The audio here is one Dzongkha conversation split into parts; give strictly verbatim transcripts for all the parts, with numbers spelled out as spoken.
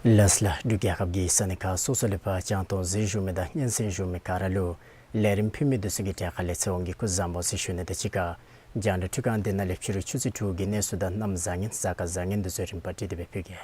ལགས་ལགས། འབྲུག་རྒྱལ་ཁབ་ཀྱི་ས་གནས་ཁག་སོ་སོ་ལས་ཕར་རྒྱང་མཐོང་གཟིགས་བཞུགས་མི་དང་སྙན་གསན་བཞུགས་མི་ག་ར་ལུ་ལས་རིམ་ཕུལ་མི་འདི་ཚུ་གི་གྲས་ཁ་ལས་ཚེ་དབང་གིས་སྐུ་གཟུགས་བཟང་པོ་ཟེར་ཞུ་ནི་དང་གཅིག་ཁར་རྒྱང་བསྒྲགས་འཕྲུལ་ཁང་འདི་ནང་ལས་ཕྱི་རུ་ཆུ་ཚོད་དྲུག་གི་གནས་ཚུལ་དང་གནམ་བཟང་ངན་གཟའ་སྐར་བཟང་ངན་འདི་ཚུ་རིམ་པ་བསྒྲིགས་ཏེ་སྦེ་ཕུལ་གེ།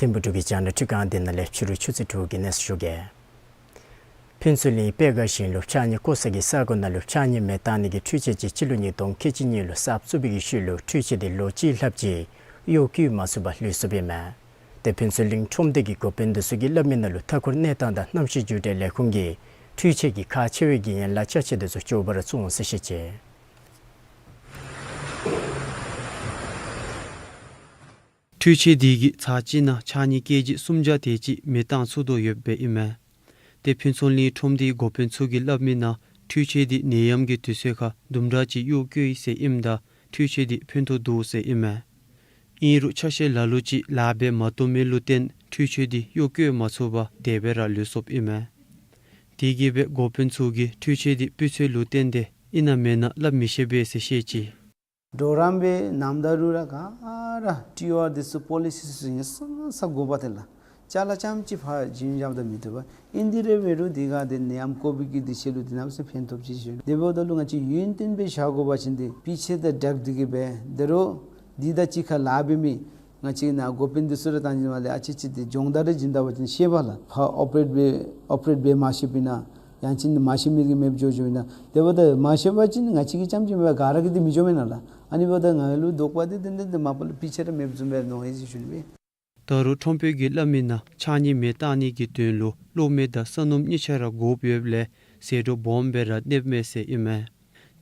ཐིམ་ཕུ་འབྲུག་གི་རྒྱང་བསྒྲགས་འཕྲུལ་ཁང་འདི་ནང་ལས་ཕྱི་རུ་ཆུ་ཚོད་དྲུག་གི་གནས་ཚུལ་ཞུ་གེ། ཕུན་ཚོགས་གླིང་པད་དཀར་ཞིང་ལུ་ཕྱགས་སྙིགས་བཀོ་ས་གི་ས་གོ་ནང་ལུ་ཕྱགས་སྙིགས་མེ་བཏང་ནི་གི་འཕྲུལ་ཆས་ཅིག་སྤྱི་ལོ་ཉིས་སྟོང་ཁལ་གཅིག་གཉིས་ལུ་གསར་བཙུགས་པའི་གི་ཤུལ་ལུ་འཕྲུལ་ཆས་དེ་ལོ་གཅིག་ལྷགཔ་ཅིག་གཡོག་བཀོལ་མ་ཚུགས་པར་ལུས་སོཔ་ཨིན་མས། ཏེ་ཕུན་ཚོགས་གླིང་ཁྲོམ་སྡེ་གི་འགོ་དཔོན་འདི་ཚུ་གིས་སླབ་མི་ནང་ལུ་མཐའ་འཁོར་གནས་སྟངས་དང་གནམ་གཤིས་འགྱུར་ལྡོག་ལས་ཁུངས་ཀྱིས་འཕྲུལ་ཆས་ཀྱི་ཁག་ཆེ་བའི་གི་ཡན་ལག་ཅ་ཆས་འདི་ཚུ་མགྱོགས་པ་ར་བཙུགས་འོང་ཟེར་བཤད་ཅི། འཕྲུལ་ཆས་འདི་གིས་ཚར་གཅིག་ནང་ཕྱགས་སྙིགས་ཀེ་ཇི་སུམ་བརྒྱ་དེ་ཅིག་མེ་བཏང་ཚུགས་དོ་ཡོདཔ་ཨིན་མས། ཏེ་ཕུན་ཚོགས་གླིང་ཁྲོམ་སྡེའི་འགོ་དཔོན་ཚུ་གིས་སླབ་མི་ནང་འཕྲུལ་ཆས་འདི་ནད་ཡམས་ཀྱི་དུས་ཚོད་ཁར་དུམ་གྲ་ཅིག་གཡོག་བཀོལ་ཡི་ཟེར་ཨིནམ་ད་འཕྲུལ་ཆས་འདི་ཕན་ཐོགས་འདུག་ཟེར་ཨིན་མས། ཨིན་རུང་ཆ་ཤས་ལ་ལུ་ཅིག་ལཱ་འབད་མ་བཏུབ་མི་ལུ་བརྟེན་འཕྲུལ་ཆས་འདི་གཡོག་བཀོལ་མ་ཚུགས་པར་དེ་སྦེ་ར་ལུས་སོཔ་ཨིན་མས། དེ་གིས་སྦེ་འགོ་དཔོན་ཚུ་གིས་འཕྲུལ་ཆས་འདི་སྤུས་ཚད་ལུ་བརྟེན་ཏེ་ཨིན་ན་མེན་ན་སླབ་མི་ཤེས་པས་ཟེར་བཤད་ཅི། གྲོགས་རམ་འབད་ནམ་ད་རུང་ར་ག་ར་ཊི་ཨར་འདི་ཚུ་པོ་ལི་སི་ཚུ་ཡང་སང་སང་དགོ་པ་ཏེ་ལགས། ཅ་ལ་རྐྱངམ་ཅིག་ཕར་བྱིན་བཞགཔ་ད་མི་བཏུབ་པས། ཨིན་དེ་ར་འབད་རུང་དེ་ག་དེ་ནད་ཡམས་ཀོ་བིཌ་ཀྱི་དུས་ཚོད་ལུ་དེ་ནམ་སེ་ཕན་ཐོགས་ཅི་ཞུ། དེ་འབདཝ་ད་ལུ་ང་བཅས་ཡུན་བརྟན་སྦེ་བཞག་དགོ་པ་ཅིན་དེ་སྤུས་ཚད་དང་སྦྲགས་ཏེ་གིས་སྦེ་དེ་རུང་དེ་དང་གཅིག་ཁར་ལཱ་འབད་མི་ང་བཅས་ནཱ་འགོ་དཔོན་འདི་ཚུ་ར་བཏང་ཞིནམ་ལས་ཨ་ཙི་ཙི་དེ་སྦྱོང་བརྡར་རེ་བྱིན་ད་པ་ཅིན་ཤེས་པས་ལགས། ཕར་ཨོ་པ་རེཊ་འབད་ཨོ་པ་རེཊ་འབད་མ་ཤེསཔ་ཨིན་ན་ཡང་ཅིན་མ་ཤེས་མི་གིས་མེདཔ་འགྱོ་འགྱོཝ་ཨིན་ན། དེ་འབདཝ་ད་མ་ཤེས་པ་ཅིན་ང་བཅས་ཀྱིས་རྐྱངམ་ཅིག་མེན་པར་ག་ར་གིས་དེ་མི་འགྱོཝ་མེན་ན་ལགས། ཨ་ནི་འབདཝ་ད་ང་ལུ་དོགས་པ་དེ་དེ་དེ་དེ་མ་པ་ལུ་སྤུས་ཚད་ར་མེདཔ་བཟུམ་སྦེ་མནོ་ཡི་ཟེར་ཞུ་ནི་སྦེ། ད་རུང་ཁྲོམ་དཔོན་གྱིས་སླབ་མི་ནང་ཕྱགས་སྙིགས་མེ་བཏང་ནི་གི་དོན་ལུ་གློག་མེ་དང་ས་སྣུམ་གཉིས་ཆ་ར་དགོཔ་ཡོདཔ་ལས་ཟད་འགྲོ་སྦོམ་སྦེ་ར་གནསཔ་མས་ཟེར་ཨིན་མས།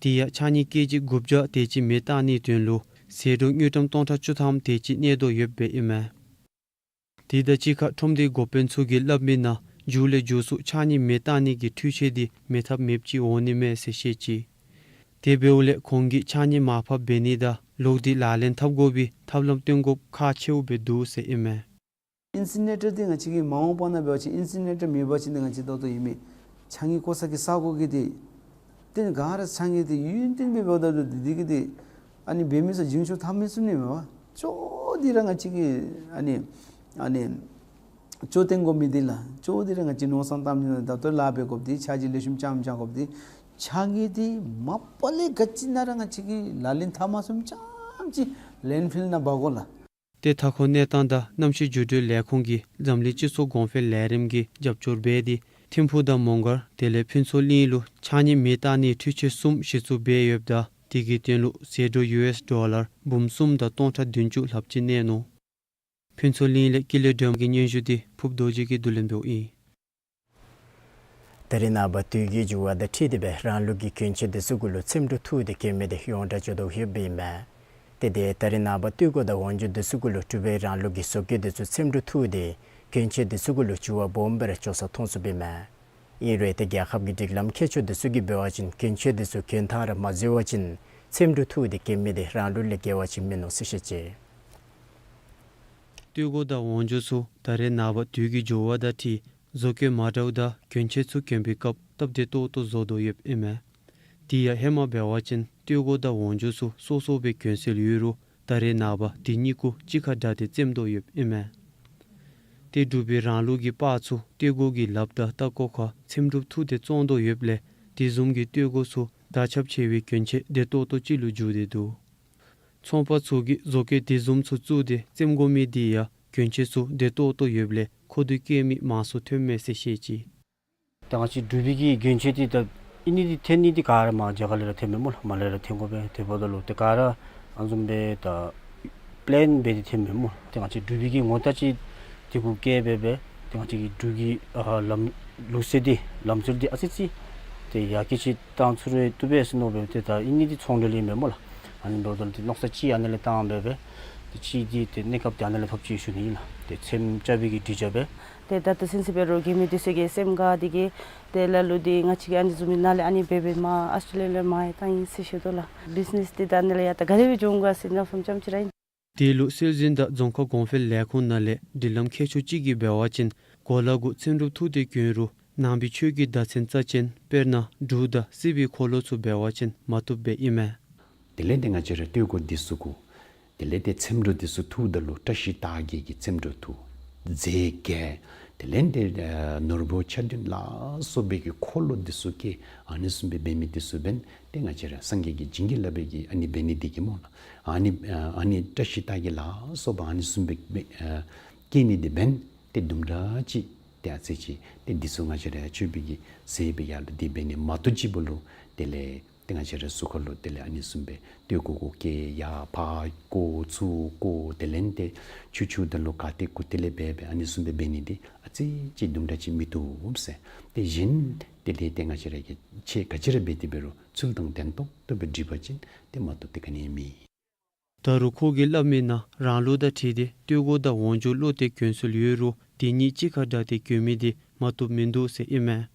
དེ་ཡང་ཕྱགས་སྙིགས་ཀེ་ཇི་དགུ་བརྒྱ་དེ་ཅིག་མེ་བཏང་ནིའི་དོན་ལུ་ཟད་འགྲོ་དངུལ་ཀྲམ་སྟོང་ཕྲག་བཅུ་ཐམ་དེ་ཅིག་གནས་དོ་ཡོདཔ་ཨིན་མས། དེ་དང་གཅིག་ཁར་ཁྲོམ་སྡེའི་འགོ་དཔོན་ཚུ་གིས་སླབ་མི་ནང་མཇུག་ལས་མཇུག་སུ་ཕྱགས་སྙིགས་མེ་བཏང་ནི་གི་འཕྲུལ་ཆས་འདི་མེད་ཐབས་མེདཔ་ཅིག་འོང་ནི་མས་ཟེར་བཤད་ཅི། དེ་འབདཝ་ལས་ཁོང་གིས་ཕྱགས་སྙིགས་མར་ཕབ་འབད་ནི་དང་ལོག་སྟེ་ལག་ལེན་འཐབ་དགོ་པའི་ཐབས་ལམ་སྟོན་དགོཔ་ཁག་ཆེཝ་སྦེ་འདུག་ཟེར་ཨིན་མས། ཨིན་སི་ནེ་ཊར་འདི་ང་བཅས་ཀྱིས་མ་འོངས་པ་ནང་འབད་བ་ཅིན་ཨིན་སི་ནེ་ཊར་མེད་པ་ཅིན་འདི་ང་བཅས་ད་ལྟོ་ཨིན་མི་ཕྱགས་སྙིགས་བཀོ་ས་གི་ས་གོ་གི་འདི་ཏེ་ག་ར་ཕྱགས་སྙིགས་འདི་ཡུན་བརྟན་སྦེ་འབདཝ་ད་ལུ་འདི་འདི་གིས་འདི་ཨ་ནི་འབད་མི་ཚུ་འགྱིང་ཤུགས་ཐལ་མི་ཚུགས་ནི་མས་པ། ཅོག་འདི་ར་ང་བཅས་ཀྱིས་ཨ་ནི་ཨ་ནི་ཅོག་འཐེན་དགོ་མི་འདི་ལགས། ཅོག་འདི་ར་ང་བཅས་མནོ་བསམ་བཏང་མི་ནང་ད་ལྟོ་ལཱ་འབད་དགོཔ་འདི་ཆ་འཇིག་ལེགས་ཤོམ་རྐྱངམ་རྐྱང་དགོཔ་འདི་ཕྱགས་སྙིགས་འདི་མ་པ་ལས་ག་ཅི་ནང་ར་ང་བཅས་ཀྱིས་ལག་ལེན་འཐབ་མ་ཚུགསཔ་ཙམ་ཅིག་ལེན་ཕིལ་ནང་འབག་དགོ་ལགས། ཏེ་མཐའ་འཁོར་གནས་སྟངས་དང་གནམ་གཤིས་འགྱུར་ལྡོག་ལས་ཁུངས་ཀྱིས་འཛམ་གླིང་སྤྱི་ཚོགས་གོང་འཕེལ་ལས་རིམ་གྱི་རྒྱབ་སྐྱོར་འབད་དེ་ཐིམ་ཕུག་དང་མོང་སྒར་དེ་ལས་ཕུན་ཚོགས་གླིང་ལུ་ཕྱགས་སྙིགས་མེ་བཏང་ནིའི་འཕྲུལ་ཆས་གསུམ་གཞི་བཙུགས་འབད་ཡོདཔ་ད་དེ་གི་དོན་ལུ་ཟད་འགྲོ་ཡུ་ཨེསི་ཌོ་ལར་འབུམ་གསུམ་དང་སྟོང་ཕྲག་བདུན་ཅུ་ལྷགཔ་ཅིག་གནས་ནུག། ཕུན་ཚོགས་གླིང་ལས་ཀུན་ལེགས་སྒྲོལ་མ་གི་སྙན་ཞུ་འདི་ཕུབ་རྡོ་རྗེ་གིས་བསྡུ་ལེན་འབདཝ་ཨིན། ད་རེས་ནངས་པ་དུས་ཀྱི་འགྱུར་བ་དང་འཁྲིལ་ཏེ་སྦེ་རང་ལུགས་ཀྱི་གྱོན་ཆས་འདི་ཚུ་གུ་ལུ་ཚེམ་དྲུབ་འཐུ་སྟེ་གྱོན་མི་འདི་ཡོངས་གྲགས་འགྱོ་དོ་ཡོདཔ་ཨིན་མས། ཏེ་དེ་ད་རེས་ནངས་པ་སྟོད་གོ་དང་ཝང་ཇོ་འདི་ཚུ་གུ་ལུ་འབྲུག་པའི་རང་ལུགས་ཀྱི་བཟོ་བཀོད་འདི་ཚུ་ཚེམ་དྲུབ་འཐུ་སྟེ་གྱོན་ཆས་འདི་ཚུ་གུ་ལུ་འགྱུར་བ་སྦོམ་སྦེ་ར་འགྱོ་ས་མཐོང་ཚུགསཔ་ཨིན་མས། ཨིན་རུང་ཏེ་རྒྱལ་ཁབ་ཀྱི་སྒྲིག་ལམ་མཁས་མཆོག་འདི་ཚུ་གིས་འབད་བ་ཅིན་གྱོན་ཆས་འདི་ཚུ་གྱོན་ཐངས་ར་མ་འཛོལ་བ་ཅིན་ཚེམ་དྲུབ་འཐུ་སྟེ་གྱོན་མི་འདི་རང་ལུགས་ལས་འགལ་བ་ཅིག་མིན་ནུག་ཟེར་བཤད་ཅི། སྟོད་གོ་དང་ཝང་ཇོ་ཚུ་ད་རེས་ནངས་པ་དུས་ཀྱི་འགྱུར་བ་དང་འཁྲིལ་བཟོ་བཀོད་མ་འདྲཝ་དང་གྱོན་ཆས་ཚུ་གྱོན་པའི་སྐབས་སྟབས་བདེ་ཏོག་ཏོ་བཟོ་དོ་ཡོདཔ་ཨིན་མས། དེ་ཡང་ཧེ་མ་འབད་བ་ཅིན་སྟོད་གོ་དང་འོག་འཇུག་ཚུ་སོ་སོ་སྦེ་གྱོན་སྲོལ་ཡོད་རུང་ད་རེས་ནངས་པ་དེ་གཉིས་ཀུ་གཅིག་ཁར་སྦྲགས་ཏེ་བཙེམ་དོ་ཡོདཔ་ཨིན་མས། ཏེ་འབྲུག་པའི་རང་ལུགས་ཀྱི་པར་ཚུ་སྟོད་གོ་གི་ལགཔ་དང་ལྟག་ཀོ་ཁར་ཚེམ་དྲུབ་འཐུ་སྟེ་བཙོང་དོ་ཡོདཔ་ལས་དེ་བཟུམ་གྱི་སྟོད་གོ་ཚུ་དར་ཁྱབ་ཆེ་བའི་གྱོན་ཆས་བདེ་ཏོག་ཏོ་ཅིག་ལུ་འགྱུར་ཏེ་འདུག། ཚོང་པ་ཚུ་གིས་བཟོ་བཀོད་དེ་བཟུམ་ཚུ་བཙུགས་ཏེ་བཙེམ་དགོ་མི་དེ་ཡང་གྱོན་ཆས་ཚུ་བདེ་ཏོག་ཏོ་ཡོདཔ་ལས་མཁོ་འདོད་བསྐྱེད་མི་མང་སུ་ཐོནམ་མས་ཟེར་བཤད་ཅི། ད་ང་བཅས་འབྲུག་པའི་གི་གྱོན་ཆས་འདི་ད་ཨིན་ནི་འདི་ཐོན་ནི་འདི་ག་ར་མར་རྒྱ་གར་ལས་ར་ཐོནམ་མས་སྨོ་ལགས། མར་ལས་ར་ཐོན་དགོ་པས། དེ་འབདཝ་ད་ལུ་ཏེ་ག་ར་ཨ་ནི་བཟུམ་སྦེ་ད་པི་ལེན་སྦེ་འདི་ཐོནམ་མས་སྨོ་ལགས། ཏེ་ང་བཅས་འབྲུག་པའི་གི་ངོ་རྟགས་ཅིག་འདི་གུ་བཀལ་སྦེ་སྦེ་ཏེ་ང་བཅས་ཀྱི་འབྲུག་གི་ཨ་ལམ་ལུགས་སྲོལ་འདི་ལམ་སྲོལ་འདི་ཨ་ཙི་ཅིག་ཏེ་ཡར་རྒྱས་ཅིག་བཏང་ཚུགས་རུང་བཏུབ་པས་ཟེར་མནོ་སྦེ་ཏེ་ད་ཨིན་ནི་འདི་ཚོང་འབྲེལ་ཨིན་མས་སྨོ་ལགས། ཨ་ནི་འབདཝ་ད་ལུ་ཏེ་མནོ་བསམ་ཅིག་ཨ་ནི་ལས་བཏང་སྦེ་སྦེ་ཏེ་ཅིག་འདི་ཏེ་གནས་སྐབས་འདི་ཨ་ནི་ལས་ཕབ་ཅི་ཞུ་ནི་ཨིན་ལགས། ཏེ་ཚེམ་རྐྱབ་པའི་གི་དྲི་ཆབ་སྦེ། ཏེ་ད་ད་ཚུན་ཚོད་འབད་རུང་གྱོན་མི་འདི་ཚུ་གིས་སེམས་དགའ་སྟེ་གིས་ཏེ་ལ་ལུ་འདི་ང་བཅས་ཀྱིས་ཨ་ནི་བཟུམ་མའི་ནང་ལས་ཨ་ནི་འབད་འབདཝ་མས། ཨཱོས་ཊྲེ་ལི་ཡ་ལས་མར་ཡང་བཏང་ཡི་ཟེར་ཞུ་དོ་ལགས། བིཛ་ནེས་འདི་ད་ཨ་ནི་ལས་ཡང་ད་ག་དེ་སྦེ་འགྱོ་འོང་ག་ཟེར་མནོ་བསམ་ཙམ་ཅིག་ར་ཨིན། དེ་ལུ་སྲོལ་འཛིན་དང་རྫོང་ཁ་གོང་འཕེལ་ལས་ཁུངས་ནང་ལས་སྒྲིག་ལམ་མཁས་མཆོག་ཅིག་གིས་འབད་བ་ཅིན་གོ་ལ་གུ་ཚེམ་དྲུབ་འཐུ་སྟེ་གྱོན་རུང་ནང་པའི་ཆོས་ཀྱི་བརྡ་མཚོན་རྩ་ཅན་དཔེར་ན་འབྲུག་དང་སྲིད་པའི་འཁོར་ལོ་ཚུ་འབད་བ་ཅིན་མ་བཏུབ་པས་ཨིན་མས། དེ་ལས་ཏེ་ང་བཅས་ར་སྟོད་གོ་འདི་ཚུ་གུ་དེ་ལས་ཏེ་ཚེམ་དྲུབ་འདི་ཚུ་འཐུཝ་ད་ལུ་བཀྲ་ཤིས་རྟགས་བརྒྱད་ཀྱི་ཚེམ་དྲུབ་འཐུ། རྫས་བརྒྱད། དེ་ལས་ཏེ་ཨ་ནོར་བུ་ཆ་བདུན་ལ་སོགས་པའི་གི་འཁོར་ལོ་འདི་ཚུ་བཀལ། ཨ་ནི་བཟུམ་སྦེ་འབད་མི་འདི་ཚུ་འབདན་ཏེ་ང་བཅས་ར་སངས་རྒྱས་ཀྱིས་བྱིན་གྱིས་བརླབས་པའི་གི་ཨ་ནི་འབད་ནི་འདི་གིས་སྨོ་ལགས། ཨ་ནི་ཨ་ཨ་ནི་བཀྲ་ཤིས་རྟགས་བརྒྱད་ལ་སོགས་པ་ཨ་ནི་བཟུམ་སྦེ་སྦེ་ཨ་བཀལ་ནི་འདི་འབདན་ཏེ་དུམ་གྲ་ཅིག་ཏེ་ཨ་ཙི་ཅིག་ཏེ་འདི་ཚུ་ང་བཅས་ར་ཡར་སྤྱོད་པའི་གི་ཟེར་སྦེ་ཡར་ལུ་འདི་འབད་ནི་མ་གཏོགས་ཅིག་འབདཝ་ལུ་དེ་ལས་ཏེ་ང་བཅས་ར་གཟུགས་ཁར་ལུ་དེ་ལས་ཨ་ནི་བཟུམ་སྦེ་སྟོད་གོ་གུ་བཀལ་ཡར་ཕར་བཀོ་ཚུར་བཀོ་དེ་ལས་ཏེ་ཆུ་འཁྱུཝ་ད་ལུ་ག་ཏེ་གུ་ཏེ་ལས་འབད་འབད་ཨ་ནི་བཟུམ་སྦེ་འབད་ནི་འདི་ཨ་ཙི་ཅིག་དུམ་གྲ་ཅིག་མི་བཏུབ་ཟེར། ཏེ་གཞན་དེ་ལས་ཏེ་ང་བཅས་ར་གིས་ཆེ་ག་ཅི་ར་འབད་དེ་འབད་རུང་ཚུལ་དང་ལྡན་ཏོག་ཏོ་སྦེ་སྒྲིག་པ་ཅིན་ཏེ་མ་གཏོགས་ཏེ་ག་ནི་ཡང་མེད། ད་རུང་ཁོ་གིས་སླབ་མིའི་ནང་རང་ལུགས་དང་འཁྲིལ་ཏེ་སྟོད་གོ་དང་འོག་འཇུག་ལོག་སྟེ་གྱོན་སྲོལ་ཡོད་རུང་དེ་གཉིས་གཅིག་ཁར་སྦྲགས་ཏེ་གྱོན་མི་འདི་མ་བཏུབ་མིན་འདུག་ཟེར་ཨིན་མས།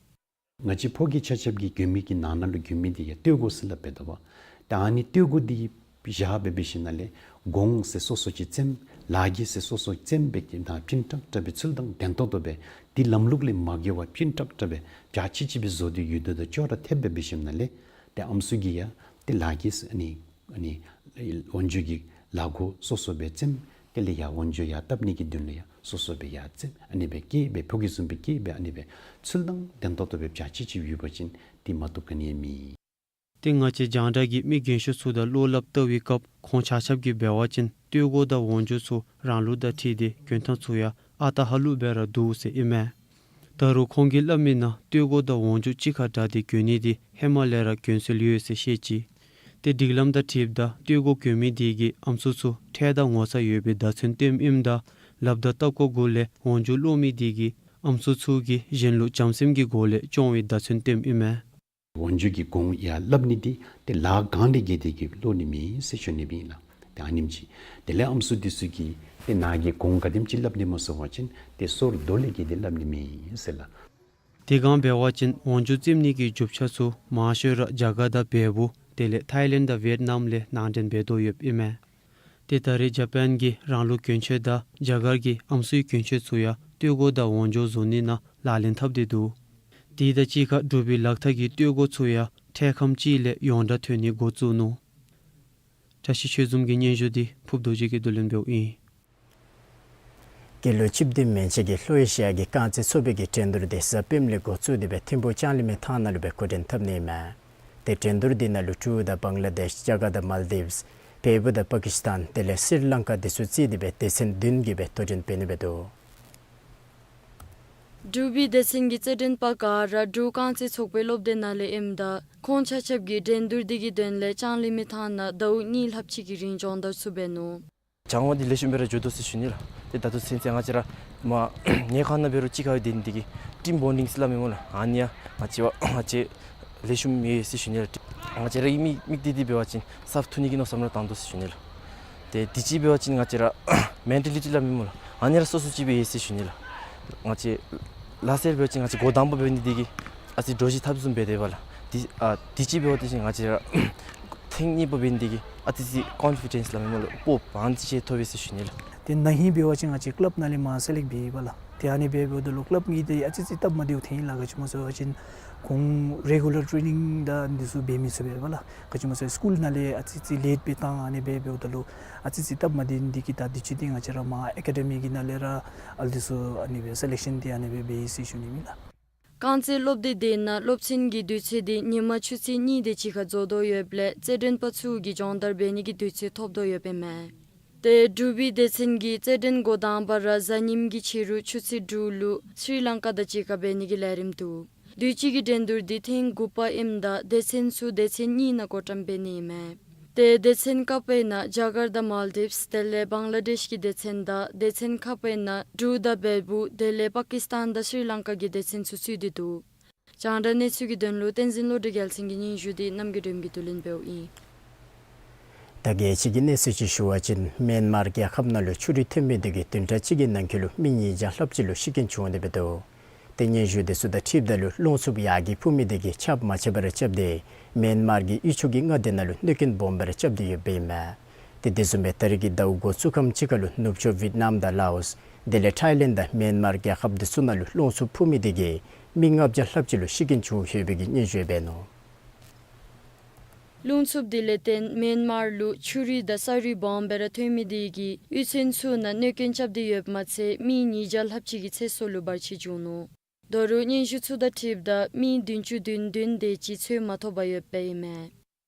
ང་བཅས་ཕོ་སྐྱེས་ཆ་ཁྱབ་ཀྱིས་གྱོན་མི་གི་ནང་ན་ལུ་གྱོན་མི་འདི་ཡང་སྟོད་གོ་ཟེར་སླབ་པས་དོ་བ། ད་ཨ་ནི་སྟོད་གོ་འདི་བཞག་སྦེ་འབད་ཞིནམ་ལས་གོང་ཟེར་སོ་སོ་ཅིག་བཙེམ། ལག་གི་ཟེར་སོ་སོ་བཙེམ་སྦེ་གི་ནང་སྤྲིན་ཏྲག་ཏྲ་སྦེ་ཚུལ་དང་ལྡན་ཏོག་ཏོ་སྦེ་འདི་ལམ་ལུགས་ལས་མ་འགལ་བར་སྤྲིན་ཏྲག་ཏྲ་སྦེ་འཇའ་ཆི་ཆི་སྦེ་བཟོ་སྟེ་ཡོད་དོ་དོ་ཅོག་ར་འཐདཔ་སྦེ་འབད་ཞིནམ་ལས་ཏེ་ཨམ་སྲུ་གིས་ཡང་ཏེ་ལག་གི་ཟེར་ཨ་ནི་ཨ་ནི་འོག་འཇུག་གི་ལག་གོ་སོ་སོ་སྦེ་བཙེམ། དེ་ལས་ཡར་འོག་འཇུག་ཡར་བཏབ་ནི་གི་དོན་ལུ་ཡང་སོ་སོ་སྦེ་ཡར་བཙེམ། ཨ་ནི་སྦེ་བཀལ་སྦེ་ཕོ་སྐྱེས་བཟུམ་སྦེ་བཀལ་སྦེ་ཨ་ནི་སྦེ་ཚུལ་དང་ལྡན་ཏོག་ཏོ་སྦེ་འཇའ་ཆི་ཆི་ཡོད་པ་ཅིན་འདི་མ་གཏོགས་ག་ནི་ཡང་མེད། ཏེ་ང་བཅས་རྒྱང་བསྒྲགས་ཀྱིས་མི་རྒན་ཤོས་ཚུ་དང་བློ་སླབ་བལྟ་བའི་སྐབས་ཁོང་ཆ་ཁྱབ་ཀྱིས་འབད་བ་ཅིན་སྟོད་གོ་དང་འོག་འཇུག་ཚུ་རང་ལུགས་དང་འཁྲིལ་ཏེ་གྱོན་ཐངས་ཚུ་ཡང་ཨ་རྟག་ཧ་ལུགས་སྦེ་ར་འདུག་ཟེར་ཨིན་མས། ད་རུང་ཁོང་གིས་སླབ་མིའི་ནང་སྟོད་གོ་དང་འོག་འཇུག་གཅིག་ཁར་སྦྲགས་ཏེ་གྱོན་ནི་འདི་ཧེ་མ་ལས་ར་གྱོན་སྲོལ་ཡོད་ཟེར་བཤད་ཅི། ཏེ་སྒྲིག་ལམ་དང་འཁྲིལཝ་ད་སྟོད་གོ་གྱོན་མི་འདི་གིས་ཨམ་སྲུ་ཚུ་འཕྲལ་དང་ངོ་ཚ་ཡོད་པའི་བརྡ་མཚོན་སྟོནམ་ཨིནམ་ད་ལགཔ་དང་ལྟག་ཀོ་གུ་ལས་འོག་འཇུག་ལོག་མི་འདི་གིས་ཨམ་སྲུ་ཚུ་གིས་གཞན་ལུ་བྱམས་སེམས་ཀྱི་སྒོ་ལས་སྐྱོང་བའི་བརྡ་མཚོན་སྟོནམ་ཨིན་མས། འོག་འཇུག་གི་གོང་ཡར་སླབ་ནི་འདི་ཏེ་ལག་གང་ལས་བརྒལ་ཏེ་གི་ལོག་ནི་མེད་ཟེར་ཞུ་ནི་ཨིན་ལགས། ཏེ་ཨ་ནེམ་ཅིག་དེ་ལས་ཨམ་སྲུ་འདི་ཚུ་གིས་ཏེ་ནཱ་གི་གོང་ག་དེམ་ཅིག་སླབ་ནི་སྨོ་ཟེར་བ་ཅིན་ཏེ་སོར་རྡོ་ལས་བརྒལ་ཏེ་སླབ་ནི་མེད་ཟེར་ལགས། དེ་སྒང་འབད་བ་ཅིན་འོག་འཇུག་བཙེམ་ནི་གི་རྒྱུ་ཆ་ཚུ་མང་ཤོས་ར་རྒྱ་གར་དང་བལ་པོ་དེ་ལས་ཐའི་ལེནཌ་དང་ཝེཊ་ནམ་ལས་ནང་འདྲེན་འབད་དོ་ཡོདཔ་ཨིན་མས། ཏེ་ད་རེས་ཇ་པཱན་གྱི་རང་ལུགས་གྱོན་ཆས་དང་རྒྱ་གར་གྱི་ཨམ་སྲུའི་གྱོན་ཆས་ཚུ་ཡང་སྟོད་གོ་དང་འོག་འཇུག་བཟོ་ནི་ནང་ལག་ལེན་འཐབ་སྟེ་འདུག། དེ་དང་གཅིག་ཁར་འབྲུག་པའི་ལག་ཐག་གི་སྟོད་གོ་ཚུ་ཡང་འཕྲལ་ཁམས་ཅིག་ལས་ཡོངས་གྲགས་ཐོན་ནི་འགོ་བཙུགས་ནུག། བཀྲ་ཤིས་ཆོས་འཛོམས་ཀྱི་སྙན་ཞུ་འདི་ཕུབ་རྡོ་རྗེ་གིས་བསྡུ་ལེན་འབདཝ་ཨིན། སྐྱེས་ལོ་བཅུ་བདུན་མན་ཆད་ཀྱི་ལྷོ་ཨེ་ཤི་ཡ་གི་རྐང་རྩེད་ཚོགས་པའི་གི་འགྲན་བསྡུར་འདི་གཟའ་སྤེནམ་ལས་འགོ་བཙུགས་ཏེ་སྦེ་ཐིམ་ཕུག་ལྕང་གླིང་མའི་ཐང་ནང་ལུ་སྦེ་འགོ་འདྲེན་འཐབ་ནི་ཨིན་མས། ཏེ་འགྲན་བསྡུར་འདི་ནང་ལུ་འབྲུག་དང་བང་ལ་དེཤ་ཇ་གར་དང་མཱལ་དིབས་བལ་པོ་དང་པ་ཀིསི་ཐན་དེ་ལས་སི་རི་ལང་ཀ་འདི་ཚུ་བརྩིས་ཏེ་སྦེ་སྡེ་ཚན་བདུན་གྱིས་སྦེ་དོ་འགྲན་འབད་ནི་སྦེ་འདུག། འབྲུག་པའི་སྡེ་ཚན་གྱི་རྩེད་འགྲན་པ་ག་ར་འབྲུག་རྐང་རྩེད་ཚོགས་པའི་སློབ་སྡེ་ནང་ལས་ཨིནམ་ད་ཁོང་ཆ་ཁྱབ་ཀྱིས་འགྲན་བསྡུར་འདི་གི་དོན་ལས་ལྕང་གླིང་མའི་ཐང་ནང་ཟླཝ་གཉིས་ལྷགཔ་ཅིག་གི་རིང་སྦྱོང་བརྡར་ཚུ་འབད་ནུག། སྦྱང་བ་འདི་ལེགས་ཤོམ་སྦེ་ར་འགྱོ་དོ་ཟེར་ཞུ་ནི་ལགས། ཏེ་ད་ལྟོ་ཚུན་ཚོད་ང་བཅས་ར་མར་ཉལ་ཁང་ནང་འབད་རུང་གཅིག་ཁར་སྡོད་ནི་འདི་གིས་ཊིམ་བོན་ཌིང་ཟེར་སླབ་མས་སྨོ་ལགས། ཨ་ནི་ཡང་ང་བཅས་བ་ང་བཅས་ལེགས་ཤོམ་ཡོད་ཟེར་ཞུ་ནི་ལགས། ང་བཅས་ར་གི་དམིགས་དམིགས་གཏད་འདི་འབད་བ་ཅིན་སབ་ཐུབ་ནི་གི་མནོ་བསམ་ར་བཏང་དོ་ཟེར་ཞུ་ནི་ལགས། ཏེ་དུས་ཅི་འབད་བ་ཅིན་ང་བཅས་ར་མེན་ཊ་ལི་ཊི་སླབ་མས་སྨོ་ལགས། ཨ་ནི་ར་སོ་སོ་ཅིག་སྦེ་ཡོད་ཟེར་ཞུ་ནི་ལགས། ང་བཅས་ལགས་སོ་སྦེ་འབད་བ་ཅིན་ང་བཅས་འགོ་དང་པ་འབད་ནི་འདི་གིས་ཨ་ཙི་དྲོ་ཞིན་འཐབ་བཟུམ་སྦེ་སྡོདཔ་ལགས། དུས་ཨ་དུས་ཅི་འབད་བ་ཅིན་ང་བཅས་ར་ཐེངས་གཉིས་པ་འབད་ནི་འདི་གིས་ཨ་ཙི་ཅིག་ཀོན་ཕི་ཌེནསི་སླབ་མས་སྨོ་ལགས། སྤོབས་པ་ཨ་ནི་ཅིག་ཐོབ་ཡི་ཟེར་ཞུ་ནི་ལགས། ཏེ་ན་ཧིང་འབད་བ་ཅིན་ང་བཅས་ཀི་ལབ་ནང་ལས་མར་སེ་ལེཀཊ་འབད་ཡི་པ་ལགས། ཏེ་ཨ་ནི་སྦེ་འབདཝ་ད་ལུ་ཀ་ལབ་གཉིས་འདི་ཨ་ཙི་ཙི་སྟབས་མ་བདེཝ་ཐོན་ཡི་ལགས། ག་ཅི་སྨོ་ཟེར་བ་ཅིན་ཁོང་རེ་གུ་ལར་ཊེ་ནིང་དང་འདི་ཚུ་འབད་མི་ཚུགས་པས་ལགས། ག་ཅི་སྨོ་ཟེར་སི་ཀུལ་ནང་ལས་ཨ་ཙི་ཙི་ལེཊ་སྦེ་བཏང་། ཨ་ནི་སྦེ་འབདཝ་ད་ལུ་ཨ་ཙི་ཙི་སྟབས་མ་བདེ་ནི་འདི་གིས་ད་དུས་ཅི་འདི་ང་བཅས་ར་མར་ཨེ་ཀ་ཌེ་མི་གི་ནང་ལས་ར་ཨ་ལུ་འདི་ཚུ་ཨ་ནི་སྦེ་སི་ལེཀ་ཤཱན་འདི་ཨ་ནི་སྦེ་འབད་ཡི་ཟེར་ཞུ་ནི་ཨིན་ལགས། རྐང་རྩེད་སློབ་སྡེ་འདི་ནང་སློབ་ཚན་གྱི་དུས་ཚོད་འདི་ཉིན་མ་ཆུ་ཚོད་གཉིས་དེ་ཅིག་ཁར་རྫོགས་དོ་ཡོདཔ་ལས་རྩེད་འགྲན་པ་ཚུ་གིས་སྦྱོང་བརྡར་འབད་ནི་གི་དུས་ཚོད་ཐོབ་དོ་ཡོདཔ་ཨིན་མས། ཏེ་འབྲུག་པའི་སྡེ་ཚན་གྱིས་རྩེད་འགྲན་འགོ་དང་པ་ར་གཟའ་ཉིམ་གྱི་ཕྱི་རུ་ཆུ་ཚོད་དྲུག་ལུ་སི་རི་ལང་ཀ་དང་གཅིག་ཁར་འབད་ནི་གི་ལས་རིམ་འདུག། དུས་ཅི་གི་འགྲན་བསྡུར་འདི་ཐེངས་དགུ་པ་ཨིནམ་ད་སྡེ་ཚན་ཚུ་སྡེ་ཚན་གཉིས་ནང་བགོ་བཀྲམ་འབད་ནི་ཨིན་མས། ཏེ་སྡེ་ཚན་ཀ་པའི་ནང་རྒྱ་གར་དང་མཱལ་ཌིབས་དེ་ལས་བང་ལ་དེཤ་གི་སྡེ་ཚན་དང་སྡེ་ཚན་ཁ་པའི་ནང་འབྲུག་དང་བལ་པོ་དེ་ལས་པ་ཀིས་ཏཱན་དང་སི་རི་ལང་ཀ་གི་སྡེ་ཚན་ཚུ་ཚུད་དེ་འདུག། རྒྱང་བསྒྲགས་གནས་ཚུལ་གྱི་དོན་ལུ་བསྟན་འཛིན་བློ་གྲོས་རྒྱལ་མཚན་གྱི་སྙན་ཞུ་འདི་རྣམ་རྒྱལ་སྒྲོལམ་གྱིས་བསྡུ་ལེན་འབདཝ་ཨིན། ད་རྒྱལ་སྤྱི་གི་གནས་ཚུལ་ཅིག་ཞུ་བ་ཅིན་མེན་མར་རྒྱལ་ཁབ་ནང་ལུ་ཆུ་རུད་ཐོན་མི་དེ་གིས་བདུན་ཕྲག་གཅིག་གི་ནང་འཁོད་ལུ་མི་ཉིས་བརྒྱ་ལྷགཔ་ཅིག་ལུ་ཤི་རྐྱེན་བྱུང་སྟེ་འབད་དོ། ཏེ་སྙན་ཞུ་དེ་ཚུ་དང་འཁྲིལཝ་ད་ལུ་རླུང་འཚུབ་ཡར་རྒྱས་འཕུ་མི་དེ་གིས་ཁྱབ་མ་ཆེ་བར་རྐྱབ་སྟེ་མེན་མར་གྱི་དབུས་ཕྱོགས་ཀྱི་མངའ་སྡེ་ནང་ལུ་གནོད་སྐྱོན་སྦོམ་སྦེ་ར་རྐྱབ་སྟེ་ཡོདཔ་ཨིན་མས། ཏེ་དེ་བཟུམ་སྦེ་ད་རིས་ཀྱི་ཟླཝ་འགོ་བཙུགས་ཁམས་ཅིག་ཁར་ལུ་ནུབ་ཕྱོགས་ཝིཊ་ནམ་དང་ལའོསི་དེ་ལས་ཐཱའི་ལེནཌ་དང་མེན་མར་རྒྱལ་ཁབ་དེ་ཚུ་ནང་ལུ་རླུང་འཚུབ་འཕུ་མི་དེ་གིས་མི་ལྔ་བརྒྱ་ལྷགཔ་ཅིག་ལུ་ཤི་རྐྱེན་བྱུང་ཡོད་པའི་གི་སྙན་ཞུ་ཡང་འབད་ནུག། རླུང་འཚུབ་དེ་ལས་བརྟེན་མེན་མར་ལུ་ཆུ་རུད་དང་ས་རུད་སྦོམ་སྦེ་ར་ཐོན་མི་དེ་གིས་གཡུས་ཚན་ཚུ་ནང་གནོད་སྐྱོན་རྐྱབ་སྟེ་ཡོདཔ་མ་ཚད་མི་ཉིས་བརྒྱ་ལྷགཔ་ཅིག་གི་ཚེ་སྲོག་ལུ་བར་ཆད་བྱུང་ནུག། ད་རུང་སྙན་ཞུ་ཚུ་དང་འཁྲིལཝ་ད་མི་བདུན་ཅུ་དོན་བདུན་དེ་ཅིག་འཚོལ་མ་ཐོབ་པར་ཡོདཔ་ཨིན་མས།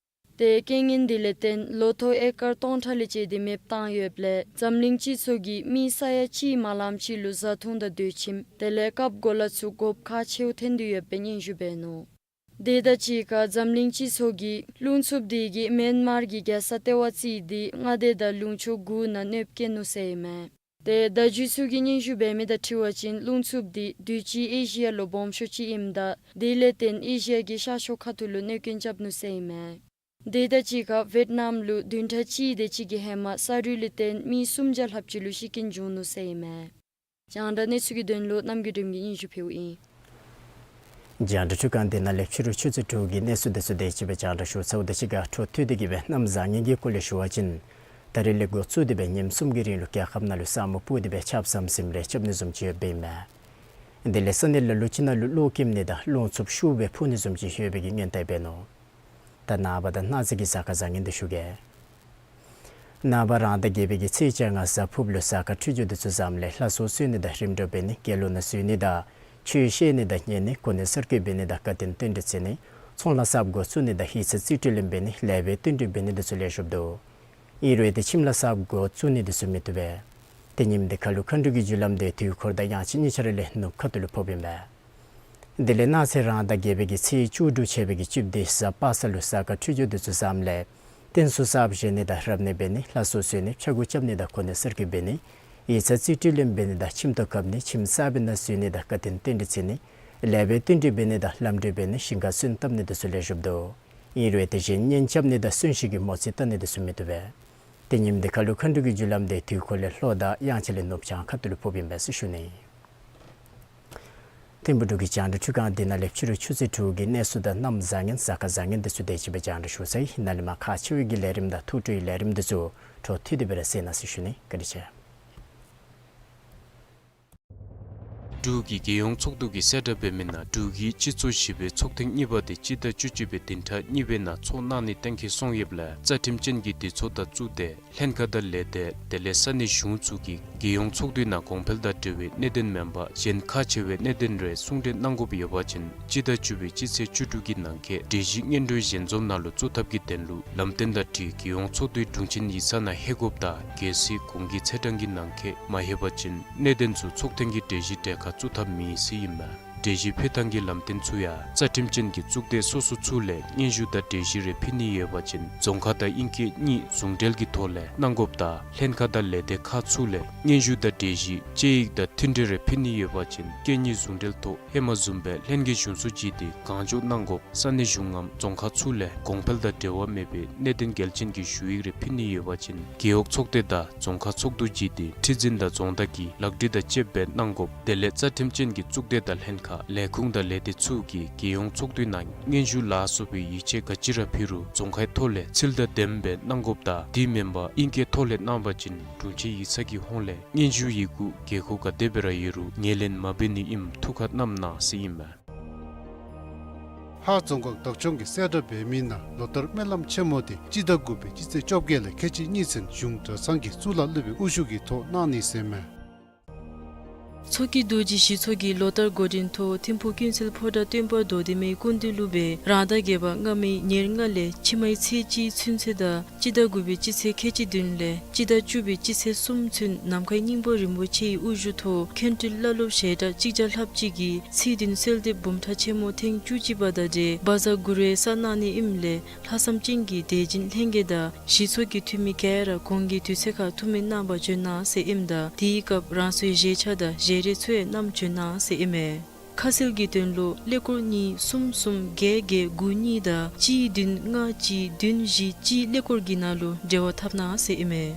ཏེ་རྐྱེན་ངན་དེ་ལས་བརྟེན་ལོ་ཐོག་ཨེ་ཀར་སྟོང་ཕྲག་ལས་བཅད་དེ་མེདཔ་བཏང་ཡོདཔ་ལས་འཛམ་གླིང་སྤྱི་ཚོགས་ཀྱིས་མི་ས་ཡ་གཅིག་མ་ལངམ་ཅིག་ལུ་བཟའ་འཐུང་དང་སྡོད་ཁྱིམ་དེ་ལས་རྐབ་གོ་ལ་ཚུ་དགོཔ་ཁག་ཆེཝ་ཐོན་ཏེ་ཡོདཔ་སྦེ་སྙན་ཞུ་འབད་ནུག། དེ་དང་གཅིག་ཁར་འཛམ་གླིང་སྤྱི་ཚོགས་ཀྱིས་རླུང་འཚུབ་དེ་གིས་མེན་མར་གྱི་རྒྱལ་ས་ལྟེ་བ་རྩིས་ཏེ་མངའ་སྡེ་དང་ལུང་ཕྱོགས་དགུ་ནང་གནོདཔ་བཀལ་ནུག་ཟེར་ཨིན་མས། ཏེ་བརྡ་བརྒྱུད་ཚུ་གིས་སྙན་ཞུ་འབད་མི་དང་འཁྲིལ་བ་ཅིན་རླུང་འཚུབ་དེ་དུས་ཅི་ཨེ་ཤི་ཡ་ལུ་སྦོམ་ཤོས་ཅིག་ཨིནམ་ད་དེ་ལས་བརྟེན་ཨེ་ཤི་ཡ་གི་ཤར་ཕྱོགས་ཁ་ཐུག་ལུ་གནོད་སྐྱོན་རྐྱབ་ནུག་ཟེར་ཨིན་མས། དེ་དང་གཅིག་ཁར་ཝིཊ་ནམ་ལུ་བདུན་ཕྲག་གཅིག་དེ་ཅིག་གི་ཧེ་མ་ས་རུད་ལས་བརྟེན་མི་སུམ་བརྒྱ་ལྷགཔ་ཅིག་ལུ་ཤི་རྐྱེན་བྱུང་ནུག་ཟེར་ཨིན་མས། རྒྱང་བསྒྲགས་གནས་ཚུལ་གྱི་དོན་ལུ་རྣམ་རྒྱལ་སྒྲོལམ་གྱིས་སྙན་ཞུ་ཕུལཝ་ཨིན། རྒྱང་བསྒྲགས་འཕྲུལ་ཁང་འདི་ནང་ལས་ཕྱི་རུ་ཆུ་ཚོད་དྲུག་གི་གནས་ཚུལ་དེ་ཚུ་དེ་ཅིག་སྦེ་རྒྱང་བསྒྲགས་ཞུ་ཚརཝ་དང་གཅིག་ཁར་འཕྲོ་མཐུད་དེ་གིས་སྦེ་གནམ་བཟང་ངན་གྱི་སྐོར་ལས་ཞུ་བ་ཅིན་ད་རིས་ལས་འགོ་བཙུགས་ཏེ་སྦེ་ཉིནམ་གསུམ་གྱི་རིང་ལུ་རྒྱལ་ཁབ་ནང་ལུ་ས་སྨུག་སྤུབས་ཏེ་སྦེ་ཆརཔ་ཟམ་ཟིམ་རེ་རྐྱབ་ནི་བཟུམ་ཅིག་ཡོདཔ་ཨིན་མས། དེ་ལས་ས་གནས་ལ་ལུ་ཅིག་ནང་ལུ་གློག་འཁྱུག་ནི་དང་རླུང་འཚུབ་ཤུགས་སྦེ་འཕུ་ནི་བཟུམ་ཅིག་ཡོད་པའི་གི་སྔོན་བརྡ་འབད་ནུག། ད་ནངས་པ་དང་གནངས་ཚེ་གི་གཟའ་སྐར་བཟང་ངན་འདི་ཞུ་གེ། ནངས་པ་རང་ཟླ་བརྒྱད་པའི་གི་ཚེས་བཅོ་ལྔ་གཟའ་ཕུརཔ་ལུ་གཟའ་སྐར་འཕྲོད་སྦྱོར་འདི་ཚུ་བཟངམ་ལས་ལྷ་གསོལ་གསོལ་ནི་དང་རིམ་གྲོ་འབད་ནི་དགེ་སློང་ནང་འཛུལ་ནི་དང་ཆོས་བཤད་ནི་དང་ཉན་ནི་གོ་གནས་གསར་བསྐོ་འབད་ནི་དང་བཀའ་དྲིན་རྟེན་འབྲེལ་བརྩི་ནི་ཚོང་ལཱ་གསརཔ་འགོ་བཙུགས་ནི་དང་ཡིག་ཚང་རྩིས་སྤྲོད་ལེན་འབད་ནི་ལེགས་པའི་བསྟུན་གྲོས་འབད་ནི་འདི་ཚུ་ལེགས་ཤོམ་འདུག། ཨིན་རུང་ཏེ་ཁྱིམ་ལཱ་གསརཔ་འགོ་བཙུགས་ནི་འདི་ཚུ་མི་བཏུབ་པས། ཏེ་ཉིནམ་འདི་ཁ་ལུ་མཁའ་འགྲོ་གི་རྒྱུ་ལམ་དེ་དུས་འཁོར་དང་དབྱངས་ཅན་གཉིས་ཆ་ར་ལས་ནུབ་ཁ་ཐུག་ལུ་ཕོགཔ་ཨིན་པས། དེ་ལས་གནངས་ཚེ་རང་ཟླ་བརྒྱད་པའི་གི་ཚེས་བཅུ་དྲུག་ཆད་པའི་གི་བཅུ་བདུན་གཟའ་པ་སངས་ལུ་གཟའ་སྐར་འཕྲོད་སྦྱོར་འདི་ཚུ་བཟངམ་ལས་རྟེན་གསུམ་གསརཔ་བཞེངས་ནི་དང་རབ་གནས་འབད་ནི་ལྷ་གསོལ་གསོལ་ནི་ཕྱྭ་འགུགས་རྐྱབ་ནི་དང་གོ་གནས་གསར་བསྐོ་འབད་ནི་ཡིག་ཚང་རྩིས་སྤྲོད་ལེན་འབད་ནི་དང་ཁྱིམ་ཐོག་བཀབ་ནི་ཁྱིམ་གསར་པའི་ནང་འཛུལ་ནི་དང་བཀའ་དྲིན་རྟེན་འབྲེལ་བརྩི་ནི་ལེགས་པའི་བསྟུན་གྲོས་འབད་ནི་དང་ལམ་འགྲུལ་འབད་ནི་ཞིང་ཁ་སོན་བཏབ་ནི་འདི་ཚུ་ལེགས་ཤོམ་འདུག། ཨིན་རུང་ཏེ་གཞན་གཉེན་རྐྱབ་ནི་དང་གསོན་གཤིན་གྱི་མོ་རྩིས་བལྟ་ནི་འདི་ཚུ་མི་བཏུབ་པས། ཏེ་ཉིནམ་འདི་ཁ་ལུ་མཁའ་འགྲོ་གི་རྒྱུ་ལམ་དེ་དུས་འཁོར་ལས་ལྷོ་དང་དབྱངས་ཅན་ལས་ནུབ་བྱང་ཁ་ཐུག་ལུ་ཕོགཔ་ཨིན་པས་ཟེར་ཞུ་ནི། ཐིམ་ཕུག་འབྲུག་གི་རྒྱང་བསྒྲགས་འཕྲུལ་ཁང་འདི་ནང་ལས་ཕྱི་རུ་ཆུ་ཚོད་དྲུག་གི་གནས་ཚུལ་དང་གནམ་བཟང་ངན་གཟའ་སྐར་བཟང་ངན་འདི་ཚུ་དེ་ཅིག་སྦེ་རྒྱང་བསྒྲགས་ཞུ་ཚར་ཡི། ནཱ་ལས་མར་ཁག་ཆེ་བའི་གི་ལས་རིམ་དང་ཐུགས་སྤྲོའི་ལས་རིམ་འདི་ཚུ་འཕྲོ་མཐུད་དེ་སྦེ་ར་གསན་གནང་ཟེར་ཞུ་ནི། བཀའ་དྲིན་ཆེ། འབྲུག་གི་རྒྱལ་ཡོངས་ཚོགས་འདུ་གིས་གསལ་བསྒྲགས་འབད་མི་ནང་འབྲུག་གི་སྤྱི་ཚོགས་བཞི་པའི་ཚོགས་ཐེངས་གཉིས་པ་དེ་སྤྱི་ཟླ་བཅུ་གཅིག་པའི་བདུན་ཕྲག་གཉིས་པའི་ནང་ཚོགས་གནང་ནི་གཏན་འཁེལ་སོང་ཡོདཔ་ལས་རྩ་ཁྲིམས་ཅན་གྱི་སྡེ་ཚོགས་དང་གཙུག་སྡེ་ལྷན་ཁག་དང་ལས་སྡེ་དེ་ལས་ས་གནས་གཞུང་ཚུ་གིས་རྒྱལ་ཡོངས་ཚོགས་འདུའི་ནང་གོང་འཕེལ་དང་འབྲེལ་བའི་གནད་དོན་མེན་པར་གཞན་ཁག་ཆེ་བའི་གནད་དོན་རེ་གསུང་གྲོས་གནང་དགོཔ་ཡོད་པ་ཅིན་སྤྱི་ཟླ་བཅུ་པའི་སྤྱི་ཚེས་བཅུ་དྲུག་གི་ནང་འཁོད་གྲོས་གཞི་སྙན་སྒྲོན་ཞལ་འཛོམས་ནང་ལུ་བཙུགས་ཐབས་ཀྱི་དོན་ལུ་ལམ་སྟོན་དང་འཁྲིལ་རྒྱལ་ཡོངས་ཚོགས་འདུའི་དྲུང་ཆེན་ཡིག་ཚང་ནང་ལྷོད་དགོཔ་དང་གལ་སྲིད་གོང་གི་ཚེས་གྲངས་ཀྱི་ནང་འཁོད་མ་ལྷོད་པ་ཅིན་གནད་དོན་ཚུ་ཚོགས་ཐེངས་ཀྱི་གྲོས་གཞི་གྲལ་ཁར་བཙུགས་ཐབས་མེད་ཟེར་ཨིན་མས། གྲོས་གཞི་ཕུལ་ཐངས་ཀྱི་ལམ་སྟོན་ཚུ་ཡང་རྩ་ཁྲིམས་ཅན་གྱི་གཙུག་སྡེ་སོ་སོ་ཚུ་ལས་སྙན་ཞུ་དང་གྲོས་གཞི་རེ་ཕུལ་ནི་ཡོད་པ་ཅིན་རྫོང་ཁ་དང་དབྱིན་སྐད་གཉིས་ཟུང་འབྲེལ་གྱི་ཐོག་ལས་གནང་དགོཔ་དང་ལྷན་ཁག་དང་ལས་སྡེ་ཁག་ཚུ་ལས་སྙན་ཞུ་དང་གྲོས་གཞི་དཔྱད་ཡིག་དང་མཐུན་འབྲེལ་རེ་ཕུལ་ནི་ཡོད་པ་ཅིན་སྐད་གཉིས་ཟུང་འབྲེལ་ཐོག་ཧེ་མ་བཟུམ་སྦེ་ལྷན་རྒྱས་གཞུང་ཚོགས་བརྒྱུད་དེ་གང་མགྱོགས་གནང་དགོཔ། ས་གནས་གཞུང་ངམ་རྫོང་ཁག་ཚུ་ལས་གོང་འཕེལ་དང་འབྲེལ་བ་མེད་པའི་གནད་དོན་གལ་ཆེན་གྱི་ཞུ་ཡིག་རེ་ཕུལ་ནི་ཡོད་པ་ཅིན་རྒེད་འོག་ཚོགས་སྡེ་དང་རྫོང་ཁག་ཚོགས་འདུ་བརྒྱུད་དེ་ཁྲི་འཛིན་དང་རྫོང་བདག་གི་ལག་བྲིས་དང་བཅསཔ་སྦེ་གནང་དགོཔ། དེ་ལས་རྩ་ཁྲིམས་ཅན་གྱི་གཙུག་སྡེ་དང་ལྷན་ཁག་ ལས་ཁུངས་དང་ལས་སྡེ་ཚུ་གིས་རྒྱལ་ཡོངས་ཚོགས་འདུའི་ནང་སྙན་ཞུ་ལ་སོགས་པའི་ཡིག་ཆ་ག་ཅི་ར་ཕུལ་རུང་རྫོང་ཁའི་ཐོག་ལས་ཚུལ་དང་ལྡནམ་སྦེ་གནང་དགོཔ་དང་དེ་མེན་པར་ཨིང་སྐད་ཐོག་ལས་གནང་བ་ཅིན་དྲུང་ཆེ་ཡིག་ཚང་གི་ཧོངས་ལས་སྙན་ཞུ་ཡི་གུ་དགོས་མཁོ་ག་དེ་སྦེ་ར་ཡོད་རུང་ངོས་ལེན་མ་འབད་ནི་ཨིནམ་ཐུགས་ཁར་བསྣམ་གནང་ཟེར་ཨིན་མས། ལྷ་རྫོང་ཁག་བདག་སྐྱོང་གིས་གསལ་བསྒྲགས་འབད་མི་ནང་ལོ་ལྟར་སྨོན་ལམ་ཆེན་མོ་དེ་སྤྱི་ཟླ་དགུ་པའི་སྤྱི་ཚེས་བཅོ་བརྒྱད་ལས་ཁལ་གཅིག་གཉིས་ཚུན་གཞུང་གྲྭ་ཚང་གི་གཙུག་ལག་སློབ་དཔོན་དབུ་བཞུགས་ཀྱི་ཐོག་གནང་ནི་ཟེར་མས། མཚོ་སྐྱེས་རྡོ་རྗེ་གཞི་ཚོགས་ཀྱིས་ལོ་ལྟར་འགོ་འདྲེན་ཐོག་ཐིམ་ཕུག་ཀུན་གསལ་ཕོ་བྲང་སྟོན་པ་རྡོར་ལྡན་མའི་སྐུ་མདུན་ལུ་སྦེ་རང་ཟླ་བརྒྱད་པ་སྔ་མའི་ཉེར་ལྔ་ལས་ཕྱི་མའི་ཚེས་གཅིག་ཚུན་ཚོད་དང་སྤྱི་ཟླ་དགུ་པའི་སྤྱི་ཚེས་ཁལ་གཅིག་བདུན་ལས་སྤྱི་ཟླ་བཅུ་པའི་སྤྱི་ཚེས་གསུམ་ཚུན་ནམ་མཁའི་སྙིང་པོ་རིན་པོ་ཆེའི་དབུ་བཞུགས་ཐོག་མཁན་སྤྲུལ་བླ་སློབ་ཞལ་གྲངས་གཅིག་བརྒྱ་ལྷགཔ་ཅིག་གིས་ཚེས་བདུན་གསོལ་འདེབས་འབུམ་ཕྲག་ཆེན་མོ་ཐེངས་བཅུ་གཅིག་པ་དང་འབྲེལ་བཛྲ་གུ་རུའི་སར་གནང་ནི་ཨིནམ་ལས་ལྷག་བསམ་ཅན་གྱི་དད་སྦྱིན་ལྷན་རྒྱས་དང་གཞི་ཚོགས་ཀྱི་འཐུས་མི་ག་ར་གོང་གི་དུས་ཚོད་ཁར་ཐུགས་སྨོན་གནང་བར་བྱོན་གནང་ཟེར་ཨིནམ་ད་དེའི་སྐབས་རང་སོའི་བཞེས་ཆས་དང་བཞེས་རས་ཚུ་ཡང་བསྣམས་བྱོན་གནང་ཟེར་ཨིན་མས། ཁ་གསལ་གྱི་དོན་ལུ་ཀླད་ཀོར་གཉིས་གསུམ་གསུམ་བརྒྱད་བརྒྱད་དགུ་གཉིས་དང་གཅིག་བདུན་ལྔ་གཅིག་བདུན་བཞི་གཅིག་ཀླད་ཀོར་གྱི་ནང་ལུ་འབྲེལ་བ་འཐབ་གནང་ཟེར་ཨིན་མས།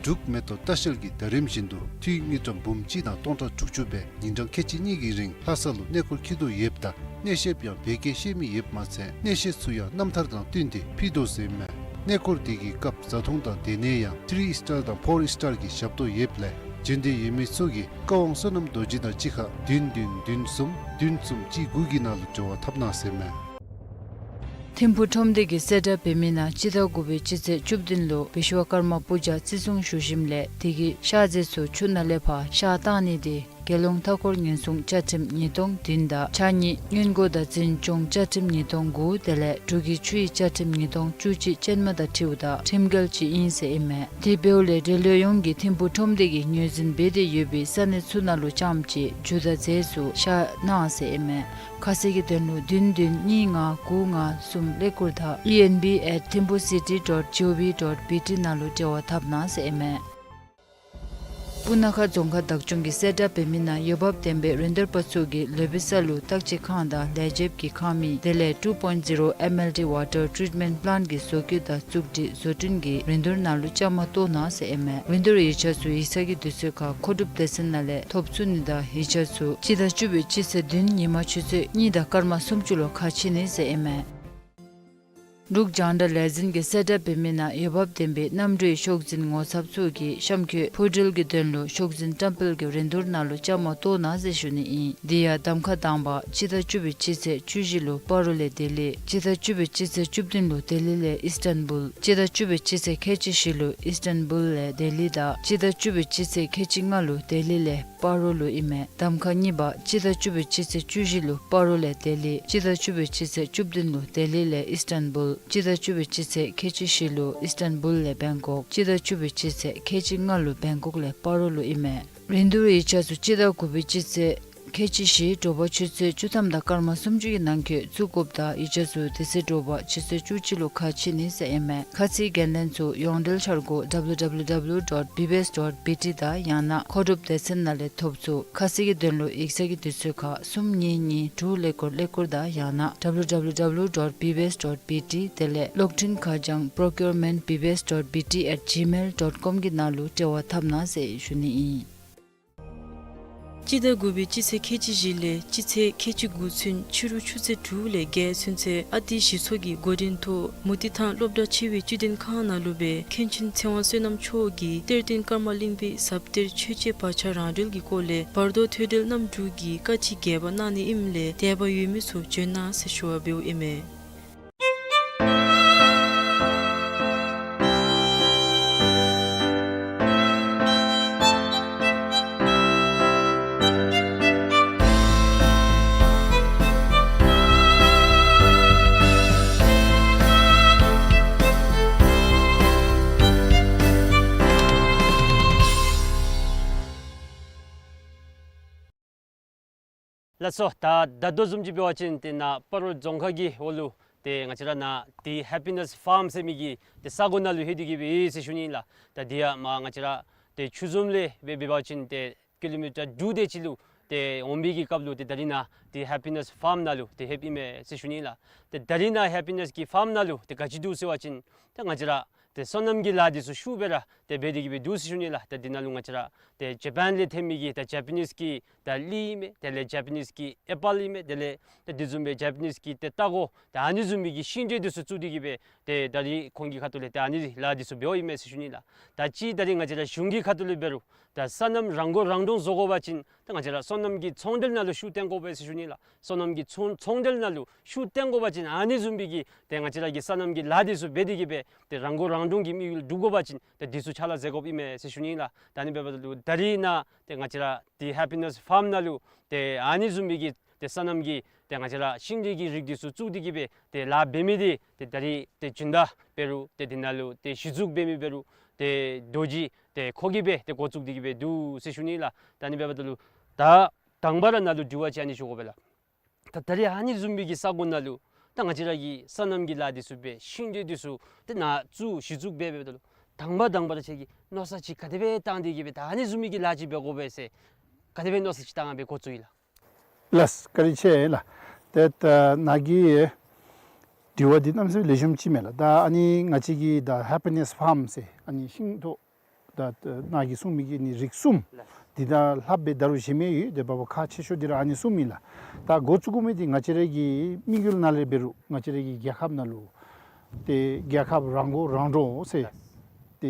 འབྲུག་མེ་ཏོག་ལྟ་བཤལ་གྱིས་ཟླ་རིམ་བཞིན་དུ་འཐུས་དངུལ་ཀྲམ་འབུམ་གཅིག་དང་སྟོང་ཕྲག་དྲུག་ཅུ་སྦེ་ཉིན་གྲངས་ཁལ་གཅིག་གཉིས་ཀྱི་རིང་ལྷ་ས་ལུ་གནས་སྐོར་འཁྱིད་དོ་ཡོདཔ་ད་གནས་བཤདཔ་ཡང་བོད་སྐད་ཤེས་མི་ཡོདཔ་མ་ཚད་གནས་བཤད་ཚུ་ཡང་རྣམ་ཐར་དང་བསྟུན་ཏེ་ཕུལ་དོ་ཟེར་མས། གནས་སྐོར་དེ་གི་སྐབས་བཟའ་འཐུང་དང་སྡོད་གནས་ཡང་ཐི་རི་སི་ཊར་དང་ཕོར་སི་ཊར་གྱི་ཞབས་ཏོག་ཡོདཔ་ལས་བྱོན་འདོད་ཡོད་མི་ཚུ་གིས་བཀའ་དབང་བསོད་ནམས་རྡོ་རྗེ་དང་གཅིག་ཁར་བདུན་བདུན་བདུན་གསུམ་བདུན་གསུམ་གཅིག་དགུ་གི་ནང་ལུ་འབྲེལ་བ་འཐབ་གནང་ཟེར་མས། ཐིམ་ཕུག་ཁྲོམ་སྡེ་གིས་གསལ་བསྒྲགས་འབད་མི་ནང་སྤྱི་ཟླ་དགུ་པའི་སྤྱི་ཚེས་བཅུ་བདུན་ལུ་བི་ཤྭ་ཀརྨ་པུ་ཇ་བརྩི་སྲུང་ཞུ་ཞིནམ་ལས་དེ་གི་གཤག་རྫས་ཚུ་ཆུ་ནང་ལས་ཕར་གཤག་བཏང་ནི་དེ་དགེ་སློང་མཐའ་འཁོར་ཉེན་སྲུང་བཅའ་ཁྲིམས་ཉིས་སྟོང་བདུན་དང་ཕྱགས་སྙིགས་སྔོན་འགོག་དང་འཛིན་སྐྱོང་བཅའ་ཁྲིམས་ཉིས་སྟོང་དགུ་དེ་ལས་འབྲུག་གི་ཆུའི་བཅའ་ཁྲིམས་ཉིས་སྟོང་བཅུ་གཅིག་ཅན་མ་དང་འཁྲིལཝ་ད་ཁྲིམས་འགལ་ཅིག་ཨིན་ཟེར་ཨིན་མས། དེ་འབདཝ་ལས་འབྲེལ་ཡོད་ཡོངས་ཀྱིས་ཐིམ་ཕུག་ཁྲོམ་སྡེ་གིས་ངོས་འཛིན་འབད་དེ་ཡོད་པའི་ས་གནས་ཚུ་ནང་ལུ་རྐྱངམ་ཅིག་རྒྱུ་དང་རྫས་ཚུ་གཤག་གནང་ཟེར་ཨིན་མས། ཁ་གསལ་གྱི་དོན་ལུ་བདུན་བདུན་གཉིས་ལྔ་དགུ་ལྔ་གསུམ་ཀླད་ཀོར་དང་ཨི་ཨེན་བི་ཨེཊ་ཐིམ་ཕུག་སི་ཊི་ཌོཊ་ཇི་ཨོ་ཝི་ཌོཊ་བི་ཊི་ནང་ལུ་འབྲེལ་བ་འཐབ་གནང་ཟེར་ཨིན་མས། སྤུ་ན་ཁ་རྫོང་ཁག་བདག་སྐྱོང་གིས་གསལ་བསྒྲགས་འབད་མི་ནང་འོས་འབབ་ལྡན་པའི་རིན་བསྡུར་པ་ཚུ་གིས་ལོ་པའི་ས་ལུ་བརྟག་དཔྱད་ཁང་དང་ལས་བྱེདཔ་གི་ཁང་མིག་དེ་ལས་ཊུ་པོའིནཊ་ཛི་རོ་ཨེམ་ཨེལ་ཌི་ཝ་ཊར་ཊྲིཊ་མེནཊ་པི་ལཱནཊ་གི་བཟོ་བཀོད་དང་བཙུགས་སྒྲིག་བཟོ་སྐྲུན་གྱི་རིན་བསྡུར་ནང་ལུ་བཅའ་མར་གཏོགས་གནང་ཟེར་ཨིན་མས། རིན་བསྡུར་ཡིག་ཆ་ཚུ་ཡིག་ཚང་གི་དུས་ཚོད་ཁར་མཁོ་སྒྲུབ་སྡེ་ཚན་ནང་ལས་ཐོབ་ཚུགས་ནི་དང་ཡིག་ཆ་ཚུ་སྤྱི་ཟླ་བཅུ་པའི་སྤྱི་ཚེས་བདུན་ཉིན་མ་ཆུ་ཚོད་གཉིས་དང་སྐར་མ་སུམ་ཅུ་ལུ་ཁ་ཕྱེ་ནི་ཟེར་ཨིན་མས། འབྲུག་རྒྱང་བསྒྲགས་ལས་འཛིན་གྱིས་གསལ་བསྒྲགས་འབད་མི་ནང་འོས་འབབ་ལྡན་པའི་གནམ་གྲུའི་ཤོག་འཛིན་ངོ་ཚབ་ཚུ་གིས་གཤམ་འཁོད་འཕུར་འགྲུལ་གྱི་དོན་ལུ་ཤོག་འཛིན་བཀྲམ་སྤེལ་གྱི་རིན་བསྡུར་ནང་ལུ་བཅའ་མར་གཏོགས་གནང་ཟེར་ཞུ་ནི་ཨིན། དེ་ཡང་གདམ་ཁ་དང་པ་སྤྱི་ཟླ་བཅུ་པའི་སྤྱི་ཚེས་བཅུ་བཞི་ལུ་སྤ་རོ་ལས་ལྡི་ལི། སྤྱི་ཟླ་བཅུ་པའི་སྤྱི་ཚེས་བཅུ་བདུན་ལུ་ལྡི་ལི་ལས་ཨིསི་ཊན་བུལ། སྤྱི་ཟླ་བཅུ་པའི་སྤྱི་ཚེས་ཁལ་གཅིག་བཞི་ལུ་ཨིསི་ཊན་བུལ་ལས་ལྡི་ལི་དང་སྤྱི་ཟླ་བཅུ་པའི་སྤྱི་ཚེས་ཁལ་གཅིག་ལྔ་ལུ་ལྡི་ལི་ལས་སྤ་རོ་ལུ་ཨིན་མས། གདམ་ཁ་གཉིས་པ་སྤྱི་ཟླ་བཅུ་པའི་སྤྱི་ཚེས་བཅུ་བཞི་ལུ་སྤ་རོ་ལས་ལྡི་ལི། སྤྱི་ཟླ་བཅུ་པའི་སྤྱི་ཚེས་བཅུ་བདུན་ལུ་ལྡི་ལི་ལས་ཨིསི་ཊན་བུལ། སྤྱི་ཟླ་བཅུ་པའི་སྤྱི་ཚེས་ཁལ་གཅིག་བཞི་ལུ་ཨིསི་ཊན་བུལ་ལས་བེང་ཀོག། སྤྱི་ཟླ་བཅུ་པའི་སྤྱི་ཚེས་ཁལ་གཅིག་ལྔ་ལུ་བེང་ཀོག་ལས་སྤ་རོ་ལུ་ཨིན་མས། རིན་བསྡུར་ཡིག་ཆ་ཚུ་སྤྱི་ཟླ་དགུ་པའི་སྤྱི་ཚེས་ཁལ་གཅིག་བཞི་དྲོ་པ་ཆུ་ཚོད་བཅུ་ཐམ་དང་སྐར་མ་སུམ་ཅུ་གི་ནང་འཁོད་བཙུགས་དགོཔ་དང་ཡིག་ཆ་ཚུ་དེ་ཚེ་དྲོ་པ་ཆུ་ཚོད་བཅུ་གཅིག་ལུ་ཁ་ཕྱེ་ནི་ཟེར་ཨིན་མས། ཁ་ཚིག་འགན་ལེན་ཚུ་ཡོངས་འབྲེལ་འཆར་སྒོ་ཌབ་ལུ་ཌབ་ལུ་ཌབ་ལུ་ཌོཊ་བི་བི་ཨེསི་ཌོཊ་བི་ཊི་དང་ཡང་ན་མཁོ་སྒྲུབ་སྡེ་ཚན་ནང་ལས་ཐོབ་ཚུགས། ཁ་གསལ་གྱི་དོན་ལུ་ཡིག་ཚང་གི་དུས་ཚོད་ཁར་གསུམ་གཉིས་གཉིས་དྲུག་ཀླད་ཀོར་ཀླད་ཀོར་དང་ཡང་ན་ཌབ་ལུ་ཌབ་ལུ་ཌབ་ལུ་ཌོཊ་བི་བི་ཨེསི་ཌོཊ་བི་ཊི་དེ་ལས་གློག་འཕྲིན་ཁ་བྱང་པོརོ་ཀིའུར་མེནཊ་བི་བི་ཨེསི་ཌོཊ་བི་ཊི་ཨེཊ་ཇི་མེལ་ཌོཊ་ཀོམ་གྱི་ནང་ལུ་འབྲེལ་བ་འཐབ་གནང་ཟེར་ཞུ་ནི་ཨིན། སྤྱི་ཟླ་དགུ་པའི་སྤྱི་ཚེས་ཁལ་གཅིག་བཞི་ལས་སྤྱི་ཚེས་ཁལ་གཅིག་དགུ་ཚུན་ཕྱི་རུ་ཆུ་ཚོད་དྲུག་ལས་བརྒྱད་ཚུན་ཚོད་ཨ་ཏི་གཞི་ཚོགས་ཀྱི་འགོ་འདྲེན་ཐོག་མུ་ཏིག་ཐང་སློབ་གྲྭ་ཆེ་བའི་སྤྱི་དོན་ཁང་ནང་ལུ་སྦེ་མཁན་ཆེན་ཚེ་དབང་བསོད་ནམས་མཆོག་གིས་གཏེར་སྟོན་ཀརྨ་གླིང་པའི་ཟབ་གཏེར་ཆོས་འཆད་བག་ཆགས་རང་གྲོལ་གྱི་སྐོར་ལས་བར་དོ་ཐོས་གྲོལ་རྣམ་དྲུག་གི་བཀའ་ཁྲིད་རྒྱས་པ་གནང་ནི་ཨིནམ་ལས་དད་པ་ཡོད་མི་ཚུ་བྱོན་གནང་ཟེར་ཞུ་བ་འབདཝ་ཨིན་མས། ལགས་སོ། ད་ད་ལྟོ་བཟུམ་ཅིག་འབད་བ་ཅིན་ཏེ་ནཱ་སྤ་རོ་རྫོང་ཁག་གི་འོག་ལུ་ཏེ་ང་བཅས་ར་ནཱ་ཏེ་ཧེ་པི་ནེསི་ཕཱརམ་ཟེར་མི་གི་ཏེ་ས་གོ་ནང་ལུ་ལྷོད་དེ་གི་སྦེ་ཟེར་ཞུ་ནི་ལགས། ད་འདི་ཡང་མར་ང་བཅས་ར་ཏེ་ཆུ་འཛོམས་ལས་སྦེ་འབད་བ་ཅིན་ཏེ་ཀི་ལོ་མི་ཊར་དྲུག་དེ་ཅིག་ལུ་ཏེ་འོང་བའི་གི་སྐབས་ལུ་ཏེ་ད་རིས་ནཱ་ཏེ་ཧེ་པི་ནེསི་ཕཱརམ་ནང་ལུ་ཏེ་ལྷོདཔ་ཨིན་མས་ཟེར་ཞུ་ནི་ལགས། ཏེ་ད་རིས་ནཱ་ཧེ་པི་ནེསི་གི་ཕཱརམ་ནང་ལུ་ཏེ་ག་ཅི་འདུག་ཟེར་བ་ཅིན་ཏེ་ང་བཅས་ར་ ཏེ་སོ་ནམ་གྱི་ལཱ་འདི་ཚུ་ཤུགས་སྦེ་ར་ཏེ་འབད་དེ་གི་སྦེ་འདུག་ཟེར་ཞུ་ནི་ལགས། ཏེ་འདི་ནང་ལུ་ང་བཅས་ར་ཏེ་ཇ་པཱན་ལས་ཐོན་མི་གི་ཏེ་ཇ་པ་ནིས་ཀྱི་ད་ལི་ཨིན་མས། དེ་ལས་ཇ་པ་ནིས་ཀྱི་ཨེ་པཱལ་ཨིན་མས། དེ་ལས་ཏེ་དེ་བཟུམ་སྦེ་ཇ་པ་ནིས་ཀྱི་ཏེ་སྟར་གོ་ཏེ་ཨ་ནི་བཟུམ་མའི་གི་ཤིང་འབྲས་འདི་ཚུ་བཙུགས་ཏེ་གི་སྦེ་ཏེ་ད་རིས་ཁོང་གི་ཁ་ཐུག་ལས་ཏེ་ཨ་ནི་ལཱ་འདི་ཚུ་འབདཝ་ཨིན་མས་ཟེར་ཞུ་ནི་ལགས། ད་ཅི་ད་རིས་ང་བཅས་ར་གཞུང་གི་ཁ་ཐུག་ལས་འབད་རུང་ད་སོ་ནམ་རང་མགོ་རང་འདྲོངས་བཟོ་དགོ་པ་ཅིན་ད་ང་བཅས་ར་སོ་ནམ་གྱི་ཚོང་འབྲེལ་ནང་ལུ་ཤུགས་བཏོན་དགོ་པས་ཟེར་ཞུ་ནི་ལགས། སོ་ནམ་གྱི་ཚོང་ཚོང་འབྲེལ་ནང་ལུ་ཤུགས་བཏོན་དགོ་པ་ཅིན་ཨ་ནི་བཟུམ་སྦེ་གི་ཏེ་ང་བཅས་ར་གི་སོ་ནམ་གྱི་ལཱ་འདི་ཚུ་འབད་དེ་གི་སྦེ་ཏེ་རང་མགོ་རང་འདྲོངས་ཀྱི་དམིགས་ཡུལ་འགྲུབ་དགོ་པ་ཅིན་ཏེ་འདི་ཚུ་ཕྱག་ལཱ་མཛད་དགོཔ་ཨིན་མས་ཟེར་ཞུ་ནི་ལགས། ད་ཨ་ནི་འབདཝ་ད་ལུ་ད་རིས་ནཱ་ཏེ་ང་བཅས་ར་ཏེ་ཧེ་པི་ནེས་ཕཱརམ་ནང་ལུ་ཏེ་ཨ་ནི་བཟུམ་སྦེ་གི་ཏེ་སོ་ནམ་གྱི་ཏེ་ང་བཅས་ར་ཤིང་འབྲས་ཀྱི་རིགས་འདི་ཚུ་བཙུགས་ཏེ་གི་སྦེ་ཏེ་ལཱ་འབད་མི་འདི་ཏེ་ད་རིས་ཏེ་སྦྱིན་བདག་འབད་རུང་ཏེ་འདི་ནང་ལུ་ཏེ་གཞི་བཙུགས་འབད་མི་འབད་རུང་ཏེ་རྡོ་རྗེ་ཏེ་ཁོ་གིས་སྦེ་ཏེ་འགོ་བཙུགས་ཏེ་གི་སྦེ་འདུག་ཟེར་ཞུ་ནི་ལགས། ད་ཨ་ནི་འབདཝ་ད་ལུ་ད་དང་པ་ར་ནཱ་ལུ་དྲི་བ་ཅིག་ཨ་ནི་ཞུ་དགོ་པས་ལགས། ད་ད་རིས་ཨ་ནི་བཟུམ་སྦེ་གི་ས་གོ་ནང་ལུ་ད་ང་བཅས་ར་གི་སོ་ནམ་གྱི་ལཱ་འདི་ཚུ་འབད་ཤིང་འབྲས་འདི་ཚུ་ཏེ་ནཱ་བཙུགས་གཞི་བཙུགས་འབད་འབདཝ་ད་ལུ་དང་པ་དང་པ་ར་ཁྱོད་ཀྱིས་མནོ་བསམ་ཅིག་ག་དེ་སྦེ་བཏང་སྟེ་གི་སྦེ་ད་ཨ་ནི་བཟུམ་སྦེ་གི་ལཱ་ཅིག་འབད་དགོ་པས་ཟེར་ག་དེ་སྦེ་མནོ་བསམ་ཅིག་བཏང་སྦེ་འགོ་བཙུགས་ཡི་ལགས། ལགས་བཀའ་དྲིན་ཆེ་ལགས། ཏེ་ད་ནཱ་གི་དྲི་བ་འདི་གནམ་མེད་ས་མེད་ལེགས་ཤོམ་ཅིག་མས་ལགས། ད་ཨ་ནི་ང་བཅས་ཀྱི་ད་ཧེ་པི་ནེས་ཕཱརམ་ཟེར་ཨ་ནི་ཤིང་ཏོག་ད་ནཱ་གིས་གསུངས་མི་གི་ཨ་ནི་རིགས་གསུམ་འདི་དང་ལྷགཔ་སྦེ་ད་རུང་གཞན་མི་ཡོད། ཏེ་འབདཝ་ཁག་ཆེ་ཤོས་འདི་ར་ཨ་ནི་གསུམ་ཨིན་ལགས། ད་འགོ་བཙུགས་དགོ་མི་འདི་ང་བཅས་ར་གི་དམིགས་ཡུལ་ནང་ལས་འབད་རུང་ང་བཅས་ར་གི་རྒྱལ་ཁབ་ནང་ལུ་ཏེ་རྒྱལ་ཁབ་རང་མགོ་རང་འདྲོངས་ཟེར་ཏེ་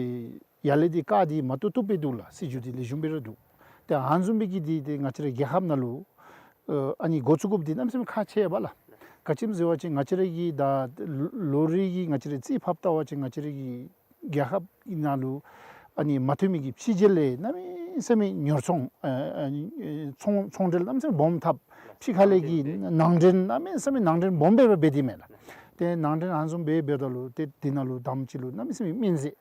ཡར་ལས་འདི་བཀག་སྟེ་མ་བཏུབ་བཏུབ་སྦེ་འདུག་ལགས། སྲིད་བྱུས་འདི་ལེགས་ཤོམ་སྦེ་ར་འདུག། ཏེ་ཨ་ནི་བཟུམ་སྦེ་གི་འདི་ཏེ་ང་བཅས་ར་རྒྱལ་ཁབ་ནང་ལུ་ཨ་ནི་འགོ་བཙུགས་དགོཔ་འདི་གནམ་མེད་ས་མེད་ཁག་ཆེ་བས་ལགས། ག་ཅི་སྨོ་ཟེར་བ་ཅིན་ང་བཅས་ར་གི་ད་ལོ་རེ་གི་ང་བཅས་ར་རྩིས་ཕབ་བལྟ་བ་ཅིན་ང་བཅས་ར་གི་རྒྱལ་ཁབ་ནང་ལུ་ཨ་ནི་མ་ཐོན་མི་གི་ཕྱི་རྒྱལ་ལས་གནམ་མེད་ས་མེད་ཉོ་ཚོང་ཨ་ཨ་ནི་ཚོང་ཚོང་འབྲེལ་གནམ་མེད་ས་མེད་སྦོམ་འཐབ། ཕྱི་ཁ་ལས་ཀྱི་ནང་འདྲེན་གནམ་མེད་ས་མེད་ནང་འདྲེན་སྦོམ་སྦེ་འབད་དེ་མས་ལགས། ཏེ་ནང་འདྲེན་ཨ་ནི་བཟུམ་སྦེ་འབདཝ་ད་ལུ་ཏེ་འདི་ནང་ལུ་དང་པ་ཅིག་ལུ་གནམ་མེད་ས་མེད་སྨན་རྫས་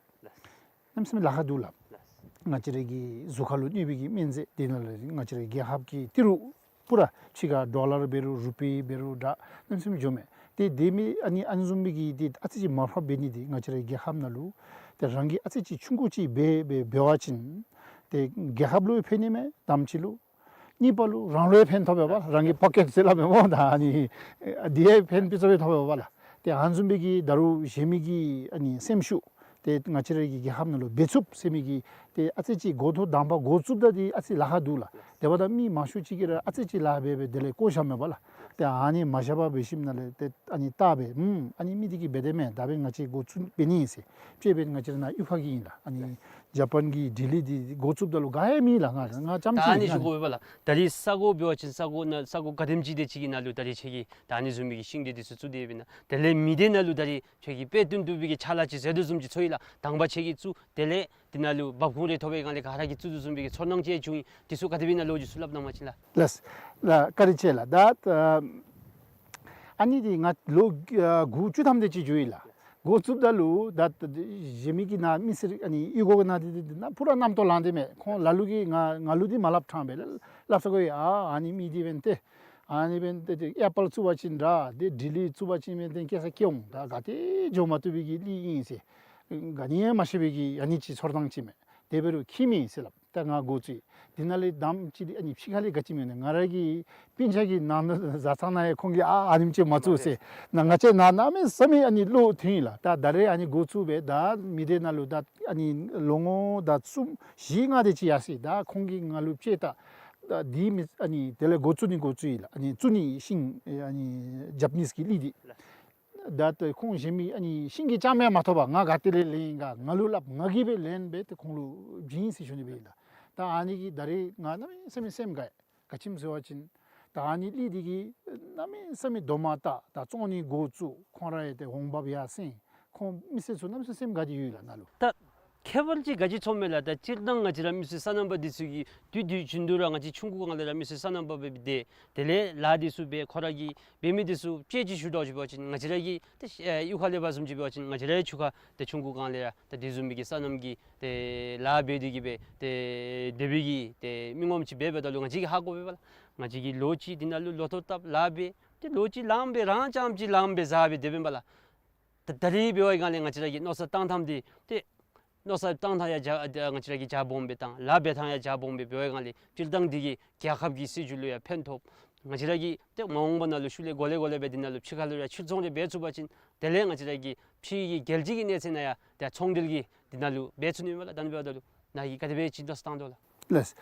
གནམ་མེད་ས་མེད་ལཱ་ཁག་འདུག་ལགས། ང་བཅས་ར་གི་གཟུགས་ཁར་ལུ་གནོད་པའི་གི་སྨན་རྫས་འདི་ནང་ལུ་ང་བཅས་ར་རྒྱལ་ཁབ་ཀྱི་ཏི་རུ་པུ་ར་ཕྱི་ཁར་ཌོ་ལར་འབད་རུང་རུ་པི་འབད་རུང་ད་གནམ་མེད་ས་མེད་འགྱོཝ་མས། ཏེ་དེ་མི་ཨ་ནི་ཨ་ནི་བཟུམ་མའི་གི་ཏེ་ཨ་ཙི་ཅིག་མར་ཕབ་འབད་ནི་འདི་ང་བཅས་ར་རྒྱལ་ཁབ་ནང་ལུ་ཏེ་རང་གིས་ཨ་ཙི་ཅིག་ཆུང་ཀུ་ཅིག་འབད་འབད་འབད་བ་ཅིན་ཏེ་རྒྱལ་ཁབ་ལུ་ཕན་ནི་མས། དང་པ་ཅིག་ལུ། གཉིས་པ་ལུ་རང་ལུ་ཡང་ཕན་ཐོགས་པས་པ་ལགས། རང་གི་པོ་ཀེཊ་ཟེར་སླབ་མས་སྨོ། ད་ཨ་ནི་འདི་ཡང་ཕན་པི་ཚུ་ཡང་ཐོགས་པས་པ་ལགས། ཏེ་ཨ་ནི་བཟུམ་སྦེ་གི་ད་རུང་གཞན་མི་གི་ཨ་ནི་སེམས་ཤུགས་ཏེ་ང་བཅས་ར་གི་རྒྱལ་ཁབ་ནང་ལུ་འབད་ཚུགསཔ་ཟེར་མི་གི་ཏེ་ཨ་ཙི་ཅིག་འགོ་ཐོག་དང་པ་འགོ་བཙུགསཔ་ད་འདི་ཨ་ཙི་ལཱ་ཁག་འདུག་ལགས། དེ་འབདཝ་ད་མི་མང་ཤོས་ཅིག་གིས་ར་ཨ་ཙི་ཅིག་ལཱ་འབད་འབད་དེ་ལས་བཀོ་བཞགཔ་མས་པ་ལགས། ཏེ་ཨ་ནི་མ་བཞག་པར་འབད་ཞིནམ་ལས་ཏེ་ཨ་ནི་བལྟ་སྦེ་ཨུམ་ཨ་ནི་མི་འདི་གིས་འབད་དེ་མས། ད་འབདན་ང་བཅས་འགོ་བཙུགས་འབད་ནི་ཨིན་ཟེར། དཔྱེ་འབདན་ང་བཅས་ར་ནཱ་གཡུས་ཁ་གི་ཨིན་ལགས། ཨ་ནི་ཇ་པཱན་གྱི་ཌི་ལི་འདི་འགོ་བཙུགསཔ་ད་ལུ་ག་ཡང་མེད་ལགས། ང་ང་རྐྱངམ་ད་ཨ་ཅིག་ནི་ཨིན་ཞུ་ལགས། དགོ་པས་པ་ལགས། ད་རིས་ས་གོ་འབད་བ་ཅིན་ས་གོ་ནང་ས་གོ་ག་དེམ་ཅིག་དེ་ཅིག་གི་ནང་ལུ་ད་རིས་ཁྱོད་ཀྱིས་ད་ཨ་ནི་བཟུམ་མའི་གི་ཤིང་འབྲས་འདི་ཚུ་བཙུགས་ཏེ་འབད་ན་དེ་ལས་མི་སྡེ་ནང་ལུ་ད་རིས་ཁྱོད་ཀྱིས་དཔེ་སྟོན་བཏུབ་པའི་གི་ཕྱག་ལཱ་ཅིག་མཛད་དོ་བཟུམ་ཅིག་ཚོར་ཡི་ལགས། དང་པ་ཁྱོད་ཀྱིས་བཙུགས་དེ་ལས་འདི་ནང་ལུ་འབབ་ཁུངས་རེ་ཐོབ་པའི་སྒང་ལས་ག་ར་གིས་བཙུགས་དོ་བཟུམ་སྦེ་གི་ཚོར་སྣང་ཅིག་བྱུང་ཡི། འདི་ཚུ་ག་དེ་སྦེ་ཨིན་ན་ལོ་རྒྱུས་ཚུ་སླབ་གནང་བ་ཅིན་ལགས། ལགས་ལགས། བཀའ་དྲིན་ཆེ་ལགས། ད་ཨ་ནི་འདི་ང་ལོ་ཨ་དགུ་བཅུ་ཐམ་དེ་ཅིག་འགྱོ་ཡི་ལགས། འགོ་བཙུགསཔ་ད་ལུ་ད་གཞན་མི་གི་ནཱ་མི་སེར་ཨ་ནི་གཡུས་སྒོ་གི་ནང་འདི་འདི་ནང་པུ་ར་རྣམ་རྟོག་ལངས་ཏེ་མས། ཁོང་ལ་ལུ་གིས་ང་ང་ལུ་འདི་མ་སླབ་ཕྲང་པས་ལགས། སླབ་ས་གོ་ཡི། ཨ་ཨ་ནི་མི་འདི་འབདན་ཏེ་ཨ་ནི་འབདན་ཏེ་ཏེ་ཨེ་པཱལ་བཙུགས་པ་ཅིན་འདྲ་ཏེ་ཌི་ལི་བཙུགས་པ་ཅིན་འབདན་ཏེ་སྐྱེ་ས་སྐྱེ་འོང་། ད་ག་ཏེ་འགྱོ་མ་བཏུབ་པའི་གི་གླིང་ཨིན་ཟེར། ག་ནི་ཡང་མ་ཤེས་པའི་གི་ཨ་ནི་ཅིག་ཚོར་སྣང་ཅིག་མས། དེ་འབད་རུང་ཁྱད་མེད་ཟེར་སླབ། ད་ང་འགོ་བཙུགས་ཡི། དེ་ནང་ལས་དང་པ་ཅིག་འདི་ཨ་ནི་ཕྱི་ཁ་ལས་ག་ཅི་མེད་ན་ང་ར་གི་སྤུན་ཆ་གི་ནང་ན་བཟའ་ཚང་ནང་ཡང་ཁོང་གིས་ཨ་ཨ་ནེམ་ཅིག་མ་བཙུགས་ཟེར། ནཱ་ང་བཅས་ནཱ་གནམ་མེད་ས་མེད་ཨ་ནི་བློ་མཐུན་ཡི་ལགས། ད་ད་རེས་ཨ་ནི་འགོ་བཙུགས་སྦེ་ད་མི་སྡེ་ནང་ལུ་ད་ཨ་ནི་ལོ་ངོ་ད་གསུམ་བཞི་ལྔ་དེ་ཅིག་ཡར་སོ་ཡི། ད་ཁོང་གིས་ང་ལུ་དཔྱེ་ད་ད་འདི་མི་ཨ་ནི་དེ་ལས་འགོ་བཙུགས་ནི་འགོ་བཙུགས་ཡི་ལགས། ཨ་ནི་བཙུགས་ནི་ཤིང་ཨ་ནི་ཇ་པ་ནིས་ཀྱི་གླི་འདི། ད་ལྟོ་ཁོང་གཞན་མི་ཨ་ནི་ཤིང་གི་རྐྱངམ་ཡང་མ་ཐོབ་པར་ང་ག་ཏེ་ལས་ལེན་ཡི་ག་ང་ལུ་སླབ། ང་གིས་སྦེ་ལེན་སྦེ་ཏེ་ཁོང་ལུ་བྱིན་ཟེར་ཞུ་ནི་སྦེ་ཨིན་ལགས། ད་ཨ་ནི་གིས་ད་རེས་ང་གནམ་མེད་ས་མེད་སེམས་དགའ་ཡི། ག་ཅི་སྨོ་ཟེར་བ་ཅིན་ད་ཨ་ནི་གླི་འདི་གིས་གནམ་མེད་ས་མེད་རྡོག་མ་བཏགས་ད་བཙོང་ནི་འགོ་བཙུགས། ཁོང་ར་ཡང་ཏེ་འོང་འབབ་ཡར་སེང་། ཁོང་མི་སེར་ཚུ་གནམ་མེད་ས་མེད་སེམས་དགའ་སྟེ་ཡོད་ལགས་ནཱ་ལུ། ད་ཁྱད་པར་ཅིག་ག་ཅི་ཚོརཝ་མས་ལགས། ད་སྤྱིར་བཏང་ང་བཅས་ར་མི་སེར་སོ་ནམ་པ་འདི་ཚུ་གིས་དུས་དུས་རྒྱུན་དུ་ར་ང་བཅས་ཆུང་ཀུ་སྒང་ལས་ར་མི་སེར་སོ་ནམ་པ་སྦེ་སྡོད། དེ་ལས་ལཱ་འདི་ཚུ་འབད། ཁོང་ར་གིས་འབད་མི་འདི་ཚུ་དཔྱེ་ཅིག་ཞུ་དོ་ཅིག་འབད་བ་ཅིན་ང་བཅས་ར་གི་ཏེ་ཨེ་གཡུས་ཁ་ལས་འབད་བཟུམ་ཅིག་འབད་བ་ཅིན་ང་བཅས་ར་ཡང་ཆུ་ཁ་ཏེ་ཆུང་ཀུ་སྒང་ལས་ར་ད་དེ་བཟུམ་མའི་གི་སོ་ནམ་གྱི་ཏེ་ལཱ་འབད་དེ་གི་སྦེ་ཏེ་དེ་སྦེ་གི་ཏེ་མི་ངོམ་ཅིག་འབད་འབདཝ་ད་ལུ་ང་བཅས་ཀྱིས་ཧ་གོ་བས་པ་ལགས། ང་བཅས་ཀྱིས་ལོ་གཅིག་འདི་ནང་ལུ་ལོ་ཐོག་བཏབ་ལཱ་འབད། ཏེ་ལོ་གཅིག་ལངམ་སྦེ་རང་རྐྱངམ་ཅིག་ལངམ་སྦེ་བཟའ་སྦེ་སྡོད་པས་པ་ལགས། ད་ད་རེས་འབད་བའི་སྒང་ལས་ང་བཅས་ར་གི་མནོ་བསམ་བཏང་ཐངས་འདི་ཏེ་མནོ་བསམ་བཏང་ཐངས་ཡང་རྒྱ་ང་བཅས་ར་གི་རྒྱ་སྦོམ་སྦེ་བཏང་། ལཱ་འབད་ཐངས་ཡང་རྒྱ་སྦོམ་སྦེ་འབད་བའི་སྒང་ལས་སྤྱིར་བཏང་འདི་གིས་རྒྱལ་ཁབ་ཀྱི་སྲིད་བྱུས་ལུ་ཡང་ཕན་ཐོགས། ང་བཅས་ར་གིས་ཏེ་མ་འོངས་པ་ནང་ལུ་ཤུལ་ལས་འགོ་ལས་འགོ་ལས་སྦེ་འདི་ནང་ལུ་ཕྱི་ཁ་ལུ་ར་ཕྱིར་ཚོང་རེ་འབད་ཚུགས་པ་ཅིན་དེ་ལས་ང་བཅས་ར་གི་ཕྱི་གི་རྒྱལ་སྤྱི་གི་གནས་ཚད་ནང་ཡང་ཏེ་ཚོང་འབྲེལ་གྱི་འདི་ནང་ལུ་འབད་ཚུགས་ནི་མས་ལགས། ད་ཨ་ནི་འབདཝ་ད་ལུ་ནཱ་གིས་ག་དེ་སྦེ་ཅིག་མནོ་བསམ་བཏང་དོ་ལགས། ལགས།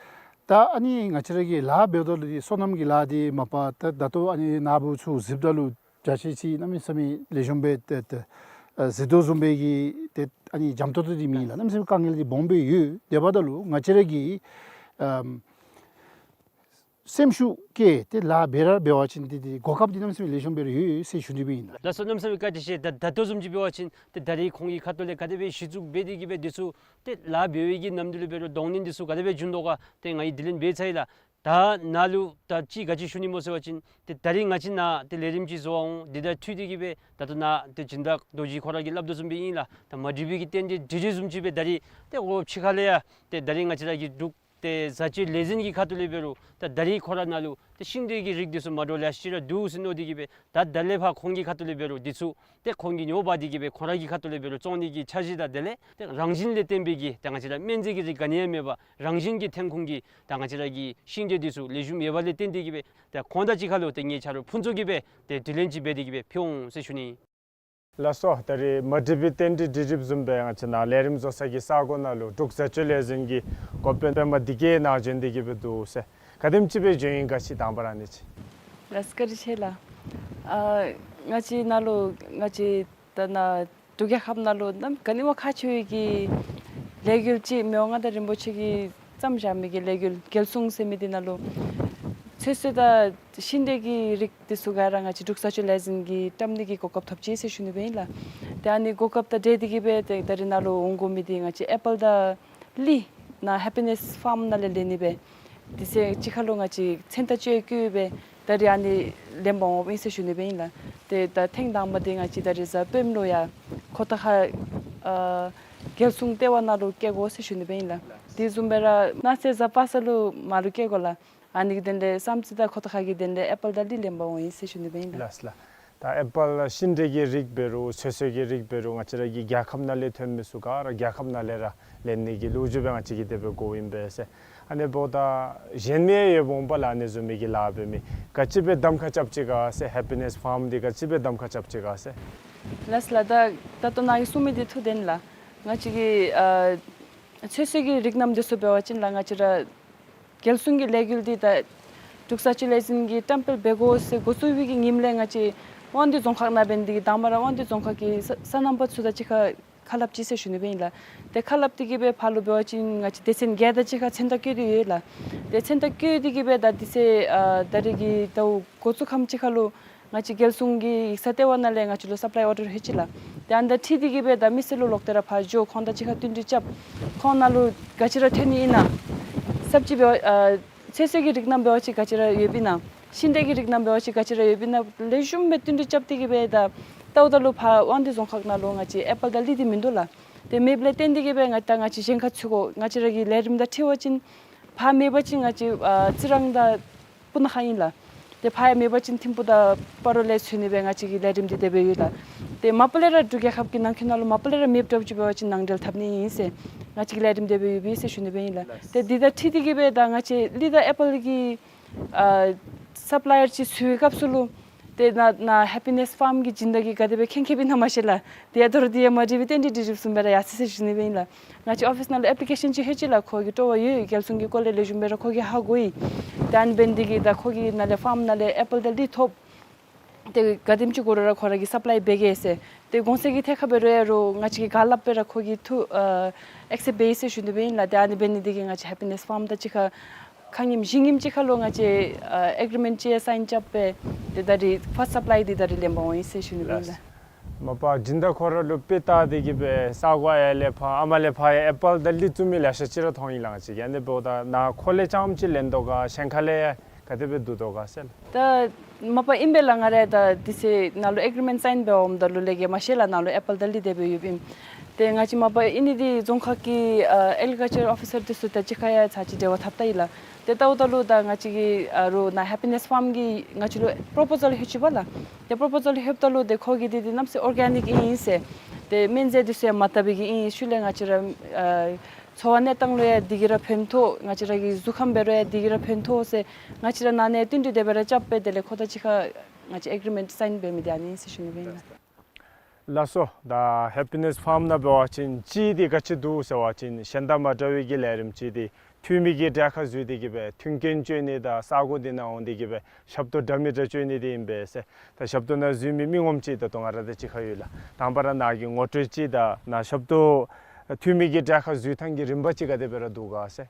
ད་ཨ་ནི་ང་བཅས་ར་གི་ལཱ་འབདཝ་ད་ལུ་འདི་སོ་ནམ་གྱི་ལཱ་འདི་མ་པ་ད་ད་ལྟོ་ཨ་ནི་ནཱ་བུ་ཚུ་གཟིགསཔ་ད་ལུ་འཇའ་ཆི་ཆི་གནམ་མེད་ས་མེད་ལེགས་ཤོམ་སྦེ་ཏེ་ཏེ་ཨ་གཟིགས་དོ་བཟུམ་སྦེ་གི་ཏེ་ཨ་ནི་འཇམ་ཏོང་ཏོ་འདི་མེད་ལགས། གནམ་མེད་ས་མེད་དཀའ་ངལ་འདི་སྦོམ་སྦེ་ཡོད། དེ་འབདཝ་ད་ལུ་ང་བཅས་ར་གིས་ཨམ་སེམས་ཤུགས་བསྐྱེད་དེ་ལཱ་འབད་ར་འབད་བ་ཅིན་ཏེ་ཏེ་གོ་སྐབས་འདི་གནམ་མེད་ས་མེད་ལེགས་ཤོམ་སྦེ་ར་ཡོད་ཟེར་ཞུ་ནི་སྦེ་ཨིན་ལགས། ལགས་སོ། གནམ་མེད་ས་མེད་བཀའ་དྲིན་ཆེ། ད་ད་ལྟོ་བཟུམ་ཅིག་འབད་བ་ཅིན་ཏེ་ད་རིས་ཁོང་གི་ཁ་ཐུག་ལས་ག་དེ་སྦེ་གཞི་བཙུགས་འབད་དེ་གི་སྦེ་འདི་ཚུ་ཏེ་ལཱ་འབད་བའི་གི་ནམ་དུས་ལུ་འབད་རུང་གདོང་ལེན་འདི་ཚུ་ག་དེ་སྦེ་བྱུང་དོ་ག་ཏེ་ང་གིས་དྲི་ལན་འབད་ཚར་ཡི་ལགས། ད་ནཱ་ལུ་ད་ཅིག་ག་ཅི་ཞུ་ནི་སྨོ་ཟེར་བ་ཅིན་ཏེ་ད་རིས་ང་བཅས་ནཱ་ཏེ་ལས་རིམ་ཅིག་བཟོ་བར་འོང་། འདི་དང་འཁྲིལ་ཏེ་གི་སྦེ་ད་ལྟོ་ནཱ་ཏེ་སྦྱིན་བདག་རྡོ་རྗེ་ཁོ་ར་གིས་སླབ་དོ་བཟུམ་སྦེ་ཨིན་ལགས། ད་མ་འགྲིག་པའི་གི་རྟེན་འབྲེལ་འགྲིག་འགྲིག་བཟུམ་ཅིག་སྦེ་ད་རིས་ཏེ་འོ་ཕྱི་ཁ་ལས་ཡང་ཏེ་ད་རིས་ང་བཅས་ར་གི་འབྲུག་ཏེ་བཟའ་སྤྱོད་ལས་འཛིན་གྱི་ཁ་ཐུག་ལས་འབད་རུང་ད་ད་རིས་ཁོ་ར་ནཱ་ལུ་ཏེ་ཤིང་འབྲས་ཀྱི་རིགས་འདི་ཚུ་མ་འདྲཝ་ལེ་ཤ་ཅིག་ར་འདུག་ཟེར་མནོ་སྟེ་གི་སྦེ་ད་ད་ལས་ཕར་ཁོང་གི་ཁ་ཐུག་ལས་འབད་རུང་འདི་ཚུ་ཏེ་ཁོང་གིས་ཉོ་འབག་སྟེ་གི་སྦེ་ཁོང་ར་གི་ཁ་ཐུག་ལས་འབད་རུང་བཙོང་ནི་གི་འཆར་གཞི་དང་དེ་ལས་ཏེ་རང་བཞིན་ལས་བརྟེན་པའི་གི་ཏེ་ང་བཅས་ར་སྨན་རྫས་ཀྱི་རིགས་ག་ནི་ཡང་མེད་པར་རང་བཞིན་གྱི་ཐོན་ཁུངས་ཀྱི་ད་ང་བཅས་ར་གི་ཤིང་འབྲས་འདི་ཚུ་ལེགས་ཤོམ་ཡོད་པ་ལས་བརྟེན་ཏེ་གི་སྦེ་ཏེ་ཁོང་དང་གཅིག་ཁར་ལུ་ཏེ་ངེའི་ཆ་རོགས་ཕུན་ཚོགས་ཀྱིས་སྦེ་ཏེ་དྲི་ལན་ཅིག་འབད་དེ་གི་སྦེ་ཕུལ་འོང་ཟེར་ཞུ་ནི། ལགས་སོ། ད་རིས་མ་འགྲིག་པའི་རྟེན་འབྲེལ་འགྲིག་འགྲིགཔ་བཟུམ་སྦེ་ང་བཅས་ནཱ་ལས་རིམ་བཟོ་ས་གི་ས་གོ་ནང་ལུ་འབྲུག་བཟའ་སྤྱོད་ལས་འཛིན་གྱི་འགོ་དཔོན་པདྨ་བདེ་སྐྱིད་ནཱ་བྱོན་ཏེ་གི་སྦེ་འདུག་ཟེར། ག་དེམ་ཅིག་སྦེ་བྱོན་ཡི་ག་ཅིག་དང་པ་ར་ཨ་ནི་ཅིག། ལགས་སོ། བཀའ་དྲིན་ཆེ་ལགས། ཨ་ང་བཅས་ནཱ་ལུ་ང་བཅས་ད་ནཱ་འབྲུག་རྒྱལ་ཁབ་ནང་ལུ་གནམ་ག་ནི་བ་ཁག་ཆེ་བའི་གི་ལས་འགུལ་ཅིག་མི་དབང་མངའ་བདག་རིན་པོ་ཆེ་གིས་བརྩམས་བཞག་མི་གི་ལས་འགུལ་རྒྱལ་སྲུང་ཟེར་མི་འདི་ནང་ལུ་ཚོད་བསྲེ་དང་ཤིང་འབྲས་ཀྱི་རིགས་འདི་ཚུ་ག་ར་ང་བཅས་འབྲུག་བཟའ་སྤྱོད་ལས་འཛིན་གྱིས་བཀྲམ་ནི་གི་གོ་སྐབས་ཐོབ་ཅི་ཟེར་ཞུ་ནི་སྦེ་ཨིན་ལགས། ཏེ་ཨ་ནི་གོ་སྐབས་དང་འབྲེལ་ཏེ་གི་སྦེ་ཏེ་ད་རིས་ནཱ་ལུ་འོང་དགོ་མི་འདི་ང་བཅས་ཨེ་པཱལ་དང་ལི་ནཱ་ཧེ་པི་ནེས་ཕཱརམ་ནང་ལས་ལེན་ནི་སྦེ་དེ་ཚེ་གཅིག་ཁར་ལུ་ང་བཅས་མཚན་རྟགས་བཅོལ་བཀོད་སྦེ་ད་རིས་ཨ་ནི་ལེན་པར་འོངམ་ཨིན་ཟེར་ཞུ་ནི་སྦེ་ཨིན་ལགས། ཏེ་ད་ཐེངས་དང་པ་འདི་ང་བཅས་ད་རིས་གཟའ་སྤེནམ་ལུ་ཡང་ཁོ་ཐང་ཁ་ཨ་རྒྱལ་སྲུང་ལྟེ་བ་ནང་ལུ་བསྐྱལ་དགོ་ཟེར་ཞུ་ནི་སྦེ་ཨིན་ལགས། དེ་བཟུམ་སྦེ་ར་གནངས་ཚེ་གཟའ་པ་སངས་ལུ་མར་ལུ་བསྐྱལ་དགོ་ལགས། ཨ་ནི་གི་དོན་ལས་བསམ་རྩེ་དང་ཁོ་ཐང་ཁ་གི་དོན་ལས་ཨེ་པཱལ་དང་ལི་ལེན་པར་འོང་ཡི་ཟེར་ཞུ་ནི་སྦེ་ཨིན་ལགས། ལགས་ལགས། ད་ཨེ་པཱལ་ཤིང་འབྲས་ཀྱི་རིགས་འབད་རུང་ཚོད་བསྲེ་གི་རིགས་འབད་རུང་ང་བཅས་ར་གི་རྒྱལ་ཁབ་ནང་ལས་ཐོན་མི་ཚུ་ག་ར་རྒྱལ་ཁབ་ནང་ལས་ར་ལེན་ནི་གི་ལོ་རྒྱུས་སྦེ་ང་བཅས་ཀྱིས་དེ་སྦེ་གོཝ་ཨིན་པས་ཟེར། ཨ་ནི་འབདཝ་ད་གཞན་མི་ཡང་ཡོདཔ་འོང་པ་ལགས། ཨ་ནི་བཟུམ་མའི་གི་ལཱ་འབད་མི་ག་ཅི་སྦེ་གདམ་ཁ་རྐྱབ་ཅི་ག་ཟེར། ཧེ་པི་ནེས་ཕཱརམ་འདི་ག་ཅི་སྦེ་གདམ་ཁ་རྐྱབ་ཅི་ག་ཟེར། ལགས་ལགས། ད་ད་ལྟོ་ནཱ་གིས་གསུངས་མི་འདི་ཐུགས་བདེན་ལགས། ང་བཅས་ཀྱི་ཨ་ཚོད་བསྲེ་གི་རིགས་རྣམས་འདི་ཚུ་འབད་བ་ཅིན་ལགས་ང་བཅས་ར་རྒྱལ་སྲུང་གི་ལས་འགུལ་འདི་ད་འབྲུག་བཟའ་སྤྱོད་ལས་འཛིན་གྱིས་བཀྲམ་སྤེལ་འབད་དགོ་ཟེར་འགོ་བཙུགས་པའི་གི་ཉིནམ་ལས་ང་བཅས་དབང་འདུས་རྫོང་ཁག་ནང་འབད་ནི་འདི་གིས་དང་པ་ར་དབང་འདུས་རྫོང་ཁག་གི་ས་སོ་ནམ་པ་ཚུ་དང་གཅིག་ཁར་ཁ་སླབ་ཅི་ཟེར་ཞུ་ནི་སྦེ་ཨིན་ལགས། ཏེ་ཁ་སླབ་སྟེ་གི་སྦེ་ཕར་ལུ་འབད་བ་ཅིན་ང་བཅས་སྡེ་ཚན་བརྒྱད་དང་གཅིག་ཁར་མཚན་རྟགས་བཀོད་དེ་ཡོད་ལགས། ཏེ་མཚན་རྟགས་བཀོད་དེ་གི་སྦེ་ད་དེ་ཚེ་ཨ་ད་རིས་ཀྱི་ཟླཝ་འགོ་བཙུགས་ཁམས་ཅིག་ཁར་ལུ་ང་བཅས་རྒྱལ་སྲུང་གི་ཡིག་ཚང་ལྟེ་བ་ནང་ལས་ང་བཅས་ལུ་སབ་ལའི་ཨོར་ཌར་ལྷོད་ཅི་ལགས། ཏེ་ཨ་ནི་དང་འཁྲིལ་ཏེ་གི་སྦེ་ད་མི་སེར་ལུ་ལོག་སྟེ་ར་ཕར་འགྱོ་ཁོང་དང་གཅིག་ཁར་བསྟུན་གྲོས་རྐྱབ། ཁོང་ནང་ལུ་ག་ཅི་ར་ཐོན་ནི་ཨིན་ན། སབ་ཅི་འབད་བ་ཨ་ཚོད་བསྲེ་གི་རིགས་རྣམས་འབད་བ་ཅིན་ག་ཅི་ར་ཡོདཔ་ཨིན་ན། ཤིང་འབྲས་ཀྱི་རིགས་རྣམས་འབད་བ་ཅིན་ག་ཅི་ར་ཡོདཔ་ཨིན་ན། ལེགས་ཤོམ་སྦེ་བསྟུན་གྲོས་རྐྱབ་སྟེ་གི་སྦེ་ད་ལྟཝ་ད་ལུ་ཕར་དབང་འདུས་རྫོང་ཁག་ནང་ལུ་ང་བཅས་ཨེ་པཱལ་དང་ལི་འདི་མིན་འདུག་ལགས། ཏེ་མེདཔ་ལས་བརྟེན་ཏེ་གི་སྦེ་ང་ད་ང་བཅས་གཞན་ཁར་འཚོལ་དགོ། ང་བཅས་ར་གི་ལས་རིམ་དང་འཁྲིལ་བ་ཅིན་ཕར་མེད་པ་ཅིན་ང་བཅས་ཨ་རྩི་རང་དང་སྤུ་ན་ཁ་ཨིན་ལགས། ཏེ་ཕར་ཡང་མེད་པ་ཅིན་ཐིམ་ཕུག་དང་སྤ་རོ་ལས་འཚོལ་ནི་སྦེ་ང་བཅས་ཀྱི་ལས་རིམ་འདི་དེ་སྦེ་ཡོད་ལགས། ཏེ་མ་པ་ལས་ར་འབྲུག་རྒྱལ་ཁབ་ཀྱི་ནང་འཁོད་ནང་ལུ་མ་པ་ལས་ར་མེདཔ་འདྲཝ་ཅིག་འབད་བ་ཅིན་ནང་འབྲེལ་འཐབ་ནི་ཨིན་ཟེར་ང་བཅས་ཀྱི་ལས་རིམ་དེ་སྦེ་ཡོདཔ་ཨིན་ཟེར་ཞུ་ནི་སྦེ་ཨིན་ལགས། ཏེ་འདི་དང་འཁྲིལ་ཏེ་གི་སྦེ་ད་ང་བཅས་ལི་དང་ཨེ་པཱལ་གྱི་ཨ་སབ་ལའི་ཡར་ཅིག་འཚོལ་བའི་སྐབས་སུ་ལུ་ཏེ་ནཱ་ནཱ་ཧེ་པི་ནེས་ཕཱརམ་གྱི་སྦྱིན་བདག་གིས་ག་དེ་སྦེ་མཁྱེན་མཁྱེནཔ་ཨིན་ན་མ་ཤེས་ལགས། ཏེ་ཡང་དོ་རུང་འདི་ཡང་མ་འགྲིག་པའི་རྟེན་འབྲེལ་འགྲིག་འགྲིགཔ་བཟུམ་སྦེ་ར་ཡར་སོ་ཡི་ཟེར་ཞུ་ནི་སྦེ་ཨིན་ལགས། ང་བཅས་ཨོ་ཕིས་ནང་ལུ་ཨེཔ་ལི་ཀེ་ཤཱན་ཅིག་ལྷོད་ཅི་ལགས། ཁོ་གིས་སྤྲོ་བ་ཡོད། རྒྱལ་སྲུང་གི་སྐོར་ལས་ལེགས་ཤོམ་སྦེ་ར་ཁོ་གིས་ཧ་གོ་ཡི། ཏེ་ཨ་ནི་འབད་ནི་འདི་གིས་ད་ཁོ་གི་ནང་ལས་ཕཱརམ་ནང་ལས་ཨེ་པཱལ་དང་ལི་ཐོབ། ཏེ་ག་དེམ་ཅིག་དགོ་རུང་ར་ཁོ་ར་གིས་སབ་ལའི་འབད་གེ་ཟེར། ཏེ་གོང་ཚད་ཀྱི་ཐད་ཁར་འབད་རུང་ཡང་རུང་ང་བཅས་ཀྱིས་ག་སླབ་སྦེ་ར་ཁོ་གིས་ཐུགས་ཨ་ཨེག་སེབཊ་འབད་ཡི་ཟེར་ཞུ་ནི་སྦེ་ཨིན་ལགས། ཏེ་ཨ་ནི་འབད་ནི་འདི་གིས་ང་བཅས་ཧེ་པི་ནེས་ཕཱརམ་དང་གཅིག་ཁར་ཁ་ཉིནམ་བཞི་ཉིནམ་ཅིག་ཁར་ལུ་ང་བཅས་ཨ་ཨེག་རི་མེནཊ་ཅིག་ཡང་སའིན་རྐྱབ་སྦེ་ཏེ་ད་རིས་ཕཱསཊ་སབ་ལའི་འདི་ད་རིས་ལེན་པར་འོང་ཡི་ཟེར་ཞུ་ནི་སྦེ་ཨིན་ལགས། མ་པ་སྦྱིན་བདག་ཁོ་ར་ལུ་དཔེ་བལྟ་སྟེ་གི་སྦེ་ས་གོ་ཡར་ལས་ཕར་ཨ་མ་ལས་ཕར་ཡང་ཨེ་པཱལ་དང་ལི་བཙུགས་མི་ལེ་ཤ་ཅིག་ར་མཐོང་ཡི་ལགས། ང་བཅས་ཀྱིས་ཨ་ནི་འབདཝ་ད་ནཱ་ཁོ་ལས་རྐྱངམ་ཅིག་ལེན་དོ་ག་གཞན་ཁ་ལས་ཡང་ག་དེ་སྦེ་བསྡུ་དོ་ག་ཟེར་ལགས། ད་མ་པ་ཨིན་པས་ལགས། ང་ར་ད་དེ་ཚེ་ནཱ་ལུ་ཨེག་རི་མེནཊ་སའིན་འབད་འོངམ་ད་ལུ་ལས་ཀྱི་མ་ཤེས་ལགས། ནཱ་ལུ་ཨེ་པཱལ་དང་ལི་དེ་སྦེ་ཡོདཔ་ཨིན། ཏེ་ང་བཅས་མ་པ་ཨིན་ནི་འདི་རྫོང་ཁག་གི་ཨ་ཨེག་རི་ཀལ་ཅར་ཨོ་ཕི་སར་འདི་ཚུ་དང་གཅིག་ཁར་ཡང་ཚར་ཅིག་འབྲེལ་བ་འཐབ་ད་ཡི་ལགས། ཏེ་ལྟཝ་ད་ལུ་ད་ང་བཅས་ཀྱི་ཨ་རུ་ནཱ་ཧེ་པི་ནེས་ཕཱརམ་གྱིས་ང་བཅས་ལུ་པོརོ་པོ་ཟཱལ་ལྷོད་ཅི་པ་ལགས། ཏེ་པོརོ་པོ་ཟཱལ་ལྷོདཔ་ད་ལུ་ཏེ་ཁོ་གིས་འདི་འདི་གནམ་མེད་ས་མེད་ཨོར་གེ་ནིཀ་ཨིན་ཟེར། ཏེ་སྨན་རྫས་འདི་ཚུ་ཡང་མ་བཏབ་པའི་གི་ཨིན། ཤུལ་ལས་ང་བཅས་ར་ཨ་ འཚོ་བ་གནས་སྟངས་ལུ་ཡང་འདི་གིས་ར་ཕན་ཐོགས། ང་བཅས་ར་གི་གཟུགས་ཁམས་འབད་རུང་ཡང་འདི་གིས་ར་ཕན་ཐོགས་ཟེར་ང་བཅས་ར་ནང་ནས་བསྟུན་གྲོས་དེ་སྦེ་ར་རྐྱབ་སྦེ་དེ་ལས་ཁོ་དང་གཅིག་ཁར་ང་བཅས་ཨེག་རི་མེནཊ་སའིན་འབད་མི་འདི་ཨ་ནི་ཨིན་ཟེར་ཞུ་ནི་སྦེ་ཨིན་ལགས། ལགས་སོ། ད་ཧེ་པི་ནེསི་ཕཱམ་ནང་འབད་བ་ཅིན་གཅིག་འདི་ག་ཅི་འདུག་ཟེར་བ་ཅིན་གཞན་དང་མ་འདྲ་བའི་གི་ལས་རིམ་ཅིག་འདི་འཐུས་མི་གི་གྲལ་ཁར་འཛུལ་ཏེ་གི་སྦེ་མཐུན་རྐྱེན་སྤྱོད་ནི་དང་ས་གོ་འདི་ནང་འོང་སྟེ་གི་སྦེ་ཞབས་ཏོག་འདྲ་མི་འདྲ་སྤྱོད་ནི་འདི་ཨིན་པས་ཟེར། ད་ཞབས་ཏོག་ནང་འཛུལ་མི་མི་ངོམ་ཅིག་ད་ལྟོ་ང་ར་དང་གཅིག་ཁར་ཡོད་ལགས། དང་པ་ར་ནཱ་གི་ངོ་སྤྲོད་ཅིག་དང་ནཱ་ཞབས་ཏོག་འཐུས་མི་གི་གྲལ་ཁར་འཛུལ་ཐངས་ཀྱི་རིམ་པ་ཅིག་ག་དེ་སྦེ་ར་འདུག་ག་ཟེར།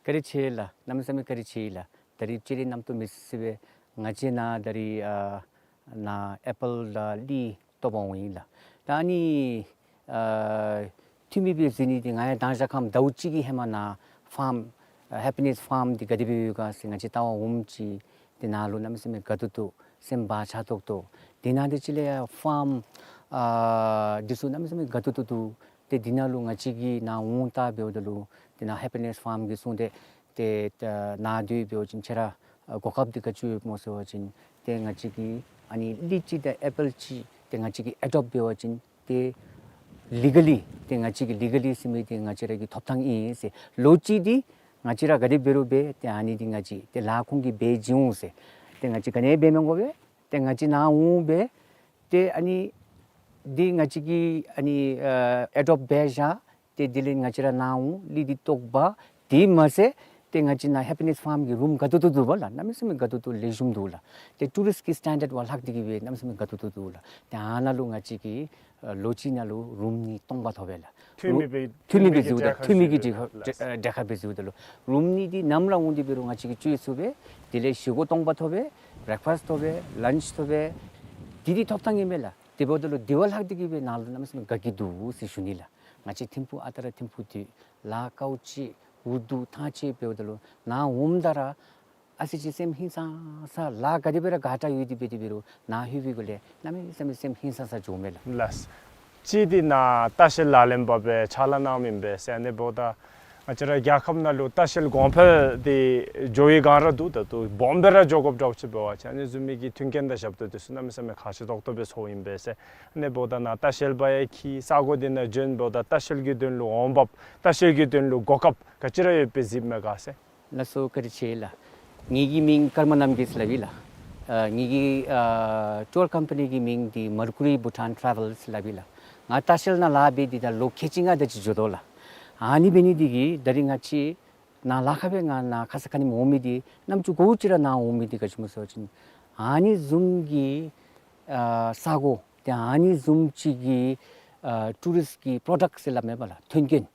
བཀའ་དྲིན་ཆེ་ལགས། གནམ་མེད་ས་མེད་བཀའ་དྲིན་ཆེ་ལགས། ད་རིས་ཅིག་ར་རྣམ་རྟོག་མེད་ཟེར་སྦེ་ང་བཅས་ནཱ་ད་རིས་ཨ་ནཱ་ཨེ་པཱལ་དང་གླི་བཏོག་པར་འོང་ཡི་ལགས། ད་ཨ་ནི་ཨ་འཐུས་མི་སྦེ་འཛུལ་ནི་འདི་ང་ཡང་མདང་ཞག་ཁམས་ཟླཝ་གཅིག་གི་ཧེ་མ་ནཱ་ཕཱམ་ཨ་ཧེ་པི་ནེསི་ཕཱམ་འདི་ག་དེ་སྦེ་ཡོད་ག་ཟེར་ང་བཅས་བལྟ་བར་འོངམ་ཅིག་འདི་ནང་ལུ་གནམ་མེད་ས་མེད་དགའ་ཏོག་ཏོ་སེམས་བག་ཆགས་ཏོག་ཏོ། དེ་ནང་འདི་ཅིག་ལས་ཡང་ཕཱམ་ཨ་འདི་ཚུ་གནམ་མེད་ས་མེད་དགའ་ཏོག་ཏོ་འདུག། ཏེ་འདི་ནང་ལུ་ང་བཅས་ཀྱིས་ནཱ་འོང་ལྟ་འབདཝ་ད་ལུ་ཏེ་ནཱ་ཧེ་པི་ནེསི་ཕཱམ་གྱིས་གསུངས་ཏེ་ཏེ་ད་ནཱ་འདི་འབད་བ་ཅིན་ཁྱེད་ར་ཨ་གོ་སྐབས་འདི་ག་ཅི་ཡོདཔ་སྨོ་ཟེར་བ་ཅིན་ཏེ་ང་བཅས་ཀྱིས་ཨ་ནི་གླི་ཅིག་དང་ཨེ་པཱལ་ཅིག་ཏེ་ང་བཅས་ཀྱིས་ཨེ་ཌོབཊ་འབད་བ་ཅིན་ཏེ་ལི་ག་ལི་ཏེ་ང་བཅས་ཀྱིས་ལི་ག་ལི་ཟེར་མི་འདི་ང་བཅས་ར་གི་ཐོབ་ཐངས་ཨིན་ཟེར། ལོ་གཅིག་འདི་ང་བཅས་ར་ག་དེ་འབད་རུང་འབད་ཏེ་ཨ་ནི་འདི་ང་བཅས་ཏེ་ལཱ་ཁོང་གིས་འབད་བྱིན་འོང་ཟེར། ཏེ་ང་བཅས་ག་ནི་འབད་མི་དགོ་པས། ཏེ་ང་བཅས་ནཱ་འོང་སྦེ་ཏེ་ཨ་ནི་འདི་ང་བཅས་ཀྱིས་ཨ་ནི་ཨ་ཨེ་ཌོབཊ་འབད་བཞག། ཏེ་དེ་ལས་ང་བཅས་ར་ནཱ་འོང་གླི་འདི་བཏོག་པ། དེ་མ་ཚད་ཏེ་ང་བཅས་ནཱ་ཧེ་པི་ནེསི་ཕཱམ་གྱི་རུམ་དགའ་ཏོག་ཏོ་འདུག་པ་ལགས། གནམ་མེད་ས་མེད་དགའ་ཏོག་ཏོ་ལེགས་ཤོམ་འདུག་ལགས། ཏེ་ཊུ་རིསཊ་ཀྱི་སི་ཊེན་ཌརཌ་བ་ལྷག་སྟེ་གི་སྦེ་གནམ་མེད་ས་མེད་དགའ་ཏོག་ཏོ་འདུག་ལགས། ཏེ་ཨ་ནཱ་ལུ་ང་བཅས་ཀྱིས་ཨ་ལོ་གཅིག་ནང་ལུ་རུམ་གཉིས་སྟོང་པ་ཐོབ་པས་ལགས། འཐུས་མི་སྦེ་འཐུས་མི་སྦེ་འཛུལཝ་ད་འཐུས་མི་གི་གྲལ་ཁར་འཛུལཝ་ད་ལུ་རུམ་གཉིས་འདི་ནམ་ར་འོང་སྟེ་འབད་རུང་ང་བཅས་ཀྱིས་སྤྱོད་ཚུགས་པས། དེ་ལས་བཞེས་སྒོ་སྟོང་པ་ཐོབ་པས། བེ་རེག་ཕཱསཊ་ཐོབ་པས། ལཱནཆ་ཐོབ་པས། འདི་འདི་ཐོབ་ཐངས་ཨིན་པས་ལགས། དེ་འབདཝ་ད་ལུ་དེ་བ་ལྷག་སྟེ་གི་སྦེ་ནཱ་ལུ་གནམ་མེད་ས་མེད་དགའ་སྐྱིད་འདུག་ཟེར་ཞུ་ནི་ལགས། ང་བཅས་ཐིམ་ཕུག་ཨ་རྟག་ར་ཐིམ་ཕུག་འདི་ལཱ་དཀའཝ་སྤྱད་འུ་སྡུག་ཐང་ཆད་འབདཝ་ད་ལུ་ནཱ་འོངམ་ད་ར་ཨ་ཙི་ཅིག་སེམས་ཧིང་སངས་ས་ལཱ་ག་དེ་སྦེ་ར་དགའ་དྲགས་ཡོད་དེ་འབད་དེ་འབད་རུང་ནཱ་ལྷོད་པའི་སྒང་ལས་གནམ་མེད་ས་མེད་སེམས་ཧིང་སངས་ས་འགྱོཝ་མས་ལགས། ལགས། གཅིག་འདི་ནཱ་ལྟ་བཤལ་ལག་ལེན་པ་སྦེ་ཕྱག་ལཱ་གནངམ་ཨིན་པས་ཟེར། ཨ་ནི་འབདཝ་ད་ང་བཅས་ར་རྒྱལ་ཁབ་ནང་ལུ་ལྟ་བཤལ་གོང་འཕེལ་འདི་འགྱོ་བའི་སྒང་ར་འདུག། ད་ལྟོ་སྦོམ་སྦེ་ར་འགྱོ་དགོཔ་འདྲཝ་ཅིག་འབད་བ་ཅིན་ཨ་ནི་བཟུམ་མའི་གི་མཐུན་རྐྱེན་དང་ཞབས་ཏོག་འདི་ཚུ་གནམ་མེད་ས་མེད་ཁག་ཆེ་ཏོག་ཏོ་སྦེ་ཚོརཝ་ཨིན་པས་ཟེར། ཨ་ནི་འབདཝ་ད་ནཱ་ལྟ་བཤལ་པ་ཡང་འཁྱིད། ས་གོ་འདི་ནང་བྱོན། འབདཝ་ད་ལྟ་བཤལ་གྱི་དོན་ལུ་འོང་འབབ་ལྟ་བཤལ་གྱི་དོན་ལུ་གོ་སྐབས་ག་ཅི་ར་ཡོད་པའི་གཟིགསཔ་མས་ག་ཟེར། ལགས་སོ། བཀའ་དྲིན་ཆེ་ལགས། ངེ་གི་མིང་ཀརྨ་རྣམ་རྒྱལ་ཟེར་སླབ་ཨིན་ལགས། ཨ་ངེ་གི་ཨ་ཊུར་ཀམ་པ་ནི་གི་མིང་འདི་Mercury Bhutan Travel ཟེར་སླབ་ཨིན་ལགས། ང་ལྟ་བཤལ་ནང་ལཱ་འབད་དེ་ད་ལོ་ཁལ་གཅིག་ལྔ་དེ་ཅིག་འགྱོ་དོ་ལགས། ཨ་ནི་འབད་ནི་འདི་གིས་ད་རིས་ང་བཅས་ནཱ་ལཱ་ཁག་སྦེ་ང་ནཱ་ཁ་ཙ་ཁ་ཉིནམ་འོང་མི་འདི་རྣམ་ཅོ་གོཝ་ཅིག་ར་ནཱ་འོང་མི་འདི་ག་ཅི་སྨོ་ཟེར་བ་ཅིན་ཨ་ནི་བཟུམ་གྱི་ཨ་ས་གོ་ཏེ་ཨ་ནི་བཟུམ་ཅིག་གི་ཨ་ཊུ་རིསཊ་ཀྱི་པྲོ་ཌཀཊ་ཟེར་སླབ་མས་པ་ལགས། མཐུན་རྐྱེན་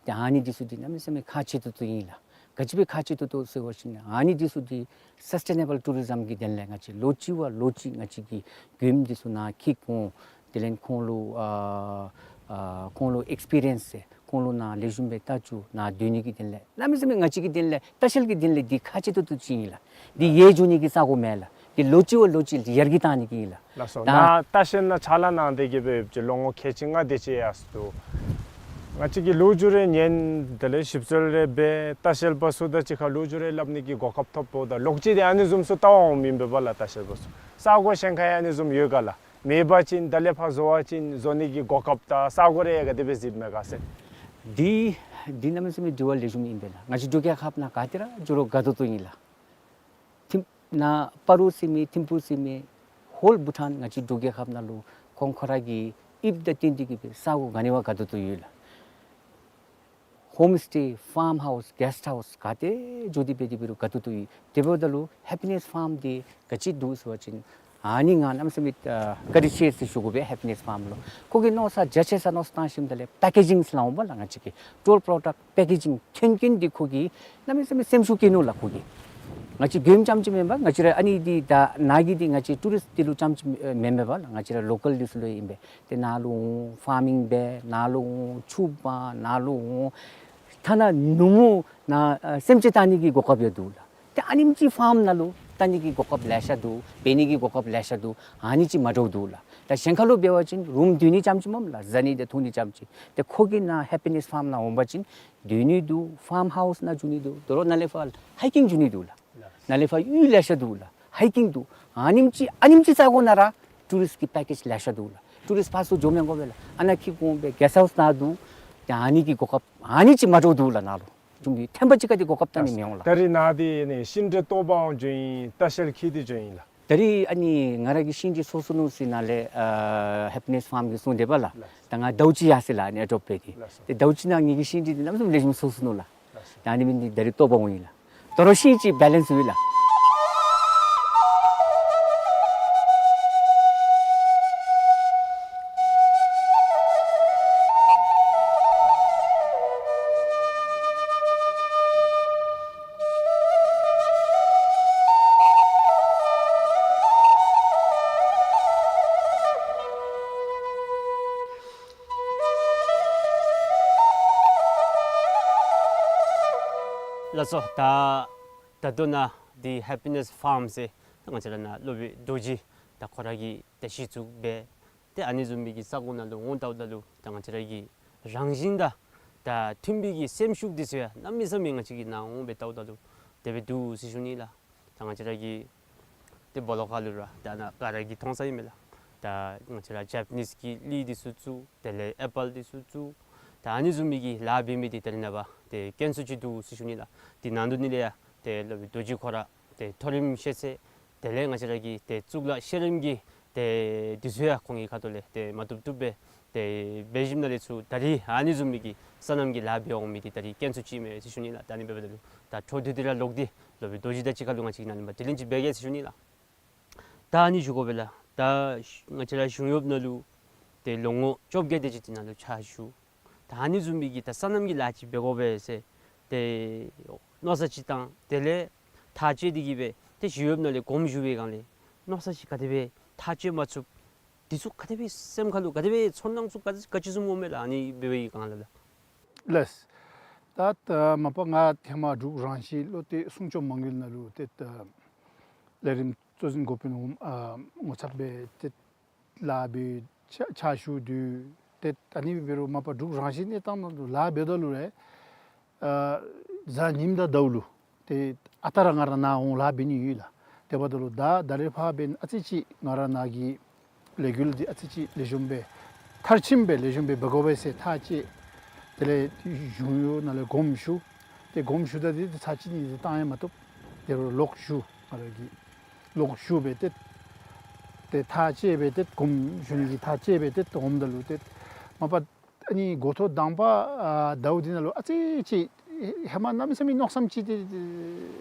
ཏེ་ཨ་ནི་འདི་ཚུ་འདི་གནམ་མེད་ས་མེད་ཁག་ཆེ་ཏོག་ཏོ་ཨིན་ལགས། ག་ཅི་སྦེ་ཁག་ཆེ་ཏོག་ཏོ་ཟེར་བ་ཅིན་ཨ་ནི་འདི་ཚུ་འདི་སཱསི་ཊེ་ནེ་བཱལ་ཊུ་རི་ཛམ་གྱི་དོན་ལས་ང་བཅས་ལོ་གཅིག་བ་ལོ་གཅིག་ང་བཅས་ཀྱིས་མགྱོནམ་འདི་ཚུ་ནཱ་འཁྱིད་འོང་། དེ་ལས་ཁོང་ལུ་ཨ་ཨ་ཁོང་ལུ་ཨེགསི་པི་རི་ཡནསི་ཟེར་ཁོང་ལུ་ནཱ་ལེགས་ཤོམ་སྦེ་ལྟ་བཅུག། ནཱ་སྡོད་ནི་གི་དོན་ལས་གནམ་མེད་ས་མེད་ང་བཅས་ཀྱི་དོན་ལས་ལྟ་བཤལ་གྱི་དོན་ལས་འདི་ཁག་ཆེ་ཏོག་ཏོ་ཅིག་ཨིན་ལགས། འདི་ཡལ་འགྱོ་ནི་གི་ས་གོ་མེན་ལགས། འདི་ལོ་གཅིག་བ་ལོ་གཅིག་ཡར་རྒྱས་བཏང་ནི་གི་ཨིན་ལགས། ལགས་སོ། ད་ནཱ་ལྟ་བཤལ་ནང་ཕྱག་ལཱ་གནང་སྟེ་གི་སྦེ་ཡོདཔ་ཅིག་ལོ་ངོ་ཁལ་གཅིག་ལྔ་དེ་ཅིག་ཡར་སོང་འདུག། ང་བཅས་ཀྱིས་ལོ་རྒྱུས་རེ་ཉན། དེ་ལས་ཞིབ་འཚོལ་རེ་འབད། ལྟ་བཤལ་པ་ཚུ་དང་གཅིག་ཁར་ལོ་རྒྱུས་རེ་སླབ་ནི་གི་གོ་སྐབས་ཐོབ་འབདཝ་ད་ལོག་ཅི་དེ་ཨ་ནི་བཟུམ་ཚུ་ལྟ་བར་འོང་མི་ཨིན་པས་པ་ལགས། ལྟ་བཤལ་པ་ཚུ་ས་གོ་གཞན་ཁར་ཡང་ཨ་ནི་བཟུམ་ཡོད་ག་ལགས། མེད་པ་ཅིན་ད་ལས་ཕར་བཟོ་བ་ཅིན་བཟོ་ནི་གི་གོ་སྐབས་དང་ས་གོ་རེ་ཡང་ག་དེ་སྦེ་གཟིགསཔ་མས་ག་ཟེར། འདི་འདི་གནམ་མེད་ས་མེད་དྲི་བ་ལེགས་ཤོམ་ཨིན་པས་ལགས། ང་བཅས་འབྲུག་རྒྱལ་ཁབ་ནང་ག་ཏེ་ར་འགྱོ་རུང་དགའ་ཏོག་ཏོ་ཨིན་ལགས། ཐིམ་ནཱ་སྤ་རོ་ཟེར་མི་ཐིམ་ཕུག་ཟེར་མི་ཧོལ་བྷུ་ཊཱན་ང་བཅས་འབྲུག་རྒྱལ་ཁབ་ནང་ལུ་ཁོང་ཁོ་ར་གི་དབྱིབས་དང་བསྟུན་ཏེ་གི་སྦེ་ས་གོ་ག་ནི་བ་དགའ་ཏོག་ཏོ་ཡོད་ལགས། ཧོམ་སི་ཊེ་ཕཱམ་ཧའུསི་གེསཊ་ཧའུསི་ག་ཏེ་འགྱོ་སྟེ་འབད་དེ་འབད་རུང་དགའ་ཏོག་ཏོ་ཡོད། དེ་འབདཝ་ད་ལུ་ཧེ་པི་ནེསི་ཕཱམ་འདི་ག་ཅི་འདུག་ཟེར་བ་ཅིན་ཨ་ནི་ང་གནམ་མེད་ས་མེད་ཨ་བཀའ་དྲིན་ཆེ་ཟེར་ཞུ་དགོ་པས། ཧེ་པི་ནེསི་ཕཱམ་ལུ་ཁོ་གིས་མནོ་བསམ་རྒྱ་ཆེ་ས་མནོ་བསམ་བཏང་ཞིནམ་ད་ལས་པེ་ཀེ་ཇིང་ཟེར་སླབ་འོང་པ་ལགས། ང་བཅས་ཀྱི་ཊུར་པྲོ་ཌཀཊ་པེ་ཀེ་ཇིང་མཐུན་རྐྱེན་འདི་ཁོ་གིས་གནམ་མེད་ས་མེད་སེམས་ཤུགས་བསྐྱེད་ནུག་ལགས། ཁོ་གིས་ང་བཅས་མགྱོནམ་རྐྱངམ་ཅིག་མེན་པར་ང་བཅས་ར་ཨ་ནི་འདི་ད་ནཱ་གི་འདི་ང་བཅས་ཊུ་རིསཊ་འདི་ལུ་རྐྱངམ་ཅིག་མེན་མེན་པ་ལགས། ང་བཅས་ར་ལོ་ཀཱལ་འདི་ཚུ་ལུ་ཨིན་པས། ཏེ་ནཱ་ལུ་འོང་ཕཱར་མིང་འབད། ནཱ་ལུ་འོང་ཕྱུགཔ་འབད། ནཱ་ལུ་འོང་ཐ་ན་ནུབ་མོ་ནཱ་ཨ་སེམས་ཅན་བལྟ་ནི་གི་གོ་སྐབས་ཡང་འདུག་ལགས། ཏེ་ཨ་ནེམ་ཅིག་ཕཱམ་ནང་ལུ་བལྟ་ནི་གི་གོ་སྐབས་ལེ་ཤ་འདུག། འབད་ནི་གི་གོ་སྐབས་ལེ་ཤ་འདུག། ཨ་ནི་ཅིག་མ་འདྲཝ་འདུག་ལགས། ད་གཞན་ཁ་ལུ་འབད་བ་ཅིན་རུམ་སྡོད་ནི་རྐྱངམ་ཅིག་མེན་ལགས། བཟའ་ནི་དང་འཐུང་ནི་རྐྱངམ་ཅིག། ཏེ་ཁོ་གིས་ནཱ་ཧེ་པི་ནེསི་ཕཱམ་ནང་འོང་པ་ཅིན་སྡོད་ནི་འདུག། ཕཱམ་ཧའུསི་ནང་འགྱོ་ནི་འདུག། དོ་རུང་ནཱ་ལས་ཕར་ཧའི་ཀིང་འགྱོ་ནི་འདུག་ལགས། ནཱ་ལས་ཕར་གཡུས་ལེ་ཤ་འདུག་ལགས། ཧའི་ཀིང་འདུག། ཨ་ནེམ་ཅིག་ཨ་ནེམ་ཅིག་ས་གོ་ནང་ར་ཊུ་རིསཊ་ཀྱི་པེ་ཀེཇ་ལེ་ཤ་འདུག་ལགས། ཊུ་རིསཊ་ཕར་ཚུར་འགྱོ་མི་དགོ་པས་ལགས། ཨ་ནཱ་འཁྱིད་འོང་སྦེ་གེསཊ་ཧའུསི་ནང་འདུག། ཏེ་ཨ་ནི་གི་གོ་སྐབས་ཨ་ནི་ཅིག་མ་འདྲཝ་འདུག་ལགས། ནཱ་ལུ་ཅུང་གི་ཐེམ་པ་ཅིག་ག་དེ་གོ་སྐབས་བལྟ་ནི་མི་འོང་ལགས། ད་རིས་ནཱ་འདི་ནི་ཤིང་འབྲས་བཏོག་པར་འོང་འགྱོ་ཡི། ལྟ་བཤལ་འཁྱིད་དེ་འགྱོ་ཡི་ལགས། ད་རིས་ཨ་ནི་ང་ར་གི་ཤིང་འབྲས་སོ་སོ་ནུག་ཟེར་ནཱ་ལས་ཨ་ཧེ་པི་ནེས་ཕཱརམ་གིས་གསུངས་དེས་པ་ལགས། ལགས། ད་ང་ཟླཝ་གཅིག་ཡར་སོ་ཡི་ལགས། ཨ་ནི་ཨེ་ཌོབ་འབད་དེ། ལགས་སོ། ཏེ་ཟླཝ་གཅིག་ནང་ངེ་གི་ཤིང་འབྲས་འདི་གནམ་མེད་ས་མེད་ལེགས་ཤོམ་སོ་སོ་ནུག་ལགས། ལགས་སོ། ད་ཨ་ནི་འབད་ནི་འདི་ད་རིས་བཏོག་པར་འོང་ཡི་ལགས། དོ་རུང་ཤིང་ཅིག་བེ་ལེནསི་ཡོད་ལགས། ལགས་སོ། ད་ད་ལྟོ་ནཱ་འདི་ཧེ་པི་ནེས་ཕཱརམ་ཟེར་ད་ང་བཅས་ར་ནཱ་སློབ་དཔོན་རྡོ་རྗེ་ད་ཁོ་ར་གིས་ད་གཞི་བཙུགས་འབད། ཏེ་ཨ་ནི་བཟུམ་མའི་གི་ས་གོ་ནང་ལུ་འོང་ལྟཝ་ད་ལུ་ད་ང་བཅས་ར་གི་རང་བཞིན་དང་ད་མཐུན་པའི་གི་སེམས་ཤུགས་འདི་ཚུ་ཡང་གནམ་མེད་ས་མེད་ང་བཅས་ཀྱིས་ནཱ་འོང་འབད་ལྟཝ་ད་ལུ་དེ་སྦེ་འདུག་ཟེར་ཞུ་ནི་ལགས། ད་ང་བཅས་ར་གི་ཏེ་སྦོ་ལོགས་ཁ་ལུ་ར་ད་ནཱ་ག་ར་གིས་མཐོང་ས་ཨིན་མས་ལགས། ད་ང་བཅས་ར་ཇ་པ་ནིས་ཀྱི་ལི་འདི་ཚུ་བཙུགས། དེ་ལས་ཨེ་པཱལ་འདི་ཚུ་བཙུགས། ད་ཨ་ནི་བཟུམ་མའི་གི་ལཱ་འབད་མི་འདི་ད་རེས་ནངས་པ་ཏེ་དཀོན་སུ་ཅིག་འདུག་ཟེར་ཞུ་ནི་ལགས། འདི་ནང་དོག་ནང་ལས་ཡང་ཏེ་སློབ་དཔོན་རྡོ་རྗེ་ཁོ་ར་ཏེ་མཐོ་རིམ་ཤེས་ཚད་དེ་ལས་ང་བཅས་ར་གི་ཏེ་གཙུག་ལག་ཤེས་རིག་གི་ཏེ་འདི་ཚུ་ཡང་ཁོང་གི་ཁ་ཐུག་ལས་ཏེ་མ་བཏུབ་བཏུབ་སྦེ་ཏེ་འབད་ཞིནམ་ལས་ཚུར་ད་རིས་ཨ་ནི་བཟུམ་མའི་གི་སོ་ནམ་གྱི་ལཱ་འབད་འོང་མི་འདི་ད་རིས་དཀོན་སུ་ཅིག་མས་ཟེར་ཞུ་ནི་ལགས། ད་ཨ་ནི་འབདཝ་ད་ལུ་ད་འཕྲོ་མཐུད་དེ་ར་ལོག་སྟེ་སློབ་དཔོན་རྡོ་རྗེ་དང་གཅིག་ཁར་ལུ་ང་བཅས་ཀྱིས་ནཱ་ལུ་མ་དྲི་ལན་ཅིག་འབད་གེ་ཟེར་ཞུ་ནི་ལགས། ད་ཨ་ནི་ཞུ་དགོ་པས་ལགས། ད་ང་བཅས་ར་གཞུང་གཡོགཔ་ནང་ལུ་ཏེ་ལོ་ངོ་བཅོ་བརྒྱད་དེ་ཅིག་འདི་ནང་ལུ་ཕྱག་ཞུ། ད་ཨ་ནི་བཟུམ་མའི་གི་ད་སོ་ནམ་གྱི་ལཱ་ཅིག་འབད་དགོ་པས་ཟེར་ཏེ་མནོ་བསམ་ཅིག་བཏང་། དེ་ལས་ཐག་བཅད་དེ་གིས་སྦེ་ཏེ་གཞུང་གཡོགཔ་ནང་ལས་དགོངསམ་ཞུ་བའི་སྒང་ལས་མནོ་བསམ་ཅིག་ག་དེ་སྦེ་ཐག་བཅད་མ་ཚུགས། འདི་ཚུ་ག་དེ་སྦེ་སེམས་ཁ་ལུ་ག་དེ་སྦེ་ཚོར་སྣང་ཚུ་ག་ག་ཅི་བཟུམ་འོང་མས་ལགས། ཨ་ནི་འབད་བའི་སྒང་ལས་ལགས། ལགས། ད་ད་མ་པ་ང་ཧེ་མ་འབྲུག་རང་བཞིན་བློ་གཏད་སྲུང་སྐྱོབ་མ་དངུལ་ནང་ལུ་ཏེ་ད་ལས་རིམ་གཙོ་འཛིན་འགོ་དཔོན་འོགམ་ཨ་ངོ་མཚར་སྦེ་ཏེ་ལཱ་འབད་ཕྱག་ཕྱག་ཞུ་དོ། ཏེ་ཨ་ནི་འབད་རུང་མ་པ་འབྲུག་རང་བཞིན་གནས་སྟངས་ནང་ལུ་ལཱ་འབདཝ་ད་ལུ་ར་ཨ་གཟའ་ཉིམ་དང་ཟླཝ་ལུ་ཏེ་ཨ་རྟག་ར་ང་ར་ནཱ་འོང་ལཱ་འབད་ནི་ཡོད་ལགས། དེ་འབདཝ་ད་ལུ་ད་ད་རེས་ཕར་འབདན་ཨ་ཙི་ཅིག་ང་ར་ནཱ་གི་ལས་འགུལ་འདི་ཨ་ཙི་ཅིག་ལེགས་ཤོམ་སྦེ་མཐར་ཕྱིནམ་སྦེ་ལེགས་ཤོམ་སྦེ་འབད་དགོ་པས་ཟེར་ཐག་བཅད། དེ་ལས་གཞུང་གཡོག་ནང་ལས་དགོངསམ་ཞུ། ཏེ་དགོངསམ་ཞུ་ད་འདི་ཚར་གཅིག་གཉིས་ཅིག་བཏང་ཡང་མ་བཏུབ། དེ་རུང་ལོག་ཞུ། ང་ར་གིས་ལོག་ཞུ་སྦེ་ཏེ་ཏེ་ཐག་བཅད་སྦེ་ཏེ་དགོངསམ་ཞུ་ནི་གི་ཐག་བཅད་སྦེ་ཏེ་འོངམ་ད་ལུ་ཏེ་མ་པ་ཨ་ནི་འགོ་ཐོག་དང་པ་ཨ་ཟླཝ་འདི་ནང་ལུ་ཨ་ཙི་ཅིག་ཧེ་མ་གནམ་མེད་ས་མེད་མནོ་བསམ་ཅིག་ཏེ་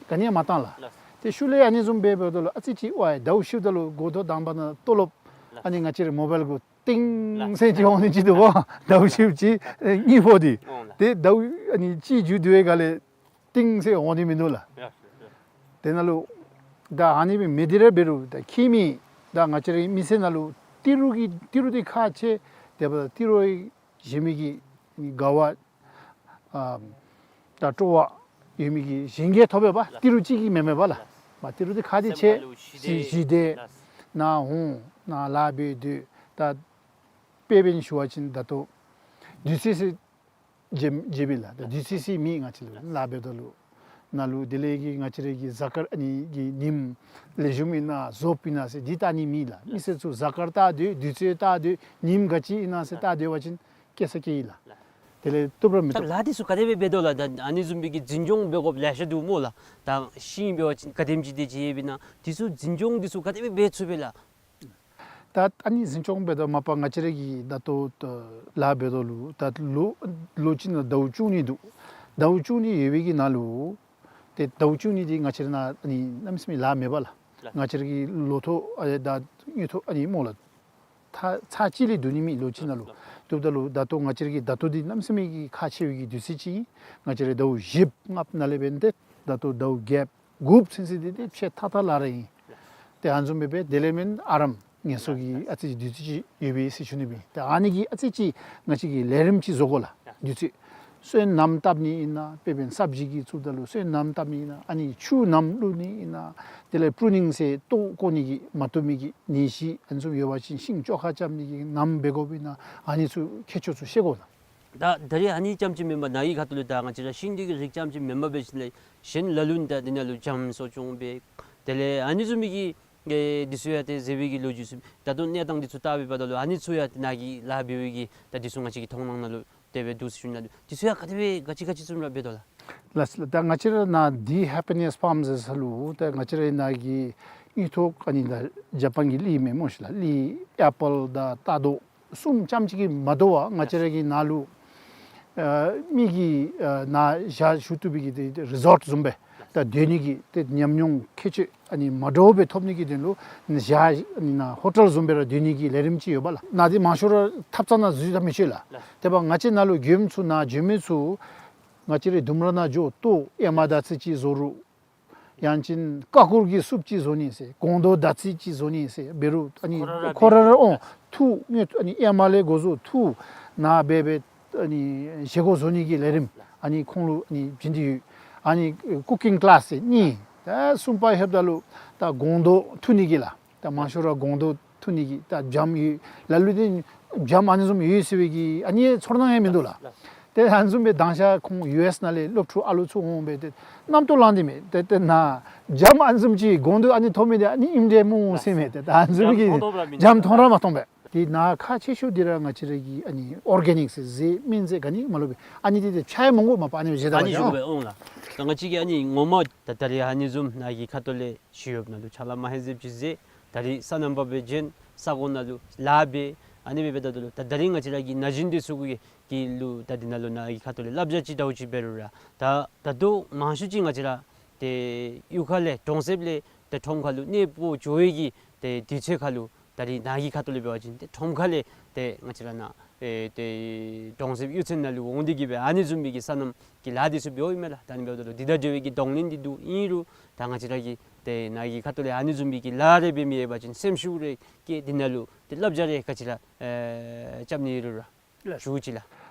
ག་ནི་ཡང་མ་བཏང་ལགས། ལགས། ཏེ་ཤུལ་ལས་ཨ་ནི་བཟུམ་སྦེ་འབདཝ་ད་ལུ་ཨ་ཙི་ཅིག་ཝའི་ཟླཝ་བཞི་པ་ད་ལུ་འགོ་ཐོག་དང་པ་ནང་ལྟོ་ལོབ་ལགས། ཨ་ནི་ང་བཅས་རའི་མོ་བཱའིལ་གུ་ཏིང་ལགས། ཟེར་ཅིག་འོང་ནི་ཅིག་འདུག་པ། ཟླཝ་བཞི་པ་ཅིག་ཨེ་གཉིས་པོ་འདི། འོང་ལགས། ཏེ་ཟླཝ་ཨ་ནི་གཅིག་མཇུག་བསྡུ་བའི་སྒང་ལས་ཏིང་ཟེར་འོང་ནི་མིན་འདུག་ལགས། ཡ་ཡ། དེ་ནང་ལུ་ད་ཨ་ནི་སྦེ་མི་འདི་ར་འབད་རུང་ད་ཁྱིམ་མི་ད་ང་བཅས་རའི་མི་ཚེ་ནང་ལུ་ཏི་རུ་གི་ཏི་རུ་འདི་ཁག་ཆེ། དེ་འབདཝ་ད་ཏི་རུ་གཞན་མི་གི་དགའ་བ་ཨ་ད་སྤྲོ་བ་ཡོད་མི་གི་གཞན་གྱིས་ཐོབ་པས་པ། ཏི་རུ་གཅིག་གིས་མེན་མས་པ་ལགས། མ་ཏི་རུ་འདི་ཁག་འདི་ཆེ། ཞི་བདེ་ནཱ་འོང་ནཱ་ལཱ་འབད་སྡོད། ད་དཔེ་འབད་ནི་ཞུ་བ་ཅིན་ད་ལྟོ་དུས་ཚོད་ཟེར་བརྗེད་བརྗེད་པས་ལགས། ད་དུས་ཚོད་ཟེར་མེད། ང་བཅས་ལུ་ལཱ་འབདཝ་ད་ལུ་ནཱ་ལུ་དེ་ལས་ཀྱི་ང་བཅས་རའི་གི་གཟའ་སྐར་ཨ་ནི་གི་ཉིནམ་ལེགས་ཤོམ་ཨིན་ན་རྫོགསཔ་ཨིན་ན་ཟེར་འདི་ལྟ་ནི་མེད་ལགས། མི་སེར་ཚུ་གཟའ་སྐར་ལྟ་སྡོད། དུས་ཚོད་ལྟ་སྡོད། ཉིནམ་ག་ཅི་ཨིན་ན་ཟེར་ལྟ་སྡོད་པ་ཅིན་སྐྱེ་ས་སྐྱེ་ཡི་ལགས། དེ་ལས་བཏུབ་ར་མི་ད་བཏུབ། ལཱ་འདི་ཚུ་ག་དེ་སྦེ་འབད་དོ་ལགས། ད་ཨ་ནི་བཟུམ་མའི་གི་འཛིན་སྐྱོང་འབད་དགོཔ་ལེ་ཤ་འདུག་སྨོ་ལགས། ད་ཤིང་འབད་བ་ཅིན་ག་དེམ་ཅིག་དེ་ཅིག་ཡོདཔ་ཨིན་ན་འདི་ཚུ་འཛིན་སྐྱོང་འདི་ཚུ་ག་དེ་སྦེ་འབད་ཚུགས་པས་ལགས། ད་ཨ་ནི་འཛིན་སྐྱོང་འབད་དོ་མ་པ་ང་བཅས་ར་གིས་ད་ལྟོ་ལཱ་འབད་དོ་ལུ་ད་ལོ་ལོ་གཅིག་ནང་ཟླཝ་བཅུ་གཉིས་འདུག། ཟླཝ་བཅུ་གཉིས་ཡོད་པའི་གི་ནང་ལུ་ཏེ་ཟླཝ་བཅུ་གཉིས་འདི་ང་བཅས་ར་ནཱ་ཨ་ནི་གནམ་མེད་ས་མེད་ལཱ་མེད་པ་ལགས། ལགས། ང་བཅས་ར་གི་ལོ་ཐོག་ཨ་ད་དངུལ་ཐོག་ཨ་ནི་སྨོ་ལགས། ད་ཚར་གཅིག་ལས་བསྡུ་ནི་མེད་ལོ་གཅིག་ནང་ལུ། ལགས། བཏུབ་ད་ལུ་ད་ལྟོ་ང་བཅས་ར་གི་ད་ལྟོ་འདི་གནམ་མེད་ས་མེད་ཀྱི་ཁག་ཆེ་བའི་གི་དུས་ཚོད་ཅིག་ཨིན། ང་བཅས་ར་ཟླཝ་བཞི་ལྔ་ནང་ལས་འབད་ཏེ་ད་ལྟོ་ཟླཝ་བརྒྱད་དགུ་ཚུན་ཚོད་འདི་ཏེ་ཕྱེད་ཐག་ཐག་ལཱ་ར་ཨིན། ཏེ་ཨ་ནི་བཟུམ་སྦེ་འབད་དེ་ལས་མེན་ཨ་རམ་ངལ་གསོ་གི་ཨ་ཙི་ཅིག་དུས་ཚོད་ཅིག་ཡོད་པས་ཟེར་ཞུ་ནི་སྦེ། ཏེ་ཨ་ནི་གིས་ཨ་ཙི་ཅིག་ང་བཅས་ཀྱི་ལས་རིམ་ཅིག་བཟོ་དགོ་ལགས། དུས་ཚོད། སོ་ནམ་བཏབ་ནི་ཨིན་ན་དཔེ་འབད་ན་སབ་ཇི་གི་བཙུགས་ད་ལུ་སོ་ནམ་བཏབ་ནི་ཨིན་ན་ཨ་ནི་ཆུ་ནམ་བླུག་ནི་ཨིན་ན་དེ་ལས་པྲུ་ནིང་ཟེར་ལྟོ་བཀོག་ནི་གི་མ་བཏུབ་མི་གི་ནད་གཞི་ཨ་ནི་བཟུམ་ཡོད་པ་ཅིན་ཤིང་བཅོ་ཁ་རྐྱབ་ནི་གི་ནམ་འབད་དགོཔ་ཨིན་ན་ཨ་ནི་ཚུ་ཁྱད་ཆོས་ཚུ་ཤེས་དགོ་ལགས། ད་ད་རེས་ཨ་ནི་རྐྱངམ་ཅིག་མེན་པར་ནཱ་གི་ཁ་ཐུག་ལས་ད་ང་བཅས་ར་ཤིང་འདི་གི་རིགས་རྐྱངམ་ཅིག་མེན་པར་འབད་ཞིནམ་ལས་གཞན་ལ་ལུ་ད་འདི་ནང་ལུ་འཇམ་གསོ་སྐྱོང་འབད། དེ་ལས་ཨ་ནི་བཟུམ་མའི་གི་ཨེ་འདི་ཚུ་ཡང་ཏེ་མཛད་པའི་གི་ལོ་རྒྱུས་ཚུ་ད་ལྟོ་གནས་སྟངས་འདི་ཚུ་བལྟ་བའི་བར་ན་ལུ་ཨ་ནི་ཚུ་ཡང་ཏེ་ནཱ་གི་ལཱ་འབད་བའི་གི་ད་འདི་ཚུ་ང་བཅས་ཀྱི་མཐོང་སྣང་ནང་ལུ་ དེ་སྦེ་འདུག་ཟེར་ཞུ་ནི་ལགས། དེ་ཚུ་ཡང་ག་དེ་སྦེ་ག་ཅི་ག་ཅི་བཟུམ་ར་འབད་དོ་ལགས། ལགས་ལགས། ད་ང་བཅས་ར་ནཱ་འདི་ཧེ་པི་ནེསི་ཕཱརམ་ཟེར་ས་ལུ་ད་ང་བཅས་ར་ནཱ་གི་དངུལ་ཐོག་ཨ་ནི་ད་ཇ་པཱན་གྱི་གླི་མེན་མོ་ཤིག་ལགས། གླི་ཨེ་པཱལ་དང་རྟ་རྡོག་གསུམ་རྐྱངམ་ཅིག་གིས་མ་དོ་བར་ང་བཅས་ར་གི་ནཱ་ལུ་ཨ་མི་གིས་ཨ་ནཱ་ཞག་བཞུགས་བཏུབ་པའི་གི་དེ་རི་ཟོཊ་བཟུམ་སྦེ་ད་སྡོད་ནི་གི་དེ་ཉམས་མྱོང་ཁྱད་ཆོས་ཨ་ནི་མ་འདྲཝ་སྦེ་ཐོབ་ནི་གི་དོན་ལུ་ཞག་ཨ་ནི་ནཱ་ཧོ་ཊེལ་བཟུམ་སྦེ་ར་སྡོད་ནི་གི་ལས་རིམ་ཅིག་ཡོད་པ་ལགས། ནཱ་འདི་མང་ཤོས་ར་ཐབ་ཚང་ནང་འཛུལ་ད་མི་ཆོག་ལགས། དེ་འབདཝ་ང་བཅས་ནཱ་ལུ་མགྱོནམ་ཚུ་ནཱ་འགྱོ་མི་ཚུ་ང་བཅས་རའི་ལྡུམ་ར་ནང་འགྱོ་ལྟོ་ཨེ་མ་དར་ཚི་ཅིག་བཟོ་རུང་ཡང་ཅིན་ཀ་ཀུར་གྱི་སུབ་ཅིག་བཟོ་ནི་ཟེར་སྒོང་རྡོག་དར་ཚི་ཅིག་བཟོ་ནི་ཟེར་འབད་རུང་ཨ་ནི་ཁོ་ར་ར་ཁོ་ར་ར་འབད་འོང་ཐུགས་ཨ་ནི་ཨེ་མ་ལས་འགོ་བཟུང་ཐུགས་ནཱ་འབད་འབད་ཨ་ནི་བཞེས་སྒོ་བཟོ་ནི་གི་ལས་རིམ་ཨ་ནི་ཁོང་ལུ་ཨ་ནི་བྱིན་ཏེ་ཡོད། ཨ་ནི་ཀུ་ཀིང་ཀི་ལཱསི་ཟེར་གཉིས། ད་གསུམ་པ་ལྷོདཔ་ད་ལུ་ད་སྒོང་རྡོག་འཐུ་ནི་གི་ལགས། ད་མང་ཤོས་ར་སྒོང་རྡོག་འཐུ་ནི་གི་ད་སྦྱངམ་ཡོད། ལ་ལུ་འདི་སྦྱངམ་ཨ་ནི་བཟུམ་ཡོད་ཟེར་བའི་གི་ཨ་ནི་ཚོར་སྣང་ཡང་མིན་འདུག་ལགས། ཏེ་ཨ་ནི་བཟུམ་སྦེ་དང་ཤ་ཁོང་ཡུ་ཨེསི་ནང་ལས་སློབ་ཕྲུག་ཨ་ལུ་ཚུ་འོང་སྦེ་ཏེ་རྣམ་རྟོག་ལངས་ཏེ་མས། ཏེ་ཏེ་ནཱ་སྦྱངམ་ཨ་ནི་བཟུམ་ཅིག་སྒོང་རྡོག་ཨ་ནི་འཐུ་མི་འདི་ཨ་ནི་ཨིནམ་འདྲས་སྨོ་ཟེར་མས། ཏེ་ད་ཨ་ནི་བཟུམ་གྱི་སྦྱངམ་མཐོང་ར་མ་མཐོང་པས། ཏེ་ནཱ་ཁག་ཆེ་ཤོས་འདི་ར་ང་བཅས་ར་གི་ཨ་ནི་ཨོར་གེ་ནིཀ་ཟེར་ཟས་སྨན་རྫས་ག་ནི་མ་ལུ་སྦེ་ཨ་ནི་འདི་ཏེ་ཆ་ཡང་མང་པོ་མ་པ་ཨ་ནི་བཞེས་ད་ཨ་ནི་བཞེས་དགོ་པས། འོང་ལགས། ད་ང་བཅས་ཀྱི་ཨ་ནི་ངོ་མ་ད་ད་རིས་ཨ་ནི་བཟུམ་ནཱ་གི་ཁ་ཐུག་ལས་ཞི་གཡོགཔ་ནང་ལུ་ཕྱག་ལཱ་མ་ཧེ་ཟེར་ཅིག་ཟེར། ད་རིས་སོ་ནམ་པ་སྦེ་བྱོན། ས་གོ་ནང་ལུ་ལཱ་འབད། ཨ་ནི་འབད་འབདཝ་ད་ལུ་ད་ད་རིས་ང་བཅས་ར་གི་ན་གཞོན་འདི་ཚུ་གི་གི་ལུ་ད་འདི་ནང་ལུ་ནཱ་གི་ཁ་ཐུག་ལས་བསླབ་བྱ་ཅིག་འདྲཝ་ཅིག་འབད་རུང་ར་ད་ད་ལྟོ་མང་ཤོས་ཅིག་ང་བཅས་ར་ཏེ་གཡུས་ཁ་ལས་གྲོང་གསེབ་ལས་ཏེ་ཁྲོམ་ཁ་ལུ་གནས་སྤོ་འགྱོ་བའི་གི་ཏེ་དུས་ཚོད་ཁ་ལུ་ད་རིས་ནཱ་གི་ཁ་ཐུག་ལས་འབད་བ་ཅིན་ཏེ་ཁྲོམ་ཁ་ལས་ཏེ་ང་བཅས་ར་ནཱ་ཨེ་ཏེ་གྲོང་གསེབ་གཡུས་ཚན་ནང་ལུ་འོང་སྟེ་གི་སྦེ་ཨ་ནི་བཟུམ་མའི་གི་སོ་ནམ་གྱི་ལཱ་འདི་ཚུ་འབདཝ་ཨིན་མས་ལགས། ད་ཨ་ནི་འབདཝ་ད་ལུ་འདི་དང་འབྲེལ་བའི་གི་གདོང་ལེན་འདི་འདུག། ཨིན་རུང་ད་ང་བཅས་ར་གིས་ཏེ་ནཱ་གི་ཁ་ཐུག་ལས་ཨ་ནི་བཟུམ་མའི་གི་ལཱ་རེ་འབད་མི་ཡོད་པ་ཅིན་སེམས་ཤུགས་རེ་བསྐྱེད་འདི་ནང་ལུ་ཏེ་བསླབ་བྱ་རེ་ག་ཅི་ར་ཨེ་རྐྱབ་ནི་ཡོད་རུང་ར་ཞུ་ཅི་ལགས།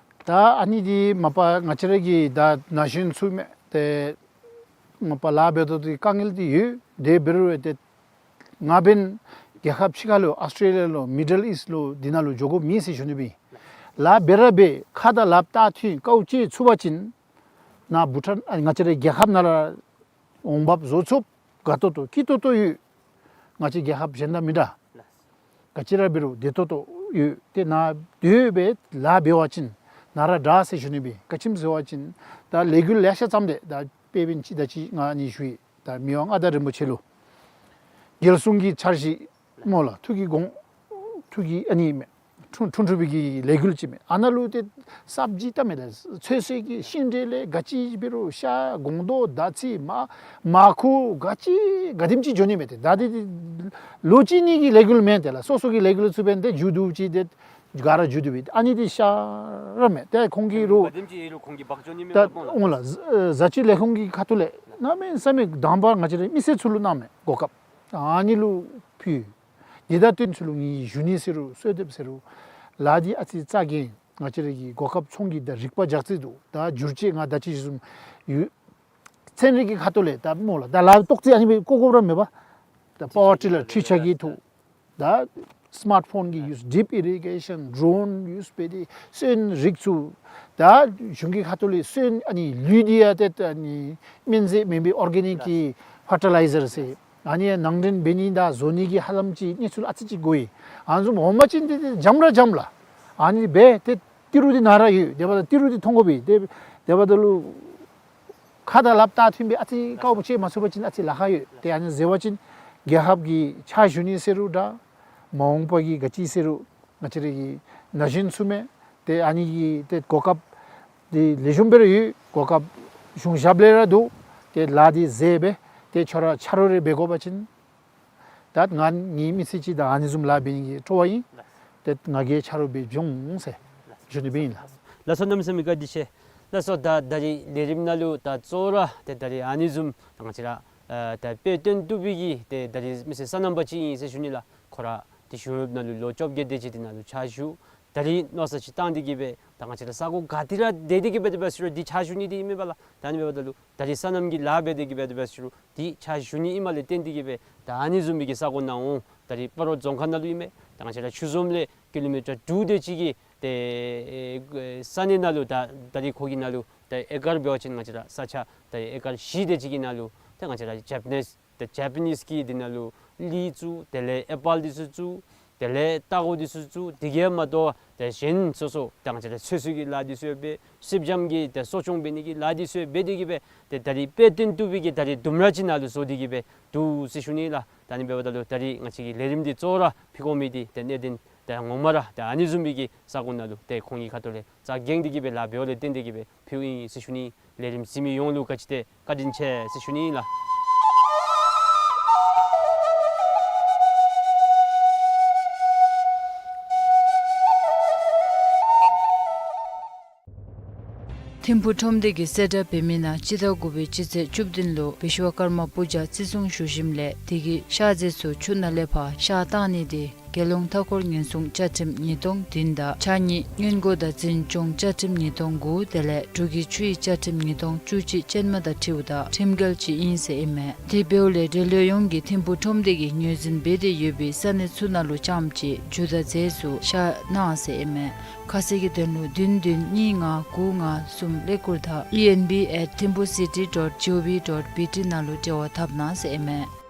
ད་ཨ་ནི་འདི་མ་པ་ང་བཅས་ར་གི་ད་ན་གཞོན་ཚུ་མས། ཏེ་མ་པ་ལཱ་འབད་དོ་འདི་དཀའ་ངལ་འདི་ཡོད། དེ་འབད་རུང་ཏེ་ང་འབདན་རྒྱལ་ཁབ་ཕྱི་ཁ་ལུ་ཨཱོས་ཊེ་ལི་ཡ་ལུ་མི་ཌལ་ཨིསཊ་ལུ་འདི་ནང་ལུ་འགྱོ་དགོཔ་མེད་ཟེར་ཞུ་ནི་སྦེ་ཨིན། ལཱ་འབད་ར་འབད་ཁ་དང་ལགཔ་བཏགས་ཐོན་དཀའཝ་སྤྱད་ཚུགས་པ་ཅིན་ནཱ་བྷུ་ཊཱན་ཨ་ང་བཅས་རའི་རྒྱལ་ཁབ་ནང་ར་འོང་འབབ་བཟོ་ཚུགསཔ་དགའ་ཏོག་ཏོ་སྐྱིད་ཏོག་ཏོ་ཡོད། ང་བཅས་རྒྱལ་ཁབ་གཞན་དང་མི་འདྲ། ག་ཅི་ར་འབད་རུང་བདེ་ཏོག་ཏོ་ཡོད། ཏེ་ནཱ་སྡོད་སྦེ་ལཱ་འབད་བ་ཅིན་ནཱ་ར་དྲག་ཟེར་ཞུ་ནི་སྦེ་ཨིན། ག་ཅི་སྨོ་ཟེར་བ་ཅིན་ད་ལས་འགུལ་ལེ་ཤ་བརྩམས་ཏེ་ད་དཔེ་འབདན་ཅིག་ད་ཅི་ང་ཨ་ནི་ཞུ་ཡི། ད་མི་དབང་མངའ་བདག་རིན་པོ་ཆེ་ལུ་རྒྱལ་སྲུང་གི་འཆར་གཞི་སྨོ་ལགས། ཐུགས་ཀྱི་དགོངས་ཐུགས་ཀྱི་ཨ་ནི་མས། འཁྲུངས་འཁྲུངས་འཁྲུངས་པའི་གི་ལས་འགུལ་ཅིག་མས། ཨ་ནཱ་ལུ་ཏེ་གསརཔ་ཅིག་བཏབ་མས་ལགས། ཚོད་བསྲེ་གི་ཤིང་འབྲས་ལས་ག་ཅི་འབད་རུང་ཤ་སྒོང་རྡོག་དར་ཚི་མར་མར་ཁུ་ག་ཅི་ག་དེམ་ཅིག་འགྱོ་ནི་མས། ཏེ་ད་འདི་ལོ་གཅིག་གཉིས་ཀྱི་ལས་འགུལ་མེན། ཏེ་ལགས་སོ་སོ་གི་ལས་འགུལ་ཚུ་འབདན་ཏེ་མཇུག་བསྡུ་ཅི་ཏེ་ག་ར་མཇུག་བསྡུ་སྦེ་ཨ་ནི་འདི་ཤ་ར་མས། ཏེ་ཁོང་གིས་རུང་ག་དེམ་ཅིག་ཡོད་རུང་ཁོང་གིས་འབག་འགྱོ་ནི་མས་ད་པ་སྨོ་ལགས། འོང་ལགས། བཟའ་བཅའི་ལས་ཁུངས་ཀྱི་ཁ་ཐུག་ལས་གནམ་མེད་ས་མེད་དང་པ་ང་བཅས་རའི་མི་སེར་ཚུ་ལུ་གནང་མས་གོ་སྐབས། ཨ་ནི་ལུ་ཕུལ། དེ་དང་བསྟུན་ཚུ་ལུ་ངེའི་ཞུ་ནི་ཟེར་རུང་གསོལ་འདེབས་ཟེར་རུང་ལཱ་འདི་ཨ་ཙི་རྩ་འགེངས། ང་བཅས་ར་གི་གོ་སྐབས་ཚོང་གི་ད་རིག་པ་རྒྱག་རྩིས་འདུག། ད་བསྒྱུར་བཅོས་ང་ད་ཅི་ཞུ་བཟུམ་ཡོད། ཚན་རིག་གི་ཁ་ཐུག་ལས་ད་སྨོ་ལགས། ད་ལཱ་ཏོག་ཙི་ཨ་ནི་སྦེ་བཀོ་དགོཔ་ར་མེད་པ། ད་པ་ཝར་ཊི་ལར་འཕྲུལ་ཆས་ཀྱི་ཐོག་ད་སི་མཱརཊ་ཕོན་གྱི་ཡུས་ཌིབ་ཨི་རི་གེ་ཤཱན་ཌོ་རོན་ཡུས་འབད་དེ་སོན་རིགས་ཚུ་ད་གཞུང་གི་ཁ་ཐུག་ལས་སོན་ཨ་ནི་ལུད་འདི་ཡང་ཏེ་ཨ་ནི་སྨན་རྫས་མེན་པའི་ཨོར་གེ་ནིཀ་གི་ཕར་ཊི་ལའི་ཛར་ཟེར་ཨ་ནི་ཡང་ནང་འདྲེན་འབད་ནི་དང་བཟོ་ནི་གི་ཧ་ལམ་ཅིག་གནས་ཚུལ་ཨ་ཙི་ཅིག་གོ་ཡི། ཨ་ནི་བཟུམ་འོང་པ་ཅིན་ཏེ་ཏེ་འཇམ་ར་འཇམ་ལགས། ཨ་ནི་འབད་དེ་ཏི་རུ་འདི་ནཱ་ར་ཡོད། དེ་འབདཝ་ད་ཏི་རུ་འདི་མཐོང་དགོ་པས། དེ་དེ་འབདཝ་ད་ལུ་ཁ་དང་ལགཔ་བཏགས་ཐོན་སྦེ་ཨ་ཙི་དཀའཝ་སྤྱད་མ་ཚུགས་པ་ཅིན་ཨ་ཙི་ལཱ་ཁག་ཡོད། ཏེ་ཨ་ནི་ཟེར་བ་ཅིན་རྒྱལ་ཁབ་ཀྱི་ཕྱག་ཞུ་ནི་ཟེར་རུང་འདྲ་མ་འོངས་པ་གི་ག་ཅི་ཟེར་རུང་ང་བཅས་ར་གི་ན་གཞོན་ཚུ་མས། ཏེ་ཨ་ནི་གི་ཏེ་གོ་སྐབས་འདི་ལེགས་ཤོམ་སྦེ་ར་ཡོད། གོ་སྐབས་གཞུང་ཞབས་ལས་ར་འདུག། ཏེ་ལཱ་འདི་མཛད་སྦེ་ཏེ་ཁྱོད་ར་ཆ་རོགས་རེ་འབད་དགོ་པ་ཅིན་ད་ང་ངེའི་མི་ཚེ་གཅིག་ད་ཨ་ནི་བཟུམ་ལཱ་འབད་ནི་གི་སྤྲོ་བ་ཨིན། ཏེ་ང་གིས་ཆ་རོགས་སྦེ་འབྱོན་འོང་ཟེར་ཞུ་ནི་སྦེ་ཨིན་ལགས། ལགས་སོ། གནམ་མེད་ས་མེད་བཀའ་དྲིན་ཆེ། ལགས་སོ། ད་ད་རིས་ལས་རིམ་ནང་ལུ་ད་གཙོ་བོ་ར་ཏེ་ད་རིས་ཨ་ནི་བཟུམ་ད་ང་བཅས་ར་ཨ་ད་དཔེ་སྟོན་བཏུབ་པའི་གི་ཏེ་ད་རིས་མི་སེར་སོ་ནམ་པ་ཅིག་ཨིན་ཟེར་ཞུ་ནི་ལགས། ཁོ་ར་ཏེ་གཞུང་གཡོགཔ་ནང་ལུ་ལོ་བཅོ་བརྒྱད་དེ་ཅིག་འདི་ནང་ལུ་ཕྱག་ཞུ། ད་རིས་མནོ་བསམ་ཅིག་བཏང་སྟེ་གི་སྦེ་ད་ང་བཅས་ར་ས་གོ་ག་ཏེ་ར་སྡོད་དེ་གི་སྦེ་དེ་སྦེ་ཟེར་རུང་འདི་ཕྱག་ཞུ་ནི་འདི་ཨིན་མས་པ་ལགས། ད་ཨ་ནི་འབདཝ་ད་ལུ་ད་རིས་སོ་ནམ་གྱི་ལཱ་འབད་དེ་གི་སྦེ་དེ་སྦེ་ཟེར་རུང་འདི་ཕྱག་ཞུ་ནི་ཨིནམ་ལས་བརྟེན་ཏེ་གི་སྦེ་ད་ཨ་ནི་བཟུམ་མའི་གི་ས་གོ་ནང་འོང་། ད་རིས་སྤ་རོ་རྫོང་ཁག་ནང་ལུ་ཨིན་མས། ད་ང་བཅས་ར་ཆུ་འཛོམས་ལས་ཀི་ལོ་མི་ཊར་དྲུག་དེ་ཅིག་གི་ཏེ་ཨེ་ས་གནས་ནང་ལུ་ད་ད་རིས་ཁོ་གི་ནང་ལུ་ད་ཨེ་ཀར་འབད་བ་ཅིན་ང་བཅས་ར་ས་ཆ་ད་ཨེ་ཀར་བཞི་དེ་ཅིག་གི་ནང་ལུ་ད་ང་བཅས་ར་ཇེ་པ་ནིས་ད་ཇེ་པ་ནིས་ཀྱི་འདི་ནང་ལུ་གླི་བཙུགས། དེ་ལས་ཨེ་པཱལ་འདི་ཚུ་བཙུགས། དེ་ལས་ལྟ་སྒོ་འདི་ཚུ་བཙུགས། དེ་གིས་མ་དོ་ཏེ་གཞན་སོ་སོ་ཏེ་ང་བཅས་ར་ཚོད་བསྲེ་གི་ལཱ་འདི་ཚུ་ཡང་འབད། སེར་སྦྱངམ་གི་ཏེ་གསོ་སྐྱོང་འབད་ནི་གི་ལཱ་འདི་ཚུ་ཡང་འབད་དེ་གིས་སྦེ་ཏེ་ད་རིས་དཔེ་སྟོན་བཏུབ་པའི་གི་ད་རིས་ལྡུམ་ར་ཅིག་ནང་ལུ་བཟོ་སྟེ་གིས་སྦེ་འདུག་ཟེར་ཞུ་ནི་ལགས། ད་ཨ་ནི་འབདཝ་ད་ལུ་ད་རིས་ང་བཅས་ཀྱི་ལས་རིམ་འདི་གཙོ་བོ་ར་ཕུལ་དགོ་མི་འདི་ཏེ་གནད་དོན་ཏེ་ངོ་མ་ར་ཏེ་ཨ་ནི་བཟུམ་མའི་གི་ས་གོ་ནང་ལུ་ཏེ་ཁོང་གི་ཁ་ཐུག་ལས་རྩ་འགེངས་ཏེ་གིས་སྦེ་ལཱ་འབདཝ་ལས་བརྟེན་ཏེ་གིས་སྦེ་ཕུལཝ་ཨིན་ཟེར་ཞུ་ནི། ལས་རིམ་གཟིགས་མི་ཡོངས་ལུ་བཀའ་དྲིན་ཆེ་བཀའ་དྲིན་ཆེ་ཟེར་ཞུ་ནི་ལགས། ཐིམ་ཕུ་ཁྲོམ་སྡེ་གི་གསལ་བསྒྲགས་འབད་མི་ནང་སྤྱི་ཟླ་དགུ་པའི་སྤྱི་ཚེས་བཅུ་བདུན་ལུ་བི་ཤྭ་ཀརྨ་པུ་ཇ་བརྩི་སྲུང་ཞུ་ཞིནམ་ལས་དེ་གི་ཤ་རྫས་ཚུ་ཆུ་ནང་ལས་ཕར་ཤ་བཏང་ནི་དེ་རྒྱལ་ཡོངས་མཐའ་འཁོར་ཉེན་སྲུང་བཅའ་ཁྲིམས་ཉིས་སྟོང་བདུན་དང་ཕྱགས་སྙིགས་སྔོན་འགོག་དང་འཛིན་སྐྱོང་བཅའ་ཁྲིམས་ཉིས་སྟོང་དགུ་དེ་ལས་འབྲུག་གི་ཆུའི་བཅའ་ཁྲིམས་ཉིས་སྟོང་བཅུ་གཅིག་ཅན་མ་དང་འཁྲིལཝ་ད་ཁྲིམས་འགལ་ཅིག་ཨིན་ཟེར་ཨིན་མས། དེ་འབདཝ་ལས་འབྲེལ་ཡོད་ཡོངས་ཀྱིས་ཐིམ་ཕུ་ཁྲོམ་སྡེ་གིས་ངོས་འཛིན་འབད་དེ་ཡོད་པའི་ས་གནས་ཚུ་ནང་ལུ་རྐྱངམ་གཅིག་འགྱོ་དང་འཛེམ་ཞིན་ཤ་གནང་ཟེར་ཨིན་མས། ཁ་གསལ་གྱི་དོན་ལུ་བདུན་བདུན་གཉིས་ལྔ་དགུ་ལྔ་གསུམ་ཀླད་ཀོར་དང་E N B at thimphu city dot G O V dot B T ནང་ལུ་འབྲེལ་བ་འཐབ་གནང་ཟེར་ཨིན་མས།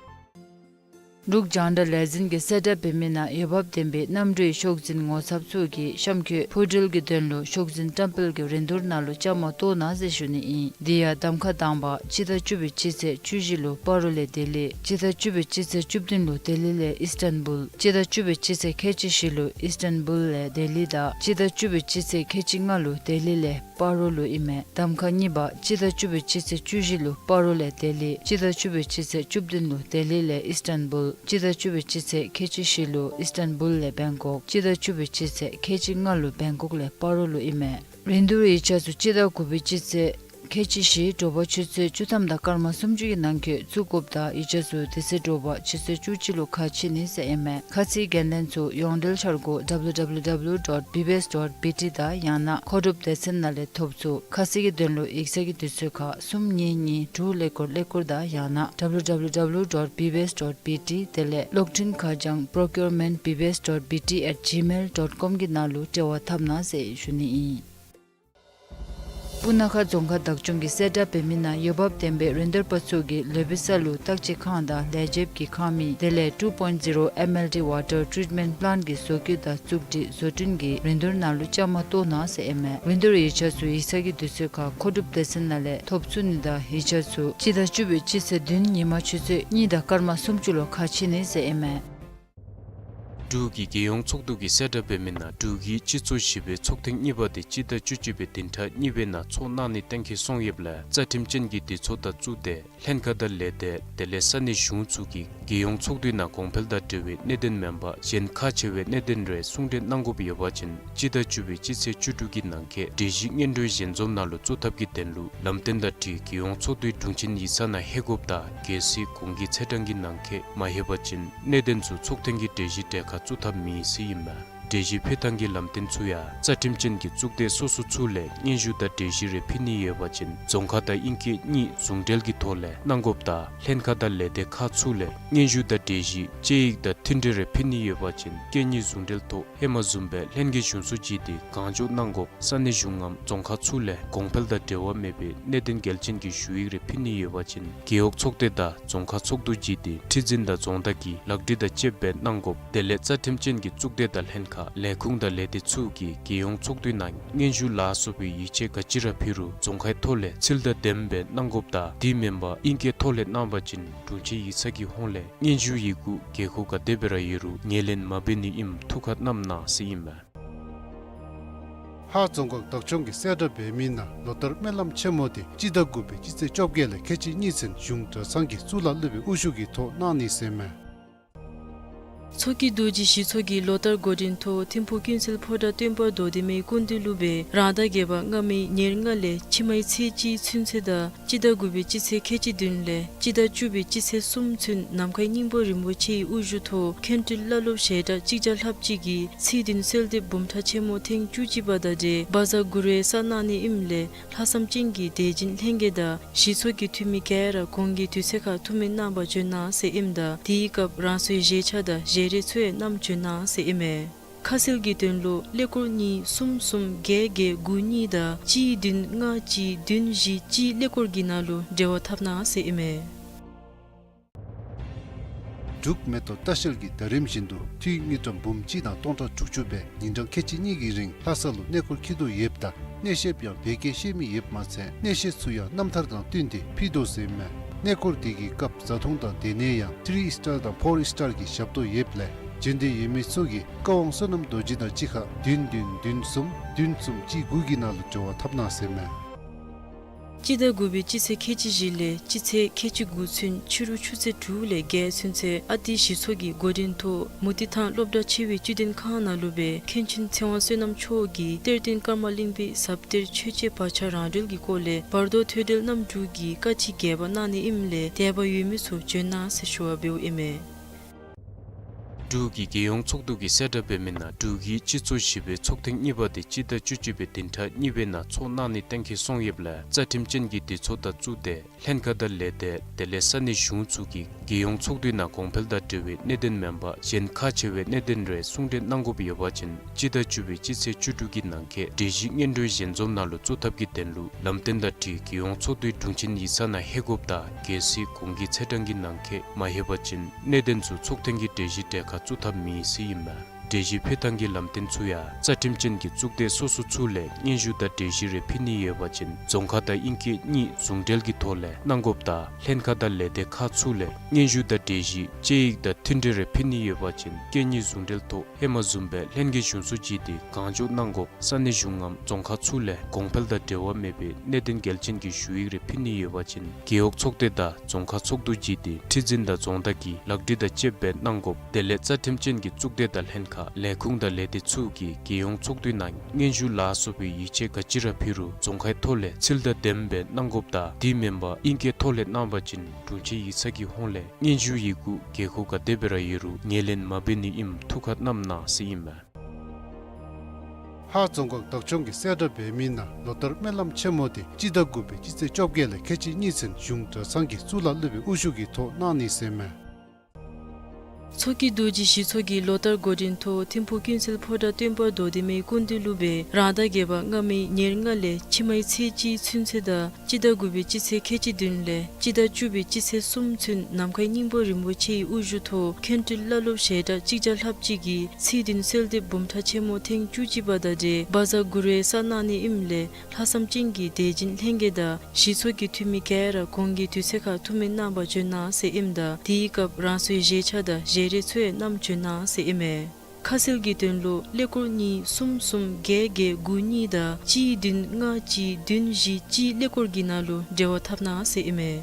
འབྲུག་རྒྱང་བསྒྲགས་ལས་འཛིན་གྱི་གསལ་བསྒྲགས་འབད་མི་ནང་འོས་འབབ་ལྡན་པའི་གནམ་གྲུའི་ཤོག་འཛིན་ངོ་ཚབ་ཚུ་གིས་གཤམ་འཁོད་འཕུར་འགྲུལ་གྱི་དོན་ལུ་ཤོག་འཛིན་བཀྲམ་སྤེལ་གྱི་རིན་བསྡུར་ནང་ལུ་བཅའ་མར་གཏོགས་གནང་ཟེར་ཞུ་ནི་ཨིན། དེ་ཡང་གདམ་ཁ་དང་པ་སྤྱི་ཟླ་བཅུ་པའི་སྤྱི་ཚེས་བཅུ་བཞི་ལུ་སྤ་རོ་ལས་ལྡི་ལི། སྤྱི་ཟླ་བཅུ་པའི་སྤྱི་ཚེས་བཅུ་བདུན་ལུ་ལྡི་ལི་ལས་ཨིསི་ཊན་བུལ། སྤྱི་ཟླ་བཅུ་པའི་སྤྱི་ཚེས་ཁལ་གཅིག་བཞི་ལུ་ཨིསི་ཊན་བུལ་ལས་ལྡི་ལི་དང་སྤྱི་ཟླ་བཅུ་པའི་སྤྱི་ཚེས་ཁལ་གཅིག་ལྔ་ལུ་ལྡི་ལི་ལས་སྤ་རོ་ལུ་ཨིན་མས། གདམ་ཁ་གཉིས་པ་སྤྱི་ཟླ་བཅུ་པའི་སྤྱི་ཚེས་བཅུ་བཞི་ལུ་སྤ་རོ་ལས་ལྡི་ལི། སྤྱི་ཟླ་བཅུ་པའི་སྤྱི་ཚེས་བཅུ་བདུན་ལུ་ལྡི་ལི་ལས་ཨིསི་ཊན་བུལ། སྤྱི་ཟླ་བཅུ་པའི་སྤྱི་ཚེས་ཁལ་གཅིག་བཞི་ལུ་ཨིསི་ཊན་བུལ་ལས་བེང་ཀོག། སྤྱི་ཟླ་བཅུ་པའི་སྤྱི་ཚེས་ཁལ་གཅིག་ལྔ་ལུ་བེང་ཀོག་ལས་སྤ་རོ་ལུ་ཨིན་མས། རིན་བསྡུར་ཡིག་ཆ་ཚུ་སྤྱི་ཟླ་དགུ་པའི་སྤྱི་ཚེས་ཁལ་གཅིག་བཞི་དྲོ་པ་ཆུ་ཚོད་བཅུ་ཐམ་དང་སྐར་མ་སུམ་ཅུ་གི་ནང་འཁོད་བཙུགས་དགོཔ་དང་ཡིག་ཆ་ཚུ་དེ་ཚེ་དྲོ་པ་ཆུ་ཚོད་བཅུ་གཅིག་ལུ་ཁ་ཕྱེ་ནི་ཟེར་ཨིན་མས། ཁ་ཚིག་འགན་ལེན་ཚུ་ཡོངས་འབྲེལ་འཆར་སྒོ་W W W dot B B S dot B T དང་ཡང་ན་མཁོ་སྒྲུབ་སྡེ་ཚན་ནང་ལས་ཐོབ་ཚུགས། ཁ་གསལ་གྱི་དོན་ལུ་ཡིག་ཚང་གི་དུས་ཚོད་ཁར་གསུམ་གཉིས་གཉིས་དྲུག་ཀླད་ཀོར་ཀླད་ཀོར་དང་ཡང་ན་W W W dot B B S dot B T དེ་ལས་གློག་འཕྲིན་ཁ་བྱང་procurement B B S dot B T at gmail dot com གི་ནང་ལུ་འབྲེལ་བ་འཐབ་གནང་ཟེར་ཞུ་ནི་ཨིན། སྤུ་ན་ཁ་རྫོང་ཁག་བདག་སྐྱོང་གི་གསལ་བསྒྲགས་འབད་མི་ནང་འོས་འབབ་ལྡན་པའི་རིན་བསྡུར་པ་ཚུ་གིས་ལོ་པའི་ས་ལུ་བརྟག་དཔྱད་ཁང་དང་ལས་བྱེདཔ་གི་ཁང་མིག་དེ་ལས་two point zero M L T water treatment plant གི་བཟོ་བཀོད་དང་བཙུགས་སྒྲིག་བཟོ་སྐྲུན་གྱི་རིན་བསྡུར་ནང་ལུ་བཅའ་མར་གཏོགས་གནང་ཟེར་ཨིན་མས། རིན་བསྡུར་ཡིག་ཆ་ཚུ་ཡིག་ཚང་གི་དུས་ཚོད་ཁར་མཁོ་སྒྲུབ་སྡེ་ཚན་ནང་ལས་ཐོབ་ཚུགས་ནི་དང་ཡིག་ཆ་ཚུ་སྤྱི་ཟླ་བཅུ་པའི་སྤྱི་ཚེས་བདུན་ཉིན་མ་ཆུ་ཚོད་གཉིས་དང་སྐར་མ་སུམ་ཅུ་ལུ་ཁ་ཕྱེ་ནི་ཟེར་ཨིན་མས། འབྲུག་གི་རྒྱལ་ཡོངས་ཚོགས་འདུ་གི་གསལ་བསྒྲགས་འབད་མི་ནང་འབྲུག་གི་སྤྱི་ཚོགས་བཞི་པའི་ཚོགས་ཐེངས་གཉིས་པ་དེ་སྤྱི་ཟླ་བཅུ་གཅིག་པའི་བདུན་ཕྲག་གཉིས་པའི་ནང་ཚོགས་གནང་ནི་གཏན་འཁེལ་སོང་ཡོདཔ་ལས་རྩ་ཁྲིམས་ཅན་གྱི་སྡེ་ཚོགས་དང་གཙུག་སྡེ་ལྷན་ཁག་དང་ལས་སྡེ་དེ་ལས་ས་གནས་གཞུང་ཚུ་གིས་རྒྱལ་ཡོངས་ཚོགས་འདུའི་ནང་གོང་འཕེལ་དང་འབྲེལ་བའི་གནད་དོན་མེན་པར་གཞན་ཁག་ཆེ་བའི་གནད་དོན་རེ་གསུང་གྲོས་གནང་དགོཔ་ཡོད་པ་ཅིན་སྤྱི་ཟླ་བཅུ་པའི་སྤྱི་ཚེས་བཅུ་དྲུག་གི་ནང་འཁོད་གྲོས་གཞི་སྙན་སྒྲོན་ཞལ་འཛོམས་ནང་ལུ་བཙུགས་ཐབས་ཀྱི་དོན་ལུ་ལམ་སྟོན་དང་འཁྲིལ་རྒྱལ་ཡོངས་ཚོགས་འདུའི་དྲུང་ཆེན་ཡིག་ཚང་ནང་ལྷོད་དགོཔ་དང་གལ་སྲིད་གོང་གི་ཚེས་གྲངས་ཀྱི་ནང་འཁོད་མ་ལྷོད་པ་ཅིན་གནད་དོན་ཚུ་ཚོགས་ཐེངས་ཀྱི་གྲོས་གཞི་གྲལ་ཁར་བཙུགས་ཐབས་མེད་ཟེར་ཨིན་མས། གྲོས་གཞི་ཕུལ་ཐངས་ཀྱི་ལམ་སྟོན་ཚུ་ཡང་རྩ་ཁྲིམས་ཅན་གྱི་གཙུག་སྡེ་སོ་སོ་ཚུ་ལས་སྙན་ཞུ་དང་གྲོས་གཞི་རེ་ཕུལ་ནི་ཡོད་པ་ཅིན་རྫོང་ཁག་དང་དབྱིན་སྐད་གཉིས་ཟུང་འབྲེལ་གྱི་ཐོག་ལས་གནང་དགོཔ་དང་ལྷན་ཁག་དང་ལས་སྡེ་ཁག་ཚུ་ལས་སྙན་ཞུ་དང་གྲོས་གཞི་དཔྱད་ཡིག་དང་མཐུན་འབྲེལ་རེ་ཕུལ་ནི་ཡོད་པ་ཅིན་སྐད་གཉིས་ཟུང་འབྲེལ་ཐོག་ཧེ་མ་བཟུམ་སྦེ་ལྷན་རྒྱས་གཞུང་སོ་བརྒྱད་དེ་གང་མགྱོགས་གནང་དགོཔ། ས་གནས་གཞུང་ངམ་རྫོང་ཁག་ཚུ་ལས་གོང་འཕེལ་དང་འབྲེལ་བ་མེད་པའི་གནད་དོན་འགལ་ཅན་གྱི་ཞུ་ཡིག་རེ་ཕུལ་ནི་ཡོད་པ་ཅིན་རྒེད་འོག་ཚོགས་སྡེ་དང་རྫོང་ཁག་ཚོགས་འདུ་བརྒྱད་དེ་ཁྲི་འཛིན་དང་རྫོང་བདག་གིས་ལག་བྲིས་དང་བཅསཔ་སྦེ་གནང་དགོཔ། དེ་ལས་རྩ་ཁྲིམས་ཅན་གྱི་གཙུག་སྡེ་དང་ལྷན་ཁག་ལས་ཁུངས་དང་ལས་སྡེ་ཚུ་གིས་རྒྱལ་ཡོངས་ཚོགས་འདུའི་ནང་སྙན་ཞུ་ལ་སོགས་པའི་ཡིག་ཆ་ག་ཅི་ར་ཕུལ་རུང་རྫོང་ཁའི་ཐོག་ལས་ཚུལ་དང་ལྡནམ་སྦེ་གནང་དགོཔ་དང་དེ་མེན་པར་དབྱིན་སྐད་ཐོག་ལས་གནང་བ་ཅིན་དྲུང་ཆེན་ཡིག་ཚང་གི་ཧོངས་ལས་སྙན་ཞུ་ཡི་གུ་རྒེད་འོག་ག་དེ་སྦེ་ར་ཡོད་རུང་ངོས་ལེན་མ་འབད་ནི་ཨིནམ་ཐུགས་ཁར་བསྣམ་གནང་ཟེར་ཨིན་མས། ཧཱ་རྫོང་ཁག་བདག་སྐྱོང་གི་གསལ་བསྒྲགས་འབད་མི་ནང་ལོ་ལྟར་སྨོན་ལམ་ཆེན་མོ་དེ་སྤྱི་ཟླ་དགུ་པའི་སྤྱི་ཚེས་བཅོ་བརྒྱད་ལས་ཁལ་གཅིག་གཉིས་ཚུན་གཞུང་གྲྭ་ཚང་གི་གཙུག་ལག་སློབ་དཔོན་དབུ་བཞུགས་ཀྱི་ཐོག་གནང་ནི་ཟེར་མས། མཚོ་སྐྱེས་རྡོ་རྗེ་ཞི་ཚོགས་ཀྱིས་ལོ་ལྟར་འགོ་འདྲེན་ཐོག་ཐིམ་ཕུ་ཀུན་གསལ་ཕོ་བྲང་སྟོན་པ་རྡོར་གདན་མའི་སྐུ་མདུན་ལུ་སྦེ་རང་ཟླ་བརྒྱད་པ་སྔ་མའི་ཉེར་ལྔ་ལས་ཕྱི་མའི་ཚེས་གཅིག་ཚུན་ཚོད་དང་སྤྱི་ཟླ་དགུ་པའི་སྤྱི་ཚེས་ཁལ་གཅིག་བདུན་ལས་སྤྱི་ཟླ་བཅུ་པའི་སྤྱི་ཚེས་གསུམ་ཚུན་ནམ་མཁའི་སྙིང་པོ་རིན་པོ་ཆེའི་དབུ་བཞུགས་ཐོག་མཁན་སྤྲུལ་བླ་སློབ་ཞལ་གྲངས་གཅིག་བརྒྱ་ལྷགཔ་ཅིག་གིས་ཚེས་བདུན་གསོལ་འདེབས་འབུམ་ཕྲག་ཆེན་མོ་ཐེངས་བཅུ་གཅིག་པ་དང་འབྲེལ་བཛྲ་གུ་རུའི་སར་གནང་ནི་ཨིནམ་ལས་ལྷག་བསམ་ཅན་གྱི་དད་སྦྱིན་ལྷན་རྒྱས་དང་ཞི་ཚོགས་ཀྱི་འཐུས་མི་ག་ར་གོང་གི་དུས་ཚོད་ཁར་ཐུགས་སྨོན་གནང་བར་བྱོན་གནང་ཟེར་ཨིནམ་ད་དེའི་སྐབས་རང་སོའི་བཞེས་ཆ་དང་བཞེས་རས་ཚུ་ཡང་བསྣམས་བྱོན་གནང་ཟེར་ཨིན་མས། ཁ་གསལ་གྱི་དོན་ལུ་ཀླད་ཀོར་གཉིས་གསུམ་གསུམ་བརྒྱད་བརྒྱད་དགུ་གཉིས་དང་གཅིག་བདུན་ལྔ་གཅིག་བདུན་བཞི་གཅིག་ཀླད་ཀོར་གྱི་ནང་ལུ་འབྲེལ་བ་འཐབ་གནང་ཟེར་ཨིན་མས། འབྲུག་མེ་ཏོག་ལྟ་བཤལ་གྱིས་ཟླ་རིམ་བཞིན་དུ་འཐུས་དངུལ་ཀྲམ་འབུམ་གཅིག་དང་སྟོང་ཕྲག་དྲུག་ཅུ་སྦེ་ཉིན་གྲངས་ཁལ་གཅིག་གཉིས་ཀྱི་རིང་ལྷ་ས་ལུ་གནས་སྐོར་འཁྱིད་དོ་ཡོདཔ་ད་གནས་བཤདཔ་ཡང་བོད་སྐད་ཤེས་མི་ཡོདཔ་མ་ཚད་གནས་བཤད་ཚུ་ཡང་རྣམ་ཐར་དང་བསྟུན་ཏེ་ཕུལ་དོ་ཟེར་ཨིན་མས། གནས་སྐོར་དེ་གི་སྐབས་བཟའ་འཐུང་དང་སྡོད་གནས་ཡང་ཐི་རི་ཨིས་ཊར་དང་ཕོར་ཨིས་ཊར་གྱི་ཞབས་ཏོག་ཡོདཔ་ལས་འབྱོན་འདོད་ཡོད་མི་ཚུ་གིས་བཀའ་དབང་བསོད་ནམས་རྡོ་རྗེ་དང་གཅིག་ཁར་བདུན་བདུན་བདུན་གསུམ་བདུན་གསུམ་གཅིག་དགུ་གི་ནང་ལུ་འབྲེལ་བ་འཐབ་གནང་ཟེར་ཨིན་མས། སྤྱི་ཟླ་དགུ་པའི་སྤྱི་ཚེས་ཁལ་གཅིག་བཞི་ལས་སྤྱི་ཚེས་ཁལ་གཅིག་དགུ་ཚུན་ཕྱི་རུ་ཆུ་ཚོད་དྲུག་ལས་བརྒྱད་ཚུན་ཚོད་ཨ་ཏི་གཞི་ཚོགས་ཀྱི་འགོ་འདྲེན་ཐོག་མུ་ཏིག་ཐང་སློབ་གྲྭ་ཆེ་བའི་དཔྱོད་ལྡན་ཁང་ནང་ལུ་སྦེ་མཁན་ཆེན་ཚེ་དབང་བསོད་ནམས་མཆོག་གིས་གཏེར་སྟོན་ཀརྨ་གླིང་པའི་ཟབ་གཏེར་ཆོས་འཆད་བག་ཆགས་རང་གྲོལ་གྱི་སྐོར་ལས་བར་དོ་ཐོས་གྲོལ་རྣམ་དྲུག་གི་བཀའ་ཁྲིད་རྒྱས་པ་གནང་ནི་ཨིནམ་ལས་དད་པ་ཡོད་མི་ཚུ་འབྱོན་གནང་ཟེར་ཞུ་བ་འབདཝ་ཨིན་མས། འབྲུག་གི་རྒྱལ་ཡོངས་ཚོགས་འདུ་གིས་གསལ་བསྒྲགས་འབད་མི་ནང་འབྲུག་གི་སྤྱི་ཚོགས་བཞི་པའི་ཚོགས་ཐེངས་གཉིས་པ་དེ་སྤྱི་ཟླ་བཅུ་གཅིག་པའི་བདུན་ཕྲག་གཉིས་པའི་ནང་ཚོགས་གནང་ནི་གཏན་འཁེལ་སོང་ཡོདཔ་ལས་རྩ་ཁྲིམས་ཅན་གྱི་སྡེ་ཚོགས་དང་གཙུག་སྡེ་ལྷན་ཁག་དང་ལས་སྡེ་དེ་ལས་ས་གནས་གཞུང་ཚུ་གིས་རྒྱལ་ཡོངས་ཚོགས་འདུའི་ནང་གོང་འཕེལ་དང་འབྲེལ་བའི་གནད་དོན་མེན་པར་གཞན་ཁག་ཆེ་བའི་གནད་དོན་རེ་གསུང་གྲོས་གནང་དགོཔ་ཡོད་པ་ཅིན་སྤྱི་ཟླ་བཅུ་པའི་སྤྱི་ཚེས་བཅུ་དྲུག་གི་ནང་འཁོད་གྲོས་གཞི་སྙན་སྒྲོན་ཞལ་འཛོམས་ནང་ལུ་བཙུགས་ཐབས་ཀྱི་དོན་ལུ་ལམ་སྟོན་དང་འཁྲིལ་རྒྱལ་ཡོངས་ཚོགས་འདུའི་དྲུང་ཆེན་ཡིག་ཚང་ནང་ལྷོད་དགོཔ་དང་གལ་སྲིད་གོང་གི་ཚེས་གྲངས་ཀྱི་ནང་འཁོད་མ་ལྷོད་པ་ཅིན་གནད་དོན་ཚུ་ཚོགས་ཐེངས་ཀྱི་གྲོས་གཞི་གྲལ་ཁར་བཙུགས་ཐབས་མེད་ཟེར་ཨིན་མས། གྲོས་གཞི་ཕུལ་ཐངས་ཀྱི་ལམ་སྟོན་ཚུ་ཡང་རྩ་ཁྲིམས་ཅན་གྱི་གཙུག་སྡེ་སོ་སོ་ཚུ་ལས་སྙན་ཞུ་དང་གྲོས་གཞི་རེ་ཕུལ་ནི་ཡོད་པ་ཅིན་རྫོང་ཁ་དང་དབྱིན་སྐད་གཉིས་ཟུང་འབྲེལ་གྱི་ཐོག་ལས་གནང་དགོཔ་དང་ལྷན་ཁག་དང་ལས་སྡེ་ཁག་ཚུ་ལས་སྙན་ཞུ་དང་གྲོས་གཞི་དཔྱད་ཡིག་དང་མཐུན་འབྲེལ་རེ་ཕུལ་ནི་ཡོད་པ་ཅིན་སྐད་གཉིས་ཟུང་འབྲེལ་ཐོག་ཧེ་མ་བཟུམ་སྦེ་ལྷན་རྒྱས་གཞུང་སོ་བརྒྱད་དེ་གང་མགྱོགས་གནང་དགོཔ་ས་གནས་གཞུང་ངམ་རྫོང་ཁག་ཚུ་ལས་གོང་འཕེལ་དང་འབྲེལ་བ་མེད་པའི་གནད་དོན་གལ་ཆེན་གྱི་ཞུ་ཡིག་རེ་ཕུལ་ནི་ཡོད་པ་ཅིན་རྒེད་འོག་ཚོགས་སྡེ་དང་རྫོང་ཁག་ཚོགས་འདུ་བརྒྱད་དེ་ཁྲི་འཛིན་དང་རྫོང་བདག་གིས་ལག་བྲིས་དང་བཅསཔ་སྦེ་གནང་དགོཔ། དེ་ལས་རྩ་ཁྲིམས་ཅན་གྱི་གཙུག་སྡེ་དང་ལྷན་ཁག་ལས་ཁུངས་དང་ལས་སྡེ་ཚུ་གིས་རྒྱལ་ཡོངས་ཚོགས་འདུའི་ནང་སྙན་ཞུ་ལ་སོགས་པའི་ཡིག་ཆ་ག་ཅི་ར་ཕུལ་རུང་རྫོང་ཁའི་ཐོག་ལས་ཚུལ་དང་ལྡནམ་སྦེ་གནང་དགོཔ་དང་དེ་མེན་པར་དབྱིན་སྐད་ཐོག་ལས་གནང་བ་ཅིན་དྲུང་ཆེན་ཡིག་ཚང་གི་ཧོངས་ལས་སྙན་ཞུ་ཡི་གུ་དགོས་མཁོ་ག་དེ་སྦེ་ར་ཡོད་རུང་ངོས་ལེན་མ་འབད་ནི་ཨིནམ་ཐུགས་ཁར་བསྣམ་གནང་ཟེར་ཨིན་མས། ལྷ་རྫོང་ཁག་བདག་སྐྱོང་གིས་གསལ་བསྒྲགས་འབད་མི་ནང་ལོ་ལྟར་སྨོན་ལམ་ཆེན་མོ་དེ་སྤྱི་ཟླ་དགུ་པའི་སྤྱི་ཚེས་བཅོ་བརྒྱད་ལས་ཁལ་གཅིག་གཉིས་ཚུན་གཞུང་གྲྭ་ཚང་གི་གཙུག་ལག་སློབ་དཔོན་དབུ་བཞུགས་ཀྱི་ཐོག་གནང་ནི་ཟེར་ཨིན་མས། མཚོ་སྐྱེས་རྡོ་རྗེ་གཞི་ཚོགས་ཀྱིས་ལོ་ལྟར་འགོ་འདྲེན་ཐོག་ཐིམ་ཕུག་ཀུན་གསལ་ཕོ་བྲང་སྟོན་པ་རྡོར་གདན་མའི་སྐུ་མདུན་ལུ་སྦེ་རང་ཟླ་བརྒྱད་པ་སྔ་མའི་ཉེར་ལྔ་ལས་ཕྱི་མའི་ཚེས་གཅིག་ཚུན་ཚོད་དང་སྤྱི་ཟླ་དགུ་པའི་སྤྱི་ཚེས་ཁལ་གཅིག་བདུན་ལས་སྤྱི་ཟླ་བཅུ་པའི་སྤྱི་ཚེས་གསུམ་ཚུན་ནམ་མཁའི་སྙིང་པོ་རིན་པོ་ཆེའི་དབུ་བཞུགས་ཐོག་མཁན་སྤྲུལ་བླ་སློབ་ཞལ་གྲངས་གཅིག་བརྒྱ་ལྷགཔ་ཅིག་གིས་ཚེས་བདུན་གསོལ་འདེབས་འབུམ་ཕྲག་ཆེན་མོ་ཐེངས་བཅུ་གཅིག་པ་དང་འབྲེལ་བཛྲ་གུ་རུ་ཡི་སར་གནང་ནི་ཨིནམ་ལས་ལྷག་བསམ་ཅན་གྱི་དད་སྦྱིན་ལྷན་རྒྱས་དང་གཞི་ཚོགས་ཀྱི་འཐུས་མི་ག་ར་གོང་གི་དུས་ཚོད་ཁར་ཐུགས་སྨོན་གནང་བར་འབྱོན་གནང་ཟེར་ཨིནམ་ད་དེའི་སྐབས་རང་སོའི་བཞེས་ཆ་དང་བཞེས་རས་ཚུ་ཡང་བསྣམས་འབྱོན་གནང་ཟེར་ཨིན་མས། ཁ་གསལ་གྱི་དོན་ལུ་ཀླད་ཀོར་གཉིས་གསུམ་གསུམ་བརྒྱད་བརྒྱད་དགུ་གཉིས་དང་གཅིག་བདུན་ལྔ་གཅིག་བདུན་བཞི་གཅིག་ཀླད་ཀོར་གྱི་ནང་ལུ་འབྲེལ་བ་འཐབ་གནང་ཟེར་ཨིན་མས།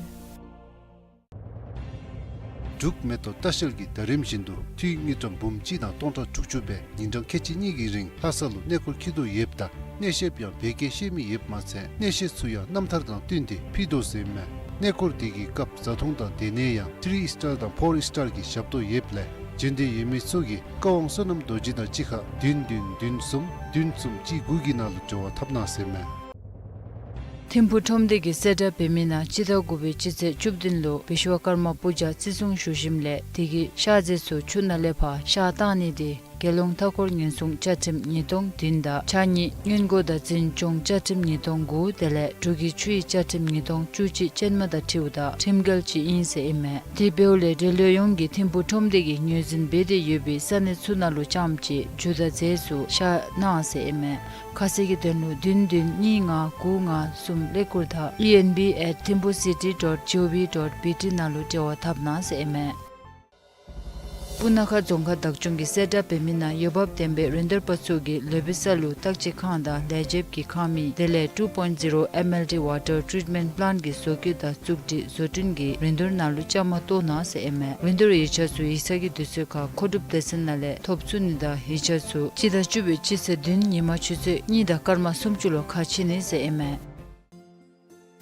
འབྲུག་མེ་ཏོག་ལྟ་བཤལ་གྱིས་ཟླ་རིམ་བཞིན་དུ་འཐུས་དངུལ་ཀྲམ་འབུམ་གཅིག་དང་སྟོང་ཕྲག་དྲུག་ཅུ་སྦེ་ཉིན་གྲངས་ཁལ་གཅིག་གཉིས་ཀྱི་རིང་ལྷ་ས་ལུ་གནས་སྐོར་འཁྱིད་དོ་ཡོདཔ་ད་གནས་བཤདཔ་ཡང་བོད་སྐད་ཤེས་མི་ཡོདཔ་མ་ཚད་གནས་བཤད་ཚུ་ཡང་རྣམ་ཐར་དང་བསྟུན་ཏེ་ཕུལ་དོ་ཟེར་ཨིན་མས། གནས་སྐོར་དེ་གི་སྐབས་བཟའ་འཐུང་དང་སྡོད་གནས་ཡང་ཐི་རི་ཨིས་ཊར་དང་ཕོར་ཨིས་ཊར་གྱི་ཞབས་ཏོག་ཡོདཔ་ལས་འབྱོན་འདོད་ཡོད་མི་ཚུ་གིས་བཀའ་དབང་བསོད་ནམས་རྡོ་རྗེ་དང་གཅིག་ཁར་བདུན་བདུན་བདུན་གསུམ་བདུན་གསུམ་གཅིག་དགུ་གི་ནང་ལུ་འབྲེལ་བ་འཐབ་གནང་ཟེར་ཨིན་མས། ཐིམ་ཕུག་ཁྲོམ་སྡེ་གིས་གསལ་བསྒྲགས་འབད་མི་ནང་སྤྱི་ཟླ་དགུ་པའི་སྤྱི་ཚེས་བཅུ་བདུན་ལུ་བི་ཤྭ་ཀརྨ་པུ་ཇ་བརྩི་སྲུང་ཞུ་ཞིནམ་ལས་དེ་གི་ཤ་རྫས་ཚུ་ཆུ་ནང་ལས་ཕར་བཤལ་བཏང་ནི་དེ་རྒྱལ་ཡོངས་མཐའ་འཁོར་ཉེན་སྲུང་བཅའ་ཁྲིམས་ཉིས་སྟོང་བདུན་དང་ཕྱགས་སྙིགས་སྔོན་འགོག་དང་འཛིན་སྐྱོང་བཅའ་ཁྲིམས་ཉིས་སྟོང་དགུ་དེ་ལས་འབྲུག་གི་ཆུའི་བཅའ་ཁྲིམས་ཉིས་སྟོང་བཅུ་གཅིག་ཅན་མ་དང་འཁྲིལཝ་ད་ཁྲིམས་འགལ་ཅིག་ཨིན་ཟེར་ཨིན་མས། དེ་འབདཝ་ལས་འབྲེལ་ཡོད་ཡོངས་ཀྱིས་ཐིམ་ཕུག་ཁྲོམ་སྡེ་གིས་ངོས་འཛིན་འབད་དེ་ཡོད་པའི་ས་གནས་ཚུ་ནང་ལུ་རྐྱངམ་གཅིག་རྒྱུ་དང་རྫས་ཚུ་བཤལ་གནང་ཟེར་ཨིན་མས། ཁ་གསལ་གྱི་དོན་ལུ་བདུན་བདུན་གཉིས་ལྔ་དགུ་ལྔ་གསུམ་ཀླད་ཀོར་དང་E N B at thimphu city dot gov dot B T ནང་ལུ་འབྲེལ་བ་འཐབ་གནང་ཟེར་ཨིན་མས། སྤུ་ན་ཁ་རྫོང་ཁག་བདག་སྐྱོང་གིས་གསལ་བསྒྲགས་འབད་མི་ནང་འོས་འབབ་ལྡན་པའི་རིན་བསྡུར་པ་ཚུ་གིས་ལུས་པའི་ས་ལུ་བརྟག་དཔྱད་ཁང་དང་ལས་བྱེདཔ་གི་ཁང་མིག་དེ་ལས་two point zero M L T water treatment plant གི་བཟོ་བཀོད་དང་བཙུགས་སྒྲིག་བཟོ་སྐྲུན་གྱི་རིན་བསྡུར་ནང་ལུ་བཅའ་མར་གཏོགས་གནང་ཟེར་ཨིན་མས། རིན་བསྡུར་ཡིག་ཆ་ཚུ་ཡིག་ཚང་གི་དུས་ཚོད་ཁར་མཁོ་སྒྲུབ་སྡེ་ཚན་ནང་ལས་ཐོབ་ཚུགས་ནི་དང་ཡིག་ཆ་ཚུ་སྤྱི་ཟླ་བཅུ་པའི་སྤྱི་ཚེས་བདུན་ཉིན་མ་ཆུ་ཚོད་གཉིས་དང་སྐར་མ་སུམ་ཅུ་ལུ་ཁ་ཕྱེ་ནི་ཟེར་ཨིན་མས།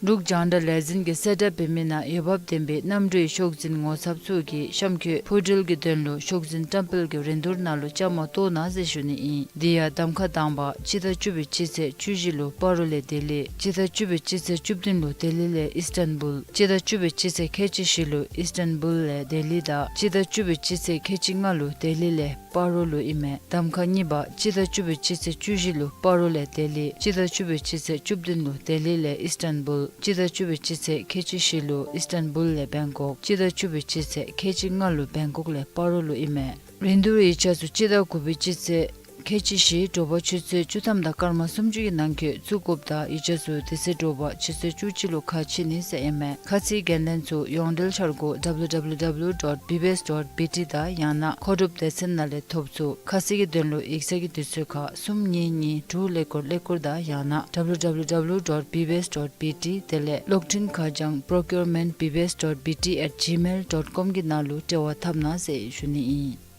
འབྲུག་རྒྱང་བསྒྲགས་ལས་འཛིན་གྱིས་གསལ་བསྒྲགས་འབད་མི་ནང་འོས་འབབ་ལྡན་པའི་གནམ་གྲུའི་ཤོག་འཛིན་ངོ་ཚབ་ཚུ་གིས་གཤམ་འཁོད་འཕུར་འགྲུལ་གྱི་དོན་ལུ་ཤོག་འཛིན་བཀྲམ་སྤེལ་གྱི་རིན་བསྡུར་ནང་ལུ་བཅའ་མར་གཏོགས་གནང་ཟེར་ཞུ་ནི་ཨིན། དེ་ཡང་གདམ་ཁ་དང་པ་སྤྱི་ཟླ་བཅུ་པའི་སྤྱི་ཚེས་བཅུ་བཞི་ལུ་སྤ་རོ་ལས་ལྡི་ལི། སྤྱི་ཟླ་བཅུ་པའི་སྤྱི་ཚེས་བཅུ་བདུན་ལུ་ལྡི་ལི་ལས་ཨིས་ཊན་བུལ། སྤྱི་ཟླ་བཅུ་པའི་སྤྱི་ཚེས་ཁལ་གཅིག་བཞི་ལུ་ཨིས་ཊན་བུལ་ལས་ལྡི་ལི་དང་སྤྱི་ཟླ་བཅུ་པའི་སྤྱི་ཚེས་ཁལ་གཅིག་ལྔ་ལུ་ལྡི་ལི་ལས་ སྤ་རོ་ལུ་ཨིན་མས། གདམ་ཁ་གཉིས་པ་སྤྱི་ཟླ་བཅུ་པའི་སྤྱི་ཚེས་བཅུ་བཞི་ལུ་སྤ་རོ་ལས་ལྡི་ལི། སྤྱི་ཟླ་བཅུ་པའི་སྤྱི་ཚེས་བཅུ་བདུན་ལུ་ལྡི་ལི་ལས་ཨིསི་ཊན་བུལ། སྤྱི་ཟླ་བཅུ་པའི་སྤྱི་ཚེས་ཁལ་གཅིག་བཞི་ལུ་ཨིསི་ཊན་བུལ་ལས་བེང་ཀོག། སྤྱི་ཟླ་བཅུ་པའི་སྤྱི་ཚེས་ཁལ་གཅིག་ལྔ་ལུ་བེང་ཀོག་ལས་སྤ་རོ་ལུ་ཨིན་མས། རིན་བསྡུར་ཡིག་ཆ་ཚུ་སྤྱི་ཟླ་དགུ་པའི་སྤྱི་ཚེས་ཁལ་གཅིག་བཞི་དྲོ་པ་ཆུ་ཚོད་བཅུ་ཐམ་དང་སྐར་མ་སུམ་ཅུ་གི་ནང་འཁོད་བཙུགས་དགོཔ་དང་ཡིག་ཆ་ཚུ་དེ་ཚེ་དྲོ་པ་ཆུ་ཚོད་བཅུ་གཅིག་ལུ་ཁ་ཕྱེ་ནི་ཟེར་ཨིན་མས། ཁ་ཚིག་འགན་ལེན་ཚུ་ཡོངས་འབྲེལ་འཆར་སྒོ་W W W dot B B S dot B T དང་ཡང་ན་མཁོ་སྒྲུབ་སྡེ་ཚན་ནང་ལས་ཐོབ་ཚུགས། ཁ་གསལ་གྱི་དོན་ལུ་ཡིག་ཚང་གི་དུས་ཚོད་ཁར་གསུམ་གཉིས་གཉིས་དྲུག་ཀླད་ཀོར་ཀླད་ཀོར་དང་ཡང་ན་W W W dot B B S dot B T དེ་ལས་གློག་འཕྲིན་ཁ་བྱང་procurement B B S dot B T at gmail dot com གི་ནང་ལུ་འབྲེལ་བ་འཐབ་གནང་ཟེར་ཞུ་ནི་ཨིན།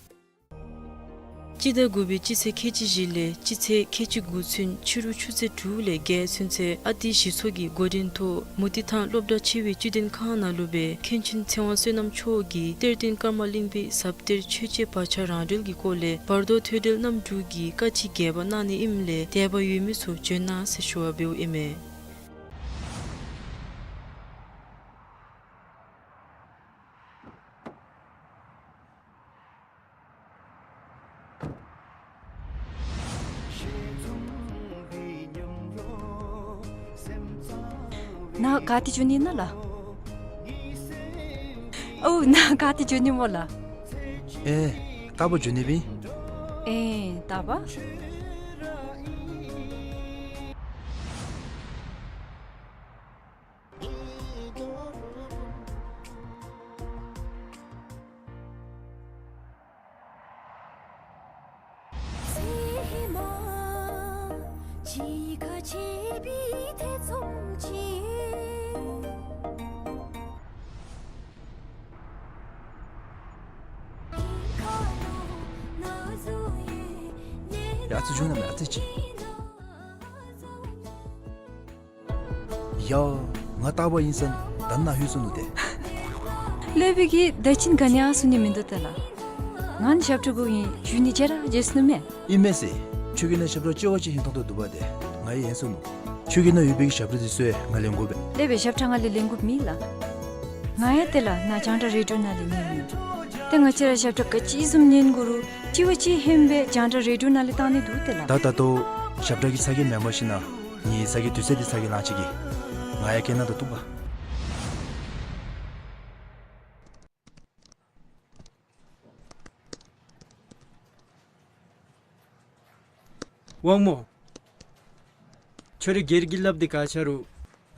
སྤྱི་ཟླ་དགུ་པའི་སྤྱི་ཚེས་ཁལ་གཅིག་བཞི་ལས་སྤྱི་ཚེས་ཁལ་གཅིག་དགུ་ཚུན་ཕྱི་རུ་ཆུ་ཚོད་དྲུག་ལས་བརྒྱད་ཚུན་ཚོད་ཨ་ཏི་གཞི་ཚོགས་ཀྱི་འགོ་འདྲེན་ཐོག་མུ་ཏིག་ཐང་སློབ་གྲྭ་ཆེ་བའི་སྤྱི་དོན་ཁང་ནང་ལུ་སྦེ་མཁན་ཆེན་ཚེ་དབང་བསོད་ནམས་མཆོག་གིས་གཏེར་སྟོན་ཀརྨ་གླིང་པའི་ཟབ་གཏེར་ཆོས་འཆད་བག་ཆགས་རང་འགྲེལ་གྱི་སྐོར་ལས་བར་དོ་ཐོས་གྲོལ་རྣམ་དྲུག་གི་བཀའ་ཅི་དགྱེས་པ་གནང་ནི་ཨིནམ་ལས་དད་པ་ཡོད་མི་ཚུ་བྱོན་གནང་ཟེར་ཞུ་བ་འབདཝ་ཨིན་མས། ནཱ་ག་ཏེ་འགྱོ་ནི་ཨིན་ན་ལགས། ཨོ་ནཱ་ག་ཏེ་འགྱོ་ནི་སྨོ་ལགས། ཨེ་རྟག་པར་འགྱོ་ནི་སྦེ་ཨིན། ཨེ་རྟག་པར། ཡ་ཨ་ཙི་བྱོན་གནང་མས་ཨ་ཙི་ཅིག། ཡ་ང་རྟག་པར་ཨིན་ས་ད་ནཱ་ལྷོད་སོ་ནུག་ཏེ། ལས་པའི་གི་ད་ཅིན་ག་ནི་ཡང་གསུང་ནི་མིན་འདུག་ཏེ་ལགས། ང་ནི་ཞབས་ཁྲ་གུ་ཨིན་ཞུ་ནི་བརྗེད་ར་བརྗེད་སོ་ནུག་མས། ཨིན་མས་ཟེར། ཁྱོད་ཀྱི་ནང་ཞབས་ཁྲ་ཅོག་ཅིག་ཧིང་ཐོང་ཐོང་འདུག་པ་ཏེ་ང་ཡང་ཨིན་སོ་ནུག། ཁྱོད་ཀྱི་ནང་ཡོད་པའི་གི་ཞབས་ཁྲ་འདི་ཚུ་ཡང་ང་ལེན་དགོ་པས། ལས་པའི་ཞབས་ཁྲ་ང་ལས་ལེན་དགོཔ་མེད་ལགས། ང་ཡང་ཏེ་ལགས་ནཱ་རྒྱང་བསྒྲགས་རེ་ཌི་ཡོ་ནང་ལས་ཉན་ནི། ཏེ་ང་བཅས་ར་ཞབས་ཁྲ་ག་ཅི་བཟུམ་ཉན་དགོ་རུང་དྲི་བ་ཅིག་ཧེ་མ་སྦེ་རྒྱང་བསྒྲགས་རེ་ཌི་ཡོ་ནང་ལས་བཏང་ནི་འདུག་ཏེ་ལགས། ད་ད་ལྟོ་ཞབས་ཁྲ་གི་ཚ་གྱང་མེན་པར་ཞིན་ན་ངེའི་ཚ་གྱང་དུས་ཚོད་འདི་ཚ་གྱང་ལང་ཅི་གི། ང་ཡང་སྐད་ནང་ད་བཏུབ་པ། དབང་མོ། ཁྱོད་རའི་སྒེར་གྱི་ལགཔ་འདི་ག་ཆ་རུང་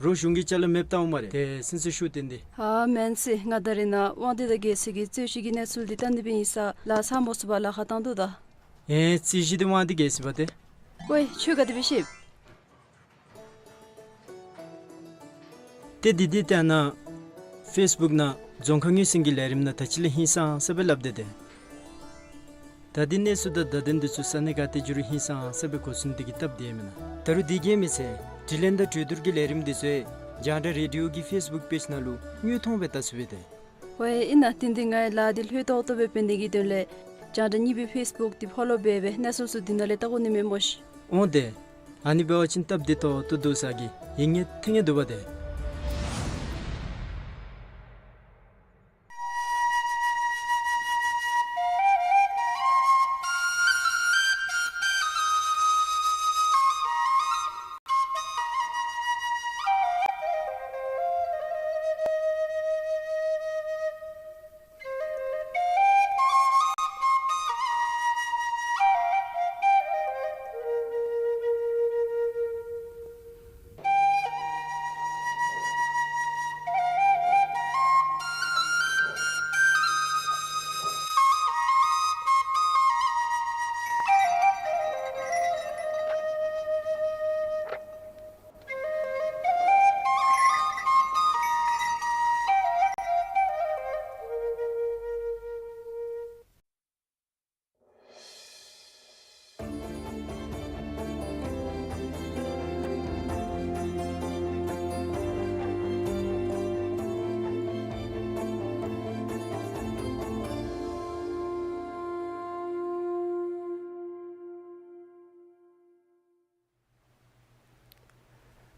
རོགས་གཞུང་གི་ཅ་ལ་མེདཔ་བཏང་འོང་སྨ་རེ། ཏེ་སེམས་སུ་ཤུགས་བཏོན་ཏེ། ཨ་མེན་ཟེར། ང་ད་རེས་ནཱ་དབང་འདུས་དང་རྒྱལ་སྲས་ཀྱི་རྩོད་གཞི་གི་གནས་ཚུལ་འདི་བལྟ་ནི་སྦེ་ཨིན་ས་ལགས། ཚར་མོ་ཚུགས་པར་ལཱ་ཁག་བཏང་དོ་ད། ཨེ་རྩོད་གཞི་འདི་དབང་འདུས་རྒྱལ་སྲས་པ་ཏེ། ཝའེ་ཁྱོད་ག་དེ་སྦེ་ཤེས། ཏེ་འདི་འདི་ཏེ་ནཱ་ཕེསི་བུཀ་ནང་རྫོང་ཁ་ངོས་ཟིན་གྱི་ལས་རིམ་ནང་ད་ཅི་ལས་ཧིང་སངས་ས་སྦེ་སླབ་སྟེ་ཏེ། ད་འདི་གནས་ཚུལ་དང་བརྡ་དོན་འདི་ཚུ་ས་གནས་ག་ཏེ་འགྱོ་རུང་ཧིང་སངས་ས་སྦེ་གོ་ཚུགས་ནི་འདི་གིས་སྟབས་བདེ་མེན་ན། ད་རུང་འདི་གིས་མི་ཚད་དྲི་ལན་དང་གྲོས་བསྡུར་གྱི་ལས་རིམ་འདི་ཚུ་རྒྱང་བསྒྲགས་རེ་ཌི་ཡོ་གི་ཕེསི་བུཀ་པེཇ་ནང་ལུ་དངོས་མཐོང་སྦེ་བལྟ་ཚུགས་པས་ཏེ། ཝའེ་ཨིན་ན། ཏེ་འདི་ངེའི་ལཱ་འདི་ལྷོད་ཏོག་ཏོ་སྦེ་འབད་ནི་གི་དོན་ལས་རྒྱང་བསྒྲགས་གཉིས་པའི་ཕེསི་བུཀ་འདི་ཕོ་ལོ་འབད་སྦེ་གནས་ཚུལ་ཚུ་འདི་ནང་ལས་བལྟ་དགོ་ནི་མས་སྨོ་ཤིག། འོང་ཏེ། ཨ་ནི་འབད་བ་ཅིན་སྟབས་བདེ་ཏོག་ཏོ་འདུག་ས་གི་ཡིད་ངེས་ཐིང་ངེ་འདུག་པ་ཏེ།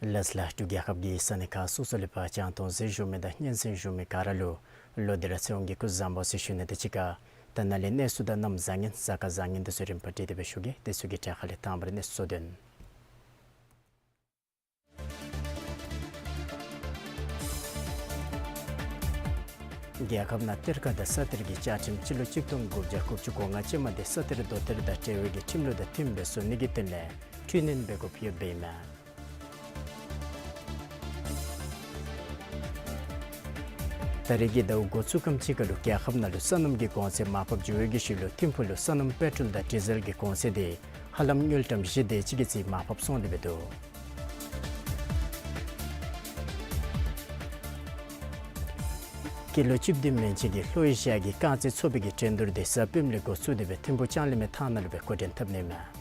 ལགས་ལགས། འབྲུག་རྒྱལ་ཁབ་ཀྱི་ས་གནས་ཁག་སོ་སོ་ལས་ཕར་རྒྱང་མཐོང་གཟིགས་བཞུགས་མི་དང་སྙན་གསན་བཞུགས་མི་ག་ར་ལུ་ལོ་འདི་ར་ཚེ་དབང་གི་སྐུ་གཟུགས་བཟང་པོ་ཟེར་ཞུ་ནི་དང་གཅིག་ཁར་ ད་ནཱ་ལས་གནས་ཚུལ་དང་གནམ་བཟང་ངན་གཟའ་སྐར་བཟང་ངན་དེ་ཚུ་རིམ་པ་བསྒྲིགས་ཏེ་སྦེ་ཞུ་གེ། དེ་ཚུ་གི་གྲས་ཁ་ལས་དང་པ་ར་གནས་ཚུལ་གཙོ་དོན། རྒྱལ་ཁབ་ནང་གཏེར་ཁ་དང་ས་གཏེར་གྱི་བཅའ་ཁྲིམས་སྤྱི་ལོ་གཅིག་སྟོང་དགུ་བརྒྱ་དགུ་བཅུ་གོ་ལྔ་ཅན་མ་དེ་ས་གཏེར་རྡོ་གཏེར་དང་འབྲེལ་བའི་གི་ཁྲིམས་ལུགས་དང་མཐུནམ་སྦེ་བཟོ་ནི་གི་དོན་ལས་འཕྲི་སྣོན་འབད་དགོཔ་ཡོདཔ་ཨིན་མས། ད་རེས་ཀྱི་ཟླཝ་འགོ་བཙུགས་ཁམས་ཅིག་ཁར་ལུ་རྒྱལ་ཁབ་ནང་ལུ་སོ་ནམ་གྱི་གོང་ཚད་མར་ཕབ་འགྱོ་བའི་གི་ཤུལ་ལུ་ཐིམ་ཕུག་ལུ་སོ་ནམ་པེ་ཊོལ་དང་ཌི་ཟེལ་གྱི་གོང་ཚད་དེ་ཧ་ལམ་དངུལ་ཀྲམ་བཞི་དེ་ཅིག་གི་ཚད་མར་ཕབ་སོང་སྟེ་སྦེ་འདུག། སྐྱེས་ལོ་བཅུ་བདུན་མན་ཆད་ཀྱི་ལྷོ་ཨེ་ཤི་ཡ་གི་རྐང་རྩེད་ཚོགས་པའི་གི་འགྲན་བསྡུར་དེ་གཟའ་སྤེནམ་ལས་འགོ་བཙུགས་ཏེ་སྦེ་ཐིམ་ཕུག་ལྕང་གླིང་མའི་ཐང་ནང་ལུ་སྦེ་འགོ་འདྲེན་འཐབ་ནི་མས།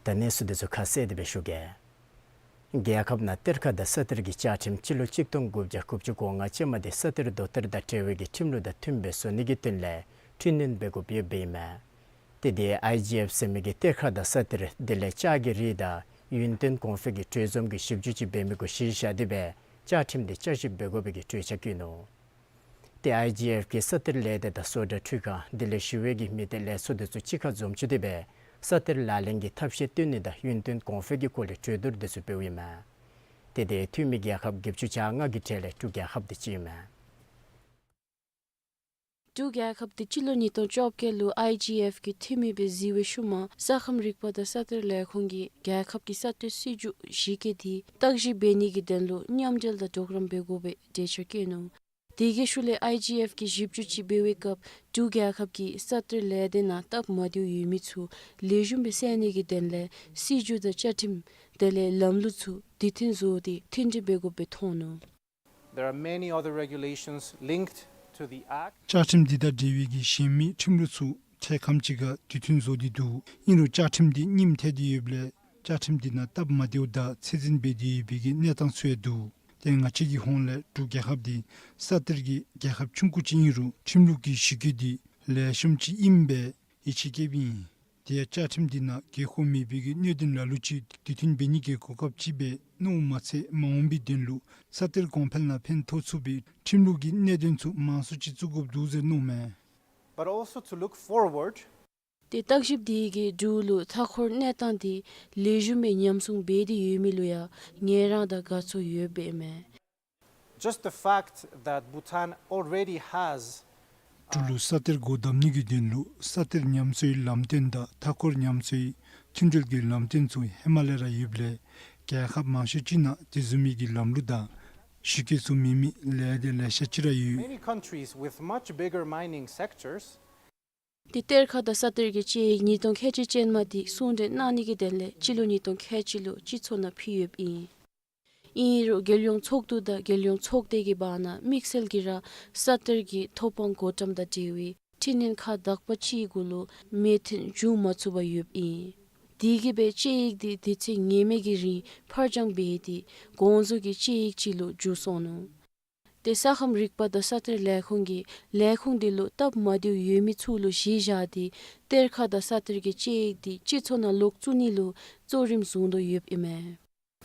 ད་གནས་ཚུལ་དེ་ཚུ་ཁ་གསལ་ཏེ་སྦེ་ཞུ་གེ། རྒྱལ་ཁབ་ནང་གཏེར་ཁ་དང་ས་གཏེར་གྱི་བཅའ་ཁྲིམས་སྤྱི་ལོ་གཅིག་སྟོང་དགུ་བརྒྱ་དགུ་བཅུ་གོ་ལྔ་ཅན་མ་དེ་ས་གཏེར་རྡོ་གཏེར་དང་འབྲེལ་བའི་གི་ཁྲིམས་ལུགས་དང་མཐུནམ་སྦེ་བཟོ་ནི་གི་དོན་ལས་འཕྲི་སྣོན་འབད་དགོཔ་ཡོདཔ་ཨིན་མས། ཏེ་དེ་ཨའི་ཇི་ཨེཕ་ཟེར་མི་གི་གཏེར་ཁ་དང་ས་གཏེར་དེ་ལས་ལྕགས་ཀྱི་རིགས་དང་ཡུན་བརྟན་གོང་འཕེལ་གྱི་གྲོས་འཛོམས་ཀྱི་ཞིབ་འཇུག་ཅིག་འབད་མི་གུ་གཞི་བཞག་སྟེ་སྦེ་བཅའ་ཁྲིམས་དེ་བསྐྱར་ཞིབ་འབད་དགོ་པའི་གི་གྲོས་འཆར་བཀོད་ནུག། ཏེ་ཨའི་ཇི་ཨེཕ་གིས་ས་གཏེར་ལས་སྡེ་དང་བཟོ་གྲྭ་འཕྲུལ་ཁང་དེ་ལས་ཞི་བའི་གི་མི་སྡེ་ལས་ཚོགས་དེ་ཚུ་གཅིག་ཁར་འཛོམས་བཅུག་སྟེ་སྦེ་ས་གཏེར་ལག་ལེན་གྱི་ཐབས་ཤེས་བཏོན་ནི་དང་ཡུན་བརྟན་གོང་འཕེལ་གྱི་སྐོར་ལས་གྲོས་བསྡུར་དེ་ཚུ་འབདཝ་ཨིན་མས། ཏེ་དེ་འཐུས་མི་རྒྱལ་ཁབ་བརྒྱད་ཅུ་གྱ་ལྔ་གི་གྲས་ལས་འབྲུག་རྒྱལ་ཁབ་དེ་གཅིག་ཨིན་མས། འབྲུག་རྒྱལ་ཁབ་དེ་སྤྱི་ལོ་ཉིས་སྟོང་བཅོ་བརྒྱད་ལུ་ཨའི་ཇི་ཨེཕ་གི་འཐུས་མི་སྦེ་གཟིགས་པའི་ཤུལ་མ་ས་ཁམས་རིག་པ་དང་ས་གཏེར་ལས་ཁུངས་ཀྱིས་རྒྱལ་ཁབ་ཀྱི་ས་གཏེར་སྲིད་བྱུས་གཞི་བཀོད་དེ་བརྟག་ཞིབ་འབད་ནི་གི་དོན་ལུ་མཉམ་འབྲེལ་དང་གྲོགས་རམ་འབད་དགོ་པའི་གྲོས་འཆར་བཀོད་ནུག། དེ་གི་ཤུལ་ལས་ཨའི་ཇི་ཨེཕ་གིས་ཞིབ་འཇུག་ཅིག་འབད་བའི་སྐབས་འབྲུག་རྒྱལ་ཁབ་ཀྱི་ས་གཏེར་ལས་སྡེ་ནང་སྟབས་མ་བདེཝ་ཡོད་མི་ཚུ་ལེགས་ཤོམ་སྦེ་སེལ་ནི་གི་དོན་ལས་སྲིད་བྱུས་དང་བཅའ་ཁྲིམས་དེ་ལས་ལམ་ལུགས་ཚུ་དུས་མཐུན་བཟོ་སྟེ་མཐུན་སྒྲིལ་འབད་དགོཔ་སྦེ་མཐོང་ནུག། There are many other regulations linked to the Act. བཅའ་ཁྲིམས་འདི་དང་འབྲེལ་བའི་གི་གཞན་མི་ཁྲིམས་ལུགས་ཚུ་ཐད་ཁམས་ཅིག་ཁར་དུས་མཐུན་བཟོ་སྟེ་འདུག། ཨིན་རུང་བཅའ་ཁྲིམས་འདི་རྙིངམ་ཐལ་ཏེ་ཡོདཔ་ལས་བཅའ་ཁྲིམས་འདི་ནང་སྟབས་མ་བདེཝ་དང་ཚད་འཛིན་འབད་དེ་ཡོད་པའི་གི་གནས་སྟངས་ཚུ་ཡང་འདུག། ཏེ་ང་བཅས་ཀྱི་ཧོངས་ལས་འབྲུག་རྒྱལ་ཁབ་འདི་ས་གཏེར་གྱི་རྒྱལ་ཁབ་ཆུང་ཀུ་ཅིག་ཨིན་རུང་ཁྲིམས་ལུགས་ཀྱི་གཞི་བཀོད་འདི་ལེགས་ཤོམ་ཅིག་ཨིནམ་སྦེ་ཡིད་ཆེས་བསྐྱེདཔ་ཨིན། དེ་ཡང་བཅའ་ཁྲིམས་འདི་ནང་དགོས་མཁོ་མེད་པའི་གི་གནད་དོན་ལ་ལུ་ཅིག་དུས་མཐུན་འབད་ནི་གི་གོ་སྐབས་ཅིག་སྦེ་མནོཝ་མ་ཚད་མ་འོངས་པའི་དོན་ལུ་ས་གཏེར་གོང་འཕེལ་ནང་ཕན་ཐོགས་ཚུགས་པའི་ཁྲིམས་ལུགས་ཀྱི་གནད་དོན་ཚུ་མང་སུ་ཅིག་བཙུགས་དགོཔ་འདུག་ཟེར་མནོཝ་མས། But also to look forward. ཏེ་བརྟག་ཞིབ་དེ་གིས་འབྲུག་ལུ་མཐའ་འཁོར་གནས་སྟངས་དེ་ལེགས་ཤོམ་སྦེ་ཉམས་སྲུང་འབད་དེ་ཡོད་མི་ལུ་ཡང་ངལ་རངས་དང་དགའ་ཚོར་ཡོདཔ་ཨིན་མས། Just the fact that Bhutan already has འབྲུག་ལུ་ས་གཏེར་སྒོ་བསྡམ་ནི་གི་དོན་ལུ་ས་གཏེར་ཉམས་གསོའི་ལམ་སྟོན་དང་མཐའ་འཁོར་ཉམས་གསོའི་མཐུན་འབྲེལ་གྱི་ལམ་སྟོན་ཚུ་ཧེ་མ་ལས་ར་ཡོདཔ་ལས་རྒྱལ་ཁབ་མང་ཤོས་ཅིག་ནང་དེ་བཟུམ་མའི་གི་ལམ་ལུགས་དང་གཞི་བཀོད་ཚུ་མེད་མི་ལས་སྡེ་ལེ་ཤ་ཅིག་ར་ཡོད། Many countries with much bigger mining sectors. ཏེ་གཏེར་ཁ་དང་ས་གཏེར་གྱི་དཔྱད་ཡིག་ཉིས་སྟོང་ཁལ་གཅིག་ཅན་མ་དེ་གསུང་གྲོས་གནང་ནི་གི་དོན་ལས་སྤྱི་ལོ་ཉིས་སྟོང་ཁལ་གཅིག་ལུ་སྤྱི་ཚོགས་ནང་ཕུལ་ཡོདཔ་ཨིན། ཨིན་རུང་རྒྱལ་ཡོངས་ཚོགས་འདུ་དང་རྒྱལ་ཡོངས་ཚོགས་སྡེ་གི་བར་ན་དམིགས་བསལ་གྱིས་ར་ས་གཏེར་གྱི་ཐོབ་དབང་བགོ་བཀྲམ་དང་འབྲེལ་བའི་འཕྲི་སྣོན་ཁག་དག་པ་ཅིག་གུ་ལུ་མོས་མཐུན་འབྱུང་མ་ཚུགས་པར་ཡོདཔ་ཨིན། དེ་གིས་སྦེ་དཔྱད་ཡིག་དེ་དུས་ཚོད་ངེས་མེད་ཀྱི་རིང་ཕར་འགྱངས་འབད་དེ་གོང་བཟོ་གི་དཔྱད་ཡིག་ཅིག་ལུ་འགྱུར་སོང་ནུག། ཏེ་ས་ཁམས་རིག་པ་དང་ས་གཏེར་ལས་ཁུངས་ཀྱིས་ལས་ཁུངས་དེ་ལུ་སྟབས་མ་བདེཝ་ཡོད་མི་ཚུ་ལུ་གཞི་བཞག་སྟེ་གཏེར་ཁ་དང་ས་གཏེར་གྱི་དཔྱད་ཡིག་དེ་སྤྱི་ཚོགས་ནང་ལོག་བཙུགས་ནི་ལུ་གཙོ་རིམ་བཟུང་དོ་ཡོདཔ་ཨིན་མས།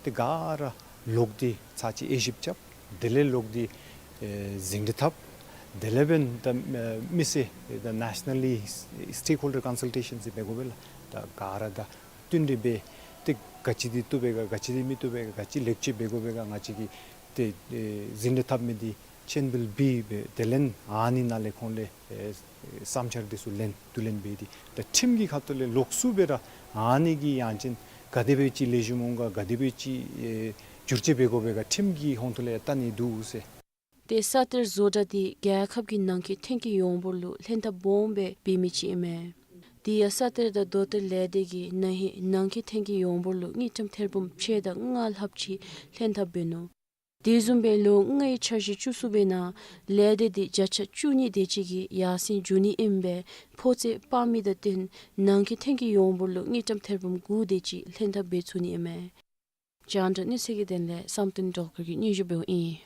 ཏེ་ག་ར་ལོག་སྟེ་ཚར་གཅིག་དབྱེ་ཞིབ་རྐྱབ། དེ་ལས་ལོག་སྟེ་ཨེ་ཟིན་བྲིས་འཐབ། དེ་ལས་འབདན་ད་ཨེ་མི་སེར་ད་ནེ་ཤ་ནལ་ལི་སི་ཊེག་ཧོལ་ཌར་ཀོན་སཱལ་ཊེ་ཤཱན་ཟེར་འབད་དགོ་པས་ལགས། ད་ག་ར་ད་བསྟུན་གྲོས་འབད། ཏེ་ག་ཅི་འདི་བཏུབ་པས་ག་ག་ཅི་འདི་མི་བཏུབ་པས་ག་ག་ཅི་ལེགས་བཅོས་འབད་དགོ་པས་ག་ང་བཅས་ཀྱིས་ཏེ་ཨེ་ཟིན་བྲིས་འཐབ་མི་འདི་ཆེན་བིལ་བི་སྦེ་དེ་ལས་ཨ་ནི་ནང་ལས་ཁོང་ལས་ཨེ་བསམ་འཆར་འདི་ཚུ་ལེན་བསྡུ་ལེན་འབད་དེ་ད་ཁྲིམས་ཀྱི་ཁ་ཐུག་ལས་ལོགས་སུ་སྦེ་ར་ཨ་ནི་གི་ཡང་ཅིན་ག་དེ་སྦེ་ཅིག་ལེགས་ཤོམ་འོང་ག་ག་དེ་སྦེ་ཅིག་ཨེ་བསྒྱུར་བཅོས་འབད་དགོ་པས་ག་ཁྲིམས་ཀྱི་ཧོང་ཐུག་ལས་བལྟ་ནི་འདུག་ཟེར། ཏེ་ས་གཏེར་བཟོ་གྲྭ་འདི་རྒྱལ་ཁབ་ཀྱི་ནང་འཁོད་ཐོན་སྐྱེད་ཡོངས་འབོར་ལུ་ལྷན་ཐབས་སྦོམ་སྦེ་འབད་མི་ཅིག་ཨིན་མས། དེ་ཡང་ས་གཏེར་དང་རྡོ་གཏེར་ལས་སྡེ་གིས་ན་ཧིང་ནང་འཁོད་ཐོན་སྐྱེད་ཡོངས་འབོར་ལུ་དངུལ་ཀྲམ་ཐེར་འབུམ་ཕྱེད་དང་ལྔ་ལྷགཔ་ཅིག་ལྷན་ཐབས་འབད་ནུག། དེ་བཟུམ་སྦེ་ལོ་ལྔའི་འཆར་གཞི་བཅུ་གསུམ་པའི་ནང་ལས་སྡེ་འདི་བརྒྱ་ཆ་བཅུ་གཉིས་དེ་ཅིག་གིས་ཡར་སེང་འགྱོ་ནི་ཨིནམ་སྦེ་ཕོ་ཚོད་དཔག་མི་དང་བསྟུན་ནང་འཁོད་ཐོན་སྐྱེད་ཡོངས་འབོར་ལུ་དངུལ་ཀྲམ་ཐེར་འབུམ་དགུ་དེ་ཅིག་ལྷན་ཐབས་འབད་ཚུགས་ནི་ཨིན་མས། རྒྱང་བསྒྲགས་གནས་ཚུལ་གྱི་དོན་ལས་བསམ་གཏན་སྒྲོལ་དཀར་གྱིས་སྙན་ཞུ་འབདཝ་ཨིན།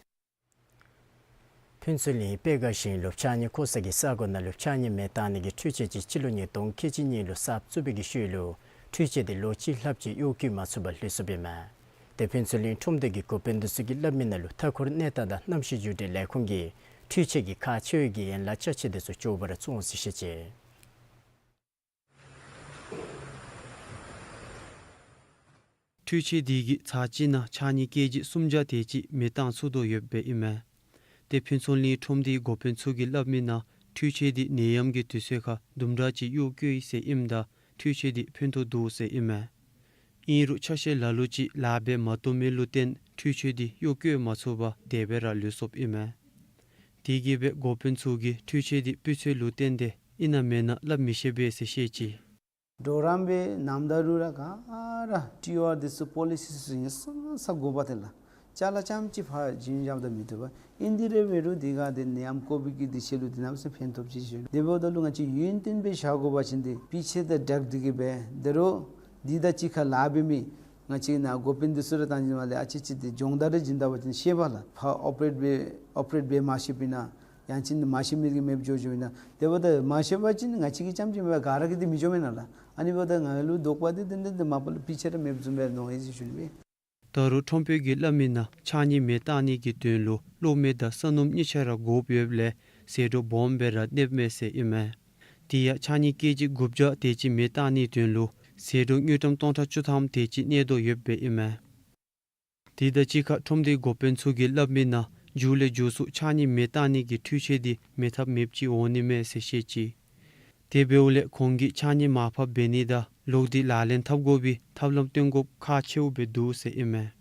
ཕུན་ཚོགས་གླིང་པད་དཀར་ཞིང་ལུ་ཕྱགས་སྙིགས་འཁོར་ས་གི་ས་གོ་ནང་ལུ་ཕྱགས་སྙིགས་མེ་བཏང་ནི་གི་འཕྲུལ་ཆས་ཅིག་སྤྱི་ལོ་ཉིས་སྟོང་ཁལ་གཅིག་གཉིས་ལུ་གསར་བཙུགས་པའི་གི་ཤུལ་ལུ་འཕྲུལ་ཆས་དེ་ལོ་གཅིག་ལྷགཔ་ཅིག་གཡོག་བཀོལ་མ་ཚུགས་པར་ལུས་སོཔ་ཨིན་མས། ཏེ་ཕུན་ཚོགས་གླིང་ཁྲོམ་སྡེ་གི་འགོ་དཔོན་འདི་ཚུ་གིས་སླབ་མི་ནང་ལུ་མཐའ་འཁོར་གནས་སྟངས་དང་གནམ་གཤིས་འགྱུར་འགྲོས་ལས་ཁུངས་ཀྱིས་འཕྲུལ་ཆས་ཀྱི་ཁག་ཆེ་བའི་གི་ཡན་ལག་ཅ་ཆས་འདི་ཚུ་མགྱོགས་པ་ར་བཙོང་ཟེར་བཤད་ཅི། འཕྲུལ་ཆས་འདི་གིས་ཚར་གཅིག་ནང་ཕྱགས་སྙིགས་ཀེ་ཇི་སུམ་བརྒྱ་དེ་ཅིག་མེ་བཏང་ཚུགས་དོ་ཡོདཔ་ཨིན་མས། ཏེ་ཕུན་ཚོགས་གླིང་ཁྲོམ་སྡེའི་འགོ་དཔོན་ཚུ་གིས་སླབ་མི་ནང་འཕྲུལ་ཆས་འདི་ནད་ཡམས་ཀྱི་དུས་ཚོད་ཁར་དུམ་གྲ་ཅིག་གཡོག་བཀོལ་ཡི་ཟེར་ཨིནམ་ད་འཕྲུལ་ཆས་འདི་ཕན་ཐོགས་འདུག་ཟེར་ཨིན་མས། ཨིན་རུང་ཆ་ཤས་ལ་ལུ་ཅིག་ལཱ་འབད་མ་བཏུབ་མི་ལུ་བརྟེན་འཕྲུལ་ཆས་འདི་གཡོག་བཀོལ་མ་ཚུགས་པར་དེ་སྦེ་ར་ལུས་སོཔ་ཨིན་མས། དེ་གིས་སྦེ་འགོ་དཔོན་ཚུ་གིས་འཕྲུལ་ཆས་འདི་སྤུས་ཚད་ལུ་བརྟེན་ཏེ་ཨིན་ན་མེན་ན་སླབ་མི་ཤེས་པས་ཟེར་བཤད་ཅི། གྲོགས་རམ་སྦེ་ནམ་ཟླ་རུ་ར་ག་ར་ཊི་ཨར་འདི་ཚུ་པོ་ལི་སི་ཚུ་ཡང་སང་སང་དགོ་པ་ཏེ་ལགས། ཅ་ལ་རྐྱངམ་ཅིག་ཕར་བྱིན་བཞགཔ་ད་མི་བཏུབ་པས། ཨིན་དེ་རེ་འབད་རུང་དེ་ག་དེ་ནད་ཡམས་ཀོ་བིཌ་ཀྱི་དུས་ཚོད་ལུ་དེ་གནམ་མེད་ས་མེད་ཕན་ཐོགས་ཅིག་ཞུ། དེ་འབདཝ་ད་ལུ་ང་བཅས་ཡུན་བརྟན་སྦེ་བཞག་དགོ་པ་ཅིན་ཏེ་སྤུས་ཚད་དང་སྦྲགས་ཏེ་གིས་སྦེ་དེ་རུང་འདི་དང་གཅིག་ཁར་ལཱ་འབད་མི་ང་བཅས་ནཱ་འགོ་དཔོན་འདི་ཚུ་ར་བཏང་ཞིནམ་ལས་ཨ་ཙི་ཅིག་ཏེ་སྦྱོང་བརྡར་རེ་བྱིན་ད་པ་ཅིན་ཤེས་པས་ལགས། ཕར་ཨོ་པ་རེཊ་འབད་ཨོ་པ་རེཊ་འབད་མ་ཤེསཔ་ཨིན་ན་ཡང་ཅིན་མ་ཤེས་མི་གིས་མེདཔ་འགྱོ་འགྱོཝ་ཨིན་ན། དེ་འབདཝ་ད་མ་ཤེས་པ་ཅིན་ང་བཅས་ཀྱིས་རྐྱངམ་ཅིག་མེན་པར་ག་ར་གིས་འདི་མི་འགྱོཝ་མེན་ན་ལགས། ཨ་ནི་འབདཝ་ད་ང་ལུ་དོགས་པ་འདི་ཏན་ཏན་ཏེ་མ་པ་ལས་སྤུས་ཚད་ར་མེདཔ་བཟུམ་སྦེ་མནོ་ཡི་ཟེར་ཞུ་ནི་སྦེ། ད་རུང་ཁྲོམ་དཔོན་གྱིས་སླབ་མི་ནང་ཕྱགས་སྙིགས་མེ་བཏང་ནི་གི་དོན་ལུ་གློག་མེ་དང་ས་སྣུམ་གཉིས་ཆ་ར་དགོཔ་ཡོདཔ་ལས་ཟད་འགྲོ་སྦོམ་སྦེ་ར་གནསཔ་མས་ཟེར་ཨིན་མས། དེ་ཡང་ཕྱགས་སྙིགས་ཀེ་ཇི་དགུ་བརྒྱ་དེ་ཅིག་མེ་བཏང་ནིའི་དོན་ལུ་ཟད་འགྲོ་དངུལ་ཀྲམ་སྟོང་ཕྲག་བཅུ་ཐམ་དེ་ཅིག་གནས་དོ་ཡོདཔ་སྦེ་ཨིན་མས། དེ་དང་གཅིག་ཁར་ཁྲོམ་སྡེའི་འགོ་དཔོན་ཚུ་གིས་སླབ་མི་ནང་མཇུག་ལས་མཇུག་སུ་ཕྱགས་སྙིགས་མེ་བཏང་ནི་གི་འཕྲུལ་ཆས་འདི་མེད་ཐབས་མེདཔ་ཅིག་འོང་ནི་མས་ཟེར་བཤད་ཅི། དེ་འབདཝ་ལས་ཁོང་གིས་ཕྱགས་སྙིགས་མར་ཕབ་འབད་ནི་དང་ལོག་སྟེ་ལག་ལེན་འཐབ་དགོ་པའི་ཐབས་ལམ་སྟོན་དགོཔ་ཁག་ཆེཝ་སྦེ་འདུག་ཟེར་ཨིན་མས།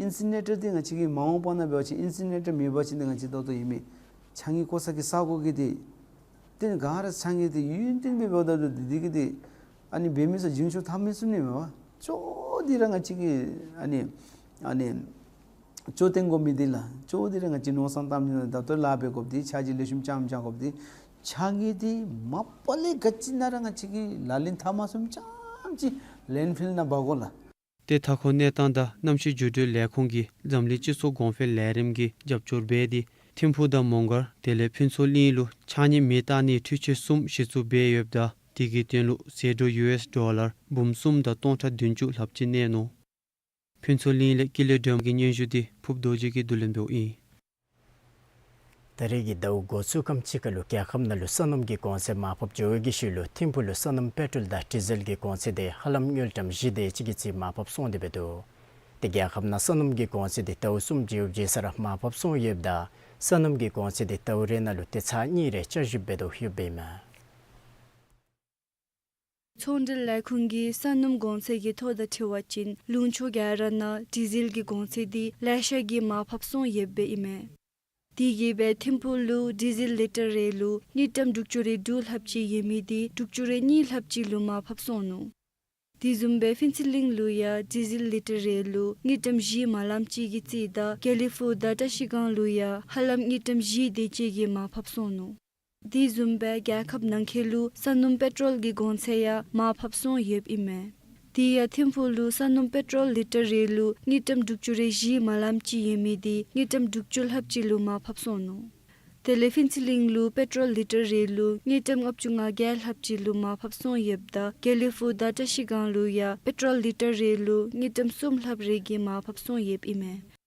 ཨིན་སི་ནེ་ཊར་འདི་ང་བཅས་ཀྱིས་མ་འོངས་པ་ནང་འབད་བ་ཅིན་ཨིན་སི་ནེ་ཊར་མེད་པ་ཅིན་ཏེ་ང་བཅས་ད་ལྟོ་ཡོད་མི་ཕྱགས་སྙིགས་བཀོ་ས་གི་ས་གོ་གི་འདི་ཏེ་ག་ར་ཕྱགས་སྙིགས་འདི་ཡུན་བརྟན་སྦེ་འབདཝ་ད་ལུ་འདི་འདི་གིས་འདི་ཨ་ནི་འབད་མི་ཚུ་བྱིང་ཆུབ་ཐོབ་མི་ཚུགས་ནི་མས་པ། ཅོག་འདི་ར་ང་བཅས་ཀྱིས་ཨ་ནི་ཨ་ནི་ཅོག་སྟོན་དགོ་མི་འདི་ལགས། ཅོག་འདི་ར་ང་བཅས་མནོ་བསམ་བཏང་མི་ནང་ད་ལྟོ་ལཱ་འབད་དགོཔ་འདི་ཆ་རྒྱུས་ལེགས་ཤོམ་རྐྱངམ་རྐྱབ་དགོཔ་འདི་ཕྱགས་སྙིགས་འདི་མ་པ་ལས་ག་ཅི་ནང་ར་ང་བཅས་ཀྱིས་ལག་ལེན་འཐབ་མ་ཚུགསཔ་རྐྱངམ་ཅིག་ལེནཌ་ཕིལ་ནང་འབག་དགོ་ལགས། ཏེ་མཐའ་འཁོར་གནས་སྟངས་དང་གནམ་གཤིས་འགྱུར་འགྲོས་ལས་ཁུངས་ཀྱིས་འཛམ་གླིང་སྤྱི་ཚོགས་གོང་འཕེལ་ལས་རིམ་གྱི་རྒྱབ་སྐྱོར་འབད་དེ་ཐིམ་ཕུག་དང་མོང་སྒར་དེ་ལས་ཕུན་ཚོགས་གླིང་ལུ་ཕྱགས་སྙིགས་མེ་བཏང་ནིའི་འཕྲུལ་ཆས་གསུམ་གཞི་བཙུགས་འབད་ཡོདཔ་ད་དེ་གི་དོན་ལུ་ཟད་འགྲོ་ཡུ་ཨེསི་ཌོ་ལར་འབུམ་གསུམ་དང་སྟོང་ཕྲག་བདུན་ཅུ་ལྷགཔ་ཅིག་གནས་ནུག། ཕུན་ཚོགས་གླིང་ལས་ཀུན་ལེགས་སྒྲོལ་མ་གི་སྙན་ཞུ་འདི་ཕུབ་རྡོ་རྗེ་གིས་བསྡུ་ལེན་འབདཝ་ཨིན། ད་རེས་ཀྱི་ཟླཝ་འགོ་བཙུགས་ཁམས་ཅིག་ཁར་ལུ་རྒྱལ་ཁབ་ནང་ལུ་ས་སྣུམ་གྱི་གོང་ཚད་མར་ཕབ་འགྱོ་བའི་གི་ཤུལ་ལུ་ཐིམ་ཕུག་ལུ་ས་སྣུམ་པེ་ཊོལ་དང་ཌི་ཟེལ་གྱི་གོང་ཚད་འདི་ཧ་ལམ་དངུལ་ཀྲམ་བཞི་དེ་ཅིག་གི་རྩིས་མར་ཕབ་སོང་སྟེ་འབད་འདུག། ཏེ་རྒྱལ་ཁབ་ནང་ས་སྣུམ་གྱི་གོང་ཚད་འདི་ཟླཝ་གསུམ་བརྗེ་བརྗེ་ས་ར་མར་ཕབ་སོང་ཡོདཔ་ད་ས་སྣུམ་གྱི་གོང་ཚད་འདི་ཟླཝ་རེ་ནང་ལུ་ཏེ་ཚར་གཉིས་རེ་བསྐྱར་ཞིབ་འབད་དོ་ཡོདཔ་ཨིན་མས། ཚོང་འབྲེལ་ལས་ཁུངས་ཀྱིས་ས་སྣུམ་གོང་ཚད་ཀྱི་ཐོ་དང་འཁྲིལ་བ་ཅིན་ལུང་ཕྱོགས་ག་ར་ནང་ཌི་ཟེལ་གྱི་གོང་ཚད་འདི་ལེ་ཤ་གིས་མར་ཕབ་སོང་ཡོདཔ་ཨིན་མས། དེ་གིས་སྦེ་ཐིམ་ཕུག་ལུ་ཌི་ཟེལ་ལི་ཊར་རེ་ལུ་དངུལ་ཀྲམ་དྲུག་ཅུ་རེ་དྲུག་ལྷགཔ་ཅིག་ཡོད་མི་འདི་དྲུག་ཅུ་རེ་གཉིས་ལྷགཔ་ཅིག་ལུ་མར་ཕབ་སོང་ནུག། དེ་བཟུམ་སྦེ་ཕུན་ཚོགས་གླིང་ལུ་ཡང་ཌི་ཟེལ་ལི་ཊར་རེ་ལུ་དངུལ་ཀྲམ་བཞི་མ་ལམ་ཅིག་གི་རྩིས་དང་དགེ་ལེགས་ཕུག་དང་བཀྲ་ཤིས་སྒང་ལུ་ཡང་ཧ་ལམ་དངུལ་ཀྲམ་བཞི་དེ་ཅིག་གིས་མར་ཕབ་སོང་ནུག། དེ་བཟུམ་སྦེ་རྒྱལ་ཁབ་ནང་འཁོད་ལུ་ས་སྣུམ་པེ་ཊོལ་གྱི་གོང་ཚད་ཡང་མར་ཕབ་སོང་ཡོདཔ་ཨིན་མས། དེ་ཡང་ཐིམ་ཕུག་ལུ་ས་སྣུམ་པེ་ཊོལ་ལི་ཊར་རེ་ལུ་དངུལ་ཀྲམ་དྲུག་ཅུ་རེ་བཞི་མ་ལམ་ཅིག་ཡོད་མི་འདི་དངུལ་ཀྲམ་དྲུག་ཅུ་ལྷགཔ་ཅིག་ལུ་མར་ཕབ་སོང་ནུག། དེ་ལས་ཕུན་ཚོགས་གླིང་ལུ་པེ་ཊོལ་ལི་ཊར་རེ་ལུ་དངུལ་ཀྲམ་ལྔ་བཅུ་ང་བརྒྱད་ལྷགཔ་ཅིག་ལུ་མར་ཕབ་སོང་ཡོདཔ་ད་དགེ་ལེགས་ཕུག་དང་བཀྲ་ཤིས་སྒང་ལུ་ཡང་པེ་ཊོལ་ལི་ཊར་རེ་ལུ་དངུལ་ཀྲམ་གསུམ་ལྷགཔ་རེ་གིས་མར་ཕབ་སོང་ཡོདཔ་ཨིན་མས།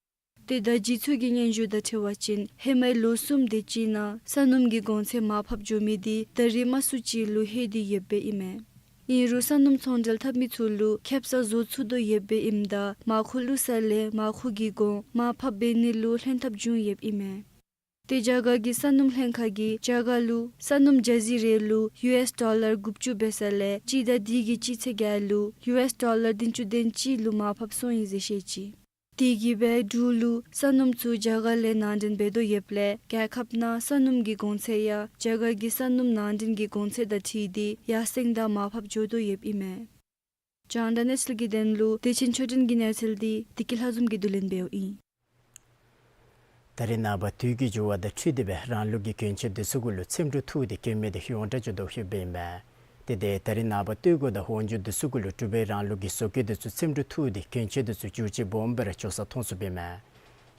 ཏེ་བརྡ་བརྒྱུད་ཚུ་གི་སྙན་ཞུ་དང་འཁྲིལ་བ་ཅིན་ཧེ་མའི་ལོ་གསུམ་དེ་ཅིག་ནང་ས་སྣུམ་གྱི་གོང་ཚད་མར་ཕབ་འགྱོ་མི་འདི་ད་རིས་མ་སུ་ཅིག་ལུ་ལྷོད་དེ་ཡོདཔ་ཨིན་མས། ཨིན་རུང་ས་སྣུམ་ཚོང་འབྲེལ་འཐབ་མི་ཚུ་ལུ་ཁེབ་ས་བཟོ་ཚུགས་དོ་ཡོདཔ་ཨིནམ་ད་མར་མཁོ་བླུག་ས་ལས་མར་མཁོ་གི་གོང་མར་ཕབ་འབད་ནི་ལུ་ལྷན་ཐབས་བྱུང་ཡོདཔ་ཨིན་མས། ཏེ་རྒྱ་གར་གྱི་ས་སྣུམ་ལྷན་ཁག་གིས་རྒྱ་གར་ལུ་ས་སྣུམ་ཇ་ཟི་རེ་ལུ་ཡུ་ཨེསི་ཌོ་ལར་དགུ་བཅུ་འབད་ས་ལས་སྤྱི་ཟླ་འདི་གི་སྤྱི་ཚེས་བརྒྱད་ལུ་ཡུ་ཨེསི་ཌོ་ལར་བདུན་ཅུ་དོན་གཅིག་ལུ་མར་ཕབ་སོང་ཡི་ཟེར་བཤད་ཅི། དེ་གིས་སྦེ་འབྲུག་ལུ་ས་སྣུམ་ཚུ་རྒྱ་གར་ལས་ནང་འདྲེན་འབད་དོ་ཡོདཔ་ལས་རྒྱལ་ཁབ་ནང་ས་སྣུམ་གྱི་གོང་ཚད་ཡང་རྒྱ་གར་གྱི་ས་སྣུམ་ནང་འདྲེན་གྱི་གོང་ཚད་དང་འཁྲིལ་ཏེ་ཡར་སེང་དང་མར་ཕབ་འགྱོ་དོ་ཡོདཔ་ཨིན་མས། རྒྱང་བསྒྲགས་གནས་ཚུལ་གྱི་དོན་ལུ་བདེ་ཆེན་ཆོས་སྒྲོན་གྱི་གནས་ཚུལ་འདི་བདེ་སྐྱིད་ལྷ་འཛོམས་ཀྱིས་བསྡུ་ལེན་འབདཝ་ཨིན། ད་རེས་ནངས་པ་དུས་ཀྱི་འགྱུར་བ་དང་འཁྲིལ་ཏེ་སྦེ་རང་ལུགས་ཀྱི་གྱོན་ཆས་འདི་ཚུ་གུ་ལུ་འཚེམ་དྲུབ་འཐུ་སྟེ་གྱོན་མི་འདི་ཡོངས་གྲགས་འགྱོ་དོ་ཡོདཔ་ཨིན་མས། ཏེ་ཏེ་ད་རེས་ནངས་པ་སྟོད་གོ་དང་ཧོང་ཇོ་འདི་ཚུ་གུ་ལུ་འབྲུག་པའི་རང་ལུགས་ཀྱི་བཟོ་བཀོད་འདི་ཚུ་འཚེམ་དྲུབ་འཐུ་སྟེ་གྱོན་ཆས་འདི་ཚུ་འགྱུར་བཅོས་སྦོམ་སྦེ་ར་འགྱོ་ས་མཐོང་ཚུགསཔ་ཨིན་མས།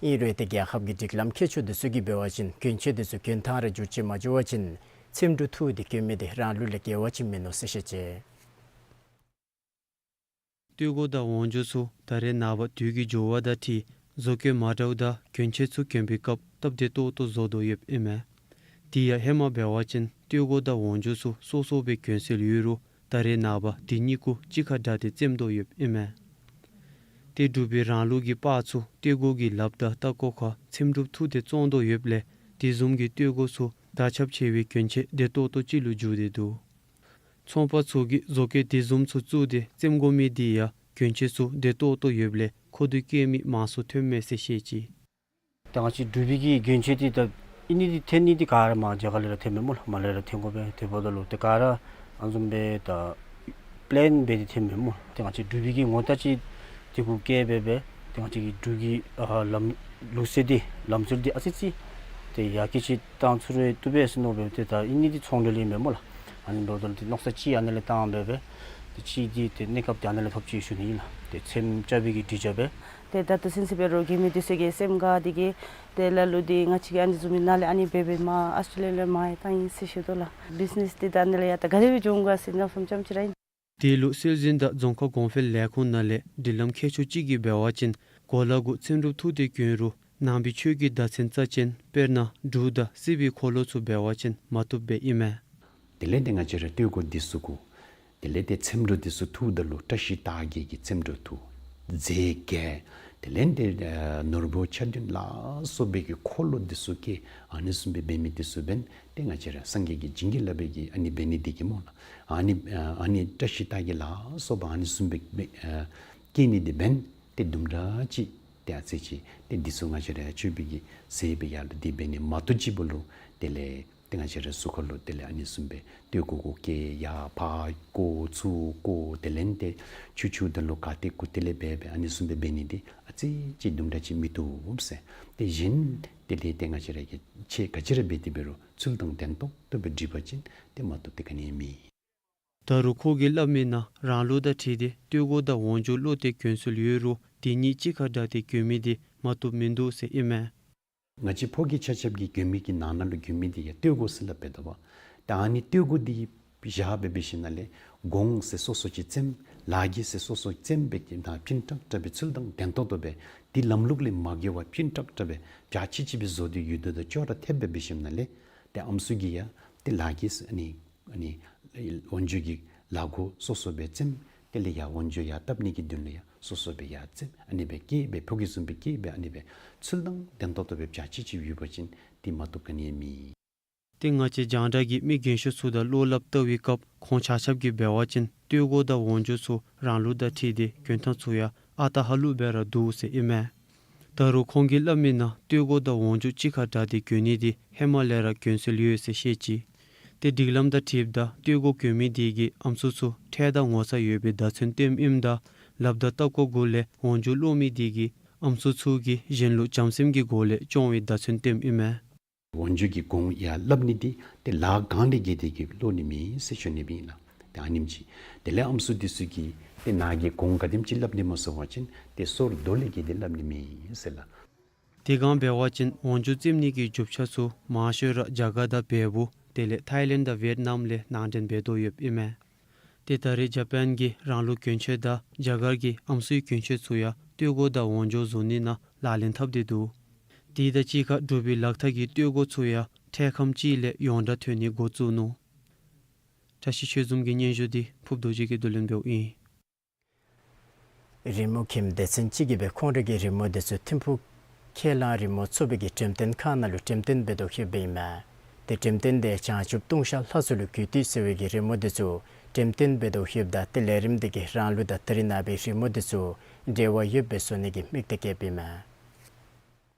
ཨིན་རུང་ཏེ་རྒྱལ་ཁབ་ཀྱི་སྒྲིག་ལམ་མཁས་མཆོག་འདི་ཚུ་གིས་འབད་བ་ཅིན་གྱོན་ཆས་འདི་ཚུ་གྱོན་ཐངས་ར་འགྱུར་བཅོས་མ་འགྱོ་བ་ཅིན་འཚེམ་དྲུབ་འཐུ་སྟེ་གྱོན་མི་འདི་རང་ལུགས་ལས་འགལ་བ་ཅིག་མིན་ནུག་ཟེར་བཤད་ཅི། སྟོད་གོ་དང་ཝང་ཇོ་ཚུ་ད་རེས་ནངས་པ་དུས་ཀྱི་འགྱུར་བ་དང་འཁྲིལ་བཟོ་བཀོད་མ་འདྲཝ་དང་གྱོན་ཆས་ཚུ་གྱོན་པའི་སྐབས་སྟབས་བདེ་ཏོག་ཏོ་བཟོ་དོ་ཡོདཔ་ཨིན་མས། དེ་ཡང་ཧེ་མ་འབད་བ་ཅིན་སྟོད་གོ་དང་ཝང་ཇོ་ཚུ་སོ་སོ་སྦེ་གྱོན་སྲོལ་ཡོད་རུང་ད་རེས་ནངས་པ་དེ་གཉིས་ཀུ་གཅིག་ཁར་སྦྲགས་ཏེ་བཙེམ་དོ་ཡོདཔ་ཨིན་མས། ཏེ་འབྲུག་པའི་རང་ལུགས་ཀྱི་པར་ཚུ་སྟོད་གོ་གི་ལགཔ་དང་ལྟག་ཀོ་ཁར་ཚེམ་དྲུབ་འཐུ་སྟེ་བཙོང་དོ་ཡོདཔ་ལས་དེ་བཟུམ་གྱི་སྟོད་གོ་ཚུ་དར་ཁྱབ་ཆེ་བའི་གྱོན་ཆས་བདེ་ཏོག་ཏོ་ཅིག་ལུ་འགྱུར་ཏེ་འདུག། ཚོང་པ་ཚུ་གིས་བཟོ་བཀོད་དེ་བཟུམ་ཚུ་བཙུགས་ཏེ་བཙེམ་དགོ་མི་དེ་ཡང་གྱོན་ཆས་ཚུ་བདེ་ཏོག་ཏོ་ཡོདཔ་ལས་མཁོ་འདོད་བསྐྱེད་མི་མང་སུ་ཐོནམ་མས་ཟེར་བཤད་ཅི། ད་ང་བཅས་འབྲུག་པའི་གི་གྱོན་ཆས་འདི་ད་ཨིན་ནི་འདི་ཐོན་ནི་འདི་ག་ར་མར་རྒྱ་གར་ལས་ར་ཐོནམ་མས་སྨོ་ལགས། མར་ལས་ར་ཐོན་དགོ་པས། དེ་འབདཝ་ད་ལུ་ཏེ་ག་ར་ཨ་ནི་བཟུམ་སྦེ་ད་པི་ལེན་སྦེ་འདི་ཐོནམ་མས་སྨོ། ཏེ་ང་བཅས་འབྲུག་པའི་གི་ངོ་རྟགས་ཅིག་དེ་གུ་བཀལ་སྦེ་སྦེ་ཏེ་ང་བཅས་ཀྱི་འབྲུག་གི་ཨ་ལམ་ལུགས་སྲོལ་འདི་ལམ་སྲོལ་འདི་ཨ་ཙི་ཙི་ཏེ་ཡར་རྒྱས་ཅིག་བཏང་ཚུགས་རུང་བཏུབ་པས་ཟེར་མནོ་སྦེ་ཏེ་ད་ཨིན་ནི་འདི་ཚོང་འབྲེལ་ཨིན་མས་སྨོ་ལགས། ཨ་ནི་འབདཝ་ད་ལུ་ཏེ་མནོ་བསམ་ཅིག་ཨ་ནི་ལས་བཏང་སྦེ་སྦེ་ཏེ་ཅིག་འདི་ཏེ་གནས་སྐབས་འདི་ཨ་ནི་ལས་ཐོབ་ཅི་ཞུ་ནི་ཨིན་ལགས། ཏེ་ཚེམ་རྐྱབ་པའི་གི་དྲི་ཆབ་སྦེ། ཏེ་ད་ལྟོ་ཚུན་ཚོད་འབད་རུང་གྱོན་མི་འདི་ཚུ་གིས་སེམས་དགའ་སྟེ་གིས་ཏེ་ལ་ལུ་འདི་ང་བཅས་ཀྱིས་ཨ་ནི་བཟུམ་མའི་ནང་ལས་ཨ་ནི་འབད་འབདཝ་མས། ཨཱོས་ཊྲེ་ལི་ཡ་ལས་མར་ཡང་བཏང་ཡི་ཟེར་ཞུ་དོ་ལགས། བིཛ་ནེས་འདི་ད་ཨ་ནི་ལས་ཡང་ད་ག་དེ་སྦེ་འགྱོ་འོང་ག་ཟེར་མནོ་བསམ་ཙམ་ཅིག་ར་ཨིན། དེ་ལུ་སྲོལ་འཛིན་དང་རྫོང་ཁ་གོང་འཕེལ་ལས་ཁུངས་ནང་ལས་སྒྲིག་ལམ་མཁས་མཆོག་ཅིག་གིས་འབད་བ་ཅིན་གོ་ལ་གུ་ཚེམ་དྲུབ་འཐུ་སྟེ་གྱོན་རུང་ནང་པའི་ཆོས་ཀྱི་བརྡ་མཚོན་རྩ་ཅན་དཔེར་ན་འབྲུག་དང་སྲིད་པའི་འཁོར་ལོ་ཚུ་འབད་བ་ཅིན་མ་བཏུབ་པས་ཨིན་མས། དེ་ལས་ཏེ་ང་བཅས་ར་སྟོད་གོ་འདི་ཚུ་གུ་དེ་ལས་ཏེ་ཚེམ་དྲུབ་འདི་ཚུ་འཐུཝ་ད་ལུ་བཀྲ་ཤིས་རྟགས་བརྒྱད་ཀྱི་ཚེམ་དྲུབ་འཐུ། རྫས་བརྒྱད། དེ་ལས་ཏེ་ཨ་ནོར་བུ་ཆ་བདུན་ལ་སོགས་པའི་གི་འཁོར་ལོ་འདི་ཚུ་བཀལ། ཨ་ནི་བཟུམ་སྦེ་འབད་མི་འདི་ཚུ་འབདན་ཏེ་ང་བཅས་ར་སངས་རྒྱས་ཀྱིས་བྱིན་གྱིས་བརླབས་པའི་གི་ཨ་ནི་འབད་ནི་འདི་གིས་སྨོ་ལགས། ཨ་ནི་ཨ་ཨ་ནི་བཀྲ་ཤིས་རྟགས་བརྒྱད་ལ་སོགས་པ་ཨ་ནི་བཟུམ་སྦེ་སྦེ་ཨ་བཀལ་ནི་འདི་འབདན་ཏེ་དུམ་གྲ་ཅིག་ཏེ་ཨ་ཙི་ཅིག་ཏེ་འདི་ཚུ་ང་བཅས་ར་ཡར་ཆོས་པའི་གི་ཟས་སྦེ་ཡར་ལུ་འདི་འབད་ནི་མ་གཏོགས་ཅིག་པོ་ལུ་དེ་ལས་ཏེ་ང་བཅས་ར་གཟུགས་ཁར་ལུ་དེ་ལས་ཨ་ནི་བཟུམ་སྦེ་སྟོད་གོ་གུ་བཀལ་ཡར་ཕར་བཀོ་ཚུར་བཀོ་དེ་ལས་ཏེ་ཆུ་འཁྱུ་ད་ལུ་ག་ཏེ་གུ་ཏེ་ལས་འབད་སྦེ་ཨ་ནི་བཟུམ་སྦེ་འབད་ནི་འདི་ཨ་ཙི་ཅིག་དུམ་གྲ་ཅིག་མི་བཏུབ་ཟེར། ཏེ་གཞན་དེ་ལས་ཏེ་ང་བཅས་ར་གི་ཆས་ག་ཅི་ར་འབད་དེ་འབད་རུང་ཚུལ་དང་ལྡན་ཏོག་ཏོ་སྦེ་སྒྲིག་པ་ཅིན་ཏེ་མ་བཏུབ་ཏེ་ག་ནི་ཡང་མེད། ད་རུང་ཁོ་གིས་སླབ་མིའི་ནང་རང་ལུགས་དང་འཁྲིལ་ཏེ་སྟོད་གོ་དང་ཝང་ཇོ་ལོག་སྟེ་གྱོན་སྲོལ་ཡོད་རུང་དེ་གཉིས་གཅིག་ཁར་སྦྲགས་ཏེ་གྱོན་མི་འདི་མ་བཏུབ་མིན་འདུག་ཟེར་ཨིན་མས། ང་བཅས་ཕོ་སྐྱེས་ཆ་ཁྱབ་ཀྱིས་གྱོན་མི་གི་ནང་ན་ལུ་གྱོན་མི་འདི་ཡང་སྟོད་གོ་ཟེར་སླབ་པས་དོ་བ། ད་ཨ་ནི་སྟོད་གོ་འདི་བཞག་སྦེ་འབད་ཞིནམ་ལས་གོང་ཟེར་སོ་སོ་ཅིག་བཙེམ། ལག་གི་ཟེར་སོ་སོ་བཙེམ་སྦེ་གི་ནང་ཕྱིན་དྲགས་དྲགས་སྦེ་ཚུལ་དང་ལྡན་ཏོག་ཏོ་སྦེ་འདི་ལམ་ལུགས་ལས་མ་འགལ་བར་ཕྱིན་དྲགས་དྲགས་སྦེ་བྱ་ཆི་ཆི་སྦེ་བཟོ་སྟེ་ཡོད་དོ་ད་ཅོག་ར་འཐདཔ་སྦེ་འབད་ཞིནམ་ལས་ཏེ་ཨམ་སྲུ་གིས་ཡང་ཏེ་ལག་གི་ཟེར་ཨ་ནི་ཨ་ནི་ཝང་ཇོ་གི་ལག་མགོ་སོ་སོ་སྦེ་བཙེམ། དེ་ལས་ཡར་ཝང་ཇོ་ཡར་བཏབ་ནི་གི་དོན་ལུ་ཡང་སོ་སོ་སྦེ་ཡར་བཙེམ། ཨ་ནི་སྦེ་བཀལ་སྦེ་ཕོ་སྐྱེས་བཟུམ་སྦེ་བཀལ་སྦེ་ཨ་ནི་སྦེ་ཚུལ་དང་ལྡན་ཏོག་ཏོ་སྦེ་བྱ་ཆི་ཆི་ཡོད་པ་ཅིན་འདི་མ་བཏུབ་ག་ནི་ཡང་མེད། ཏེ་ང་བཅས་རྒྱང་བསྒྲགས་ཀྱིས་མི་རྒན་ཤོས་ཚུ་དང་བློ་སླབ་བལྟ་བའི་སྐབས་ཁོང་ཆ་ཁྱབ་ཀྱིས་འབད་བ་ཅིན་སྟོད་གོ་དང་ཝང་ཇོ་ཚུ་རང་ལུགས་དང་འཁྲིལ་ཏེ་གྱོན་ཐངས་ཚུ་ཡང་ཨ་རྟག་ཧ་ལུགས་སྦེ་ར་འདུག་ཟེར་ཨིན་མས། ད་རུང་ཁོང་གིས་སླབ་མིའི་ནང་སྟོད་གོ་དང་ཝང་ཇོ་གཅིག་ཁར་སྦྲགས་ཏེ་གྱོན་ནི་འདི་ཧེ་མ་ལས་ར་གྱོན་སྲོལ་ཡོད་ཟེར་བཤད་ཅི། ཏེ་སྒྲིག་ལམ་དང་འཁྲིལཝ་ད་སྟོད་གོ་གྱོན་མི་དེ་གིས་ཨམ་སྲུ་ཚུ་འཕྲལ་དང་ངོ་ཚ་ཡོད་པའི་བརྡ་མཚོན་སྟོནམ་ཨིནམ་ད་ལགཔ་དང་ལྟག་ཀོ་གུ་ལས་ཝང་ཇོ་ལོག་མི་དེ་གིས་ཨམ་སྲུ་ཚུ་གིས་གཞན་ལུ་བྱམས་སེམས་ཀྱི་སྒོ་ལས་སྐྱོང་བའི་བརྡ་མཚོན་སྟོནམ་ཨིན་མས། ཝང་ཇོ་གིས་གོང་ཡར་སླབ་ནི་འདི་ཏེ་ལཱ་གང་ལས་འགལ་ཏེ་གིས་ལོག་ནི་མེད་ཟེར་ཞུ་ནི་སྦེ་ཨིན་ལགས། ཏེ་ཨ་ནེམ་ཅིག་དེ་ལས་ཨམ་སྲུ་འདི་ཚུ་གིས་ཏེ་ནཱ་གི་གོང་ག་དེམ་ཅིག་སླབ་ནི་སྨོ་ཟེར་བ་ཅིན་ཏེ་སོར་རྡོ་ལས་འགལ་ཏེ་སླབ་ནི་མེད་ཟེར་ལགས། དེ་སྒང་འབད་བ་ཅིན་ཝང་ཇོ་བཙེམ་ནི་གི་རྒྱུ་ཆ་ཚུ་མང་ཤོས་ར་རྒྱ་གར་དང་བལ་པོ་དེ་ལས་ཐའི་ལེནཌ་དང་ཝེཊ་ནམ་ལས་ནང་འདྲེན་འབད་དོ་ཡོདཔ་ཨིན་མས། ཏེ་ད་རེས་ཇ་པཱན་གྱི་རང་ལུགས་གྱོན་ཆས་དང་རྒྱ་གར་གྱི་ཨམ་སྲུའི་གྱོན་ཆས་ཚུ་ཡང་སྟོད་གོ་དང་ཝང་ཇོ་བཟོ་ནི་ནང་ལག་ལེན་འཐབ་སྟེ་འདུག། དེ་དང་གཅིག་ཁར་འབྲུག་པའི་ལག་ཐག་གི་སྟོད་གོ་ཚུ་ཡང་འཕྲལ་ཁམས་ཅིག་ལས་ཡོངས་གྲགས་ཐོན་ནི་འགོ་བཙུགས་ནུག། བཀྲ་ཤིས་ཆོས་འཛོམས་ཀྱི་སྙན་ཞུ་འདི་ཕུབ་རྡོ་རྗེ་གིས་བསྡུ་ལེན་འབདཝ་ཨིན། རི་མོ་མཁན་སྡེ་ཚན་ཅིག་གིས་སྦེ་ཁོང་རའི་གི་རི་མོ་འདི་ཚུ་ཐིམ་ཕུག་ཁས་བླངས་རི་མོ་ཚོགས་པའི་གི་འགྲེམས་སྟོན་ཁང་ནང་ལུ་འགྲེམས་སྟོན་འབད་དོ་ཡོདཔ་ཨིན་མས། ཏེ་འགྲེམས་སྟོན་འདི་བྱང་ཆུབ་ལྟུང་བཤགས་ལྷ་ཚོགས་ལུ་གུས་བཏུད་ཟེར་བའི་གི་རི་མོ་འདི་ཚུ་འགྲེམས་སྟོན་འབད་དོ་ཡོདཔ་ད་ཏེ་ལས་རིམ་འདི་གིས་རང་ལུགས་དང་ད་རེས་ནངས་པའི་རི་མོ་འདི་ཚུ་འབྲེལ་བ་ཡོདཔ་སྦེ་བཟོ་ནི་གི་དམིགས་གཏད་བསྐྱེདཔ་ཨིན་མས།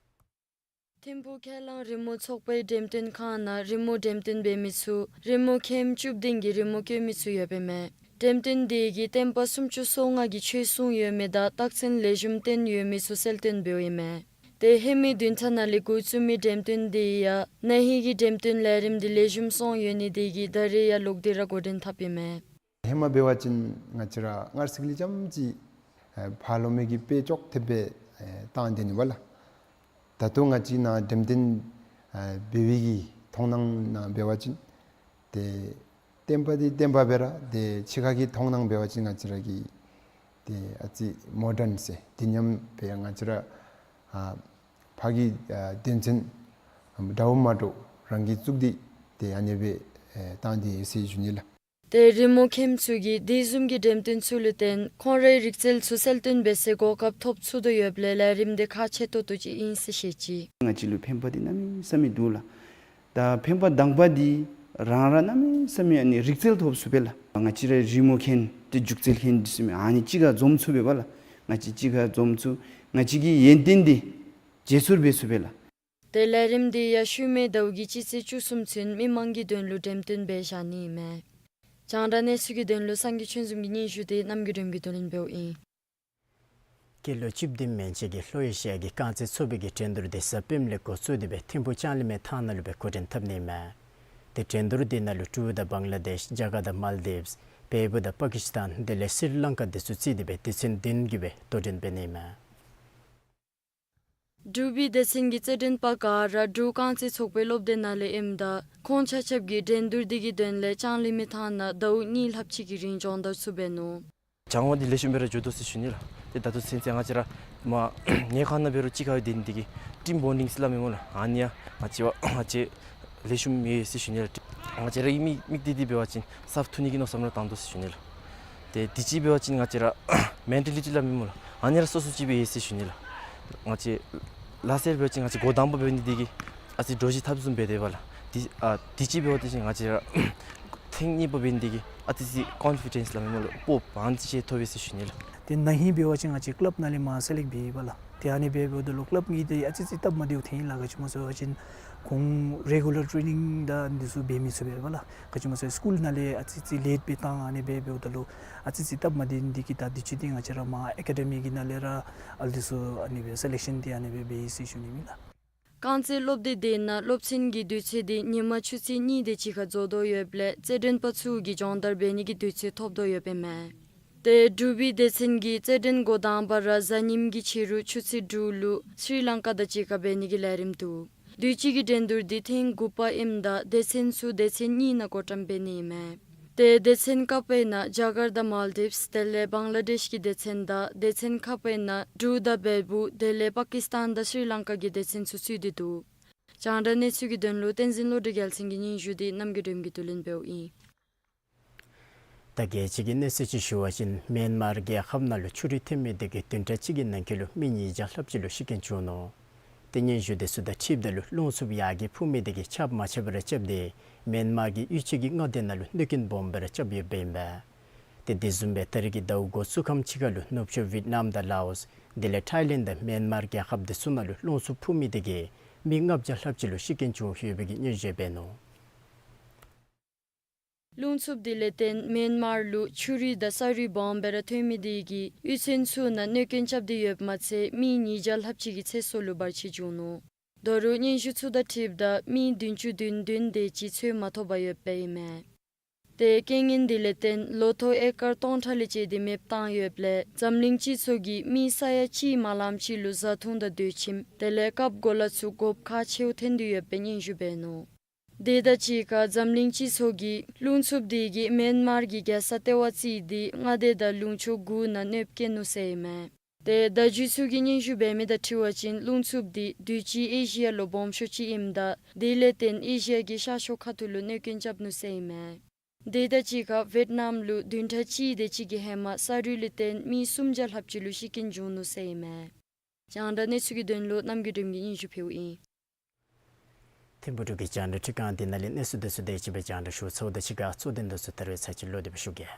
ཐིམ་ཕུག་ཁས་བླངས་རི་མོ་ཚོགས་པའི་འགྲེམས་སྟོན་ཁང་ནང་རི་མོ་འགྲེམས་སྟོན་འབད་མི་ཚུ་རི་མོ་མཁན་བཅུ་བདུན་གྱིས་རི་མོ་བཀོད་མི་ཚུ་ཡོདཔ་ཨིན་མས། འགྲེམས་སྟོན་འདི་གིས་བསྟན་པ་སུམ་ཅུ་སོ་ལྔ་གི་ཆོས་གསུང་ཡོད་མི་དང་རྟགས་མཚན་ལེགས་ཤོམ་བསྟན་ཡོད་མི་ཚུ་གསལ་སྟོན་འབདཝ་ཨིན་མས། ཏེ་ཧེ་མའི་བདུན་ཕྲག་ནང་ལས་འགོ་བཙུགས་མི་འགྲེམས་སྟོན་འདི་ཡང་ན་ཧིང་གི་འགྲེམས་སྟོན་ལས་རིམ་འདི་ལེགས་ཤོམ་སོང་ཡོད་ནི་འདི་གིས་ད་རེས་ཡང་ལོག་སྟེ་ར་འགོ་འདྲེན་འཐབ་ཨིན་མས། ཧེ་མ་འབད་བ་ཅིན་ང་བཅས་ར་སྔར་སྲིད་ལས་རྐྱངམ་ཅིག་ཨེ་ཕར་ལོག་མི་གི་དཔེ་ཅོག་འཐདཔ་སྦེ་ཨེ་བཏང་སྡོད་ནི་བ་ལགས། ད་ལྟོ་ང་བཅས་ནཱ་འགྲེམས་སྟོན་ཨེ་འབད་བའི་གི་མཐོང་སྣང་ནང་འབད་བ་ཅིན་ཏེ་བསྟན་པ་འདི་བསྟན་པ་སྦེ་ར་ཏེ་ཕྱི་ཁ་གི་མཐོང་སྣང་འབད་བ་ཅིན་ང་བཅས་ར་གི་ ཏེ་ཨ་ཙི་མོ་ཌརན་ཟེར་འདི་སྙམ་སྦེ་ང་བཅས་ར་ཨ་ཕར་གྱི་ཨ་དོན་ཚན་འདྲཝ་མ་འདྲཝ་རང་གིས་བཙུགས་ཏེ་ཏེ་ཨ་ནི་སྦེ་ཨེ་བཏང་སྟེ་ཡོད་ཟེར་ཞུ་ནི་ལགས། ཏེ་རི་མོ་མཁན་ཚུ་གིས་དེ་བཟུམ་གྱི་འགྲེམས་སྟོན་ཚུ་ལུ་བརྟེན་ཁོང་རའི་རིག་རྩལ་ཚུ་གསལ་སྟོན་འབད་སའི་གོ་སྐབས་ཐོབ་ཚུགས་དོ་ཡོདཔ་ལས་ལས་རིམ་འདི་ཁག་ཆེ་ཏོག་ཏོ་ཅིག་ཨིན་ཟེར་བཤད་ཅི། ང་བཅས་ལུ་ཕན་པ་འདི་གནམ་མེད་ས་མེད་འདུག་ལགས། ད་ཕན་པ་དང་པ་འདི་རང་ར་གནམ་མེད་ས་མེད་ཨ་ནི་རིག་རྩལ་ཐོབ་ཚུགས་པས་ལགས། ང་བཅས་ར་རི་མོ་མཁན་ཏེ་སྒྱུ་རྩལ་མཁན་འདི་ཚུ་མས། ཨ་ནི་གཅིག་ཁར་འཛོམས་ཚུགས་པས་པ་ལགས། ང་བཅས་གཅིག་ཁར་འཛོམས་ཚུགས། ང་བཅས་ཀྱི་ཡོན་ཏན་འདི་བརྗེ་སོར་འབད་ཚུགས་པས་ལགས། ཏེ་ལས་རིམ་འདི་ཡར་ཤུལ་མའི་ཟླཝ་གི་སྤྱི་ཚེས་བཅུ་གསུམ་ཚུན་མི་མང་གི་དོན་ལུ་འགྲེམས་སྟོན་འབད་བཞག་ནི་ཨིན་མས། རྒྱང་བསྒྲགས་གནས་ཚུལ་གྱི་དོན་ལུ་སངས་རྒྱས་ཆོས་འཛོམས་ཀྱི་སྙན་ཞུ་འདི་རྣམ་རྒྱལ་སྒྲོལ་མ་གིས་བསྡུ་ལེན་འབདཝ་ཨིན། སྐྱེས་ལོ་བཅུ་བདུན་མན་ཆད་ཀྱི་ལྷོ་ཨེ་ཤི་ཡ་གི་རྐང་རྩེད་ཚོགས་པའི་གི་འགྲན་བསྡུར་འདི་གཟའ་སྤེནམ་ལས་འགོ་བཙུགས་ཏེ་སྦེ་ཐིམ་ཕུ་ལྕང་གླིང་མའི་ཐང་ནང་ལུ་སྦེ་འགོ་འདྲེན་འཐབ་ནི་ཨིན་མས། ཏེ་འགྲན་བསྡུར་འདི་ནང་ལུ་འབྲུག་དང་བང་ལ་དེཤ་རྒྱ་གར་དང་མཱལ་དིབས་བལ་པོ་དང་པ་ཀི་སི་ཐན་དེ་ལས་སི་རི་ལང་ཀ་འདི་ཚུ་རྩིས་ཏེ་སྦེ་སྡེ་ཚན་བདུན་གྱིས་སྦེ་དོ་འགྲན་འབད་ནི་ཨིན་མས། འབྲུག་པའི་སྡེ་ཚན་གྱི་རྩེད་འགྲན་པ་ག་ར་འབྲུག་རྐང་རྩེད་ཚོགས་པའི་སློབ་སྡེ་ནང་ལས་ཨིནམ་ད་ཁོང་ཆ་ཁྱབ་ཀྱིས་འགྲན་བསྡུར་འདི་གི་དོན་ལས་ལྕང་གླིང་མའི་ཐང་ནང་ཟླཝ་གཉིས་ལྷགཔ་ཅིག་གི་རིང་སྦྱོང་བརྡར་ཚུ་འབད་ནུག། སྦྱང་བ་འདི་ལེགས་ཤོམ་སྦེ་ར་འགྱོ་དོ་ཟེར་ཞུ་ནི་ལགས། ཏེ་ད་ལྟོ་ཚུན་ཚོད་ང་བཅས་ར་མར་ཉལ་ཁང་ནང་འབད་རུང་གཅིག་ཁར་སྡོད་ནི་འདི་གིས་ཊིམ་བོན་ཌིང་ཟེར་སླབ་མས་སྨོ་ལགས། ཨ་ནི་ཡང་ང་བཅས་བ་ང་བཅས་ལེགས་ཤོམ་ཡོད་ཟེར་ཞུ་ནི་ལགས། ང་བཅས་ར་གི་མི་མིག་ཏོ་འདི་འབད་བ་ཅིན་སབ་ཐུག་ནི་གི་མནོ་བསམ་ར་བཏང་དོ་ཟེར་ཞུ་ནི་ལགས། ཏེ་དུས་ཅི་འབད་བ་ཅིན་ང་བཅས་ར་མེན་ཊ་ལི་ཊི་སླབ་མས་སྨོ་ལགས། ཨ་ནི་ར་སོ་སོ་ཅིག་སྦེ་ཡོད་ཟེར་ཞུ་ནི་ལགས། ང་བཅས་ལགས་སོ་འབད་བ་ཅིན་ང་བཅས་འགོ་དང་པ་འབད་ནི་འདི་གིས་ཨ་ཙི་དྲོ་ཞིན་ཐབས་བཟུམ་འབད་དེས་པ་ལགས། དུས་ཨ་དུས་ཅི་འབད་བ་ཅིན་ང་བཅས་ར་ཐེངས་གཉིས་པ་འབད་ནི་འདི་གིས་ཨ་ཙི་ཅིག་ཀོན་ཕི་ཌེནསི་སླབ་མས་སྨོ་ལགས། སྤོབས་པ་ཨ་ནི་ཅིག་ཐོབ་ཡི་ཟེར་ཞུ་ནི་ལགས། ཏེ་ན་ཧིང་འབད་བ་ཅིན་ང་བཅས་ཀི་ལབ་ནང་ལས་མར་སེ་ལེཀཊ་འབད་ཡི་པ་ལགས། ཏེ་ཨ་ནི་སྦེ་འབདཝ་ད་ལུ་ཀི་ལབ་གཉིས་འདི་ཨ་ཙི་ཅིག་སྟབས་མ་བདེཝ་ཐོན་ཡི་ལགས། ག་ཅི་སྨོ་ཟེར་བ་ཅིན་ཁོང་རེ་གུ་ལར་ཊེ་ནིང་དང་འདི་ཚུ་འབད་མི་ཚུགས་པས་པ་ལགས། ག་ཅི་སྨོ་ཟེར་སི་ཀུལ་ནང་ལས་ཨ་ཙི་ཅིག་ལེཊ་སྦེ་བཏང་ཨ་ནི་སྦེ་འབདཝ་ད་ལུ་ཨ་ཙི་ཅིག་སྟབས་མ་བདེ་ནི་འདི་གིས་ད་དུས་ཅི་འདི་ང་བཅས་ར་མར་ཨེ་ཀ་ཌེ་མི་གི་ནང་ལས་ར་ཨ་ལུ་འདི་ཚུ་ཨ་ནི་སྦེ་སེ་ལེཀ་ཤཱན་འདི་ཨ་ནི་སྦེ་འབད་ཡི་ཟེར་ཞུ་ནི་ཨིན་ལགས། རྐང་རྩེད་སློབ་སྡེ་འདི་ནང་སློབ་ཚན་གྱི་དུས་ཚོད་འདི་ཉིན་མ་ཆུ་ཚོད་གཉིས་དེ་ཅིག་ཁར་རྫོགས་དོ་ཡོདཔ་ལས་རྩེད་འགྲན་པ་ཚུ་གིས་སྦྱོང་བརྡར་འབད་ནི་གི་དུས་ཚོད་ཐོབ་དོ་ཡོདཔ་ཨིན་མས། ཏེ་འབྲུག་པའི་སྡེ་ཚན་གྱི་རྩེད་འགྲན་འགོ་དང་པ་ར་གཟའ་ཉིམ་གྱི་ཕྱི་རུ་ཆུ་ཚོད་དྲུག་ལུ་སི་རི་ལང་ཀ་དང་གཅིག་ཁར་འབད་ནི་གི་ལས་རིམ་འདུག། དུས་ཅི་གི་འགྲན་བསྡུར་འདི་ཐེངས་དགུ་པ་ཨིནམ་ད་སྡེ་ཚན་ཚུ་སྡེ་ཚན་གཉིས་ནང་བགོ་བཀྲམ་འབད་ནི་ཨིན་མས། ཏེ་སྡེ་ཚན་ཀ་པའི་ནང་རྒྱ་གར་དང་མཱལ་དིབས་དེ་ལས་བང་ལ་དེཤ་གི་སྡེ་ཚན་དང་སྡེ་ཚན་ཁ་པའི་ནང་འབྲུག་དང་བལ་པོ་དེ་ལས་པ་ཀི་སི་ཐན་དང་སི་རི་ལང་ཀ་གི་སྡེ་ཚན་ཚུ་ཚུད་དེ་འདུག། རྒྱང་བསྒྲགས་གནས་ཚུལ་གྱི་དོན་ལུ་བསྟན་འཛིན་བློ་གྲོས་རྒྱལ་མཚན་གྱི་སྙན་ཞུ་འདི་རྣམ་རྒྱལ་སྒྲོལ་མ་གིས་བསྡུ་ལེན་འབདཝ་ཨིན། ད་རྒྱལ་སྤྱི་གི་གནས་ཚུལ་ཅིག་ཞུ་བ་ཅིན་མེན་མར་རྒྱལ་ཁབ་ནང་ལུ་ཆུ་རུད་ཐོན་མི་དེ་གིས་བདུན་ཕྲག་གཅིག་གི་ནང་འཁོད་ལུ་མི་ཉིས་བརྒྱ་ལྷགཔ་ཅིག་ལུ་ཤི་རྐྱེན་བྱུང་ནུག། ཏེ་སྙན་ཞུ་དེ་ཚུ་དང་འཁྲིལཝ་ད་ལུ་རླུང་འཚུབ་ཡར་རྒྱས་འཕུ་མི་དེ་གིས་ཆརཔ་མ་ཆད་པར་རྐྱབ་སྟེ་མེན་མར་གྱི་ཡུལ་ཕྱོགས་ཀྱི་མངའ་སྡེ་ནང་ལུ་གནོད་སྐྱོན་སྦོམ་སྦེ་ར་རྐྱབ་ཡོདཔ་ཨིན་པས། ཏེ་དེ་བཟུམ་སྦེ་ད་རེས་ཀྱི་ཟླཝ་འགོ་བཙུགས་ཁམས་ཅིག་ཁར་ལུ་ནུབ་ཕྱོགས་ཝིཊ་ནམ་དང་ལའོསི་དེ་ལས་ཐའི་ལེནཌ་དང་མེན་མར་རྒྱལ་ཁབ་དེ་ཚུ་ནང་ལུ་རླུང་འཚུབ་འཕུ་མི་དེ་གིས་མི་ལྔ་བརྒྱ་ལྷགཔ་ཅིག་ལུ་ཤི་རྐྱེན་བྱུང་ཡོད་པའི་གི་སྙན་ཞུ་འབད་ནུག། རླུང་འཚུབ་དེ་ལས་བརྟེན་མེན་མར་ལུ་ཆུ་རུད་དང་ས་རུད་སྦོམ་སྦེ་ར་ཐོན་མི་དེ་གིས་གཡུས་ཚན་ཚུ་ནང་གནོད་སྐྱོན་རྐྱབ་སྟེ་ཡོདཔ་མ་ཚད་མི་ཉིས་བརྒྱ་ལྷགཔ་ཅིག་གི་ཚེ་སྲོག་ལུ་བར་ཆད་བྱུང་ནུག། ད་རུང་སྙན་ཞུ་ཚུ་དང་འཁྲིལཝ་ད་མི་བདུན་ཅུ་དོན་བདུན་དེ་ཅིག་འཚོ་མ་ཐོབ་པར་ཡོདཔ་ཨིན་མས། ཏེ་རྐྱེན་ངན་དེ་ལས་བརྟེན་ལོ་ཐོག་ཨེ་ཀར་སྟོང་ཕྲག་ལས་བཅད་དེ་མེདཔ་བཏང་ཡོདཔ་ལས་འཛམ་གླིང་སྤྱི་ཚོགས་ཀྱིས་མི་ས་ཡ་གཅིག་མ་ལངམ་ཅིག་ལུ་བཟའ་འཐུང་དང་སྡོད་ཁྱིམ་དེ་ལས་རྐྱབ་གོ་ལ་ཚུ་དགོཔ་ཁག་ཆེཝ་ཐོན་ཏེ་ཡོདཔ་སྦེ་སྙན་ཞུ་འབད་ནུག། དེ་དང་གཅིག་ཁར་འཛམ་གླིང་སྤྱི་ཚོགས་ཀྱིས་རླུང་འཚུབ་དེ་གིས་མེན་མར་གྱི་རྒྱལ་ས་ལྟེ་བ་རྩིས་ཏེ་མངའ་སྡེ་དང་ལུང་ཕྱོགས་དགུ་ནང་གནོདཔ་བཀལ་ནུག་ཟེར་ཨིན་མས། ཏེ་བརྡ་བརྒྱུད་ཚུ་གིས་སྙན་ཞུ་འབད་མི་དང་འཁྲིལ་བ་ཅིན་རླུང་འཚུབ་དེ་དུས་ཅི་ཨེ་ཤི་ཡ་ལུ་སྦོམ་ཤོས་ཅིག་ཨིནམ་ད་དེ་ལས་བརྟེན་ཨེ་ཤི་ཡ་གི་ཤར་ཕྱོགས་ཁ་ཐུག་ལུ་གནོད་སྐྱོན་རྐྱབ་ནུག་ཟེར་ཨིན་མས། དེ་དང་གཅིག་ཁར་ཝིཊ་ནམ་ལུ་བདུན་ཕྲག་གཅིག་དེ་ཅིག་གི་ཧེ་མ་ས་རུད་ལས་བརྟེན་མི་སུམ་བརྒྱ་ལྷགཔ་ཅིག་ལུ་ཤི་རྐྱེན་བྱུང་ནུག་ཟེར་ཨིན་མས། རྒྱང་བསྒྲགས་གནས་ཚུལ་གྱི་དོན་ལུ་རྣམ་རྒྱལ་སྒྲོལ་མ་གིས་སྙན་ཞུ་ཕུལཝ་ཨིན། ཐིམ་ཕུག་འབྲུག་གི་རྒྱང་བསྒྲགས་ཁྲི་ཁང་འདི་ནང་ལས་གནས་ཚུལ་དེ་ཚུ་དེ་ཅིག་སྦེ་རྒྱང་བསྒྲགས་ཞུ་ཚརཝ་ད་གཅིག་ཁར་གཙོ་དོན་དེ་ཚུ་ད་རེས་ཚར་གཅིག་ལོག་སྟེ་སྦེ་ཞུ་གེ།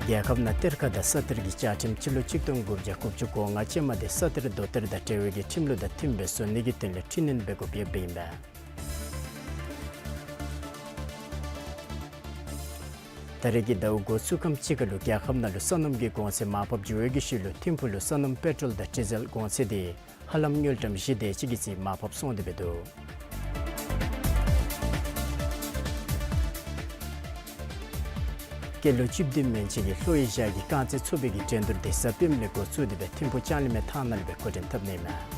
རྒྱལ་ཁབ་ནང་གཏེར་ཁ་དང་ས་གཏེར་གྱི་བཅའ་ཁྲིམས་སྤྱི་ལོ་གཅིག་སྟོང་དགུ་བརྒྱ་དགུ་བཅུ་གོ་ལྔ་ཅན་མ་དེ་ས་གཏེར་རྡོ་གཏེར་དང་འབྲེལ་བའི་གི་ཁྲིམས་ལུགས་དང་མཐུན་པའི་བཟོ་ནི་གི་དོན་ལས་འཕྲི་སྣོན་འབད་དགོཔ་ཡོདཔ་ཨིན་པས། ད་རེས་ཀྱི་ཟླཝ་འགོ་བཙུགས་ཁམས་ཅིག་ཁར་ལུ་རྒྱལ་ཁབ་ནང་ལུ་ས་སྣུམ་གྱི་གོང་ཚད་མར་ཕབ་འགྱོ་བའི་གི་ཤུལ་ལུ་ཐིམ་ཕུག་ལུ་ས་སྣུམ་པེ་ཊོལ་དང་ཌི་ཟེལ་གོང་ཚད་དེ་ཧ་ལམ་དངུལ་ཀྲམ་བཞི་དེ་ཅིག་གི་རྩིས་མར་ཕབ་སོང་སྟེ་སྦེ་འདུག། སྐྱེས་ལོ་བཅུ་བདུན་མན་ཆད་ཀྱི་ལྷོ་ཨེ་ཤི་ཡ་གི་རྐང་རྩེད་ཚོགས་པའི་གི་འགྲན་བསྡུར་དེ་གཟའ་སྤེནམ་ལས་འགོ་བཙུགས་ཏེ་སྦེ་ཐིམ་ཕུག་ལྕང་གླིང་མའི་ཐང་ནང་ལུ་སྦེ་འགོ་འདྲེན་འཐབ་ནི་ཨིན་མས།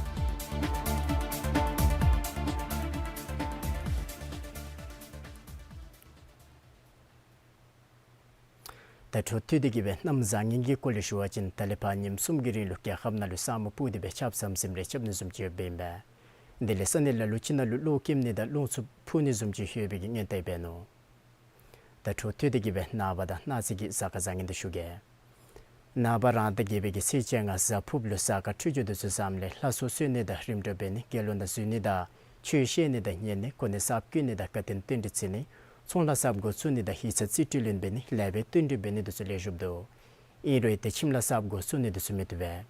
འཕྲོ་མཐུད་དེ་གིས་སྦེ་གནམ་བཟང་ངན་གྱི་སྐོར་ལས་ཞུ་བ་ཅིན་ད་ལས་ཕར་ཉིནམ་གསུམ་གྱི་རིང་ལུ་རྒྱལ་ཁབ་ནང་ལུ་ས་སྨུག་སྤུབས་ཏེ་སྦེ་ཆརཔ་ཟམ་ཟིམ་རེ་རྐྱབ་ནི་བཟུམ་ཅིག་ཡོདཔ་ཨིན་པས། དེ་ལས་ས་གནས་ལ་ལུ་ཅིག་ནང་ལུ་གློག་ཀེམ་ནི་དང་རླུང་འཚུབ་འཕུ་ནི་བཟུམ་ཅིག་ཡོད་པའི་གི་སྔོན་བརྡ་འབད་ནུག། ད་འཕྲོ་མཐུད་དེ་གིས་སྦེ་ནངས་པ་དང་གནངས་ཚེ་གི་གཟའ་སྐར་བཟང་ངན་འདི་ཞུ་གེ། ནངས་པ་རང་ཟླ་བརྒྱད་པའི་གི་ཚེས་བཅོ་ལྔ་གཟའ་ཕུརཔ་ལུ་གཟའ་སྐར་འཕྲོད་སྦྱོར་འདི་ཚུ་བཟངམ་ལས་ལྷ་གསོལ་གསོལ་ནི་དང་རིམ་གྲོ་འབད་ནི་དགེ་སློང་དང་འཛུལ་ནི་དང་ཆོས་བཤད་ནི་དང་ཉན་ནི་གོ་གནས་གསརཔ་བསྐོ་ནི་དང་དགའ་སྟོན་རྟེན་འབྲེལ་བརྩི་ནི་ཚོང་ལཱ་གསརཔ་འགོ་བཙུགས་ནི་དང་ཡིག་ཚང་རྩིས་སྤྲོད་ལེན་འབད་ནི་ལེགས་པའི་རྟེན་འབྲེལ་འབད་ནི་འདི་ཚུ་ལེགས་ཤོམ་འདུག། ཨིན་རུང་ཏེ་ཁྱིམ་ལཱ་གསརཔ་འགོ་བཙུགས་ནི་འདི་ཚུ་མི་བཏུབ་པས།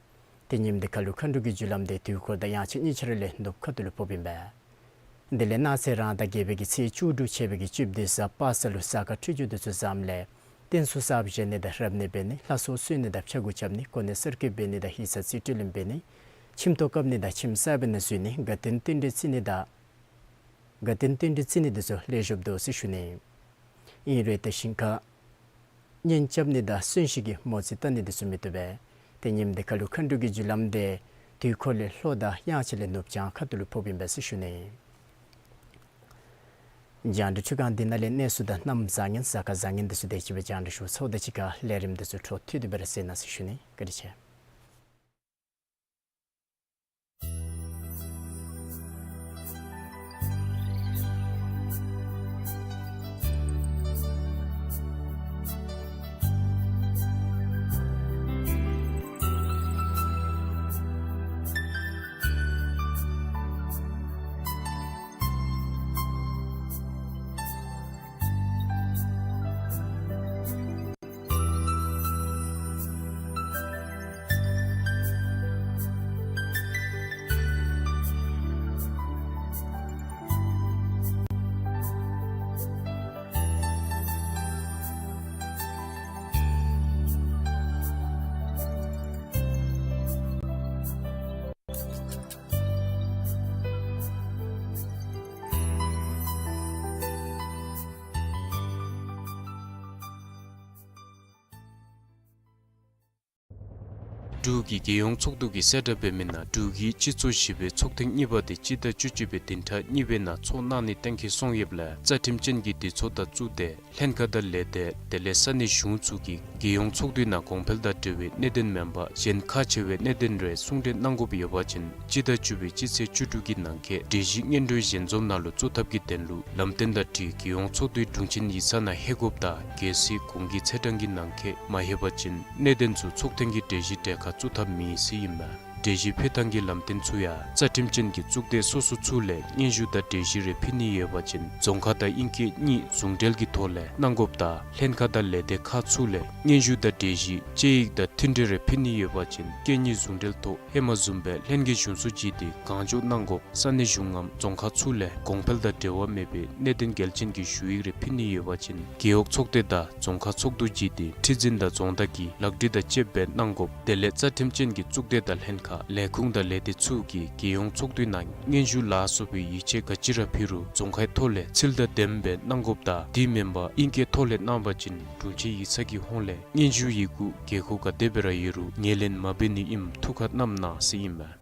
ཏེ་ཉིནམ་འདི་ཁ་ལུ་མཁའ་འགྲོ་གི་རྒྱུ་ལམ་འདི་དུས་འཁོར་དང་དབྱངས་ཅན་གཉིས་ཆ་ར་ལས་ནུབ་ཁ་ཐུག་ལུ་ཕོགཔ་ཨིན་པས། དེ་ལས་གནངས་ཚེ་རང་ཟླ་བརྒྱད་པའི་གི་ཚེས་བཅུ་དྲུག་ཆད་པའི་གི་བཅུ་བདུན་གཟའ་པ་སངས་ལུ་གཟའ་སྐར་འཕྲོད་སྦྱོར་འདི་ཚུ་བཟངམ་ལས་རྟེན་གསུམ་གསརཔ་བཞེངས་ནི་དང་རབ་གནས་འབད་ནི་ལྷ་གསོལ་གསོལ་ནི་དང་ཕྱྭ་འགུགས་རྐྱབ་ནི་གོ་གནས་གསར་བསྐོ་འབད་ནི་དང་ཡིག་ཚང་རྩིས་སྤྲོད་ལེན་འབད་ནི་ཁྱིམ་ཐོག་བཀབ་ནི་དང་ཁྱིམ་གསར་པའི་ནང་འཛུལ་ནི་དགའ་སྟོན་རྟེན་འབྲེལ་བརྩི་ནི་དང་དགའ་སྟོན་རྟེན་འབྲེལ་བརྩི་ནི་འདི་ཚུ་ལེགས་ཤོམ་འདུག་ཟེར་ཞུ་ནི། ཨིན་རུང་ཏེ་ཞིང་ཁ་གཉེན་རྐྱབ་ནི་དང་གསོན་གཤིན་གྱི་མོ་རྩིས་བལྟ་ནི་འདི་ཚུ་མི་བཏུབ་པས། ཏེ་ཉིནམ་འདི་ཁ་ལུ་མཁའ་འགྲོ་གི་རྒྱུ་ལམ་འདི་དུས་འཁོར་ལས་ལྷོ་དང་དབྱངས་ཅན་ལས་ནུབ་བྱང་ཁ་ཐུག་ལུ་ཕོགཔ་ཨིན་པས་ཟེར་ཞུ་ནི། རྒྱང་བསྒྲགས་འཕྲུལ་ཁང་འདི་ནང་ལས་གནས་ཚུལ་དང་གནམ་བཟང་ངན་གཟའ་སྐར་བཟང་ངན་འདི་ཚུ་དེ་ཅིག་སྦེ་རྒྱང་བསྒྲགས་ཞུ་ཚརཝ་ད་གཅིག་ཁར་ལས་རིམ་འདི་ཚུ་འཕྲོ་མཐུད་དེ་སྦེ་ར་གཟིགས་གནང་ཟེར་ཞུ་ནི། བཀའ་དྲིན་ཆེ། འབྲུག་གི་རྒྱལ་ཡོངས་ཚོགས་འདུ་གིས་གསལ་བསྒྲགས་འབད་མི་ནང་འབྲུག་གི་སྤྱི་ཚོགས་བཞི་པའི་ཚོགས་ཐེངས་གཉིས་པ་དེ་སྤྱི་ཟླ་བཅུ་གཅིག་པའི་བདུན་ཕྲག་གཉིས་པའི་ནང་ཚོགས་གནང་ནི་གཏན་འཁེལ་སོང་ཡོདཔ་ལས་རྩ་ཁྲིམས་ཅན་གྱི་སྡེ་ཚོགས་དང་གཙུག་སྡེ་ལྷན་ཁག་དང་ལས་སྡེ་དེ་ལས་ས་གནས་གཞུང་ཚུ་གིས་རྒྱལ་ཡོངས་ཚོགས་འདུའི་ནང་གོང་འཕེལ་དང་འབྲེལ་བའི་གནད་དོན་མེན་པར་གཞན་ཁག་ཆེ་བའི་གནད་དོན་རེ་གསུང་གྲོས་གནང་དགོཔ་ཡོད་པ་ཅིན་སྤྱི་ཟླ་བཅུ་པའི་སྤྱི་ཚེས་བཅུ་དྲུག་གི་ནང་འཁོད་གྲོས་གཞི་སྔོན་འགྲོའི་ཞལ་འཛོམས་ནང་ལུ་བཙུགས་ཐབས་ཀྱི་དོན་ལུ་ལམ་སྟོན་དང་འཁྲིལ་རྒྱལ་ཡོངས་ཚོགས་འདུའི་དྲུང་ཆེན་ཡིག་ཚང་ནང་ལྷོད་དགོཔ་དང་གལ་སྲིད་གོང་གི་ཚེས་གྲངས་ཀྱི་ནང་འཁོད་མ་ལྷོད་པ་ཅིན་གནད་དོན་ཚུ་ཚོགས་ཐེངས་ཀྱི་གྲོས་གཞི་གྲལ་ཁར་བཙུགས་ཐབས་མེད་ཟེར་ཨིན་མས། གྲོས་གཞི་ཕུལ་ཐངས་ཀྱི་ལམ་སྟོན་ཚུ་ཡང་རྩ་ཁྲིམས་ཅན་གྱི་གཙུག་སྡེ་སོ་སོ་ཚུ་ལས་སྙན་ཞུ་དང་གྲོས་གཞི་རེ་ཕུལ་ནི་ཡོད་པ་ཅིན་རྫོང་ཁ་དང་ཨིང་སྐད་གཉིས་ཟུང་འབྲེལ་གྱི་ཐོག་ལས་གནང་དགོཔ་དང་ལྷན་ཁག་དང་ལས་སྡེ་ཁག་ཚུ་ལས་སྙན་ཞུ་དང་གྲོས་གཞི་དཔྱད་ཡིག་དང་མཐུན་འབྲེལ་རེ་ཕུལ་ནི་ཡོད་པ་ཅིན་སྐད་གཉིས་ཟུང་འབྲེལ་ཐོག་ཧེ་མ་བཟུམ་སྦེ་ལྷན་རྒྱས་གཞུང་བཟོ་བྱིན་ཏེ་གང་མགྱོགས་གནང་དགོཔ། ས་གནས་གཞུང་ངམ་རྫོང་ཁག་ཚུ་ལས་གོང་འཕེལ་དང་འབྲེལ་བ་མེད་པའི་གནད་དོན་གལ་ཆེན་གྱི་ཞུ་ཡིག་རེ་ཕུལ་ནི་ཡོད་པ་ཅིན་རྒེད་འོག་ཚོགས་སྡེ་དང་རྫོང་ཁག་ཚོགས་འདུ་བརྒྱུད་དེ་ཁྲི་འཛིན་དང་རྫོང་བདག་གིས་ལག་བྲིས་དང་བཅསཔ་སྦེ་གནང་དགོཔ། དེ་ལས་རྩ་ཁྲིམས་ཅན་གྱི་གཙུག་སྡེ་དང་ལྷན་ཁག་ལས་ཁུངས་དང་ལས་སྡེ་ཚུ་གིས་རྒྱལ་ཡོངས་ཚོགས་འདུའི་ནང་སྙན་ཞུ་ལ་སོགས་པའི་ཡིག་ཆ་ག་ཅི་ར་ཕུལ་རུང་རྫོང་ཁའི་ཐོག་ལས་ཚུལ་དང་ལྡནམ་སྦེ་གནང་དགོཔ་དང་དེ་མེན་པར་ཨིང་སྐད་ཐོག་ལས་གནང་བ་ཅིན་དྲུང་ཆེན་ཡིག་ཚང་གི་ཧོངས་ལས་སྙན་ཞུ་ཡི་གུ་དགོས་མཁོ་ག་དེ་སྦེ་ར་ཡོད་རུང་ངོས་ལེན་མ་འབད་ནི་ཨིནམ་ཐུགས་ཁར་བསྣམ་གནང་ཟེར་ཨིན་མས།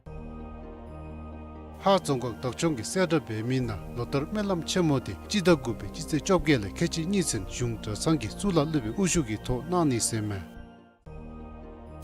ཧཱ་རྫོང་ཁག་བདག་སྐྱོང་གིས་གསལ་བསྒྲགས་འབད་མི་ནང་ལོ་ལྟར་སྨོན་ལམ་ཆེན་མོ་དེ་སྤྱི་ཟླ་དགུ་པའི་སྤྱི་ཚེས་བཅོ་བརྒྱད་ལས་ཁལ་གཅིག་གཉིས་ཚུན་གཞུང་གྲྭ་ཚང་གི་གཙུག་ལག་སློབ་དཔོན་དབུ་བཞུགས་ཀྱི་ཐོག་གནང་ནི་ཟེར་མས།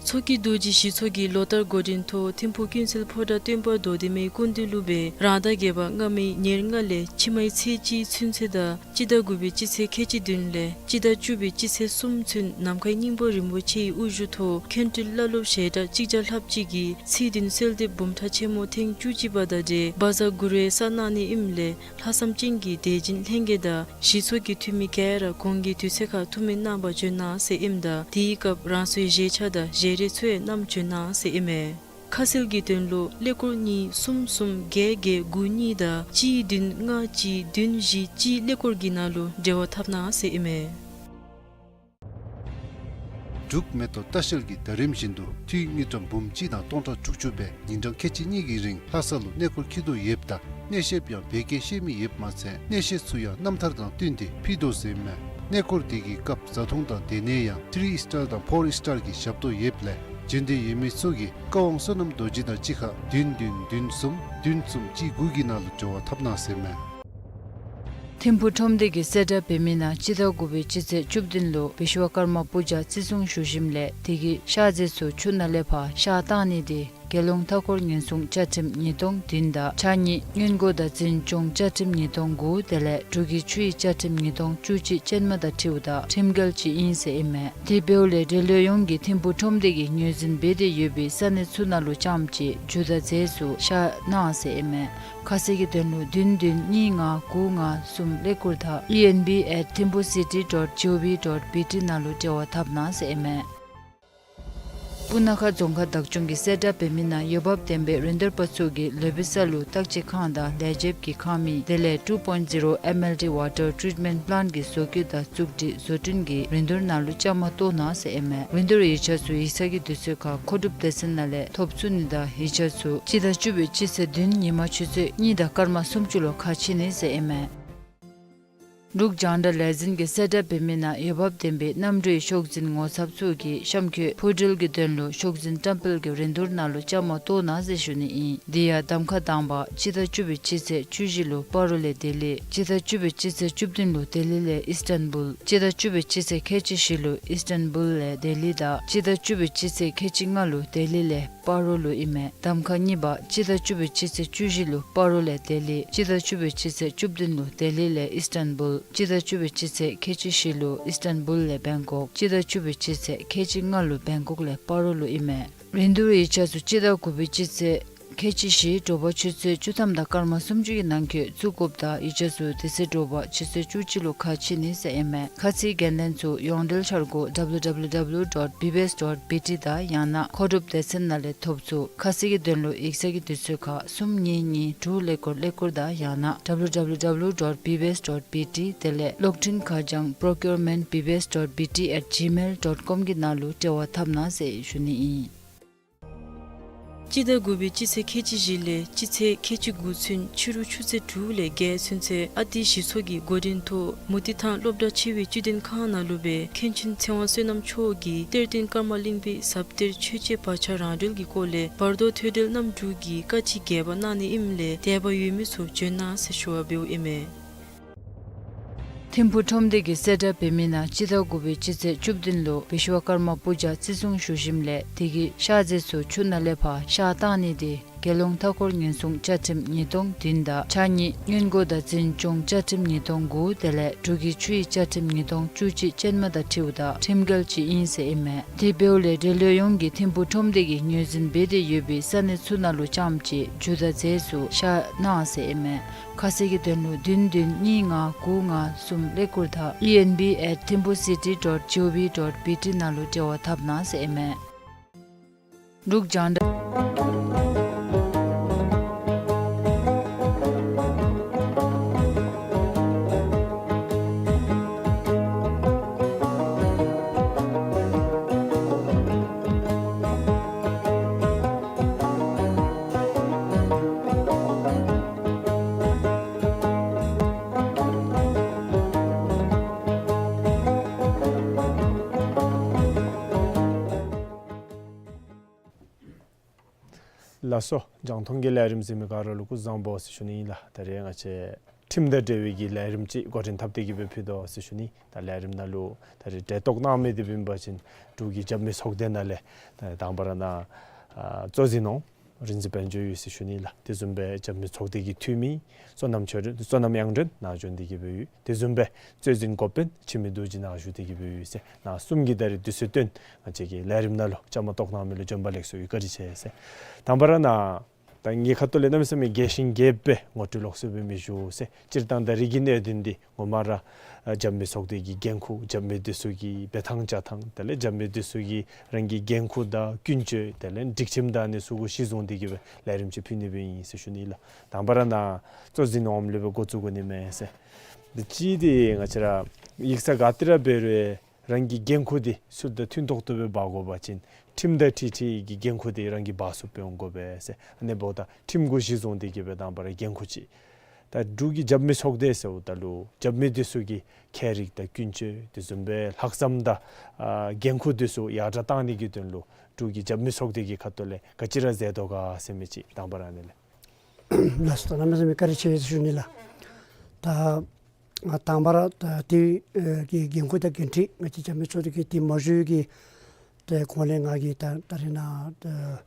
མཚོ་སྐྱེས་རྡོ་རྗེ་གཞི་ཚོགས་ཀྱིས་ལོ་ལྟར་འགོ་འདྲེན་ཐོག་ཐིམ་ཕུག་ཀུན་གསལ་ཕོ་བྲང་སྟོན་པ་རྡོར་སྡེ་མའི་སྐུ་མདུན་ལུ་སྦེ་རང་ཟླ་བརྒྱད་པ་སྔ་མའི་ཉེར་ལྔ་ལས་ཕྱི་མའི་ཚེས་གཅིག་ཚུན་ཚོད་དང་སྤྱི་ཟླ་དགུ་པའི་སྤྱི་ཚེས་ཁལ་གཅིག་བདུན་ལས་སྤྱི་ཟླ་བཅུ་པའི་སྤྱི་ཚེས་གསུམ་ཚུན་ནམ་མཁའི་སྙིང་པོ་རིན་པོ་ཆེའི་དབུ་བཞུགས་ཐོག་མཁན་སྤྲུལ་བླ་སློབ་ཞལ་གྲངས་གཅིག་བརྒྱ་ལྷགཔ་ཅིག་གིས་ཚེས་བདུན་གསོལ་འདེབས་འབུམ་ཕྲག་ཆེན་མོ་ཐེངས་བཅུ་གཅིག་པ་དང་འབྲེལ་བཛྲ་གུ་རུ་ཡེ་གསོལ་གནང་ནི་ཨིནམ་ལས་ལྷག་བསམ་ཅན་གྱི་དད་སྦྱིན་ལྷན་རྒྱས་དང་གཞི་ཚོགས་ཀྱི་འཐུས་མི་ག་ར་གོང་གི་དུས་ཚོད་ཁར་ཐུགས་སྨོན་གནང་བར་བྱོན་གནང་ཟེར་ཨིནམ་ད་དེའི་སྐབས་རང་སོའི་བཞེས་ཆས་དང་བཞེས་རས་ཚུ་ཡང་བསྣམས་བྱོན་གནང་ཟེར་ཨིན་མས། ཁ་གསལ་གྱི་དོན་ལུ་ཀླད་ཀོར་གཉིས་གསུམ་གསུམ་བརྒྱད་བརྒྱད་དགུ་གཉིས་དང་གཅིག་བདུན་ལྔ་གཅིག་བདུན་བཞི་གཅིག་ཀླད་ཀོར་གྱི་ནང་ལུ་འབྲེལ་བ་འཐབ་གནང་ཟེར་ཨིན་མས། འབྲུག་མེ་ཏོག་ལྟ་བཤལ་གྱིས་ད་རིམ་བཞིན་དུ་འཐུས་དངུལ་ཀྲམ་འབུམ་གཅིག་དང་སྟོང་ཕྲག་དྲུག་ཅུ་སྦེ་ཉིན་གྲངས་ཁལ་གཅིག་གཉིས་ཀྱི་རིང་ལྷ་ས་ལུ་གནས་སྐོར་འཁྱིད་དོ་ཡོདཔ་ད་གནས་བཤདཔ་ཡང་བོད་སྐད་ཤེས་མི་ཡོདཔ་མ་ཚད་གནས་བཤད་ཚུ་ཡང་རྣམ་ཐར་དང་བསྟུན་ཏེ་ཕུལ་དོ་ཟེར་མས། གནས་སྐོར་དེ་གི་སྐབས་བཟའ་འཐུང་དང་སྡོད་གནས་ཡང་ཐི་རི་ཨིས་ཊར་དང་ཕོར་ཨིས་ཊར་གྱི་ཞབས་ཏོག་ཡོདཔ་ལས་བྱོན་འདོད་ཡོད་མི་ཚུ་གིས་བཀའ་དབང་བསོད་ནམས་རྡོ་རྗེ་དང་གཅིག་ཁར་བདུན་བདུན་བདུན་གསུམ་བདུན་གསུམ་གཅིག་དགུ་གི་ནང་ལུ་འབྲེལ་བ་འཐབ་གནང་ཟེར་མས། ཐིམ་ཕུག་ཁྲོམ་སྡེ་གི་གསལ་བསྒྲགས་འབད་མི་ནང་སྤྱི་ཟླ་དགུ་པའི་སྤྱི་ཚེས་བཅུ་བདུན་ལུ་བི་ཤྭ་ཀརྨ་པུ་ཇ་བརྩི་སྲུང་ཞུ་ཞིནམ་ལས་དེ་གི་ཤ་རྫས་ཚུ་ཆུ་ནང་ལས་ཕར་བཤལ་བཏང་ནི་དེ་རྒྱལ་ཡོངས་མཐའ་འཁོར་ཉེན་སྲུང་བཅའ་ཁྲིམས་ཉིས་སྟོང་བདུན་དང་ཕྱགས་སྙིགས་སྔོན་འགོག་དང་འཛིན་སྐྱོང་བཅའ་ཁྲིམས་ཉིས་སྟོང་དགུ་དེ་ལས་འབྲུག་གི་ཆུ་ཡི་བཅའ་ཁྲིམས་ཉིས་སྟོང་བཅུ་གཅིག་ཅན་མ་དང་འཁྲིལཝ་ད་ཁྲིམས་འགལ་ཅིག་ཨིན་ཟེར་ཨིན་མས། དེ་འབདཝ་ལས་འབྲེལ་ཡོད་ཡོངས་ཀྱིས་ཐིམ་ཕུག་ཁྲོམ་སྡེ་གིས་ངོས་འཛིན་འབད་དེ་ཡོད་པའི་ས་གནས་ཚུ་ནང་ལུ་རྐྱངམ་གཅིག་རྒྱུ་དང་རྫས་ཚུ་བཤལ་གནང་ཟེར་ཨིན་མས། ཁ་གསལ་གྱི་དོན་ལུ་བདུན་བདུན་གཉིས་ལྔ་དགུ་ལྔ་གསུམ་ཀླད་ཀོར་དང་E N B at thimphu city dot G O V dot B T ནང་ལུ་འབྲེལ་བ་འཐབ་གནང་ཟེར་ཨིན་མས། སྤུ་ན་ཁ་རྫོང་ཁག་བདག་སྐྱོང་གི་གསལ་བསྒྲགས་འབད་མི་ནང་འོས་འབབ་ལྡན་པའི་རིན་བསྡུར་པ་ཚུ་གིས་ལོ་པའི་ས་ལུ་བརྟག་དཔྱད་ཁང་དང་ལས་བྱེདཔ་གི་ཁང་མིག་དེ་ལས་two point zero M L D water treatment plant གི་བཟོ་བཀོད་དང་བཙུགས་སྒྲིག་བཟོ་སྐྲུན་གྱི་རིན་བསྡུར་ནང་ལུ་བཅའ་མར་གཏོགས་གནང་ཟེར་ཨིན་མས། རིན་བསྡུར་ཡིག་ཆ་ཚུ་ཡིག་ཚང་གི་དུས་ཚོད་ཁར་མཁོ་སྒྲུབ་སྡེ་ཚན་ནང་ལས་ཐོབ་ཚུགས་ནི་དང་ཡིག་ཆ་ཚུ་སྤྱི་ཟླ་བཅུ་པའི་སྤྱི་ཚེས་བདུན་ཉིན་མ་ཆུ་ཚོད་གཉིས་དང་སྐར་མ་སུམ་ཅུ་ལུ་ཁ་ཕྱེ་ནི་ཟེར་ཨིན་མས། འབྲུག་རྒྱང་བསྒྲགས་ལས་འཛིན་གྱི་གསལ་བསྒྲགས་འབད་མི་ནང་འོས་འབབ་ལྡན་པའི་གནམ་གྲུའི་ཤོག་འཛིན་ངོ་ཚབ་ཚུ་གིས་གཤམ་འཁོད་འཕུར་འགྲུལ་གྱི་དོན་ལུ་ཤོག་འཛིན་བཀྲམ་སྤེལ་གྱི་རིན་བསྡུར་ནང་ལུ་བཅའ་མར་གཏོགས་གནང་ཟེར་ཞུ་ནི་ཨིན། དེ་ཡང་གདམ་ཁ་དང་པ་སྤྱི་ཟླ་བཅུ་པའི་སྤྱི་ཚེས་བཅུ་བཞི་ལུ་སྤ་རོ་ལས་ལྡི་ལི། སྤྱི་ཟླ་བཅུ་པའི་སྤྱི་ཚེས་བཅུ་བདུན་ལུ་ལྡི་ལི་ལས་ཨིས་ཊན་བུལ། སྤྱི་ཟླ་བཅུ་པའི་སྤྱི་ཚེས་ཁལ་གཅིག་བཞི་ལུ་ཨིས་ཊན་བུལ་ལས་ལྡི་ལི་དང་སྤྱི་ཟླ་བཅུ་པའི་སྤྱི་ཚེས་ཁལ་གཅིག་ལྔ་ལུ་ལྡི་ལི་ལས་སྤ་རོ་ལུ་ཨིན་མས། གདམ་ཁ་གཉིས་པ་སྤྱི་ཟླ་བཅུ་པའི་སྤྱི་ཚེས་བཅུ་བཞི་ལུ་སྤ་རོ་ལས་ལྡི་ལི། སྤྱི་ཟླ་བཅུ་པའི་སྤྱི་ཚེས་བཅུ་བདུན་ལུ་ལྡི་ལི་ལས་ཨིས་ཊན་བུལ། སྤྱི་ཟླ་བཅུ་པའི་སྤྱི་ཚེས་ཁལ་གཅིག་བཞི་ལུ་ཨིས་ཊན་བུལ་ལས་བེང་ཀོག། སྤྱི་ཟླ་བཅུ་པའི་སྤྱི་ཚེས་ཁལ་གཅིག་ལྔ་ལུ་བེང་ཀོག་ལས་སྤ་རོ་ལུ་ཨིན་མས། རིན་བསྡུར་ཡིག་ཆ་ཚུ་སྤྱི་ཟླ་དགུ་པའི་སྤྱི་ཚེས་ཁལ་གཅིག་བཞི་དྲོ་པ་ཆུ་ཚོད་བཅུ་ཐམ་དང་སྐར་མ་སུམ་ཅུ་གི་ནང་འཁོད་བཙུགས་དགོཔ་དང་ཡིག་ཆ་ཚུ་དེ་ཚེ་དྲོ་པ་ཆུ་ཚོད་བཅུ་གཅིག་ལུ་ཁ་ཕྱེ་ནི་ཟེར་ཨིན་མས། ཁ་ཚིག་འགན་ལེན་ཚུ་ཡོངས་འབྲེལ་འཆར་སྒོ་W W W dot B B S dot B T དང་ཡང་ན་མཁོ་སྒྲུབ་སྡེ་ཚན་ནང་ལས་ཐོབ་ཚུགས། ཁ་གསལ་གྱི་དོན་ལུ་ཡིག་ཚང་གི་དུས་ཚོད་ཁར་གསུམ་གཉིས་གཉིས་དྲུག་ཀླད་ཀོར་ཀླད་ཀོར་དང་ཡང་ན་W W W dot B B S dot B T དེ་ལས་གློག་འཕྲིན་ཁ་བྱང་procurement B B S dot B T at gmail dot com གི་ནང་ལུ་འབྲེལ་བ་འཐབ་གནང་ཟེར་ཞུ་ནི་ཨིན། སྤྱི་ཟླ་དགུ་པའི་སྤྱི་ཚེས་ཁལ་གཅིག་བཞི་ལས་སྤྱི་ཚེས་ཁལ་གཅིག་དགུ་ཚུན་ཕྱི་རུ་ཆུ་ཚོད་དྲུག་ལས་བརྒྱད་ཚུན་ཚོད་ཨ་ཏི་གཞི་ཚོགས་ཀྱི་འགོ་འདྲེན་ཐོག་མུ་ཏིག་ཐང་སློབ་གྲྭ་ཆེ་བའི་སྤྱི་དོན་ཁང་ནང་ལུ་སྦེ་མཁན་ཆེན་ཚེ་དབང་བསོད་ནམས་མཆོག་གིས་གཏེར་སྟོན་ཀརྨ་གླིང་པའི་ཟབ་གཏེར་ཆོས་འཆད་བག་ཆགས་རང་གྲོལ་གྱི་སྐོར་ལས་བར་དོ་ཐོས་གྲོལ་རྣམ་དྲུག་གི་བཀའ་ཅི་རྒྱས་པ་གནང་ནི་ཨིནམ་ལས་དད་པ་ཡོད་མི་ཚུ་བྱོན་གནང་ཟེར་ཞུ་བ་འབདཝ་ཨིན་མས། ཐིམ་ཕུག་ཁྲོམ་སྡེ་གི་གསལ་བསྒྲགས་འབད་མི་ནང་སྤྱི་ཟླ་དགུ་པའི་སྤྱི་ཚེས་བཅུ་བདུན་ལུ་བི་ཤྭ་ཀརྨ་པུ་ཇ་བརྩི་སྲུང་ཞུ་ཞིནམ་ལས་དེ་གི་ཤ་རྫས་ཚུ་ཆུ་ནང་ལས་ཕར་བཤལ་བཏང་ནི་དེ་རྒྱལ་ཡོངས་མཐའ་འཁོར་ཉེན་སྲུང་བཅའ་ཁྲིམས་ཉིས་སྟོང་བདུན་དང་ཕྱགས་སྙིགས་སྔོན་འགོག་དང་འཛིན་སྐྱོང་བཅའ་ཁྲིམས་ཉིས་སྟོང་དགུ་དེ་ལས་འབྲུག་གི་ཆུ་ཡི་བཅའ་ཁྲིམས་ཉིས་སྟོང་བཅུ་གཅིག་ཅན་མ་དང་འཁྲིལཝ་ད་ཁྲིམས་འགལ་ཅིག་ཨིན་ཟེར་ཨིན་མས། དེ་འབདཝ་ལས་འབྲེལ་ཡོད་ཡོངས་ཀྱིས་ཐིམ་ཕུག་ཁྲོམ་སྡེ་གིས་ངོས་འཛིན་འབད་དེ་ཡོད་པའི་ས་གནས་ཚུ་ནང་ལུ་རྐྱངམ་གཅིག་རྒྱུ་དང་རྫས་ཚུ་བཤལ་གནང་ཟེར་ཨིན་མས། ཁ་གསལ་གྱི་དོན་ལུ་བདུན་བདུན་གཉིས་ལྔ་དགུ་ལྔ་གསུམ་ཀླད་ཀོར་དང་E N B at thimphu city dot G O V dot B T ནང་ལུ་འབྲེལ་བ་འཐབ་གནང་ཟེར་ཨིན་མས། འབྲུག་རྒྱང་བསྒྲགས། ལགས་སོ། རྒྱང་མཐོང་གི་ལས་རིམ་གཟིགས་མི་ག་ར་ལུ་སྐུ་གཟུགས་བཟང་པོ་ཟེར་ཞུ་ནི་ཨིན་ལགས། ད་རེས་ང་བཅས་ཁྲིམས་དང་འབྲེལ་བའི་གི་ལས་རིམ་ཅིག་འགོ་འདྲེན་འཐབ་སྟེ་གི་སྦེ་ཕུལ་དོ་ཟེར་ཞུ་ནི། ད་ལས་རིམ་ནང་ལུ་ད་རེས་གྲལ་གཏོགས་གནང་མི་དེ་འབད་བ་ཅིན་འབྲུག་གི་རྒྱབ་མི་ཚོགས་སྡེ་ནང་ལས་ད་དང་པ་ར་ནཱ་ཨ་གཙོ་འཛིན་འོགམ་རིག་འཛིན་དཔལ་འབྱོར་ཡོད་ཟེར་ཞུ་ནི་ལགས། དེ་བཟུམ་སྦེ་རྒྱབ་མི་ཚོགས་སྡེ་གི་འཐུས་མི་བསོད་ནམས་ཆོས་སྒྲོན་བསོད་ནམས་དབྱངས་སྒྲོན་ནཱ་བྱོན་ཏེ་གི་སྦེ་ཡོད། དེ་བཟུམ་སྦེ་གཙོ་འཛིན་འགོ་དཔོན་འཆི་མེད་རྡོ་རྗེ་ནཱ་བཞུགས་ཏེ་གི་སྦེ་ཡོད་ཟེར། ནཱ་གསུམ་གྱིས་ད་རེས་དུས་ཚོད་བཏོན་ང་བཅས་ཀྱི་ལས་རིམ་ནང་ལུ་བཅའ་མར་གཏོགས་གནང་མི་ལུ་བྱོན་པ་ལེགས་སོ་ཡོད། བཀའ་དྲིན་ཆེ་ཟེར། དང་པ་ར་ནཱ་ད་ངེའི་ཁ་ཐུག་ལས་གནམ་མེད་ས་མེད་རྒྱས་ཤིང་རྒྱས་པའི་ངོ་སྤྲོད་ལོགས་སུ་སྦེ་མི་ཞུ་ཟེར། སྤྱིར་བཏང་ད་རིས་ཀྱི་གནད་དོན་འདི་ངོ་མ་ར་ཨ་རྒྱབ་མི་ཚོགས་སྡེ་གི་འགན་ཁུར་རྒྱབ་མི་འདི་ཚུ་གི་འབད་ཐངས་བཅའ་ཐངས་དེ་ལས་རྒྱབ་མི་འདི་ཚུ་གི་རང་གི་འགན་ཁུར་དང་ཀུན་སྤྱོད་དེ་ལས་སྒྲིག་ཁྲིམས་དང་ཨ་ནི་ཚུ་གུ་གཞི་བཟུང་སྟེ་གི་སྦེ་ལས་རིམ་ཅིག་ཕུལ་ནི་སྦེ་ཨིན་ཟེར་ཞུ་ནི་ལགས། དང་པ་ར་ནཱ་གཙོ་འཛིན་འོགམ་ལས་སྦེ་འགོ་བཙུགས་དགོ་ནི་མས་ཟེར། འདི་ཅིག་འདི་ང་བཅས་ར་ཡིག་ཚང་ག་ཏེ་ར་འབད་རུང་རང་གི་འགན་ཁུར་འདི་ཚུ་དང་མཐུན་ཏོག་ཏོ་སྦེ་འབག་དགོ་པ་ཅིན་ཁྲིམས་དང་འཁྲིལ་འཁྲིལ་གྱི་འགན་ཁུར་འདི་རང་གིས་འབག་ཚུགསཔ་སྦེ་འོང་དགོ་པས་ཟེར། ཨ་ནི་འབདཝ་ད་ཁྲིམས་གུ་གཞི་བཟུང་སྟེ་གི་སྦེ་དང་པ་ར་འགན་ཁུར་ཅིག། ད་འབྲུག་གི་རྒྱབ་མི་ཚོགས་སྡེ་ཟེརཝ་ད་ལུ་རྒྱབ་མི་འདི་ཚུ་གི་ཁྱད་རིག་དང་ཀུན་སྤྱོད་དེ་བཟུམ་སྦེ་ལྷག་བསམ་དང་ཨ་འགན་ཁུར་འདི་ཚུ་ཡར་དྲག་གཏང་ནི་གི་དོན་ལུ་འབྲུག་གི་རྒྱབ་མི་ཚོགས་སྡེ་གི་ཁ་ཐུག་ལས་ག་ཅི་ར་མཛད་དོ་ག་ཟེར་མི་ཅིག་དང་པ་ར་ཨ་ནི་ལས། ལགས་སོ། ད་གནམ་མེད་ས་མེད་བཀའ་དྲིན་ཆེ་ཟེར་ཞུ་ནི་ལགས། ད་ ང་དང་པ་ར་ད་དེ་ཨེ་གི་འགན་ཁུར་དང་འགན་འཁྲི་ང་བཅས་རྒྱབ་མི་ཚུ་དེ་གིས་དེ་མ་ཞུ་གི་ཏེ་གོང་ལས་ང་གིས་ད་ད་རིས་ནཱ་ཨེ་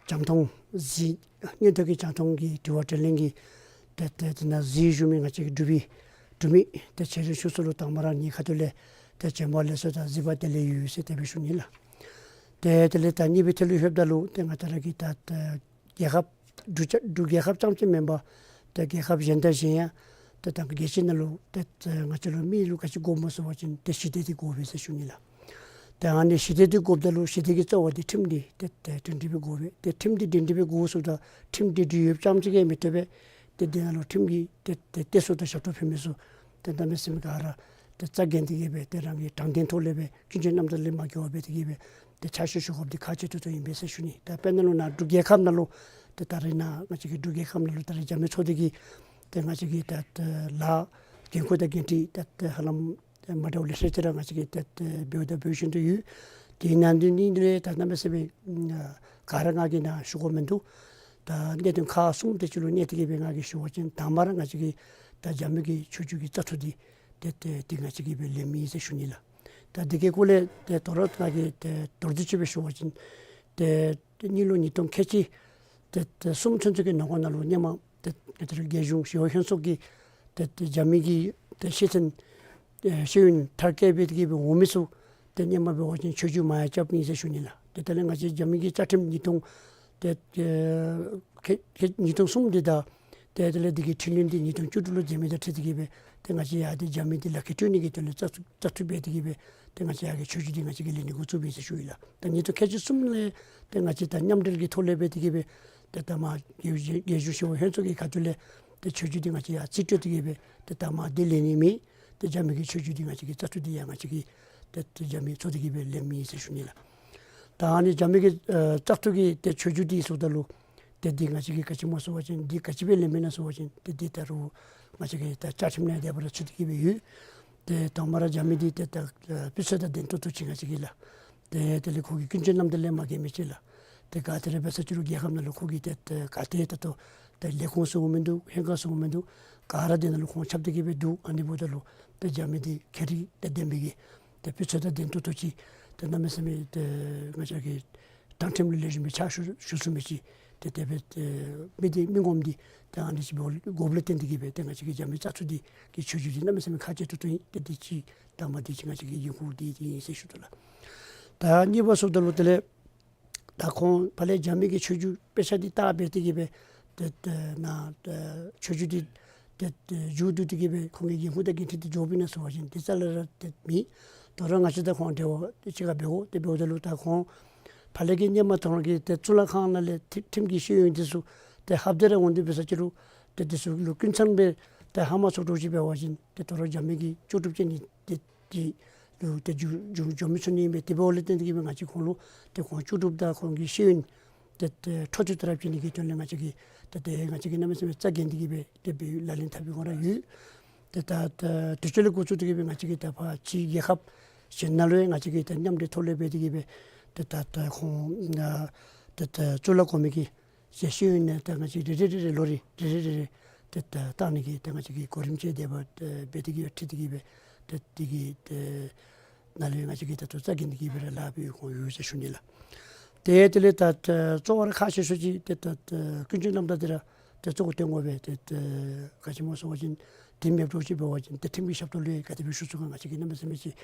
རྒྱང་མཐོང་གཟིགས་མངོན་མཐོ་གི་རྒྱང་མཐོང་གི་དྲི་བ་དྲིས་ལན་གྱི་ཏེ་ཏེ་དེ་ནང་གཟིགས་བཞུགས་མི་ང་བཅས་ཀྱི་འབྲུག་པའི་འབྲུག་མི་ཏེ་ཆེ་འབྲིང་ཆུང་གསུམ་ལུ་དང་པ་ར་ངེའི་ཁ་ཐུག་ལས་ཏེ་བྱོན་པ་ལེགས་སོ་དང་གཟིགས་པ་བདེ་ལེགས་ཡོད་ཟེར་དེ་སྦེ་ཞུ་ནི་ལགས། ཏེ་དེ་ལས་ད་གཉིས་པའི་ཐད་ལུ་ལྷོདཔ་ད་ལུ་ཏེ་ང་བཅས་ར་གི་ད་ད་རྒྱལ་ཁབ་འབྲུག་རྒྱ་འབྲུག་རྒྱལ་ཁབ་རྐྱངམ་ཅིག་མེན་པར་ཏེ་རྒྱལ་ཁབ་གཞན་དང་གཞན་ཡང་ཏེ་ད་རྒྱལ་སྤྱི་ནང་ལུ་ཏེ་ཏེ་ང་བཅས་ལུ་མི་ལུ་ག་ཅི་དགོཔ་སྨོ་ཟེར་བ་ཅིན་ཏེ་ཞི་བདེ་འདི་དགོ་པས་ཟེར་ཞུ་ནི་ལགས། ཏེ་ཨ་ནི་ཞི་བདེ་འདི་དགོཔ་ད་ལུ་ཞི་བདེ་གི་རྩ་བ་འདི་ཁྲིམས་འདི་ཏེ་ཏེ་སྒྲིང་སྒྲི་སྦེ་དགོ་པས། ཏེ་ཁྲིམས་འདི་སྒྲིང་སྒྲི་སྦེ་དགོ་ཟེརཝ་ད་ཁྲིམས་འདི་སྒྲིང་ཡོདཔ་རྐྱངམ་ཅིག་གིས་མི་བཏུབ་པས། ཏེ་དེ་ནང་ལུ་ཁྲིམས་ཀྱི་ཏེ་ཏེ་གཏད་སོ་དང་ཞབས་ཏོག་ཕུལ་མི་ཚུ་ཏེ་གནམ་མེད་ས་མེད་ག་ར་ཏེ་རྩ་འགེངས་ཏེ་གི་སྦེ་ཏེ་རང་གི་དྲང་བདེན་ཐོག་ལས་སྦེ་ཀུན་སྤྱོད་རྣམ་དག་ལས་མ་འགལ་བར་སྦེ་ཏེ་གི་སྦེ་ཏེ་ཕྱག་ཞུ་ཞུ་དགོཔ་འདི་ཁག་ཆེ་ཏོག་ཏོ་ཨིན་པས་ཟེར་ཞུ་ནི། ད་དཔེར་ན་ལུ་ནཱ་འབྲུག་རྒྱལ་ཁབ་ནང་ལུ་ཏེ་ད་རིས་ནཱ་ང་བཅས་ཀྱི་འབྲུག་རྒྱལ་ཁབ་ནང་ལུ་ད་རིས་རྒྱབ་མི་ཚུ་དེ་གིས་ཏེ་ང་བཅས་ཀྱི་ད་ལཱ་འགན་ཁུར་དང་འགན་འཁྲི་ད་ཧ་ལམ་མ་འདྲཝ་ལེ་ཤ་ཅིག་ར་ང་བཅས་ཀྱིས་ཏེ་འབདཝ་ད་འབད་བཞིན་དུ་ཡོད། དེ་ནང་དོན་ནི་ལས་ད་གནམ་མེད་ས་མེད་ག་ར་ང་གིས་ནཱ་ཞུ་དགོཔ་མིན་འདུག། ད་གནད་དོན་ཁག་གསུམ་དེ་ཅིག་ལུ་གནས་ཏེ་གི་སྦེ་ང་གིས་ཞུ་བ་ཅིན་དང་པ་ར་ང་བཅས་ཀྱི་ད་རྒྱབ་མི་གི་ཆོས་བརྒྱུད་ཀྱི་བཙག་འཐུ་འདི་ཏེ་ཏེ་ཏེ་ང་བཅས་ཀྱིས་སྦེ་ལེནམ་ཨིན་ཟེར་ཞུ་ནི་ལགས། ད་དེ་གི་སྐོར་ལས་ཏེ་དོ་རུང་ང་གིས་ཏེ་མདོར་བསྡུས་ཅིག་སྦེ་ཞུ་བ་ཅིན་ཏེ་ཏེ་གཉིས་ལོ་ཉིས་སྟོང་ཁལ་གཅིག་ཏེ་ཏེ་གསུམ་ཚུན་ཚོད་ཀྱི་ནང་འཁོད་ནང་ལུ་སྔོན་མ་ཏེ་ཏེ་རྒྱལ་གཞུང་ཞི་གཡོག་ལྷན་ཚོགས་ཀྱིས་ཏེ་ཏེ་རྒྱབ་མི་གི་ཏེ་ཤེས་ཚན་ཨེ་ཤེས་ཡོན་མཐར་སྐྱེལ་འབད་དེ་གི་སྦེ་འོང་མི་ཚུ་ཏེ་སྔོན་མ་འབད་བ་ཅིན་ཆོས་བརྒྱུད་མ་ཡར་རྐྱབ་ཨིན་ཟེར་ཞུ་ནི་ལགས། ཏེ་དེ་ལས་ང་བཅས་རྒྱབ་མི་གི་བཅའ་ཁྲིམས་ཉིས་སྟོང་ཏེ་ཨེ་ཁལ་ཁལ་ཉིས་སྟོང་གསུམ་འདི་དང་ཏེ་དེ་ལས་འདི་གི་ཁྲིམས་ལུགས་འདི་ཉིས་སྟོང་བཅུ་དྲུག་ལུ་མཛད་མི་དང་འཁྲིལ་ཏེ་གི་སྦེ་ཏེ་ང་བཅས་ཡར་ཏེ་རྒྱབ་མི་འདི་ལག་ཁྱེར་སྤྲོད་ནི་གི་དོན་ལས་བཙག་བཙག་འཐུ་འབད་དེ་གི་སྦེ་ཏེ་ང་བཅས་ཡར་གི་ཆོས་བརྒྱུད་འདི་ང་བཅས་ཀྱིས་ལེན་ནི་འགོ་བཙུགས་ཡི་ཟེར་ཞུ་ཡི་ལགས། ད་ཉིས་སྟོང་ཁལ་གཅིག་གསུམ་ལས་ཏེ་ང་བཅས་ད་མཉམ་འབྲེལ་གྱི་ཐོག་ལས་འབད་དེ་གི་སྦེ་ཏེ་ད་མར་རྒྱལ་གཞུང་ཞི་གཡོག་ལྷན་ཚོགས་ཀྱི་ཁ་ཐུག་ལས་ཏེ་ཆོས་བརྒྱུད་འདི་ང་བཅས་ཡར་རྩིས་སྤྲོད་དེ་གི་སྦེ་ཏེ་ད་མར་འདི་ལེན་ནི་མེད། ཏེ་རྒྱབ་མི་གི་ཆོས་བརྒྱུད་འདི་ང་བཅས་ཀྱིས་བཙག་འཐུ་འདི་ཡང་ང་བཅས་ཀྱིས་ཏེ་ཏེ་རྒྱབ་མི་ཚུ་དེ་གི་སྦེ་ལེནམ་ཨིན་ཟེར་ཞུ་ནི་ལགས། ད་ཨ་ནི་རྒྱབ་མི་གི་ཨེ་བཙག་འཐུ་གི་ཏེ་ཆོས་བརྒྱུད་འདི་ཟེརཝ་ད་ལུ་ཏེ་འདི་ང་བཅས་ཀྱིས་ག་ཅི་སྨོ་ཟེར་བ་ཅིན་འདི་ག་ཅི་སྦེ་ལེནམ་ཨིན་ན་ཟེར་བ་ཅིན་ཏེ་འདི་ད་རུང་ང་བཅས་ཀྱི་ད་བཅའ་ཁྲིམས་ནང་དེ་སྦེ་ར་ཚུད་དེ་གི་སྦེ་ཡོད། ཏེ་དང་པ་ར་རྒྱབ་མི་འདི་ཏེ་ད་ཨེ་སྤུས་ཚད་དང་ལྡན་ཏོག་ཏོ་ཅིག་ང་བཅས་ཀྱིས་ལགས། ཏེ་དེ་ལས་ཁོ་གི་ཀུན་སྤྱོད་རྣམ་དག་ལས་མ་འགལ་མི་ཅིག་ལགས། ཏེ་ག་ཏེ་ར་འབད་ས་ཅི་རུང་རྒྱལ་ཁབ་ནང་ལུ་ཁོ་གིས་ཏེ་ཏེ་ག་ཏེ་ད་ལྟོ་ཏེ་ལས་ཁུངས་ཟེར་དགོཔ་མིན་འདུག། ལྷན་ཁག་ཟེར་དགོཔ་མིན་འདུག། ག་ར་དེ་ནང་ལུ་ཁོང་ཁྱབ་སྟེ་གི་སྦེ་འདུག། ཨ་ནི་འབདཝ་ད་ལུ་ཏེ་རྒྱབ་མི་འདི་ཁྱད་རིག་དང་ལྡན་པའི་གི་ཏེ་སྤུས་ཚད་དང་ལྡན་ཏོག་ཏོ་ཅིག་ཏེ་གནམ་མེད་ས་མེད་ཏེ་ང་བཅས་ཀྱི་དྲང་ཁྲིམས་ལུ་ལེགས་ཤོམ་སྦེ་ཕྱག་ཞུ་ཞུ་ཚུགས་མི་ཅིག་ཏེ་དེ་སྦེ་ཏེ་མི་འདི་མི་ངོམ་འདི་ཏེ་ཨ་ནི་ཅིག་འབད་དགོཔ་ལས་བརྟེན་ཏེ་གི་སྦེ་ཏེ་ང་བཅས་ཀྱི་རྒྱབ་མི་བཙག་འཐུ་འདི་གི་ཆོས་བརྒྱུད་འདི་གནམ་མེད་ས་མེད་ཁག་ཆེ་ཏོག་ཏོ་ཨིན། ཏེ་འདི་ཅིག་དང་པ་འདི་ཅིག་ང་བཅས་ཀྱི་འགན་ཁུར་འདི་འདི་ཨིན་ཟེར་ཞུ་དོ་ལགས། ད་གཉིས་པ་ཟེརཝ་ད་ལུ་དེ་ལས་ད་ཁོང་ཕར་ལས་རྒྱབ་མི་གི་ཆོས་བརྒྱུད་དཔེ་ཆ་འདི་བལྟ་སྦེ་དེ་གི་སྦེ་ཏེ་ཏེ་ནཱ་ཏེ་ཆོས་བརྒྱུད་འདི་ཏེ་ཏེ་མཇུག་བསྡུ་སྟེ་གི་སྦེ་ཁོང་གི་འགན་ཁུར་དང་འགན་འཁྲི་འདི་འགྱོཝ་ཨིན་ན་ཟེར་བ་ཅིན་འདི་རྩ་ལས་ར་ཏེ་མེད། དོ་རུང་ང་བཅས་དང་ཁོང་འབྲེལ་བ་ཏེ་གཅིག་ཁར་འབདཝ་ཏེ་འབདཝ་ད་ལུ་ད་ཁོང་ཕར་ལས་ཀྱི་སྔོན་མ་དོ་རུང་གི་ཏེ་གཙུག་ལག་ཁང་ནང་ལས་ཁྲིམས་ཁྲིམས་ཀྱི་ཤེས་ཡོན་འདི་ཚུ་ཏེ་ལྷབ་སྟེ་ར་འོང་སྟེ་འབད་ས་ཅི་རུང་ཏེ་འདི་ཚུ་ལུ་ཀུན་ཚང་སྦེ་ཏེ་ཧ་མ་སོང་འགྱོ་ཅིག་འབད་བ་ཅིན་ཏེ་དོ་རུང་རྒྱབ་མི་གི་ལྕོགས་གྲུབ་ཅན་འདི་ཏེ་འདི་ལུ་ཏེ་འགྱོ་འགྱོ་འགྱོ་མི་ཚུགས་ནི་ཨིན་པས། དེ་འབདཝ་ལས་བརྟེན་ཏེ་གི་སྦེ་ང་བཅས་ཁོང་ལུ་ཏེ་ཁོང་ལྕོགས་གྲུབ་དང་ཁོང་གི་ཤེས་ཡོན་ཏེ་ཏེ་འཕྲོ་མཐུད་དེ་ར་བྱིན་ནི་གི་དོན་ལས་ང་བཅས་ཀྱིས་ཏེ་ཏེ་ང་བཅས་ཀྱིས་གནམ་མེད་ས་མེད་རྩ་འགེངས་ཏེ་གི་སྦེ་ཏེ་སྦེ་ལག་ལེན་འཐབ་པའི་སྒང་ར་ཡོད། ཏེ་ད་ད་དུས་ཚོད་ལས་འགོ་བཙུགས་ཏེ་གི་སྦེ་ང་བཅས་ཀྱིས་ད་ཕར་ཕྱི་རྒྱལ་ཁབ་གཞན་ནང་ལུ་ཡང་ང་བཅས་ཀྱིས་ད་མཉམ་འབྲེལ་ཐོག་ལས་འབད་དེ་གི་སྦེ་ཏེ་ད་ད་ཁོང་ཨ་ཏེ་ད་གཙུག་ལག་གོང་མའི་གི་ཞལ་ཤེས་ཡོན་ནང་ད་ང་བཅས་རེ་རེ་རེ་རེ་ལོ་རེ་རེ་རེ་རེ་རེ་ཏེ་ད་བཏང་ནི་གི་ད་ང་བཅས་ཀྱིས་གོ་རིམ་བཅས་དེ་སྦེ་ཏེ་འབད་དེ་གི་སྦེ་ཁྲིད་དེ་གི་སྦེ་ཏེ་དེ་གི་ཏེ་ནང་ལུ་ཡང་ང་བཅས་ཀྱིས་ད་ལྟོ་རྩ་འགེངས་ཏེ་གི་སྦེ་ར་ལཱ་འབད་ཁོང་ཡོད་ཟེར་ཞུ་ནི་ལགས། ཏེ་དེ་ལས་ད་ད་གཙོ་བོ་ར་ཁག་ཆེ་ཤོས་ཅིག་ཏེ་ད་ད་ཀུན་སྤྱོད་རྣམ་དག་འདི་ར་ཏེ་གཙོ་བོ་བཏོན་དགོ་པས། ཏེ་ད་ག་ཅི་སྨོ་ཟེར་བ་ཅིན་འདི་མེདཔ་འགྱོ་ཅིག་འབད་བ་ཅིན་ཏེ་ཁྲིམས་ཀྱི་ཞབས་ཏོག་ལུ་ཡང་ག་དེ་སྦེ་ཞུ་ཚུགས་ག་ང་བཅས་ཀྱིས་གནམ་མེད་ས་མེད་ཅིག་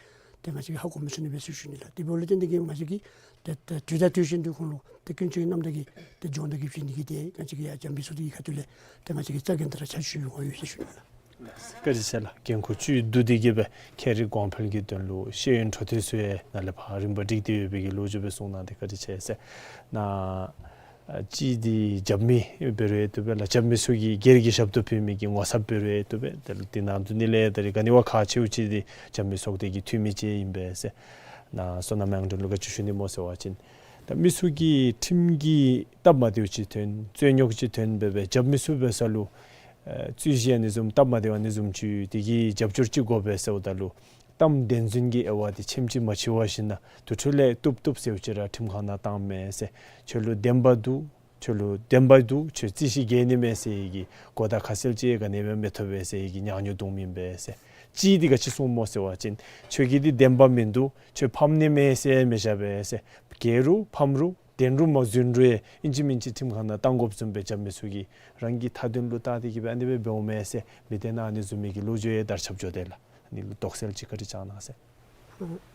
ཏེ་ང་བཅས་ཀྱིས་ཧ་གོ་མི་ཚུགས་ནི་མས་ཟེར་ཞུ་ནི་ལགས། དེ་འབདཝ་ལས་བརྟེན་ཏེ་གི་ང་བཅས་ཀྱིས་ཏེ་ད་དུས་དང་དུས་བཞིན་དུ་ཁོང་ལུ་ཏེ་ཀུན་སྤྱོད་རྣམ་དག་གི་ཏེ་སྦྱོང་བརྡར་གྱི་བྱིན་ནི་གི་ཏེ་ང་བཅས་ཀྱིས་ཡར་རྒྱབ་མི་ཚུ་གི་ཁ་ཐུག་ལས་ཏེ་ང་བཅས་ཀྱིས་རྩ་འགེངས་ཏེ་ར་ཕྱག་ཞུ་ཡོད་ཟེར་ཞུ་ནི་ལགས། བཀའ་དྲིན་ཆེ་ལགས། འགན་ཁུར་བཅུད་བསྡུ་སྟེ་གི་སྦེ་ཁྱད་རིག་གོང་འཕེལ་གྱི་དོན་ལུ་ཤེས་ཡོན་འཕྲོ་མཐུད་ཚུ་ཡང་ནཱ་ལས་ཕར་རིམ་པ་སྒྲིག་སྟེ་ཡོད་པའི་གི་ལོ་རྒྱུས་སྦེ་གསུངས་གནང་སྟེ་བཀའ་དྲིན་ཆེ་ཟེར། ནཱ་ཨ་གཅིག་འདི་རྒྱབ་མི་འབད་རུང་ཡང་བཏུབ་པས་ལགས། རྒྱབ་མི་ཚུ་གིས་སྒེར་གྱི་ཞབས་ཏོག་ཕུལ་མི་གི་ངོ་ཚབ་འབད་རུང་ཡང་བཏུབ་པས། དེ་ལུ་དེ་ནང་དོན་ནི་ལས་ད་རིས་ག་ནི་བ་ཁག་ཆེཝ་ཅིག་འདི་རྒྱབ་མི་ཚོགས་སྡེ་གི་འཐུས་མི་བཅས་ཨིན་པས་ཟེར། ནཱ་སོ་ནམ་དབྱངས་སྒྲོན་ལུ་ག་ཅི་ཞུ་ནི་སྨོ་ཟེར་བ་ཅིན་ད་མི་ཚུ་གིས་ཁྲིམས་ཀྱི་སྟབས་མ་བདེཝ་ཅིག་ཐོན་རྩོད་རྙོགས་ཅིག་ཐོན་འབད་བའི་རྒྱབ་མི་ཚུ་འབད་ས་ལུ་ཨ་རྩོད་གཞི་ཨ་ནི་བཟུམ་སྟབས་མ་བདེཝ་ཨ་ནི་བཟུམ་ཅིག་དེ་གི་རྒྱབ་སྐྱོར་ཅིག་དགོ་པས་ཟེརཝ་ད་ལུ་གཏམ་བདེན་རྫུན་གྱི་དབྱེ་བ་དེ་ཕྱེནམ་ཅིག་མ་མཆིས་པར་ཞིན་ན་དེ་འཕྲོ་ལས་བཏུབ་བཏུབ་ཟེརཝ་ཅིག་ར་ཁྲིམས་ཁང་ནང་བཏང་མས་ཟེར། ཁྱོད་ལུ་བདེན་པ་འདུག། ཁྱོད་ལུ་བདེན་པ་འདུག། ཁྱོད་རྩོད་གཞི་འགལ་ནི་མས་ཟེར་བའི་གི་གོ་བརྡ་ཁ་གསལ་ཅིག་ག་ནི་ཡང་མི་ཐོབ་པས་ཟེར་བའི་གི་ཉག་ཉོག་བརྡུངམ་ཨིན་པས་ཟེར། གཅིག་འདི་ག་ཅི་གསུངམ་སྨོ་ཟེར་བ་ཅིན་ཁྱོད་ཀྱི་འདི་བདེན་པ་མིན་འདུག། ཁྱོད་ཕམ་ནི་མས་ཟེར་མི་བཞག་པས་ཟེར། འགལ་རུང་ཕམ་རུང་བདེན་རུང་མ་བཟུང་རུང་ཨིན་ཅི་མིན་ཅི་ཁྲིམས་ཁང་ནང་བཏང་དགོཔ་བཟུམ་སྦེ་རྒྱབ་མི་ཚུ་གིས་རང་གི་མཐའ་དོན་ལུ་བལྟ་སྟེ་གི་སྦེ་ཨ་ནི་སྦེ་འབདཝ་མས་ཟེར་མི་སྡེ་ནང་ཨ་ནི་བཟུམ་མའི་གི་ལོ་རྒྱུས་ཡང་དར་ཁྱབ་འགྱོ་དེས་ལགས། ཨ་ནི་ལུ་དོགས་སེལ་ཅིག་བཀའ་དྲིན་བསྐྱང་གནང་ཟེར།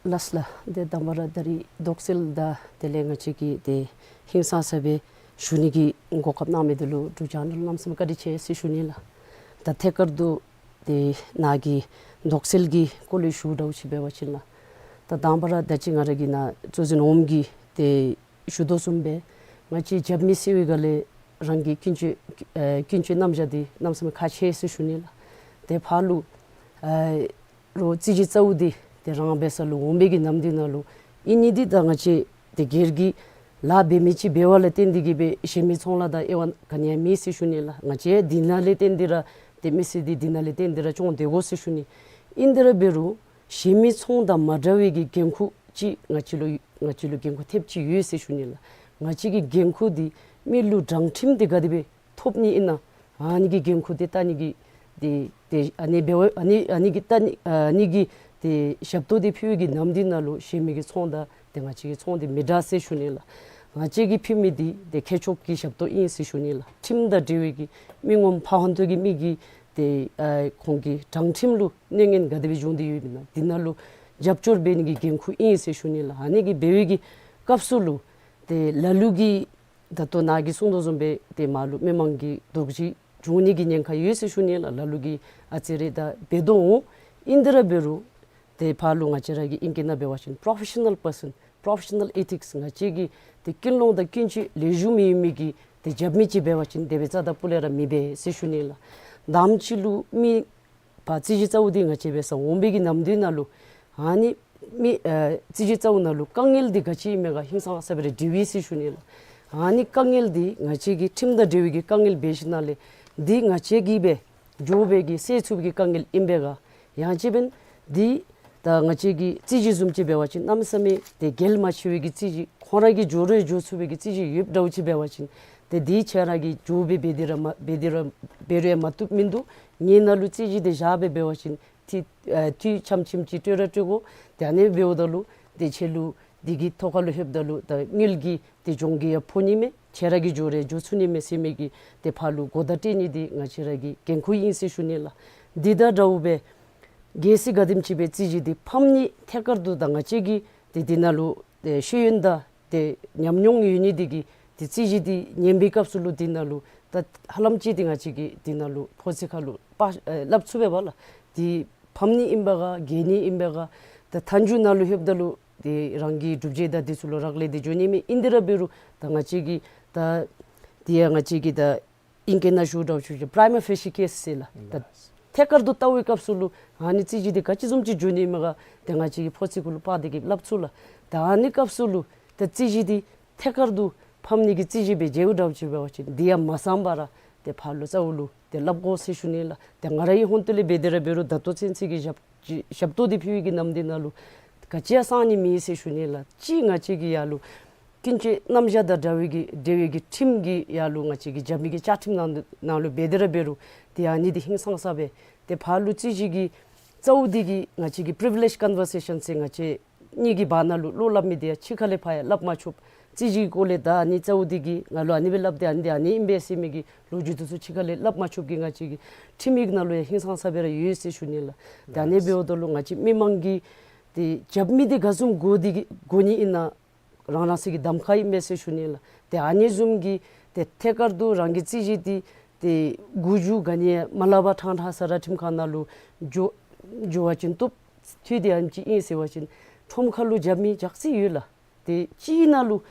ལགས་ལགས། ཏེ་དང་པ་ར་ད་རིས་དོགས་སེལ་དང་དེ་ལས་ང་བཅས་ཀྱིས་ཏེ་ཧིང་སངས་ས་སྦེ་ཞུ་ནི་གི་གོ་སྐབས་གནང་མི་འདི་ལུ་འབྲུག་ཆེ་ནལ་གནམ་མེད་ས་མེད་བཀའ་དྲིན་ཆེ་ཟེར་ཞུ་ནི་ལགས། ད་ཐད་ཀར་དུ་ཏེ་ནཱ་གི་དོགས་སེལ་གྱི་སྐོར་ལས་ཞུ་འདྲཝ་ཅིག་འབད་བ་ཅིན་ལགས། ད་དང་པ་ར་ད་ཅི་ང་ར་གིས་ནཱ་གཙོ་འཛིན་འོགམ་གིས་ཏེ་ཞུ་དོ་བཟུམ་སྦེ་ང་བཅས་རྒྱབ་མི་ཟེར་བའི་སྒང་ལས་རང་གི་ཀུན་སྤྱོད་ཨེ་ཀུན་སྤྱོད་རྣམ་གཞག་འདི་གནམ་མེད་ས་མེད་ཁག་ཆེ་ཟེར་ཞུ་ནི་ལགས། ཏེ་ཕར་ལུ་ཨེ་རོགས་རྩོད་གཞི་རྩ་བོ་འདི་ཏེ་རང་འབད་ས་ལུ་འོང་པའི་གི་ནམ་དུས་ནང་ལུ་ཨིན་ནི་འདི་ད་ང་བཅས་ཏེ་སྒེར་གྱི་ལཱ་འབད་མི་ཅིག་འབད་བ་ལས་བརྟེན་ཏེ་གི་སྦེ་གཞན་མི་ཚོང་ལཱ་དང་དབྱེ་བ་ག་ནི་ཡང་མེད་ཟེར་ཞུ་ནི་ལགས། ང་བཅས་འདི་ནང་ལས་བརྟེན་ཏེ་ར་ཏེ་མི་སེར་འདི་འདི་ནང་ལས་བརྟེན་ཏེ་ར་སྐྱོང་སྡོད་དགོ་ཟེར་ཞུ་ནི། ཨིན་ཏེ་ར་འབད་རུང་གཞན་མི་ཚོང་དང་མ་འདྲ་བའི་གི་འགན་ཁུར་ཅིག་ང་བཅས་ལུ་ང་བཅས་ལུ་འགན་ཁུར་ཐེབས་ཅིག་ཡོད་ཟེར་ཞུ་ནི་ལགས། ང་བཅས་ཀྱི་འགན་ཁུར་འདི་མི་ལུ་དྲང་ཁྲིམས་འདི་ག་དེ་སྦེ་ཐོབ་ནི་ཨིན་ན། ཨ་ནི་གི་འགན་ཁུར་འདི་བལྟ་ནི་གི་འདི་འདི་ཨ་ནི་འབད་བ་ཨ་ནི་ཨ་ནི་གི་བལྟ་ནི་ཨ་ནི་གི་འདི་ཞབས་ཏོག་འདི་ཕུལ་བའི་གི་ནམ་དུས་ནང་ལུ་གཞན་མི་གི་ཚོང་དང་འདི་ང་བཅས་ཀྱི་ཚོང་འདི་མི་འདྲ་ཟེར་ཞུ་ནི་ལགས། ང་བཅས་ཀྱིས་ཕུལ་མི་འདི་འདི་ཁྱད་ཆོས་ཀྱི་ཞབས་ཏོག་ཨིན་ཟེར་ཞུ་ནི་ལགས། ཁྲིམས་དང་འབྲེལ་བའི་གི་མི་ངོམ་ཕ་ཧོན་ཏོ་གི་མི་གི་འདི་ཨ་ཁོང་གི་དྲང་ཁྲིམས་ལུ་གནོད་ངན་ག་དེ་སྦེ་འབྱུང་སྟེ་ཡོདཔ་ཨིན་ན་འདི་ནང་ལུ་རྒྱབ་སྐྱོར་འབད་ནི་གི་འགན་ཁུར་ཨིན་ཟེར་ཞུ་ནི་ལགས། ཨ་ནི་གི་འབད་བའི་གི་སྐབས་སུ་ལུ་འདི་ལ་ལུ་གིས་ད་ལྟོ་ནཱ་གིས་གསུངས་དོ་བཟུམ་སྦེ་ཏེ་མར་ལུ་མི་མང་གི་དོགས་གཞི་འབྱུང་ནི་གི་ཉེན་ཁ་ཡོད་ཟེར་ཞུ་ནི་ལགས། ལ་ལུ་གིས་ཨ་ཙི་རེ་ད་འབད་དོ་འོང་། ཨིན་ཏེ་ར་འབད་རུང་ཏེ་ཕར་ལུ་ང་བཅས་ར་གི་ཨིང་སྐད་ནང་འབད་བ་ཅིན་པོརོ་ཕེ་ཤ་ནཱལ་པར་སཱན་པོརོ་ཕེ་ཤ་ནཱལ་ཨེ་ཐིགསི་ང་བཅས་ཀྱི་ཏེ་ཀུན་སློང་དང་ཀུན་སྤྱོད་ལེགས་ཤོམ་ཡོད་མི་གི་ཏེ་རྒྱབ་མི་ཅིག་འབད་བ་ཅིན་དེ་སྦེ་རྩ་དང་སྤུ་ལས་ར་མི་འབད་ཟེར་ཞུ་ནི་ལགས། དང་པ་ཅིག་ལུ་མི་ཕར་རྩོད་གཞི་རྩ་བོ་འདི་ང་བཅས་འབད་སར་འོང་པའི་གི་ནམ་དུས་ནང་ལུ་ཨ་ནི་མི་ཨ་རྩོད་གཞི་རྩ་བོ་ནང་ལུ་དཀའ་ངལ་འདི་ག་ཅི་ཨིན་མས་ག་ཧིང་སངས་ས་སྦེ་ར་འདྲི་བས་ཟེར་ཞུ་ནི་ལགས། ཨ་ནི་དཀའ་ངལ་འདི་ང་བཅས་ཀྱི་ཁྲིམས་དང་འབྲེལ་བའི་གི་དཀའ་ངལ་འབད་ཞིནམ་ལས་འདི་ང་བཅས་ཀྱིས་སྦེ་འགྱོ་བའི་གི་སེལ་ཚུགས་པའི་གི་དཀའ་ངལ་ཨིན་པས་ག། ཡང་ཅིན་འབདན་འདི་ད་ང་བཅས་ཀྱི་རྩོད་གཞི་བཟུམ་ཅིག་འབད་བ་ཅིན་གནམ་མེད་ས་མེད་ཏེ་གལ་མ་ཆེ་བའི་གི་རྩོད་གཞི་ཁོང་ར་གིས་འགྱོ་རུང་འགྱོ་ཚུགས་པའི་གི་རྩོད་གཞི་ཡོདཔ་འདྲཝ་ཅིག་འབད་བ་ཅིན་ཏེ་འདི་ཁྱེད་ར་གིས་འགྱོ་སྦེ་འབད་དེ་ར་མ་འབད་དེ་ར་འབད་རུང་ཡང་མ་བཏུབ་མིན་འདུག། ངེའི་ནང་ལུ་རྩོད་གཞི་འདི་བཞག་སྦེ་འབད་བ་ཅིན་འཐུས་ཨ་འཐུས་ཙམ་ཙམ་ཅིག་སྤྲོད་ར་སྤྲོད་དགོ། ཏེ་ཨ་ནི་འབདཝ་ད་ལུ་ཏེ་ཁྱེད་ལུ་འདི་གི་ཐོག་ཁ་ལུ་ལྷོདཔ་ད་ལུ་ད་དངུལ་གྱི་ཏེ་གྱོང་གུད་ཡང་ཕོག་ནི་མས། ཁྱེད་ར་གིས་འགྱོ་རུང་འགྱོ་ཚུགས་ནི་མས་ཟེར་མི་གི་ཏེ་ཕར་ལུ་གོ་བརྡ་སྤྲོད་ནི་འདི་ང་བཅས་ར་གི་འགན་ཁུར་ཨིན་ཟེར་ཞུ་ནི་ལགས། འདི་དང་འདྲཝ་སྦེ་གལ་སྲིད་ག་དེམ་ཅིག་སྦེ་རྩོད་གཞི་འདི་ཕམ་ནི་ཐད་ཀར་དུ་ད་ང་བཅས་ཀྱི་ཏེ་འདི་ནང་ལུ་ཏེ་ཤེས་ཡོན་དང་ཏེ་ཉམས་མྱོང་ཡོད་ནི་འདི་གིས་ཏེ་རྩོད་གཞི་འདི་ཉན་པའི་སྐབས་སུ་ལུ་འདི་ནང་ལུ་ད་ཧ་ལམ་ཅིག་འདི་ང་བཅས་ཀྱིས་འདི་ནང་ལུ་ཕོ་ཚོད་ཁ་ལུ་པ་ཨེ་སླབ་ཚུགས་པས་པ་ལགས། འདི་ཕམ་ནི་ཨིན་པས་ག་འགལ་ནི་ཨིན་པས་ག། ད་མཐའ་མཇུག་ནང་ལུ་ལྷོདཔ་ད་ལུ་ཏེ་རང་གི་སྒྲུབ་བྱེད་དང་འདི་ཚུ་ལུ་རག་ལས་ཏེ་འགྱོ་ནི་མས། ཨིན་ཏེ་ར་འབད་རུང་ད་ང་བཅས་ཀྱིས་ད་འདི་ཡང་ང་བཅས་ཀྱིས་ད་ཨིང་སྐད་ནང་ཞུཝ་འདྲཝ་ཅིག་པྲའི་མ་ཕེ་ཤི་ཀེསི་ཟེར་ལགས། ད་ཐད་ཀར་དུ་བལྟ་བའི་སྐབས་སུ་ལུ་ཨ་ནི་རྩོད་གཞི་འདི་ག་ཅི་བཟུམ་ཅིག་འགྱོ་ནི་མས་ག་ཏེ་ང་བཅས་ཀྱིས་ཕོ་ཚོད་ཁ་ལུ་པ་འདི་གིས་སླབ་ཚུགས་ལགས། ད་ཨ་ནི་སྐབས་སུ་ལུ་ད་རྩོད་གཞི་འདི་ཐད་ཀར་དུ་ཕམ་ནི་གི་རྩོད་གཞི་སྦེ་མཇལཝ་འདྲཝ་ཅིག་འབད་བ་ཅིན་འདི་ཡང་མ་གསང་པར་ཏེ་ཕར་ལུ་རྩ་བོ་ལུ་ཏེ་སླབ་དགོ་ཟེར་ཞུ་ནི་ལགས། ཏེ་ང་རའི་ཧོངས་ཏོ་ལས་འབད་དེ་ར་འབད་རུང་ད་ལྟོ་ཚུན་ཚོད་ཀྱི་ཞབས་ཞབས་ཏོག་འདི་ཕུལ་བའི་གི་ནམ་འདི་ནང་ལུ་ག་ཅི་ཡང་གསང་ནི་མེད་ཟེར་ཞུ་ནི་ལགས། གཅིག་ང་བཅས་ཀྱི་ཡར་ལུ་ཀུན་སྤྱོད་རྣམ་གཞག་དང་འདྲ་བའི་གི་འབྲེལ་བའི་གི་ཁྲིམས་ཀྱི་ཡར་ལུ་ང་བཅས་ཀྱི་རྒྱབ་མི་གི་བཅའ་ཁྲིམས་ནང་ནང་ལུ་འབད་དེ་ར་འབད་རུང་ཏེ་ཨ་ནི་འདི་ཧིང་སངས་ས་སྦེ་ཏེ་ཕར་ལུ་རྩོད་གཞི་གི་རྩ་བོ་འདི་གིས་ང་བཅས་ཀྱི་པི་རི་ཝི་ལེཇ་ཀོན་བར་སེ་ཤཱན་ཟེར་ང་བཅས་གཉིས་ཀྱི་བར་ན་ལུ་བློ་སླབ་མི་འདི་ཡང་ཕྱི་ཁ་ལས་ཕར་ཡང་སླབ་མ་ཆོགཔ། རྩོད་གཞི་གི་སྐོར་ལས་ད་ཨ་ནི་རྩ་བོ་འདི་གིས་ང་ལུ་ཨ་ནི་སྦེ་སླབ་སྟེ་ཨ་ནི་འདི་ཨ་ནི་ཨིན་པས་ཟེར་མི་གི་ལོ་རྒྱུས་འདི་ཚུ་ཕྱི་ཁ་ལས་སླབ་མ་ཆོགཔ་གི་ང་བཅས་ཀྱི་ཁྲིམས་ཡིག་ནང་ལུ་ཡང་ཧིང་སངས་ས་སྦེ་ར་ཡོད་ཟེར་ཞུ་ནི་ལགས། ད་ཨ་ནི་འབདཝ་ད་ལུ་ང་བཅས་མི་མང་གིས་ཏེ་རྒྱབ་མི་འདི་ག་བཟུམ་དགོ་འདི་གི་དགོ་ནི་ཨིན་ན་རང་རང་སོའི་གི་གདམ་ཁ་ཨིན་པས་ཟེར་ཞུ་ནི་ལགས། ཏེ་ཨ་ནི་བཟུམ་གྱི་ཏེ་ཐད་ཀར་དུ་རང་གི་རྩོད་གཞི་འདི་ཏེ་འགོ་མཇུག་ག་ནི་ཡང་མ་སླབ་པར་ཕྲང་ཕྲང་ས་ར་ཁྲིམས་ཁང་ནང་ལུ་འགྱོ་འགྱོ་བ་ཅིན་བཏུབ། ཐོན་ཏེ་ཨ་ནེམ་ཅིག་ཨིན་ཟེར་བ་ཅིན་ཁྲོམ་ཁ་ལུ་རྒྱབ་མི་ཇག་རྩི་ཡོད་ལགས། ཏེ་གཅིག་ནང་ལུ་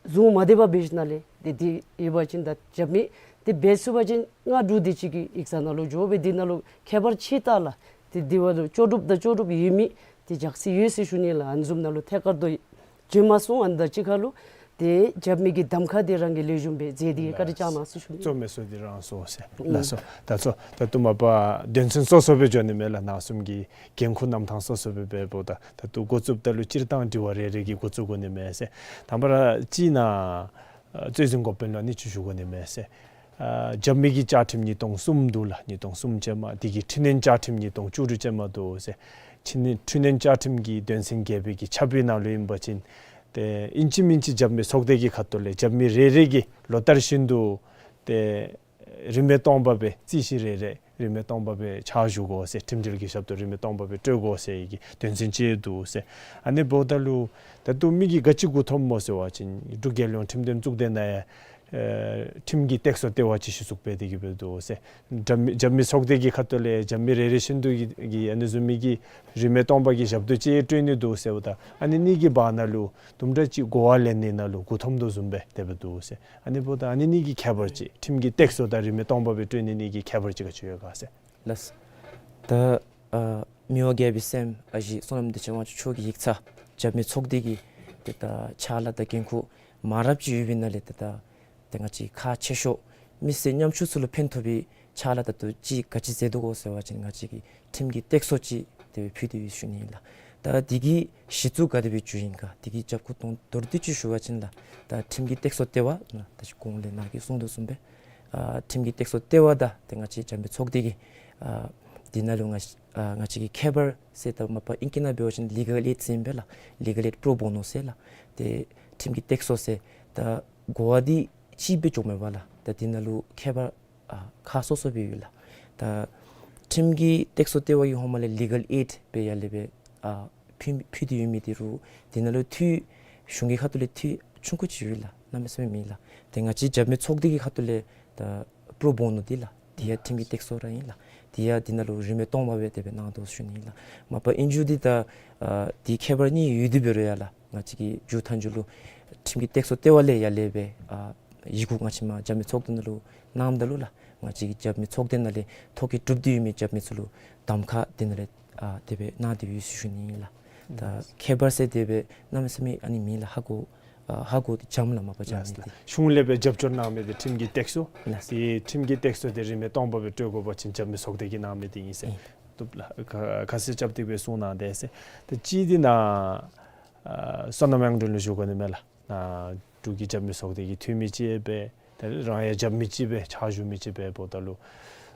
བཟུང་མ་སྡོད་པར་འབད་ཞིནམ་ལས་ཏེ་འདི་ཡོད་པ་ཅིན་ད་རྒྱབ་མི་འདི་འབད་ཚུགས་པ་ཅིན་ང་འབྲུག་འདི་ཅིག་གི་ཡིག་ཚང་ནང་ལུ་འགྱོ་སྦེ་འདི་ནང་ལུ་ཁྱད་པར་ཅིག་བལྟ་ལགས། ཏེ་འདི་བ་ལུ་ལྕོགས་གྲུབ་དང་ལྕོགས་གྲུབ་ཡོད་མི་ཏེ་ཇག་རྩི་ཡོད་ཟེར་ཞུ་ནི་ལགས། ཨ་ནི་བཟུམ་ནང་ལུ་ཐད་ཀར་དུ་བྱོན་མ་སོང་། ཨ་ནི་དང་གཅིག་ཁར་ལུ་ཏེ་རྒྱབ་མི་གི་གདམ་ཁ་འདི་རང་གིས་ལེགས་ཤོམ་སྦེ་མཛད་དེ་བཀའ་དྲིན་བསྐྱང་གནང་ཟེར་ཞུ་ནི། གཙོ་མི་ཚུ་འདི་རང་སོང་ཟེར། ལགས་སོ། ད་གཙོ་ད་ལྟོ་མ་པ་དོན་ཚན་སོ་སོ་སྦེ་འགྱོ་ནི་མས་ལགས། ནཱ་གསུམ་གྱི་འགན་ཁུར་རྣམ་ཐར་སོ་སོ་སྦེ་འབདཝ་ད་ད་ལྟོ་འགོ་བཙུགསཔ་ད་ལུ་སྤྱིར་བཏང་དྲི་བ་རེ་རེ་གིས་འགོ་བཙུགས་དགོ་ནི་མས་ཟེར། དང་པ་ར་གཅིག་ནཱ་ ཨ་རྩོད་འཛིན་འགོ་དཔོན་ལུ་ཨ་ནི་ཅིག་ཞུ་དགོ་ནི་མས་ཟེར། ཨ་རྒྱབ་མི་གི་བཅའ་ཁྲིམས་ཉིས་སྟོང་གསུམ་འདུག་ལགས། ཉིས་སྟོང་གསུམ་ཅན་མ་དེ་གི་འཕྲི་སྣོན་བཅའ་ཁྲིམས་ཉིས་སྟོང་བཅུ་དྲུག་ཅན་མ་འདུག་ཟེར། འཕྲི་སྣོན་འཕྲི་སྣོན་བཅའ་ཁྲིམས་ཀྱི་དོན་ཚན་བརྒྱད་པའི་གི་ཆ་བུའི་ནང་ལུ་ཨིན་པ་ཅིན་ཏེ་ཨིན་ཅི་མིན་ཅི་རྒྱབ་མི་ཚོགས་སྡེ་གི་ཁ་ཐུག་ལས་རྒྱབ་མི་རེ་རེ་གིས་ལོ་ལྟར་བཞིན་དུ་ཏེ་རིན་མེད་སྟོང་པ་སྦེ་རྩོད་གཞི་རེ་རེ་རིན་མེད་སྟོང་པ་སྦེ་ཕྱག་ཞུ་དགོ་ཟེར། ཁྲིམས་འབྲེལ་གྱི་ཞབས་ཏོག་རིན་མེད་སྟོང་པ་སྦེ་སྤྲོད་དགོ་ཟེར་བའི་གི་དོན་ཚན་ཅིག་འདུག་ཟེར། ཨ་ནི་འབདཝ་ད་ལུ་ད་ལྟོ་མི་གིས་ག་ཅི་མགུ་འཐོམ་སྨོ་ཟེར་བ་ཅིན་འབྲུག་རྒྱལ་ཡོངས་ཁྲིམས་དོན་གཙུག་སྡེ་ནང་ཡང་ཨེ་ཁྲིམས་ཀྱི་སྟེགས་གསོ་ལྟེ་བ་ཅིག་གཞི་བཙུགས་འབད་དེ་གི་སྦེ་འདུག་ཟེར། རྒྱབ་མི་རྒྱབ་མི་ཚོགས་སྡེ་གི་ཁ་ཐུག་ལས་རྒྱབ་མི་རེ་རེ་བཞིན་དུ་གིས་གིས་ཨ་ནི་བཟུམ་མའི་གི་རིན་མེད་སྟོང་པ་གི་ཞབས་ཏོག་ཅིག་སྤྲོད་ནི་འདུག་ཟེརཝ་ད་ཨ་ནི་གཉིས་ཀྱི་བར་ན་ལུ་དུམ་གྲ་ཅིག་གོ་བ་ལེན་ནི་ནང་ལུ་མགུ་འཐོམ་དོ་བཟུམ་སྦེ་དེ་སྦེ་འདུག་ཟེར། ཨ་ནི་འབདཝ་ད་ཨ་ནི་གཉིས་ཀྱི་ཁྱད་པར་ཅིག་ཁྲིམས་ཀྱི་སྟེགས་གསོ་དང་རིན་མེད་སྟོང་པ་སྦེ་སྤྲོད་ནི་གཉིས་ཀྱི་ཁྱད་པར་ཅིག་ག་ཅི་ཡོད་ག་ཟེར། ལགས། ད་ཨ་མི་དབང་རྒྱལ་པོའི་སྲསམོ་ཨ་ཞེ་བསོད་ནམས་བདེ་ཆེན་དབང་ཕྱུག་མཆོག་གི་ཡིག་ཚང་རྒྱབ་མི་ཚོགས་སྡེ་གི་ཏེ་ད་ཕྱག་ལཱ་དང་འགན་ཁུར་མང་རབས་ཅིག་ཡོད་པའི་ནང་ལས་ཏེ་ད་ཏེ་ང་བཅས་ཁག་ཆེ་ཤོས་མི་སེར་ཉམ་ཆུང་ཚུ་ལུ་ཕན་ཐོགས་པའི་ཕྱག་ལཱ་ད་ལྟོ་ཅིག་ག་ཅི་མཛད་དོ་གོ་ཟེར་བ་ཅིན་ང་བཅས་ཀྱིས་ཁྲིམས་ཀྱི་སྟེགས་གསོ་ཅིག་དེ་སྦེ་ཕུལ་ཏེ་ཡོད་ཞུ་ནི་ཨིན་ལགས། ད་དེ་གི་གཞི་བཙུགས་ག་དེ་སྦེ་བཙུགས་ཡི་ག་དེ་གི་རྒྱབ་ཁུངས་དོན་མདོར་བསྡུས་ཅིག་ཞུ་བ་ཅིན་ལགས། ད་ཁྲིམས་ཀྱི་སྟེགས་གསོ་ལྟེ་བ་ནང་ད་ཅི་གོང་ལས་ནཱ་གིས་གསུངས་དོ་བཟུམ་སྦེ་ཨ་ཁྲིམས་ཀྱི་སྟེགས་གསོ་ལྟེ་བ་དང་ཏེ་ང་བཅས་རྒྱབ་མི་ཚོགས་སྡེ་གི་ཨ་དེ་ནང་ལུ་ང་ཨ་ང་བཅས་ཀྱི་ཁྱད་པར་ཟེར་ད་མ་པ་ཨིང་སྐད་ནང་འབད་བ་ཅིན་ལི་གལ་ཨེཌ་ཟེར་ཨིན་པས་ལགས། ལི་གལ་ཨེཌ་པྲོ་བོ་ནོ་ཟེར་ལགས། ཏེ་ཁྲིམས་ཀྱི་སྟེགས་གསོ་ཟེར་ད་གོ་བ་འདི་གཅིག་སྦེ་འགྱོཝ་མེན་པས་ལགས། ད་དེ་ནང་ལུ་ཁྱད་པར་ཨ་ཁག་སོ་སོ་སྦེ་ཡོད་ལགས། ད་ཁྲིམས་ཀྱི་སྟེགས་གསོ་ལྟེ་བ་གི་ཧོངས་མ་ལས་ལི་གལ་ཨེཌ་སྦེ་ཡར་ལས་སྦེ་ཨ་ཕུལ་ཕུལ་ཏེ་ཡོད་མི་དེ་རུང་དེ་ནང་ལུ་འཐུས་གཞུང་གི་ཁ་ཐུག་ལས་འཐུས་ཆུང་ཀུ་ཅིག་ཡོད་ལགས། གནམ་མེད་ས་མེད་མེད་ལགས། ཏེ་ང་བཅས་རྒྱབ་མི་ཚོགས་སྡེ་གི་ཁ་ཐུག་ལས་ད་པྲོ་བོ་ནོ་འདི་ལགས། དེ་ཡང་ཁྲིམས་ཀྱི་སྟེགས་གསོ་ར་ཨིན་ལགས། དེ་ཡང་དེ་ནང་ལུ་རིན་མེད་སྟོང་པ་སྦེ་དེ་སྦེ་གནང་དོ་ཞུ་ནི་ཨིན་ལགས། མ་པ་ཨིན་རྒྱུ་འདི་ད་ཨ་དེ་ཁྱད་པར་གཉིས་ཡོད་དེ་འབད་རུང་ཡང་ལགས། ང་བཅས་ཀྱིས་མཇུག་མཐའ་མཇུག་ལུ་ཁྲིམས་ཀྱི་སྟེགས་གསོ་ལྟེ་བ་ལས་ཡར་ལས་སྦེ་ཨ་ཡི་གུ་ང་བཅས་མ་རྒྱབ་མི་ཚོགས་སྡེ་ནང་ལུ་གནངམ་ད་ལུ་ལགས། ང་བཅས་ཀྱི་རྒྱབ་མི་ཚོགས་སྡེ་ནང་ལས་ཐོ་བཀོད་གྲུབ་སྟེ་ཡོད་མི་རྒྱབ་མི་ཚུ་ལུ་གདམ་ཁ་དེ་ནང་ལས་ཨ་དེ་སྦེ་གནང་སྟེ་ཡོད་ཞུ་ནི་ཨིན་ལགས། ད་ཁྱད་པར་ཟེར་དེ་སྦེ་གནམ་མེད་ས་མེད་ཨ་ནི་མེད་ལགས། ཧ་གོ་ཨ་ཧ་གོ་སྟེ་འཇམ་ལགས། མ་པ་འཇམ་ལགས། མི་དེ་གཞུང་ལས་སྦེ་རྒྱབ་སྐྱོར་གནང་མི་དེ་ཁྲིམས་ཀྱི་སྟེགས་གསོ། ལགས། དེ་ཁྲིམས་ཀྱི་སྟེགས་གསོ་དེ་རིན་མེད་སྟོང་པ་སྦེ་སྤྲོད་དགོ་པ་ཅིན་རྒྱབ་མི་ཚོགས་སྡེ་གིས་གནང་མི་དེ་ཨིན་ཟེར། ཨིན། བཏུབ་ལགས། ཁ་ཁ་གསལ་རྐྱབ་སྟེ་སྦེ་གསུང་གནང་དེས་ཟེར། ཏེ་གཅིག་འདི་ནཱ་ཨ་བསོད་ནམས་དབྱངས་སྒྲོན་ལུ་ཞུ་དགོ་ནི་མས་ལགས། ནཱ་འབྲུག་གི་རྒྱབ་མི་ཚོགས་སྡེ་གི་འཐུས་མི་ཅིག་སྦེ་ཏེ་རང་ཡང་རྒྱབ་མི་ཅིག་སྦེ་ཕྱག་ཞུ་མི་ཅིག་སྦེ་འབདཝ་ད་ལུ་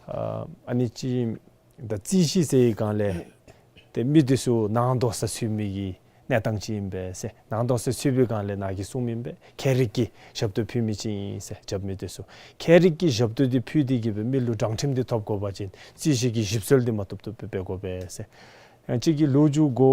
ཨ་ཨ་ནི་ཅིག་ད་རྩོད་གཞི་ཟེར་བའི་སྒང་ལས་ཏེ་མི་འདི་ཚུ་ནང་དོགས་ས་ཚུད་མི་གི་གནས་སྟངས་ཅིག་ཨིན་པས་ཟེར། ནང་དོགས་ས་ཚུད་པའི་སྒང་ལས་ནཱ་གིས་གསུངམ་ཨིན་པས། མཁས་རིག་གི་ཞབས་ཏོག་ཕུལ་མི་ཅིག་ཨིན་ཟེར། རྒྱབ་མི་འདི་ཚུ་མཁས་རིག་གི་ཞབས་ཏོག་འདི་ཕུལ་ཏེ་གི་སྦེ་མི་ལུ་དྲང་ཁྲིམས་འདི་ཐོབ་དགོ་པ་ཅིན་རྩོད་གཞི་གི་ཞིབ་འཚོལ་འདི་མ་བཏུབ་བཏུབ་སྦེ་འབད་དགོ་པས་ཟེར། ཡང་ཅིག་གིས་ལོ་རྒྱུས་གོ་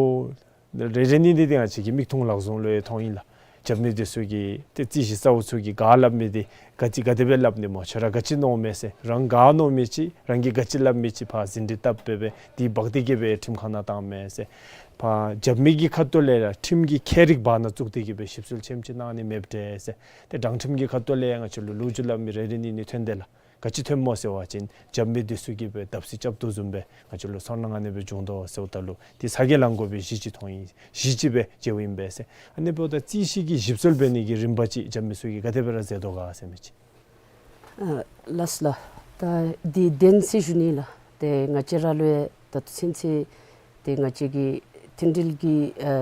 རེ་རེ་གཉིས་གཉིས་འདི་ང་བཅས་ཀྱི་མིག་མཐོང་ལག་བཟུང་ལུ་ཡང་མཐོང་ཡི་ལགས། རྒྱབ་མི་འདི་ཚུ་གིས་ཏེ་རྩོད་གཞི་གཙོ་བོ་ཚུ་གིས་ག་སླབ་མི་འདི་ག་ཅི་ག་དེ་སྦེ་སླབ་ནི་སྨོ། ཁྱོད་ར་ག་ཅི་མནོཝ་མས་ཟེར། རང་ག་མནོ་མི་ཅིག་རང་གིས་ག་ཅི་སླབ་མི་ཅིག་ཕར་ཟིན་བྲིས་བཏབ་སྦེ་སྦེ་དེ་འབག་སྟེ་གི་སྦེ་ཁྲིམས་ཁང་ནང་བཏངམ་མས་ཟེར། ཕར་རྒྱབ་མི་གི་ཁ་ཐུག་ལས་ར་ཁྲིམས་ཀྱི་མཁས་རིག་བར་ན་བཙུགས་ཏེ་གི་སྦེ་ཞིབ་འཚོལ་ཆེམ་ཅིག་གནང་ནི་མེདཔ་འདྲས་ཟེར། ཏེ་དྲང་ཁྲིམས་ཀྱི་ཁ་ཐུག་ལས་ཡང་ང་བཅས་ལུ་ལོ་རྒྱུས་སླབ་མི་རེ་རེ་གཉིས་གཉིས་ཐོན་དེས་ལགས། ག་ཅི་ཐོནམ་སྨོ་ཟེར་བ་ཅིན་རྒྱབ་མི་འདི་ཚུ་གིས་སྦེ་བརྡབ་གསིག་རྐྱབ་དོ་བཟུམ་སྦེ་ང་བཅས་ལུ་ཚོར་སྣང་ཨ་ནི་སྦེ་བྱུང་དོ་ཟེརཝ་ད་ལུ་དེ་ཚ་གྱང་ལང་དགོ་པའི་གཞི་ཅིག་མཐོང་ཡི། གཞི་ཅིག་སྦེ་མཇལཝ་ཨིན་པས་ཟེར། ཨ་ནི་འབདཝ་ད་རྩོད་གཞི་གི་ཞིབ་འཚོལ་འབད་ནི་གི་རིམ་པ་ཅིག་རྒྱབ་མི་ཚུ་གིས་ག་དེ་སྦེ་ར་མཛད་དོ་ག་ཟེར་མི་ཅིག། ཨ་ལགས་ལགས། ད་འདི་བདེན་ཟེར་ཞུ་ནི་ལགས། ཏེ་ང་བཅས་ར་ལུ་ཡང་ད་ལྟོ་ཚུན་ཚོད་ཏེ་ང་བཅས་ཀྱི་མཐུན་སྒྲིལ་གྱི་ཨ་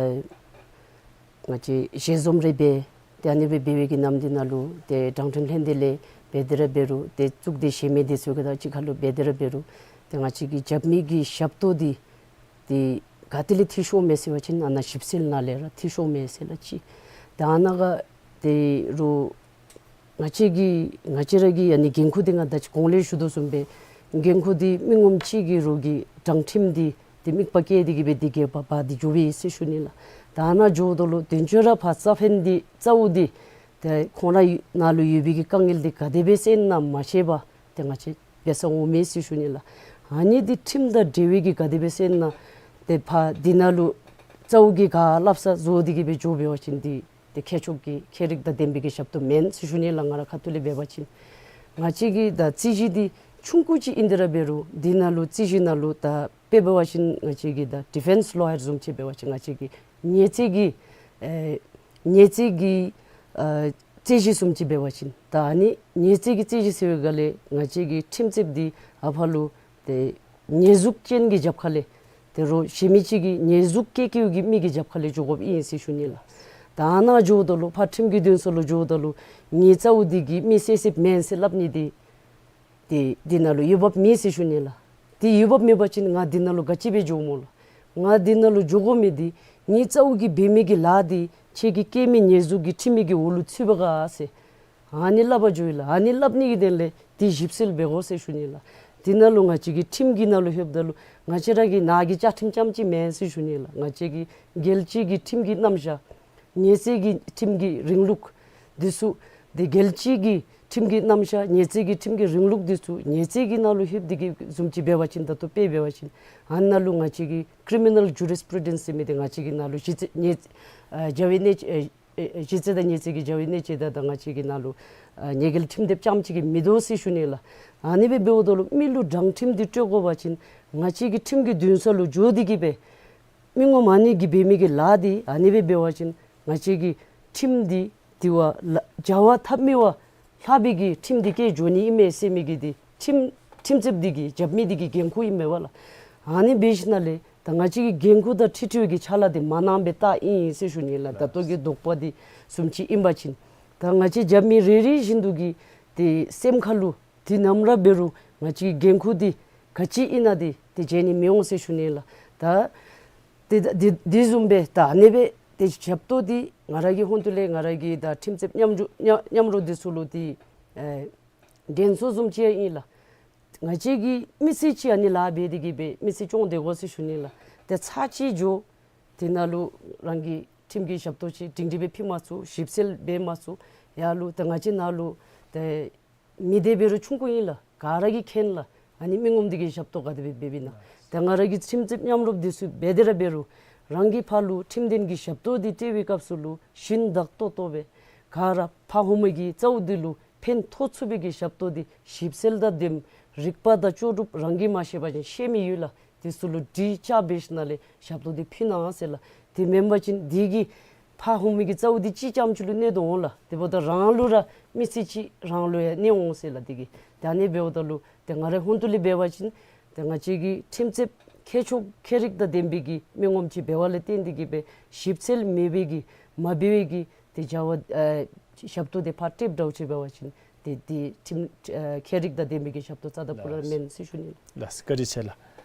ང་བཅས་ཞལ་འཛོམས་རེ་འབད་ཏེ་ཨ་ནི་སྦེ་འབད་བའི་གི་ནམ་དུས་ནང་ལུ་ཏེ་དྲང་ཁྲིམས་ལྷན་སྡེ་ལས་འབད་དེ་ར་འབད་རུང་ཏེ་གཙུག་སྡེ་གཞན་མི་འདི་ཚུ་གི་དང་གཅིག་ཁར་ལུ་འབད་དེ་ར་འབད་རུང་ཏེ་ང་བཅས་ཀྱི་རྒྱབ་མི་གི་ཞབས་ཏོག་འདི་ཏེ་ག་ཏེ་ལས་འཐུས་ཤོརཝ་མས་ཟེར་བ་ཅིན་ཨ་ནཱ་ཞིབ་འཚོལ་ནང་ལས་ར་འཐུས་ཤོརཝ་མས་ཟེར་ལགས་ཅིག། ཏེ་ཨ་ནཱ་ག་ཏེ་རུང་ང་བཅས་ཀྱི་ང་བཅས་ར་གི་ཨ་ནི་འགན་ཁུར་འདི་ང་ད་ཅི་གོང་ལས་ཞུ་དོ་བཟུམ་སྦེ་འགན་ཁུར་འདི་མི་ངོམ་གཅིག་གིས་རོགས་ཀྱི་དྲང་ཁྲིམས་འདི་ཏེ་དམིགས་པ་བསྐྱེད་དེ་གི་སྦེ་འདི་གི་བ་བ་འདི་འགྱོ་བས་ཟེར་ཞུ་ནི་ལགས། ད་ཨ་ནཱ་འགྱོཝ་ད་ལུ་དོན་གཅོད་ར་ཕར་རྩ་ཕན་འདི་རྩ་བོ་འདི་ཏེ་ཁོང་ར་ནང་ལུ་ཡོད་པའི་གི་དཀའ་ངལ་འདི་ག་དེ་སྦེ་སེལ་ན་མ་ཤེས་པར་ཏེ་ང་བཅས་འབད་སར་འོང་མས་ཟེར་ཞུ་ནི་ལགས། ཨ་ནི་འདི་ཁྲིམས་དང་འབྲེལ་བའི་གི་ག་དེ་སྦེ་སེལ་ན་ཏེ་ཕར་འདི་ནང་ལུ་རྩ་བོ་གིས་ག་སླབ་ས་བཟོ་སྟེ་གི་སྦེ་འགྱོ་འབད་བ་ཅིན་འདི་ཏེ་མཁས་མཆོག་གི་མཁས་རིག་དང་ལྡན་པའི་གི་ཞབས་ཏོག་མེན་ཟེར་ཞུ་ནི་ལགས། ང་ར་ཁ་ཐུག་ལས་འབད་བ་ཅིན་ང་བཅས་ཀྱི་ད་རྩོད་གཞི་འདི་ཆུང་ཀུ་ཅིག་ཨིན་ཏེ་ར་འབད་རུང་འདི་ནང་ལུ་རྩོད་གཞི་ནང་ལུ་ད་དཔེ་འབད་བ་ཅིན་ང་བཅས་ཀྱི་ད་ཌི་ཕེནསི་ལོ་ཡར་བཟུམ་ཅིག་འབད་བ་ཅིན་ང་བཅས་ཀྱི་ཉེས་རྩོད་ཀྱི་ཨེ་ཉེས་རྩོད་ཀྱི་ཨ་རྩོད་གཞི་བཟུམ་ཅིག་འབད་བ་ཅིན་ད་ཨ་ནི་ཉེས་རྩོད་ཀྱི་རྩོད་གཞི་ཟེར་བའི་སྒང་ལས་ང་བཅས་ཀྱི་ཁྲིམས་རྩོདཔ་འདི་ཨ་ཕར་ལུ་ཏེ་ཉེས་འཛུགས་ཅན་གྱི་རྒྱབ་ཁ་ལས་ཏེ་རོགས་གཞན་མི་ཅིག་གིས་ཉེས་འཛུགས་བཀལ་བཀལཝ་གི་མི་གི་རྒྱབ་ཁ་ལས་འགྱོ་དགོཔ་ཨིན་ཟེར་ཞུ་ནི་ལགས། ད་ནཱ་འགྱོཝ་ད་ལུ་ཕར་ཁྲིམས་ཀྱི་འདུན་ས་ལུ་འགྱོཝ་ད་ལུ་ངེའི་རྩ་བོ་འདི་གིས་མི་བསད་བསདཔ་མེན་ཟེར་སླབ་ནི་འདི་ཏེ་འདི་ནང་ལུ་འོས་འབབ་མེད་ཟེར་ཞུ་ནི་ལགས། ཏེ་འོས་འབབ་མེད་པ་ཅིན་ང་འདི་ནང་ལུ་ག་ཅི་སྦེ་འགྱོཝ་སྨོ་ལགས། ང་འདི་ནང་ལུ་འགྱོ་དགོ་མི་འདི་ངེའི་རྩ་བོ་གིས་འབད་མི་གི་ལཱ་འདི་ཁྱེད་ཀྱིས་བཀལ་མི་ཉེས་འཛུགས་ཀྱི་ཁྲིམས་མི་གི་འོག་ལུ་ཚུད་པ་ག་ཟེར་ཨ་ནི་སླབ་པར་འགྱོ་ཡི་ལགས། ཨ་ནི་སླབ་ནི་གི་དོན་ལས་འདི་ཞིབ་འཚོལ་འབད་དགོ་ཟེར་ཞུ་ནི་ལགས། འདི་ནང་ལུ་ང་བཅས་ཀྱི་ཁྲིམས་ཀྱི་ནང་ལུ་ལྷོདཔ་ད་ལུ་ང་བཅས་ར་གི་ནཱ་གི་བཅའ་ཁྲིམས་རྐྱངམ་ཅིག་མེན་ཟེར་ཞུ་ནི་ལགས། ང་བཅས་ཀྱི་རྒྱལ་སྤྱི་གི་ཁྲིམས་ཀྱི་རྣམ་གཞག་ཉེས་རྩོད་ཀྱི་ཁྲིམས་ཀྱི་རིང་ལུགས་འདི་ཚུ་ཏེ་རྒྱལ་སྤྱི་གི་ཁྲིམས་ཀྱི་རྣམ་གཞག་ཉེས་རྩོད་ཀྱི་ཁྲིམས་ཀྱི་རིང་ལུགས་འདི་ཚུ་ཉེས་རྩོད་ཀྱི་ནང་ལུ་ལྷོདཔ་འདི་གི་བཟུམ་ཅིག་འབད་བ་ཅིན་ད་ལྟོ་དཔེ་འབད་བ་ཅིན་ཨ་ནཱ་ལུ་ང་བཅས་ཀྱི་criminal jurisprudence ཟེར་མི་འདི་ང་བཅས་ཀྱི་ནང་ལུ་གཞི་རྩའི་ཉེས་ཨ་བྱ་བའི་གནད་ཨེ་ཨེ་གཞི་རྩ་དང་ཉེས་རྩོད་ཀྱི་བྱ་བའི་གནད་དོན་དང་ང་བཅས་ཀྱི་ནང་ལུ་ཨ་ཉེས་འགེལ་ཁྲིམས་དེབ་རྐྱངམ་ཅིག་གིས་མི་དོ་ཟེར་ཞུ་ནི་ལགས། ཨ་ནི་སྦེ་འབདཝ་ད་ལུ་མི་ལུ་དྲང་ཁྲིམས་འདི་སྤྲོད་དགོ་པ་ཅིན་ང་བཅས་ཀྱི་ཁྲིམས་ཀྱི་འདུན་ས་ལུ་འགྱོ་སྟེ་གིས་སྦེ་མི་ངོམ་ཨ་ནི་གིས་འབད་མི་གི་ལཱ་འདི་ཨ་ནི་སྦེ་འབད་བ་ཅིན་ང་བཅས་ཀྱི་ཁྲིམས་འདི་དེ་བ་ལ་བྱ་བ་ཐབས་མེད་པ་ལྷག་པའི་གི་ཁྲིམས་འདི་བཀལ་འགྱོ་ནི་ཨིན་མས་ཟེར་མི་གི་འདི་ཁྲིམས་ཁྲིམས་རྩོདཔ་འདི་གི་རྐྱབ་མི་འདི་གི་འགན་ཁུར་ཨིན་མས་པ་ལགས། ཨ་ནི་འབད་ཞིནམ་ལས་ད་ང་བཅས་ཀྱི་འགན་ཁུར་དང་འཁྲིལ་འཁྲིལ་བའི་གི་ཕྱག་ལཱ་འདི་མ་གནངམ་སྦེ་བལྟ་ཨིན་ཟེར་ཞུ་ནི་ལགས། ད་ལྟོ་གི་དོགས་པ་འདི་བཟུམ་ཅིག་ཨིན་པ་ཅིན་ད་ང་བཅས་རྐྱབ་མི་རེ་རེ་བཞིན་དུ་གི་ཏེ་སེམས་ཁ་ལུ་དེ་ནམ་ར་འབད་རུང་ང་བཅས་ཀྱི་འགན་ཁུར་འདི་ག་ཅི་ཨིན་ན་འདི་ཏེ་བརྗེད་ནི་མི་འོང་ཟེར་ཞུ་ནི་ལགས། ད་ཏེ་ད་འདི་འདི་བཟུམ་སྦེ་ད་ཨ་ནི་སྦེ་ཏེ་ཞབས་ཏོག་འདི་ང་ར་གི་ཧོངས་ཏོ་ལས་ང་ར་གི་ད་ཁྲིམས་རྩོདཔ་མཉམ་འཇོག་མཉམ་མཉམ་རོགས་འདི་ཚུ་ལུ་ཏེ་ཨེ་དྲན་གསོ་བཟུམ་ཅིག་ཡང་ཨིན་ལགས། ང་བཅས་ཀྱིས་མི་སེར་ཅིག་ཨ་ནི་ལཱ་འབད་དེ་གིས་སྦེ་མི་སེར་སྐྱོང་སྡོད་དགོ་ཟེར་ཞུ་ནི་ལགས། ཏེ་ཚར་གཅིག་འགྱོ་དེ་ནང་ལུ་རང་གི་ཁྲིམས་ཀྱི་ཞབས་ཏོག་ཅིག་སྒྲིང་སྒྲི་སྦེ་ཕུལ་མ་ཚུགས་ཞིབ་འཚོལ་འབད་མ་ཚུགས་ཡར་ལུ་ཏེ་ང་བཅས་ནཱ་ལུ་ཏེ་མི་སྡེ་འབད་རུང་ཆུང་ཀུ་ཨིན་ལགས། ག་ར་གིས་མཁྱེན་ལགས། ཨ་ནི་མི་ངོམ་འདི་གིས་ཞབས་ཏོག་ག་དེ་སྦེ་འབདཝ་ཨིན་ན། ཏེ་ང་ར་གི་ཁྲིམས་རྩོདཔ་མཉམ་རོགས་འདི་ཚུ་འབད་དེ་ར་འབད་རུང་རང་གི་ཕར་ལུ་ཁྲིམས་དོན་གྱི་ཞབས་ཏོག་འདི་སྤྲོད་པའི་སྐབས་སུ་ལུ་ཞིན་བདག་ཏོག་ཏོ་སྦེ་ག་ར་ཕ་ཧོ་མ་གི་རྩ་བོ་འདི་ལུ་ཕན་ཐོགས་ཚུགས་པའི་གི་ཞབས་ཏོག་འདི་ཞིབ་འཚོལ་དང་ལྡནམ་རིག་པ་དང་ལྕོགས་གྲུབ་རང་གིས་མ་ཤེས་པ་ཅིན་ཤེས་མི་ཡོད་ལགས། དེ་ཚུ་ལུ་དྲི་བཅའ་འབད་ཞིནམ་ལས་ཞབས་ཏོག་འདི་ཕུལ་གནང་ཟེར་ལགས། དེ་མེན་པ་ཅིན་དེ་གིས་ཕ་ཧོ་མ་གི་རྩ་བོ་འདི་གཅིག་རྐྱངམ་ཅིག་ལུ་གནོད་དོ་འོང་ལགས། དེ་འབདཝ་ད་རང་ལུ་ར་མི་སེར་ཅིག་རང་ལུ་ཡང་གནོད་འོང་ཟེར་ལགས། དེ་གིས་ད་ཨ་ནི་འབདཝ་ད་ལུ་ཏེ་ང་རའི་ཧོངས་ཏོ་ལས་འབད་བ་ཅིན་ཏེ་ང་བཅས་ཀྱི་ཁྲིམས་རྩོདཔ་མཁས་མཆོག་མཁས་རིག་དང་ལྡན་པའི་གི་མི་ངོམ་ཅིག་འབད་བ་ལས་བརྟེན་ཏེ་གིས་སྦེ་ཞིབ་འཚོལ་མེད་པའི་གི་མ་འབད་བའི་གི་ཏེ་བྱ་བ་ཨ་ཞབས་ཏོག་འདི་ཕར་སྤྲོདཔ་འདྲཝ་ཅིག་འབད་བ་ཅིན་ཏེ་འདི་ཁྲིམས་ཨ་མཁས་རིག་དང་ལྡན་པའི་གི་ཞབས་ཏོག་རྩ་དང་པོ་ར་མེན་ཟེར་ཞུ་ནི་ལགས། ལགས་སོ། བཀའ་དྲིན་ཆེ་ལགས།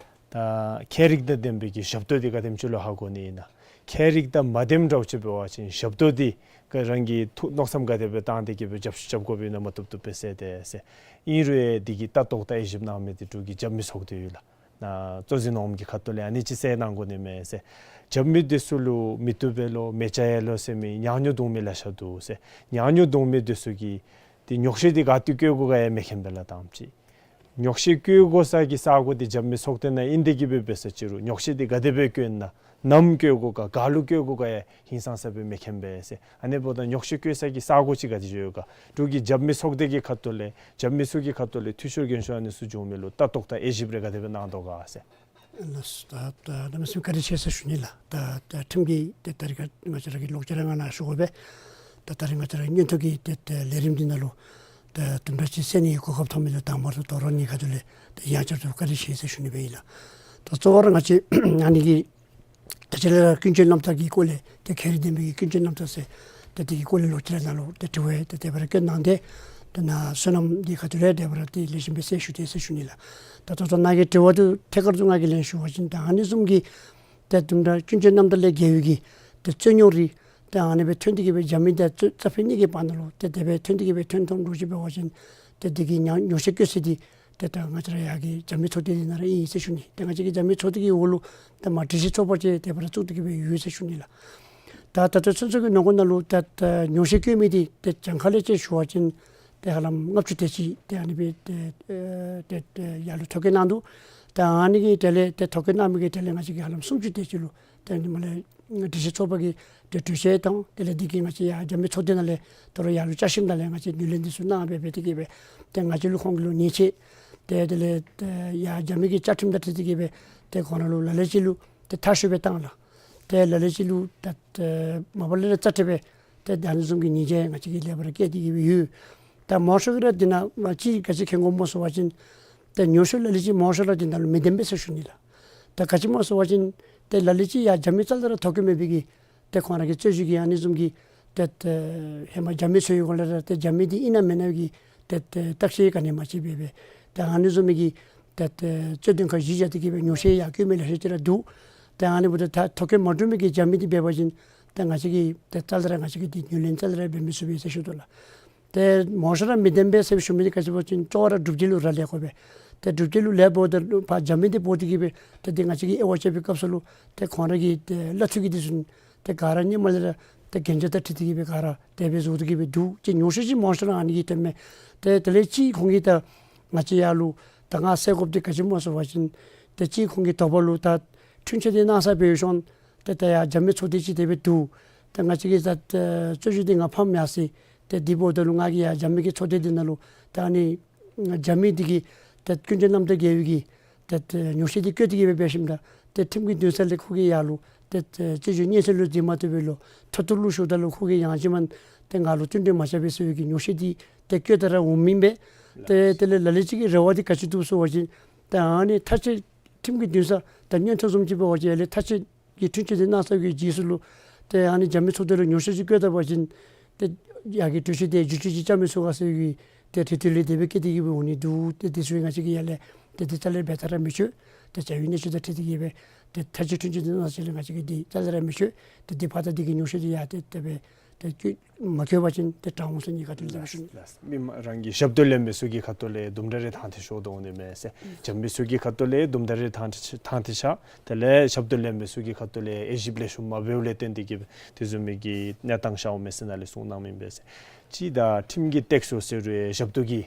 ད་མཁས་རིག་དང་ལྡན་པའི་གི་ཞབས་ཏོག་འདི་ག་དེམ་ཅིག་ལུ་ཧ་གོ་ནི་ཨིན་ན། མཁས་རིག་དང་མ་ལྡནམ་འདྲཝ་ཅིག་འབད་བ་ཅིན་ཞབས་ཏོག་འདི་ག་རང་གིས་ཐུགས་མནོ་བསམ་ག་དེ་སྦེ་བཏང་སྟེ་གིས་སྦེ་རྒྱབ་ཤུགས་རྐྱབ་དགོཔ་ཨིན་ན་མ་བཏུབ་བཏུབ་སྦེ་ཟེར་ཏེ་ཟེར། ཨིན་རུང་ཡང་འདི་གི་ལྟ་རྟོག་དང་དབྱེ་ཞིབ་གནང་མི་འདི་འབྲུག་གི་རྒྱབ་མི་ཚོགས་སྡེ་ཡོད་ལགས། ན་གཙོ་འཛིན་འོགམ་གི་ཁ་ཐུག་ལས་ཨ་ནི་ཅིག་གསལ་གནང་དགོ་ནི་མས་ཟེར། རྒྱབ་མི་འདི་ཚུ་ལུ་མི་བཏུབ་པས་ལོ་མི་བྱ་ཡས་ལོ་ཟེར་མི་ཉག་ཉོག་རྡུང་མི་ལེ་ཤ་འདུག་ཟེར། ཉག་ཉོག་རྡུང་མི་འདི་ཚུ་གིས་ཏེ་ཉོག་བཤད་འདི་ག་ཏེ་བཀོད་དགོ་ག་ཡང་མི་མཁྱེན་པས་ལགས། དང་པ་ཅིག་ཉོག་བཤད་བཀོད་དགོ་ས་གི་ས་གོ་འདི་རྒྱབ་མི་ཚོགས་སྡེ་ནང་ཨིན་ཏེ་གིས་སྦེ་འབད་ས་ཅིག་རུང་ཉོག་བཤད་འདི་ག་དེ་སྦེ་བཀོད་ན་ནམ་བཀོད་དགོ་ག་ག་ལུ་བཀོད་དགོ་ག་ཡང་ཧིང་སངས་ས་སྦེ་མི་མཁྱེན་པས་ཟེར། ཨ་ནི་འབདཝ་ད་ཉོག་བཤད་བཀོད་ས་གི་ས་གོ་ཅིག་ག་དེ་ཡོད་ག། འབྲུག་གི་རྒྱབ་མི་ཚོགས་སྡེ་གི་ཁ་ཐུག་ལས་རྒྱབ་མི་ཚུ་གི་ཁ་ཐུག་ལས་འཐུས་ཤོར་རྒན་ཤོས་ཨ་ནི་ཚུ་བྱུང་མི་ལུ་ལྟ་རྟོག་དང་དབྱེ་ཞིབ་རེ་ག་དེ་སྦེ་གནང་དོ་ག་ཟེར། ལགས་སོ། ད་ད་གནམ་མེད་ས་མེད་བཀའ་དྲིན་ཆེ་ཟེར་ཞུ་ནི་ལགས། ད་ད་ཁྲིམས་ཀྱི་ཏེ་ད་རིས་ཁ་ང་བཅས་ར་གི་ལོག་སྤྱོད་ར་ང་ནཱ་ཞུ་དགོ་པས། ད་ད་རིས་ང་བཅས་ར་མངོན་མཐོ་གི་ཏེ་ཏེ་ལས་རིམ་འདི་ནང་ལུ་ད་དུམ་གྲ་ཅིག་གསན་ནི་གི་གོ་སྐབས་ཐོབ་མི་ལུ་དང་པ་ར་དོ་རུང་ཨ་ནི་ཁ་ཐུག་ལས་ད་ཡང་བསྐྱར་དུ་བཀའ་དྲིན་ཆེ་ཟེར་ཞུ་ནི་སྦེ་ཨིན་ལགས། ད་གཙོ་བོ་ར་ང་བཅས་ཨ་ནི་གི་ད་ཅི་ལས་ར་ཀུན་སྤྱོད་རྣམ་ཐར་གྱི་སྐོར་ལས་ཏེ་མཁས་རིག་ལྡན་པའི་གི་ཀུན་སྤྱོད་རྣམ་ཐར་ཟེར་ཏེ་དེ་གི་སྐོར་ལས་ལོག་སྤྱོད་ར་ནང་ལུ་ཏེ་དྲི་བ་ཏེ་དེ་སྦེ་ར་བཀོད་གནང་སྟེ་ཏེ་ནཱ་བསོད་ནམས་འདི་ཁ་ཐུག་ལས་ཏེ་སྦེ་ར་ཏེ་ལེགས་ཤོམ་སྦེ་གསལ་ཞུ་སྟེ་ཟེར་ཞུ་ནི་ལགས། ད་ད་ལྟོ་ནཱ་གི་དྲི་བ་འདི་ཐད་ཀར་དུ་ང་གིས་ལན་ཞུ་བ་ཅིན་ད་ཨ་ནི་བཟུམ་གྱི་ཏེ་དུམ་གྲ་ཀུན་སྤྱོད་རྣམ་ཐར་ལས་འགལ་བའི་གི་ཏེ་རྩོད་རྙོག་རིགས་ཏེ་ཨ་ནི་སྦེ་ཐོན་ཏེ་གིས་སྦེ་རྒྱབ་མི་དང་རྩ་རྩ་ཕན་གཉིས་ཀྱི་བར་ན་ལུ་ཏེ་དེ་སྦེ་ཐོན་ཏེ་གིས་སྦེ་ཐོན་ཐོན་འདྲཝ་ཅིག་འབད་བ་ཅིན་ཏེ་དེ་གི་ཉོག་ཉོག་བཤད་བཀོད་ས་འདི་ཏེ་ད་ང་བཅས་ར་ཡར་གྱི་རྒྱབ་མི་ཚོགས་སྡེ་འདི་ནང་ར་ཨིན་ཟེར་ཞུ་ནི། ཏེ་ང་བཅས་ཀྱི་རྒྱབ་མི་ཚོགས་སྡེ་གི་འོག་ལུ་ཏེ་མ་སྒྲིག་གཞི་ཚོགས་པ་ཅིག་དེ་སྦེ་ར་བཙུགས་ཏེ་གིས་སྦེ་ཡོད་ཟེར་ཞུ་ནི་ལགས། ད་ད་ལྟོ་ཚུན་ཚོད་ཀྱི་ནང་འཁོད་ནང་ལུ་ད་ད་ཉོག་བཤད་བཀོད་མི་འདི་ཏེ་གྱངས་ཁ་ལས་ཅིག་ཞུ་བ་ཅིན་ཏེ་ཧ་ལམ་ལྔ་བཅུ་དེ་ཅིག་ཏེ་ཨ་ནི་སྦེ་ཏེ་ཨེ་ཏེ་ཏེ་ཡར་ལུ་ཐོ་བཀོད་གནང་འདུག། ད་ཨ་ནི་གི་དེ་ལས་ཏེ་ཐོ་བཀོད་གནང་མི་གི་དེ་ལས་ང་བཅས་ཀྱིས་ཧ་ལམ་སུམ་ཅུ་དེ་ཅིག་ལུ་ཏེ་ཨ་ནི་མ་ལས་སྒྲིག་གཞི་ཚོགས་པ་གི་ཏེ་གྲོས་ཆོད་དང་དེ་ལས་འདི་གིས་ང་བཅས་ཡར་རྒྱབ་མི་ཚོགས་སྡེ་ནང་ལས་དོ་རུང་ཡར་ལུ་བསྐྱར་ཞིབ་ནང་ལས་ང་བཅས་ངོས་ལེན་འདི་ཚུ་གནང་སྦེ་སྦེ་དེ་གིས་སྦེ་ཏེ་ང་བཅས་ལུ་ཁོང་གི་ལུ་ཉེས་ཆད་ཏེ་དེ་ལས་ཏེ་ཡར་རྒྱབ་མི་གི་བཅའ་ཁྲིམས་དང་འཁྲིལ་ཏེ་གིས་སྦེ་ཏེ་ཁོང་ར་ལུ་ལ་ལུ་ཅིག་ལུ་ཏེ་མཐར་ཕྱིན་སྦེ་བཏང་ལགས། ཏེ་ལ་ལུ་ཅིག་ལུ་ད་ཏེ་མ་པ་ལས་ར་རྩ་ཁྲིམས་སྦེ་ཏེ་ད་ཨ་ནི་བཟུམ་གྱི་ཉེས་ཆད་ང་བཅས་ཀྱིས་ལེགས་པར་བཀལ་ཏེ་གིས་སྦེ་ཡོད། ད་མང་ཤོས་ཀྱིས་ར་འདི་ནང་ང་བཅས་ག་ཅི་མཁྱེན་དགོཔ་སྨོ་ཟེར་བ་ཅིན་ཏེ་ཉོག་བཤད་ལ་ལུ་ཅིག་མང་ཤོས་ར་འདི་ནང་ལུ་མི་བདེན་པས་ཟེར་ཞུ་ནི་ལགས། ད་ག་ཅི་སྨོ་ཟེར་བ་ཅིན་ཏེ་ལ་ལུ་ཅིག་ཡར་རྒྱབ་མི་རྩ་ལས་ར་ཐོ་བཀོད་མེད་པའི་གི་ ཏེ་ཁོང་ར་གི་རྩོད་གཞི་གི་ཨ་ནི་བཟུམ་གྱི་ཏེ་ཨེ་ཧེ་མ་རྒྱབ་མི་ཚུ་གི་སྒོ་ལས་ར་ཏེ་རྒྱབ་མི་འདི་ཨིན་ན་མེན་ན་གི་ཏེ་ཨེ་བརྟག་དཔྱད་ག་ནི་མ་ཅིག་འབད་བས། ཏེ་ཨ་ནི་བཟུམ་མའི་གི་ཏེ་ཨེ་རྩོད་དོན་ཁག་གཞི་བཞག་སྟེ་གི་སྦེ་ཉོག་བཤད་ཡར་བཀོད་མི་ལེ་ཤ་ཅིག་ར་འདུག། ཏེ་ཨ་ནི་འབདཝ་ད་ཐོ་བཀོད་མ་གྲུབ་མི་གི་རྒྱབ་མི་འདི་འབད་བ་ཅིན་ཏེ་ང་བཅས་ཀྱིས་ཏེ་རྩ་ལས་ར་ང་བཅས་ཀྱིས་འདི་ངོས་ལེན་རྩ་ལས་ར་འབད་མི་ཚུགས་པས་ཟེར་ཞུ་དོ་ལགས། ཏེ་མང་ཤོས་ར་མི་བདེན་པས་ཟེར་ཞུ་མི་འདི་ག་ཅི་འབད་བ་ཅིན་ཅོག་ར་སྒྲུབ་བྱེད་ལུ་ར་ལེན་དགོ་པས། ཏེ་སྒྲུབ་བྱེད་ལུ་ལེནམ་ད་ལུ་ཕར་རྒྱབ་མི་འདི་འབོ་སྟེ་གི་སྦེ་ཏེ་འདི་ང་བཅས་ཀྱིས་དབྱེ་བ་དཔྱད་པའི་སྐབས་སུ་ལུ་ཏེ་ཁོང་ར་གི་ཏེ་གླ་འཐུས་ཀྱི་འདི་ཚུ་ཏེ་ག་ར་སྔོན་མ་ལས་ར་ཏེ་གན་རྒྱ་དང་འཁྲིལ་ཏེ་གི་སྦེ་ག་ར་དེ་སྦེ་བཟོ་སྟེ་གི་སྦེ་འདུག། ཅིག་ཉོག་བཤད་ཅིག་མང་ཤོས་ར་ཨ་ནི་གིས་སྟོནམ་མས། ཏེ་དེ་ལས་ཅིག་ཁོང་གིས་ད་ང་བཅས་ཡར་ལུ་ད་ང་ཟེར་དགོཔ་འདི་ག་ཅི་སྨོ་ཟེར་བ་ཅིན་ཏེ་ཅིག་ཁོང་གི་དོགས་པ་ལུ་ད་འཁྲུན་ཆོད་འདི་གནང་ས་འབད་ཞིནམ་ཏེ་ད་ཡར་རྒྱབ་མི་ཚོགས་སྡེ་ཅིག་དེ་སྦེ་འདུག། ཏེ་ང་བཅས་ཀྱིས་ད་ཨེ་རྩོད་གཞི་འདི་ང་ཕམ་ཡར་སོ་ཡི། ཏེ་དེ་འབདཝ་ད་ལུ་ང་གིས་ཡར་རྒྱབ་མི་གི་ཚོགས་སྡེ་འདི་ནང་ལུ་ད་ཨ་ནི་རྒྱབ་མི་འདི་གིས་ཏེ་ཀུན་མཁྱེན་རྣམ་དག་རྒྱལ་པོ་གིས་ཏེ་ཨེ་ཉོག་བཤད་འདི་བཀོད་དེ་གི་སྦེ་འབད་ཞིནམ་ད་ཏེ་ཁྲིམས་ཀྱི་འདུན་ས་ལས་ཁོ་གིས་ཡར་ལུ་ཏེ་ཨེ་རྩོད་གཞི་གནས་ཚུལ་ལུ་འཛིན་མ་བཏུབ་པར་ལུ་མཐོ་གཏུགས་ལུ་ཞུཝ་ད་ལུ་ཁོ་གིས་ཡང་ཅིན་མ་ཏེ་ང་ལུ་བསྟུན་གྲོས་མ་རྐྱབ་པས་ཟེར་བའི་གི་ཉོག་བཤད་འདི་ཏེ་བཀོད་དེ་ར་འོངམ་ཨིན་པས། ཏེ་དེ་ལས་ལ་ལུ་ཅིག་གི་རེ་བ་འདི་ག་ཅི་འདུག་ཟེར་བ་ཅིན་ཏེ་ཨ་ནི་མཐའ་དཔྱད་ཁྲིམས་ཀྱི་འདུན་ས་ད་མངོན་མཐོ་བཟུམ་ཅིག་འབད་བ་ཅིན་ཡར་ལས་མཐའ་དཔྱད་ཀྱི་འཁྲུན་ཆོད་འདི་གནང་ཚར་བའི་རྗེས་སུ་ལུ་ཏེ་ཨ་ནི་རྒྱབ་མི་ཚོགས་སྡེ་ལུ་ཉོག་བཤད་ཅིག་བཀོད་ད་པ་ཅིན་ཏེ་ཡར་གྱི་གྲོས་གཞི་དེ་བསྒྱུར་བཅོས་ཅིག་རྐྱབ་མི་ཚུགས་ག་ཟེར་བའི་ཏེ་རེ་ལྟོས་ལས་དེ་སྦེ་བཀོད་དེ་གི་སྦེ་འོང་ནི་འདུག། ཏེ་དེ་ཚུ་ང་བཅས་ཀྱིས་ཡར་ལས་ཏེ་དེ་རྩ་ལས་འབད་ཐབས་ར་མི་ཆོད། ཏེ་བྱ་བའི་གནས་ཚུལ་དང་འཁྲིལ་ཏེ་གི་སྦེ་ཏེ་མཐའ་དཔྱད་འཁྲུན་ཆོད་འདི་གནང་ཟེར་ལས་ང་བཅས་ཀྱིས་འདི་རྩ་ལས་ར་མི་ཆོད། ཏེ་འདི་ཕར་ད་འདི་གི་ཉོག་བཤད་འདི་ཡར་ཏེ་དེ་སྦེ་ཏེ་བཀོད་མ་བཀོད་པ་ཅིན་ཏེ་དྲག་འོང་ཟེར་ནི་ག་ཏེ་ལས་ཞུ་ནི། ལགས། མི་མ་རང་གི་ཞབས་ཏོག་ལེན་མི་ཚུ་གི་ཁ་ཐུག་ལས་དུམ་གྲ་རེ་ཐང་ཐད་ཤོར་དོ་འོང་ནི་མས་ཟེར། རྒྱབ་མི་ཚུ་གི་ཁ་ཐུག་ལས་དུམ་གྲ་རེ་ཐང་ཐད་ཤ་ཐང་ཐད་ཤར། དེ་ལས་ཞབས་ཏོག་ལེན་མི་ཚུ་གི་ཁ་ཐུག་ལས་དབྱེ་ཞིབ་ལེགས་ཤོམ་མ་འབདཝ་ལས་བརྟེན་ཏེ་གི་དེ་བཟུམ་མའི་གི་གནས་སྟངས་ཤར་འོང་མས་ཟེར་ནཱ་ལས་གསུངས་གནངམ་ཨིན་པས་ཟེར། གཅིག་ད་ཁྲིམས་ཀྱི་སྟེགས་གསོ་ཟེར་རུང་ཞབས་ཏོག་གི་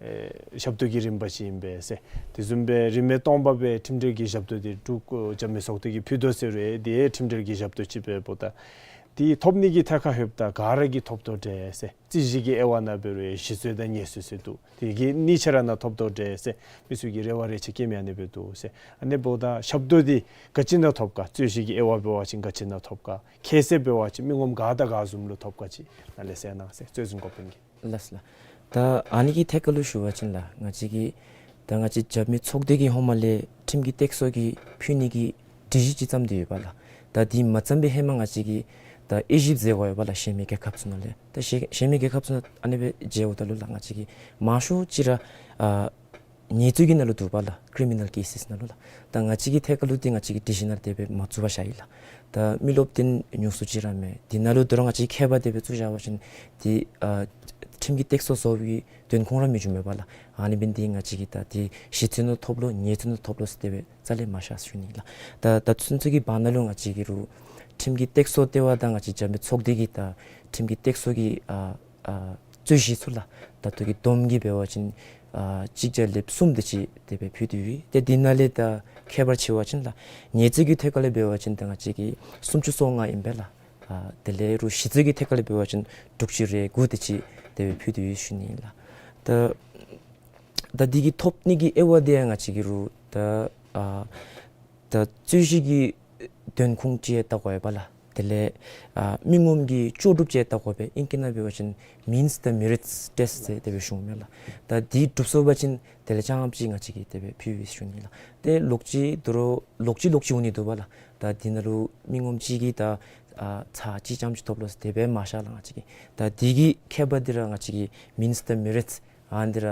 ཨེ་ཞབས་ཏོག་གི་རིམ་པ་ཅིག་ཨིན་པས་ཟེར། དེ་བཟུམ་སྦེ་རིན་མེད་སྟོང་པ་སྦེ་ཁྲིམས་འབྲེལ་གྱི་ཞབས་ཏོག་འདི་འབྲུག་རྒྱབ་མི་ཚོགས་སྡེ་གིས་ཕུལ་དོ་ཟེར་རུང་དེ་ཁྲིམས་འབྲེལ་གྱི་ཞབས་ཏོག་ཅིག་འབདཝ་ད་དེ་ཐོབ་ནི་གི་ཐད་ཁར་ལྷོདཔ་ད་ག་ར་གིས་ཐོབ་དོ་འདྲས་ཟེར། རྩོད་གཞི་གི་དབྱེ་བ་ནང་འབད་རུང་ཞི་རྩོད་དང་ཉེས་རྩོད་ཟེར་འདུག། དེ་གི་གཉིས་ཆ་ར་ནང་ཐོབ་དོ་འདྲས་ཟེར་མི་ཚུ་གིས་རེ་བ་རེ་ཆེ་བསྐྱེདཔ་ཨ་ནི་སྦེ་འདུག་ཟེར། ཨ་ནི་འབདཝ་ད་ཞབས་ཏོག་འདི་ག་ཅི་ནང་ཐོབ་ག། རྩོད་གཞི་གི་དབྱེ་བ་འབད་བ་ཅིན་ག་ཅི་ནང་ཐོབ་ག། ཁྱད་བསད་འབད་བ་ཅིན་མི་ངོམ་ག་དང་ག་བཟུམ་ལུ་ཐོབ་ག་ཅིག་ནཱ་ལས་གསལ་གནང་ཟེར། རྩོད་འཛིན་འགོ་དཔོན་གྱིས། ལགས་སོ་ལགས། ད་ཨ་ནི་གི་ཐད་ཁར་ལུ་ཞུ་བ་ཅིན་ལགས་ང་བཅས་ཀྱིས་ད་ང་བཅས་རྒྱབ་མི་ཚོགས་སྡེ་གིས་ཧེ་མ་ལས་ཁྲིམས་ཀྱི་སྟེགས་གསོ་གི་ཕུལ་ནི་གི་སྒྲིག་གཞི་ཅིག་བརྩམས་ཏེ་ཡོད་པ་ལགས། ད་དེ་མ་བརྩམས་པའི་ཧེ་མ་ང་བཅས་ཀྱིས་ད་དབྱེ་ཞིབ་མཛད་དགོ་ཡོད་པ་ལགས། གཞན་མི་རྒྱལ་ཁབ་ཚུ་ནང་ལས་ད་གཞན་གཞན་མི་རྒྱལ་ཁབ་ཚུ་ནང་ཨ་ནི་སྦེ་མཇལཝ་ད་ལུ་ལགས་ང་བཅས་ཀྱིས་མང་ཤོས་ཅིག་ར་ཨ་ཉེས་རྩོད་ཀྱི་ནང་ལུ་འདུག་པ་ལགས། ཀི་རི་མི་ནཱལ་ཀེ་སིས་ནང་ལུ་ལགས། ད་ང་བཅས་ཀྱི་ཐད་ཁར་ལུ་འདི་ང་བཅས་ཀྱི་སྒྲིག་གཞི་ནང་དེ་སྦེ་མ་བཙུགས་པར་བཞག་ཡི་ལགས། ད་མི་རློབས་འདི་ཉུང་སུ་ཅིག་ར་མས། འདི་ནང་ལུ་ད་རུང་ང་བཅས་ཁྱད་པར་དེ་སྦེ་བཙུགས་བཞག་པ་ཅིན་འདི་ཨ་ཁྲིམས་ཀྱི་སྟེགས་གསོ་བཟོ་བའི་དོན་ཁུངས་ར་མི་འབྱུང་མས་པ་ལགས། ཨ་ནི་འབདན་འདི་ང་བཅས་ཀྱིས་ད་འདི་ཞི་རྩོད་ནང་ཐོབ་ལོ་ཉེས་རྩོད་ནང་ཐོབ་ལོ་ཟེར་དེ་སྦེ་རྩ་ལས་མ་བཞག་ཟེར་ཞུ་ནི་ལགས། ད་ད་ཚུན་ཚོད་ཀྱི་བར་ན་ལུ་ང་བཅས་ཀྱིས་རུང་ཁྲིམས་ཀྱི་སྟེགས་གསོ་ལྟེ་བ་དང་ང་བཅས་རྒྱབ་མི་ཚོགས་སྡེ་གིས་ད་ཁྲིམས་ཀྱི་སྟེགས་གསོ་གི་ཨ་ཨ་རྩོད་གཞི་ཚུ་ལགས་ད་ལྟོ་གི་བསྡོམས་ཀྱིས་འབད་བ་ཅིན་ཨ་གཅིག་བརྒྱ་ལེབ་གསུམ་དེ་ཅིག་དེ་སྦེ་ཕུལ་ཏེ་ཡོད། ཏེ་འདི་ནང་ལས་ད་ཁྱད་པར་ཕྱེ་བ་ཅིན་ལགས་ཉེས་རྩོད་ཀྱི་ཐད་ཁར་ལས་འབད་བ་ཅིན་ད་ང་བཅས་ཀྱིས་སུམ་ཅུ་སོ་ལྔ་ཨིན་པས་ལགས། ཨ་དེ་ལས་རུང་ཞི་རྩོད་ཀྱི་ཐད་ཁར་ལས་འབད་བ་ཅིན་དྲུག་ཅུ་རེ་དགུ་དེ་ཅིག་དེ་སྦེ་ཕུལ་ཏེ་ཡོད་ཞུ་ནི་ལགས། ད་ད་འདི་གི་ཐོབ་ནི་གི་དབྱེ་བ་དེ་ཡང་ང་བཅས་ཀྱིས་རུང་ད་ཨ་ད་རྩོད་གཞི་གི་དོན་ཁུངས་ཅིག་ཡང་བལྟ་དགོ་ཡོད་པ་ལགས། དེ་ལས་ཨ་མི་ངོམ་གི་ལྕོགས་གྲུབ་ཅིག་ཡང་བལྟ་དགོ་པས། ཨིང་སྐད་ནང་འབད་བ་ཅིན་means the merits test ཟེར་དེ་སྦེ་ཞུཝ་མས་ལགས། ད་འདི་གྲུབ་སོང་པ་ཅིན་དེ་ལས་ཙམ་ཅིག་ང་བཅས་ཀྱིས་དེ་སྦེ་ཕུལ་ཡི་ཟེར་ཞུ་ནི་ལགས། ཏེ་ལོག་ཅི་དོ་རུང་ལོག་ཅི་ལོག་ཅི་འོང་ནི་འདུག་པ་ལགས། ད་འདི་ནང་ལུ་མི་ངོམ་ཅིག་གིས་ད་ཨ་ཚར་གཅིག་ཙམ་ཅིག་ཐོབ་ལོ་ཟེར་དེ་སྦེ་མ་བཞག་ལགས་ང་བཅས་ཀྱིས། ད་འདི་གི་ཁྱད་པར་འདི་ར་ང་བཅས་ཀྱིས་means the merits ཨ་འདི་ར་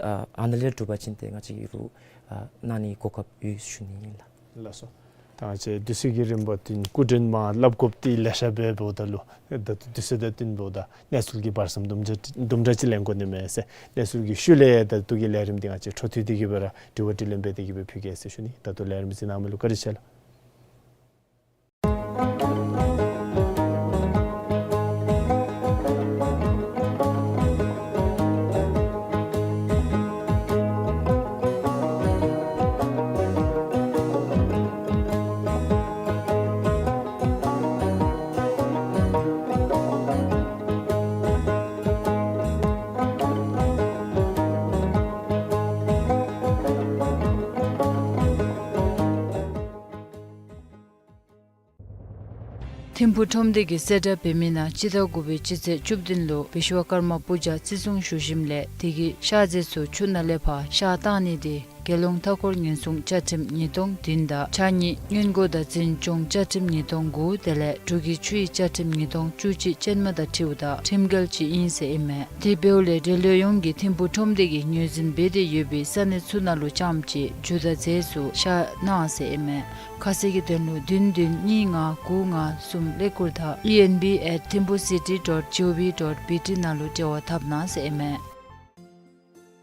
ཨ་ཨ་ནཱ་ལས་གྲུབ་པ་ཅིན་ཏེ་ང་བཅས་ཀྱིས་རུང་ཨ་གནང་ནི་གོ་སྐབས་ཡོད་ཞུ་ནི་ཨིན་ལགས། ལགས་སོ། ད་ང་བཅས་དུས་ཚོད་ཀྱི་རིམ་པ་འདི་སྐུ་མགྲོན་མ་སླབ་དགོཔ་འདི་ལེ་ཤ་འབདཝ་ད་ལུ་ད་དུས་ཚོད་དང་བསྟུན་འབདཝ་ད་གནས་ཚུལ་གྱི་བར་མཚམས་དུམ་གྲ་དུམ་གྲ་ཅིག་ལེན་དགོ་ནི་མས་ཟེར། གནས་ཚུལ་གྱི་ཤུལ་ལས་ད་ལྟོ་གི་ལས་རིམ་འདི་ང་བཅས་འཕྲོ་མཐུད་དེ་གི་སྦེ་ར་དྲི་བ་དྲིས་ལན་འབད་དེ་གི་སྦེ་ཕུལ་གེ་ཟེར་ཞུ་ནི། ད་ལྟོ་ལས་རིམ་གཟིགས་གནང་མི་ལུ་བཀའ་དྲིན་ཆེ་ལགས། ཐིམ་ཕུག་ཁྲོམ་སྡེ་གི་གསལ་བསྒྲགས་འབད་མི་ནང་སྤྱི་ཟླ་དགུ་པའི་སྤྱི་ཚེས་བཅུ་བདུན་ལུ་བི་ཤྭ་ཀརྨ་པུ་ཇ་བརྩི་སྲུང་ཞུ་ཞིནམ་ལས་དེ་གི་ཤ་རྫས་ཚུ་ཆུ་ནང་ལས་ཕར་བཤལ་བཏང་ནི་དེ་ རྒྱལ་ཡོངས་མཐའ་འཁོར་ཉེན་སྲུང་བཅའ་ཁྲིམས་ཉིས་སྟོང་བདུན་དང་ཕྱགས་སྙིགས་སྔོན་འགོག་དང་འཛིན་སྐྱོང་བཅའ་ཁྲིམས་ཉིས་སྟོང་དགུ་དེ་ལས་འབྲུག་གི་ཆུའི་བཅའ་ཁྲིམས་ཉིས་སྟོང་བཅུ་གཅིག་ཅན་མ་དང་འཁྲིལཝ་ད་ཁྲིམས་འགལ་ཅིག་ཨིན་ཟེར་ཨིན་མས། དེ་འབདཝ་ལས་འབྲེལ་ཡོད་ཡོངས་ཀྱིས་ཐིམ་ཕུག་ཁྲོམ་སྡེ་གིས་ངོས་འཛིན་འབད་དེ་ཡོད་པའི་ས་གནས་ཚུ་ནང་ལུ་རྐྱངམ་གཅིག་མཇུག་བསྡུ་རྫས་ཚུ་བཞག་གནང་ཟེར་ཨིན་མས། ཁ་གསལ་གྱི་དོན་ལུ་བདུན་བདུན་གཉིས་ལྔ་དགུ་ལྔ་གསུམ་ཀླད་ཀོར་དང་E N B at thimphu city dot G O V dot B T ནང་ལུ་འབྲེལ་བ་འཐབ་གནང་ཟེར་ཨིན་མས།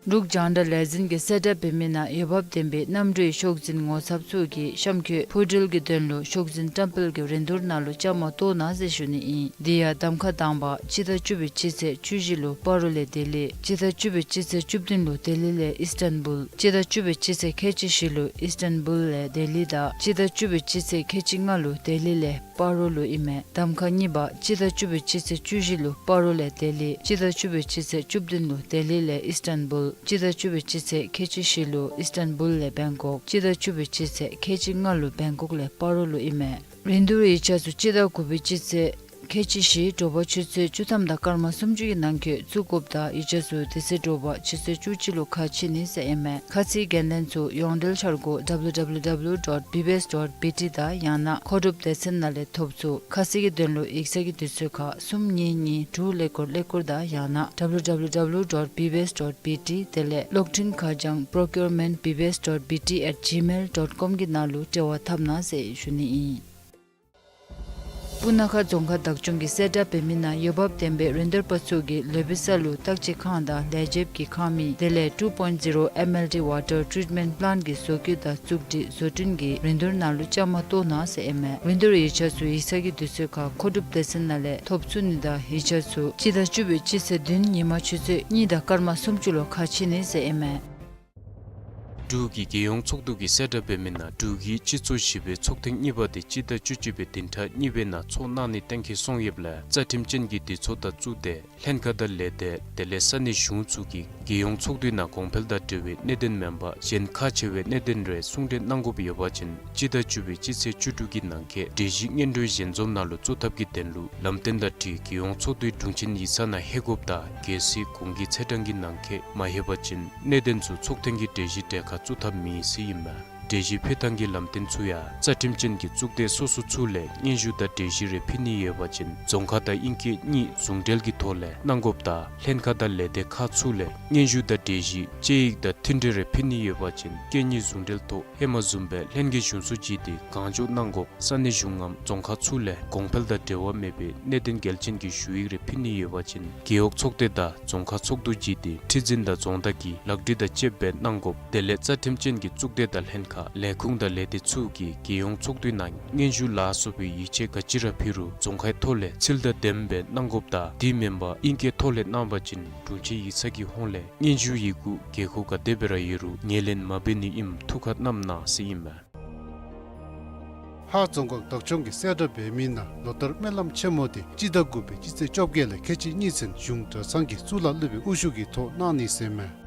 འབྲུག་རྒྱང་བསྒྲགས་ལས་འཛིན་གྱིས་གསལ་བསྒྲགས་འབད་མི་ནང་འོས་འབབ་ལྡན་པའི་གནམ་གྲུའི་ཤོག་འཛིན་ངོ་ཚབ་ཚུ་གིས་གཤམ་འཁོད་འཕུར་འགྲུལ་གྱི་དོན་ལུ་ཤོག་འཛིན་བཀྲམ་སྤེལ་གྱི་རིན་བསྡུར་ནང་ལུ་བཅའ་མར་གཏོགས་གནང་ཟེར་ཞུ་ནི་ཨིན། དེ་ཡང་གདམ་ཁ་དང་པ་སྤྱི་ཟླ་བཅུ་པའི་སྤྱི་ཚེས་བཅུ་བཞི་ལུ་སྤ་རོ་ལས་ལྡི་ལི། སྤྱི་ཟླ་བཅུ་པའི་སྤྱི་ཚེས་བཅུ་བདུན་ལུ་ལྡི་ལི་ལས་ཨིསི་ཊན་བུལ། སྤྱི་ཟླ་བཅུ་པའི་སྤྱི་ཚེས་ཁལ་གཅིག་བཞི་ལུ་ཨིསི་ཊན་བུལ་ལས་ལྡི་ལི་དང་སྤྱི་ཟླ་བཅུ་པའི་སྤྱི་ཚེས་ཁལ་གཅིག་ལྔ་ལུ་ལྡི་ལི་ལས་སྤ་རོ་ལུ་ཨིན་མས། གདམ་ཁ་གཉིས་པ་སྤྱི་ཟླ་བཅུ་པའི་སྤྱི་ཚེས་བཅུ་བཞི་ལུ་སྤ་རོ་ལས་ལྡི་ལི། སྤྱི་ཟླ་བཅུ་པའི་སྤྱི་ཚེས་བཅུ་བདུན་ལུ་ལྡི་ལི་ལས་ཨིསི་ཊན་བུལ། སྤྱི་ཟླ་བཅུ་པའི་སྤྱི་ཚེས་ཁལ་གཅིག་བཞི་ལུ་ཨིསི་ཊན་བུལ་ལས་བེང་ཀོག། སྤྱི་ཟླ་བཅུ་པའི་སྤྱི་ཚེས་ཁལ་གཅིག་ལྔ་ལུ་བེང་ཀོག་ལས་སྤ་རོ་ལུ་ཨིན་མས། རིན་བསྡུར་ཡིག་ཆ་ཚུ་སྤྱི་ཟླ་དགུ་པའི་སྤྱི་ཚེས་ཁལ་གཅིག་བཞི་དྲོ་པ་ཆུ་ཚོད་བཅུ་ཐམ་དང་སྐར་མ་སུམ་ཅུ་གི་ནང་འཁོད་བཙུགས་དགོཔ་དང་ཡིག་ཆ་ཚུ་དེ་ཚེ་དྲོ་པ་ཆུ་ཚོད་བཅུ་གཅིག་ལུ་ཁ་ཕྱེ་ནི་ཟེར་ཨིན་མས། ཁ་ཚིག་འགན་ལེན་ཚུ་ཡོངས་འབྲེལ་འཆར་སྒོ་W W W dot B B S dot B T དང་ཡང་ན་མཁོ་སྒྲུབ་སྡེ་ཚན་ནང་ལས་ཐོབ་ཚུགས། ཁ་གསལ་གྱི་དོན་ལུ་ཡིག་ཚང་གི་དུས་ཚོད་ཁར་གསུམ་གཉིས་གཉིས་དྲུག་ཀླད་ཀོར་ཀླད་ཀོར་དང་ཡང་ན་W W W dot B B S dot B T དེ་ལས་གློག་འཕྲིན་ཁ་བྱང་procurement B B S dot B T at gmail dot com གི་ནང་ལུ་འབྲེལ་བ་འཐབ་གནང་ཟེར་ཞུ་ནི་ཨིན། སྤུ་ན་ཁ་རྫོང་ཁག་བདག་སྐྱོང་གིས་གསལ་བསྒྲགས་འབད་མི་ནང་འོས་འབབ་ལྡན་པའི་རིན་བསྡུར་པ་ཚུ་གིས་ལོ་པའི་ས་ལུ་བརྟག་དཔྱད་ཁང་དང་ལས་བྱེདཔ་གི་ཁང་མིག་དེ་ལས་two point zero M L T water treatment plant གི་བཟོ་བཀོད་དང་བཙུགས་སྒྲིག་བཟོ་སྐྲུན་གྱི་རིན་བསྡུར་ནང་ལུ་བཅའ་མར་གཏོགས་གནང་ཟེར་ཨིན་མས། རིན་བསྡུར་ཡིག་ཆ་ཚུ་ཡིག་ཚང་གི་དུས་ཚོད་ཁར་མཁོ་སྒྲུབ་སྡེ་ཚན་ནང་ལས་ཐོབ་ཚུགས་ནི་དང་ཡིག་ཆ་ཚུ་སྤྱི་ཟླ་བཅུ་པའི་སྤྱི་ཚེས་བདུན་ཉིན་མ་ཆུ་ཚོད་གཉིས་དང་སྐར་མ་སུམ་ཅུ་ལུ་ཁ་ཕྱེ་ནི་ཟེར་ཨིན་མས། འབྲུག་གི་རྒྱལ་ཡོངས་ཚོགས་འདུ་གིས་གསལ་བསྒྲགས་འབད་མི་ནང་འབྲུག་གི་སྤྱི་ཚོགས་བཞི་པའི་ཚོགས་ཐེངས་གཉིས་པ་དེ་སྤྱི་ཟླ་བཅུ་གཅིག་པའི་བདུན་ཕྲག་གཉིས་པའི་ནང་ཚོགས་གནང་ནི་གཏན་འཁེལ་སོང་ཡོདཔ་ལས་རྩ་ཁྲིམས་ཅན་གྱི་སྡེ་ཚོགས་དང་གཙུག་སྡེ་ལྷན་ཁག་དང་ལས་སྡེ་དེ་ལས་ས་གནས་གཞུང་ཚུ་གིས་རྒྱལ་ཡོངས་ཚོགས་འདུའི་ནང་གོང་འཕེལ་དང་འབྲེལ་བའི་གནད་དོན་མེན་པར་གཞན་ཁག་ཆེ་བའི་གནད་དོན་རེ་གསུང་གྲོས་གནང་དགོཔ་ཡོད་པ་ཅིན་སྤྱི་ཟླ་བཅུ་པའི་སྤྱི་ཚེས་བཅུ་དྲུག་གི་ནང་འཁོད་གྲོས་གཞི་སྙན་སྒྲོན་ཞལ་འཛོམས་ནང་ལུ་བཙུགས་ཐབས་ཀྱི་དོན་ལུ་ལམ་སྟོན་དང་འཁྲིལ་རྒྱལ་ཡོངས་ཚོགས་འདུའི་དྲུང་ཆེན་ཡིག་ཚང་ནང་ལྷོད་དགོཔ་དང་གལ་སྲིད་གོང་གི་ཚེས་གྲངས་ཀྱི་ནང་འཁོད་མ་ལྷོད་པ་ཅིན་གནད་དོན་ཚུ་ཚོགས་ཐེངས་ཀྱི་གྲོས་གཞི་གྲལ་ཁར་བཙུགས་ཐབས་མེད་ཟེར་ཨིན་མས། གྲོས་གཞི་ཕུལ་ཐངས་ཀྱི་ལམ་སྟོན་ཚུ་ཡང་རྩ་ཁྲིམས་ཅན་གྱི་གཙུག་སྡེ་སོ་སོ་ཚུ་ལས་སྙན་ཞུ་དང་གྲོས་གཞི་རེ་ཕུལ་ནི་ཡོད་པ་ཅིན་རྫོང་ཁག་དང་ཨིན་སྐད་གཉིས་ཟུང་འབྲེལ་གྱི་ཐོག་ལས་གནང་དགོཔ་དང་ལྷན་ཁག་དང་ལས་སྡེ་ཁག་ཚུ་ལས་སྙན་ཞུ་དང་གྲོས་གཞི་དཔྱད་ཡིག་དང་མཐུན་འབྲེལ་རེ་ཕུལ་ནི་ཡོད་པ་ཅིན་སྐད་གཉིས་ཟུང་འབྲེལ་ཐོག་ཧེ་མ་བཟུམ་སྦེ་ལྷན་རྒྱས་གཞུང་སོ་བརྒྱད་དེ་གང་མགྱོགས་གནང་དགོཔ་ས་གནས་གཞུང་ངམ་རྫོང་ཁག་ཚུ་ལས་གོང་འཕེལ་དང་འབྲེལ་བ་མེད་པའི་གནད་དོན་གལ་ཆེན་གྱི་ཞུ་ཡིག་རེ་ཕུལ་ནི་ཡོད་པ་ཅིན་རྒེད་འོག་ཚོགས་སྡེ་དང་རྫོང་ཁག་ཚོགས་འདུ་བརྒྱད་དེ་ཁྲི་འཛིན་དང་རྫོང་བདག་གིས་ལག་བྲིས་དང་བཅསཔ་སྦེ་གནང་དགོཔ་དེ་ལས་རྩ་ཁྲིམས་ཅན་གྱི་གཙུག་སྡེ་དང་ལྷན་ཁག་ལས་ཁུངས་དང་ལས་སྡེ་ཚུ་གིས་རྒྱལ་ཡོངས་ཚོགས་འདུའི་ནང་སྙན་ཞུ་ལ་སོགས་པའི་ཡིག་ཆ་ག་ཅི་ར་ཕུལ་རུང་རྫོང་ཁའི་ཐོག་ལས་ཚིལ་དང་ལྡནམ་སྦེ་གནང་དགོཔ་དང་དེ་མེན་པར་ཨིན་སྐད་ཐོག་ལས་གནང་བ་ཅིན་དྲུང་ཆེན་ཡིག་ཚང་གི་ཧོངས་ལས་སྙན་ཞུ་ཡི་གུ་དགོས་མཁོ་ག་དེ་སྦེ་ར་ཡོད་རུང་ངོས་ལེན་མ་འབད་ནི་ཨིནམ་ཐུགས་ཁར་བསྣམ་གནང་ཟེར་ཨིན་མས། ལྷ་རྫོང་ཁག་བདག་སྐྱོང་གིས་གསལ་བསྒྲགས་འབད་མི་ནང་ལོ་ལྟར་སྨོན་ལམ་ཆེན་མོ་དེ་སྤྱི་ཟླ་དགུ་པའི་སྤྱི་ཚེས་བཅོ་བརྒྱད་ལས་ཁལ་གཅིག་གཉིས་ཚུན་གཞུང་གྲྭ་ཚང་གི་གཙུག་ལག་སློབ་དཔོན་དབུ་བཞུགས་ཀྱི་ཐོག་གནང་ནི་ཟེར་མས།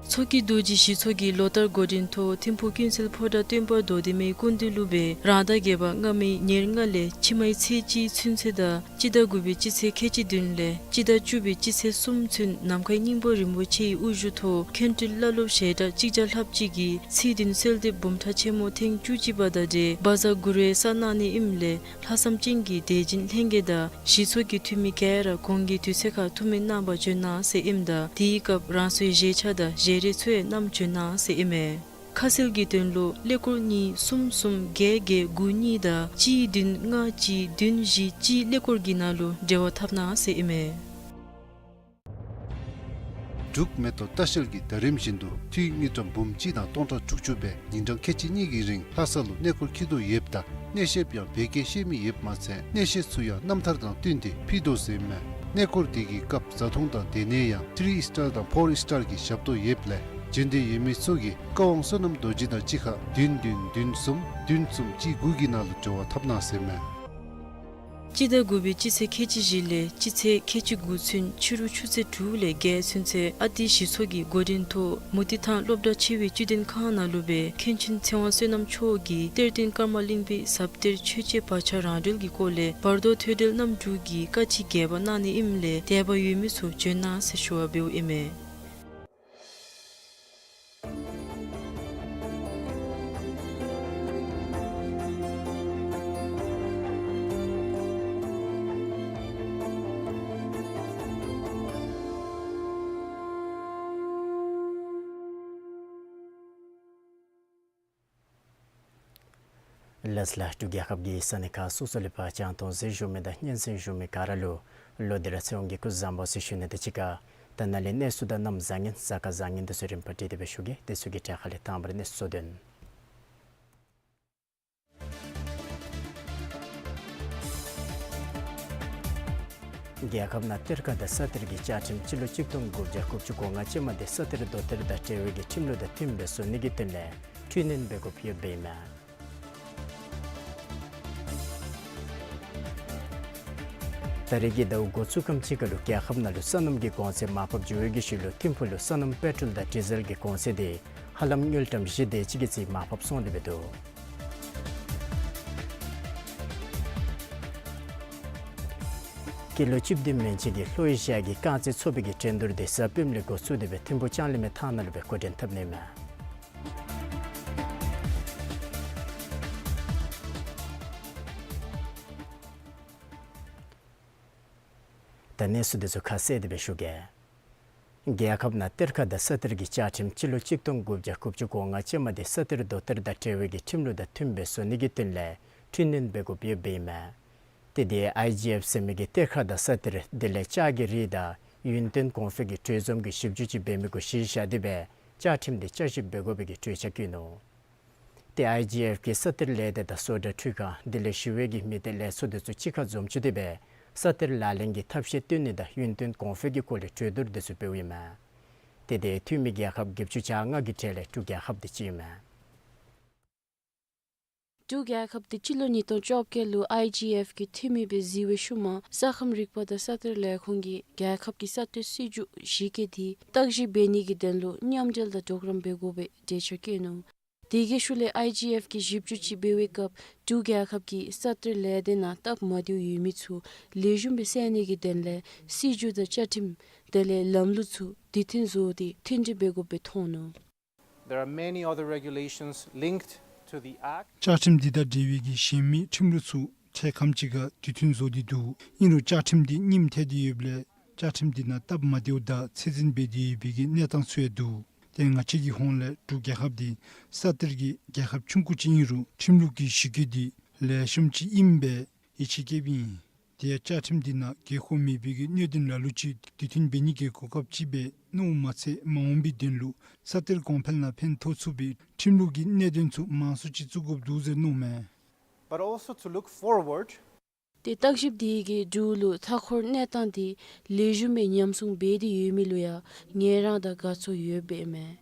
མཚོ་སྐྱེས་རྡོ་རྗེ་ཞི་ཚོགས་ཀྱིས་ལོ་ལྟར་འགོ་འདྲེན་ཐོག་ཐིམ་ཕུག་ཀུན་གསལ་ཕོ་བྲང་སྟོན་པ་རྡོར་གདན་མའི་སྐུ་མདུན་ལུ་སྦེ་རང་ཟླ་བརྒྱད་པ་སྔ་མའི་ཉེར་ལྔ་ལས་ཕྱི་མའི་ཚེས་གཅིག་ཚུན་ཚོད་དང་སྤྱི་ཟླ་དགུ་པའི་སྤྱི་ཚེས་ཁལ་གཅིག་བདུན་ལས་སྤྱི་ཟླ་བཅུ་པའི་སྤྱི་ཚེས་གསུམ་ཚུན་ནམ་མཁའི་སྙིང་པོ་རིན་པོ་ཆེའི་དབུ་བཞུགས་ཐོག་མཁན་སྤྲུལ་བླ་སློབ་ཞལ་གྲངས་གཅིག་བརྒྱ་ལྷགཔ་ཅིག་གིས་ཚེས་བདུན་གསོལ་འདེབས་འབུམ་ཕྲག་ཆེན་མོ་ཐེངས་བཅུ་གཅིག་པ་དང་འབྲེལ་བཛྲ་གུ་རུའི་སར་གནང་ནི་ཨིནམ་ལས་ལྷག་བསམ་ཅན་གྱི་དད་སྦྱིན་ལྷན་རྒྱས་དང་ཞི་ཚོགས་ཀྱི་འཐུས་མི་ག་ར་གོང་གི་དུས་ཚོད་ཁར་ཐུགས་སྨོན་གནང་བར་བྱོན་གནང་ཟེར་ཨིནམ་ད་དེའི་སྐབས་རང་སོའི་བཞེས་ཆ་དང་བཞེས་རས་ཚུ་ཡང་བསྣམས་བྱོན་གནང་ཟེར་ཨིན་མས། ཁ་གསལ་གྱི་དོན་ལུ་ཀླད་ཀོར་གཉིས་གསུམ་གསུམ་བརྒྱད་བརྒྱད་དགུ་གཉིས་དང་གཅིག་བདུན་ལྔ་གཅིག་བདུན་བཞི་གཅིག་ཀླད་ཀོར་གྱི་ནང་ལུ་འབྲེལ་བ་འཐབ་གནང་ཟེར་ཨིན་མས། འབྲུག་མེ་ཏོག་ལྟ་བཤལ་གྱིས་ཟླ་རིམ་བཞིན་དུ་འཐུས་དངུལ་ཀྲམ་འབུམ་གཅིག་དང་སྟོང་ཕྲག་དྲུག་ཅུ་སྦེ་ཉིན་གྲངས་ཁལ་གཅིག་གཉིས་ཀྱི་རིང་ལྷ་ས་ལུ་གནས་སྐོར་འཁྱིད་དོ་ཡོདཔ་ད་གནས་བཤདཔ་ཡང་བོད་སྐད་ཤེས་མི་ཡོདཔ་མ་ཚད་གནས་བཤད་ཚུ་ཡང་རྣམ་ཐར་དང་བསྟུན་ཏེ་ཕུལ་དོ་ཟེར་མས། གནས་སྐོར་དེ་གི་སྐབས་བཟའ་འཐུང་དང་སྡོད་གནས་ཡང་ཐི་རི་ཨིས་ཊར་དང་ཕོར་ཨིས་ཊར་གྱི་ཞབས་ཏོག་ཡོདཔ་ལས་བྱོན་འདོད་ཡོད་མི་ཚུ་གིས་བཀའ་དབང་བསོད་ནམས་རྡོ་རྗེ་དང་གཅིག་ཁར་བདུན་བདུན་བདུན་གསུམ་བདུན་གསུམ་གཅིག་དགུ་གི་ནང་ལུ་འབྲེལ་བ་འཐབ་གནང་ཟེར་མས། སྤྱི་ཟླ་དགུ་པའི་སྤྱི་ཚེས་ཁལ་གཅིག་བཞི་ལས་སྤྱི་ཚེས་ཁལ་གཅིག་དགུ་ཚུན་ཕྱི་རུ་ཆུ་ཚོད་དྲུག་ལས་བརྒྱད་ཚུན་ཚོད་ཨ་ཏི་ཞི་ཚོགས་ཀྱི་འགོ་འདྲེན་ཐོག་མུ་ཏིག་ཐང་སློབ་གྲྭ་ཆེ་བའི་སྤྱི་དོན་ཁང་ནང་ལུ་སྦེ་མཁན་ཆེན་ཚེ་དབང་བསོད་ནམས་མཆོག་གིས་གཏེར་སྟོན་ཀརྨ་གླིང་པའི་ཟབ་གཏེར་ཆོས་འཆད་བག་ཆགས་རང་གྲོལ་གྱི་སྐོར་ལས་བར་དོ་ཐོས་གྲོལ་རྣམ་དྲུག་གི་བཀའ་ཅི་རྒྱས་པ་གནང་ནི་ཨིནམ་ལས་དད་པ་ཡོད་མི་ཚུ་བྱོན་གནང་ཟེར་ཞུ་བ་འབདཝ་ཨིན་མས། ལགས་ལགས། འབྲུག་རྒྱལ་ཁབ་ཀྱི་ས་གནས་ཁག་སོ་སོ་ལས་ཕར་རྒྱང་མཐོང་གཟིགས་བཞུགས་མི་དང་སྙན་གསན་བཞུགས་མི་ག་ར་ལུ་ལོ་འདི་ར་ཚེས་དབང་གི་སྐུ་གཟུགས་བཟང་པོ་ཟེར་ཞུ་ནི་དང་གཅིག་ཁར་ད་ནཱ་ལས་གནས་ཚུལ་དང་གནམ་བཟང་ངན་གཟའ་སྐར་བཟང་ངན་དེ་ཚུ་རིམ་པ་བསྒྲིགས་ཏེ་སྦེ་ཞུ་གེ། དེ་ཚུ་གི་གྲས་ཁ་ལས་དང་པ་ར་གནས་ཚུལ་གཙོ་དོན། རྒྱལ་ཁབ་ནང་གཏེར་ཁ་དང་ས་གཏེར་གྱི་བཅའ་ཁྲིམས་སྤྱི་ལོ་གཅིག་སྟོང་དགུ་བརྒྱ་དགུ་བཅུ་གོ་ལྔ་ཅན་མ་དེ་ས་གཏེར་རྡོ་གཏེར་དང་འབྲེལ་བའི་གི་ཁྲིམས་ལུགས་དང་མཐུནམ་སྦེ་བཟོ་ནི་གི་དོན་ལས་འཕྲི་སྣོན་འབད་དགོཔ་ཡོདཔ་ཨིན་མས། ད་རེས་ཀྱི་ཟླཝ་འགོ་བཙུགས་ཁམས་ཅིག་ཁར་ལུ་རྒྱལ་ཁབ་ནང་ལུ་སོ་ནམ་གྱི་གོང་ཚད་མར་ཕབ་འགྱོ་བའི་གི་ཤུལ་ལུ་ཐིམ་ཕུག་ལུ་སོ་ནམ་པེ་ཊོལ་དང་ཌི་ཟེལ་གྱི་གོང་ཚད་དེ་ཧ་ལམ་དངུལ་ཀྲམ་བཞི་དེ་ཅིག་གི་ཚད་མར་ཕབ་སོང་སྟེ་སྦེ་འདུག། ཀི་ལོ་བཅུ་བདུན་མན་ཆད་ཀྱི་ལྷོ་ཨེ་ཤི་ཡ་གི་རྐང་རྩེད་ཚོགས་པའི་གི་འགྲན་བསྡུར་དེ་གཟའ་སྤེནམ་ལས་འགོ་བཙུགས་ཏེ་སྦེ་ཐིམ་ཕུག་ལྕང་གླིང་མའི་ཐང་ནང་ལུ་སྦེ་འགོ་འདྲེན་འཐབ་ནི་མས། ད་གནས་ཚུལ་དེ་ཚུ་ཁ་གསལ་ཏེ་སྦེ་ཞུ་གེ། རྒྱལ་ཁབ་ནང་གཏེར་ཁ་དང་ས་གཏེར་གྱི་བཅའ་ཁྲིམས་སྤྱི་ལོ་གཅིག་སྟོང་དགུ་བརྒྱ་དགུ་བཅུ་གོ་ལྔ་ཅན་མ་དེ་ས་གཏེར་རྡོ་གཏེར་དང་འབྲེལ་བའི་གི་ཁྲིམས་ལུགས་དང་མཐུནམ་སྦེ་བཟོ་ནི་གི་དོན་ལས་འཕྲི་སྣོན་འབད་དགོཔ་ཡོདཔ་ཨིན་མས། དེ་དེ་ཨའི་ཇི་ཨེཕ་ཟེར་མི་གི་གཏེར་ཁ་དང་ས་གཏེར་དེ་ལས་ལྕགས་ཀྱི་རིགས་དང་ཡུན་བརྟན་གོང་འཕེལ་གྱི་གྲོས་འཛོམས་ཀྱི་ཞིབ་འཇུག་ཅིག་འབད་མི་གུ་གཞི་བཞག་སྟེ་སྦེ་བཅའ་ཁྲིམས་དེ་བསྐྱར་ཞིབ་འབད་དགོ་པའི་གི་གྲོས་འཆར་བཀོད་ནུག། ཏེ་ཨའི་ཇི་ཨེཕ་གིས་ས་གཏེར་ལས་སྡེ་དང་བཟོ་གྲྭ་འཕྲུལ་ཁང་དེ་ལས་ཞི་བའི་གི་མི་སྡེ་ལས་ཚོགས་དེ་ཚུ་གཅིག་ཁར་འཛོམས་བཅུག་སྟེ་སྦེ་ས་གཏེར་ལག་ལེན་གྱི་ཐབས་ཤེས་བཏོན་ནི་དང་ཡུན་བརྟན་གོང་འཕེལ་གྱི་སྐོར་ལས་གྲོས་བསྡུར་དེ་ཚུ་འབདཝ་ཨིན་མས། ཏེ་དེ་འཐུས་མི་རྒྱལ་ཁབ་བརྒྱད་ཅུ་གྱ་ལྔ་གི་གྲས་ལས་འབྲུག་རྒྱལ་ཁབ་དེ་གཅིག་ཨིན་མས། འབྲུག་རྒྱལ་ཁབ་དེ་སྤྱི་ལོ་ཉིས་སྟོང་བཅོ་བརྒྱད་ལུ་ཨའི་ཇི་ཨེཕ་གི་འཐུས་མི་སྦེ་གཟིགས་པའི་ཤུལ་མ་ས་ཁམས་རིག་པ་དང་ས་གཏེར་ལས་ཁུངས་ཀྱིས་རྒྱལ་ཁབ་ཀྱི་ས་གཏེར་སྲིད་བྱུས་གཞི་བཀོད་དེ་བརྟག་ཞིབ་འབད་ནི་གི་དོན་ལུ་མཉམ་འབྲེལ་དང་གྲོགས་རམ་འབད་དགོ་པའི་གྲོས་འཆར་བཀོད་ནུག། དེ་གི་ཤུལ་ལས་ཨའི་ཇི་ཨེཕ་གིས་ཞིབ་འཇུག་ཅིག་འབད་བའི་སྐབས་འབྲུག་རྒྱལ་ཁབ་ཀྱི་ས་གཏེར་ལས་སྡེ་ནང་སྟབས་མ་བདེཝ་ཡོད་མི་ཚུ་ལེགས་ཤོམ་སྦེ་སེལ་ནི་གི་དོན་ལས་སྲིད་བྱུས་དང་བཅའ་ཁྲིམས་དེ་ལས་ལམ་ལུགས་ཚུ་དུས་མཐུན་བཟོ་སྟེ་མཐུན་སྒྲིག་འབད་དགོཔ་སྦེ་མཐོང་ནུག། There are many other regulations linked to the Act. བཅའ་ཁྲིམས་འདི་དང་འབྲེལ་བའི་གི་གཞན་མི་ཁྲིམས་ལུགས་ཚུ་ཐེངས་ཁམས་ཅིག་ཁར་དུས་མཐུན་བཟོ་སྟེ་འདུག། ཨིན་རུང་བཅའ་ཁྲིམས་འདི་རྙིངམ་ཐལ་ཏེ་ཡོདཔ་ལས་བཅའ་ཁྲིམས་འདི་ནང་སྟབས་མ་བདེཝ་དང་ཚད་འཛིན་འབད་དེ་ཡོད་པའི་གི་གནས་སྟངས་ཚུ་ཡང་འདུག། ཏེ་ང་བཅས་ཀྱི་ཧོངས་ལས་འབྲུག་རྒྱལ་ཁབ་འདི་ས་གཏེར་གྱི་རྒྱལ་ཁབ་ཆུང་ཀུ་ཅིག་ཨིན་རུང་ཁྲིམས་ལུགས་ཀྱི་གཞི་བཀོད་འདི་ལེགས་ཤོམ་ཅིག་ཨིནམ་སྦེ་ཡིད་ཆེས་བསྐྱེདཔ་ཨིན། དེ་ཡང་བཅའ་ཁྲིམས་འདི་ནང་འགན་ཁུར་མེད་པའི་གི་གནད་དོན་ལ་ལུ་ཅིག་དུས་མཐུན་འབད་ནི་གི་གོ་སྐབས་ཅིག་སྦེ་མནོཝ་མ་ཚད་མ་འོངས་པའི་དོན་ལུ་ས་གཏེར་གོང་འཕེལ་ནང་ཕན་ཐོགས་ཚུགས་པའི་ཁྲིམས་ལུགས་ཀྱི་གནད་དོན་ཚུ་མང་སུ་ཅིག་བཙུགས་དགོཔ་འདུག་ཟེར་མནོཝ་མས། But also to look forward. ཏེ་བརྟག་ཞིབ་དེ་གིས་འབྲུག་ལུ་མཐའ་འཁོར་གནས་སྟངས་དེ་ལེགས་ཤོམ་སྦེ་ཉམས་སྲུང་འབད་དེ་ཡོད་མི་ལུ་ཡང་ངལ་རངས་དང་དགའ་ཚོར་ཡོདཔ་ཨིན་མས།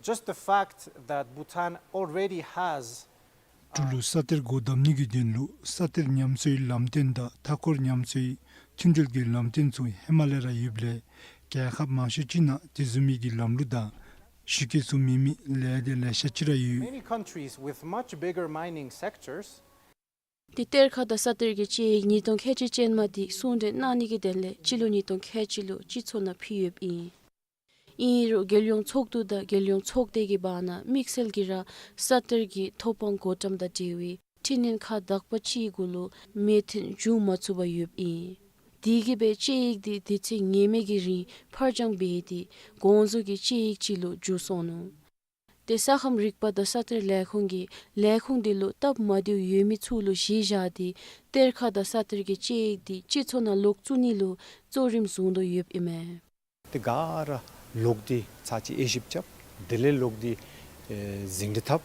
Just the fact that Bhutan already has འབྲུག་ལུ་ས་གཏེར་སྒོ་བསྡམ་ནི་གི་དོན་ལུ་ས་གཏེར་ཉམས་གསོའི་ལམ་སྟོན་དང་མཐའ་འཁོར་ཉམས་གསོའི་མཐུན་འབྲེལ་གྱི་ལམ་སྟོན་ཚུ་ཧེ་མ་ལས་ར་ཡོདཔ་ལས་རྒྱལ་ཁབ་མང་ཤོས་ཅིག་ནང་དེ་བཟུམ་མའི་གི་ལམ་ལུགས་དང་གཞི་བཀོད་ཚུ་མེད་མི་ལས་སྡེ་ལེ་ཤ་ཅིག་ར་ཡོད། Many countries with much bigger mining sectors. ཏེ་གཏེར་ཁ་དང་ས་གཏེར་གྱི་དཔྱད་ཡིག་ཉིས་སྟོང་ཁལ་གཅིག་ཅན་མ་དེ་གསུང་གྲོས་གནང་ནི་གི་དོན་ལས་སྤྱི་ལོ་ཉིས་སྟོང་ཁལ་གཅིག་ལུ་སྤྱི་ཚོགས་ནང་ཕུལ་ཡོདཔ་ཨིན། ཨིན་རུང་རྒྱལ་ཡོངས་ཚོགས་འདུ་དང་རྒྱལ་ཡོངས་ཚོགས་སྡེ་གི་བར་ན་དམིགས་བསལ་གྱིས་ར་ས་གཏེར་གྱི་ཐོབ་དབང་བགོ་བཀྲམ་དང་འབྲེལ་བའི་འཕྲི་སྣོན་ཁག་དག་པ་ཅིག་གུ་ལུ་མོས་མཐུན་བྱུང་མ་ཚུགས་པར་ཡོདཔ་ཨིན། དེ་གིས་སྦེ་དཔྱད་ཡིག་དེ་དུས་ཚོད་ངེས་མེད་ཀྱི་རིང་ཕར་འགྱངས་འབད་དེ་དགོངས་རྫོགས་ཀྱི་དཔྱད་ཡིག་ཅིག་ལུ་འགྱུར་སོང་ནུག། ཏེ་ས་ཁམས་རིག་པ་དང་ས་གཏེར་ལས་ཁུངས་ཀྱིས་ལས་ཁུངས་དེ་ལུ་སྟབས་མ་བདེཝ་ཡོད་མི་ཚུ་ལུ་གཞི་བཞག་སྟེ་གཏེར་ཁ་དང་ས་གཏེར་གྱི་དཔྱད་ཡིག་དེ་སྤྱི་ཚོགས་ནང་ལོག་བཙུགས་ནི་ལུ་གཙོ་རིམ་བཟུང་དོ་ཡོདཔ་ཨིན་མས། ཏེ་ག་ར་ལོག་སྟེ་ཚར་གཅིག་དབྱེ་ཞིབ་རྐྱབ། དེ་ལས་ལོག་སྟེ་ཨེ་ཟིན་བྲིས་བཏབ།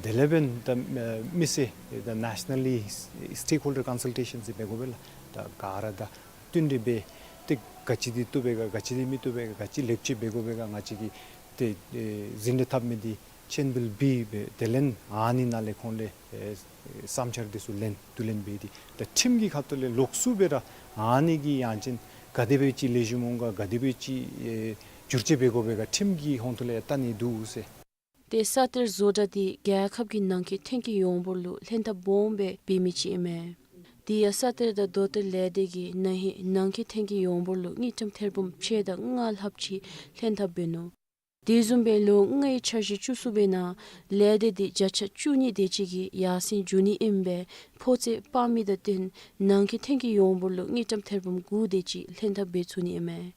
དེ་ལས་འབདན་ད་ཨེ་མི་སེར་ད་ནེ་ཤ་ནལ་ལི་སི་ཊེག་ཧོལ་ཌར་ཀོན་སཱལ་ཊེ་ཤཱན་ཟེར་འབད་དགོ་པས་ལགས། ད་ག་ར་ད་བསྟུན་གྲོས་འབད། ཏེ་ག་ཅི་འདི་བཏུབ་པས་ག་ག་ཅི་འདི་མི་བཏུབ་པས་ག་ག་ཅི་ལེགས་བཅོས་འབད་དགོ་པས་ག་ང་བཅས་ཀྱིས་ཏེ་ཨེ་ཟིན་བྲིས་བཏབ་མི་འདི་ཆེན་བིལ་བི་སྦེ་དེ་ལས་ཨ་ནི་ནང་ལས་ཁོང་ལས་ཨེ་བསམ་འཆར་འདི་ཚུ་ལེན་བསྡུ་ལེན་འབད་དེ་ད་ཁྲིམས་ཀྱི་ཁ་ཐུག་ལས་ལོགས་སུ་སྦེ་ར་ཨ་ནི་གི་ཡང་ཅིན་ག་དེ་སྦེ་ཅིག་ལེགས་ཤོམ་འོང་ག་ག་དེ་སྦེ་ཅིག་ཨེ་བསྒྱུར་བཅོས་འབད་དགོ་པས་ག་ཁྲིམས་ཀྱི་ཧོང་ཐུག་ལས་བལྟ་ནི་འདུག་ཟེར། ཏེ་ས་གཏེར་བཟོ་གྲྭ་འདི་རྒྱལ་ཁབ་ཀྱི་ནང་འཁོད་ཐོན་སྐྱེད་ཡོངས་འབོར་ལུ་ལྷན་ཐབས་སྦོམ་སྦེ་འབད་མི་ཅིག་ཨིན་མས། དེ་ཡང་ས་གཏེར་དང་རྡོ་གཏེར་ལས་སྡེ་གིས་ན་ཧིང་ནང་འཁོད་ཐོན་སྐྱེད་ཡོངས་འབོར་ལུ་དངུལ་ཀྲམ་ཐེར་འབུམ་ཕྱེད་དང་ལྔ་ལྷགཔ་ཅིག་ལྷན་ཐབས་འབད་ནུག། དེ་བཟུམ་སྦེ་ལོ་ལྔའི་འཆར་གཞི་བཅུ་གསུམ་པའི་ནང་ལས་སྡེ་འདི་བརྒྱ་ཆ་བཅུ་གཉིས་དེ་ཅིག་གི་ཡར་སེང་འགྱོ་ནི་ཨིནམ་སྦེ་ཕོ་ཚོད་དཔག་མི་དང་བསྟུན་ནང་འཁོད་ཐོན་སྐྱེད་ཡོངས་འབོར་ལུ་དངུལ་ཀྲམ་ཐེར་འབུམ་དགུ་དེ་ཅིག་ལྷན་ཐབས་འབད་ཚུགས་ནི་ཨིན་མས།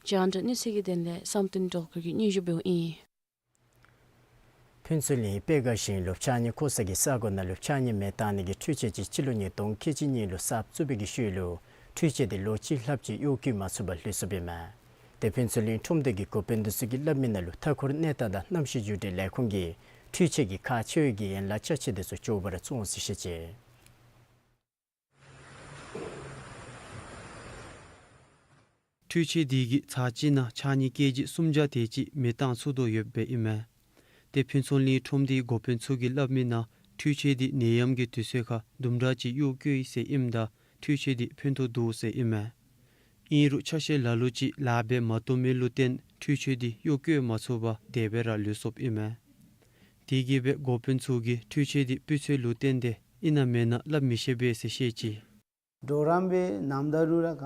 རྒྱང་བསྒྲགས་གནས་ཚུལ་གྱི་དོན་ལས་བསམ་གཏན་སྒྲོལ་དཀར་གྱིས་སྙན་ཞུ་འབདཝ་ཨིན། ཕུན་ཚོགས་གླིང་དཔེ་སྒར་ཞིང་ལུ་ཕྱགས་སྙིགས་བཀོ་ས་གི་ས་གོ་ནང་ལུ་ཕྱགས་སྙིགས་མེ་བཏང་ནི་གི་འཕྲུལ་ཆས་ཅིག་སྤྱི་ལོ་ཉིས་སྟོང་ཁལ་གཅིག་གཉིས་ལུ་གསརཔ་བཙུགས་པའི་གི་ཤུལ་ལུ་འཕྲུལ་ཆས་འདི་ལོ་གཅིག་ལྷགཔ་ཅིག་གཡོག་བཀོལ་མ་ཚུགས་པར་ལུས་སོཔ་ཨིན་མས། ཏེ་ཕུན་ཚོགས་གླིང་ཁྲོམ་སྡེ་གི་འགོ་དཔོན་འདི་ཚུ་གིས་སླབ་མི་ནང་ལུ་མཐའ་འཁོར་གནས་སྟངས་དང་གནམ་གཤིས་འགྱུར་འགྲོས་ལས་ཁུངས་ཀྱིས་འཕྲུལ་ཆས་ཀྱི་ཁག་ཆེ་བའི་གི་ཡན་ལག་ཅ་ཆས་འདི་ཚུ་མགྱོགས་པར་བཙོང་ཟེར་བཤད་ཅི། འཕྲུལ་ཆས་འདི་གིས་ཚར་གཅིག་ནང་ཕྱགས་སྙིགས་ཀེ་ཇི་སུམ་བརྒྱ་དེ་ཅིག་མེ་བཏང་ཚུགས་དོ་ཡོདཔ་ཨིན་མས། ཏེ་ཕུན་ཚོགས་གླིང་ཁྲོམ་སྡེའི་འགོ་དཔོན་ཚུ་གིས་སླབ་མི་ནང་འཕྲུལ་ཆས་འདི་ནད་ཡམས་ཀྱི་དུས་ཚོད་ཁར་དུམ་གྲ་ཅིག་གཡོག་བཀོལ་ཡི་ཟེར་ཨིནམ་ད་འཕྲུལ་ཆས་འདི་ཕན་ཐོགས་འདུག་ཟེར་ཨིན་མས། ཨིན་རུང་ཆ་ཤས་ལ་ལུ་ཅིག་ལཱ་འབད་མ་བཏུབ་མི་ལུ་བརྟེན་འཕྲུལ་ཆས་འདི་གཡོག་བཀོལ་མ་ཚུགས་པར་དེ་སྦེ་ར་ལུས་སོཔ་ཨིན་མས། དེ་གིས་སྦེ་འགོ་དཔོན་ཚུ་གིས་འཕྲུལ་ཆས་འདི་སྤུས་ཚད་ལུ་བརྟེན་ཏེ་ཨིན་ན་མེན་ན་སླབ་མི་ཤེས་པས་ཟེར་བཤད་ཅི། གྲོགས་རམ་སྦེ་ནམ་ཟླ་རུ་ར་ག་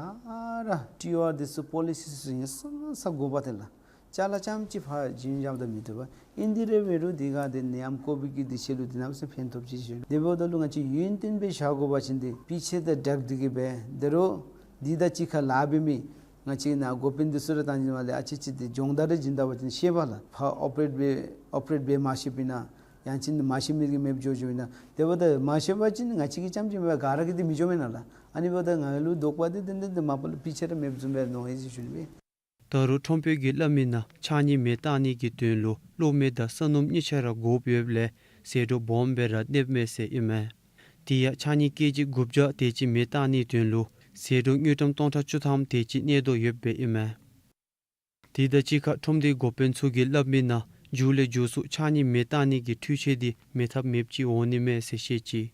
ར་ཊི་ཨར་འདི་ཚུ་པོ་ལི་སི་ཚུ་ཡང་སང་སང་དགོ་པ་ཏེ་ལགས། ཅ་ལ་རྐྱངམ་ཅིག་ཕར་བྱིན་བཞགཔ་ད་མི་བཏུབ་པས། ཨིན་དེ་རེ་འབད་རུང་དེ་ག་དེ་ནད་ཡམས་ཀོ་བིཌ་ཀྱི་དུས་ཚོད་ལུ་དེ་ནམ་སེ་ཕན་ཐོགས་ཅི་ཞུ། དེ་འབདཝ་ད་ལུ་ང་བཅས་ཡུན་བརྟན་སྦེ་བཞག་དགོ་པ་ཅིན་ཏེ་སྤུས་ཚད་དང་སྦྲགས་ཏེ་གི་སྦེ་དེ་རུང་འདི་དང་གཅིག་ཁར་ལཱ་འབད་མི་ང་བཅས་ནཱ་འགོ་དཔོན་འདི་ཚུ་ར་བཏང་བྱིན་པ་ལས་ཨ་ཙི་ཙི་དེ་སྦྱོང་བརྡར་རེ་བྱིན་ད་པ་ཅིན་ཤེས་པས་ལགས། ཕར་ཨོ་པ་རེཊ་འབད་ཨོ་པ་རེཊ་འབད་མ་ཤེས་པའི་ནང་ཡང་ཅིན་མ་ཤེས་མི་གིས་མེདཔ་འགྱོ་འགྱོཝ་ཨིན་ན། དེ་འབདཝ་ད་མ་ཤེས་པ་ཅིན་ང་བཅས་ཀྱིས་རྐྱངམ་ཅིག་མེན་པར་ག་ར་གིས་དེ་མི་འགྱོ་མེན་ན་ལགས། ཨ་ནི་འབདཝ་ད་ང་ལུ་དོགས་པ་དེ་ཏན་ཏན་དེ་མ་པ་ལས་སྤུས་ཚད་ར་མེདཔ་བཟུམ་སྦེ་མནོ་ཡི་ཟེར་ཞུ་ནི་སྦེ། ད་རུང་ཁྲོམ་དཔོན་གྱིས་སླབ་མི་ནང་ཕྱགས་སྙིགས་མེ་བཏང་ནི་གི་དོན་ལུ་གློག་མེ་དང་ས་སྣུམ་གཉིས་ཆ་ར་དགོཔ་ཡོདཔ་ལས་ཟད་འགྲོ་སྦོམ་སྦེ་ར་གནསཔ་མས་ཟེར་ཨིན་མས། དེ་ཡང་ཕྱགས་སྙིགས་ཀེ་ཇི་དགུ་བརྒྱ་དེ་ཅིག་མེ་བཏང་ནིའི་དོན་ལུ་ཟད་འགྲོ་དངུལ་ཀྲམ་སྟོང་ཕྲག་བཅུ་ཐམ་དེ་ཅིག་གནས་དོ་ཡོདཔ་ཨིན་མས། དེ་དང་གཅིག་ཁར་ཁྲོམ་སྡེའི་འགོ་དཔོན་ཚུ་གིས་སླབ་མི་ནང་མཇུག་ལས་མཇུག་སུ་ཕྱགས་སྙིགས་མེ་བཏང་ནི་གི་འཕྲུལ་ཆས་འདི་མེད་ཐབས་མེདཔ་ཅིག་འོང་ནི་མས་ཟེར་བཤད་ཅི།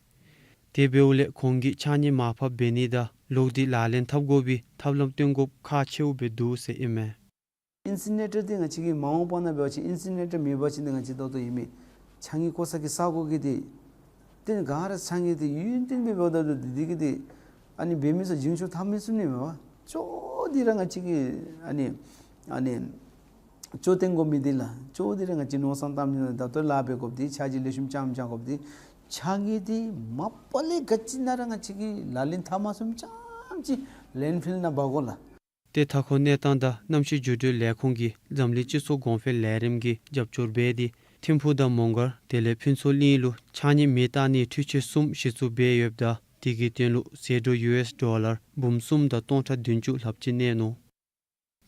དེ་འབདཝ་ལས་ཁོང་གིས་ཕྱགས་སྙིགས་མར་ཕབ་འབད་ནི་དང་ལོག་སྟེ་ལག་ལེན་འཐབ་དགོ་པའི་ཐབས་ལམ་སྟོན་དགོཔ་ཁག་ཆེཝ་སྦེ་འདུག་ཟེར་ཨིན་མས། ཨིན་སི་ནེ་ཊར་འདི་ང་བཅས་ཀྱིས་མ་འོངས་པ་ནང་འབད་བ་ཅིན་ཨིན་སི་ནེ་ཊར་མེད་པ་ཅིན་འདི་ང་བཅས་ཏོག་ཏོ་ཨིན་མས། ཕྱགས་སྙིགས་བཀོ་ས་གི་ས་གོ་གི་འདི་ཏེ་ག་ར་ཕྱགས་སྙིགས་འདི་ཡུན་བརྟན་སྦེ་འབདཝ་ད་ལུ་འདི་འདི་གིས་འདི་ཨ་ནི་འབད་མི་ཚུ་འགྱིང་ཤུགས་ཐབས་མེད་ཚུ་ནི་མས་པ། ཅོག་འདི་ར་ང་བཅས་ཀྱིས་ཨ་ནི་ཨ་ནི་ཅོག་སྟོན་དགོ་མི་འདི་ལགས། ཅོག་འདི་ར་ང་བཅས་མནོ་བསམ་བཏངམ་ཅིག་ད་ལྟོ་ལཱ་འབད་དགོཔ་འདི་ཆ་རྒྱུས་ལེགས་ཤོམ་རྐྱངམ་རྐྱང་དགོཔ་འདི་ཕྱགས་སྙིགས་འདི་མ་པ་ལས་ག་ཅི་ནང་ར་ང་བཅས་ཀྱིས་ལག་ལེན་འཐབ་མ་ཚུགསཔ་རྐྱངམ་ཅིག་ལེན་ཕིལ་ནང་འབག་དགོ་ལགས། ཏེ་མཐའ་འཁོར་གནས་སྟངས་དང་གནམ་གཤིས་འགྱུར་འགྲོས་ལས་ཁུངས་ཀྱིས་འཛམ་གླིང་སྤྱི་ཚོགས་གོང་འཕེལ་ལས་རིམ་གྱི་རྒྱབ་སྐྱོར་འབད་དེ་ཐིམ་ཕུག་དང་མོང་སྒར་དེ་ལས་ཕུན་ཚོགས་གླིང་ལུ་ཕྱགས་སྙིགས་མེ་བཏང་ནིའི་འཕྲུལ་ཆས་གསུམ་གཞི་བཙུགས་འབད་ཡོདཔ་ད་དེ་གི་དོན་ལུ་ཟད་འགྲོ་ཡུ་ཨེསི་ཌོ་ལར་འབུམ་གསུམ་དང་སྟོང་ཕྲག་བདུན་ཅུ་ལྷགཔ་ཅིག་གནས་ནུག།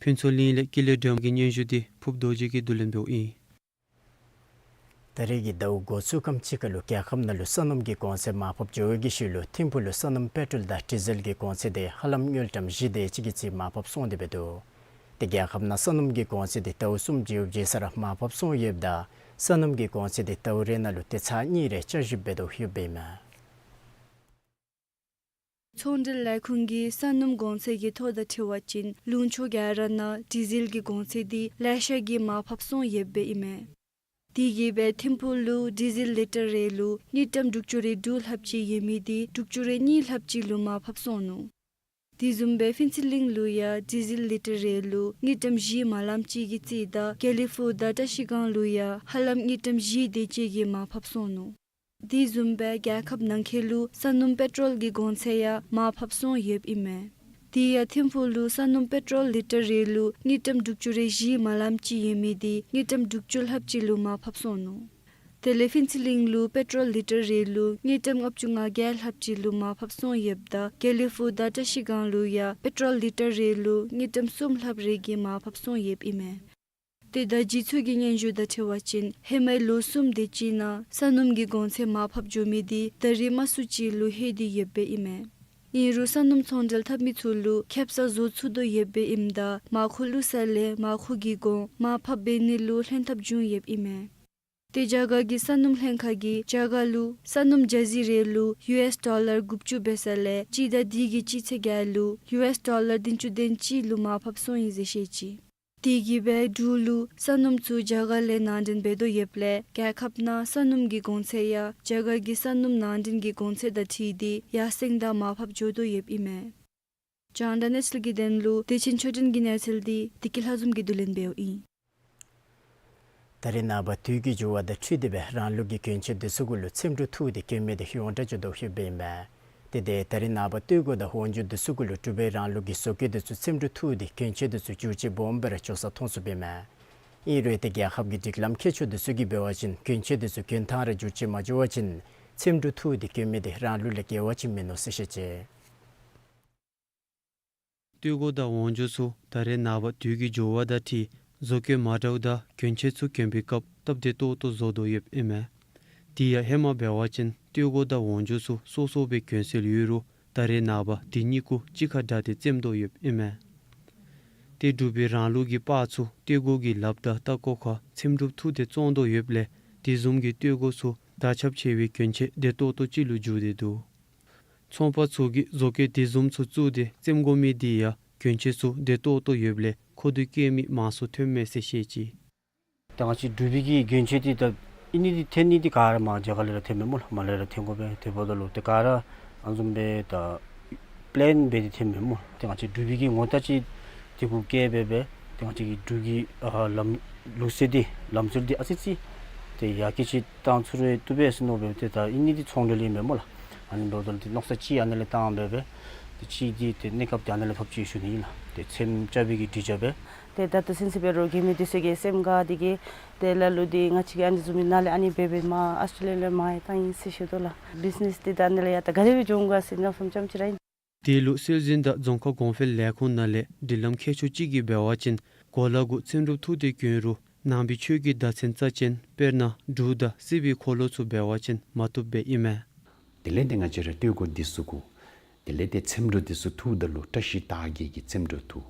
ཕུན་ཚོགས་གླིང་ལས་ཀུན་ལེགས་སྒྲོལ་མ་གི་སྙན་ཞུ་འདི་ཕུབ་རྡོ་རྗེ་གིས་བསྡུ་ལེན་འབདཝ་ཨིན། ད་རེས་ཀྱི་ཟླཝ་འགོ་བཙུགས་ཁམས་ཅིག་ཁར་ལུ་རྒྱལ་ཁབ་ནང་ལུ་ས་སྣུམ་གྱི་གོང་ཚད་མར་ཕབ་འགྱོ་བའི་གི་ཤུལ་ལུ་ཐིམ་ཕུག་ལུ་ས་སྣུམ་པེ་ཊོལ་དང་ཌི་ཟེལ་གྱི་གོང་ཚད་འདི་ཧ་ལམ་དངུལ་ཀྲམ་བཞི་དེ་ཅིག་གི་རྩིས་མར་ཕབ་སོང་སྟེ་འབད་འདུག། ཏེ་རྒྱལ་ཁབ་ནང་ས་སྣུམ་གྱི་གོང་ཚད་འདི་ཟླཝ་གསུམ་བརྗེ་བརྗེ་ས་ར་མར་ཕབ་སོང་ཡོདཔ་ད་ས་སྣུམ་གྱི་གོང་ཚད་འདི་ཟླཝ་རེ་ནང་ལུ་ཏེ་ཚར་གཉིས་རེ་བསྐྱར་ཞིབ་འབད་དོ་ཡོདཔ་ཨིན་མས། ཚོང་འབྲེལ་ལས་ཁུངས་ཀྱིས་ས་སྣུམ་གོང་ཚད་ཀྱི་ཐོ་དང་འཁྲིལ་བ་ཅིན་ལུང་ཕྱོགས་ག་ར་ནང་ཌི་ཟེལ་གྱི་གོང་ཚད་འདི་ལེ་ཤ་གིས་མར་ཕབ་སོང་ཡོདཔ་ཨིན་མས། དེ་གིས་སྦེ་ཐིམ་ཕུག་ལུ་ཌི་ཟེལ་ལི་ཊར་རེ་ལུ་དངུལ་ཀྲམ་དྲུག་ཅུ་རེ་དྲུག་ལྷགཔ་ཅིག་ཡོད་མི་འདི་དྲུག་ཅུ་རེ་གཉིས་ལྷགཔ་ཅིག་ལུ་མར་ཕབ་སོང་ནུག། དེ་བཟུམ་སྦེ་ཕུན་ཚོགས་གླིང་ལུ་ཡང་ཌི་ཟེལ་ལི་ཊར་རེ་ལུ་དངུལ་ཀྲམ་བཞི་མ་ལངམ་ཅིག་གི་རྩིས་དང་དགེ་ལེགས་ཕུག་དང་བཀྲ་ཤིས་སྒང་ལུ་ཡང་ཧ་ལམ་དངུལ་ཀྲམ་བཞི་དེ་ཅིག་གིས་མར་ཕབ་སོང་ནུག། དེ་བཟུམ་སྦེ་རྒྱལ་ཁབ་ནང་འཁོད་ལུ་ས་སྣུམ་པེ་ཊོལ་གྱི་གོང་ཚད་ཡང་མར་ཕབ་སོང་ཡོདཔ་ཨིན་མས། དེ་ཡང་ཐིམ་ཕུག་ལུ་ས་སྣུམ་པེ་ཊོལ་ལི་ཊར་རེ་ལུ་དངུལ་ཀྲམ་དྲུག་ཅུ་རེ་བཞི་མ་ལངམ་ཅིག་ཡོད་མི་འདི་དངུལ་ཀྲམ་དྲུག་ཅུ་ལྷགཔ་ཅིག་ལུ་མར་ཕབ་སོང་ནུག། དེ་ལས་ཕུན་ཚོགས་གླིང་ལུ་པེ་ཊོལ་ལི་ཊར་རེ་ལུ་དངུལ་ཀྲམ་ལྔ་བཅུ་ང་བརྒྱད་ལྷགཔ་ཅིག་ལུ་མར་ཕབ་སོང་ཡོདཔ་ད་དགེ་ལེགས་ཕུག་དང་བཀྲ་ཤིས་སྒང་ལུ་ཡང་པེ་ཊོལ་ལི་ཊར་རེ་ལུ་དངུལ་ཀྲམ་གསུམ་ལྷགཔ་རེ་གིས་མར་ཕབ་སོང་ཡོདཔ་ཨིན་མས། ཏེ་བརྡ་བརྒྱུད་ཚུ་གི་སྙན་ཞུ་དང་འཁྲིལ་བ་ཅིན་ཧེ་མའི་ལོ་གསུམ་དེ་ཅིག་ནང་ས་སྣུམ་གྱི་གོང་ཚད་མར་ཕབ་འགྱོ་མི་འདི་ད་རིས་མ་སུ་ཅིག་ལུ་ལྷོད་དེ་ཡོདཔ་ཨིན་མས། ཨིན་རུང་ས་སྣུམ་ཚོང་འབྲེལ་འཐབ་མི་ཚུ་ལུ་ཁེབ་ས་བཟོ་ཚུགས་དོ་ཡོདཔ་ཨིནམ་ད་མར་མཁོ་བླུགས་ས་ལས་མར་མཁོ་གི་གོང་མར་ཕབ་འབད་ནི་ལུ་ལྷན་ཐབས་བྱུང་ཡོདཔ་ཨིན་མས། ཏེ་རྒྱ་གར་གྱི་ས་སྣུམ་ལྷན་ཁག་གིས་རྒྱ་གར་ལུ་ས་སྣུམ་ཇ་ཟི་རེ་ལུ་ཡུ་ཨེསི་ཌོ་ལར་དགུ་བཅུ་འབད་ས་ལས་སྤྱི་ཟླ་འདི་གི་སྤྱི་ཚེས་བརྒྱད་ལུ་ཡུ་ཨེསི་ཌོ་ལར་བདུན་ཅུ་དོན་གཅིག་ལུ་མར་ཕབ་སོང་ཡི་ཟེར་བཤད་ཅི། དེ་གིས་སྦེ་འབྲུག་ལུ་ས་སྣུམ་ཚུ་རྒྱ་གར་ལས་ནང་འདྲེན་འབད་དོ་ཡོདཔ་ལས་རྒྱལ་ཁབ་ནང་ས་སྣུམ་གྱི་གོང་ཚད་ཡང་རྒྱ་གར་གྱི་ས་སྣུམ་ནང་འདྲེན་གྱི་གོང་ཚད་དང་འཁྲིལ་ཏེ་ཡར་སེང་དང་མར་ཕབ་འགྱོ་དོ་ཡོདཔ་ཨིན་མས། རྒྱང་བསྒྲགས་གནས་ཚུལ་གྱི་དོན་ལུ་བདེ་ཆེན་ཆོས་སྒྲོན་གྱི་གནས་ཚུལ་འདི་བདེ་སྐྱིད་ལྷ་འཛོམས་ཀྱིས་བསྡུ་ལེན་འབདཝ་ཨིན། ད་རེས་ནངས་པ་དུས་ཀྱི་འགྱུར་བ་དང་འཁྲིལ་ཏེ་སྦེ་རང་ལུགས་ཀྱི་གྱོན་ཆས་འདི་ཚུ་གུ་ལུ་འཚེམ་དྲུབ་འཐུ་སྟེ་གྱོན་མི་འདི་ཡོངས་གྲགས་འགྱོ་དོ་ཡོདཔ་ཨིན་མས། ཏེ་ད་རེས་ནངས་པ་སྟོད་གོ་དང་ཝང་ཅུན་འདི་ཚུ་གུ་ལུ་འབྲུག་པའི་རང་ལུགས་ཀྱི་བཟོ་བཀོད་འདི་ཚུ་འཚེམ་དྲུབ་འཐུ་སྟེ་གྱོན་ཆས་འདི་ཚུ་འགྱུར་བཅོས་སྦོམ་སྦེ་ར་འགྱོ་ས་མཐོང་ཚུགསཔ་ཨིན་མས། ཨིན་རུང་ཏེ་རྒྱལ་ཁབ་ཀྱི་སྒྲིག་ལམ་མཁས་མཆོག་འདི་ཚུ་གིས་འབད་བ་ཅིན་གྱོན་ཆས་འདི་ཚུ་གྱོན་ཐངས་ར་འགྱུར་བཅོས་མ་འགྱོ་བ་ཅིན་ཚེམ་དྲུབ་འཐུ་སྟེ་གྱོན་མི་འདི་རང་ལུགས་ལས་འགལ་བ་ཅིག་མིན་ནུག་ཟེར་བཤད་ཅི། སྟོད་གོ་དང་ཝང་ཅུ་ཚུ་ད་རེས་ནངས་པ་དུས་ཀྱི་འགྱུར་བ་དང་འཁྲིལ་བཟོ་བཀོད་མ་འདྲཝ་དང་གྱོན་ཆས་ཚུ་གྱོན་པའི་སྐབས་སྟབས་བདེ་ཏོག་ཏོ་བཟོ་དོ་ཡོདཔ་ཨིན་མས། དེ་ཡང་ཧེ་མ་འབད་བ་ཅིན་སྟོད་གོ་དང་ཝང་ཅུ་ཚུ་སོ་སོ་སྦེ་གྱོན་སྲོལ་ཡོད་རུང་ད་རེས་ནངས་པ་དེ་གཉིས་ཀུ་གཅིག་ཁར་བསྒྲགས་ཏེ་བཙེམ་དོ་ཡོདཔ་ཨིན་མས། ཏེ་འབྲུག་པའི་རང་ལུགས་ཀྱི་པར་ཚུ་སྟོད་གོ་གི་ལགཔ་དང་ལྟག་ཀོ་ཁར་ཚེམ་དྲུབ་འཐུ་སྟེ་བཙོང་དོ་ཡོདཔ་ལས་དེ་བཟུམ་གྱི་སྟོད་གོ་ཚུ་དར་ཁྱབ་ཆེ་བའི་གྱོན་ཆས་བདེ་ཏོག་ཏོ་ཅིག་ལུ་འགྱུར་ཏེ་འདུག། ཚོང་པ་ཚུ་གིས་བཟོ་བཀོད་དེ་བཟུམ་ཚུ་བཙུགས་ཏེ་བཙེམ་དགོ་མི་དེ་ཡང་གྱོན་ཆས་ཚུ་བདེ་ཏོག་ཏོ་ཡོདཔ་ལས་མཁོ་འདོད་བསྐྱེད་མི་མང་སུ་ཐོནམ་མས་ཟེར་བཤད་ཅི། ད་ང་བཅས་འབྲུག་པའི་གི་གྱོན་ཆས་འདི་ད་ཨིན་ནི་འདི་ཐོན་ནི་འདི་ག་ར་མར་རྒྱ་གར་ལས་ར་ཐོནམ་མས་སྨོ་ལགས། མར་ལས་ར་ཐོན་དགོ་པས། དེ་འབདཝ་ད་ལུ་ཏེ་ག་ར་ཨ་ནི་བཟུམ་སྦེ་ད་པི་ལེན་སྦེ་འདི་ཐོནམ་མས་སྨོ་ལགས། ཏེ་ང་བཅས་འབྲུག་པའི་གི་ངོ་རྟགས་ཅིག་དེ་གུ་བཀལ་སྦེ་སྦེ་ཏེ་ང་བཅས་ཀྱི་འབྲུག་གི་ཨ་ལམ་ལུགས་སྲོལ་འདི་ལམ་སྲོལ་འདི་ཨ་ཙི་ཅིག་ཏེ་ཡར་རྒྱས་ཅིག་བཏང་ཚུགས་རུང་བཏུབ་པས་ཟེར་མནོ་སྦེ་ཏེ་ད་ཨིན་ནི་འདི་ཚོང་འབྲེལ་ཨིན་པས་སྨོ་ལགས། ཨ་ནི་འབདཝ་ད་ལུ་ཏེ་མནོ་བསམ་ཅིག་ཨ་ནི་ལས་བཏང་སྦེ་སྦེ་ཏེ་ཅིག་འདི་ཏེ་གནས་སྐབས་འདི་ཨ་ནི་ལས་ཐོབ་ཅི་ཞུ་ནི་ཨིན་ལགས། ཏེ་ཚེམ་རྐྱབ་པའི་གི་དྲི་རྐྱབ་སྦེ། ཏེ་ད་ལྟོ་ཚུན་ཚོད་འབད་རུང་གྱོན་མི་འདི་ཚུ་གིས་སེམས་དགའ་སྟེ་གིས་ཏེ་ལ་ལུ་འདི་ང་བཅས་ཀྱིས་ཨ་ནི་བཟུམ་མའི་ནང་ལས་ཨ་ནི་འབད་སྦེ་མར་ཨཱོས་ཊྲེ་ལི་ཡ་ལས་མར་ཡང་བཏང་ཡི་ཟེར་ཞུ་དོ་ལགས། བིཛ་ནེས་འདི་ད་ཨ་ནི་ལས་ཡང་ད་ག་དེ་སྦེ་འགྱོ་འོང་ག་ཟེར་མནོ་བསམ་ཙམ་ཅིག་ར་ཨིན། དེ་ལུ་སྲོལ་འཛིན་དང་རྫོང་ཁ་གོང་འཕེལ་ལས་ཁུངས་ནང་ལས་སྒྲིག་ལམ་མཁས་མཆོག་ཅིག་གིས་འབད་བ་ཅིན་གོ་ལ་གུ་ཚེམ་དྲུབ་འཐུ་སྟེ་གྱོན་རུང་ནང་པའི་ཆོས་ཀྱི་བརྡ་མཚོན་རྩ་ཅན་དཔེར་ན་འབྲུག་དང་སྲིད་པའི་འཁོར་ལོ་ཚུ་འབད་བ་ཅིན་མ་བཏུབ་པས་ཨིན་མས། དེ་ལས་ཏེ་ང་བཅས་ར་སྟོད་གོ་འདི་ཚུ་གུ་དེ་ལས་ཏེ་ཚེམ་དྲུབ་འདི་ཚུ་འཐུཝ་ད་ལུ་བཀྲ་ཤིས་རྟགས་བརྒྱད་ཀྱི་ཚེམ་དྲུབ་འཐུ།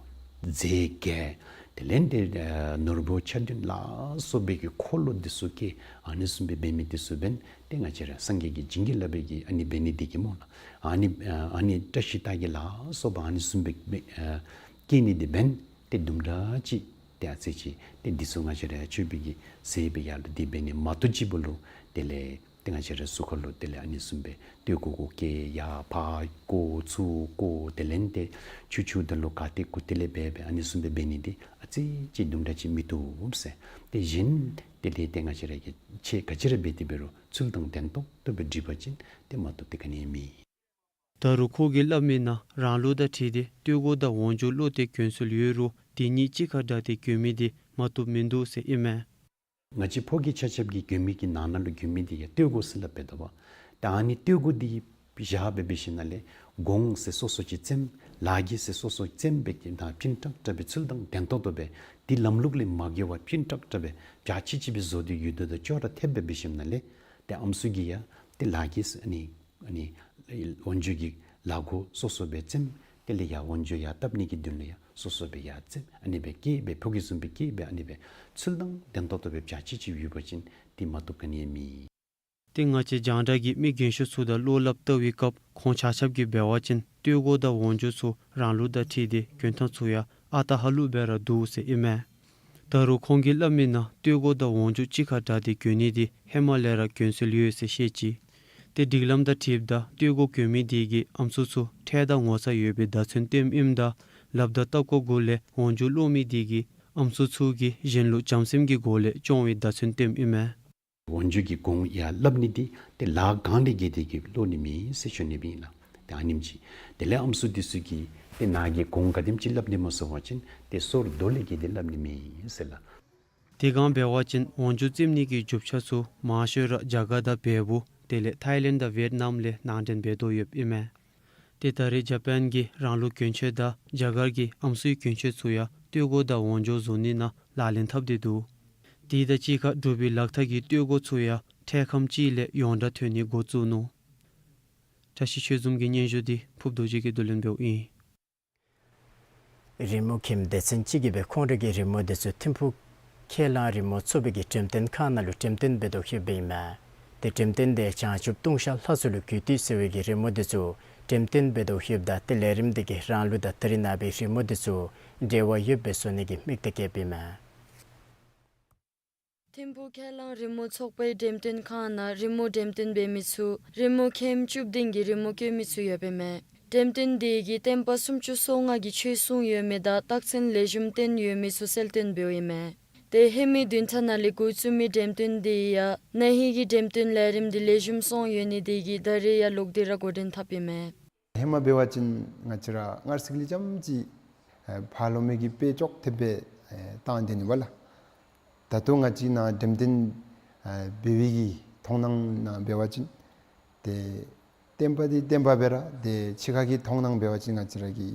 རྫས་བརྒྱད། དེ་ལས་ཏེ་ཨ་ནོར་བུ་ཆ་བདུན་ལ་སོགས་པའི་གི་འཁོར་ལོ་འདི་ཚུ་བཀལ། ཨ་ནི་བཟུམ་སྦེ་འབད་མི་འདི་ཚུ་འབདན་ཏེ་ང་བཅས་ར་སངས་རྒྱས་ཀྱི་བྱིན་གྱིས་བརླབས་པའི་གི་ཨ་ནི་འབད་ནི་འདི་གིས་སྨོ་ལགས། ཨ་ནི་ཨ་ནི་བཀྲ་ཤིས་རྟགས་བརྒྱད་ལ་སོགས་པ་ཨ་ནི་བཟུམ་སྦེ་ཨ་བཀལ་ནི་འདི་འབདན་ཏེ་དུམ་གྲ་ཅིག་ཏེ་ཨ་ཙི་ཅིག་ཏེ་འདི་ཚུ་ང་བཅས་ར་སྤྱོད་པའི་གི་ཟས་སྦེ་ཡར་ལུ་འདི་འབད་ནི་མ་གཏོགས་ཅིག་འབད་ལུ་དེ་ལས་ཏེ་ང་བཅས་ར་གཟུགས་ཁར་ལུ་དེ་ལས་ཨ་ནི་བཟུམ་སྦེ་སྟོད་གོ་གུ་བཀལ་ཡར་ཕར་བཀོ་ཚུར་བཀོ་དེ་ལས་ཏེ་ཆུ་འཁྱུཝ་ད་ལུ་ག་ཏེ་གུ་ཏེ་ལས་འབད་སྦེ་ཨ་ནི་བཟུམ་སྦེ་འབད་ནི་འདི་ཨ་ཙི་ཅིག་དུམ་གྲ་ཅིག་མི་བཏུབ་ཟེར། ཏེ་གཞན་དེ་ལས་ཏེ་ང་བཅས་ར་གི་ཆས་ག་ཅི་ར་འབད་དེ་འབད་རུང་ཚུལ་དང་ལྡན་ཏོག་ཏོ་སྦེ་སྒྲིག་པ་ཅིན་ཏེ་མ་བཏུབ་སྟེ་ག་ནི་ཡང་མེད། ད་རུང་ཁོ་གིས་སླབ་མིའི་ནང་རང་ལུགས་དང་འཁྲིལ་ཏེ་སྟོད་གོ་དང་ཝང་ཅུ་ལོག་སྟེ་གྱོན་སྲོལ་ཡོད་རུང་དེ་གཉིས་གཅིག་ཁར་བསྒྲགས་ཏེ་གྱོན་མི་འདི་མ་བཏུབ་མིན་འདུག་ཟེར་ཨིན་མས། ང་བཅས་ཕོ་སྐྱེས་ཆ་ཁྱབ་ཀྱིས་གྱོན་མི་གི་ནང་ན་ལུ་གྱོན་མི་འདི་ཡང་སྟོད་གོ་ཟེར་སླབ་པས་དོ་བ། ད་ཨ་ནི་སྟོད་གོ་འདི་བཞག་སྦེ་འབད་ཞིནམ་ལས་གོང་ཟེར་སོ་སོ་ཅིག་བཙེམ། ལག་གིས་ཟེར་སོ་སོ་བཙེམ་སྦེ་གི་ད་སྤྲིན་དྲག་དྲག་སྦེ་ཚུལ་དང་ལྡན་ཏོག་ཏོ་སྦེ་དེ་ལམ་ལུགས་ལས་མ་འགལ་བར་སྤྲིན་དྲག་དྲག་སྦེ་འཇའ་ཆི་ཆི་སྦེ་བཟོ་སྟེ་ཡོད་དོ་ད་ཅོག་ར་འཐདཔ་སྦེ་འབད་ཞིནམ་ལས་ཏེ་ཨམ་སྲུ་གིས་ཡང་ཏེ་ལག་གིས་ཨ་ནི་ཨ་ནི་ཝང་ཅུ་གི་ལག་གོ་སོ་སོ་སྦེ་བཙེམ། དེ་ལས་ཡར་ཝང་ཅུ་ཡར་བཏབ་ནི་གི་དོན་ལུ་ཡང་སོ་སོ་སྦེ་ཡར་བཙེམ། ཨ་ནི་སྦེ་བཀལ་སྦེ་ཕོ་སྐྱེས་བཟུམ་སྦེ་བཀལ་སྦེ་ཨ་ནི་སྦེ་ཚུལ་དང་ལྡན་ཏོག་ཏོ་སྦེ་འཇའ་ཆི་ཆི་ཡོད་པ་ཅིན་ཏེ་མ་བཏུབ་ག་ནི་ཡང་མེད། ཏེ་ང་བཅས་རྒྱང་བསྒྲགས་ཀྱིས་མི་རྒན་ཤོས་ཚུ་དང་བློ་སླབ་བལྟ་བའི་སྐབས་ཁོང་ཆ་ཁྱབ་ཀྱིས་འབད་བ་ཅིན་སྟོད་གོ་དང་ཝང་ཅུ་ཚུ་རང་ལུགས་དང་འཁྲིལ་ཏེ་གྱོན་ཐངས་ཚུ་ཡང་ཨ་རྟག་ཧ་ལུགས་སྦེ་ར་འདུག་ཟེར་ཨིན་མས། ད་རུང་ཁོང་གིས་སླབ་མིའི་ནང་སྟོད་གོ་དང་ཝང་ཅུ་གཅིག་ཁར་བསྒྲགས་ཏེ་གྱོན་ནི་འདི་ཧེ་མ་ལས་ར་གྱོན་སྲོལ་ཡོད་ཟེར་བཤད་ཅི། ཏེ་སྒྲིག་ལམ་དང་འཁྲིལཝ་ད་སྟོད་གོ་གྱོན་མི་དེ་གིས་ཨམ་སྲུ་ཚུ་འཕྲལ་དང་ངོ་ཚ་ཡོད་པའི་བརྡ་མཚོན་སྟོནམ་ཨིནམ་ད་ལགཔ་དང་ལྟག་ཀོ་གུ་ལས་ཝང་ཅུ་ལོག་མི་དེ་གིས་ཨམ་སྲུ་ཚུ་གིས་གཞན་ལུ་བྱམས་སེམས་ཀྱི་སྒོ་ལས་སྐྱོང་བའི་བརྡ་མཚོན་སྟོནམ་ཨིན་མས། ཝང་ཅུ་གི་གོང་ཡར་སླབ་ནི་འདི་ཏེ་ལག་གང་ལས་བརྒལ་ཏེ་གི་ལོག་ནི་མེད་ཟེར་ཞུ་ནི་ཨིན་ལགས། ཏེ་ཨ་ནེམ་ཅིག་དེ་ལས་ཨམ་སྲུ་འདི་ཚུ་གིས་ཏེ་ནཱ་གི་གོང་ག་དེམ་ཅིག་སླབ་ནི་སྨོ་ཟེར་བ་ཅིན་ཏེ་སོར་རྡོ་ལས་བརྒལ་ཏེ་སླབ་ནི་མེད་ཟེར་ལགས། དེ་སྒང་འབད་བ་ཅིན་ཝང་ཅུ་བཙེམ་ནི་གི་རྒྱུ་ཆ་ཚུ་མང་ཤོས་ར་རྒྱ་གར་དང་བལ་པོ་དེ་ལས་ཐའི་ལེནཌ་དང་ཝེཊ་ནམ་ལས་ནང་འདྲེན་འབད་དོ་ཡོདཔ་ཨིན་མས། ཏེ་ད་རེས་ཇ་པཱན་གྱི་རང་ལུགས་གྱོན་ཆས་དང་རྒྱ་གར་གྱི་ཨམ་སྲུའི་གྱོན་ཆས་ཚུ་ཡང་སྟོད་གོ་དང་ཝང་ཅུ་བཟོ་ནི་ནང་ལག་ལེན་འཐབ་སྟེ་འདུག། དེ་དང་གཅིག་ཁར་འབྲུག་པའི་ལག་ཐག་གི་སྟོད་གོ་ཚུ་ཡང་འཕྲལ་ཁམས་ཅིག་ལས་ཡོངས་གྲགས་ཐོན་ནི་འགོ་བཙུགས་ནུག། བཀྲ་ཤིས་ཆོས་འཛོམས་ཀྱི་སྙན་ཞུ་འདི་ཕུརཔ་རྡོ་རྗེ་གིས་བསྡུ་ལེན་འབདཝ་ཨིན། རི་མོ་མཁན་སྡེ་ཚན་ཅིག་གིས་སྦེ་ཁོང་རའི་གི་རི་མོ་འདི་ཚུ་ཐིམ་ཕུག་ཁས་བླངས་རི་མོ་ཚོགས་པའི་གི་འགྲེམས་སྟོན་ཁང་ནང་ལུ་འགྲེམས་སྟོན་འབད་དོ་ཡོདཔ་ཨིན་མས། ཏེ་འགྲེམས་སྟོན་འདི་བྱང་ཆུབ་ལྟུང་བཤགས་ལྷ་ཚོགས་ལུ་གུས་བཏུད་ཟེར་བའི་གི་རི་མོ་འདི་ཚུ་འགྲེམས་སྟོན་འབད་དོ་ཡོདཔ་ད་ཏེ་ལས་རིམ་འདི་གིས་རང་ལུགས་དང་ད་རེས་ནངས་པའི་རི་མོ་འདི་ཚུ་འབྲེལ་བ་ཡོདཔ་སྦེ་བཟོ་ནི་གི་དམིགས་གཏད་བསྐྱེདཔ་ཨིན་མས། ཐིམ་ཕུག་ཁས་བླངས་རི་མོ་ཚོགས་པའི་འགྲེམས་སྟོན་ཁང་ནང་རི་མོ་འགྲེམས་སྟོན་འབད་མི་ཚུ་རི་མོ་མཁན་བཅུ་བདུན་གྱིས་རི་མོ་བཀོད་མི་ཚུ་ཡོདཔ་ཨིན་མས། འགྲེམས་སྟོན་འདི་གིས་བསྟན་པ་སུམ་ཅུ་སོ་ལྔ་གི་ཆོས་གསུངས་ཡོད་མི་དང་རྟགས་མཚན་ལེགས་ཤོམ་བསྟན་ཡོད་མི་ཚུ་གསལ་སྟོན་འབདཝ་ཨིན་མས། ཏེ་ཧེ་མའི་བདུན་ཕྲག་ནང་ལས་འགོ་བཙུགས་མི་འགྲེམས་སྟོན་འདི་ཡང་ན་ཧིང་གི་འགྲེམས་སྟོན་ལས་རིམ་འདི་ལེགས་ཤོམ་སོང་ཡོད་ནི་དེ་གིས་ད་རེས་ཡང་ལོག་སྟེ་ར་འགོ་འདྲེན་འཐབ་ཨིན་མས། ཧེ་མ་འབད་བ་ཅིན་ང་བཅས་ར་སྔར་སྲིད་ལས་རྐྱངམ་ཅིག་ཨེ་ཕར་ལོག་མི་གི་དཔེ་ཅོག་འཐདཔ་སྦེ་ཨེ་བཏང་སྡོད་ནུག་པ་ལགས། ད་ལྟོ་ང་བཅས་ནཱ་འགྲེམས་སྟོན་ཨ་འབད་བའི་གི་མཐོང་སྣང་ནང་འབད་བ་ཅིན་ཏེ་བསྟན་པ་འདི་བསྟན་པ་སྦེ་ར་ཏེ་ཕྱི་ཁ་གི་མཐོང་སྣང་འབད་བ་ཅིན་ང་བཅས་ར་གི་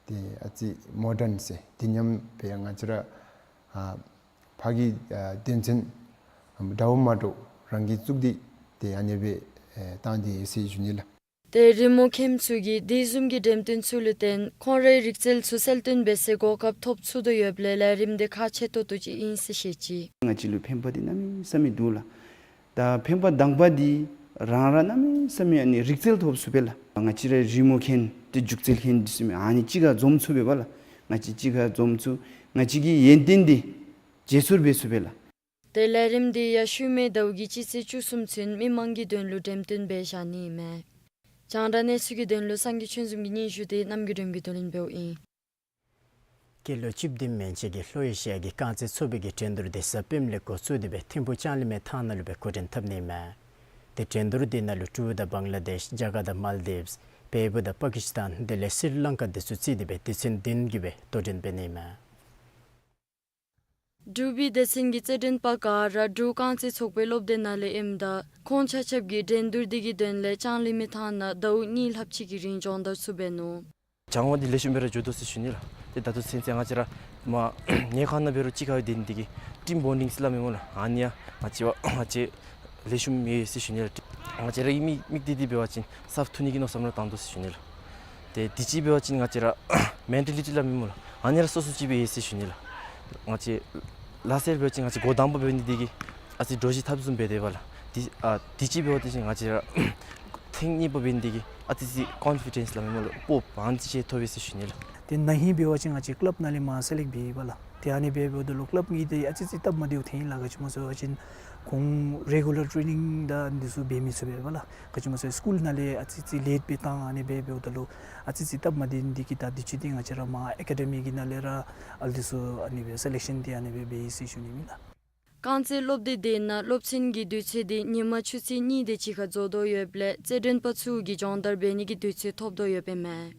ཏེ་ཨ་ཙི་མོ་ཌརན་ཟེར་འདི་སྙམ་སྦེ་ང་བཅས་ར་ཨ་ཕར་གི་ཨ་དོན་ཚན་འདྲཝ་མ་འདྲཝ་རང་གིས་བཙུགས་ཏེ་ཏེ་ཨ་ནི་སྦེ་ཨེ་བཏང་སྟེ་ཡོད་ཟེར་ཞུ་ནི་ལགས། ཏེ་རི་མོ་མཁནམ་ཚུ་གིས་དེ་བཟུམ་གྱི་འགྲེམས་སྟོན་ཚུ་ལུ་བརྟེན་ཁོང་རའི་རིག་རྩལ་ཚུ་གསལ་སྟོན་འབད་སའི་གོ་སྐབས་ཐོབ་ཚུགས་དོ་ཡོདཔ་ལས་ལས་རིམ་འདི་ཁག་ཆེ་ཏོག་ཏོ་ཅིག་ཨིན་ཟེར་བཤད་ཅི། ང་བཅས་ལུ་ཕན་པ་འདི་གནམ་མེད་ས་མེད་འདུག་ལགས། ད་ཕན་པ་དང་པ་འདི་རང་ར་གནམ་མེད་ས་མེད་ཨ་ནི་རིག་རྩལ་ཐོབ་ཚུགས་པས་ལགས། ང་བཅས་ར་རི་མོ་མཁན་ཏེ་སྒྱུ་རྩལ་མཁན་འདི་ཚུ་མས་ཨ་ནི་གཅིག་ཁར་འཛོམས་ཚུགས་པས་པ་ལགས། ང་བཅས་གཅིག་ཁར་འཛོམས་ཚུགས། ང་བཅས་ཀྱི་ཡོན་ཏན་འདི་བརྗེ་སོར་འབད་ཚུགས་པས་ལགས། ཏེ་ལས་རིམ་འདི་ཡར་ཤུལ་མའི་ཟླཝ་གི་སྤྱི་ཚེས་བཅུ་གསུམ་ཚུན་མི་མང་གི་དོན་ལུ་འགྲེམས་སྟོན་འབད་བཞག་ནི་མས། རྒྱང་བསྒྲགས་གནས་ཚུལ་གྱི་དོན་ལུ་སངས་རྒྱས་ཆོས་འཛོམས་ཀྱི་སྙན་ཞུ་འདི་རྣམ་རྒྱལ་སྒྲོལམ་གྱིས་བསྡུ་ལེན་འབདཝ་ཨིན། སྐྱེས་ལོ་བཅུ་བདུན་མན་ཆད་ཀྱི་ལྷོ་ཨེ་ཤི་ཡ་གི་རྐང་རྩེད་ཚོགས་པའི་གི་འགྲན་བསྡུར་འདི་གཟའ་སྤེནམ་ལས་འགོ་བཙུགས་ཏེ་སྦེ་ཐིམ་ཕུ་ལྕང་གླིང་མའི་ཐང་ནང་ལུ་སྦེ་འགོ་འདྲེན་འཐབ་ནི་མས། ཏེ་འགྲན་བསྡུར་འདི་ནང་ལུ་འབྲུག་དང་བང་ལ་དེཤ་རྒྱ་གར་དང་མཱལ་དིབས་བལ་པོ་དང་པ་ཀི་སི་ཐན་དེ་ལས་སི་རི་ལང་ཀ་དེ་ཚུ་བརྩིས་ཏེ་སྦེ་སྡེ་ཚན་བདུན་གྱིས་སྦེ་དོ་འགྲན་འབད་ནི་མས། འབྲུག་པའི་སྡེ་ཚན་གྱི་རྩེད་འགྲན་པ་ག་ར་འབྲུག་རྐང་རྩེད་ཚོགས་པའི་སློབ་སྡེ་ནང་ལས་ཨིནམ་ད་ཁོང་ཆ་ཁྱབ་ཀྱིས་འགྲན་བསྡུར་འདི་གི་དོན་ལས་ལྕང་གླིང་མའི་ཐང་ནང་ཟླཝ་གཉིས་ལྷགཔ་ཅིག་གི་རིང་སྦྱོང་བརྡར་ཚུ་འབད་ནུག། སྦྱང་བ་འདི་ལེགས་ཤོམ་སྦེ་ར་འགྱོ་དོ་ཟེར་ཞུ་ནི་ལགས། ཏེ་ད་ལྟོ་ཚུན་ཚོད་ང་བཅས་ར་མ་ཉལ་ཁང་ནང་འབད་རུང་གཅིག་ཁར་སྡོད་ནི་འདི་གིས་ཊིམ་བོན་ཌིང་ཟེར་སླབ་མས་སྨོ་ལགས། ཨ་ནི་ཡང་ང་བཅས་བ་ང་བཅས་ལེགས་ཤོམ་ཡོད་ཟེར་ཞུ་ནི་ལགས། ང་བཅས་ར་གི་མི་མི་སྡེ་འདི་འབད་བ་ཅིན་སླབ་ཐུབ་ནི་གི་མནོ་བསམ་ར་བཏང་དོ་ཟེར་ཞུ་ནི་ལགས། ཏེ་དུས་ཅི་འབད་བ་ཅིན་ང་བཅས་ར་མེན་ཊ་ལི་ཊི་སླབ་མས་སྨོ་ལགས། ཨ་ནི་ར་སོ་སོ་ཅིག་སྦེ་ཡོད་ཟེར་ཞུ་ནི་ལགས། ང་བཅས་ལགས་སོ་འབད་བ་ཅིན་ང་བཅས་འགོ་དང་པ་འབད་ནི་འདི་གིས་ཨ་ཙི་དྲོ་ཞིན་ཐབས་བཟུམ་འབད་དེས་པ་ལགས། དུས་ཨ་དུས་ཅི་འབད་བ་ཅིན་ང་བཅས་ར་ཐེངས་གཉིས་པ་འབད་ནི་འདི་གིས་ཨ་ཙི་ཅིག་ཀོན་ཕི་ཌེནསི་སླབ་མས་སྨོ་ལགས། སྤོབས་པ་ཨ་ནི་ཅིག་ཐོབ་ཡི་ཟེར་ཞུ་ནི་ལགས། ཏེ་ན་ཧིང་འབད་བ་ཅིན་ང་བཅས་ཀི་ལབ་ནང་ལས་མར་སེ་ལེཀཊ་འབད་ཡི་པ་ལགས། ཏེ་ཨ་ནི་འབད་འབདཝ་ད་ལུ་ཀི་ལབ་གཉིས་འདི་ཨ་ཙི་ཅིག་སྟབས་མ་བདེཝ་ཐོན་ཡི་ལགས། ག་ཅི་སྨོ་ཟེར་བ་ཅིན་ཁོང་རེ་གུ་ལར་ཊེ་ནིང་དང་འདི་ཚུ་འབད་མི་ཚུགས་པས་པ་ལགས། ག་ཅི་སྨོ་ཟེར་སི་ཀུལ་ནང་ལས་ཨ་ཙི་ཅིག་ལེཊ་སྦེ་བཏང་ཨ་ནི་འབད་འབདཝ་ད་ལུ་ཨ་ཙི་ཅིག་སྟབས་མ་བདེ་ནི་འདི་གིས་ད་དུས་ཅི་འདི་ང་བཅས་ར་མར་ཨེ་ཀ་ཌེ་མི་གི་ནང་ལས་ར་ཨ་ལུ་འདི་ཚུ་ཨ་ནི་སྦེ་སེ་ལེཀ་ཤཱན་འདི་ཨ་ནི་སྦེ་འབད་ཡི་ཟེར་ཞུ་ནི་ཨིན་ལགས། རྐང་རྩེད་སློབ་སྡེ་འདི་ནང་སློབ་ཚན་གྱི་དུས་ཚོད་འདི་ཉིན་མ་ཆུ་ཚོད་གཉིས་དེ་ཅིག་ཁར་རྫོགས་དོ་ཡོདཔ་ལས་རྩེད་འགྲན་པ་ཚུ་གིས་སྦྱོང་བརྡར་འབད་ནི་གི་དུས་ཚོད་ཐོབ་དོ་ཡོདཔ་ཨིན་མས།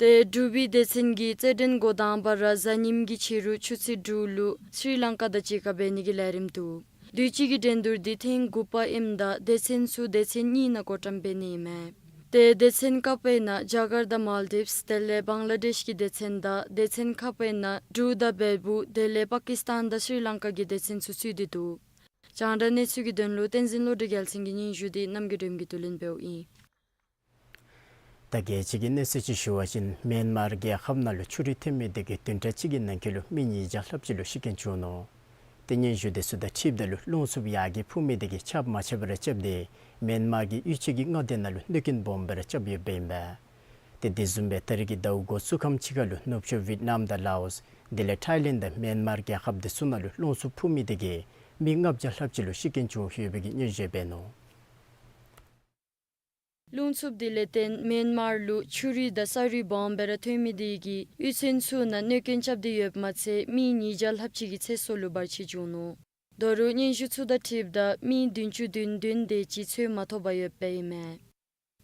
ཏེ་འབྲུག་པའི་སྡེ་ཚན་གྱི་རྩེད་འགྲན་འགོ་དང་པ་ར་གཟའ་ཉིམ་གྱི་ཕྱི་རུ་ཆུ་ཚོད་དྲུག་ལུ་སི་རི་ལང་ཀ་དང་གཅིག་ཁར་འབད་ནི་གི་ལས་རིམ་འདུག། དུས་ཅི་གི་འགྲན་བསྡུར་འདི་ཐེངས་དགུ་པ་ཨིནམ་ད་སྡེ་ཚན་ཚུ་སྡེ་ཚན་གཉིས་ནང་བགོ་བཀྲམ་འབད་ནི་ཨིན་མས། ཏེ་སྡེ་ཚན་ཀ་པའི་ནང་རྒྱ་གར་དང་མཱལ་དིབས་དེ་ལས་བང་ལ་དེཤ་གི་སྡེ་ཚན་དང་སྡེ་ཚན་ཁ་པའི་ནང་འབྲུག་དང་བལ་པོ་དེ་ལས་པ་ཀི་སི་ཐན་དང་སི་རི་ལང་ཀ་གི་སྡེ་ཚན་ཚུ་ཚུད་དེ་འདུག། རྒྱང་བསྒྲགས་གནས་ཚུལ་གྱི་དོན་ལུ་བསྟན་འཛིན་བློ་གྲོས་རྒྱལ་མཚན་གྱི་སྙན་ཞུ་འདི་རྣམ་རྒྱལ་སྒྲོལམ་གྱིས་བསྡུ་ལེན་འབདཝ་ཨིན། ད་རྒྱལ་སྤྱི་གི་གནས་ཚུལ་ཅིག་ཞུ་བ་ཅིན་མེན་མར་རྒྱལ་ཁབ་ནང་ལུ་ཆུ་རུད་ཐོན་མི་དེ་གིས་བདུན་ཕྲག་གཅིག་གི་ནང་འཁོད་ལུ་མི་ཉིས་བརྒྱ་ལྷགཔ་ཅིག་ལུ་ཤི་རྐྱེན་བྱུང་ནུག། ཏེ་སྙན་ཞུ་དེ་ཚུ་དང་འཁྲིལཝ་ད་ལུ་རླུང་འཚུབ་ཡར་རྒྱས་འཕུ་མི་དེ་གིས་རྐྱབ་མ་ཆད་པར་རྐྱབ་སྟེ་མེན་མར་གྱི་ཡུལ་ཕྱོགས་ཀྱི་མངའ་སྡེ་ནང་ལུ་གནོད་སྐྱོན་སྦོམ་སྦེ་ར་རྐྱབ་ཡོདཔ་ཨིན་པས། ཏེ་དེ་བཟུམ་སྦེ་ད་རེས་ཀྱི་ཟླཝ་འགོ་བཙུགས་ཁམས་ཅིག་ཁར་ལུ་ནུབ་ཕྱོགས་ཝིཊ་ནམ་དང་ལའོསི་དེ་ལས་ཐའི་ལེནཌ་དང་མེན་མར་རྒྱལ་ཁབ་དེ་ཚུ་ནང་ལུ་རླུང་འཚུབ་འཕུ་མི་དེ་གིས་མི་ལྔ་བརྒྱ་ལྷགཔ་ཅིག་ལུ་ཤི་རྐྱེན་བྱུང་ཡོད་པའི་གི་སྙན་ཞུ་འབད་ནུག། རླུང་འཚུབ་དེ་ལས་བརྟེན་མེན་མར་ལུ་ཆུ་རུད་དང་ས་རུད་སྦོམ་སྦེ་ར་ཐོན་མི་དེ་གིས་གཡུས་ཚན་ཚུ་ནང་གནོད་སྐྱོན་རྐྱབ་སྟེ་ཡོདཔ་མ་ཚད་མི་ཉིས་བརྒྱ་ལྷགཔ་ཅིག་གི་ཚེ་སྲོག་ལུ་བར་ཆད་བྱུང་ནུག། ད་རུང་སྙན་ཞུ་ཚུ་དང་འཁྲིལཝ་ད་མི་བདུན་ཅུ་དོན་བདུན་དེ་ཅིག་འཚོལ་མ་ཐོབ་པར་ཡོདཔ་ཨིན་མས།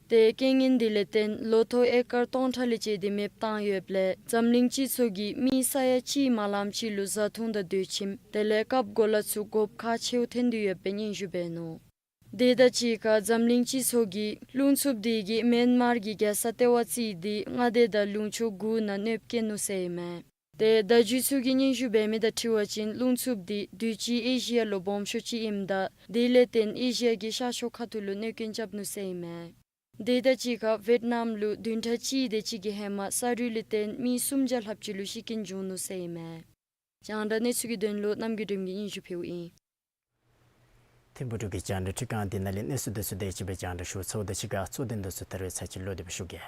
ཏེ་རྐྱེན་ངན་དེ་ལས་བརྟེན་ལོ་ཐོག་ཨེ་ཀར་སྟོང་ཕྲག་ལས་བཅད་དེ་མེདཔ་བཏང་ཡོདཔ་ལས་འཛམ་གླིང་སྤྱི་ཚོགས་ཀྱིས་མི་ས་ཡ་གཅིག་མ་ལངམ་ཅིག་ལུ་བཟའ་འཐུང་དང་སྡོད་ཁྱིམ་དེ་ལས་རྐྱབ་གོ་ལ་ཚུ་དགོཔ་ཁག་ཆེཝ་ཐོན་ཏེ་ཡོདཔ་སྦེ་སྙན་ཞུ་འབད་ནུག། དེ་དང་གཅིག་ཁར་འཛམ་གླིང་སྤྱི་ཚོགས་ཀྱིས་རླུང་འཚུབ་དེ་གིས་མེན་མར་གྱི་རྒྱལ་ས་ལྟེ་བ་རྩིས་ཏེ་མངའ་སྡེ་དང་ལུང་ཕྱོགས་དགུ་ནང་གནོདཔ་བཀལ་ནུག་ཟེར་ཨིན་མས། ཏེ་བརྡ་བརྒྱུད་ཚུ་གིས་སྙན་ཞུ་འབད་མི་དང་འཁྲིལ་བ་ཅིན་རླུང་འཚུབ་དེ་དུས་ཅི་ཨེ་ཤི་ཡ་ལུ་སྦོམ་ཤོས་ཅིག་ཨིནམ་ད་དེ་ལས་བརྟེན་ཨེ་ཤི་ཡ་གི་ཤར་ཕྱོགས་ཁ་ཐུག་ལུ་གནོད་སྐྱོན་རྐྱབ་ནུག་ཟེར་ཨིན་མས། དེ་དང་གཅིག་ཁར་ཝིཊ་ནམ་ལུ་བདུན་ཕྲག་གཅིག་དེ་ཅིག་གི་ཧེ་མ་ས་རུད་ལས་བརྟེན་མི་སུམ་བརྒྱ་ལྷགཔ་ཅིག་ལུ་ཤི་རྐྱེན་བྱུང་ནུག་ཟེར་ཨིན་མས། རྒྱང་བསྒྲགས་གནས་ཚུལ་གྱི་དོན་ལུ་རྣམ་རྒྱལ་སྒྲོལམ་གྱིས་སྙན་ཞུ་ཕུལཝ་ཨིན། ཐིམ་ཕུག་འབྲུག་གི་རྒྱང་བསྒྲགས་ཁྲི་ཁང་འདི་ནང་ལས་གནས་ཚུལ་དེ་ཚུ་དེ་ཅིག་སྦེ་རྒྱང་བསྒྲགས་ཞུ་ཚརཝ་ད་གཅིག་ཁར་གཙོ་དོན་དེ་ཚུ་ད་རེས་ཚར་གཅིག་ལོག་སྟེ་སྦེ་ཞུ་གེ།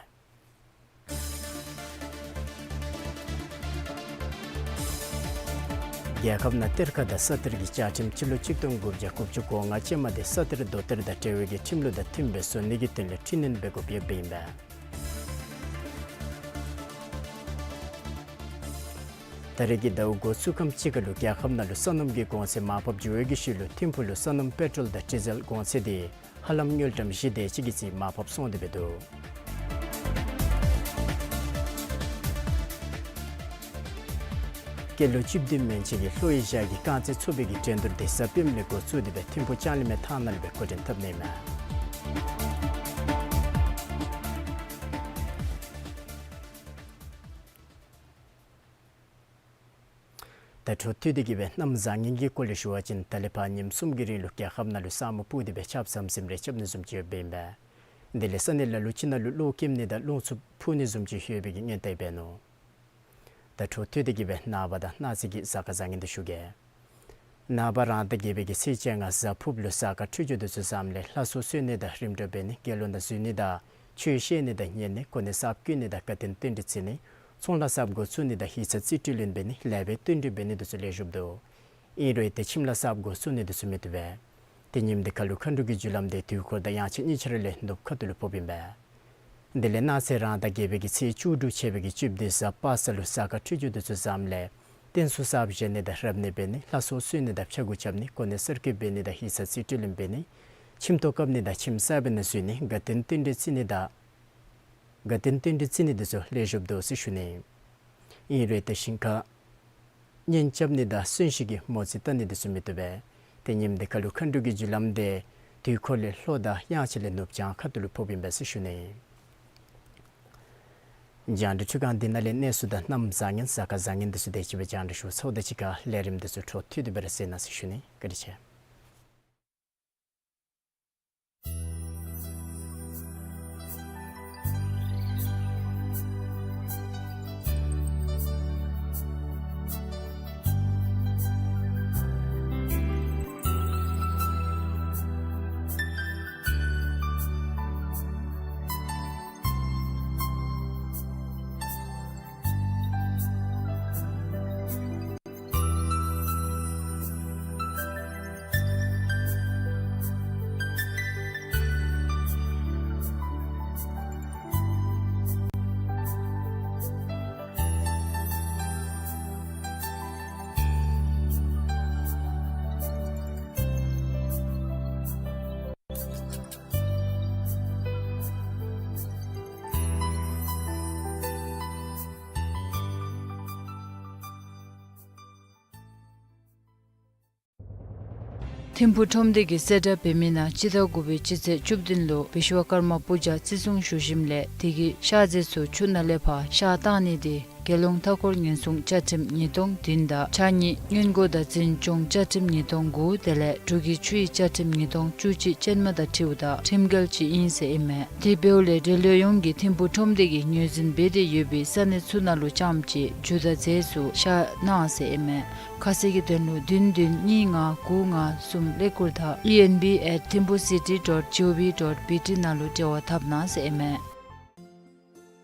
རྒྱལ་ཁབ་ནང་གཏེར་ཁ་དང་ས་གཏེར་གྱི་བཅའ་ཁྲིམས་སྤྱི་ལོ་གཅིག་སྟོང་དགུ་བརྒྱ་དགུ་བཅུ་གོ་ལྔ་ཅན་མ་དེ་ས་གཏེར་རྡོ་གཏེར་དང་འབྲེལ་བའི་གི་ཁྲིམས་ལུགས་དང་མཐུནམ་སྦེ་བཟོ་ནི་གི་དོན་ལས་འཕྲི་སྣོན་འབད་དགོཔ་ཡོདཔ་ཨིན་པས། ད་རེས་ཀྱི་ཟླཝ་འགོ་བཙུགས་ཁམས་ཅིག་ཁར་ལུ་རྒྱལ་ཁབ་ནང་ལུ་ས་སྣུམ་གྱི་གོང་ཚད་མར་ཕབ་འགྱོ་བའི་གི་ཤུལ་ལུ་ཐིམ་ཕུག་ལུ་ས་སྣུམ་པེ་ཊོལ་དང་ཌི་ཟེལ་གོང་ཚད་དེ་ཧ་ལམ་དངུལ་ཀྲམ་བཞི་དེ་ཅིག་གི་རྩིས་མར་ཕབ་སོང་སྟེ་སྦེ་འདུག། སྐྱེས་ལོ་བཅུ་བདུན་མན་ཆད་ཀྱི་ལྷོ་ཨེ་ཤི་ཡ་གི་རྐང་རྩེད་ཚོགས་པའི་གི་འགྲན་བསྡུར་དེ་གཟའ་སྤེནམ་ལས་འགོ་བཙུགས་ཏེ་སྦེ་ཐིམ་ཕུག་ལྕང་གླིང་མའི་ཐང་ནང་ལས་སྦེ་འགོ་འདྲེན་འཐབ་ནི་ཨིན་མས། ད་འཕྲོ་མཐུད་དེ་གི་སྦེ་གནམ་བཟང་ངན་གྱི་སྐོར་ལས་ཞུ་བ་ཅིན་ད་ལས་ཕར་ཉིནམ་གསུམ་གྱི་རིང་ལུ་རྒྱལ་ཁབ་ནང་ལུ་ས་སྨུག་སྤུབས་ཏེ་སྦེ་ཆརཔ་ཟམ་ཟིམ་རེ་རྐྱབ་ནི་བཟུམ་ཅིག་ཡོདཔ་ཨིན་པས། དེ་ལས་ས་གནས་ལ་ལུ་ཅིག་ནང་ལུ་གློག་ཀེམ་ནི་དང་རླུང་འཚུབ་འཕུ་ནི་བཟུམ་ཅིག་ཡོད་པའི་གི་སྔོན་བརྡ་འབད་ནུག། ད་འཕྲོ་མཐུད་དེ་གི་སྦེ་ནངས་པ་དང་གནངས་ཚེ་གི་གཟའ་སྐར་བཟང་ངན་དེ་ཞུ་གེ། ནངས་པ་རང་ཟླ་བརྒྱད་པའི་གི་ཚེས་བཅོ་ལྔ་གཟའ་ཕུརཔ་ལུ་གཟའ་སྐར་འཕྲོད་སྦྱོར་དེ་ཚུ་བཟངམ་ལས་ལྷ་གསོལ་གསོལ་ནི་དང་རིམ་གྲོ་འབད་ནི་དགེ་སློང་དང་འཛོམས་ནི་དང་ཆོས་བཤད་ནི་དང་ཉན་ནི་གོ་གནས་གསརཔ་བསྐོ་ནི་དང་དགའ་སྟོན་རྟེན་འབྲེལ་བརྩི་ནི་ཚོང་ལཱ་གསརཔ་འགོ་བཙུགས་ནི་དང་ཡིག་ཚང་རྩིས་སྤྲོད་ལེན་འབད་ནི་ལེགས་པའི་བསྟུན་གྲོས་འབད་ནི་དེ་ཚུ་ལེགས་ཤོམ་འདུག། ཨིན་རུང་ཏེ་ཁྱིམ་ལཱ་གསརཔ་འགོ་བཙུགས་ནི་དེ་ཚུ་མི་བཏུབ་པས། ཏེ་ཉིནམ་དེ་ཁར་ལུ་མཁའ་འགྲོ་གི་རྒྱུ་ལམ་དེ་དུས་འཁོར་དང་དབྱངས་འཆར་གཉིས་ཆ་ར་ལས་ནུབ་ཁ་ཐུག་ལུ་ཕོགཔ་ཨིན་པས། དེ་ལས་གནངས་ཚེ་རང་ཟླ་བརྒྱད་པའི་གི་ཚེས་བཅུ་དྲུག་ཆད་པའི་གི་བཅུ་བདུན་གཟའ་པ་སངས་ལུ་གཟའ་སྐར་འཕྲོད་སྦྱོར་དེ་ཚུ་བཟངམ་ལས་རྟེན་གསུམ་གསརཔ་བཞེངས་ནི་དང་རབ་གནས་འབད་ནི་ལྷ་གསོལ་གསོལ་ནི་དང་ཕྱྭ་འགུགས་རྐྱབ་ནི་གོ་གནས་གསར་བསྐོ་འབད་ནི་དང་ཡིག་ཚང་རྩིས་སྤྲོད་ལེན་འབད་ནི་ཁྱིམ་ཐོག་བཀབ་ནི་དང་ཁྱིམ་གསར་པའི་ནང་འཛུལ་ནི་དགའ་སྟོན་རྟེན་འབྲེལ་བརྩི་ནི་དང་དགའ་སྟོན་རྟེན་འབྲེལ་བརྩི་ནི་དེ་ཚུ་ལེགས་ཤོམ་འདུག་ཟེར་ཞུ་ནི། ཨིན་རུང་ཏེ་ཞིང་ཁར་གཉེན་རྐྱབ་ནི་དང་གསོན་གཤིན་གྱི་མོ་རྩིས་བལྟ་ནི་དེ་ཚུ་མི་བཏུབ་པས། ཏེ་ཉིནམ་དེ་ཁར་ལུ་མཁའ་འགྲོ་གི་རྒྱུ་ལམ་དེ་དུས་འཁོར་ལས་ལྷོ་དང་དབྱངས་འཆར་ལས་ནུབ་བྱང་ཁ་ཐུག་ལུ་ཕོགཔ་ཨིན་པས་ཟེར་ཞུ་ནི། རྒྱང་བསྒྲགས་འཕྲུལ་ཁང་འདི་ནང་ལས་གནས་ཚུལ་དང་གནམ་བཟང་ངན་གཟའ་སྐར་བཟང་ངན་དེ་ཚུ་དེ་ཅིག་སྦེ་རྒྱང་བསྒྲགས་ཞུ་ཚརཝ་ད་གཅིག་ཁར་ལས་རིམ་དེ་ཚུ་འཕྲོ་མཐུད་དེ་སྦེ་ར་གསན་གནང་ཟེར་ཞུ་ནི། བཀའ་དྲིན་ཆེ། ཐིམ་ཕུག་ཁྲོམ་སྡེ་གིས་གསལ་བསྒྲགས་འབད་མི་ནང་སྤྱི་ཟླ་དགུ་པའི་སྤྱི་ཚེས་བཅུ་བདུན་ལུ་བི་ཤྭ་ཀརྨ་པུ་ཇ་བརྩི་སྲུང་ཞུ་ཞིནམ་ལས་དེ་གི་གཤགས་རྫས་ཚུ་ཆུ་ནང་ལས་ཕར་གཤགས་བཏང་ནི་དེ་དགེ་སློང་མཐའ་འཁོར་ཉེན་སྲུང་བཅའ་ཁྲིམས་ཉིས་སྟོང་བདུན་དང་ཕྱགས་སྙིགས་སྔོན་འགོག་དང་འཛིན་སྐྱོང་བཅའ་ཁྲིམས་ཉིས་སྟོང་དགུ་དེ་ལས་འབྲུག་གི་ཆུ་ཡི་བཅའ་ཁྲིམས་ཉིས་སྟོང་བཅུ་གཅིག་ཅན་མ་དང་འཁྲིལཝ་ད་ཁྲིམས་འགལ་ཅིག་ཨིན་ཟེར་ཨིན་མས། དེ་འབདཝ་ལས་འབྲེལ་ཡོད་ཡོངས་ཀྱིས་ཐིམ་ཕུག་ཁྲོམ་སྡེ་གིས་ངོས་འཛིན་འབད་དེ་ཡོད་པའི་ས་གནས་ཚུ་ནང་ལུ་རྐྱངམ་ཅིག་རྒྱུ་དང་རྫས་ཚུ་གཤགས་གནང་ཟེར་ཨིན་མས། ཁ་གསལ་གྱི་དོན་ལུ་བདུན་བདུན་གཉིས་ལྔ་དགུ་ལྔ་གསུམ་ཀླད་ཀོར་དང་E N B at thimphu city dot gov dot B T ནང་ལུ་འབྲེལ་བ་འཐབ་གནང་ཟེར་ཨིན་མས།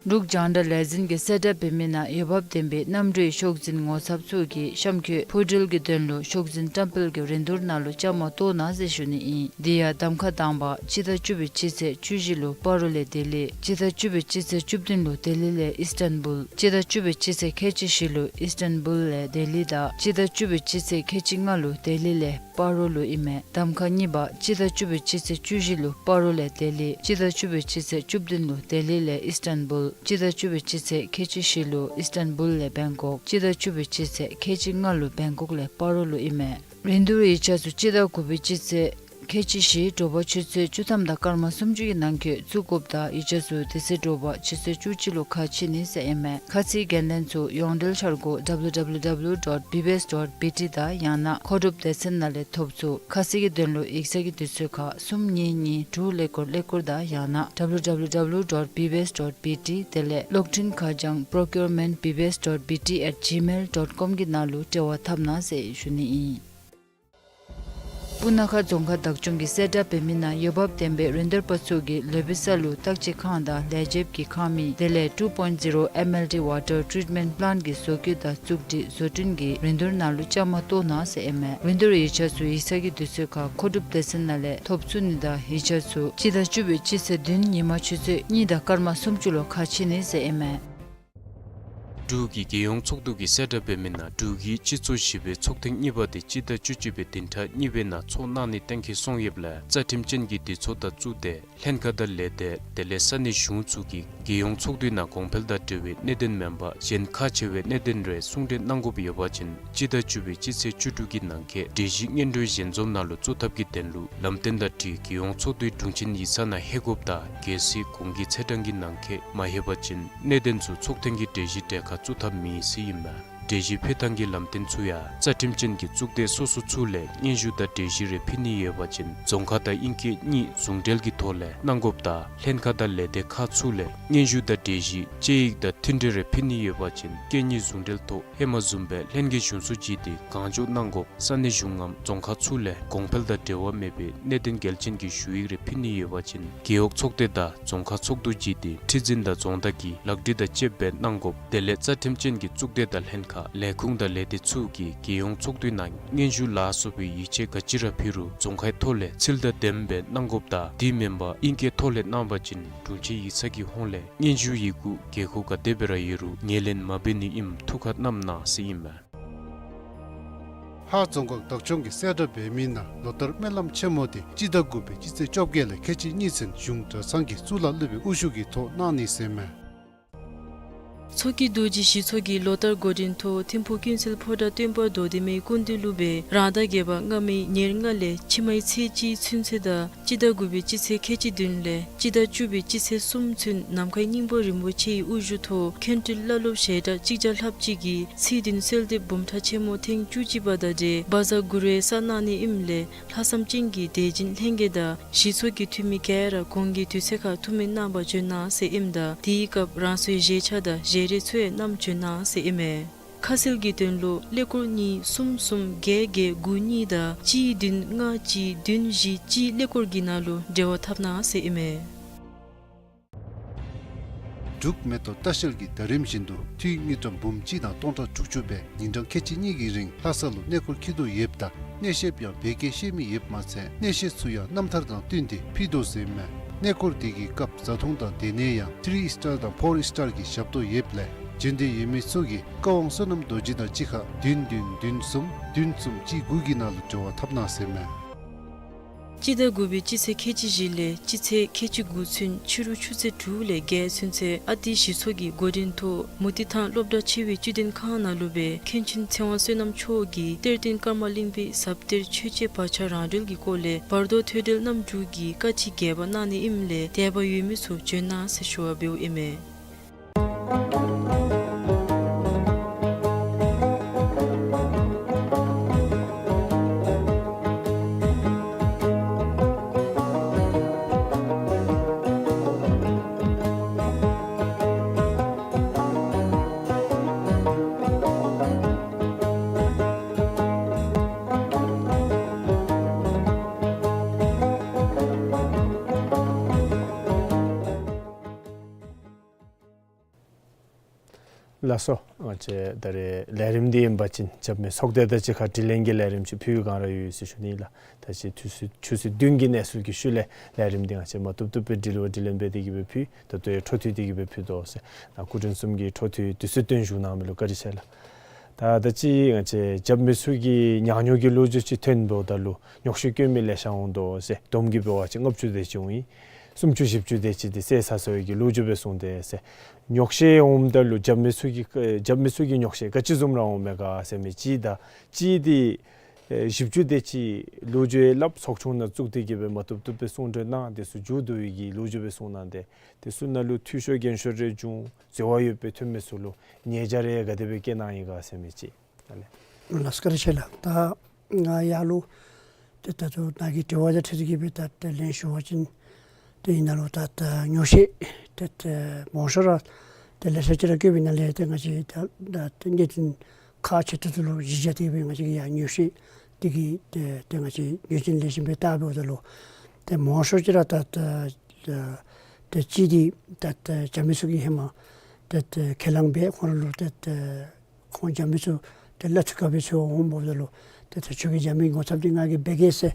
འབྲུག་རྒྱང་བསྒྲགས་ལས་འཛིན་གྱིས་གསལ་བསྒྲགས་འབད་མི་ནང་འོས་འབབ་ལྡན་པའི་གནམ་གྲུའི་ཤོག་འཛིན་ངོ་ཚབ་ཚུ་གིས་གཤམ་འཁོད་འཕུར་འགྲུལ་གྱི་དོན་ལུ་ཤོག་འཛིན་བཀྲམ་སྤེལ་གྱི་རིན་བསྡུར་ནང་ལུ་བཅའ་མར་གཏོགས་གནང་ཟེར་ཞུ་ནི་ཨིན། དེ་ཡང་གདམ་ཁ་དང་པ་སྤྱི་ཟླ་བཅུ་པའི་སྤྱི་ཚེས་བཅུ་བཞི་ལུ་སྤ་རོ་ལས་ལྡི་ལི། སྤྱི་ཟླ་བཅུ་པའི་སྤྱི་ཚེས་བཅུ་བདུན་ལུ་ལྡི་ལི་ལས་ཨིསི་ཊན་བུལ། སྤྱི་ཟླ་བཅུ་པའི་སྤྱི་ཚེས་ཁལ་གཅིག་བཞི་ལུ་ཨིསི་ཊན་བུལ་ལས་ལྡི་ལི་དང་སྤྱི་ཟླ་བཅུ་པའི་སྤྱི་ཚེས་ཁལ་གཅིག་ལྔ་ལུ་ལྡི་ལི་ལས་སྤ་རོ་ལུ་ཨིན་མས། གདམ་ཁ་གཉིས་པ་སྤྱི་ཟླ་བཅུ་པའི་སྤྱི་ཚེས་བཅུ་བཞི་ལུ་སྤ་རོ་ལས་ལྡི་ལི། སྤྱི་ཟླ་བཅུ་པའི་སྤྱི་ཚེས་བཅུ་བདུན་ལུ་ལྡི་ལི་ལས་ཨིསི་ཊན་བུལ། སྤྱི་ཟླ་བཅུ་པའི་སྤྱི་ཚེས་ཁལ་གཅིག་བཞི་ལུ་ཨིསི་ཊན་བུལ་ལས་བེང་ཀོག། སྤྱི་ཟླ་བཅུ་པའི་སྤྱི་ཚེས་ཁལ་གཅིག་ལྔ་ལུ་བེང་ཀོག་ལས་སྤ་རོ་ལུ་ཨིན་མས། རིན་བསྡུར་ཡིག་ཆ་ཚུ་སྤྱི་ཟླ་དགུ་པའི་སྤྱི་ཚེས་ཁལ་གཅིག་བཞི་དྲོ་པ་ཆུ་ཚོད་བཅུ་ཐམ་དང་སྐར་མ་སུམ་ཅུ་གི་ནང་འཁོད་བཙུགས་དགོཔ་དང་ཡིག་ཆ་ཚུ་དེ་ཚེ་དྲོ་པ་ཆུ་ཚོད་བཅུ་གཅིག་ལུ་ཁ་ཕྱེ་ནི་ཟེར་ཨིན་མས། ཁ་ཚིག་འགན་ལེན་ཚུ་ཡོངས་འབྲེལ་འཆར་སྒོ་W W W dot B B S dot B T དང་ཡང་ན་མཁོ་སྒྲུབ་སྡེ་ཚན་ནང་ལས་ཐོབ་ཚུགས། ཁ་གསལ་གྱི་དོན་ལུ་ཡིག་ཚང་གི་དུས་ཚོད་ཁར་གསུམ་གཉིས་གཉིས་དྲུག་ཀླད་ཀོར་ཀླད་ཀོར་དང་ཡང་ན་W W W dot B B S dot B T དེ་ལས་གློག་འཕྲིན་ཁ་བྱང་procurement B B S dot B T at gmail dot com གི་ནང་ལུ་འབྲེལ་བ་འཐབ་གནང་ཟེར་ཞུ་ནི་ཨིན། སྤུ་ན་ཁ་རྫོང་ཁག་བདག་སྐྱོང་གིས་གསལ་བསྒྲགས་འབད་མི་ནང་འོས་འབབ་ལྡན་པའི་རིན་བསྡུར་པ་ཚུ་གིས་ལོ་པའི་ས་ལུ་བརྟག་དཔྱད་ཁང་དང་ལས་བྱེདཔ་གི་ཁང་མིག་དེ་ལས་two point zero M L T water treatment plant གི་བཟོ་བཀོད་དང་བཙུགས་སྒྲིག་བཟོ་སྐྲུན་གྱི་རིན་བསྡུར་ནང་ལུ་བཅའ་མར་གཏོགས་གནང་ཟེར་ཨིན་མས། རིན་བསྡུར་ཡིག་ཆ་ཚུ་ཡིག་ཚང་གི་དུས་ཚོད་ཁར་མཁོ་སྒྲུབ་སྡེ་ཚན་ནང་ལས་ཐོབ་ཚུགས་ནི་དང་ཡིག་ཆ་ཚུ་སྤྱི་ཟླ་བཅུ་པའི་སྤྱི་ཚེས་བདུན་ཉིན་མ་ཆུ་ཚོད་གཉིས་དང་སྐར་མ་སུམ་ཅུ་ལུ་ཁ་ཕྱེ་ནི་ཟེར་ཨིན་མས། འབྲུག་གི་རྒྱལ་ཡོངས་ཚོགས་འདུ་གིས་གསལ་བསྒྲགས་འབད་མི་ནང་འབྲུག་གི་སྤྱི་ཚོགས་བཞི་པའི་ཚོགས་ཐེངས་གཉིས་པ་དེ་སྤྱི་ཟླ་བཅུ་གཅིག་པའི་བདུན་ཕྲག་གཉིས་པའི་ནང་ཚོགས་གནང་ནི་གཏན་འཁེལ་སོང་ཡོདཔ་ལས་རྩ་ཁྲིམས་ཅན་གྱི་སྡེ་ཚོགས་དང་གཙུག་སྡེ་ལྷན་ཁག་དང་ལས་སྡེ་དེ་ལས་ས་གནས་གཞུང་ཚུ་གིས་རྒྱལ་ཡོངས་ཚོགས་འདུའི་ནང་གོང་འཕེལ་དང་འབྲེལ་བའི་གནད་དོན་མེན་པར་གཞན་ཁག་ཆེ་བའི་གནད་དོན་རེ་གསུང་གྲོས་གནང་དགོཔ་ཡོད་པ་ཅིན་སྤྱི་ཟླ་བཅུ་པའི་སྤྱི་ཚེས་བཅུ་དྲུག་གི་ནང་འཁོད་གྲོས་གཞི་སྙན་སྒྲོན་ཞལ་འཛོམས་ནང་ལུ་བཙུགས་ཐབས་ཀྱི་དོན་ལུ་ལམ་སྟོན་དང་འཁྲིལ་རྒྱལ་ཡོངས་ཚོགས་འདུའི་དྲུང་ཆེན་ཡིག་ཚང་ནང་ལྷོད་དགོཔ་དང་གལ་སྲིད་གོང་གི་ཚེས་གྲངས་ཀྱི་ནང་འཁོད་མ་ལྷོད་པ་ཅིན་གནད་དོན་ཚུ་ཚོགས་ཐེངས་ཀྱི་གྲོས་གཞི་གྲལ་ཁར་བཙུགས་ཐབས་མེད་ཟེར་ཨིན་མས། གྲོས་གཞི་ཕུལ་ཐངས་ཀྱི་ལམ་སྟོན་ཚུ་ཡང་རྩ་ཁྲིམས་ཅན་གྱི་གཙུག་སྡེ་སོ་སོ་ཚུ་ལས་སྙན་ཞུ་དང་གྲོས་གཞི་རེ་ཕུལ་ནི་ཡོད་པ་ཅིན་རྫོང་ཁ་དང་ཨིང་སྐད་གཉིས་ཟུང་འབྲེལ་གྱི་ཐོག་ལས་གནང་དགོཔ་དང་ལྷན་ཁག་དང་ལས་སྡེ་ཁག་ཚུ་ལས་སྙན་ཞུ་དང་གྲོས་གཞི་དཔྱད་ཡིག་དང་མཐུན་འབྲེལ་རེ་ཕུལ་ནི་ཡོད་པ་ཅིན་སྐད་གཉིས་ཟུང་འབྲེལ་ཐོག་ཧེ་མ་བཟུམ་སྦེ་ལྷན་རྒྱས་གཞུང་བཟོ་བྱིན་ཏེ་གང་མགྱོགས་གནང་དགོཔ་ས་གནས་གཞུང་ངམ་རྫོང་ཁག་ཚུ་ལས་གོང་འཕེལ་དང་འབྲེལ་བ་མེད་པའི་གནད་དོན་གལ་ཆེན་གྱི་ཞུ་ཡིག་རེ་ཕུལ་ནི་ཡོད་པ་ཅིན་རྒེད་འོག་ཚོགས་སྡེ་དང་རྫོང་ཁག་ཚོགས་འདུ་བརྒྱུད་དེ་ཁྲི་འཛིན་དང་རྫོང་བདག་གིས་ལག་བྲིས་དང་བཅསཔ་སྦེ་གནང་དགོཔ་དེ་ལས་རྩ་ཁྲིམས་ཅན་གྱི་གཙུག་སྡེ་དང་ལྷན་ཁག་ལས་ཁུངས་དང་ལས་སྡེ་ཚུ་གིས་རྒྱལ་ཡོངས་ཚོགས་འདུའི་ནང་སྙན་ཞུ་ལ་སོགས་པའི་ཡིག་ཆ་ག་ཅི་ར་ཕུལ་རུང་རྫོང་ཁའི་ཐོག་ལས་ཚུལ་དང་ལྡནམ་སྦེ་གནང་དགོཔ་དང་དེ་མེན་པར་ཨིང་སྐད་ཐོག་ལས་གནང་བ་ཅིན་དྲུང་ཆེན་ཡིག་ཚང་གི་ཧོངས་ལས་སྙན་ཞུ་ཡི་གུ་དགོས་མཁོ་ག་དེ་སྦེ་ར་ཡོད་རུང་ངོས་ལེན་མ་འབད་ནི་ཨིནམ་ཐུགས་ཁར་བསྣམ་གནང་ཟེར་ཨིན་མས། ལྷ་རྫོང་ཁག་བདག་སྐྱོང་གིས་གསལ་བསྒྲགས་འབད་མི་ནང་ལོ་ལྟར་སྨོན་ལམ་ཆེན་མོ་དེ་སྤྱི་ཟླ་དགུ་པའི་སྤྱི་ཚེས་བཅོ་བརྒྱད་ལས་ཁལ་གཅིག་གཉིས་ཚུན་གཞུང་གྲྭ་ཚང་གི་གཙུག་ལག་སློབ་དཔོན་དབུ་བཞུགས་ཀྱི་ཐོག་གནང་ནི་ཟེར་མས། མཚོ་སྐྱེས་རྡོ་རྗེ་ཞི་ཚོགས་ཀྱིས་ལོ་ལྟར་འགོ་འདྲེན་ཐོག་ཐིམ་ཕུག་ཀུན་གསལ་ཕོ་བྲང་སྟོན་པ་རྡོར་གདན་མའི་སྐུ་མདུན་ལུ་སྦེ་རང་ཟླ་བརྒྱད་པ་སྔ་མའི་ཉེར་ལྔ་ལས་ཕྱི་མའི་ཚེས་གཅིག་ཚུན་ཚོད་དང་སྤྱི་ཟླ་དགུ་པའི་སྤྱི་ཚེས་ཁལ་གཅིག་བདུན་ལས་སྤྱི་ཟླ་བཅུ་པའི་སྤྱི་ཚེས་གསུམ་ཚུན་ནམ་མཁའི་སྙིང་པོ་རིན་པོ་ཆེའི་དབུ་བཞུགས་ཐོག་མཁན་སྤྲུལ་བླ་སློབ་ཞལ་གྲངས་གཅིག་བརྒྱ་ལྷགཔ་ཅིག་གིས་ཚེས་བདུན་གསོལ་འདེབས་འབུམ་ཕྲག་ཆེན་མོ་ཐེངས་བཅུ་གཅིག་པ་དང་འབྲེལ་བཛྲ་གུ་རུའི་ས་གནང་ནི་ཨིནམ་ལས་ལྷག་བསམ་ཅན་གྱི་དད་སྦྱིན་ལྷན་རྒྱས་དང་ཞི་ཚོགས་ཀྱི་འཐུས་མི་ག་ར་གོང་གི་དུས་ཚོད་ཁར་ཐུགས་སྨོན་གནང་བར་བྱོན་གནང་ཟེར་ཨིནམ་ད་དེའི་སྐབས་རང་སོའི་བཞེས་ཆ་དང་བཞེས་རས་ཚུ་ཡང་བསྣམས་བྱོན་གནང་ཟེར་ཨིན་མས། ཁ་གསལ་གྱི་དོན་ལུ་ཀླད་ཀོར་གཉིས་གསུམ་གསུམ་བརྒྱད་བརྒྱད་དགུ་གཉིས་དང་གཅིག་བདུན་ལྔ་གཅིག་བདུན་བཞི་གཅིག་ཀླད་ཀོར་གྱི་ནང་ལུ་འབྲེལ་བ་འཐབ་གནང་ཟེར་ཨིན་མས། འབྲུག་མེ་ཏོག་ལྟ་བཤལ་གྱིས་ཟླ་རིམ་བཞིན་དུ་འཐུས་དངུལ་ཀྲམ་འབུམ་གཅིག་དང་སྟོང་ཕྲག་དྲུག་ཅུ་སྦེ་ཉིན་གྲངས་ཁལ་གཅིག་གཉིས་ཀྱི་རིང་ལྷ་ས་ལུ་གནས་སྐོར་འཁྱིད་དོ་ཡོདཔ་ད་གནས་བཤདཔ་ཡང་བོད་སྐད་ཤེས་མི་ཡོདཔ་མ་ཚད་གནས་བཤད་ཚུ་ཡང་རྣམ་ཐར་དང་བསྟུན་ཏེ་ཕུལ་དོ་ཟེར་མས། གནས་སྐོར་དེ་གི་སྐབས་བཟའ་འཐུང་དང་སྡོད་གནས་ཡང་ཐི་རི་ཨིས་ཊར་དང་ཕོར་ཨིས་ཊར་གྱི་ཞབས་ཏོག་ཡོདཔ་ལས་བྱོན་འདོད་ཡོད་མི་ཚུ་གིས་བཀའ་དབང་བསོད་ནམས་རྡོ་རྗེ་དང་གཅིག་ཁར་བདུན་བདུན་བདུན་གསུམ་བདུན་གསུམ་གཅིག་དགུ་གི་ནང་ལུ་འབྲེལ་བ་འཐབ་གནང་ཟེར་མས། སྤྱི་ཟླ་དགུ་པའི་སྤྱི་ཚེས་ཁལ་གཅིག་བཞི་ལས་སྤྱི་ཚེས་ཁལ་གཅིག་དགུ་ཚུན་ཕྱི་རུ་ཆུ་ཚོད་དྲུག་ལས་བརྒྱད་ཚུན་ཚོད་ཨ་ཏི་ཞི་ཚོགས་ཀྱི་འགོ་འདྲེན་ཐོག་མུ་ཏིག་ཐང་སློབ་གྲྭ་ཆེ་བའི་བཅུད་ལྡན་ཁང་ནང་ལུ་སྦེ་མཁན་ཆེན་ཚེ་དབང་བསོད་ནམས་མཆོག་གིས་གཏེར་སྟོན་ཀརྨ་གླིང་པའི་ཟབ་གཏེར་ཆོས་འཆད་བར་ཆད་རང་གྲོལ་གྱི་སྐོར་ལས་བར་དོ་ཐོས་གྲོལ་རྣམ་དྲུག་གི་བཀའ་ཁྲིད་རྒྱས་པ་གནང་ནི་ཨིནམ་ལས་དད་པ་ཡོད་མི་ཚུ་བྱོན་གནང་ཟེར་ཞུ་བ་འབདཝ་ཨིན་མས། ལགས་སོ། ང་བཅས་ད་རེས་ལས་རིམ་འདི་ཨིན་པ་ཅིན་རྒྱབ་མི་ཚོགས་སྡེ་དང་གཅིག་ཁར་དྲི་ལན་གྱི་ལས་རིམ་ཅིག་ཕུལ་བའི་བསྒང་ར་ཡོད་ཟེར་ཞུ་ནི་ལགས། ད་ཅི་ཆུ་ཚོད་ཆུ་ཚོད་བདུན་གྱི་གནས་ཚུལ་གྱི་ཤུལ་ལས་ལས་རིམ་འདི་ང་བཅས་མ་བཏུབ་བཏུབ་སྦེ་དྲི་ལན་འབད་དེ་གི་སྦེ་ཕུལ། ད་ལྟོ་ཡང་འཕྲོ་མཐུད་དེ་གི་སྦེ་ཕུལ་དོ་ཟེར། ད་སྐུ་མགྲོན་གསུམ་གྱིས་འཕྲོ་མཐུད་དུས་ཚོད་བཏོན་བཞུགས་གནང་མི་ལུ་བཀའ་དྲིན་ཆེ་ལགས། ད་ད་ཅི་ང་བཅས་རྒྱབ་མི་ཚུ་གི་ཉག་ཉོག་གི་ལོ་རྒྱུས་ཅིག་ཐོན་འབདཝ་ད་ལུ་ཉོག་བཤད་བཀོད་མི་ལེ་ཤ་འོང་དོ་ཟེར། བསྡོམས་ཀྱིས་འབད་བ་ཅིན་ལྔ་བཅུ་དེ་ཅིག་འོང་ཡི། སུམ་ཅུ་བཞི་བཅུ་དེ་ཅིག་འདི་བསད་ཚར་སོང་ཡི་གི་ལོ་རྒྱུས་སྦེ་གསུངས་ཏེ་ཟེར། ཉོག་བཤད་འོངམ་ད་ལུ་རྒྱབ་མི་ཚུ་གི་རྒྱབ་མི་ཚུ་གི་ཉོག་བཤད་ག་ཅི་བཟུམ་ར་འོང་མས་ག་ཟེར་མི་ཅིག་དང་གཅིག་འདི་ཨེ་བཞི་བཅུ་དེ་ཅིག་ལོ་རྒྱུས་སླབ་ཚོགས་ཆུང་ནང་བཙུགས་ཏེ་གི་སྦེ་མ་བཏུབ་བཏུབ་སྦེ་གསུང་གྲོས་གནང་དེ་ཚུ་མཇུག་བསྡུ་བའི་གི་ལོ་རྒྱུས་སྦེ་གསུངས་གནང་སྟེ་དེ་ཚུ་ནང་ལུ་འཐུས་ཤོར་འགན་ཤོར་རེ་བྱུང་འཛོལ་བ་ཡོདཔ་སྦེ་ཐོན་མི་ཚུ་ལུ་ཉེས་བྱ་རེ་ག་དེ་སྦེ་བཀལ་གནང་ཡི་ག་ཟེར་མི་ཅིག། ལགས་སོ་བཀའ་དྲིན་ཆེ་ལགས། ད་ང་ཡར་ལུ་ཏེ་ད་ལྟོ་ནཱ་གི་དྲི་བ་དང་འཁྲིལ་ཏེ་གི་སྦེ་ད་ཏེ་ལན་ཞུ་བ་ཅིན་ཏེ་ཨིན་ན་ལུ་ད་ད་ཉོག་བཤད་ཏེ་ཏེ་མང་ཤོས་ར་ཏེ་ལེ་ཤ་ཅིག་ར་བཀོད་པའི་ནང་ལས་ཏེ་ང་བཅས་ད་ད་ཏེ་གནད་དོན་ཁག་ཆེ་ཏོག་ཏོ་ལུ་གཞི་བཞག་སྟེ་སྦེ་ང་བཅས་ཀྱིས་ཡར་ཉོག་བཤད་འདི་གི་ཏེ་ཏེ་ང་བཅས་ཉོག་བཤད་ལེགས་ཤོམ་སྦེ་བལྟ་འབདཝ་ད་ལུ་ཏེ་མང་ཤོས་ཅིག་ར་ད་ད་ད་ཏེ་གཅིག་འདི་ད་ད་རྒྱབ་མི་ཚུ་གིས་ཧེ་མ་ད་ད་ཁས་བླངས་འབད་ཁོང་ར་ལུ་ད་ད་ཁོང་རྒྱབ་མི་ཚུ་ཏེ་སླ་བཏུབ་དཀའ་བའི་ཚུལ་འོང་འབདཝ་ད་ལུ་ཏེ་ད་ཁྱོད་ཀྱིས་རྒྱབ་མི་ངོ་ཚབ་འདི་ང་གིས་འབད་གེ་ཟེར་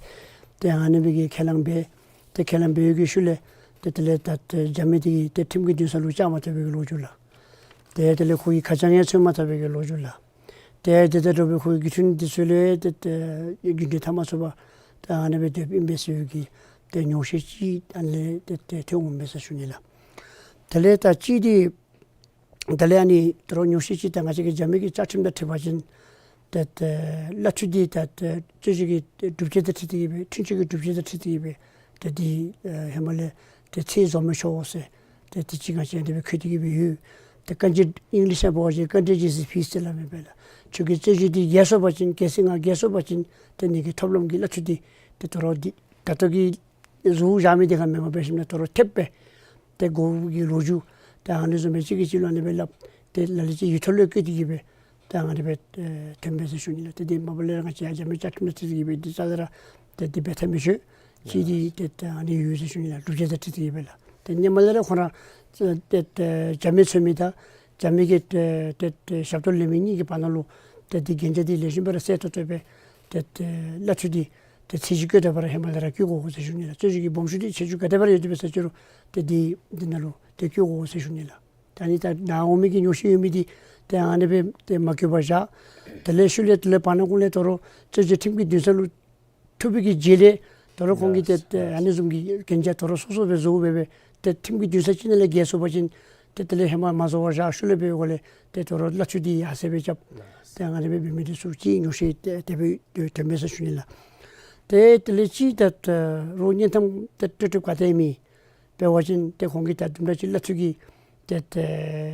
ཏེ་ཨ་ནི་སྦེ་གི་ཁས་བླངས་འབད། ཏེ་ཁས་བླངས་འབད་བའི་གི་ཤུལ་ལས་ཏེ་དེ་ལས་ད་ཏེ་རྒྱབ་མི་འདི་གིས་ཏེ་ཁྲིམས་ཀྱི་འདུན་ས་ལུ་བཅར་མ་བཏུབ་པའི་གི་ལོ་རྒྱུས་ལགས། ཏེ་དེ་ལས་ཁོ་གི་ཁ་བྱང་ཡང་འཚོལ་མ་ཐོབ་པའི་གི་ལོ་རྒྱུས་ལགས། ཏེ་དེ་དང་འདྲ་བའི་ཁོ་གི་རྒྱུ་མཚན་འདི་ཚུ་ལས་ཏེ་ཏེ་རྒྱུན་འཁྱོངས་འཐབ་མ་ཚུགས་པར་ཏེ་ཨ་ནི་སྦེ་སྡོདཔ་ཨིན་པས་ཟེར་བའི་གི་ཏེ་མྱོང་བཤད་ཅིག་ཨ་ནི་ལས་ཏེ་ཏེ་ཐོན་འོང་པས་ཟེར་ཞུ་ནི་ལགས། དེ་ལས་ད་ཅི་འདི་དེ་ལས་ཨ་ནི་ད་རུང་མྱོང་བཤད་ཅིག་ད་ང་བཅས་ཀྱི་རྒྱབ་མི་གི་བཅའ་ཁྲིམས་དང་འཁྲིལ་བ་ཅིན་ཏེ་ཏེ་གླ་འཐུས་འདི་ད་ཏེ་རྩོད་གཞི་གི་སྒྲུབ་བྱེད་དང་འཁྲིལ་ཏེ་གི་སྦེ་འཁྲུན་ཆོད་ཀྱི་སྒྲུབ་བྱེད་དང་འཁྲིལ་ཏེ་གི་སྦེ་ཏེ་འདི་ཨེ་ཧེ་མ་ལས་ཏེ་ཚད་རྫོགས་མི་ཆོག་ཟེར་ཏེ་དེ་ཅིག་ང་བཅས་འདི་སྦེ་འཁོད་དེ་གི་སྦེ་ཡོད། ཏེ་བཀའ་འགྱུར་ཨིང་ལིཤ་ནང་འབད་བ་ཅིན་Contingent Fee ཟེར་སླབ་མི་སྦེ་ལགས། ཁྱོད་ཀྱི་རྩོད་གཞི་འདི་རྒྱལ་སོང་པ་ཅིན་གལ་སྲིད་ང་རྒྱལ་སོང་པ་ཅིན་ཏེ་ངེ་གི་ཐོབ་ལམ་གྱི་གླ་འཐུས་འདི་ཏེ་ད་རུང་འདི་ད་ལྟོ་གི་བཟོ་བཞག་མི་འདི་ཁར་མེན་པར་འབད་ཞིནམ་ལས་ད་རུང་ཐེབས་སྦེ་ཏེ་དགོ་པའི་གི་ལོ་རྒྱུས་ཏེ་ཨ་ནི་བཟུམ་སྦེ་གཅིག་གིས་གཅིག་ལུ་ཨ་ནི་སྦེ་སླབ་སྟེ་ལ་ལུ་ཅིག་ཡིག་ཐོག་ལུ་བཀོད་དེ་གི་སྦེ་ཏེ་ཨ་ནི་སྦེ་ཨེ་ཐོན་པས་ཟེར་ཞུ་ནི་ལགས། ཏེ་འདི་མ་པ་ལས་ར་ང་བཅས་ཡར་རྒྱབ་མི་བཅའ་ཁྲིམས་དང་འཁྲིལ་ཏེ་གི་སྦེ་འདི་རྩ་ལས་ར་ཏེ་འདི་འབད་ཐབས་མི་ཆོག་ཅིག་འདི་ཏེ་ཏེ་ཨ་ནི་ཡོད་ཟེར་ཞུ་ནི་ལགས། སྒྲུབ་བྱེད་དང་འཁྲིལ་ཏེ་གི་སྦེ་ལགས། ཏེ་ཧེ་མ་ལས་ར་ཁོང་ར་ཏེ་ཏེ་རྒྱབ་མི་འཚོལ་མི་དང་རྒྱབ་མི་གི་ཏེ་ཏེ་ཏེ་ཞབས་ཏོག་ལེན་མི་གཉིས་ཀྱི་བར་ན་ལུ་ཏེ་འདི་གན་རྒྱ་འདི་ལེགས་ཤོམ་སྦེ་ར་གསལ་ཏོག་ཏོ་སྦེ་ཏེ་ཏེ་གླ་འཐུས་འདི་ཏེ་ཚད་གཞི་བཀོད་ད་བར་ཧེ་མ་ལས་ར་བཀོད་དགོ་ཟེར་ཞུ་ནི་ལགས། རྩོད་གཞི་གི་སྦོམ་ཆུང་འདི་ཆེ་ཆུང་ག་དེ་སྦེ་ར་ཡོད་དེ་འབད་ས་ཅི་རུང་ཏེ་འདི་འདི་ནང་ལུ་ཏེ་བཀོད་དགོ་ཟེར་ཞུ་ནི་ལགས། ད་ནི་ད་ནཱ་འོང་མི་གི་ཉོགས་བཤད་ཡོད་མི་འདི་ཏེ་ཨ་ནི་སྦེ་ཏེ་མ་བཀོད་པར་བཞག། དེ་ལས་ཤུལ་ལས་དེ་ལས་བར་ན་ཀུན་ལས་ད་རུང་རྩོད་གཞི་ཁྲིམས་ཀྱི་འདུན་ས་ལུ་ཐུག་པའི་གི་རྗེས་ལས་ད་རུང་ཁོང་གིས་ཏེ་ཏེ་ཨ་ནི་བཟུམ་གྱི་གན་རྒྱ་ད་རུང་སོ་སོ་སྦེ་བཟོ་སྦེ་སྦེ་ཏེ་ཁྲིམས་ཀྱི་འདུན་ས་ཅིག་ནང་ལས་འགལ་སོང་པ་ཅིན་ཏེ་དེ་ལས་ཧེ་མ་མ་བཟོ་བར་བཞག། ཤུལ་ལས་འབད་འགོ་ལས་ཏེ་ད་རུང་གླ་འཐུས་འདི་ཡར་སེང་སྦེ་རྐྱབ། ཏེ་ཨ་ནི་སྦེ་འབད་མི་འདི་ཚུ་ཅིག་ཉོགས་བཤད་ཏེ་དེ་སྦེ་ཐོན་མས་ཟེར་ཞུ་ནི་ལགས། ཏེ་དེ་ལས་ཅིག་ད་ད་རུང་སྙན་ཐམ་ཏེ་སྤྲོད་སྤྲོདཔ་ག་ཏེ་མེད། འབད་བ་ཅིན་ཏེ་ཁོང་གིས་ད་དུམ་གྲ་ཅིག་གླ་འཐུས་ཀྱི་ཏེ་ཏེ་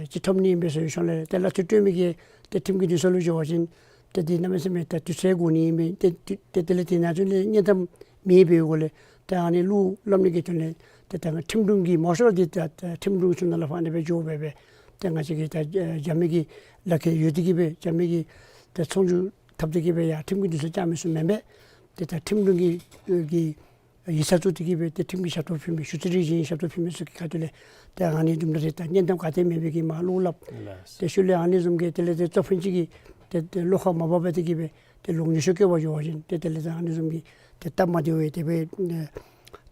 ཅིག་ཐོབ་ནི་ཨིན་པས་ཟེར་ཞུ་ལས་ཏེ་གླ་འཐུས་སྤྲོད་མི་གིས་ཏེ་ཁྲིམས་ཀྱི་འདུན་ས་ལུ་འགྱོ་བ་ཅིན་ཏེ་འདི་གནམ་མེད་ས་མེད་ད་དུས་ཚོད་འགོར་ནི་ཨིན་པས། ཏེ་ཏེ་དེ་ལས་ཏེ་ནཱ་ཚུ་ལས་སྙན་ཐམ་མེད་པའི་འོག་ལས་ཏེ་ཨ་ནི་གླུ་སླབ་ནི་གི་དོན་ལས་ཏེ་ད་ཁྲིམས་དྲུང་གི་མང་ཤོས་འདི་ད་ད་ཁྲིམས་དྲུང་ཚུ་ནང་ལས་ཕར་ཨ་ནི་སྦེ་འགྱོ་སྦེ་སྦེ་ཏེ་ང་བཅས་ཀྱི་ད་རྒྱབ་མི་གི་ལག་ཁྱེར་ཡོད་དེ་གི་སྦེ་རྒྱབ་མི་གི་ད་ཚོང་རྒྱུག་འཐབ་སྟེ་གི་སྦེ་ཡར་ཁྲིམས་ཀྱི་འདུན་ས་བཅར་མི་ཚུ་མེན་པས། ཏེ་ད་ཁྲིམས་དྲུང་གི་གི་ཡིག་ཚང་བཙུགས་ཏེ་གི་སྦེ་ཏེ་ཁྲིམས་ཀྱི་ཞབས་ཏོག་ཕུལ་མི་ཞུ་རྩིས་རིག་གཞན་ཞབས་ཏོག་ཕུལ་མི་ཚུ་གི་ཁ་ཐུག་ལས་ཏེ་ཨ་ནི་དུམ་གྲ་རེ་ད་སྙན་ཐམ་ག་ཏེ་མེད་པའི་གི་མར་གླུ་སླབ། ལགས། ཏེ་ཤུལ་ལས་ཨ་ནི་བཟུམ་གྱི་དེ་ལས་ཏེ་གཙོ་ཕོད་ཅིག་གིས་ཏེ་ཏེ་བློ་ཁ་མ་བབ་པར་ཏེ་གི་སྦེ་ཏེ་ལོག་ཉེས་ཤོས་བཀོད་པར་འགྱོ་བ་ཅིན་ཏེ་དེ་ལས་ད་ཨ་ནི་བཟུམ་གྱི་ཏེ་སྟབས་མ་བདེཝ་སྦེ་དེ་སྦེ་ཨེ་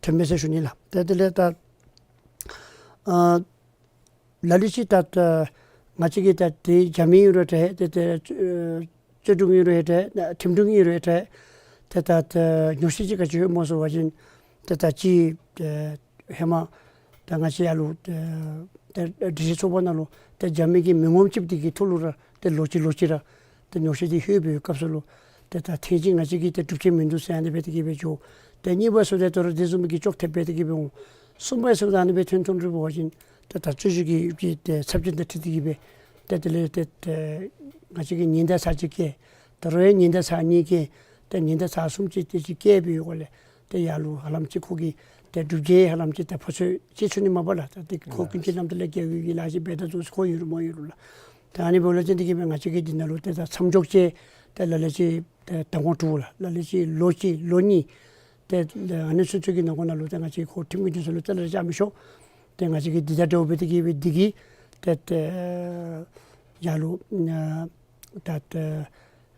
ཐོན་མས་ཟེར་ཞུ་ནི་ལགས། ཏེ་དེ་ལས་ད་ཨ་ལ་ལུ་ཅིག་ད་ད་ང་བཅས་ཀྱི་ད་ཏེ་རྒྱབ་མི་ཨིན་རུང་འདྲ་ཏེ་ཏེ་ཨེ་རྩོད་དྲུང་ཨིན་རུང་འདྲ་ཁྲིམས་དྲུང་ཨིན་རུང་འདྲ་ཏེ་ད་ད་ཉོགས་བཤད་ཅིག་ག་ཅི་ཡོད་སྨོ་ཟེར་བ་ཅིན་ཏེ་ད་ཅིག་ཨེ་ཧེ་མ་ད་ང་བཅས་ཡར་ལུ་ཏེ་ཏེ་སྒྲིག་གཞི་ཚོགས་པ་ནང་ལུ་ཏེ་རྒྱབ་མི་གི་མི་ངོམ་ཅིག་འདི་གི་ཐོག་ལུ་ར་ཏེ་ལོག་ཅི་ལོག་ཅི་ར་ཏེ་ཉོགས་བཤད་འདི་ལྷོད་པའི་སྐབས་སུ་ལུ་ཏེ་ད་ཐེངས་ཅིག་ང་བཅས་ཀྱིས་ཏེ་སྒྲུབ་ཅིག་མིན་འདུག་ཟེར་ཨ་ནི་སྦེ་དེ་གི་སྦེ་འགྱོ། ཏེ་གཉིས་པ་ཟེརཝ་ད་ད་རུང་དེ་བཟུམ་གྱི་ཅོག་འཐདཔ་སྦེ་དེ་གི་སྦེ་འོང་། གསུམ་པ་ཟེརཝ་ད་ཨ་ནི་སྦེ་ཐོན་ཐོན་རུང་འབད་བ་ཅིན་ཏེ་ད་རྩོད་གཞི་གི་གི་ཏེ་ཚབས་ཆེན་དང་འཁྲིལ་ཏེ་གི་སྦེ་ཏེ་དེ་ལས་ཏེ་ཏེ་ང་བཅས་ཀྱིས་ཉེན་བརྡ་ཚར་གཅིག་བཀལ། ད་རུང་ཡང་ཉེན་བརྡ་ཚར་གཉིས་བཀལ། ཏེ་ཉེན་བརྡ་ཚར་གསུམ་ཅིག་དེ་ཅིག་བཀལ་བའི་འོག་ལས་ཏེ་ཡར་ལུ་ཧ་ལམ་ཅིག་ཁོ་གིས་ཏེ་སྒྲུབ་བྱེད་ཧ་ལམ་ཅིག་ད་ཕོ་ཚོད་ཅིག་ཚུད་ནི་མས་པ་ལགས། ད་ཏེ་ཁོ་ཀུན་སྤྱོད་རྣམ་དག་ལས་འགལ་བའི་གི་ལཱ་ཅིག་འབད་ད་འདུག་ཁོ་ཡོད་རུང་མ་ཡོད་རུང་ལགས། ད་ཨ་ནི་འབདཝ་ལས་ཏེ་དེ་གིས་སྦེ་ང་བཅས་ཀྱིས་འདི་ནང་ལུ་ཏེ་ད་མཚམས་འཇོག་ཅིག་ཏེ་ལ་ལུ་ཅིག་ཏེ་ཟླ་ངོ་དྲུག་ལགས། ལ་ལུ་ཅིག་ལོ་གཅིག་ལོ་གཉིས་ཏེ་ཨ་ནི་ཚུན་ཚོད་ཀྱི་ནང་འཁོད་ནང་ལུ་ཏེ་ང་བཅས་ཁོ་ཁྲིམས་ཀྱི་འདུན་ས་ལུ་རྩ་ལས་ར་བཅར་མི་ཆོག། ཏེ་ང་བཅས་ཀྱིས་འདི་དང་འདྲཝ་སྦེ་དེ་གི་སྦེ་འདི་གིས་ཏེ་ཏེ་ཡར་ལུ་ཨ་ད་ཏེ་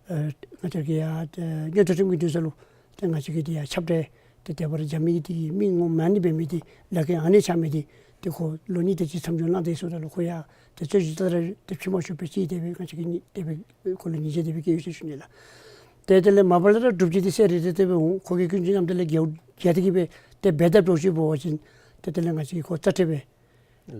ཨ་ང་བཅས་ཀྱིས་ཡར་ཏེ་མངོན་མཐོ་ཁྲིམས་ཀྱི་འདུན་ས་ལུ་ཏེ་ང་བཅས་ཀྱིས་འདི་ཡར་ཁྱབ་བསྒྲགས་ཏེ་དེ་སྦེ་ར་རྒྱབ་མི་གི་འདི་གི་མི་ངོམ་མ་ནི་འབད་མི་འདི་ལག་ཁྱེར་ཨ་ནི་ཆགས་མི་འདི་ཏེ་ཁོ་ལོ་གཉིས་དེ་ཅིག་མཚམས་འཇོག་གནང་སྟེ་ཡོད་ས་ད་ལུ་ཁོ་ཡང་ཏེ་རྩོད་གཞི་ད་ར་ཏེ་ཕྱི་མ་ཤོར་བའི་ཅིག་དེ་སྦེ་ང་བཅས་ཀྱིས་ནི་དེ་སྦེ་ཁོ་ལུ་ཉེས་ཆད་དེ་སྦེ་བཀལ་ཡོད་ཟེར་ཞུ་ནི་ལགས། ཏེ་དེ་ལས་མ་པ་ལས་ར་སྒྲུབ་བྱེད་འདི་གསལ་རི་རི་དེ་སྦེ་འོང་། ཁོ་གིས་ཀུན་སྤྱོད་རྣམ་དག་ལས་འགལ་འགལ་ཏེ་གི་སྦེ་ཏེ་འབད་དཔ་འདྲཝ་ཅིག་འབད་བ་ཅིན་ཏེ་དེ་ལས་ང་བཅས་ཁོ་རྩ་ཁྲིམས་སྦེ་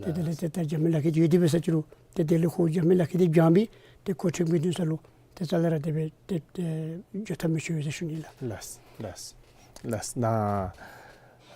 ཏེ་དེ་ལས་ཏེ་ད་རྒྱབ་མི་ལག་ཁྱེར་ཡོད་དེ་འབད་ས་ཅི་རུང་ཏེ་དེ་ལས་ཁོ་རྒྱབ་མི་ལག་ཁྱེར་འདི་བྱང་སྦེ་ཏེ་ཁོ་ཁྲིམས་ཀྱི་འདུན་ས་ལུ་ཏེ་རྩ་ལས་ར་དེ་སྦེ་ཏེ་ཏེ་འགྱོ་ཐབས་མི་ཆོག་ཟེར་ཞུ་ནི་ལགས། ལགས་ལགས་ལགས། ནཱ་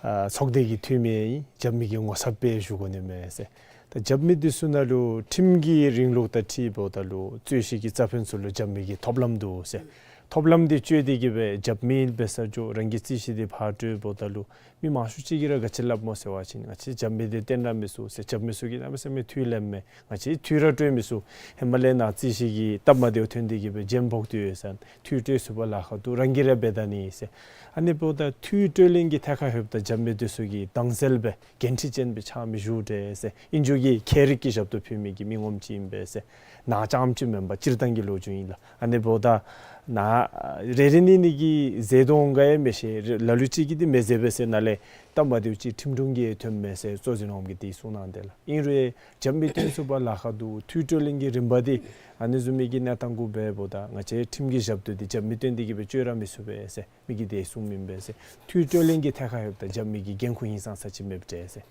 ཨ་ཚོགས་སྡེ་གི་འཐུས་མི་ཨིན། རྒྱབ་མི་གི་ངོ་ཚབ་སྦེ་ཞུ་དགོ་ནི་མས་ཟེར། ད་རྒྱབ་མི་འདི་ཚུ་ནང་ལུ་ཁྲིམས་ཀྱི་རིང་ལུགས་དང་འཁྲིལཝ་ད་ལུ་རྩོད་གཞི་གི་རྩ་ཕན་ཚུ་ལུ་རྒྱབ་མི་གི་ཐོབ་ལམ་འདུག་ཟེར། ཐོབ་ལམ་འདི་སྤྱོད་དེ་གི་སྦེ་རྒྱབ་མི་འབད་ས་ཅི་རུང་རང་གི་རྩོད་གཞི་འདི་ཕར་སྤྲོདཔ་ད་ལུ་མི་མང་ཤོས་ཅིག་གིས་ར་ག་ཅི་སླབ་སྨོ་ཟེར་བ་ཅིན་ང་བཅས་རྒྱབ་མི་འདི་བསྟེན་ར་མི་ཚུགས་ཟེར། རྒྱབ་མི་ཚུ་གིས་གནམ་མེད་ས་མེད་འཐུས་ལེན་མས། ང་བཅས་འཐུས་ར་སྤྲོད་མི་ཚུགས། ཧེ་མ་ལས་ནཱ་རྩོད་གཞི་གི་སྟབས་མ་བདེཝ་ཐོན་ཏེ་གི་སྦེ་རྗེས་འབོག་སྟེ་ཡོད་ཟེར། འཐུས་སྤྲོད་ཚུགས་པར་ལཱ་ཁག་འདུག། རང་གིས་ར་འབད་ད་ནི་ཟེར། ཨ་ནི་འབདཝ་ད་འཐུས་སྤྲོད་ལེན་གྱི་ཐད་ཁར་ལྷོདཔ་ད་རྒྱབ་མི་འདི་ཚུ་གིས་དྭངས་གསལ་སྦེ་འགན་འཁྲི་ཅན་སྦེ་ཕྱག་མི་ཞུ་དེས་ཟེར། ཨིན་རུང་གི་ཁྱད་རིག་གི་ཞབས་ཏོག་ཕུལ་མི་གི་མི་ངོམ་ཅིག་ཨིན་པས་ཟེར། ནཱ་རྐྱངམ་ཅིག་མེན་པར་སྤྱིར་བཏང་གི་ལོ་རྒྱུས་ཨིན་ལགས། ཨ་ནི་འབདཝ་ད་ ནཱ་རེ་རེ་གཉིས་གཉིས་ཀྱིས་བཟོ་དོ་འོང་ག་ཡང་མི་ཤེས། ལ་ལུ་ཅིག་གིས་འདི་མི་བཟོ་པས་ཟེར། ནཱ་ལས་སྟབས་མ་བདེཝ་ཅིག་ཁྲིམས་དྲུང་གིས་ཐོནམ་མས་ཟེར་གཙོ་འཛིན་འོགམ་གིས་དེ་གསུངས་གནང་དེས་ལགས། ཨིན་རུང་རྒྱབ་མི་བཏོན་ཚུགས་པར་ལཱ་ཁག་འདུག། འཐུས་གྲོས་གླེང་གི་རིམ་པ་འདི་ཨ་ནི་བཟུམ་མའི་གི་གནས་སྟངས་གུ་འབདཝ་ད་ང་བཅས་ཁྲིམས་ཀྱི་ཞབས་ཏོག་འདི་རྒྱབ་མི་བཏོན་ཏེ་གིས་སྦེ་སྤྱོད་ར་མི་ཚུགས་པས་ཟེར་མི་གིས་དེ་གསུངམ་ཨིན་པས་ཟེར། འཐུས་གྲོས་གླེང་གི་ཐད་ཁར་ལྷོདཔ་ད་རྒྱབ་མི་གི་འགན་ཁུར་ཧིང་སངས་ས་ཅིག་མེདཔ་འདྲས་ཟེར།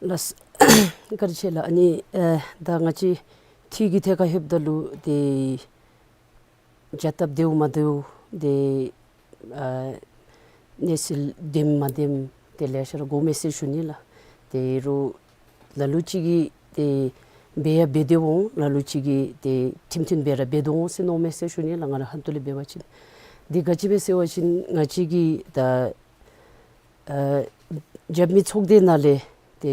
ལགས། བཀའ་དྲིན་ཆེ་ལགས། ཨ་ནི་ཨེ་ད་ང་བཅས་འཐུས་ཀྱི་ཐད་ཁར་ལྷོདཔ་ད་ལུ་ཏེ་བྱ་སྟབས་བདེཝ་མ་བདེཝ་ཏེ་ཨ་གནས་ཚུལ་བདེནམ་མ་བདེནམ་ཏེ་ལེ་ཤ་ར་གོཝ་མས་ཟེར་ཞུ་ནི་ལགས། ཏེ་རུང་ལ་ལུ་ཅིག་གིས་ཏེ་འབད་ཡང་འབད་དེ་འོང་། ལ་ལུ་ཅིག་གིས་ཏེ་ཁྲིམས་མཐུན་སྦེ་ར་འབད་དོ་འོང་ཟེར་མནོཝ་མས་ཟེར་ཞུ་ནི་ལགས། ང་ར་ཧོངས་ལས་འབད་བ་ཅིན་འདི་ག་ཅི་སྦེ་ཟེར་བ་ཅིན་ང་བཅས་ཀྱིས་ད་ཨ་རྒྱབ་མི་ཚོགས་སྡེ་ནང་ལས་ཏེ་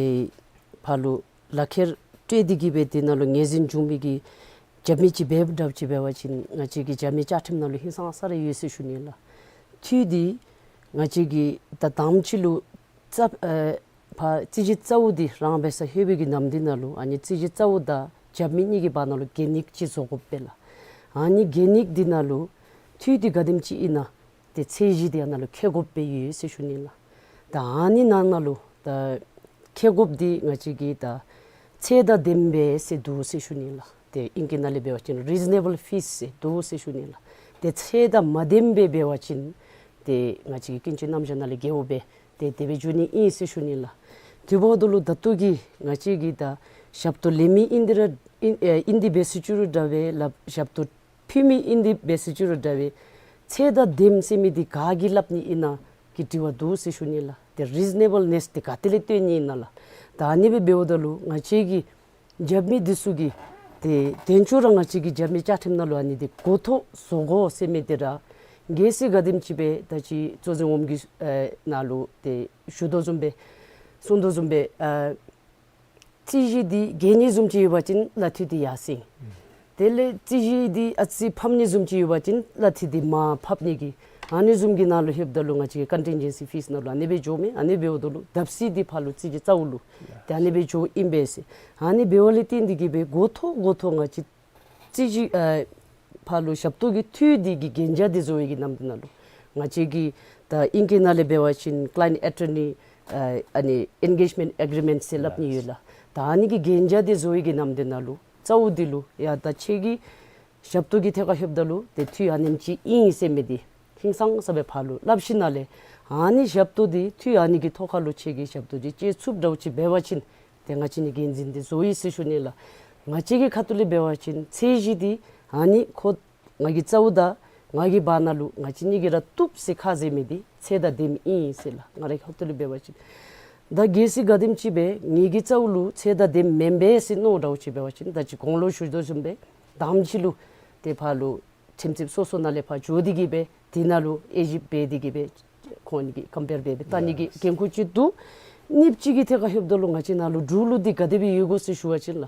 ཕར་ལུ་ལག་ཁྱེར་སྤྲོད་དེ་གིས་སྦེ་དེ་ནང་ལུ་ངོས་འཛིན་འབྱུང་མི་གི་རྒྱབ་མི་ཅིག་འབདཝ་འདྲཝ་ཅིག་འབད་བ་ཅིན་ང་བཅས་ཀྱི་རྒྱབ་མི་བཅའ་ཁྲིམས་ནང་ལུ་ཧིང་སངས་ས་ར་ཡོད་ཟེར་ཞུ་ནི་ལགས། འཐུས་འདི་ང་བཅས་ཀྱིས་ད་དང་པ་ཅིག་ལུ་རྩ་ཨ་ཕར་རྩོད་གཞི་རྩ་བོ་འདི་རང་འབད་སར་ལྷོད་པའི་གི་ནམ་དུས་ནང་ལུ་ཨ་ནི་རྩོད་གཞི་རྩ་བོ་དང་རྒྱབ་མི་གཉིས་ཀྱི་བར་ན་ལུ་གན་ཡིག་ཅིག་བཟོ་དགོཔ་སྦེ་ལགས། ཨ་ནི་གན་ཡིག་འདི་ནང་ལུ་འཐུས་འདི་ག་དེམ་ཅིག་ཨིན་ན་ཏེ་ཚད་གཞི་འདི་ཨ་ནཱ་ལུ་འཁོད་དགོཔ་སྦེ་ཡོད་ཟེར་ཞུ་ནི་ལགས། ད་ཨ་ནི་ནང་ན་ལུ་ད་འཁོད་དགོཔ་འདི་ང་བཅས་ཀྱིས་ད་ཚད་དང་ལྡནམ་སྦེ་ཟེར་འདུག་ཟེར་ཞུ་ནི་ལགས། ཏེ་ཨིང་སྐད་ནང་ལས་འབད་བ་ཅིན་རི་ཛི་ནེ་བཱལ་ཕིས་ཟེར་འདུག་ཟེར་ཞུ་ནི་ལགས། ཏེ་ཚད་དང་མ་ལྡནམ་སྦེ་འབད་བ་ཅིན་ཏེ་ང་བཅས་ཀྱིས་ཀུན་སྤྱོད་རྣམ་གཞག་ནང་ལས་འགལཝ་སྦེ་ཏེ་དེ་སྦེ་འགྱོ་ནི་ཨིན་ཟེར་ཞུ་ནི་ལགས། དེ་འབདཝ་ད་ལུ་ད་ལྟོ་གི་ང་བཅས་ཀྱིས་ད་ཞབས་ཏོག་ལེན་མི་ཨིན་ཏེ་ར་ཨིན་ཨེ་ཨིན་ཏེ་འབད་ཟེར་ཅི་རུང་འདྲ་བས་ལགས། ཞབས་ཏོག་ཕུལ་མི་ཨིན་ཏེ་འབད་ཟེར་ཅི་རུང་འདྲ་བས་ཚད་དང་ལྡནམ་ཟེར་མི་འདི་ག་གིས་སླབ་ནི་ཨིན་ན་གི་དྲི་བ་འདུག་ཟེར་ཞུ་ནི་ལགས། ཏེ་རི་ཛི་ནེ་བཱལ་ནེས་འདི་ག་ཏེ་ལས་བཏོན་ནི་ཨིན་ན་ལགས། ད་ཨ་ནི་སྦེ་འབདཝ་ད་ལུ་ང་བཅས་ཀྱི་རྒྱབ་མི་འདི་ཚུ་གིས་ཏེ་དེ་ཚུ་ར་ང་བཅས་ཀྱི་རྒྱབ་མི་བཅའ་ཁྲིམས་ནང་ལུ་ཨ་ནི་འདི་གོ་ཐོབ་བཟོ་དགོ་ཟེར་མི་འདི་ར་གལ་སྲིད་ག་དེམ་ཅིག་སྦེ་ད་ཅི་གཙོ་འཛིན་འོགམ་གིས་ཨེ་ནཱ་ལུ་ཏེ་ཞུ་དོ་བཟུམ་སྦེ་གསུང་དོ་བཟུམ་སྦེ་ཨ་རྩོད་གཞི་འདི་རྒྱས་ནི་བཟུམ་ཅིག་ཡོད་པ་ཅིན་གླ་འཐུས་འདི་ཡར་སེང་། དེ་ལས་རྩོད་གཞི་འདི་ཨ་ཙི་ཕམ་ནི་བཟུམ་ཅིག་ཡོད་པ་ཅིན་གླ་འཐུས་འདི་མར་ཕབ་ནི་གི་ཨ་ནི་བཟུམ་གྱི་ནང་ལུ་ལྷོདཔ་ད་ལུ་ང་བཅས་ཀྱི་ཀོན་ཊིན་ཇེན་སི་ཕིས་ནང་ལུ་ཨ་ནི་སྦེ་འགྱོཝ་མས། ཨ་ནི་འབདཝ་ད་ལུ་བརྡབ་གསིག་འདི་ཕར་ལུ་རྩོད་གཞི་རྩ་བོ་ལུ་ཏེ་ཨ་ནི་སྦེ་འགྱོཝ་ཨིན་པས་ཟེར། ཨ་ནི་འབདཝ་ལས་བརྟེན་ཏེ་གིས་སྦེ་གོ་ཐོབ་གོ་ཐོབ་ང་བཅས་རྩོད་གཞི་ཨ་ཕར་ལུ་ཞབས་ཏོག་གི་འཐུས་འདི་གི་གན་རྒྱ་འདི་བཟོ་བའི་གི་ནམ་དུས་ནང་ལུ་ང་བཅས་ཀྱི་ད་ཨིང་སྐད་ནང་ལས་འབད་བ་ཅིན་ཀ་ལའི་ཡེནཊ་ཨེ་ཊོར་ནི་ཨ་ཨ་ནི་ཨེན་གེཇ་མེནཊ་ཨེག་རི་མེནཊ་ཟེར་སླབ་ནི་ཡོད་ལགས། ད་ཨ་ནི་གི་གན་རྒྱ་འདི་བཟོ་བའི་གི་ནམ་དུས་ནང་ལུ་རྩ་བོ་འདི་ལུ་ཡ་ད་ཁྱེད་ཀྱི་ཞབས་ཏོག་གི་ཐད་ཁར་ལྷོདཔ་ད་ལུ་ཏེ་འཐུས་ཨ་ནེམ་ཅིག་ཨིན་ཟེར་མི་འདི་ཧིང་སངས་ས་སྦེ་ཕར་ལུ་སླབ་ཞིནམ་ལས་ཨ་ནི་ཞབས་ཏོག་འདི་འཐུས་ཨ་ནི་གི་ཐོག་ཁར་ལུ་ཁྱེད་ཀྱི་ཞབས་ཏོག་འདི་སྤྱོད་ཚུགསཔ་འདྲཝ་ཅིག་འབད་བ་ཅིན་ཏེ་ང་བཅས་ནི་འགན་འཛིན་འདི་བཟོ་ཡི་ཟེར་ཞུ་ནི་ལགས། ང་བཅས་ཀྱི་ཁ་ཐུག་ལས་འབད་བ་ཅིན་ཚད་གཞི་འདི་ཨ་ནི་ཁོ་ང་གི་རྩ་བོ་དང་ང་གི་བར་ན་ལུ་ང་བཅས་གཉིས་ཀྱིས་ར་བཏུབ་ཟེར་ཁ་བཟེད་མི་འདི་ཚད་དང་ལྡནམ་ཨིན་ཟེར་ལགས། ང་རའི་ཁ་ཐུག་ལས་འབད་བ་ཅིན་ད་གལ་སྲིད་ག་དེམ་ཅིག་སྦེ་ངེ་གི་རྩ་བོ་ལུ་ཚད་དང་ལྡནམ་མེན་པས་ཟེར་མནོ་འདྲཝ་ཅིག་འབད་བ་ཅིན་ད་ཅི་གོང་ལུ་ཞུ་དོ་བཟུམ་སྦེ་དང་པ་ཅིག་ལུ་ཏེ་ཕར་ལུ་ཁྲིམས་རྩོདཔ་སོ་སོ་ནང་ལས་ཕར་འགྱོ་སྟེ་གིས་སྦེ་དེ་ནང་ལུ་དབྱེ་ཞིབ་འབད་དེ་གིས་སྦེ་ཁོང་གཉིས་ཀྱི་ཀམ་པེར་འབད་སྦེ་བལྟ་ནི་གི་འགན་ཁུར་ཅིག་འདུག། གཉིས་པ་ཅིག་གི་ཐད་ཁར་ལྷོདཔ་ད་ལུ་ང་བཅས་ནང་ལུ་འབྲུག་ལུགས་འདི་ག་དེ་སྦེ་ཡོད་གོ་ཟེར་ཞུ་བ་ཅིན་ལགས།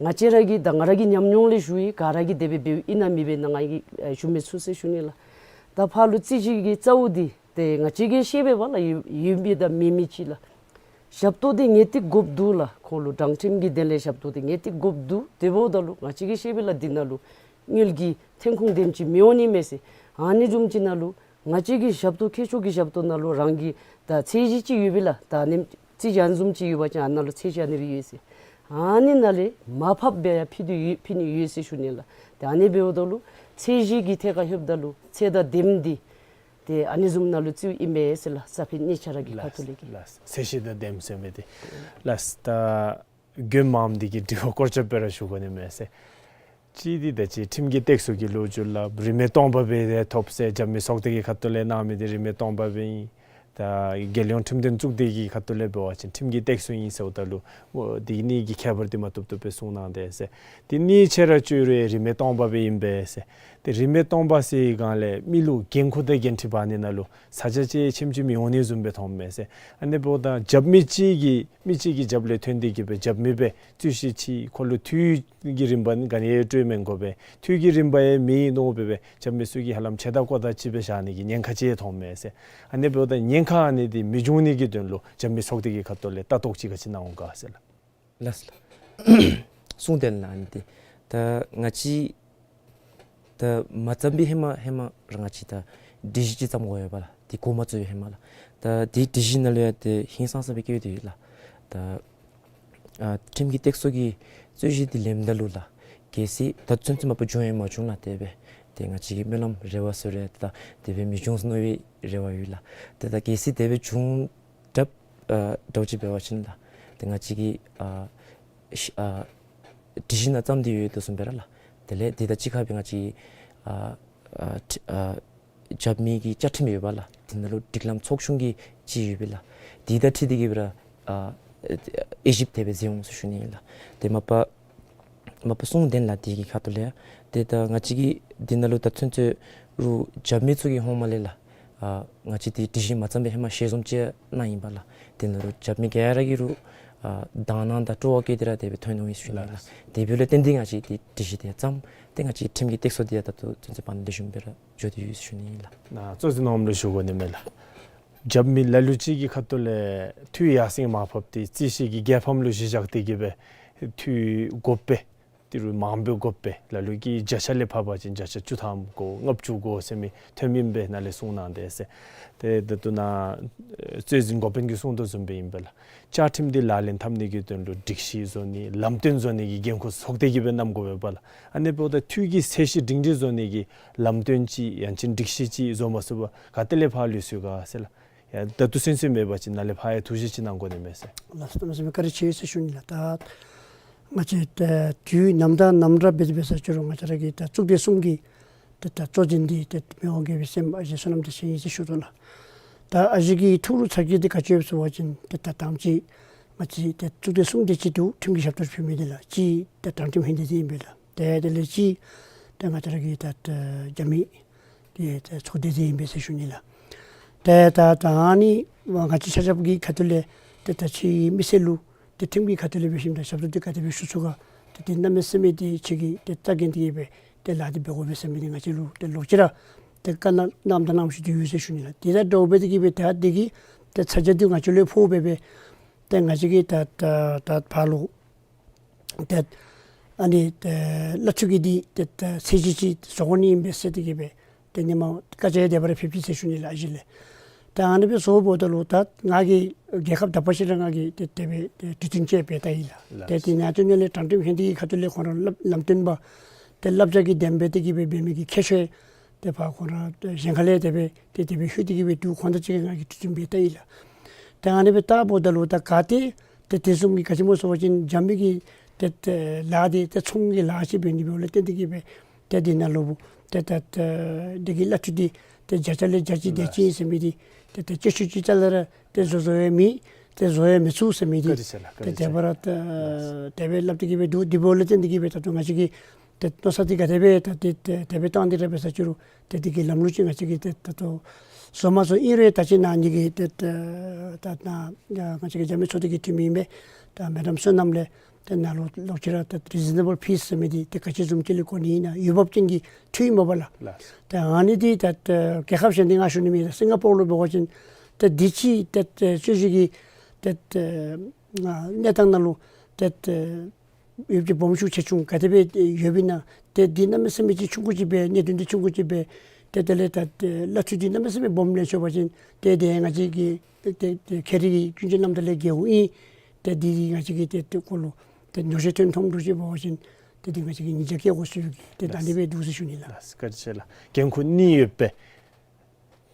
ང་བཅས་ར་གི་ད་ང་ར་གི་ཉམས་མྱོང་ལས་ཞུ་ཡི། ག་ར་གིས་དེ་སྦེ་འབདཝ་ཨིན་ན་མེན་པས་ན་ང་གིས་ཨེ་ཞུ་མི་ཚུགས་ཟེར་ཞུ་ནི་ལགས། ད་ཕར་ལུ་རྩོད་གཞི་གི་རྩ་བོ་འདི་ཏེ་ང་བཅས་ཀྱིས་ཤེས་པས་པ་ལགས། ཡོད་ཡོད་མི་དང་མེད་མི་ཅིག་ལགས། ཞབས་ཏོག་འདི་ངེས་ཏིག་དགོཔ་འདུག་ལགས། ཁོང་ལུ་དྲང་ཁྲིམས་ཀྱི་དོན་ལས་ཞབས་ཏོག་འདི་ངེས་ཏིག་དགོཔ་འདུག། དེ་འབདཝ་ད་ལུ་ང་བཅས་ཀྱིས་ཤེས་པས་ལགས། འདི་ནང་ལུ་དངུལ་གྱི་ཐོན་ཁུངས་དེམ་ཅིག་མི་འོང་ནི་མས་ཟེར། ཨ་ནི་བཟུམ་ཅིག་ནང་ལུ་ང་བཅས་ཀྱི་ཞབས་ཏོག་ཁྱད་ཆོས་ཀྱི་ཞབས་ཏོག་ནང་ལུ་རང་གི་ད་ཚད་གཞི་ཅིག་ཡོད་པས་ལགས། ད་ཨ་ནི་རྩོད་གཞི་ཨ་ནི་བཟུམ་ཅིག་ཡོད་པ་ཅིན་ཨ་ནཱ་ལུ་ཚད་གཞི་ཨ་ནི་སྦེ་ཡོད་ཟེར། ཨ་ནི་ནང་ལས་མར་ཕབ་སྦེ་ཡང་ཕུལ་དོ་ཡོད་ཕུལ་ནི་ཡོད་ཟེར་ཞུ་ནི་ལགས། ཏེ་ཨ་ནི་འབདཝ་ད་ལུ་ཚད་གཞི་གི་ཐད་ཁར་ལྷོདཔ་ད་ལུ་ཚད་དང་ལྡནམ་འདི་ཏེ་ཨ་ནི་བཟུམ་ནང་ལུ་བརྩིཝ་ཨིན་པས་ཟེར་ལགས། ས་ཕི་གཉིས་ཆ་ར་གི་ཁ་ཐུག་ལས་ཀྱི། ལགས། ཚད་གཞི་དང་ལྡནམ་ཟེར་མི་འདི་ལགས། ད་དགོངསམ་འདི་གི་དྲི་བ་སྐོར་ཅིག་སྦེ་ར་ཞུ་དགོ་ནི་མས་ཟེར། གཅིག་འདི་ད་ཅི་ཁྲིམས་ཀྱི་སྟེགས་གསོ་གི་ལོ་རྒྱུས་ལགས། རིན་མེད་སྟོང་པ་སྦེ་ཐོབ་ཟེར་རྒྱབ་མི་ཚོགས་སྡེ་གི་ཁ་ཐུག་ལས་གནང་མི་འདི་རིན་མེད་སྟོང་པ་སྦེ་ཨིན། ད་རྒྱལ་ཡོངས་ཁྲིམས་དོན་གཙུག་སྡེ་གི་ཁ་ཐུག་ལས་འབད་བ་ཅིན་ཁྲིམས་ཀྱི་སྟེགས་གསོ་ཨིན་ཟེརཝ་ད་ལུ་འོ་འདི་གཉིས་ཀྱི་ཁྱད་པར་འདི་མ་བཏུབ་བཏུབ་སྦེ་གསུངས་གནང་དེས་ཟེར། འདི་གཉིས་ཆ་ར་ཅིག་རུང་རིན་མེད་སྟོང་པ་སྦེ་ཨིན་པས་ཟེར། ཏེ་རིན་མེད་སྟོང་པ་ཟེར་བའི་སྒང་ལས་མི་ལུ་འགན་ཁུར་དང་འགན་འཁྲི་འབག་ནི་ནང་ལུ་ས་ཆ་ཅིག་ཆེམ་ཅིག་མི་འོང་ནི་བཟུམ་སྦེ་མཐོངམ་མས་ཟེར། ཨ་ནི་འབདཝ་ད་རྒྱབ་མི་གཅིག་གིས་མི་གཅིག་གི་རྒྱབ་ལས་ཐོན་ཏེ་གིས་སྦེ་རྒྱབ་མི་སྦེ་རྩོད་གཞི་ཅིག་ཁོ་ལུ་འཐུས་ཀྱི་རིམ་པ་ནི་ག་ནི་ཡང་སྤྲོད་མི་དགོ་པས། འཐུས་ཀྱི་རིམ་པ་ཡང་མེད་མནོ་སྦེ་སྦེ་རྒྱབ་མི་ཚུ་གིས་ཧ་ལམ་ཆེ་ད་ཀོ་ད་ཅིག་སྦེ་བཞག་ནི་གི་ཉེན་ཁ་ཅིག་མཐོངམ་མས་ཟེར། ཨ་ནི་འབདཝ་ད་ཉེན་ཁ་ཨ་ནི་འདི་མི་འབྱུང་ནི་གི་དོན་ལུ་རྒྱབ་མི་ཚོགས་སྡེ་གི་ཁ་ཐུག་ལས་ལྟ་རྟོག་ཅིག་ག་ཅི་གནང་འོང་ག་ཟེར་ལགས། ལགས་སོ་ལགས། གསུངས་དེས་ལགས། ཨ་ནི་འདི་ད་ང་བཅས་ ད་མ་བརྩམས་པའི་ཧེ་མ་ཧེ་མ་ར་ང་བཅས་ད་སྒྲིག་གཞི་ཅིག་བརྩམ་དགོ་པས་ལགས། དེ་འགོ་མ་བཙུགས་པའི་ཧེ་མ་ལགས། ད་དེ་སྒྲིག་གཞི་ནང་ལུ་ཡང་ཏེ་ཧིང་སངས་ས་སྦེ་བཀོད་དེ་ཡོད་ལགས། ད་ཨ་ཁྲིམས་ཀྱི་སྟེགས་གསོ་གི་རྩོད་གཞི་དེ་ལེནམ་ད་ལུ་ལགས། གལ་སྲིད་ད་ཚུན་ཚོད་མ་པ་བྱུང་ཡང་མ་བྱུང་ལགས། དེ་སྦེ་ཏེ་ང་བཅས་ཀྱི་སྨོན་ལམ་རེ་བ་ཟེར་རུང་ད་དེ་སྦེ་མི་འབྱུང་ཟེར་མནོ་བའི་རེ་བ་ཡོད་ལགས། ཏེ་ད་གལ་སྲིད་དེ་སྦེ་བྱུང་དྲགས་ཨ་འདྲཝ་ཅིག་འབད་བ་ཅིན་ལགས། ཏེ་ང་བཅས་ཀྱིས་ཨ་ཤ་ཨ་སྒྲིག་གཞི་ནང་བརྩམས་ཏེ་ཡོད་དོ་བཟུམ་སྦེ་ར་ལགས། དེ་ལས་དེ་དང་གཅིག་ཁར་སྦེ་ང་བཅས་ཨ་ཨ་ཁྲི་ཨ་རྒྱབ་མི་གི་བཅའ་ཁྲིམས་ཡོད་པས་ལགས། དེ་ནང་ལུ་སྒྲིག་ལམ་ཚོགས་ཆུང་གི་ཅིག་ཡོད་པས་ལགས། དེ་དང་འཁྲིལ་ཏེ་གིས་སྦེ་ར་ཨ་དབྱེ་ཞིབ་དེ་སྦེ་མཛད་འོང་ཟེར་ཞུ་ནི་ཨིན་ལགས། ཏེ་མ་པ་མ་པ་གསུངས་དེ་ལགས། དེ་གི་ཁ་ཐུག་ལས་ཏེ་ད་ང་བཅས་ཀྱིས་དེ་ནང་ལུ་ད་ཚུན་ཚོད་རུང་རྒྱབ་མི་ཚུ་གི་ཧོངས་མ་ལས་ལགས། ཨ་ང་བཅས་དེ་སྒྲིག་གཞི་མ་བརྩམས་པའི་ཧེ་མ་ཞལ་འཛོམས་ཅིག་གནང་ཡི་པས་ལགས། དེ་ནང་ལུ་རྒྱབ་མི་ག་ར་གིས་རུང་ཨ་དག་སྣང་དང་སྤྲོ་བ་བསྐྱེད་དེ་ར་དེ་སྦེ་ཐོན་འོང་ཡི་ཟེར་ཞུ་ནི་ཨིན་ལགས། དེ་འབདཝ་ལས་བརྟེན་ཏེ་ང་བཅས་དེ་སྒྲིག་གཞི་དེ་བརྩམས། ཏེ་ང་བཅས་ཁྲིམས་ཀྱི་སྟེགས་གསོ་དེ་ཡང་ད་ལྟོ་ཚུན་ཚོད་བར་ན་ལེགས་ཤོམ་སྦེ་ར་འགྱོ་སྟེ་ཡོད་ཟེར་ཞུ་ནི་ཨིན་ལགས། ནཱ་གཙོ་འཛིན་ནོར་བུ་ལུ་ཞུ་དགོ་ནི་མས་ལགས། རྒྱབ་མི་ལ་ལུ་ཅིག་གི་ཁ་ཐུག་ལས་འཐུས་ཡར་སེང་མར་ཕབ་སྟེ་རྩོད་གཞི་གི་རྒྱལ་ཕམ་ལུ་གཞི་བཞག་སྟེ་གིས་སྦེ་འཐུས་དགོ་པས། ཏི་རུ་མང་པོ་དགོ་པས། ལ་ལུ་གིས་བརྒྱ་ཆ་ལས་ཕབ་པ་ཅིན་བརྒྱ་ཆ་བཅུ་ཐམ་དགོ་ལྔ་བཅུ་དགོ་ཟེར་མི་ཐོནམ་ཨིན་པས་ནཱ་ལས་གསུངས་གནང་དེས་ཟེར། ཏེ་ད་ལྟོ་ནཱ་ཨེ་གཙོ་འཛིན་འགོ་དཔོན་གྱིས་གསུངས་དོ་བཟུམ་སྦེ་ཨིན་པས་ལགས། བཅའ་ཁྲིམས་འདི་ལག་ལེན་འཐབ་ནི་གི་དོན་ལུ་སྒྲིག་གཞི་བཟོ་ནི་ལམ་སྟོན་བཟོ་ནི་གི་འགན་ཁུར་ཚོགས་སྡེ་གིས་སྦེ་བསྣམ་དགོ་པས་ལགས། ཨ་ནི་འབདཝ་ད་འཐུས་ཀྱི་ཚད་གཞི་སྒྲིང་སྒྲི་བཟོ་ནི་གི་ལམ་སྟོན་ཅིག་ཡང་ཅིན་སྒྲིག་གཞི་ཅིག་བཟོ་མ་ཚུགས་པར་ག་ཏེ་ལས་ཕར་ལུས་སོང་ག་ཟེར་ལགས། ཡ་ད་ལྟོ་ཚུན་ཚོད་མེད་པ་ཅིན་ནཱ་ལས་ཕར་ཡང་ཐུགས་བཞེད་ཅིག་གནང་དགོ་ནི་མས་ཟེར། ལགས་སོ། གནམ་མེད་ས་མེད་བཀའ་དྲིན་ཆེ་ཟེར་ཞུ་ནི་ལགས། ད་ང་བཅས་ད་དུས་ནམ་དང་ནམ་ར་འབད་དེ་འབད་ས་ཅིག་རུང་ང་བཅས་ར་གི་ད་གཙུག་སྡེ་གསུམ་གྱི་ད་ད་གཙོ་འཛིན་འདི་ད་མི་དབང་རྒྱལ་པོའི་སྲསམོ་ཨ་ཞེ་བསོད་ནམས་བདེ་ཆེན་ཨིན་ཟེར་ཞུ་དོ་ལགས། ད་ཨ་ཞེ་གི་ཐུགས་ལུ་ཚ་གྱང་འདི་ག་ཅི་ཡོདཔ་ཟེར་བ་ཅིན་ད་ད་དང་པ་ཅིག་ང་བཅས་ད་གཙུག་སྡེ་གསུམ་དེ་ཅིག་འདུག། ཁྲིམས་ཀྱི་ཞབས་ཏོག་ཕུལ་མི་འདི་ལགས། གཅིག་ད་དྲང་ཁྲིམས་ལྷན་སྡེ་འདི་ཨིན་པས་ལགས། ཏེ་དེ་ལས་གཅིག་ད་ང་བཅས་ར་གི་ད་ད་རྒྱབ་མི་ཏེ་ད་ཚོགས་སྡེ་འདི་ཨིན་པས་ཟེར་ཞུ་ནི་ལགས། ཏེ་ད་ད་ཨ་ནི་ང་བཅས་ཆ་ཁྱབ་ཀྱི་ཁ་ཐུག་ལས་ཏེ་ད་ཕྱིའི་མི་སེར་ལུ་ཏེ་ཁྲིམས་ཀྱི་ཁ་ཐུག་ལས་འབད་ཞིནམ་ད་ཞབས་ཏོག་འདི་ག་དེ་སྦེ་ཞུ་ཚུགས་ག། ཏེ་དེ་གནམ་མེད་ས་མེད་ཏེ་ཁྱེད་ཀྱིས་ཏེ་རྩ་འགེངས་ཏེ་གིས་སྦེ་ཏེ་ལཱ་འདི་འབད་དགོ་པས་ཟེར་མི་འདི་ང་བཅས་ལུ་ཏེ་ལོག་ཅི་ར་ཏེ་བཀའ་གནང་གནངམ་དང་གནང་བཞིན་དུ་ཡོད་ཟེར་ཞུ་ནི་ལགས། དེ་དང་འདྲཝ་སྦེ་ཏེ་གིས་སྦེ་ད་དེ་གི་ཏེ་ཚ་གྱང་འདི་ང་བཅས་ལུ་ཕོག་སྦེ་སྦེ་ཏེ་ང་བཅས་ཀྱིས་ད་ད་ད་ཕར་ལུ་ཏེ་ཨ་ནི་ཏེ་གླ་འཐུས་ཀྱི་འདི་ཏེ་ད་ཚད་གཞི་ཅིག་བཟོ་དགོ་ནི་ཨིན་པས་ཟེར་ཏེ་གིས་སྦེ་ཏེ་ནི་མ་བཀའ་རྒྱ་དེ་སྦེ་ར་ཕེབས་ཅི་ཟེར་ཞུ་ནི་ལགས། ཨ་ཞེ་ལས་ད་ཨ་ནི་སྦེ་བཟོཝ་ད་ལུ་ད་ང་གིས་རྒྱལ་ཁབ་དག་པ་ཅིག་ར་ང་གིས་ཏེ་དེ་སྦེ་ཏེ་གྲོས་བསྟུན་ཅིག་འབད་ད་ཡི་ལགས། ལགས། ཏེ་དེ་ནང་དོན་ལས་དྲང་ཁྲིམས་ལྷན་སྡེ་གི་ཁ་ཐུག་ལས་ཁོང་ར་བསླབ་ལམ་སྟོན་པ་ཏེ་བསླབ་བྱ་གི་དེ་སྦེ་ཏེ་གིས་སྦེ་འབད་མི་གི་ཁྱད་ཆོས་ཏེ་ཕར་ཁོང་ར་གཞན་ཁ་ལས་དེ་སྦེ་ཏེ་དེ་སྦེ་ལྷོད་དེ་གིས་སྦེ་འདུག། ཁོང་དང་གཅིག་ཁར་ང་གིས་གྲོས་བསྟུན་འབད་ད་ཡི་ལགས། ཏེ་ཨ་ནི་སྦེ་བལྟཝ་ད་ལུ་ད་ག་ཏེ་ཏེ་དེ་བཟུམ་གྱི་ག་ཅི་སྨོ་ཟེར་བ་ཅིན་རྒྱབ་མི་གི་ཏེ་ཏེ་ལཱ་འདི་ཏེ་ཚོང་གི་ལཱ་ཅིག་འབད་ནི་འབདཝ་ལས་བརྟེན་ཏེ་གིས་སྦེ་ཏེ་དེ་ནང་ལུ་ཏེ་ཏེ་ཏེ་དེ་གི་གླ་འཐུས་འདི་ཏེ་བརྒྱ་ཆ་ལས་བརྒྱ་ཅིག་དེ་ཅིག་ཨིན་ཟེར་མི་འདི་ཏེ་ཏེ་སྐྱེད་ཤུགས་ཅིག་རྩ་ལས་ར་ཏེ་བཟོ་བཟོ་ཡང་མེད། ཏེ་བཟོ་ཡང་མི་ཚུགས་ཟེར་མི་འདི་བཀའ་དྲིན་ཆེ་ལགས། བཀའ་ཏེ་དྲིན་ཆེ། དེ་སྦེ་ར་ཏེ་ལགས། དེ་སྦེ་སླབ་སྟེ་གིས་སྦེ་འདུག། དེ་འབདཝ་ལས་བརྟེན་ཏེ་གིས་སྦེ་ད་ལྟོ་ང་བཅས་ཀྱིས་ཏེ་མནོ་བསམ་འདི་ག་དེ་སྦེ་ད་ཏེ་ཏེ་དེ་སྦེ་བཏང་སྟེ་ར་འབད་ས་ཅིག་རུང་ཏེ་དེ་གི་ལམ་ལུགས་ཅིག་ང་བཅས་ཀྱིས་ཏེ་ད་ལྟོ་བཟོ་མ་བཟོ་ཨིན་རུང་ད་ཅི་ནཱ་ནི་གི་ཏེ་ཏེ་ད་ནཱ་ང་བཅས་ཀྱི་རྒྱབ་མི་ཚོགས་སྡེ་གི་འཐུས་མི་ཨིན་པས། ད་མེ་ཌམ་བསོད་ནམས་ལས་ཏེ་ནཱ་ལུ་ལོག་ཅི་ར་ཏེ་རི་ཛི་ནེ་བཱལ་ཕིས་ཟེར་མི་འདི་ཏེ་ག་ཅི་བཟུམ་ཅིག་ལས་དགོ་ནི་ཨིན་ན་འོས་འབབ་ཅན་གྱི་འཐུས་ཨིན་མས་པ་ལགས། ལགས། ཏེ་ཨ་ནི་འདི་ད་ཏེ་རྒྱལ་ཁབ་གཞན་འདི་ང་ཞུ་ནི་མེད། སིང་ག་པོར་ལུ་འབད་བ་ཅིན་ཏེ་འདི་ཅིག་ཏེ་ཏེ་རྩོད་གཞི་གི་ཏེ་ཏེ་གནས་སྟངས་ནང་ལུ་ཏེ་ཏེ་ཡོདཔ་ཅིག་སྦོམ་ཆུང་ཆེ་ཆུང་ག་དེ་སྦེ་ཡོདཔ་ཨིན་ན། ཏེ་འདི་གནམ་མེད་ས་མེད་ཅིག་ཆུང་ཀུ་ཅིག་སྦེ་གནད་དོན་འདི་ཆུང་ཀུ་ཅིག་སྦེ་ཏེ་དེ་ལས་ད་ཏེ་གླ་འཐུས་འདི་གནམ་མེད་ས་མེད་སྦོམ་ལེན་ཆོག་པ་ཅིན་ཏེ་དེ་ང་བཅས་ཀྱི་ཏེ་ཏེ་ཏེ་ཁེ་རི་གི་ཀུན་སྤྱོད་རྣམ་དག་ལས་འགལཝ་ཨིན། ཏེ་འདི་ང་བཅས་ཀྱིས་ཏེ་ཏེ་ཁོ་ལུ་ཏེ་ཉོགས་བཤད་ཐོན་ཐོནམ་འདྲཝ་ཅིག་འབད་བ་ཅིན་ཏེ་འདི་ང་བཅས་ཀྱིས་ཉེས་བྱ་བཀལ་དགོ་ཟེར་གྱི་ཏེ་ད་ལགས། འདི་སྦེ་འདུག་ཟེར་ཞུ་ནི་ལགས། ལགས། བཀའ་དྲིན་ཆེ་ལགས། འགན་ཁུར་གཉིས་ཡོད་པས།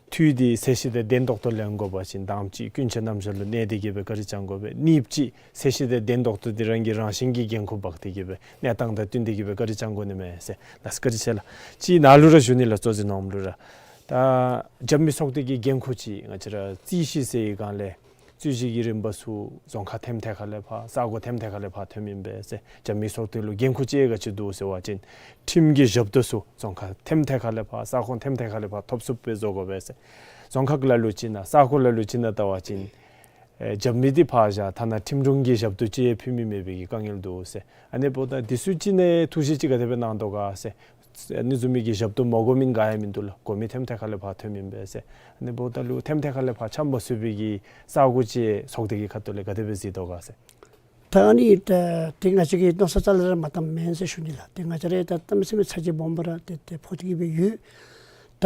འཐུས་འདི་ཚད་གཞི་དང་ལྡན་ཏོག་ཏོ་ལེན་དགོ་པ་ཅིན་དང་པ་ཅིག་ཀུན་སྤྱོད་རྣམ་གཞག་ལུ་གནས་ཏེ་གིས་སྦེ་བཀའ་དྲིན་བསྐྱང་དགོ་པས། གཉིས་པ་ཅིག་ཚད་གཞི་དང་ལྡན་ཏོག་ཏོ་འདི་རང་གི་རང་བཞིན་གྱི་འགན་ཁུར་འབག་སྟེ་གིས་སྦེ་གནས་སྟངས་དང་བསྟུན་ཏེ་གིས་སྦེ་བཀའ་དྲིན་བསྐྱང་དགོ་ནི་མས་ཟེར། ལགས། བཀའ་དྲིན་ཆེ་ལགས། ཅིག་ནཱ་ལུ་ར་ཞུ་ནི་ལགས། གཙོ་འཛིན་ནོར་བུ་ལུ་ར། ད་རྒྱབ་མི་ཚོགས་སྡེ་གི་འགན་ཁུར་ཅིག་ང་བཅས་ར་རྩོད་གཞི་ཟེར་བའི་སྒང་ལས་རྩོད་གཞི་གི་རིམ་པ་ཚུ་རྫོང་ཁག་ཐེམ་ཐེ་ཁ་ལས་ཕར་ས་གོ་ཐེམ་ཐེ་ཁ་ལས་ཕར་ཐོནམ་ཨིན་པས་ཟེར། རྒྱབ་མི་ཚོགས་སྡེ་ལུ་འགན་ཁུར་ཅིག་ག་ཅི་འདུག་ཟེར་བ་ཅིན་ཁྲིམས་ཀྱི་ཞབས་ཏོག་ཚུ་རྫོང་ཁག་ཐེམ་ཐེ་ཁ་ལས་ཕར་ས་ཁོངས་ཐེམ་ཐེ་ཁ་ལས་ཕར་ཐོབ་ཚུགསཔ་སྦེ་བཟོ་དགོ་པས་ཟེར། རྫོང་ཁག་ལ་ལུ་ཅིག་ནང་ས་ཁོངས་ལ་ལུ་ཅིག་ནང་བལྟ་བ་ཅིན་ཨེ་རྒྱབ་མི་འདི་ཕར་བཞག་ཐ་ན་ཁྲིམས་དྲུང་གི་ཞབས་ཏོག་ཅིག་ཡང་ཕུལ་མི་མེད་པའི་གི་དཀའ་ངལ་འདུག་ཟེར། ཨ་ནི་འབདཝ་ད་འདི་ཚུ་ཅིག་ནང་ཐུགས་བཞེད་ཅིག་ག་དེ་སྦེ་གནང་དོ་ག་ཟེར། ཨ་ནི་བཟུམ་མའི་གི་ཞབས་ཏོག་མ་དགོ་མི་ག་ཡང་མིན་འདུག་ལགས། དགོ་མི་ཐེམ་ཐེ་ཁ་ལས་ཕར་ཐོནམ་ཨིན་པས་ཟེར། ཨ་ནི་འབདཝ་ད་ལུ་ཐེམ་ཐེ་ཁ་ལས་ཕར་ཆ་མ་སོང་བའི་གི་ས་གོ་ཅིག་ཚོགས་སྡེ་གི་ཁ་ཐུག་ལས་ག་དེ་སྦེ་གཟིགས་དོ་ག་ཟེར། ད་ ད་ཨ་ནི་ད་ཏེ་ང་བཅས་ཀྱིས་མནོ་བསམ་རྩ་ལས་ར་མ་བཏངམ་མེན་ཟེར་ཞུ་ནི་ལགས། ཏེ་ང་བཅས་ར་ད་གནམ་མེད་ས་མེད་ཚ་གྱང་སྦོམ་སྦེ་ར་ཏེ་ཏེ་ཕོག་སྟེ་གི་སྦེ་ཡོད། ད་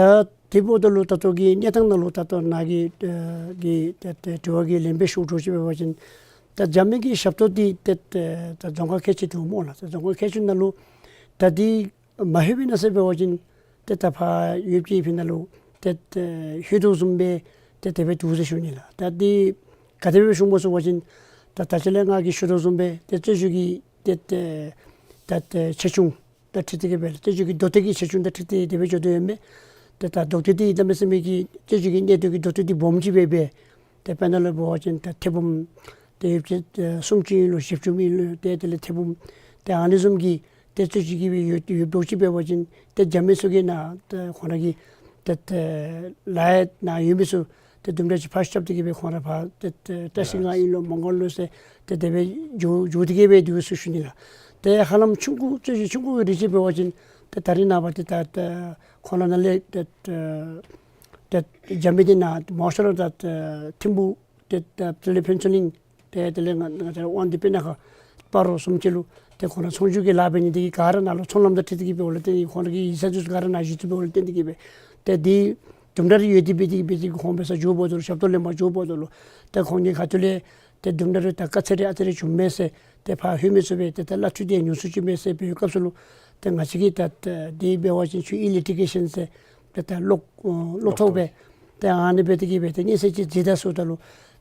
དེ་འབདཝ་ད་ལུ་ད་ལྟོ་གི་གནས་སྟངས་ནང་ལུ་ད་ལྟོ་ནཱ་གི་ཨ་གི་ཏེ་ཏེ་དྲི་བ་གི་ལན་སྦེ་ཞུ་དགོཔ་ཅིག་འབད་བ་ཅིན་ད་རྒྱབ་མི་གི་ཞབས་ཏོག་འདི་ཏེ་ཏེ་ད་རྫོང་ཁག་ཁལ་གཅིག་འདུག་སྨོ་ལགས། ད་རྫོང་ཁག་ཁལ་གཅིག་ནང་ལུ་ད་འདི་མ་ལྷོད་པའི་ནང་ཟེར་འབད་བ་ཅིན་ཏེ་ད་ཕར་ཡོད་ཀྱི་ཕི་ནང་ལུ་ཏེ་ཏེ་ལྷོད་དོ་བཟུམ་སྦེ་ཏེ་དེ་སྦེ་འདུག་ཟེར་ཞུ་ནི་ལགས། ད་འདི་ག་དེ་སྦེ་ཞུ་སྨོ་ཟེར་བ་ཅིན་ད་ད་ཅི་ལས་ང་གིས་ཞུ་དོ་བཟུམ་སྦེ་ཏེ་རྩོད་བཅུད་ཀྱི་ཏེ་ཏེ་ད་ཏེ་ཆེ་ཆུང་དང་འཁྲིལ་ཏེ་གི་སྦེ་རྩོད་བཅུད་ཀྱི་མདོ་སྟོད་ཀྱི་ཆེ་ཆུང་དང་འཁྲིལ་ཏེ་དེ་སྦེ་འགྱོ་དོ་ཡོད་མས། ཏེ་ད་མདོ་སྟོད་འདི་གནམ་མེད་ས་མེད་ཀྱི་རྩོད་བཅུད་ཀྱི་གནད་དོན་གྱི་མདོ་སྟོད་འདི་སྦོམ་ཅིག་སྦེ་སྦེ་ཏེ་དཔེར་ན་ལུ་འབད་བ་ཅིན་ད་ཐེར་འབུམ་ཏེ་ཡོད་ཅིག་ཏེ་སུམ་ཅུ་ཨིན་ལོ་བཞི་བཅུ་ཨིན་ལོ་ཏེ་དེ་ལས་ཐེར་འབུམ་ཏེ་ཨ་ནི་བཟུམ་གྱི་ཏེ་རྩོད་བཅུད་ཀྱི་སྦེ་ཡོད་ཡོདཔ་ཅིག་འབད་བ་ཅིན་ཏེ་རྒྱབ་མི་ཚུ་གིས་ནཱ་ཏེ་ཁོང་ར་གི་ཏེ་ཏེ་ལཱ་ཡང་ནཱ་ཡོད་མི་ཚུ་ཏེ་དུམ་གྲ་ཅིག་ཕར་རྐྱབ་སྟེ་གི་སྦེ་ཁོང་ར་ཕར་ཏེ་ཏེ་བཀྲིས་སྒང་ཨིན་ལོ་མོང་སྒར་ལོ་ཟེར་ཏེ་དེ་སྦེ་འགྱོ་འགྱོ་སྟེ་གི་སྦེ་འདུག་ཟེར་ཞུ་ནི་ལགས། ཏེ་ཧ་ལམ་ཆུང་ཀུ་རྩོད་བཅུད་ཆུང་ཀུ་གི་རིགས་ཅིག་འབད་བ་ཅིན་ཏེ་ད་རིས་ནངས་པ་ཏེ་ད་ཏེ་ཁོང་ར་ནང་ལས་ཏེ་ཏེ་ཏེ་རྒྱབ་མི་འདི་ནཱ་མང་ཤོས་ར་ད་ཏེ་ཐིམ་ཕུག་ཏེ་ད་དེ་ལས་ཕུན་ཚོགས་གླིང་ཏེ་དེ་ལས་ང་ང་བཅས་ར་དབང་འདུས་སྤུ་ན་ཁ་སྤ་རོ་བཟུམ་ཅིག་ལུ་ཏེ་ཁོང་ར་ཚོང་བསྒྱུར་གྱི་ལཱ་འབད་ནི་འདི་གིས་ག་ར་ནཱ་ལུ་ཚོང་ལམ་དང་འཁྲིལ་ཏེ་གི་སྦེ་འོང་ལས་ཏེ་ཁོང་ར་གི་ཡིག་ཚང་འདི་ཚུ་ག་ར་ནཱ་ཞུ་ཚུགསཔ་འབད་འོང་ལས་ཏེ་འདི་གིས་སྦེ་ཏེ་འདི་དུམ་གྲ་རེ་ཡོད་དེ་འབད་དེ་འབད་དེ་ཁོང་འབད་སར་འགྱོཝ་ད་ལུ་ཞབས་ཏོག་ལེན་པར་འགྱོཝ་ད་ལུ་ཏེ་ཁོང་གི་ཁ་ཐུག་ལས་ཏེ་དུམ་གྲ་རེ་ད་དཀའ་ཚེགས་རེ་ཨ་ཙི་རེ་བྱུངམ་མས་ཟེར་ཏེ་ཕར་ལྷོད་མི་ཚུ་སྦེ་ཏེ་ད་གླ་འཐུས་འདི་ཉུང་སུ་ཅིག་མས་ཟེར་འབད་བའི་སྐབས་སུ་ལུ་ཏེ་ང་བཅས་ཀྱིས་ད་ད་འདི་འབད་བ་ཅིན་ཆུ་ཨི་ལི་ཊི་གེ་ཤཱན་ཟེར་ཏེ་ད་གློག་ཨ་གློག་ཐོག་སྦེ་ཏེ་ཨ་ནི་འབད་དེ་གི་སྦེ་ཏེ་གནས་ཚད་ཅིག་མཛད་ད་ཟེརཝ་ད་ལུ་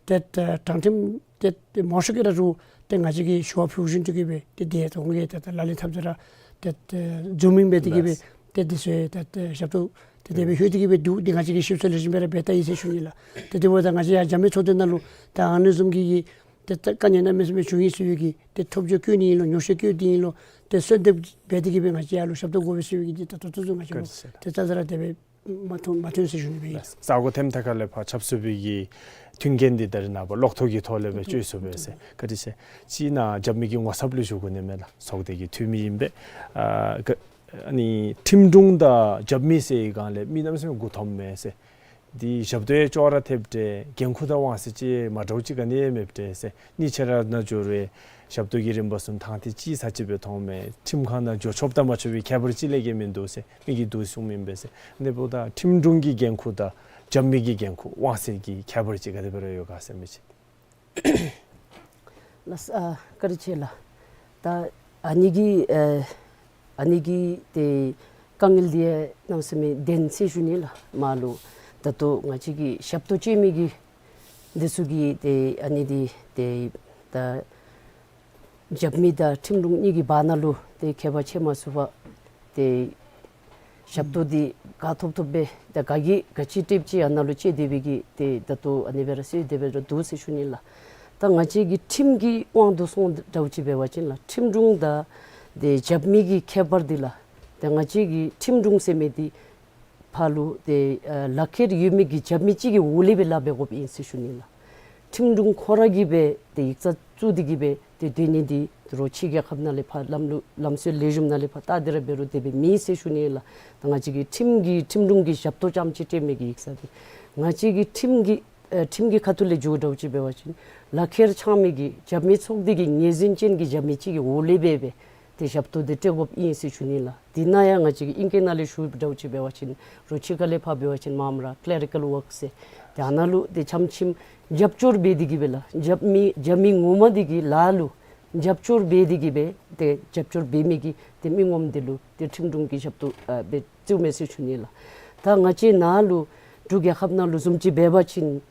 ཏེ་ད་དྲང་ཁྲིམས་ཏེ་ཏེ་མང་ཤོས་ཀྱིས་ར་རུང་ཏེ་ང་བཅས་ཀྱིས་ཞུ་བ་ཕུལ་བཞིན་དུ་གི་སྦེ་ཏེ་དེ་ད་ཁོང་གིས་ད་ད་ལག་ལེན་འཐབ་སྟེ་ར་ཏེ་ཏེ་འཛུལ་མི་འབད་དེ་གི་སྦེ་ཏེ་དེ་ཚུ་ད་ཏེ་ཞབས་ཏོག་ཏེ་དེ་སྦེ་ལྷོད་དེ་གི་སྦེ་འདུག། ཏེ་ང་བཅས་ཀྱིས་ཞིབ་འཚོལ་ལེགས་ཤོམ་སྦེ་ར་འབད་ད་ཡི་ཟེར་ཞུ་ནི་ལགས། ཏེ་དེ་འབདཝ་ད་ང་བཅས་ཡར་རྒྱབ་མི་ཚོགས་སྡེ་ནང་ལུ་ད་ཨ་ནི་བཟུམ་གྱི་ཏེ་ད་དཀའ་ངལ་གནམ་མེད་ས་མེད་བྱུང་ཡི་ཟེར་བའི་གི་ཏེ་ཐོབ་རྒྱ་བཀོད་ནི་ཨིན་ལོ་ཉོ་ཆ་བཀོད་དེ་ཨིན་ལོ་ཏེ་གསོལ་འདེབས་འབད་དེ་གི་སྦེ་ང་བཅས་ཡར་ལུ་ཞབས་ཏོག་དགོ་པས་ཟེར་བའི་གི་ཏེ་ད་ད་ལྟོ་ཚུན་ང་བཅས་ལུ་ཏེ་ད་ལྟོ་ར་དེ་སྦེ་མ་ཐོན་མ་ཐོན་ཟེར་ཞུ་ནི་སྦེ་ཨིན། ས་གོ་ཐེམ་ཐ་ཁ་ལས་ཕར་ཆབ་སྲིད་པའི་གི་མཐུན་རྐྱེན་འདི་ད་རིས་ནངས་པ་གློག་ཐོག་གི་ཐོག་ལས་སྦེ་སྤྱོད་ཚུགས་པས་ཟེར། བཀའ་དྲིན་ཆེ། གཅིག་ནཱ་རྒྱབ་མི་གི་ངོ་ཚབ་ལུ་ཞུ་དགོ་ནི་མས་ལགས། ཚོགས་སྡེ་གི་འཐུས་མི་ཨིན་པས། ཨ་ག་ཨ་ནི་ཁྲིམས་དྲུང་དང་རྒྱབ་མི་ཟེར་བའི་སྒང་ལས་མི་གནམ་མེད་ས་མེད་མགུ་འཐོམ་མས་ཟེར། འདི་ཞབས་ཏོག་ཡང་ཅོག་ར་འཐདཔ་འདྲས་འགན་ཁུར་དང་དབང་ཚད་ཅིག་མ་འདྲཝ་ཅིག་ག་ནི་ཡང་མེདཔ་འདྲས་ཟེར། གཉིས་ཆ་ར་ནཱ་འགྱོ་རུང་ཞབས་ཏོག་གི་རིམ་པ་ཚུ་ཐང་ཐིག་ཅིག་ཚར་ཅིག་སྦེ་མཐོངམ་མས། ཁྲིམས་ཁང་ནང་འགྱོ་ཆོགཔ་དང་མ་ཆོག་པའི་ཁྱད་པར་ཅིག་ལས་ཀྱི་མིན་འདུག་ཟེར་མི་གིས་འདུག་གསུངམ་ཨིན་པས་ཟེར། ཨ་ནི་འབདཝ་ད་ཁྲིམས་དྲུང་གི་འགན་ཁུར་དང་རྒྱབ་མི་གི་འགན་ཁུར་དབང་ཚད་ཀྱི་ཁྱད་པར་ཅིག་ག་དེ་སྦེ་ར་ཡོད་ག་ཟེར་མི་ཅིག། ལགས་སོ། ཨ་བཀའ་དྲིན་ཆེ་ལགས། ད་ཨ་ནི་གི་ཨ་ཨ་ནི་གི་ཏེ་དཀའ་ངལ་འདི་ཡང་གནམ་མེད་ས་མེད་བདེན་ཟེར་ཞུ་ནི་ལགས། མར་ལུ་ད་ལྟོ་ང་བཅས་ཀྱི་ཞབས་ཏོག་སྤྱོད་མི་གི་འདི་ཚུ་གིས་ཏེ་ཨ་ནི་འདི་ཏེ་ད་རྒྱབ་མི་དང་ཁྲིམས་དྲུང་གཉིས་ཀྱི་བར་ན་ལུ་ཏེ་ཁྱད་པར་ཕྱེ་མ་ཚུགས་པར་ཏེ་ཞབས་ཏོག་འདི་ག་ཐོབ་ཐོབ་སྦེ་ད་ག་གིས་ག་ཅི་སྤྲོད་ཅི་ཨ་ནཱ་ལུ་སྤྱོད་དེ་སྦེ་གི་ཏེ་ད་ལྟོ་ཨ་ནི་སྦེ་ར་སོང་སྟེ་སྦེ་ར་འདུག་ཟེར་ཞུ་ནི་ལགས། ད་ང་བཅས་ཀྱི་ཁྲིམས་ཀྱི་དབང་དུ་སོང་འདྲཝ་ཅིག་འབད་བ་ཅིན་ལགས་ཁྲིམས་དྲུང་དང་ཏེ་རྒྱབ་མི་གི་ཁྱད་པར་འདི་ལགས་ད་ང་བཅས་ཀྱི་ཁྲིམས་དྲུང་ཟེར་མི་འདི་ཕར་ལུ་ཏེ་ཨ་ལག་ཁྱེར་ཡོད་མི་གི་རྒྱབ་མི་ཅིག་གི་འོག་ལས་སྦེ་ལཱ་འབད་དགོཔ་ཨིན་ཟེར་ཞུ་ནི་ལགས། ཁྲིམས་དྲུང་ཁོ་ར་གིས་སྦེ་ཏེ་ཡིག་ཚང་བཙུགས་ཏེ་གི་སྦེ་ཏེ་སྡོད་ནི་འདི་རོགས་ཕྱི་རྒྱལ་ཁབ་ནང་ལས་ཕར་ལམ་ལུགས་ལམ་སྲོལ་ལེགས་ཤོམ་ནང་ལས་ཕར་བལྟ་སྟེ་ར་འབད་རུང་དེ་སྦེ་མེད་ཟེར་ཞུ་ནི་ལགས། ད་ང་བཅས་ཀྱི་ཁྲིམས་ཀྱི་ཁྲིམས་དྲུང་གི་ཞབས་ཏོག་རྐྱངམ་ཅིག་སྤྲོད་མི་གི་ཡིག་ཚང་འདི་ང་བཅས་ཀྱི་ཁྲིམས་ཀྱི་ཨ་ཁྲིམས་ཀྱི་ཁ་ཐུག་ལས་འགྱོ་འདྲཝ་ཅིག་འབད་བ་ཅིན་ལག་ཁྱེར་འཆང་མི་གི་རྒྱབ་མི་ཚོགས་སྡེ་གི་ངོས་འཛིན་ཅན་གྱི་རྒྱབ་མི་ཅིག་གི་འོག་ལས་སྦེ་སྦེ་ཏེ་ཞབས་ཏོག་འདི་སྤྲོད་དགོཔ་ཨིན་ཟེར་ཞུ་ནི་ལགས། དེ་ནང་ཡང་ང་བཅས་ཀྱི་ཨིང་སྐད་ནང་ལས་ཞུ་འདྲཝ་ཅིག་འབད་བ་ཅིན་རོགས་ཕྱི་ཁ་ལས་ཕར་འབད་བ་ཅིན་མངམ་ར་ཀི་ལེ་རི་ཀཱལ་ཝརཀ་ཟེར་ཏེ་ཨ་ནཱ་ལུ་ཏེ་ཆམ་ཆིམ་རྒྱབ་སྐྱོར་འབད་དེ་གི་སྦེ་ལགས་རྒྱབ་མི་རྒྱབ་མི་ངོ་མ་འདི་གི་ལཱ་ལུ་རྒྱབ་སྐྱོར་འབད་དེ་གི་སྦེ་ཏེ་རྒྱབ་སྐྱོར་འབད་མི་གི་ཏེ་མི་ངོམ་འདི་ལུ་ཏེ་ཁྲིམས་དྲུང་གི་ཞབས་ཏོག་ཨ་སྦེ་བཙུགས་མས་ཟེར་ཞུ་ནི་ལགས། ད་ང་བཅས་ནཱ་ལུ་འབྲུག་རྒྱལ་ཁབ་ནང་ལུ་བཟུམ་ཅིག་འབད་བ་ཅིན་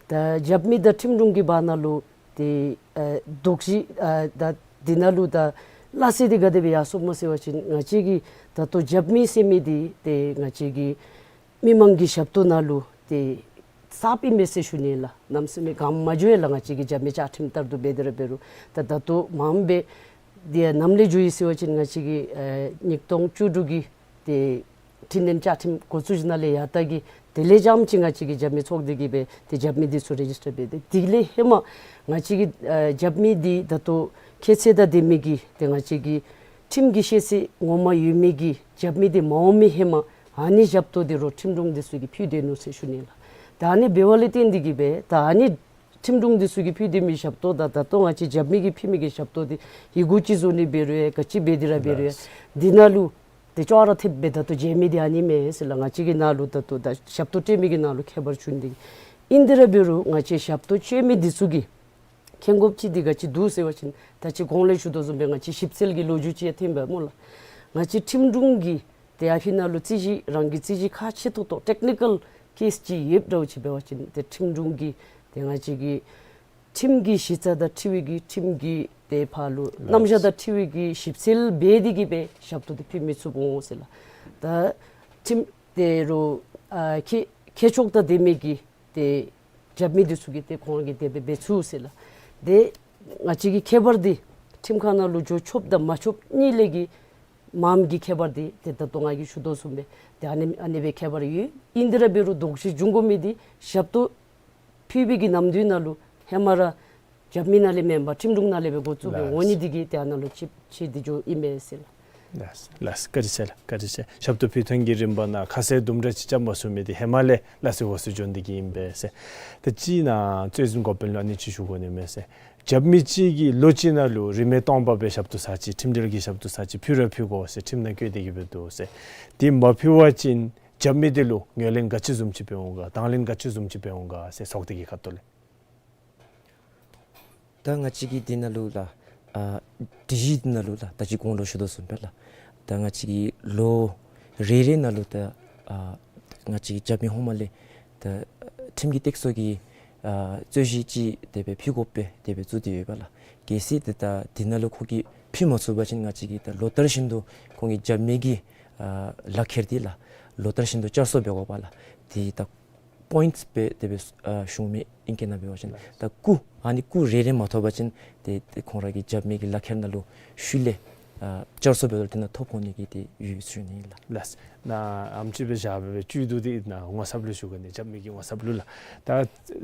ད་རྒྱབ་མི་དང་ཁྲིམས་དྲུང་གི་བར་ན་ལུ་ཏེ་ཨ་དོགས་གཞི་ཨ་ད་འདི་ནང་ལུ་ད་སླ་བསྲེ་འདི་ག་དེ་སྦེ་ཡར་སོངམ་སྨོ་ཟེར་བ་ཅིན་ང་བཅས་ཀྱི་ད་ལྟོ་རྒྱབ་མི་ཟེར་མི་འདི་ཏེ་ང་བཅས་ཀྱི་མི་མང་གི་ཞབས་ཏོག་ནང་ལུ་ཏེ་གསརཔ་ཨིན་མས་ཟེར་ཞུ་ནི་ལགས། གནམ་མེད་ས་མེད་གང་མ་འགྱོ་ཡ་ལགས། ང་བཅས་ཀྱི་རྒྱབ་མི་བཅའ་ཁྲིམས་ལྟར་དུ་འབད་དེ་ར་འབད་རུང་ད་ད་ལྟོ་མངམ་སྦེ་འདི་ནམ་ལས་འགྱོ་ཡི་ཟེར་བ་ཅིན་ང་བཅས་ཀྱི་ཨ་ཉིས་སྟོང་བཅུ་དྲུག་གི་ཏེ་འཕྲི་སྣོན་བཅའ་ཁྲིམས་འགོ་བཙུགས་ཞིནམ་ལས་ཡར་ད་གི་དེ་ལས་རྐྱངམ་ཅིག་ང་བཅས་ཀྱི་རྒྱབ་མི་ཚོགས་སྡེ་གིས་སྦེ་ཏེ་རྒྱབ་མི་འདི་ཚུ་རེ་ཇིས་ཊར་འབད་དེ་དེ་ལས་ཧེ་མ་ང་བཅས་ཀྱི་ཨ་རྒྱབ་མི་འདི་ད་ལྟོ་ཁྱད་ཚད་དང་ལྡན་མི་གི་ཏེ་ང་བཅས་ཀྱི་ཁྲིམས་ཀྱི་ཤེས་ཚད་ངོ་མ་ཡོད་མི་གི་རྒྱབ་མི་འདི་མ་འོང་མི་ཧེ་མ་ཨ་ནི་ཞབས་ཏོག་འདི་རོགས་ཁྲིམས་དྲུང་འདི་ཚུ་གིས་ཕུལ་སྡོད་ནུག་ཟེར་ཞུ་ནི་ལགས། ད་ཨ་ནི་འབདཝ་ལས་བརྟེན་ཏེ་གི་སྦེ་ད་ཨ་ནི་ ཁྲིམས་དྲུང་འདི་ཚུ་གིས་ཕུལ་ཏེ་མི་ཞབས་ཏོག་དང་ད་ལྟོ་ང་བཅས་རྒྱབ་མི་གིས་ཕུལ་མི་གི་ཞབས་ཏོག་འདི་ཡི་གུ་ཅིག་བཟོ་ནི་འབད་རུང་ཡང་ག་ཅི་འབད་དེ་ར་འབད་རུང་ཡང་འདི་ནང་ལུ་ཏེ་ཅོག་ར་འཐདཔ་སྦེ་ད་ལྟོ་མཇལ་མི་འདི་ཨ་ནི་མས་ཟེར་ལགས། ང་བཅས་ཀྱི་ནང་ལུ་ད་ལྟོ་ད་ཞབས་ཏོག་སྤྲོད་མི་གི་ནང་ལུ་ཁྱད་པར་ཆུང་ནི་འདི་ཨིན། དེ་ར་འབད་རུང་ང་བཅས་ཞབས་ཏོག་སྤྲོད་མི་འདི་ཚུ་གིས་མཁྱེན་དགོཔ་ཅིག་འདི་ག་ཅི་འདུག་ཟེར་བ་ཅིན་ད་ཅི་གོང་ལས་ཞུ་དོ་བཟུམ་སྦེ་ང་བཅས་ཞིབ་འཚོལ་གྱི་ལོ་རྒྱུས་ཅིག་ཡང་ཐོན་པས་སྨོ་ལགས། ང་བཅས་ཁྲིམས་དྲུང་གིས་ཏེ་ཨ་ཕི་ནང་ལུ་རྩོད་གཞི་རང་གི་རྩོད་གཞི་ཁག་ཆེ་ཏོག་ཏོ་ཊེཀ་ནི་ཀཱལ་ཀེསི་ཅིག་ཡོདཔ་འདྲཝ་ཅིག་འབད་བ་ཅིན་ཏེ་ཁྲིམས་དྲུང་གིས་ཏེ་ང་བཅས་ཀྱི་ཁྲིམས་ཀྱི་གཞི་རྩ་དང་འཁྲིལ་བའི་གི་ཁྲིམས་ཀྱི་ཏེ་ཕར་ལུ་རྣམ་གཞག་དང་འཁྲིལ་བའི་གི་ཞིབ་འཚོལ་འབད་དེ་གིས་སྦེ་ཞབས་ཏོག་འདི་ཕུལ་མི་ཚུགས་འོང་ཟེར་ལགས། ད་ཁྲིམས་དེ་རུ་ཨ་ཁྱད་ཁྱད་ཕྱོགས་དང་ལྡན་མི་གི་ཏེ་རྒྱབ་མི་འདི་ཚུ་གིས་ཏེ་ཁོང་གིས་དེ་སྦེ་འབད་ཚུགས་ཟེར་ལགས། ཏེ་ང་བཅས་ཀྱི་ཁྱད་པར་འདི་ཁྲིམས་ཁང་ནང་ལུ་འགྱོ་ཆོགཔ་དང་མ་ཆོགཔ་གཉིས་ལས་ཀྱི་མངམ་གི་ཁྱད་པར་འདི་ཏེ་ད་ལྟོ་ང་གིས་ཞུ་དོ་བཟུམ་སྦེ་ཏེ་ཨ་ནི་ཨ་ནི་སྦེ་ཁྱད་པར་ཡོད། ཨིན་དེ་ར་འབད་རུང་དོགས་གཞི་འབྱུང་དགོ་མི་འདི་ཞབས་ཏོག་ཕུལ་བའི་གི་ནམ་དུས་ནང་ལུ་ཧེ་མ་ར་རྒྱབ་མི་ནང་ལས་མེན་པར་ཁྲིམས་དྲུང་ནང་ལས་སྦེ་འགོ་བཙུགས་སྦེ་ལགས། འོང་ནི་འདི་གིས་ཏེ་ཨ་ནཱ་ལུ་ཆད་ཆད་དེ་འགྱོཝ་ཨིན་མས་ཟེར་ལགས། ལགས་ལགས། བཀའ་དྲིན་ཆེ་ལགས། བཀའ་དྲིན་ཆེ། ཞབས་ཏོག་ཕུལ་ཐངས་ཀྱི་རིམ་པ་ནང་ཁ་གསལ་དུམ་གྲ་ཅིག་རྐྱབ་མ་ཚུགས་མི་འདི་ཧེ་མ་ལས་ལ་སོ་ལ་སོ་འགྱོ་ནི་འདི་གིས་ཨིན་པས་ཟེར། ད་ཅི་ནཱ་རྩོད་འཛིན་འགོ་དཔོན་ལུ་ཨ་ནི་ཅིག་ཞུ་དགོ་ནི་མས་ཟེར། རྒྱབ་མི་ཅིག་གིས་ལོ་གཅིག་ནང་ལུ་རིན་མེད་སྟོང་པ་སྦེ་ཞབས་ཏོག་ཟ་ཅི་ཁྲིམས་འབྲེལ་གྱི་ཞབས་ཏོག་ཟ་ཅི་ཕུལ་ར་ཕུལ་དགོ་ཟེར་ཁྲིམས་ནང་བཀོད་དེ་གིས་སྦེ་འདུག་ཟེར། དེ་མ་ཕུལ་བ་ཅིན་རྒྱབ་མི་འདི་ལུ་ངོས་ལེན་ག་ཅི་བཟུམ་ཅིག་འབད་འོང་ག་དང་ལེན་ག་ཅི་བཟུམ་ཅིག་འབད་འོང་ག་ཟེར་ཚོགས་སྡེ་གི་ཁ་ཐུག་ལས། ད་ང་བཅས་ཀྱི་འདི་ནང་ལུ་ལགས་ཨ་སྒྲིག་གཞི་འདི་ནང་ལུ་ལགས་ད་ཅི་གོང་ལུ་ཞུ་དོ་བཟུམ་སྦེ་ལགས་ད་ང་བཅས་ཀྱི་ལོ་རེ་རེ་ནང་ལུ་ད་ཨ་ང་བཅས་ཀྱི་རྒྱབ་མི་ཧོངས་མ་ལས་ད་ཁྲིམས་ཀྱི་སྟེགས་གསོ་གི་ཨ་རྩོད་གཞི་ཅིག་དེ་སྦེ་ཕུལ་དགོཔ་སྦེ་དེ་སྦེ་བཙུགས་ཏེ་ཡོདཔ་ལགས། གལ་སྲིད་ཏེ་ད་འདི་ནང་ལུ་ཁོ་གིས་ཕུལ་མ་ཚུགས་པ་ཅིན་ང་བཅས་ཀྱིས་ད་ལོ་ལྟར་བཞིན་དུ་ཁོང་གི་རྒྱབ་མི་གི་ཨ་ལག་ཁྱེར་འདི་ལགས་ལོ་ལྟར་བཞིན་དུ་བསྐྱར་གསོ་འབད་དགོཔ་ལགས། དེ་ད་པོའིནཊསི་སྦེ་དེ་སྦེ་ཨ་ཞུ་མི་ཨིན་གེ་ན་འབད་བ་ཅིན་ད་སྐུ་ཨ་ནི་སྐུ་རེ་རེ་མ་ཐོབ་པ་ཅིན་ཏེ་ཏེ་ཁོང་ར་གི་རྒྱབ་མི་གི་ལག་ཁྱེར་ནང་ལུ་ཤུལ་ལས་ཨ་བསྐྱར་གསོ་འབད་དོ་དེ་ནང་ཐོབ་འོང་ནི་གི་ཏེ་ཡོད་ཟེར་ཞུ་ནི་ཨིན་ལགས། ལགས། ནཱ་ཨེམ་ཅིག་སྦེ་བཞག་སྦེ་བཅུད་བསྡུ་སྟེ་ནཱ་ངོ་ཚབ་ལུ་ཞུ་གེ་ནི་རྒྱབ་མི་གི་ངོ་ཚབ་ལུ་ལགས། ད་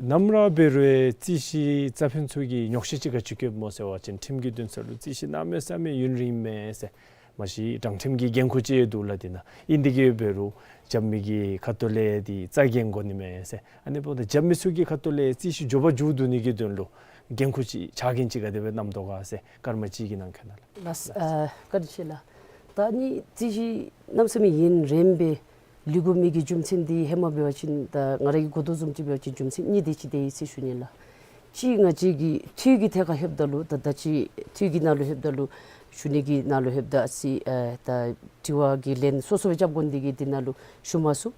ནམ་ར་འབད་རུང་རྩོད་གཞི་རྩ་ཕན་ཚུ་གིས་ཉོགས་བཤད་ཅིག་ག་ཅི་བཀོདཔ་སྨོ་ཟེར་བ་ཅིན་ཁྲིམས་ཀྱི་འདུན་ས་ལུ་རྩོད་གཞི་གནམ་མེད་ས་མེད་ཡུན་རིངམ་མས་ཟེར། མ་གཞི་དྲང་ཁྲིམས་ཀྱི་འགན་ཁུར་ཅིག་ཡོད་འདུག་ལགས། དེ་ནང་ཨིན་དེ་གིས་འབད་རུང་རྒྱབ་མི་གི་ཁ་ཐུག་ལས་འདི་རྩ་འགེངས་དགོ་ནི་མས་ཟེར། ཨ་ནི་འབདཝ་ད་རྒྱབ་མི་ཚུ་གི་ཁ་ཐུག་ལས་རྩོད་གཞི་མགྱོགས་པ་མཇུག་བསྡུ་ནི་གི་དོན་ལུ་འགན་ཁུར་ཅིག་ཕྱག་འགན་ཅིག་ག་དེ་སྦེ་བསྣམ་དོ་ག་ཟེར་སྐར་མ་གཅིག་གི་ནང་འཁོད་ནང་ལགས། ལགས། ཨ་བཀའ་དྲིན་ཆེ་ལགས། ད་ཨ་ནི་རྩོད་གཞི་གནམ་མེད་ས་མེད་ཡུན་རིངམ་སྦེ་ལུས་དགོ་མི་གི་རྒྱུ་མཚན་འདི་ཧེ་མ་འབད་བ་ཅིན་ད་ང་ར་གིས་གོ་དོ་བཟུམ་ཅིག་འབད་བ་ཅིན་རྒྱུ་མཚན་གཉིས་དེ་ཅིག་དེ་ཨིན་ཟེར་ཞུ་ནི་ལགས། གཅིག་ང་བཅས་ཀྱི་འཐུས་ཀྱི་ཐད་ཁར་ལྷོདཔ་ད་ལུ་ད་ད་ཅི་འཐུས་ཀྱི་ནང་ལུ་ལྷོདཔ་ད་ལུ་ཞུ་ནི་གི་ནང་ལུ་ལྷོདཔ་ད་ཅིག་ཨ་ད་དྲི་བ་གི་ལན་སོ་སོ་སྦེ་རྐྱབ་དགོ་ནི་དེ་གིས་འདི་ནང་ལུ་ཞུ་མ་ཚུགས།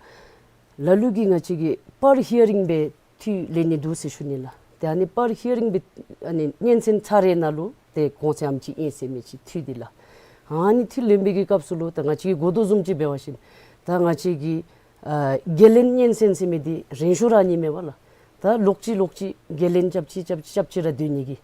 ལ་ལུ་གིས་ང་བཅས་ཀྱིས་པར་ཧི་ཡ་རིང་སྦེ་འཐུས་ལེན་ནི་འདུག་ཟེར་ཞུ་ནི་ལགས། ཏེ་ཨ་ནི་པར་ཧི་ཡ་རིང་སྦེ་ཨ་ནི་སྙན་གསན་ཚར་རེ་ནང་ལུ་ཏེ་གོང་ཚད་ཨ་ནེམ་ཅིག་ཨིན་ཟེར་མི་ཅིག་འཐུས་འདི་ལགས། ཨ་ནི་འཐུས་ལེན་པའི་གི་སྐབས་སུ་ལུ་ད་ང་བཅས་ཀྱིས་གོ་དོ་བཟུམ་ཅིག་འབད་བ་ཅིན་ད་ང་བཅས་ཀྱི་ཨ་འགན་ལེན་སྙན་གསན་ཟེར་མི་འདི་རན་ཤོས་ར་ཨ་ནི་མས་པ་ལགས། ད་ལོག་ཅི་ལོག་ཅི་འགན་ལེན་རྐྱབ་ཅི་རྐྱབ་ཅི་རྐྱབ་ཅི་ར་སྡོད་ནི་གི།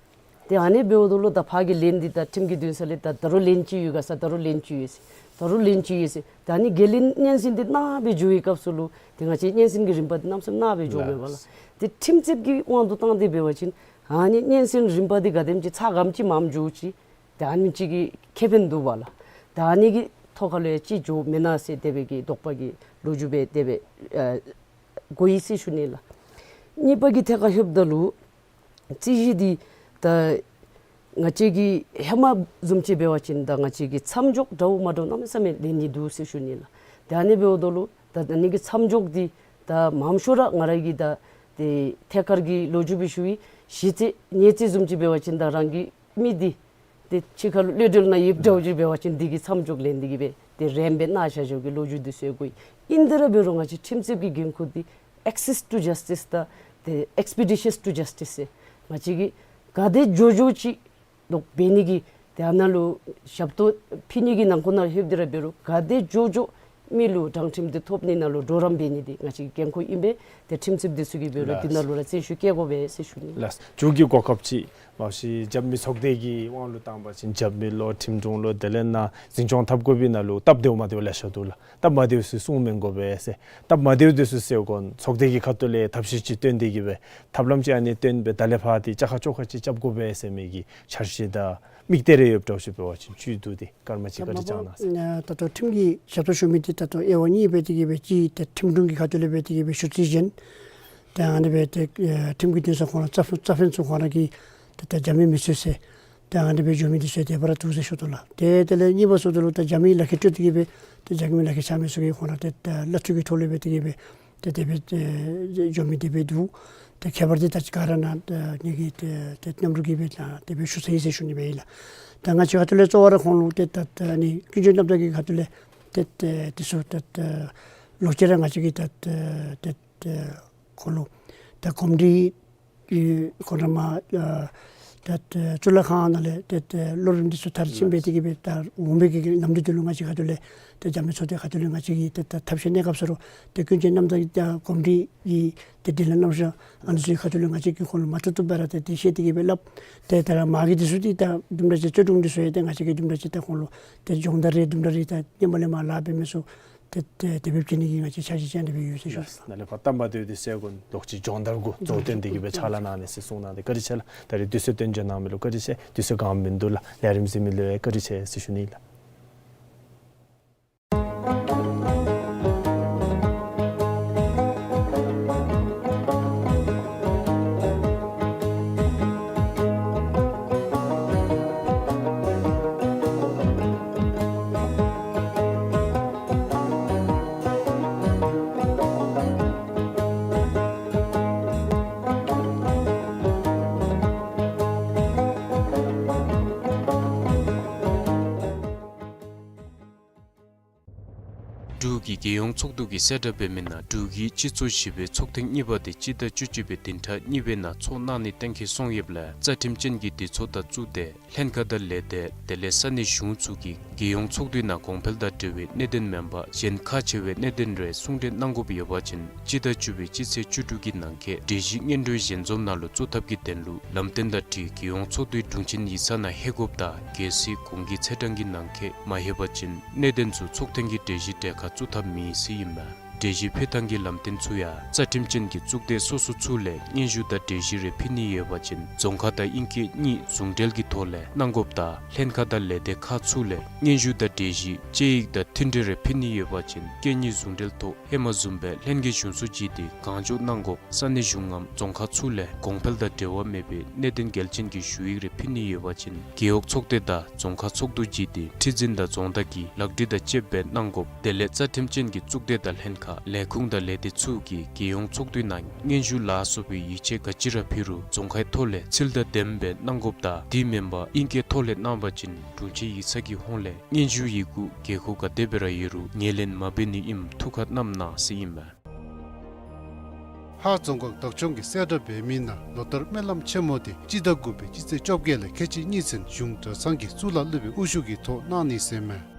ཏེ་ཨ་ནི་འབདཝ་ད་ལུ་ད་ཕར་གྱི་ལན་འདི་ད་ཁྲིམས་ཀྱི་འདུན་ས་ལས་ད་ད་རུང་ལན་ཅིག་ཡོད་ག་ཟེར། ད་རུང་ལན་ཅིག་ཡོད་ཟེར། ད་རུང་ལན་ཅིག་ཡོད་ཟེར། ད་ཨ་ནི་འགན་ལེན་སྙན་གསན་འདི་གནང་སྦེ་འགྱོ་བའི་སྐབས་སུ་ལུ་ཏེ་ང་བཅས་སྙན་གསན་གྱི་རིམ་པ་འདི་གནམ་མེད་ས་མེད་གནང་སྦེ་འགྱོཝ་མས་པ་ལགས། ལགས། ཏེ་ཁྲིམས་རྩོདཔ་གི་དབང་དུ་བཏང་སྟེ་འབད་བ་ཅིན་ཨ་ནི་སྙན་གསན་རིམ་པ་འདི་ག་དེམ་ཅིག་ཚ་གངམ་ཅིག་མངམ་འགྱོ་ཅི། ཏེ་ཨ་ནེམ་ཅིག་གི་ཁེ་ཕན་འདུག་པ་ལགས། ཏེ་ཨ་ནི་གི་ཐོག་ཁ་ལུ་ཡང་ཅིག་འགྱོཝ་མེན་ན་ཟེར་དེ་སྦེ་གི་དོགས་པ་གི་ལོ་རྒྱུས་སྦེ་དེ་སྦེ་ཨ་གོ་ཡི་ཟེར་ཞུ་ནི་ལགས། གཉིས་པ་གི་ཐད་ཁར་ལྷོདཔ་ད་ལུ་རྩོད་གཞི་འདི་ད་ང་བཅས་ཀྱི་ཧེ་མ་བཟུམ་ཅིག་འབད་བ་ཅིན་ད་ང་བཅས་ཀྱིས་མཚམས་འཇོག་འདྲཝ་མ་འདྲཝ་གནམ་མེད་ས་མེད་ལེན་ནི་འདུག་ཟེར་ཞུ་ནི་ལགས། ཏེ་ཨ་ནི་འབདཝ་ད་ལུ་ད་ཨ་ནི་གི་མཚམས་འཇོག་འདི་ད་མངམ་ཤོས་ར་ང་ར་གིས་ད་ཏེ་ཐད་ཀར་གྱི་ལོ་རྒྱུས་སྦེ་ཞུ་ཡི། གཞི་རྩ་ནེ་རྩ་བཟུམ་ཅིག་འབད་བ་ཅིན་ད་རང་གི་མི་འདི་ཏེ་ཕྱི་ཁ་ལུ་གློད་གྲོལ་ནང་ཡོདཔ་འདྲཝ་ཅིག་འབད་བ་ཅིན་འདི་གི་མཚམས་འཇོག་ལེན་ཏེ་གི་སྦེ་ཏེ་རནམ་སྦེ་གནང་བཞག་བཞགཔ་གི་ལོ་རྒྱུས་འདི་ཚུ་གོ་ཡི། ཨིན་དེ་ར་འབད་རུང་ང་བཅས་ཁྲིམས་རྩོདཔ་གི་འགན་ཁུར་འདི་access to justice དང་ཏེ་expeditious to justice ཟེར་ང་བཅས་ཀྱིས་ག་དེ་མགྱོགས་མགྱོགས་ཅིག་ལོག་འབད་ནི་གི་ཏེ་ཨ་ནཱ་ལུ་ཞབས་ཏོག་ཕུལ་ནི་གི་ནང་འཁོད་ནང་ལྷོདཔ་ད་ར་འབད་རུང་ག་དེ་མགྱོགས་མགྱོགས་མི་ལུ་དྲང་ཁྲིམས་འདི་ཐོབ་ནི་ནང་ལུ་གྲོགས་རམ་འབད་ནི་འདི་ང་བཅས་ཀྱི་འགན་ཁུར་ཨིན་པས། ཏེ་ཁྲིམས་རྩོདཔ་འདི་ཚུ་གིས་འབད་རུང་འདི་ནང་ལུ་ར་བརྩོན་ཤུགས་བསྐྱེད་དགོ་པས་ཟེར་ཞུ་ནི། ལགས། མཇུག་གི་གོ་སྐབས་ཅིག་མ་གཞི་རྒྱབ་མི་ཚོགས་སྡེ་གི་དབང་ལུ་བཏང་པ་ཅིན་རྒྱབ་མི་ལོ་ཁྲིམས་དྲུང་ལོ་དེ་ལས་ནཱ་འཛིན་སྐྱོང་འཐབ་དགོ་པའི་ནང་ལུ་སྟབས་བདེཝ་མ་བདེཝ་ལེ་ཤ་འདུག་ལགས། སྟབས་མ་བདེཝ་ཚུ་གསུང་མི་དགོ་པས་ཟེར། སྟབས་མ་བདེཝ་འདི་ཚུ་སེལ་དགོ་ཚོགས་སྡེ་གི་ཁ་ཐུག་ལས་ཐབས་ཤེས་ཅིག་བཏོན་ཏེ་གི་སྦེ་ཐབས་ལམ་ཅིག་ཨ་ནི་བཏོན་སྦེ་ད་ལས་ཕར་འདི་བཅའ་ཁ་བཅོ་ཁ་ཅིག་རྐྱབ་དགོ་པས་ཟེར་མི་གི་འཆར་གཞི་དང་དམིགས་གཏད་རེ་ཡོདཔ་འདྲཝ་ཅིག་འབད་བ་ཅིན་བཅུད་བསྡུ་སྟེ་སྐར་མ་གཅིག་བཀའ་དྲིན་བསྐྱང་གནང་ཟེར། ད་ལྟོ་ཁྲིམས་ཀྱི་ཞབས་ཏོག་ཞུ་མི་འདི་ད་ལྟོ་དབྱེ་བ་གཉིས་སྦེ་དེ་གི་སྦེ་གཅིག་ཏེ་ཁྲིམས་དྲུང་གི་ཁ་ཐུག་ལས་སྦེ་དེ་གི་སྦེ་ཞུ་རྩིས་གཞན། ཏེ་ཨ་ནི་སྦེ་ཏེ་ཨེ་ཁྲིམས་ཀྱི་འདུན་ས་ཁོང་ར་རྩ་རྩ་ཕན་ཚུ་ཁོང་ར་གིས་ཏེ་ད་རྒྱ་མི་མི་ཚུད་ཟེར་ཏེ་ཨ་ནི་སྦེ་འགྱོ་མི་འདི་ཚུ་ཏེ་ཕར་བཏུབ་ཟེར་ཞུ་དོ་ལགས། ཏེ་དེ་ལས་གཉིས་པ་ཚུ་དེ་ལུ་ད་རྒྱ་མི་ལག་ཁྱེར་སྤྲོད་དེ་གིས་སྦེ་ཏེ་རྒྱ་མི་ལག་ཁྱེར་ཆགས་མི་ཚུ་གིས་ཁོང་ར་ཏེ་ད་གླ་འཐུས་ཀྱི་ཐོག་ལས་སྦེ་དེ་གིས་སྦེ་ཏེ་དེ་སྦེ་ཨེ་འགྱོ་མི་དེ་སྦེ་འདུག། ཏེ་ཁྱད་པར་འདི་ད་ཅི་ག་ར་ནཱ་ཨེ་ངེ་གི་ཏེ་ཏེ་མཉམ་རོགས་ཀྱིས་སྦེ་ད་དེ་སྦེ་ཞུ་ཚར་ཡི་ཟེར་ཞུ་ནི་སྦེ་ཨིན་ལགས། ད་ང་བཅས་ཁ་ཐུག་ལས་གཙོ་བོ་ར་ཁོང་ལུ་ཏེ་ད་ཨ་ནི་ཀུན་སྤྱོད་རྣམ་དག་གི་ཁ་ཐུག་ལས་ཏེ་ཏེ་དེ་ཚུ་ཏེ་ཏེ་ལོག་ཅི་ར་ང་བཅས་ཀྱིས་ཏེ་ཏེ་ཏེ་ཏེ་ཁོང་ལུ་ད་གོམས་འདྲིས་ཨེ་ཁོང་ར་མར་ཨ་ད་ཨ་གཙུག་ལག་ཁང་ནང་ལས་ཏེ་ཏེ་ལོ་རིམ་འདི་ཚུ་མཐར་ཕྱིན་སྦེ་དེ་གིས་སྦེ་ད་འོང་བའི་གི་ནམ་དུས་འདི་ལུ་ང་བཅས་ཁ་ཐུག་ལས་ཏེ་རྒྱ་མི་ཚོགས་སྡེ་ཁ་ཐུག་ལས་ང་བཅས་ཀྱིས་ཏེ་ད་ཐབས་ཤེས་གནས་སྐབས་སུ་རུང་ཏེ་ཀུན་མཁྱེན་རྣམ་དག་གི་ད་གོམས་འདྲིས་ཀྱི་ཏེ་དྲིན་ལན་རྣམ་གཞག་ཨ་ནི་ཚུ་གི་ཁ་ཐུག་ལས་ང་བཅས་ཀྱིས་ཁོང་ལུ་མ་བཏུབ་བཏུབ་སྦེ་ར་ཏེ་ཏེ་བཤད་དེ་གིས་སྦེ་སླབ། ཏེ་ད་ར་མ་གི་འདི་ཚུ་འདི་ད་དུམ་གྲ་ཅིག་རྩོད་སྒྲུང་འདི་ཚུ་ཡང་ཏེ་ང་བཅས་ཀྱིས་དུམ་གྲ་ཅིག་ད་ཁོང་ལུ་ཏེ་སྦྱོང་བརྡར་རེ་དུམ་གྲ་རེ་ད་སྔོན་མ་ལས་མར་ལཱ་འབད་མི་ཚུ་ཏེ་ཏེ་དེ་སྦེ་བྱིན་ནི་གི་ང་བཅས་ཕྱག་ཕྱིད་ཅིག་ཨ་ནི་སྦེ་ཡོད་ཟེར་ཞུ་ནི་ལགས། ནཱ་ལས་ཕར་གཏམ་པ་དེ་འདི་ཚུ་གུ་ལོག་ཅི་སྦྱོང་བརྡར་གུ་གཙོ་བོ་བཏོན་ཏེ་གིས་སྦེ་ཕྱག་ལཱ་གནང་ནི་ཟེར་གསུངས་གནང་སྟེ་བཀའ་དྲིན་ཆེ་ལགས། ད་རེས་དུས་ཚོད་བཏོན་འཇལ་གནང་མི་ལུ་བཀའ་དྲིན་ཆེ། དུས་ཚོད་གང་མིན་འདུག་ལགས། ལས་རིམ་གཟིགས་མི་ལུ་ཡང་བཀའ་དྲིན་ཆེ་ཟེར་ཞུ་ནི་ལགས། འབྲུག་གི་རྒྱལ་ཡོངས་ཚོགས་འདུ་གིས་གསལ་བསྒྲགས་འབད་མི་ནང་འབྲུག་གི་སྤྱི་ཚོགས་བཞི་པའི་ཚོགས་ཐེངས་གཉིས་པ་དེ་སྤྱི་ཟླ་བཅུ་གཅིག་པའི་བདུན་ཕྲག་གཉིས་པའི་ནང་ཚོགས་གནང་ནི་གཏན་འཁེལ་སོང་ཡོདཔ་ལས་རྩ་ཁྲིམས་ཅན་གྱི་སྡེ་ཚོགས་དང་གཙུག་སྡེ་ལྷན་ཁག་དང་ལས་སྡེ་དེ་ལས་ས་གནས་གཞུང་ཚུ་གིས་རྒྱལ་ཡོངས་ཚོགས་འདུའི་ནང་གོང་འཕེལ་དང་འབྲེལ་བའི་གནད་དོན་མེན་པར་གཞན་ཁག་ཆེ་བའི་གནད་དོན་རེ་གསུང་གྲོས་གནང་དགོཔ་ཡོད་པ་ཅིན་སྤྱི་ཟླ་བཅུ་པའི་སྤྱི་ཚེས་བཅུ་དྲུག་གི་ནང་འཁོད་གྲོས་གཞི་སྙན་སྒྲོན་ཞལ་འཛོམས་ནང་ལུ་བཙུགས་ཐབས་ཀྱི་དོན་ལུ་ལམ་སྟོན་དང་འཁྲིལ་རྒྱལ་ཡོངས་ཚོགས་འདུའི་དྲུང་ཆེན་ཡིག་ཚང་ནང་ལྷོད་དགོཔ་དང་གལ་སྲིད་གོང་གི་ཚེས་གྲངས་ཀྱི་ནང་འཁོད་མ་ལྷོད་པ་ཅིན་གནད་དོན་ཚུ་ཚོགས་ཐེངས་ཀྱི་གྲོས་གཞི་གྲལ་ཁར་བཙུགས་ཐབས་མེད་ཟེར་ཨིན་མས། གྲོས་གཞི་ཕུལ་ཐངས་ཀྱི་ལམ་སྟོན་ཚུ་ཡང་རྩ་ཁྲིམས་ཅན་གྱི་གཙུག་སྡེ་སོ་སོ་ཚུ་ལས་སྙན་ཞུ་དང་གྲོས་གཞི་རེ་ཕུལ་ནི་ཡོད་པ་ཅིན་རྫོང་ཁ་དང་ཨིང་སྐད་གཉིས་ཟུང་འབྲེལ་གྱི་ཐོག་ལས་གནང་དགོཔ་དང་ལྷན་ཁག་དང་ལས་སྡེ་ཁག་ཚུ་ལས་སྙན་ཞུ་དང་གྲོས་གཞི་དཔྱད་ཡིག་དང་མཐུན་འབྲེལ་རེ་ཕུལ་ནི་ཡོད་པ་ཅིན་སྐད་གཉིས་ཟུང་འབྲེལ་ཐོག་ཧེ་མ་བཟུམ་སྦེ་ལྷན་རྒྱས་གཞུང་ཚོགས་བརྒྱུད་དེ་གང་མགྱོགས་གནང་དགོཔ། ས་གནས་གཞུང་ངམ་རྫོང་ཁག་ཚུ་ལས་གོང་འཕེལ་དང་འབྲེལ་བ་མེད་པའི་གནད་དོན་གལ་ཆེན་གྱི་ཞུ་ཡིག་རེ་ཕུལ་ནི་ཡོད་པ་ཅིན་རྒེད་འོག་ཚོགས་སྡེ་དང་རྫོང་ཁག་ཚོགས་འདུ་བརྒྱུད་དེ་ཁྲི་འཛིན་དང་རྫོང་བདག་གིས་ལག་བྲིས་དང་བཅསཔ་སྦེ་གནང་དགོཔ། དེ་ལས་རྩ་ཁྲིམས་ཅན་གྱི་གཙུག་སྡེ་དང་ལྷན་ཁག་ལས་ཁུངས་དང་ལས་སྡེ་ཚུ་གིས་རྒྱལ་ཡོངས་ཚོགས་འདུའི་ནང་སྙན་ཞུ་ལ་སོགས་པའི་ཡིག་ཆ་ག་ཅི་ར་ཕུལ་རུང་རྫོང་ཁའི་ཐོག་ལས་ཚུལ་དང་ལྡནམ་སྦེ་གནང་དགོཔ་དང་དེ་མེན་པར་ཨིང་སྐད་ཐོག་ལས་གནང་པ་ཅིན་དྲུང་ཆེ་ཡིག་ཚང་གི་ཧོངས་ལས་སྙན་ཞུ་ཡི་གུ་དགོས་མཁོ་ག་དེ་སྦེ་ར་ཡོད་རུང་ངོས་ལེན་མ་འབད་ནི་ཨིནམ་ཐུགས་ཁར་བསྣམ་གནང་ཟེར་ཨིན་མས། ཧཱ་རྫོང་ཁག་བདག་སྐྱོང་གིས་གསལ་བསྒྲགས་འབད་མི་ནང་ལོ་ལྟར་སྨོན་ལམ་ཆེན་མོ་དེ་སྤྱི་ཟླ་དགུ་པའི་སྤྱི་ཚེས་བཅོ་བརྒྱད་ལས་ཁལ་གཅིག་གཉིས་ཚུན་གཞུང་གྲྭ་ཚང་གི་གཙུག་ལག་སློབ་དཔོན་དབུ་བཞུགས་ཀྱི་ཐོག་གནང་ནི་ཟེར་མས།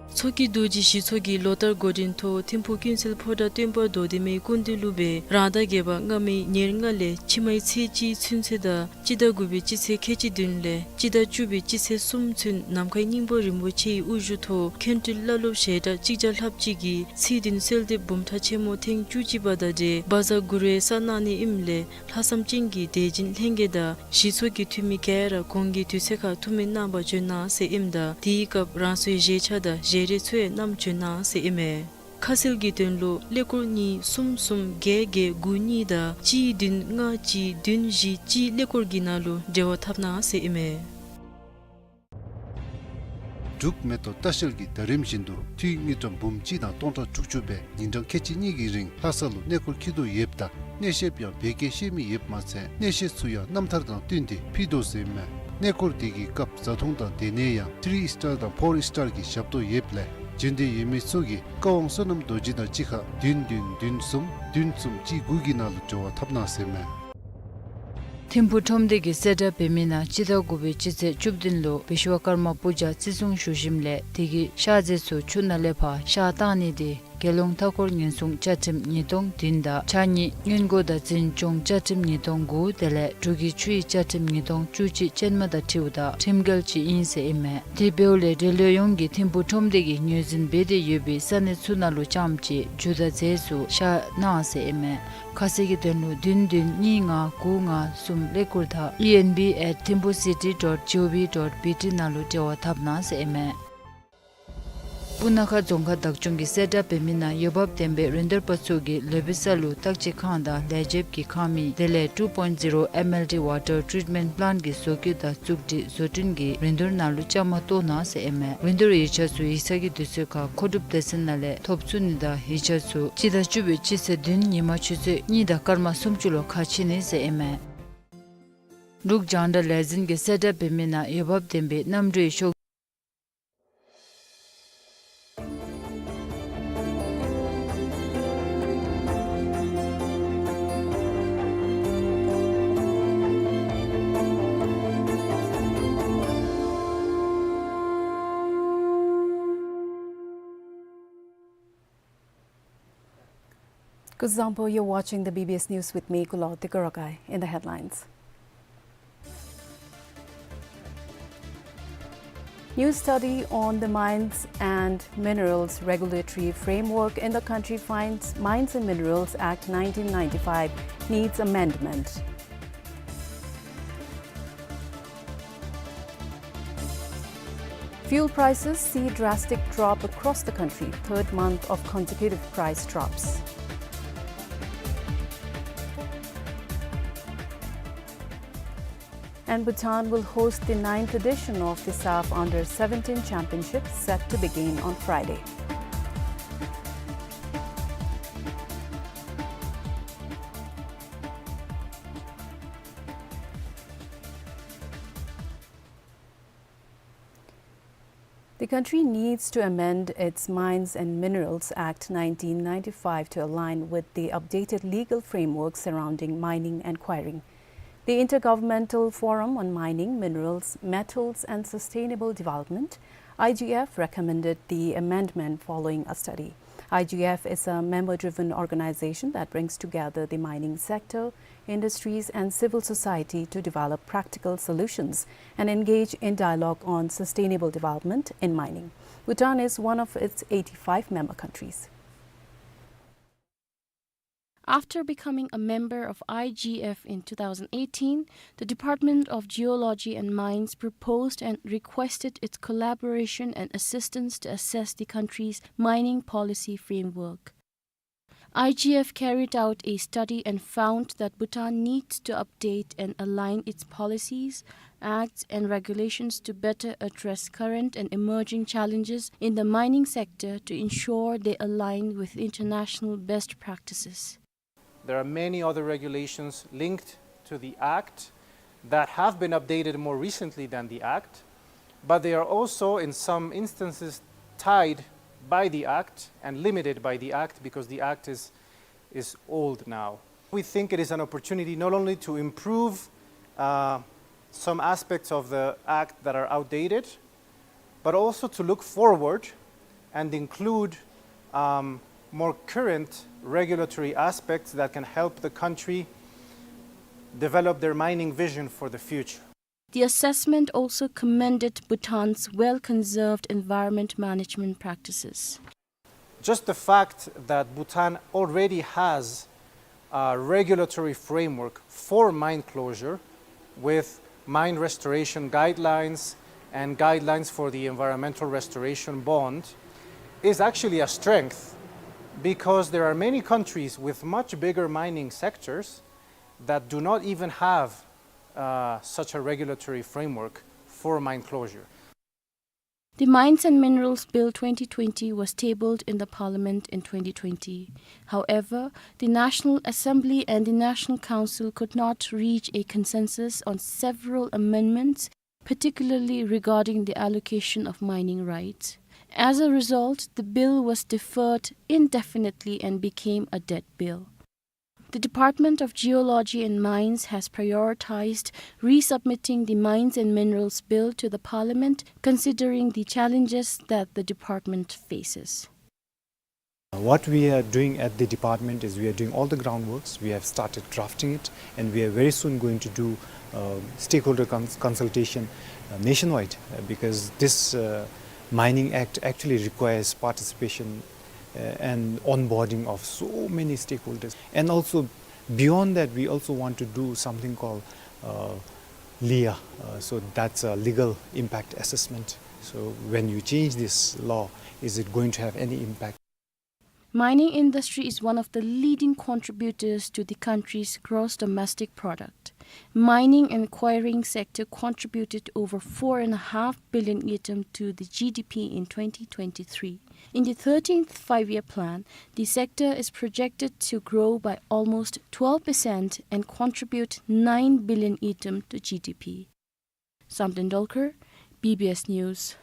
མཚོ་སྐྱེས་རྡོ་རྗེ་ཞི་ཚོགས་ཀྱིས་ལོ་ལྟར་འགོ་འདྲེན་ཐོག་ཐིམ་ཕུག་ཀུན་གསལ་ཕོ་བྲང་སྟོན་པ་རྡོར་གདན་མའི་སྐུ་མདུན་ལུ་སྦེ་རང་ཟླ་བརྒྱད་པ་སྔ་མའི་ཉེར་ལྔ་ལས་ཕྱི་མའི་ཚེས་གཅིག་ཚུན་ཚོད་དང་སྤྱི་ཟླ་དགུ་པའི་སྤྱི་ཚེས་ཁལ་གཅིག་བདུན་ལས་སྤྱི་ཟླ་བཅུ་པའི་སྤྱི་ཚེས་གསུམ་ཚུན་ནམ་མཁའི་སྙིང་པོ་རིན་པོ་ཆེའི་དབུ་བཞུགས་ཐོག་མཁན་སྤྲུལ་བླ་སློབ་ཞལ་གྲངས་གཅིག་བརྒྱ་ལྷགཔ་ཅིག་གིས་ཚེས་བདུན་གསོལ་འདེབས་འབུམ་ཕྲག་ཆེན་མོ་ཐེངས་བཅུ་གཅིག་པ་དང་འབྲེལ་བཛྲ་གུ་རུ་ཡི་ས་གནང་ནི་ཨིནམ་ལས་ལྷག་བསམ་ཅན་གྱི་དད་སྦྱིན་ལྷན་རྒྱས་དང་ཞི་ཚོགས་ཀྱི་འཐུས་མི་ག་ར་གོང་གི་དུས་ཚོད་ཁར་ཐུགས་སྨོན་གནང་བར་བྱོན་གནང་ཟེར་ཨིནམ་ད་དེའི་སྐབས་རང་སོའི་བཞེས་ཆ་དང་བཞེས་རས་ཚུ་ཡང་བསྣམས་བྱོན་གནང་ཟེར་ཨིན་མས། ཁ་གསལ་གྱི་དོན་ལུ་ཀླད་ཀོར་གཉིས་གསུམ་གསུམ་བརྒྱད་བརྒྱད་དགུ་གཉིས་དང་གཅིག་བདུན་ལྔ་གཅིག་བདུན་བཞི་གཅིག་ཀླད་ཀོར་གྱི་ནང་ལུ་འབྲེལ་བ་འཐབ་གནང་ཟེར་ཨིན་མས། འབྲུག་མེ་ཏོག་ལྟ་བཤལ་གྱིས་ཟླ་རིམ་བཞིན་དུ་འཐུས་དངུལ་ཀྲམ་འབུམ་གཅིག་དང་སྟོང་ཕྲག་དྲུག་ཅུ་སྦེ་ཉིན་གྲངས་ཁལ་གཅིག་གཉིས་ཀྱི་རིང་ལྷ་ས་ལུ་གནས་སྐོར་འཁྱིད་དོ་ཡོདཔ་ད་གནས་བཤདཔ་ཡང་བོད་སྐད་ཤེས་མི་ཡོདཔ་མ་ཚད་གནས་བཤད་ཚུ་ཡང་རྣམ་ཐར་དང་བསྟུན་ཏེ་ཕུལ་དོ་ཟེར་ཨིན་མས། གནས་སྐོར་དེ་གི་སྐབས་བཟའ་འཐུང་དང་སྡོད་གནས་ཡང་ཐི་རི་ཨིས་ཊར་དང་ཕོར་ཨིས་ཊར་གྱི་ཞབས་ཏོག་ཡོདཔ་ལས་འབྱོན་འདོད་ཡོད་མི་ཚུ་གིས་བཀའ་དབང་བསོད་ནམས་རྡོ་རྗེ་དང་གཅིག་ཁར་བདུན་བདུན་བདུན་གསུམ་བདུན་གསུམ་གཅིག་དགུ་གི་ནང་ལུ་འབྲེལ་བ་འཐབ་གནང་ཟེར་ཨིན་མས། ཐིམ་ཕུག་ཁྲོམ་སྡེ་གིས་གསལ་བསྒྲགས་འབད་མི་ནང་སྤྱི་ཟླ་དགུ་པའི་སྤྱི་ཚེས་བཅུ་བདུན་ལུ་བི་ཤྭ་ཀརྨ་པུ་ཇ་བརྩི་སྲུང་ཞུ་ཞིནམ་ལས་དེ་གི་ཤ་རྫས་ཚུ་ཆུ་ནང་ལས་ཕར་བཤལ་བཏང་ནི་དེ་དགེ་སློང་མཐའ་འཁོར་ཉེན་སྲུང་བཅའ་ཁྲིམས་ཉིས་སྟོང་བདུན་དང་ཕྱགས་སྙིགས་སྔོན་འགོག་དང་འཛིན་སྐྱོང་བཅའ་ཁྲིམས་ཉིས་སྟོང་དགུ་དེ་ལས་འབྲུག་གི་ཆུའི་བཅའ་ཁྲིམས་ཉིས་སྟོང་བཅུ་གཅིག་ཅན་མ་དང་འཁྲིལཝ་ད་ཁྲིམས་འགལ་ཅིག་ཨིན་ཟེར་ཨིན་མས། དེ་འབདཝ་ལས་འབྲེལ་ཡོད་ཡོངས་ཀྱིས་ཐིམ་ཕུག་ཁྲོམ་སྡེ་གིས་ངོས་འཛིན་འབད་དེ་ཡོད་པའི་ས་གནས་ཚུ་ནང་ལུ་རྐྱངམ་གཅིག་རྒྱུ་དང་རྫས་ཚུ་བཤལ་གནང་ཟེར་ཨིན་མས། ཁ་གསལ་གྱི་དོན་ལུ་བདུན་བདུན་གཉིས་ལྔ་དགུ་ལྔ་གསུམ་ཀླད་ཀོར་དང་ཨི་ཨེན་བི་ཨེཊ་ཐིམ་ཕུག་སི་ཊི་ཌོཊ་ཇི་ཨོ་ཝི་ཌོཊ་བི་ཊི་ནང་ལུ་འབྲེལ་བ་འཐབ་གནང་ཟེར་ཨིན་མས། སྤུ་ན་ཁ་རྫོང་ཁག་བདག་སྐྱོང་གི་གསལ་བསྒྲགས་འབད་མི་ནང་འོས་འབབ་ལྡན་པའི་རིན་བསྡུར་པ་ཚུ་གིས་ལུས་པོའི་ས་ལུ་བརྟག་དཔྱད་ཁང་དང་ལས་བྱེདཔ་གི་ཁང་མིག་དེ་ལས་two point zero M L T water treatment plant གི་བཟོ་བཀོད་དང་བཙུགས་སྒྲིག་བཟོ་སྐྲུན་གྱི་རིན་བསྡུར་ནང་ལུ་བཅའ་མར་གཏོགས་གནང་ཟེར་ཨིན་མས། རིན་བསྡུར་ཡིག་ཆ་ཚུ་ཡིག་ཚང་གི་དུས་ཚོད་ཁར་མཁོ་སྒྲུབ་སྡེ་ཚན་ནང་ལས་ཐོབ་ཚུགས་ནི་དང་ཡིག་ཆ་ཚུ་སྤྱི་ཟླ་བཅུ་པའི་སྤྱི་ཚེས་བདུན་ཉིན་མ་ཆུ་ཚོད་གཉིས་དང་སྐར་མ་སུམ་ཅུ་ལུ་ཁ་ཕྱེ་ནི་ཟེར་ཨིན་མས། འབྲུག་རྒྱང་བསྒྲགས་ལས་འཛིན་གྱི་གསལ་བསྒྲགས་འབད་མི་ནང་འོས་འབབ་ལྡན་པའི་གནམ་གྲུའི་ཤོག Kuzuzangpo, you're watching the B B S News with me, Kulo Tikorokai. In the headlines. New study on the mines and minerals regulatory framework in the country finds Mines and Minerals Act nineteen ninety-five needs amendment. Fuel prices see drastic drop across the country, third month of consecutive price drops. And Bhutan will host the ninth edition of the SAFF Under seventeen Championship, set to begin on Friday. The country needs to amend its Mines and Minerals Act nineteen ninety-five to align with the updated legal framework surrounding mining and quarrying. The Intergovernmental Forum on Mining, Minerals, Metals and Sustainable Development, I G F, recommended the amendment following a study. I G F is a member-driven organization that brings together the mining sector, industries, and civil society to develop practical solutions and engage in dialogue on sustainable development in mining. Bhutan is one of its eighty-five member countries. After becoming a member of I G F in two thousand eighteen, the Department of Geology and Mines proposed and requested its collaboration and assistance to assess the country's mining policy framework. I G F carried out a study and found that Bhutan needs to update and align its policies, acts, and regulations to better address current and emerging challenges in the mining sector to ensure they align with international best practices. There are many other regulations linked to the Act that have been updated more recently than the Act, but they are also, in some instances, tied by the Act and limited by the Act because the Act is, is old now. We think it is an opportunity not only to improve, uh, some aspects of the Act that are outdated, but also to look forward and include, um, more current regulatory aspects that can help the country develop their mining vision for the future. The assessment also commended Bhutan's well-conserved environment management practices. Just the fact that Bhutan already has a regulatory framework for mine closure with mine restoration guidelines and guidelines for the environmental restoration bond is actually a strength, because there are many countries with much bigger mining sectors that do not even have, uh, such a regulatory framework for mine closure. The Mines and Minerals Bill twenty twenty was tabled in the Parliament in twenty twenty. However, the National Assembly and the National Council could not reach a consensus on several amendments, particularly regarding the allocation of mining rights. As a result, the bill was deferred indefinitely and became a dead bill. The Department of Geology and Mines has prioritized resubmitting the Mines and Minerals Bill to the Parliament, considering the challenges that the department faces. What we are doing at the department is we are doing all the groundworks. We have started drafting it, and we are very soon going to do, uh, stakeholder cons-, consultation, uh, nationwide, uh, because this, uh, Mining Act actually requires participation, uh, and onboarding of so many stakeholders. And also, beyond that, we also want to do something called, uh, LIA. Uh, so that's a legal impact assessment. So when you change this law, is it going to have any impact? Mining industry is one of the leading contributors to the country's gross domestic product. Mining and quarrying sector contributed over four and a half billion ngultrum to the G D P in twenty twenty-three. In the thirteenth Five-Year Plan, the sector is projected to grow by almost twelve percent and contribute nine billion ngultrum to G D P. Samten Dolkar, B B S News.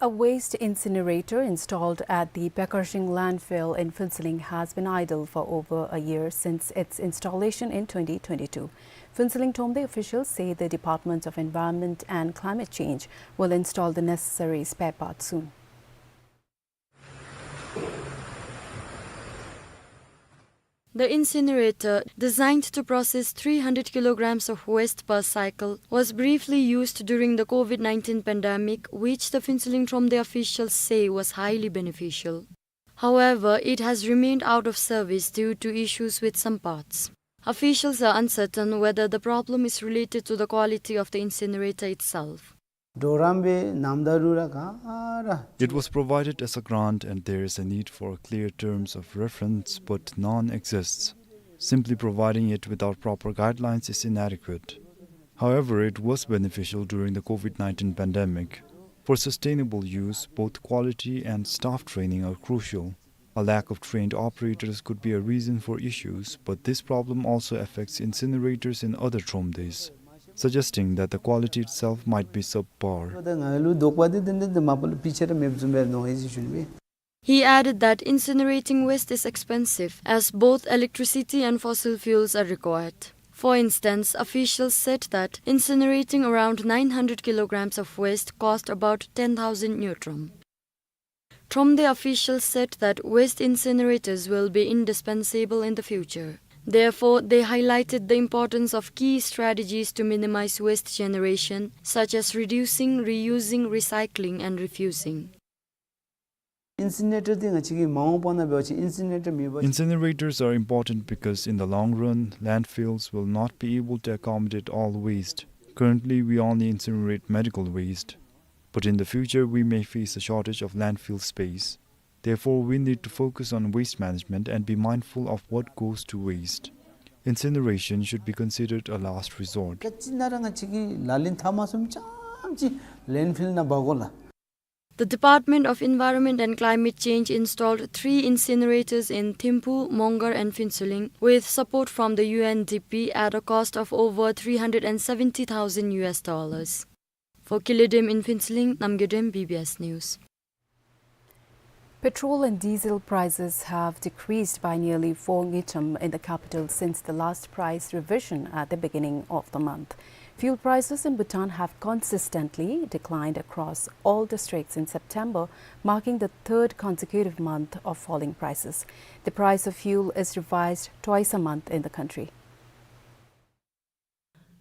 A waste incinerator installed at the Paekharsing landfill in Phuentsholing has been idle for over a year since its installation in twenty twenty-two. Phuentsholing Thromde officials say the Department of Environment and Climate Change will install the necessary spare parts soon. The incinerator, designed to process three hundred kilograms of waste per cycle, was briefly used during the COVID nineteen pandemic, which the Phuentsholing Thromde officials say was highly beneficial. However, it has remained out of service due to issues with some parts. Officials are uncertain whether the problem is related to the quality of the incinerator itself. Dhoram be namdaru ra ka ra. It was provided as a grant and there is a need for clear terms of reference, but none exists. Simply providing it without proper guidelines is inadequate. However, it was beneficial during the COVID nineteen pandemic. For sustainable use, both quality and staff training are crucial. A lack of trained operators could be a reason for issues, but this problem also affects incinerators in other Thromdes, suggesting that the quality itself might be subpar. Ngalu dokpa de den de mapal pichara mep zumber no hezi shunbe. He added that incinerating waste is expensive, as both electricity and fossil fuels are required. For instance, officials said that incinerating around nine hundred kilograms of waste cost about ten thousand ngultrum. Thromde officials said that waste incinerators will be indispensable in the future. Therefore, they highlighted the importance of key strategies to minimize waste generation, such as reducing, reusing, recycling, and refusing. Incinerator de ngachi ki maung pana byo chi incinerator mi ba. Incinerators are important because in the long run, landfills will not be able to accommodate all waste. Currently, we only incinerate medical waste. But in the future, we may face a shortage of landfill space. Therefore, we need to focus on waste management and be mindful of what goes to waste. Incineration should be considered a last resort. Kachi nara ngachi ki lalin thama sum cham chi landfill na bagola. The Department of Environment and Climate Change installed three incinerators in Thimphu, Mongar and Phuentsholing with support from the U N D P at a cost of over three hundred and seventy thousand U S dollars. For Kile Dem in Phuentsholing, Namgay Dem, B B S News. Petrol and diesel prices have decreased by nearly four ngultrum in the capital since the last price revision at the beginning of the month. Fuel prices in Bhutan have consistently declined across all districts in September, marking the third consecutive month of falling prices. The price of fuel is revised twice a month in the country.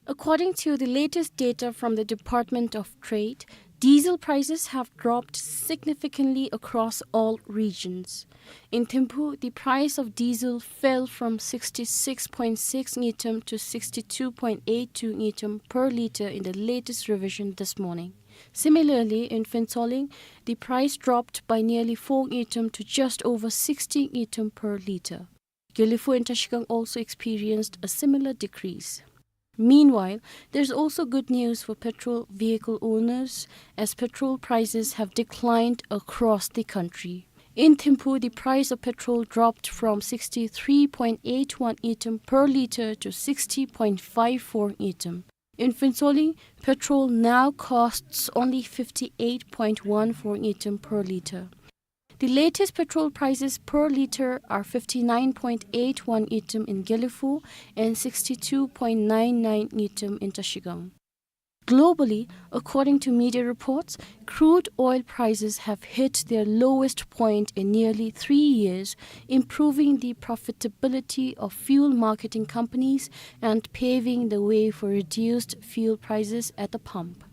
According to the latest data from the Department of Trade, diesel prices have dropped significantly across all regions. In Thimphu, the price of diesel fell from sixty-six point six ngultrum to sixty-two point eight two ngultrum per liter in the latest revision this morning. Similarly, in Phuentsholing, the price dropped by nearly four ngultrum to just over sixty ngultrum per liter. Gelephu and Trashigang also experienced a similar decrease. Meanwhile, there is also good news for petrol vehicle owners, as petrol prices have declined across the country. In Thimphu, the price of petrol dropped from sixty-three point eight one ngultrum per liter to sixty point five four ngultrum. In Phuentsholing, petrol now costs only fifty-eight point one four ngultrum per liter. The latest petrol prices per liter are fifty-nine point eight one ngultrum in Gelephu and sixty-two point nine nine ngultrum in Trashigang. Globally, according to media reports, crude oil prices have hit their lowest point in nearly three years, improving the profitability of fuel marketing companies and paving the way for reduced fuel prices at the pump.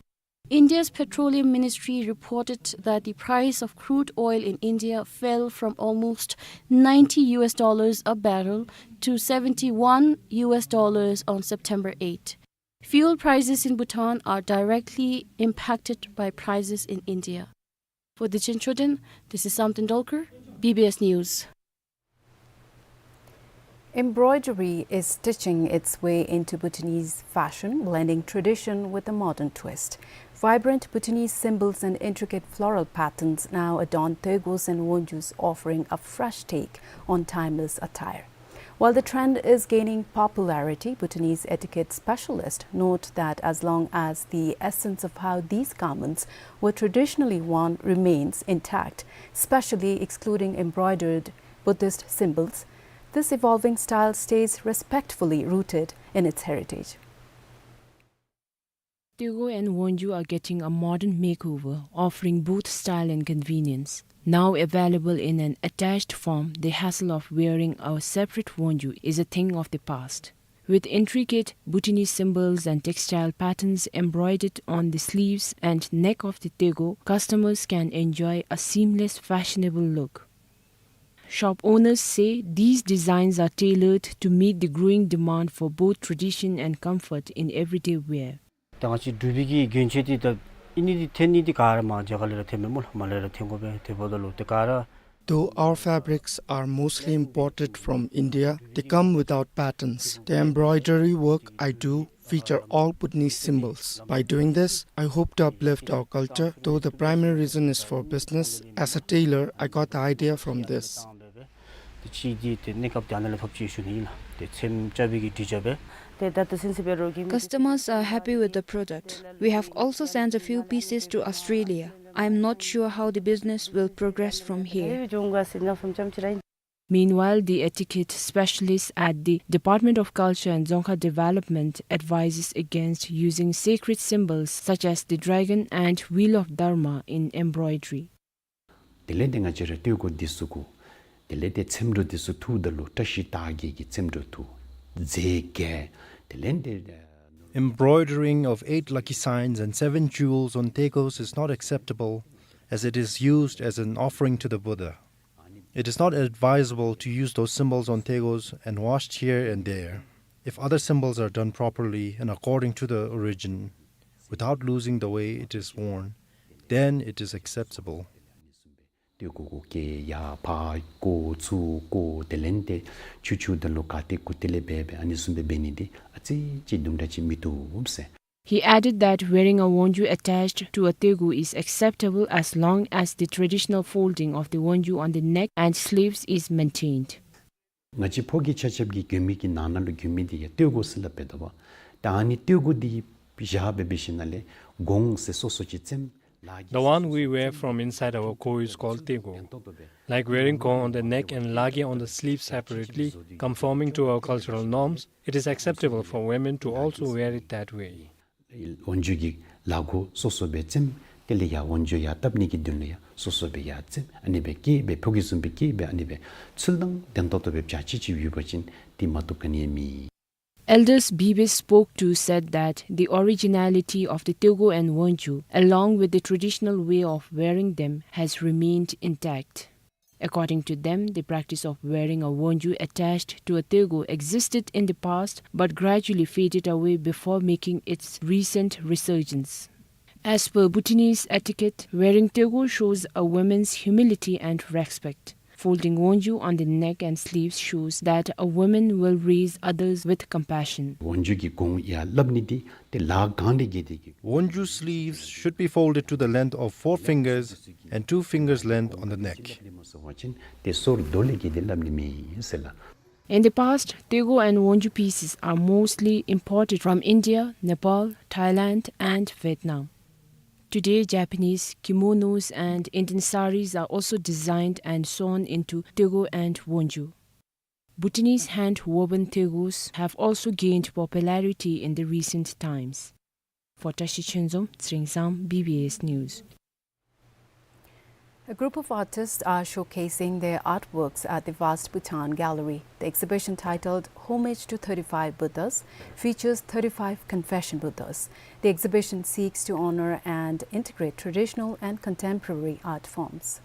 India's Petroleum Ministry reported that the price of crude oil in India fell from almost ninety U S dollars a barrel to seventy-one U S dollars on September eighth. Fuel prices in Bhutan are directly impacted by prices in India. For Dichen Chodin, this is Sam Tendulkar, B B S News. Embroidery is stitching its way into Bhutanese fashion, blending tradition with a modern twist. Vibrant Bhutanese symbols and intricate floral patterns now adorn Toegos and Wonjus, offering a fresh take on timeless attire. While the trend is gaining popularity, Bhutanese etiquette specialists note that as long as the essence of how these garments were traditionally worn remains intact, especially excluding embroidered Buddhist symbols, this evolving style stays respectfully rooted in its heritage. Toego and Wonju are getting a modern makeover, offering both style and convenience. Now available in an attached form, the hassle of wearing a separate Wonju is a thing of the past. With intricate Bhutanese symbols and textile patterns embroidered on the sleeves and neck of the Toego, customers can enjoy a seamless, fashionable look. Shop owners say these designs are tailored to meet the growing demand for both tradition and comfort in everyday wear. ད་ང་བཅས་འབྲུག་པའི་གི་གྱོན་ཆས་འདི་ད་ཨ་ནི་འདི་ཐོན་ནི་འདི་ག་ར་མར་རྒྱ་གར་ལས་ར་ཐོན་མས་སྨོ་ལགས། མར་ལས་ར་ཐོན་དགོ་པས། དེ་འབདཝ་ད་ལུ་དེ་ག་ར། Though our fabrics are mostly imported from India, they come without patterns. The embroidery work I do feature all Bhutanese symbols. By doing this, I hope to uplift our culture, though the primary reason is for business. As a tailor, I got the idea from this. དེ་ཅིག་འདི་དེ་གནས་སྐབས་དེ་ཨ་ནཱ་ལས་ཐོབ་ཅི་ཞུ་ནི་ཨིན་ལགས། དེ་ཚེམ་རྐྱབ་པའི་གི་དྲི་རྐྱབ་པས། Customers are happy with the product. We have also sent a few pieces to Australia. I am not sure how the business will progress from here. Meanwhile, the etiquette specialist at the Department of Culture and Dzongkha Development advises against using sacred symbols such as the dragon and wheel of Dharma in embroidery. དེ་ལས་ཏེ་ང་བཅས་ར་སྟོད་གོ་འདི་ཚུ་གུ་དེ་ལས་ཏེ་ཚེམ་དྲོ་འདི་ཚུ་འཐུཝ་ད་ལུ་བཀྲ་ཤིས་རྟགས་བརྒྱད་ཀྱི་ཚེམ་དྲོ་འཐུ། རྫས་བརྒྱད། དེ་ལས་ཏེ། Embroidering of eight lucky signs and seven jewels on Toegos is not acceptable, as it is used as an offering to the Buddha. It is not advisable to use those symbols on Toegos and washed here and there. If other symbols are done properly and according to the origin, without losing the way it is worn, then it is acceptable. སྟོད་གོ་གུ་བཀལ་ཡར་ཕར་བཀོ་ཚུར་བཀོ་དེ་ལས་ཏེ་ཆུ་ཆུ་ད་ལུ་ག་ཏེ་གུ་ཏེ་ལས་འབད་འབད་ཨ་ནི་བཟུམ་སྦེ་འབད་ནི་འདི་ཨ་ཙི་ཅིག་དུམ་གྲ་ཅིག་མི་བཏུབ་ཟེར། He added that wearing a wonju attached to a toegu is acceptable as long as the traditional folding of the wonju on the neck and sleeves is maintained. ང་བཅས་ཕོ་སྐྱེས་ཆ་ཁྱབ་ཀྱིས་གྱོན་མི་གི་ནང་ན་ལུ་གྱོན་མི་འདི་ཡང་སྟོད་གོ་ཟེར་སླབ་པས་ད་པ། ད་ཨ་ནི་སྟོད་གོ་འདི་བཞག་སྦེ་འབད་ཞིནམ་ལས་གོང་ཟེར་སོ་སོ་ཅིག་ཚེམ། The one we wear from inside our ko is called toegu. Like wearing ko on the neck and lage on the sleeve separately, conforming to our cultural norms, it is acceptable for women to also wear it that way. ཝོན་ཇུ་གི་ལ་གོ་སོ་སོ་སྦེ་བཙེམ། དེ་ལས་ཡར་ཝོན་ཇུ་ཡར་བཏབ་ནི་གི་དོན་ལུ་ཡང་སོ་སོ་སྦེ་ཡར་བཙེམ། ཨ་ནི་སྦེ་བཀལ་སྦེ་ཕོ་སྐྱེས་བཟུམ་སྦེ་བཀལ་སྦེ་ཨ་ནི་སྦེ་ཚུལ་དང་ལྡན་ཏོག་ཏོ་སྦེ་བྱ་ཅི་ཅིག་ཡོད་པ་ཅིན་དེ་མ་བཏུབ་ག་ནི་ཡང་མེད། Elders Bibe spoke to said that the originality of the toegu and wonju, along with the traditional way of wearing them, has remained intact. According to them, the practice of wearing a wonju attached to a toegu existed in the past but gradually faded away before making its recent resurgence. As per Bhutanese etiquette, wearing toegu shows a woman's humility and respect. Folding wonju on the neck and sleeves shows that a woman will raise others with compassion. ཝོན་ཇུ་གི་གོང་ཡར་སླབ་ནི་འདི་ཏེ་ལག་གང་ལས་བརྒལ་ཏེ་གི། Wonju sleeves should be folded to the length of four fingers and two fingers length on the neck. ཏེ་སོར་དོ་ལས་བརྒལ་ཏེ་སླབ་ནི་མེད་ཟེར་ལགས། In the past, toegu and wonju pieces are mostly imported from India, Nepal, Thailand, and Vietnam. Today, Japanese kimonos and Indian saris are also designed and sewn into toegu and wonju. Bhutanese hand-woven toegus have also gained popularity in the recent times. For Tashi Chonzom, Tsering Sam, B B S News. A group of artists are showcasing their artworks at the Vast Bhutan Gallery. The exhibition, titled Homage to Thirty-five Buddhas, features thirty-five Confession Buddhas. The exhibition seeks to honor and integrate traditional and contemporary art forms.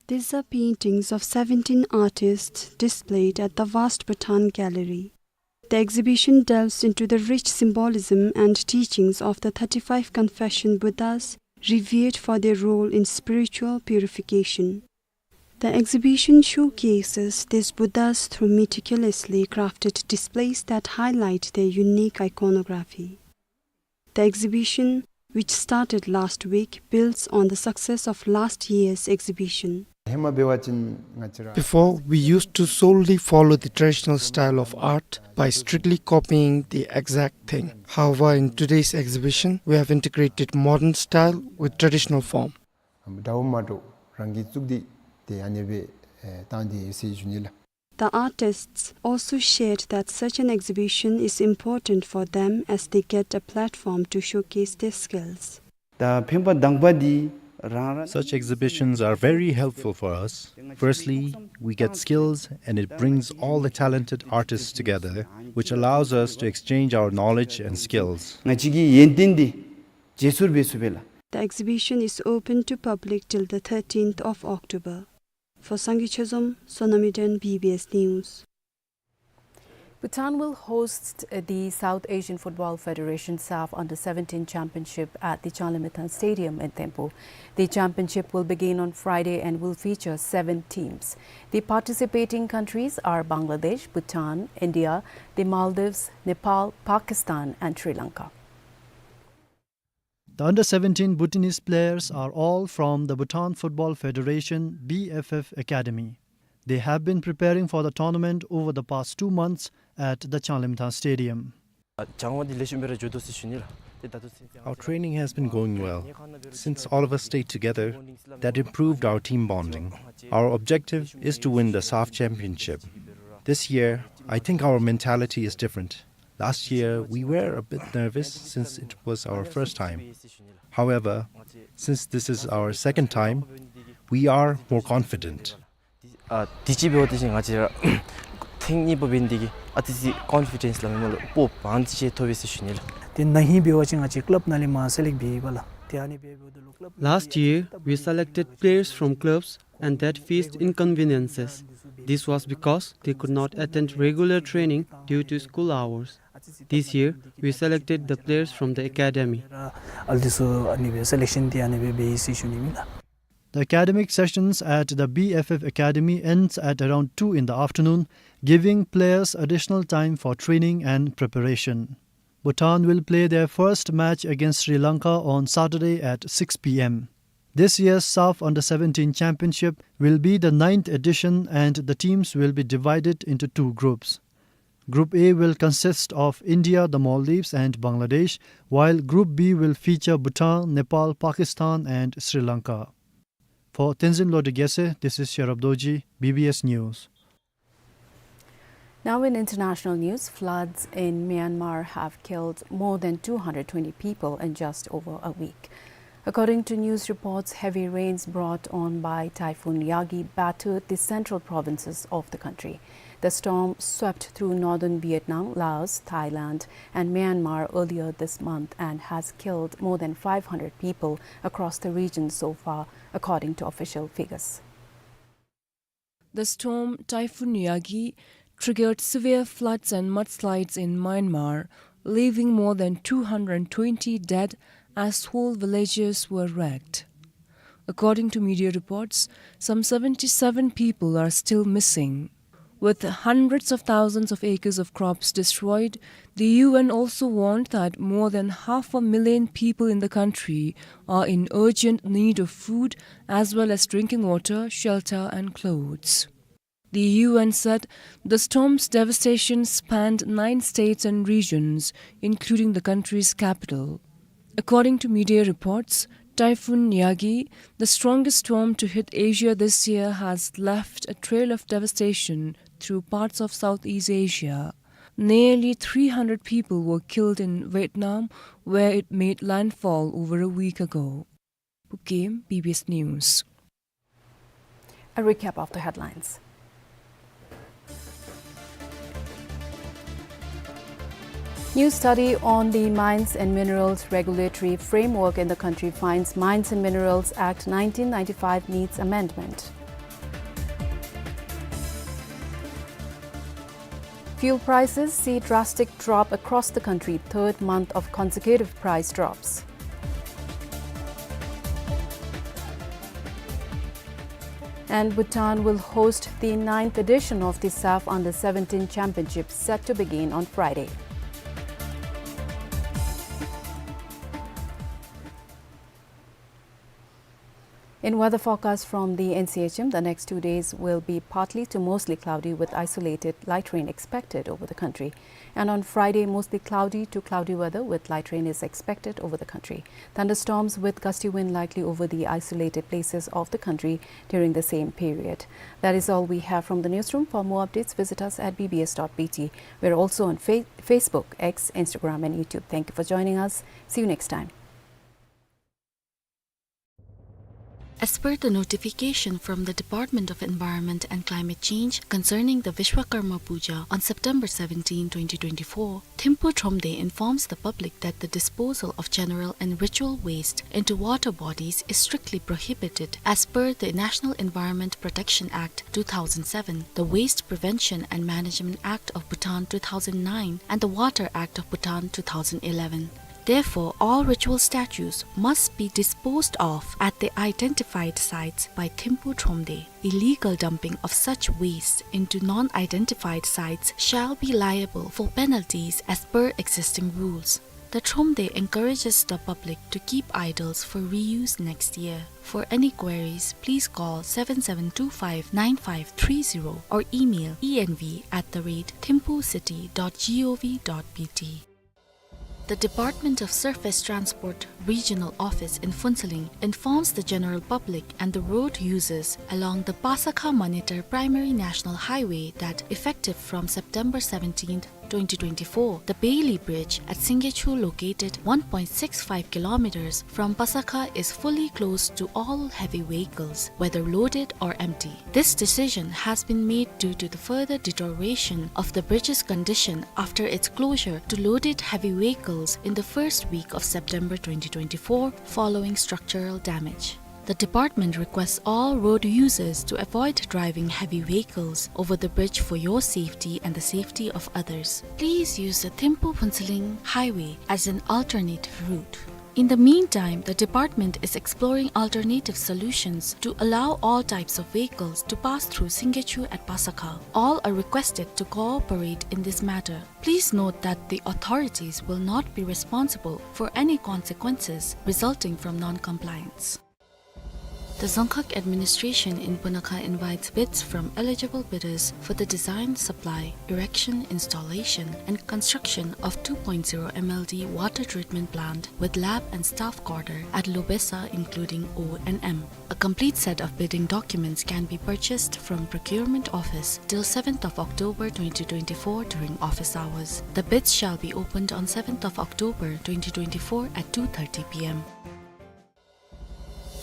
These are paintings of seventeen artists displayed at the Vast Bhutan Gallery. The exhibition delves into the rich symbolism and teachings of the thirty-five Confucian Buddhas, revered for their role in spiritual purification. The exhibition showcases these Buddhas through meticulously crafted displays that highlight their unique iconography. The exhibition, which started last week, builds on the success of last year's exhibition. ཧེ་མ་འབད་བ་ཅིན་ང་བཅས་ར། Before, we used to solely follow the traditional style of art by strictly copying the exact thing. However, in today's exhibition, we have integrated modern style with traditional form. འདྲཝ་མ་འདྲཝ་རང་གིས་བཙུགས་ཏེ་ཏེ་ཨ་ནི་སྦེ་ཨེ་བཏང་སྟེ་ཡོད་ཟེར་ཞུ་ནི་ལགས། The artists also shared that such an exhibition is important for them as they get a platform to showcase their skills. ད་ཕན་པ་དང་པ་འདི་རང་རང་། Such exhibitions are very helpful for us. Firstly, we get skills and it brings all the talented artists together, which allows us to exchange our knowledge and skills. ང་བཅས་ཀྱི་ཡོན་ཏན་འདི་བརྗེ་སོར་འབད་ཚུགས་པས་ལགས། The exhibition is open to public till the thirteenth of October. For Sangay Chezom, Sonam Eden, B B S News. Bhutan will host the South Asian Football Federation SAFF Under seventeen Championship at the Changlimthan Stadium in Thimphu. The championship will begin on Friday and will feature seven teams. The participating countries are Bangladesh, Bhutan, India, the Maldives, Nepal, Pakistan, and Sri Lanka. The under seventeen Bhutanese players are all from the Bhutan Football Federation, B F F, Academy. They have been preparing for the tournament over the past two months at the Changlimthan Stadium. Our training has been going well. Since all of us stayed together, that improved our team bonding. Our objective is to win the SAFF Championship. This year, I think our mentality is different. Last year, we were a bit nervous since it was our first time. However, since this is our second time, we are more confident. ཨ་དུས་ཅི་འབད་བ་ཅིན་ང་བཅས་ར་ཐེངས་གཉིས་པ་འབད་ནི་དེ་གིས་ཨ་ཙི་ཙི་ཀོན་ཕི་ཌེནསི་ལ་མེན་ན་ལགས་སྤོབས་པ་ཨ་ཙི་ཅིག་ཐོབ་པས་ཟེར་ཞུ་ནི་ལགས། ཏེ་ན་ཧིང་འབད་བ་ཅིན་ང་བཅས་ཀླབ་ནང་ལས་མར་སེ་ལེཀཊ་འབད་ཡི་པ་ལགས། ཏེ་ཨ་ནི་འབད་འབདཝ་ད་ལུ་ཀླབ། Last year, we selected players from clubs and that faced inconveniences. This was because they could not attend regular training due to school hours. This year, we selected the players from the academy. ཨ་ལུ་འདི་ཚུ་ཨ་ནི་སྦེ་སེ་ལེཀ་ཤཱན་འདི་ཨ་ནི་སྦེ་འབད་ཡི་ཟེར་ཞུ་ནི་ཨིན་ལགས། The academic sessions at the B F F Academy ends at around two in the afternoon, giving players additional time for training and preparation. Bhutan will play their first match against Sri Lanka on Saturday at six P M. This year's SAFF Under seventeen Championship will be the ninth edition and the teams will be divided into two groups. Group A will consist of India, the Maldives and Bangladesh, while Group B will feature Bhutan, Nepal, Pakistan and Sri Lanka. For Tenzin Lodri Gyatse, this is Sherab Dorji, B B S News. Now in international news, floods in Myanmar have killed more than two hundred twenty people in just over a week. According to news reports, heavy rains brought on by Typhoon Yagi battered the central provinces of the country. The storm swept through northern Vietnam, Laos, Thailand, and Myanmar earlier this month and has killed more than five hundred people across the region so far, according to official figures. The storm Typhoon Yagi triggered severe floods and mudslides in Myanmar, leaving more than two hundred twenty dead as whole villages were wrecked. According to media reports, some seventy-seven people are still missing. With hundreds of thousands of acres of crops destroyed, the U N also warned that more than half a million people in the country are in urgent need of food as well as drinking water, shelter and clothes. The U N said the storm's devastation spanned nine states and regions, including the country's capital. According to media reports, Typhoon Yagi, the strongest storm to hit Asia this year, has left a trail of devastation through parts of Southeast Asia. Nearly three hundred people were killed in Vietnam, where it made landfall over a week ago. Pu Kim, B B S News. A recap of the headlines. New study on the Mines and Minerals Regulatory Framework in the country finds Mines and Minerals Act nineteen ninety-five needs amendment. Fuel prices see drastic drop across the country, third month of consecutive price drops. And Bhutan will host the ninth edition of the SAFF Under seventeen Championship, set to begin on Friday. In weather forecast from the N C H M, the next two days will be partly to mostly cloudy with isolated light rain expected over the country. And on Friday, mostly cloudy to cloudy weather with light rain is expected over the country. Thunderstorms with gusty wind likely over the isolated places of the country during the same period. That is all we have from the newsroom. For more updates, visit us at B B S dot B T. We're also on Fa-, Facebook, X, Instagram, and YouTube. Thank you for joining us. See you next time. As per the notification from the Department of Environment and Climate Change concerning the Vishwakarma Puja on September seventeen, twenty twenty-four, Thimphu Thromde informs the public that the disposal of general and ritual waste into water bodies is strictly prohibited as per the National Environment Protection Act two thousand seven, the Waste Prevention and Management Act of Bhutan two thousand nine, and the Water Act of Bhutan two thousand eleven. Therefore, all ritual statues must be disposed of at the identified sites by Thimphu Thromde. Illegal dumping of such waste into non-identified sites shall be liable for penalties as per existing rules. The Thromde encourages the public to keep idols for reuse next year. For any queries, please call seven seven two five nine five three zero or email E N V at the rate thimphu city dot G O V dot B T. The Department of Surface Transport Regional Office in Phuentsholing informs the general public and the road users along the Pasakha-Manetar Primary National Highway that, effective from September seventeenth, twenty twenty-four, the Bailey Bridge at Singgechu, located one point six five kilometers from Pasakha, is fully closed to all heavy vehicles, whether loaded or empty. This decision has been made due to the further deterioration of the bridge's condition after its closure to loaded heavy vehicles in the first week of September twenty twenty-four following structural damage. The department requests all road users to avoid driving heavy vehicles over the bridge for your safety and the safety of others. Please use the Thimphu-Phuentsholing highway as an alternative route. In the meantime, the department is exploring alternative solutions to allow all types of vehicles to pass through Singgechu at Pasakha. All are requested to cooperate in this matter. Please note that the authorities will not be responsible for any consequences resulting from non-compliance. The Dzongkhag administration in Punakha invites bids from eligible bidders for the design, supply, erection, installation, and construction of two point zero M L D water treatment plant with lab and staff quarter at Lobesa, including O and M. A complete set of bidding documents can be purchased from Procurement Office till seventh of October twenty twenty-four during office hours. The bids shall be opened on seventh of October twenty twenty-four at two thirty P M.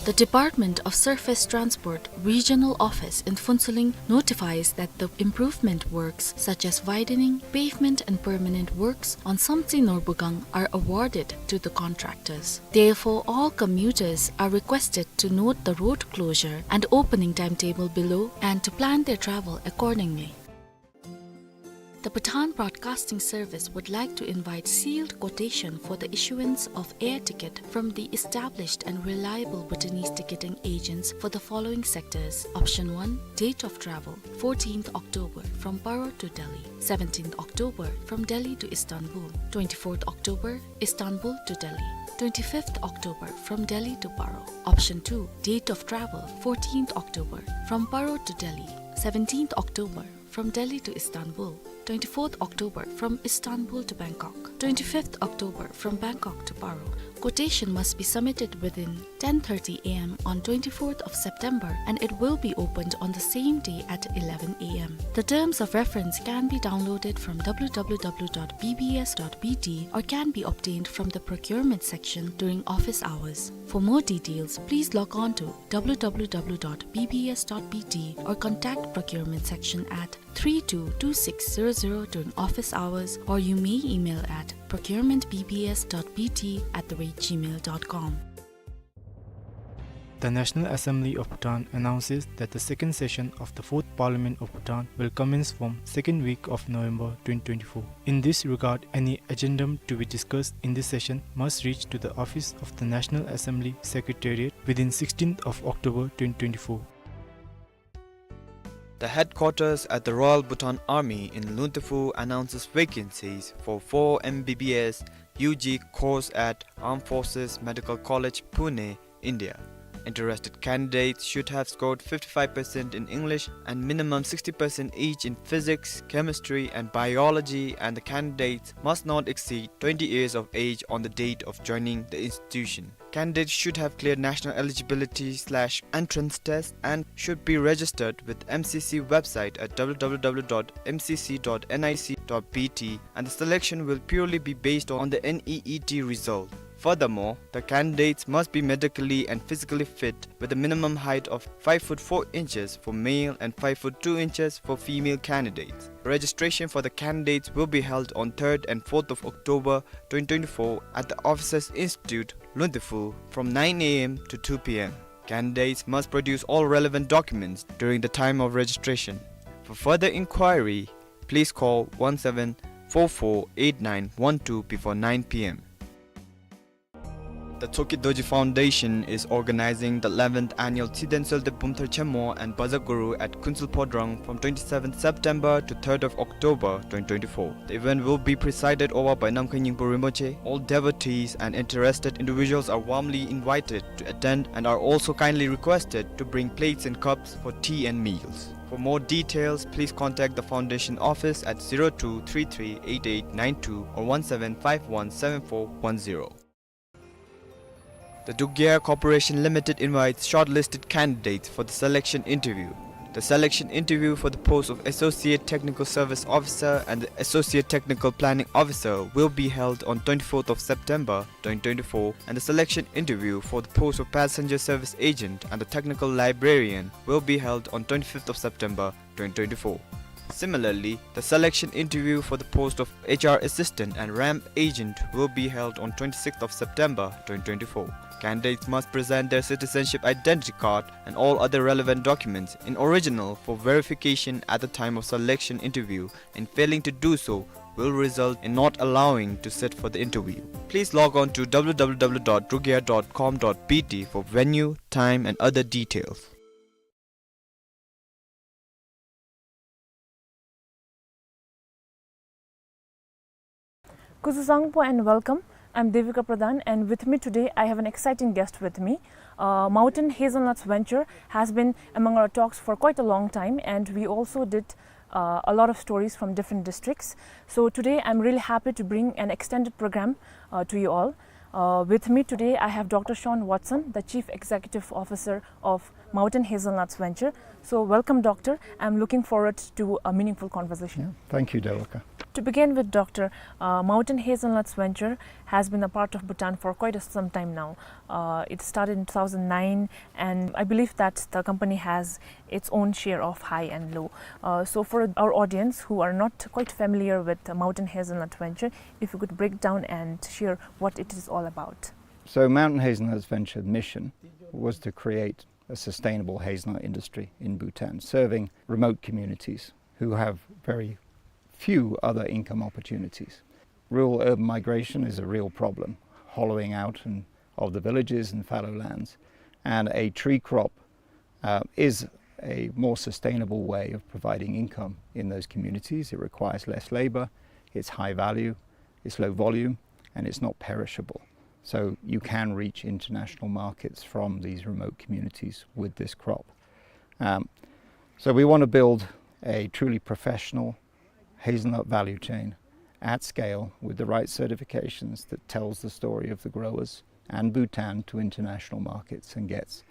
The Department of Surface Transport Regional Office in Phuentsholing notifies that the improvement works such as widening, pavement and permanent works on Somtse Norbugang are awarded to the contractors. Therefore, all commuters are requested to note the road closure and opening timetable below and to plan their travel accordingly. The Bhutan Broadcasting Service would like to invite sealed quotation for the issuance of air ticket from the established and reliable Bhutanese ticketing agents for the following sectors. Option one, date of travel, fourteenth October from Paro to Delhi, seventeenth October from Delhi to Istanbul, twenty-fourth October, Istanbul to Delhi, twenty-fifth October from Delhi to Paro. Option two, date of travel, fourteenth October from Paro to Delhi, seventeenth October from Delhi to Istanbul, twenty-fourth October from Istanbul to Bangkok, twenty-fifth October from Bangkok to Paro. Quotation must be submitted within ten thirty A M on twenty-fourth of September, and it will be opened on the same day at eleven A M. The terms of reference can be downloaded from W W W dot B B S dot B T or can be obtained from the procurement section during office hours. For more details, please log on to W W W dot B B S dot B T or contact procurement section at three two two six zero zero during office hours, or you may email at procurement B B S dot B T at the rate gmail dot com. The National Assembly of Bhutan announces that the second session of the Fourth Parliament of Bhutan will commence from second week of November twenty twenty-four. In this regard, any addendum to be discussed in this session must reach to the office of the National Assembly Secretariat within sixteenth of October twenty twenty-four. The headquarters at the Royal Bhutan Army in Luntefu announces vacancies for four M B B S U G course at Armed Forces Medical College, Pune, India. Interested candidates should have scored fifty-five percent in English and minimum sixty percent each in physics, chemistry, and biology, and the candidates must not exceed twenty years of age on the date of joining the institution. Candidates should have cleared national eligibility slash entrance test and should be registered with M C C website at W W W dot M C C dot N I C dot B T, and the selection will purely be based on the N E E T result. Furthermore, the candidates must be medically and physically fit with a minimum height of five foot four inches for male and five foot two inches for female candidates. Registration for the candidates will be held on third and fourth of October twenty twenty-four at the Officers Institute, Luntefu, from nine A M to two P M. Candidates must produce all relevant documents during the time of registration. For further inquiry, please call one seven four four eight nine one two before nine P M. The Tsoki Dorji Foundation is organizing the eleventh annual Tshiden Seulde Bumthar Chenmo and Baza Guru at Kunsel Phodrang from twenty-seventh September to third of October twenty twenty-four. The event will be presided over by Namkhai Nyingpo Rinpoche. All devotees and interested individuals are warmly invited to attend and are also kindly requested to bring plates and cups for tea and meals. For more details, please contact the foundation office at zero two three three eight eight nine two or one seven five one seven four one zero. The Druk Gyalgar Corporation Limited invites shortlisted candidates for the selection interview. The selection interview for the post of Associate Technical Service Officer and the Associate Technical Planning Officer will be held on twenty-fourth of September twenty twenty-four, and the selection interview for the post of Passenger Service Agent and the Technical Librarian will be held on twenty-fifth of September twenty twenty-four. Similarly, the selection interview for the post of H R assistant and ramp agent will be held on twenty-sixth of September twenty twenty-four. Candidates must present their citizenship identity card and all other relevant documents in original for verification at the time of selection interview, and failing to do so will result in not allowing to sit for the interview. Please log on to W W W dot druk gyalgar dot com dot B T for venue, time, and other details. Kuzuzangpo and welcome. I'm Devika Pradhan, and with me today I have an exciting guest with me. Uh, Mountain Hazelnuts Venture has been among our talks for quite a long time, and we also did uh, a lot of stories from different districts. So today I'm really happy to bring an extended program uh, to you all. Uh, with me today I have Doctor Sean Watson, the Chief Executive Officer of Mountain Hazelnuts Venture. So welcome, Doctor. I'm looking forward to a meaningful conversation. Yeah, thank you, Devika. To begin with, Doctor, uh, Mountain Hazelnuts Venture has been a part of Bhutan for quite a, some time now. Uh, it started in two thousand nine, and I believe that the company has its own share of high and low. Uh, so for our audience who are not quite familiar with the Mountain Hazelnut Venture, if you could break down and share what it is all about. So Mountain Hazelnuts Venture mission was to create a sustainable hazelnut industry in Bhutan, serving remote communities who have very few other income opportunities. Rural-urban migration is a real problem, hollowing out and, of the villages and fallow lands, and a tree crop uh, is a more sustainable way of providing income in those communities. It requires less labor, it's high value, it's low volume, and it's not perishable. So you can reach international markets from these remote communities with this crop. Um, so we want to build a truly professional hazelnut value chain at scale with the right certifications that tells the story of the growers and Bhutan to international markets and gets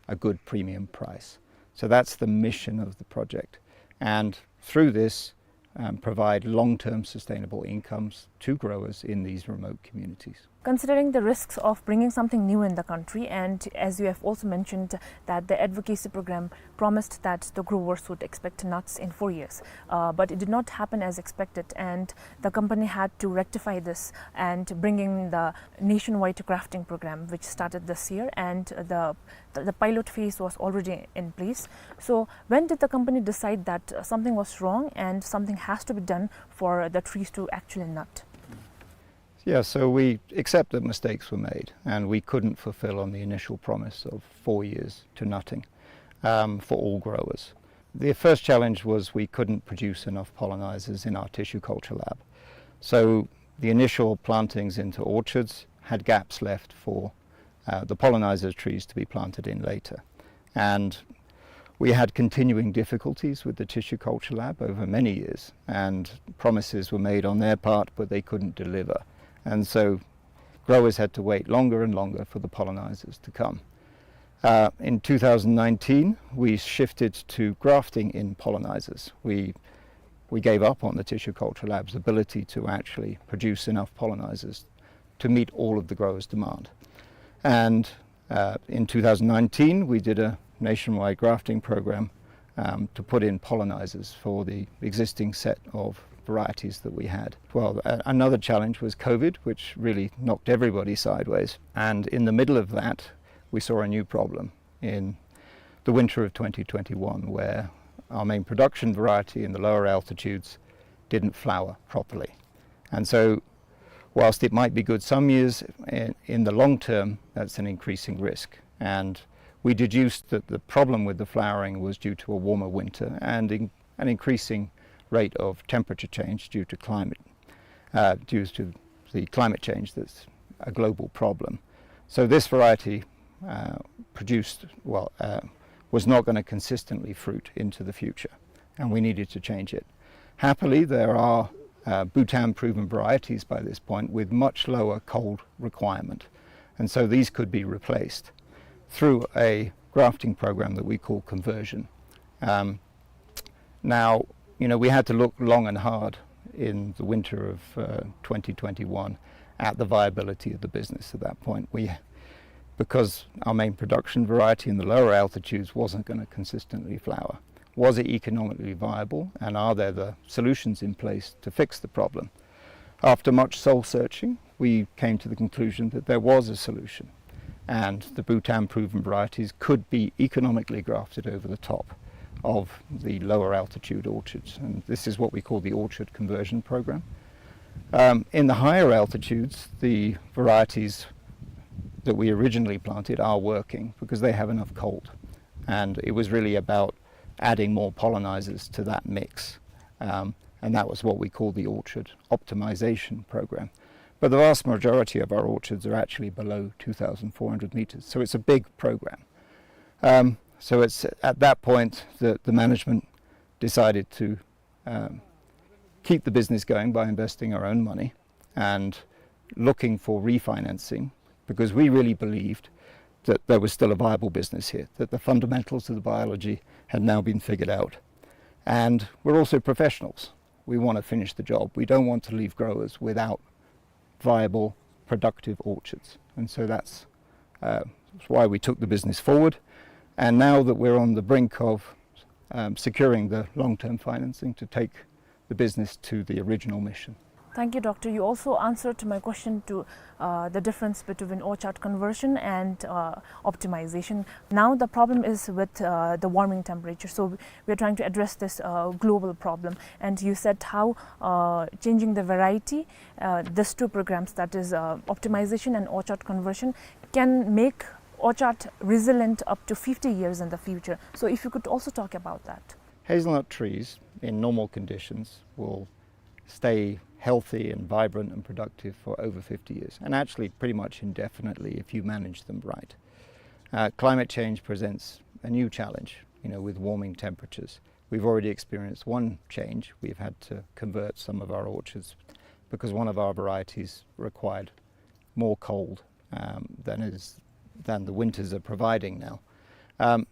a good premium price. So that's the mission of the project. And through this, um, provide long-term sustainable incomes to growers in these remote communities. Considering the risks of bringing something new in the country, and as you have also mentioned that the advocacy program promised that the growers would expect nuts in four years, uh, but it did not happen as expected, and the company had to rectify this and bring in the nationwide grafting program, which started this year, and the, the, the pilot phase was already in place. So when did the company decide that, uh, something was wrong and something has to be done for the trees to actually nut? Yeah, so we accept that mistakes were made and we couldn't fulfill on the initial promise of four years to nutting, um, for all growers. The first challenge was we couldn't produce enough pollinizers in our tissue culture lab. So the initial plantings into orchards had gaps left for, uh, the pollinizer trees to be planted in later. And we had continuing difficulties with the tissue culture lab over many years, and promises were made on their part, but they couldn't deliver. And so growers had to wait longer and longer for the pollinizers to come. Uh, in two thousand nineteen, we shifted to grafting in pollinizers. We, we gave up on the tissue culture lab's ability to actually produce enough pollinizers to meet all of the growers' demand. And, uh, in two thousand nineteen, we did a nationwide grafting program, um, to put in pollinizers for the existing set of varieties that we had. Well, a-, another challenge was COVID, which really knocked everybody sideways. And in the middle of that, we saw a new problem in the winter of twenty twenty-one, where our main production variety in the lower altitudes didn't flower properly. And so, whilst it might be good some years, in, in the long term, that's an increasing risk. And we deduced that the problem with the flowering was due to a warmer winter and in-, an increasing rate of temperature change due to climate, uh, due to the climate change that's a global problem. So this variety, uh, produced, well, uh, was not gonna consistently fruit into the future, and we needed to change it. Happily, there are, uh, Bhutan-proven varieties by this point with much lower cold requirement, and so these could be replaced through a grafting program that we call conversion. Um, now, you know, we had to look long and hard in the winter of, uh, twenty twenty-one at the viability of the business at that point. We, because our main production variety in the lower altitudes wasn't gonna consistently flower. Was it economically viable, and are there the solutions in place to fix the problem? After much soul searching, we came to the conclusion that there was a solution, and the Bhutan-proven varieties could be economically grafted over the top of the lower altitude orchards, and this is what we call the orchard conversion program. Um, in the higher altitudes, the varieties that we originally planted are working because they have enough cold, and it was really about adding more pollinizers to that mix, um, and that was what we call the orchard optimization program. But the vast majority of our orchards are actually below two thousand four hundred meters, so it's a big program. Um, so it's at that point that the management decided to, um, keep the business going by investing our own money and looking for refinancing, because we really believed that there was still a viable business here, that the fundamentals of the biology had now been figured out. And we're also professionals. We want to finish the job. We don't want to leave growers without viable, productive orchards. And so that's, uh, that's why we took the business forward. And now that we're on the brink of, um, securing the long-term financing to take the business to the original mission. Thank you, Doctor. You also answered to my question to, uh, the difference between orchard conversion and, uh, optimization. Now the problem is with, uh, the warming temperature. So we are trying to address this, uh, global problem. And you said how, uh, changing the variety, uh, these two programs, that is, uh, optimization and orchard conversion, can make orchard resilient up to fifty years in the future. So if you could also talk about that. Hazelnut trees in normal conditions will stay healthy and vibrant and productive for over fifty years, and actually pretty much indefinitely if you manage them right. Uh, climate change presents a new challenge, you know, with warming temperatures. We've already experienced one change. We've had to convert some of our orchards because one of our varieties required more cold, um, than is, than the winters are providing now. Um,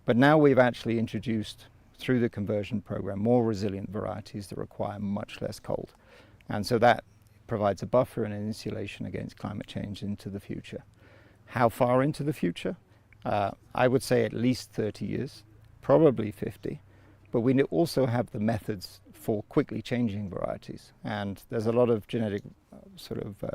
but now we've actually introduced, through the conversion program, more resilient varieties that require much less cold. And so that provides a buffer and an insulation against climate change into the future. How far into the future? Uh, I would say at least thirty years, probably fifty. But we ne-, also have the methods for quickly changing varieties. And there's a lot of genetic, uh, sort of, uh,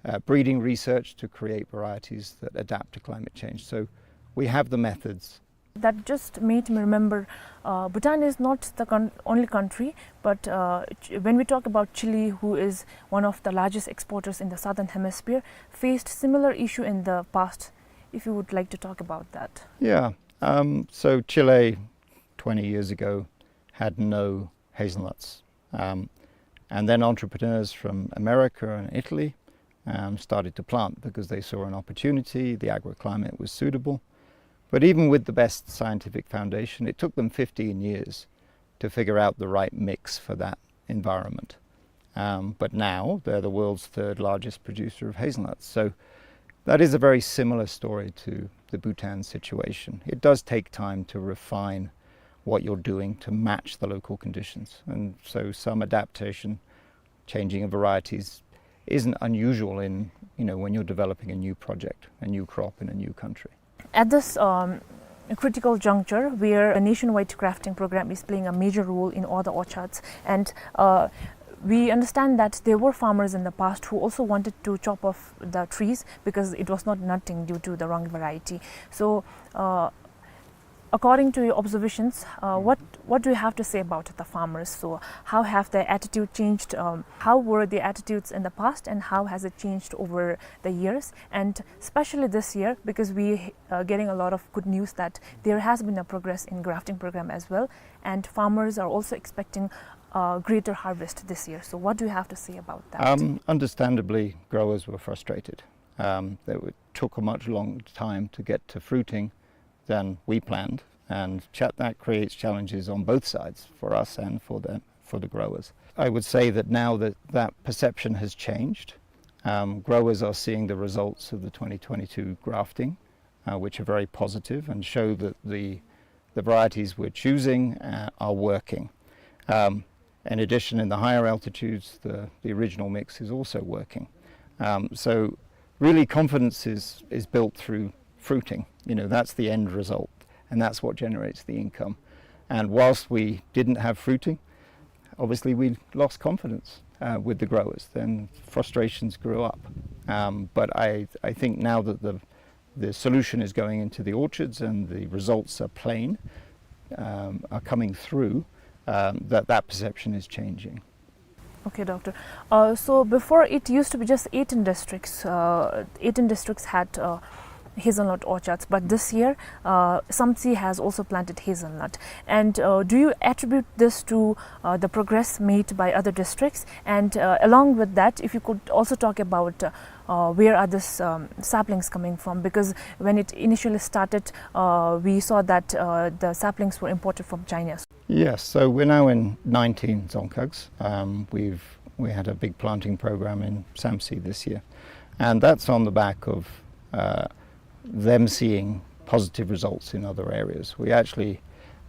uh, breeding research to create varieties that adapt to climate change. So we have the methods. That just made me remember, uh, Bhutan is not the con-, only country, but, uh, Ch-, when we talk about Chile, who is one of the largest exporters in the southern hemisphere, faced similar issue in the past. If you would like to talk about that. Yeah. Um, so Chile, twenty years ago, had no hazelnuts. Um, and then entrepreneurs from America and Italy, um, started to plant because they saw an opportunity, the agroclimate was suitable. But even with the best scientific foundation, it took them fifteen years to figure out the right mix for that environment. Um, but now they're the world's third largest producer of hazelnuts. So that is a very similar story to the Bhutan situation. It does take time to refine what you're doing to match the local conditions. And so some adaptation, changing of varieties, isn't unusual in, you know, when you're developing a new project, a new crop in a new country. At this, um, critical juncture where a nationwide grafting program is playing a major role in all the orchards, and, uh, we understand that there were farmers in the past who also wanted to chop off the trees because it was not nutting due to the wrong variety. So, uh, according to your observations, uh, what, what do you have to say about the farmers? So how have their attitude changed? Um, how were the attitudes in the past, and how has it changed over the years? And especially this year, because we, uh, getting a lot of good news that there has been a progress in grafting program as well, and farmers are also expecting, uh, greater harvest this year. So what do you have to say about that? Um, understandably, growers were frustrated. Um, they were, took a much longer time to get to fruiting than we planned, and cha-, that creates challenges on both sides for us and for them, for the growers. I would say that now that that perception has changed, um, growers are seeing the results of the twenty twenty-two grafting, uh, which are very positive and show that the, the varieties we're choosing, uh, are working. Um, in addition, in the higher altitudes, the, the original mix is also working. Um, so really confidence is, is built through fruiting. You know, that's the end result, and that's what generates the income. And whilst we didn't have fruiting, obviously we lost confidence, uh, with the growers. Then frustrations grew up. Um, but I, I think now that the, the solution is going into the orchards and the results are plain, um, are coming through, um, that, that perception is changing. Okay, Doctor. Uh, so before it used to be just eighteen districts. Uh, eighteen districts had, uh, hazelnut orchards, but this year, uh, Samtse has also planted hazelnut. And, uh, do you attribute this to, uh, the progress made by other districts? And, uh, along with that, if you could also talk about, uh, uh, where are these, um, saplings coming from? Because when it initially started, uh, we saw that, uh, the saplings were imported from China. Yes, so we're now in nineteen dzongkhags. Um, we've, we had a big planting program in Samtse this year, and that's on the back of, uh, them seeing positive results in other areas. We actually,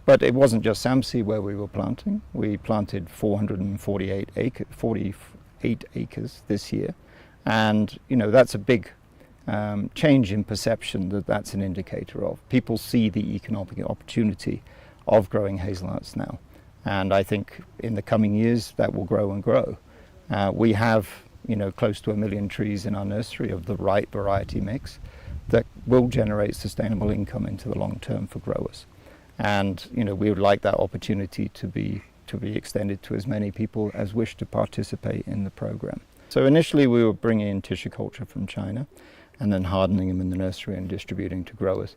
but it wasn't just Samtse where we were planting. We planted four hundred and forty-eight acre, forty-eight acres this year, and, you know, that's a big, um, change in perception that that's an indicator of. People see the economic opportunity of growing hazelnuts now, and I think in the coming years that will grow and grow. Uh, we have, you know, close to a million trees in our nursery of the right variety mix that will generate sustainable income into the long term for growers. And, you know, we would like that opportunity to be, to be extended to as many people as wish to participate in the program. So initially we were bringing in tissue culture from China and then hardening them in the nursery and distributing to growers.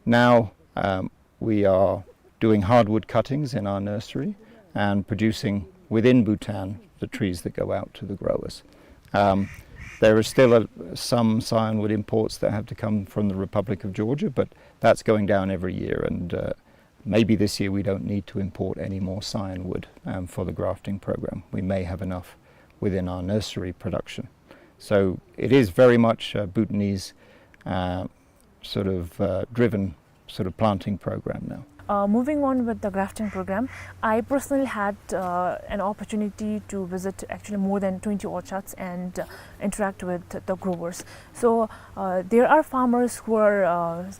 Now, um, we are doing hardwood cuttings in our nursery and producing within Bhutan the trees that go out to the growers. Um, there is still a, some scion wood imports that have to come from the Republic of Georgia, but that's going down every year, and, uh, maybe this year we don't need to import any more scion wood, um, for the grafting program. We may have enough within our nursery production. So it is very much, uh, Bhutanese, uh, sort of, uh, driven sort of planting program now. Uh, moving on with the grafting program, I personally had, uh, an opportunity to visit actually more than twenty orchards and, uh, interact with the growers. So, uh, there are farmers who are, uh,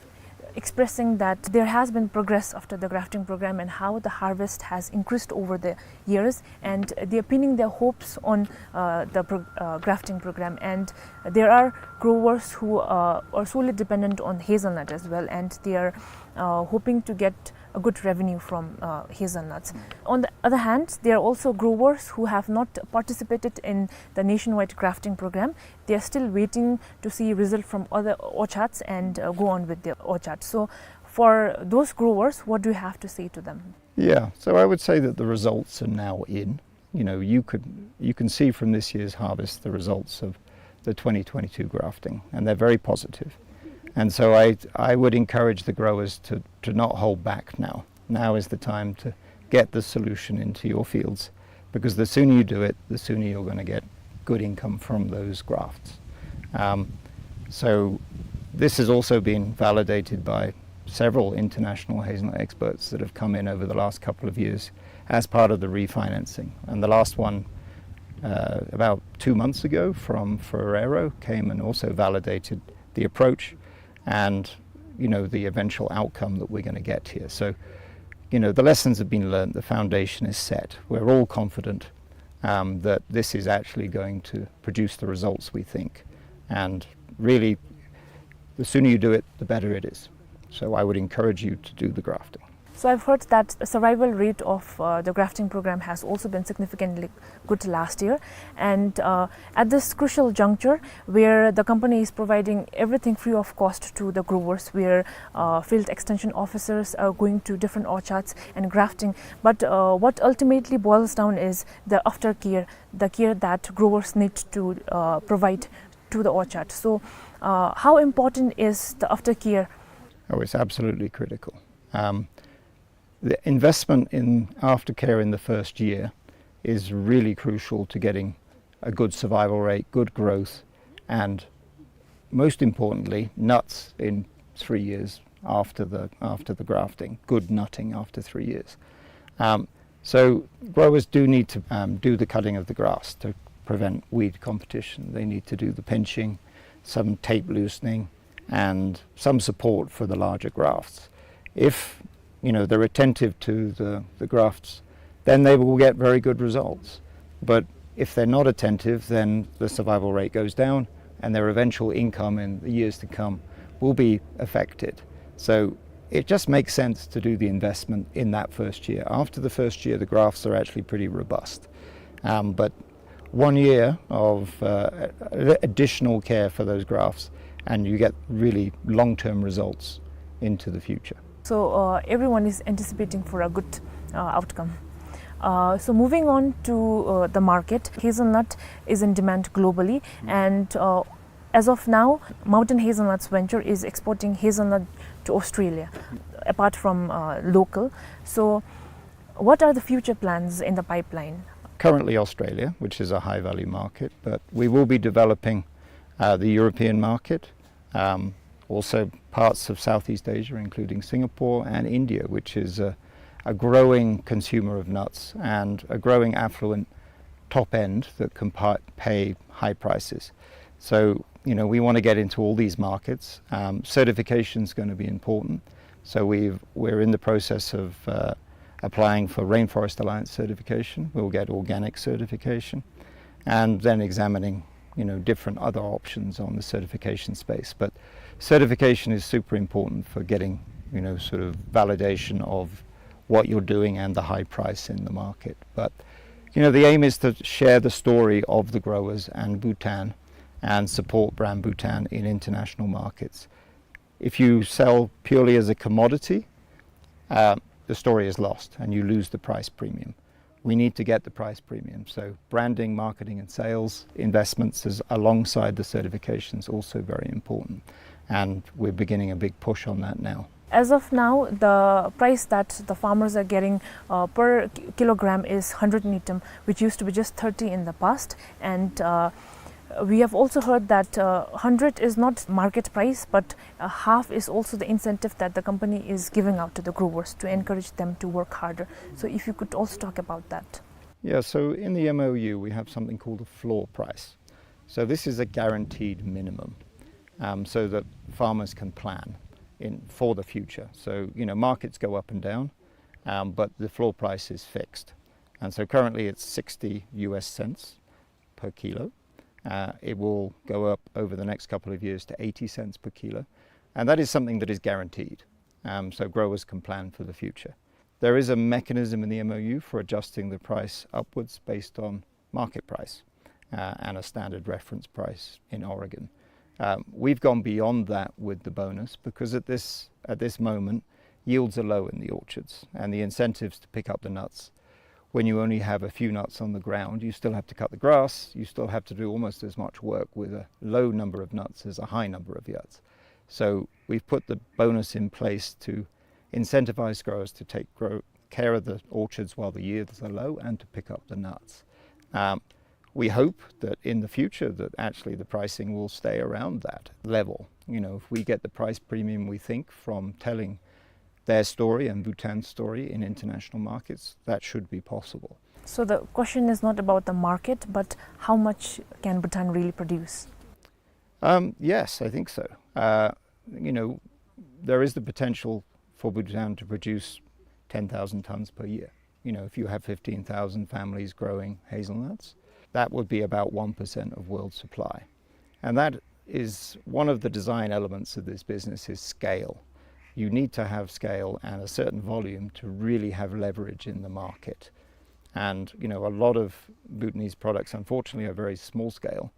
expressing that there has been progress after the grafting program and how the harvest has increased over the years, and they're pinning their hopes on, uh, the pro-, uh, grafting program. And there are growers who, uh, are solely dependent on hazelnut as well, and they are, uh, hoping to get a good revenue from, uh, hazelnuts. On the other hand, there are also growers who have not participated in the nationwide grafting program. They are still waiting to see result from other orchards and, uh, go on with their orchards. So, for those growers, what do you have to say to them? Yeah, so I would say that the results are now in. You know, you could, you can see from this year's harvest the results of the twenty twenty-two grafting, and they're very positive. And so I, I would encourage the growers to, to not hold back now. Now is the time to get the solution into your fields, because the sooner you do it, the sooner you're gonna get good income from those grafts. Um, so this has also been validated by several international hazelnut experts that have come in over the last couple of years as part of the refinancing. And the last one, uh, about two months ago from Ferrero came and also validated the approach and, you know, the eventual outcome that we're gonna get here. So, you know, the lessons have been learned, the foundation is set. We're all confident, um, that this is actually going to produce the results we think. And really, the sooner you do it, the better it is. So I would encourage you to do the grafting. So I've heard that the survival rate of, uh, the grafting program has also been significantly good last year. And, uh, at this crucial juncture, where the company is providing everything free of cost to the growers, where, uh, field extension officers are going to different orchards and grafting, but, uh, what ultimately boils down is the aftercare, the care that growers need to, uh, provide to the orchard. So, uh, how important is the aftercare? Oh, it's absolutely critical. Um, the investment in aftercare in the first year is really crucial to getting a good survival rate, good growth, and most importantly, nuts in three years after the, after the grafting, good nutting after three years. Um, so growers do need to, um, do the cutting of the grass to prevent weed competition. They need to do the pinching, some tape loosening, and some support for the larger grafts. If, you know, they're attentive to the, the grafts, then they will get very good results. But if they're not attentive, then the survival rate goes down, and their eventual income in the years to come will be affected. So it just makes sense to do the investment in that first year. After the first year, the grafts are actually pretty robust. Um, but one year of, uh, a-, additional care for those grafts, and you get really long-term results into the future. So, uh, everyone is anticipating for a good, uh, outcome. Uh, so moving on to, uh, the market, hazelnut is in demand globally, and, uh, as of now, Mountain Hazelnuts Venture is exporting hazelnut to Australia, apart from, uh, local. So, what are the future plans in the pipeline? Currently Australia, which is a high-value market, but we will be developing, uh, the European market, um, also parts of Southeast Asia, including Singapore and India, which is a, a growing consumer of nuts and a growing affluent top end that can pa-, pay high prices. So, you know, we want to get into all these markets. Um, certification's gonna be important. So we've, we're in the process of, uh, applying for Rainforest Alliance certification. We'll get organic certification, and then examining, you know, different other options on the certification space. But certification is super important for getting, you know, sort of validation of what you're doing and the high price in the market. But, you know, the aim is to share the story of the growers and Bhutan and support brand Bhutan in international markets. If you sell purely as a commodity, uh, the story is lost and you lose the price premium. We need to get the price premium. So branding, marketing and sales investments is alongside the certifications also very important. And we're beginning a big push on that now. As of now, the price that the farmers are getting, uh, per ki-, kilogram is hundred ngultrum, which used to be just thirty in the past. And, uh, We have also heard that, uh, hundred is not market price, but, uh, half is also the incentive that the company is giving out to the growers to encourage them to work harder. So if you could also talk about that. Yeah, so in the M O U, we have something called a floor price. So this is a guaranteed minimum, um, so that farmers can plan in, for the future. So, you know, markets go up and down, um, but the floor price is fixed. And so currently it's sixty U S cents per kilo. Uh, it will go up over the next couple of years to eighty cents per kilo. And that is something that is guaranteed, um, so growers can plan for the future. There is a mechanism in the M O U for adjusting the price upwards based on market price, uh, and a standard reference price in Oregon. Um, we've gone beyond that with the bonus because at this, at this moment, yields are low in the orchards, and the incentives to pick up the nuts, when you only have a few nuts on the ground, you still have to cut the grass, you still have to do almost as much work with a low number of nuts as a high number of nuts. So we've put the bonus in place to incentivize growers to take grow, care of the orchards while the yields are low and to pick up the nuts. Um, we hope that in the future that actually the pricing will stay around that level. You know, if we get the price premium we think from telling their story and Bhutan's story in international markets, that should be possible. So the question is not about the market, but how much can Bhutan really produce? Um, yes, I think so. Uh, you know, there is the potential for Bhutan to produce ten thousand tons per year. You know, if you have fifteen thousand families growing hazelnuts, that would be about one percent of world supply. And that is one of the design elements of this business is scale. You need to have scale and a certain volume to really have leverage in the market. And, you know, a lot of Bhutanese products, unfortunately, are very small scale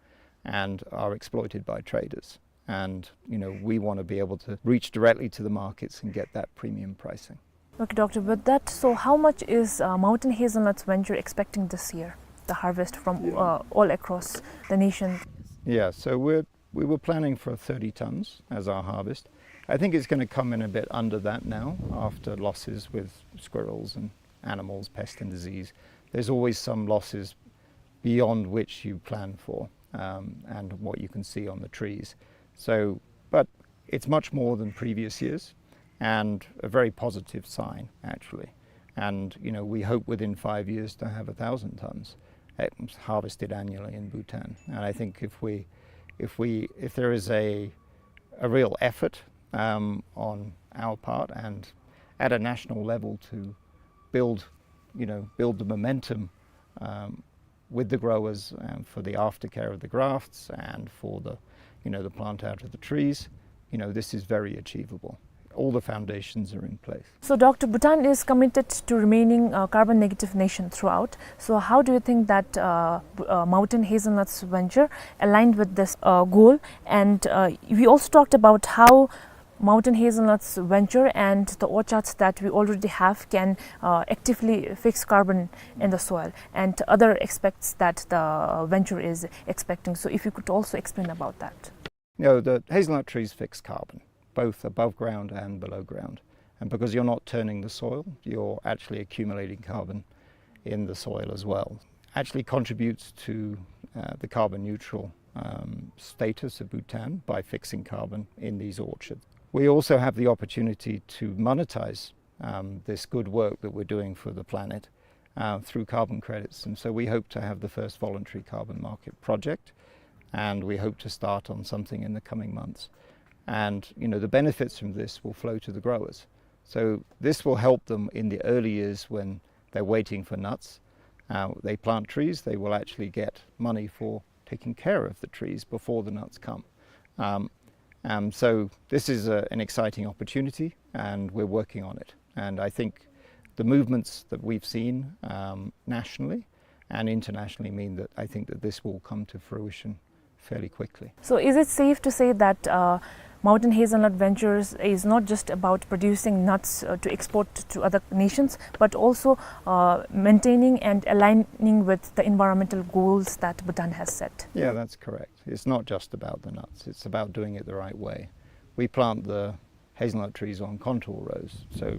and are exploited by traders. And, you know, we want to be able to reach directly to the markets and get that premium pricing. Okay, Doctor, with that, so how much is, uh, Mountain Hazelnuts Venture expecting this year, the harvest from, yeah, uh, all across the nation? Yeah, so we're, we were planning for thirty tons as our harvest. I think it's gonna come in a bit under that now after losses with squirrels and animals, pest and disease. There's always some losses beyond which you plan for, um, and what you can see on the trees. So, but it's much more than previous years and a very positive sign, actually. And, you know, we hope within five years to have a thousand tons, eh, harvested annually in Bhutan. And I think if we, if we, if there is a, a real effort, um, on our part and at a national level to build, you know, build the momentum, um, with the growers, um, for the aftercare of the grafts and for the, you know, the plant out of the trees, you know, this is very achievable. All the foundations are in place. So, Doctor, Bhutan is committed to remaining a carbon negative nation throughout. So, how do you think that, uh, B-, uh, Mountain Hazelnuts Venture aligned with this, uh, goal? And, uh, we also talked about how Mountain Hazelnuts Venture and the orchards that we already have can, uh, actively fix carbon in the soil and other aspects that the venture is expecting. So if you could also explain about that. You know, the hazelnut trees fix carbon, both above ground and below ground. And because you're not turning the soil, you're actually accumulating carbon in the soil as well. Actually contributes to, uh, the carbon neutral, um, status of Bhutan by fixing carbon in these orchards. We also have the opportunity to monetize, um, this good work that we're doing for the planet, uh, through carbon credits. And so we hope to have the first voluntary carbon market project, and we hope to start on something in the coming months. And, you know, the benefits from this will flow to the growers. So this will help them in the early years when they're waiting for nuts. Uh, they plant trees, they will actually get money for taking care of the trees before the nuts come. Um, um, so this is a, an exciting opportunity, and we're working on it. And I think the movements that we've seen, um, nationally and internationally mean that I think that this will come to fruition fairly quickly. So is it safe to say that, uh, Mountain Hazelnut Ventures is not just about producing nuts, uh, to export to other nations, but also, uh, maintaining and aligning with the environmental goals that Bhutan has set? Yeah, that's correct. It's not just about the nuts. It's about doing it the right way. We plant the hazelnut trees on contour rows. So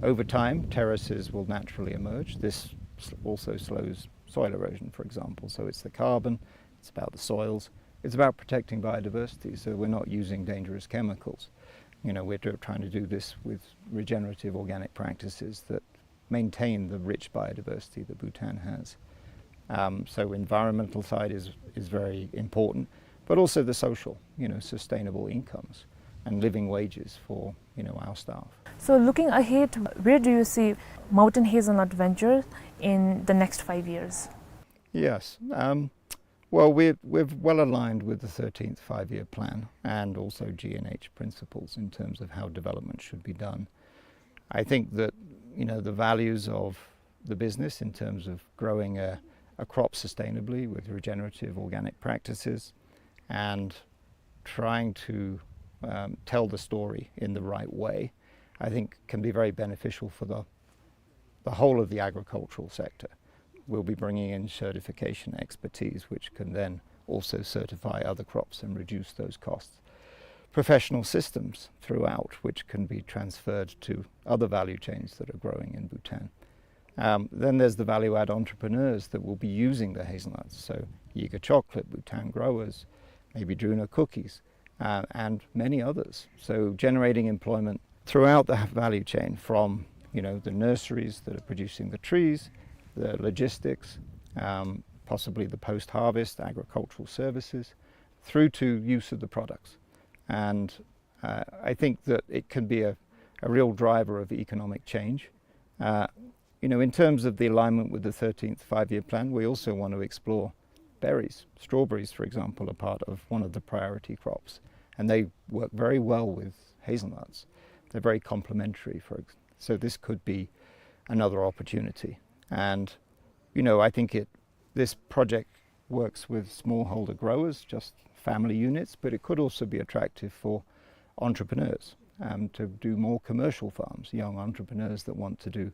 over time, terraces will naturally emerge. This s-, also slows soil erosion, for example. So it's the carbon, It's about the soils. It's about protecting biodiversity, so we're not using dangerous chemicals. You know, we're tr-, trying to do this with regenerative organic practices that maintain the rich biodiversity that Bhutan has. Um, so environmental side is, is very important, but also the social, you know, sustainable incomes and living wages for, you know, our staff. So looking ahead, where do you see Mountain Hazelnut Venture in the next five years? Yes. Um, well, we're, we're well aligned with the thirteenth Five-Year Plan and also G N H principles in terms of how development should be done. I think that, you know, the values of the business in terms of growing a, a crop sustainably with regenerative organic practices and trying to, um, tell the story in the right way, I think can be very beneficial for the, the whole of the agricultural sector. We'll be bringing in certification expertise, which can then also certify other crops and reduce those costs. Professional systems throughout, which can be transferred to other value chains that are growing in Bhutan. Um, then there's the value add entrepreneurs that will be using the hazelnuts. So Yiga Chocolate, Bhutan Growers, maybe Druna Cookies, uh, and many others. So generating employment throughout the value chain from, you know, the nurseries that are producing the trees, the logistics, um, possibly the post-harvest agricultural services, through to use of the products. And, uh, I think that it can be a, a real driver of economic change. Uh, you know, in terms of the alignment with the thirteenth Five-Year Plan, we also want to explore berries. Strawberries, for example, are part of one of the priority crops, and they work very well with hazelnuts. They're very complementary, for ex-, so this could be another opportunity. And, you know, I think it, this project works with smallholder growers, just family units, but it could also be attractive for entrepreneurs, um, to do more commercial farms, young entrepreneurs that want to do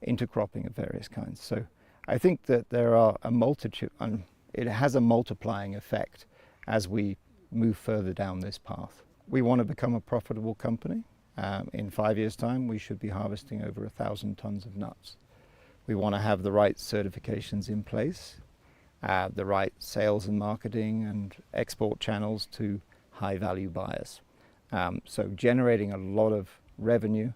intercropping of various kinds. So I think that there are a multitude, and it has a multiplying effect as we move further down this path. We want to become a profitable company. Um, in five years' time, we should be harvesting over a thousand tons of nuts. We want to have the right certifications in place, uh, the right sales and marketing and export channels to high-value buyers. Um, so generating a lot of revenue,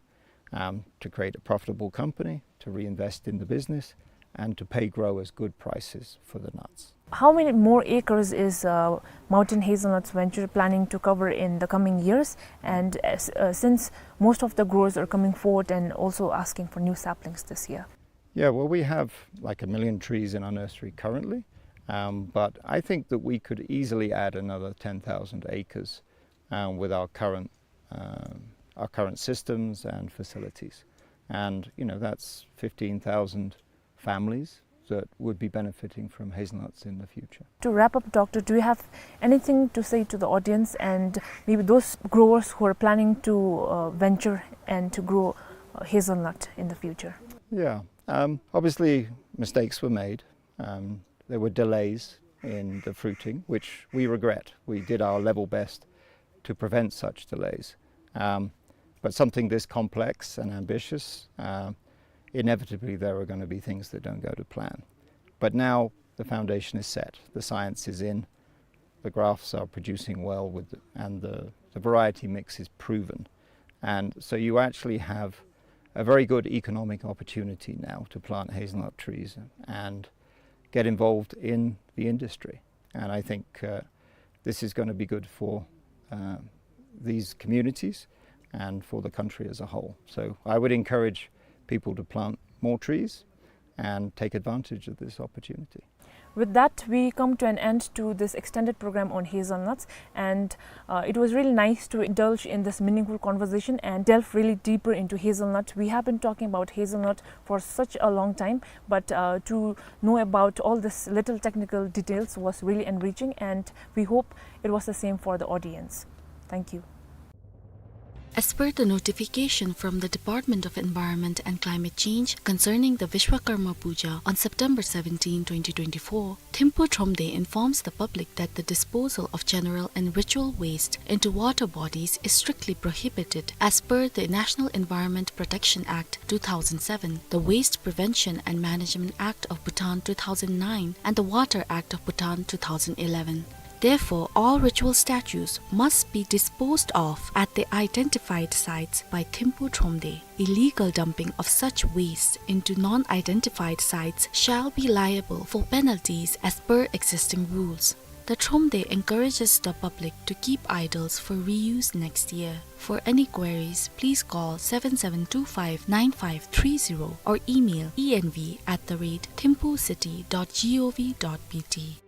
um, to create a profitable company, to reinvest in the business, and to pay growers good prices for the nuts. How many more acres is, uh, Mountain Hazelnuts Venture planning to cover in the coming years? And as, uh, since most of the growers are coming forward and also asking for new saplings this year. Yeah, well, we have, like, a million trees in our nursery currently, um, but I think that we could easily add another ten thousand acres, um, with our current, um, our current systems and facilities. And, you know, that's fifteen thousand families that would be benefiting from hazelnuts in the future. To wrap up, Doctor, do you have anything to say to the audience and maybe those growers who are planning to, uh, venture and to grow, uh, hazelnut in the future? Yeah, um, obviously mistakes were made. Um, there were delays in the fruiting, which we regret. We did our level best to prevent such delays. Um, but something this complex and ambitious, uh, inevitably there are gonna be things that don't go to plan. But now the foundation is set, the science is in, the grafts are producing well with, and the, the variety mix is proven. And so you actually have a very good economic opportunity now to plant hazelnut trees and get involved in the industry. And I think, uh, this is gonna be good for, uh, these communities and for the country as a whole. So I would encourage people to plant more trees and take advantage of this opportunity. With that, we come to an end to this extended program on hazelnuts, and, uh, it was really nice to indulge in this meaningful conversation and delve really deeper into hazelnut. We have been talking about hazelnut for such a long time, but, uh, to know about all this little technical details was really enriching, and we hope it was the same for the audience. Thank you. As per the notification from the Department of Environment and Climate Change concerning the Vishwakarma Puja on September seventeen, twenty twenty-four, Thimphu Thromde informs the public that the disposal of general and ritual waste into water bodies is strictly prohibited as per the National Environment Protection Act two thousand seven, the Waste Prevention and Management Act of Bhutan two thousand nine, and the Water Act of Bhutan two thousand eleven. Therefore, all ritual statues must be disposed of at the identified sites by Thimphu Thromde. Illegal dumping of such waste into non-identified sites shall be liable for penalties as per existing rules. The Thromde encourages the public to keep idols for reuse next year. For any queries, please call seven seven two five nine five three zero or email E N V at the rate thimphu city dot G O V dot B T.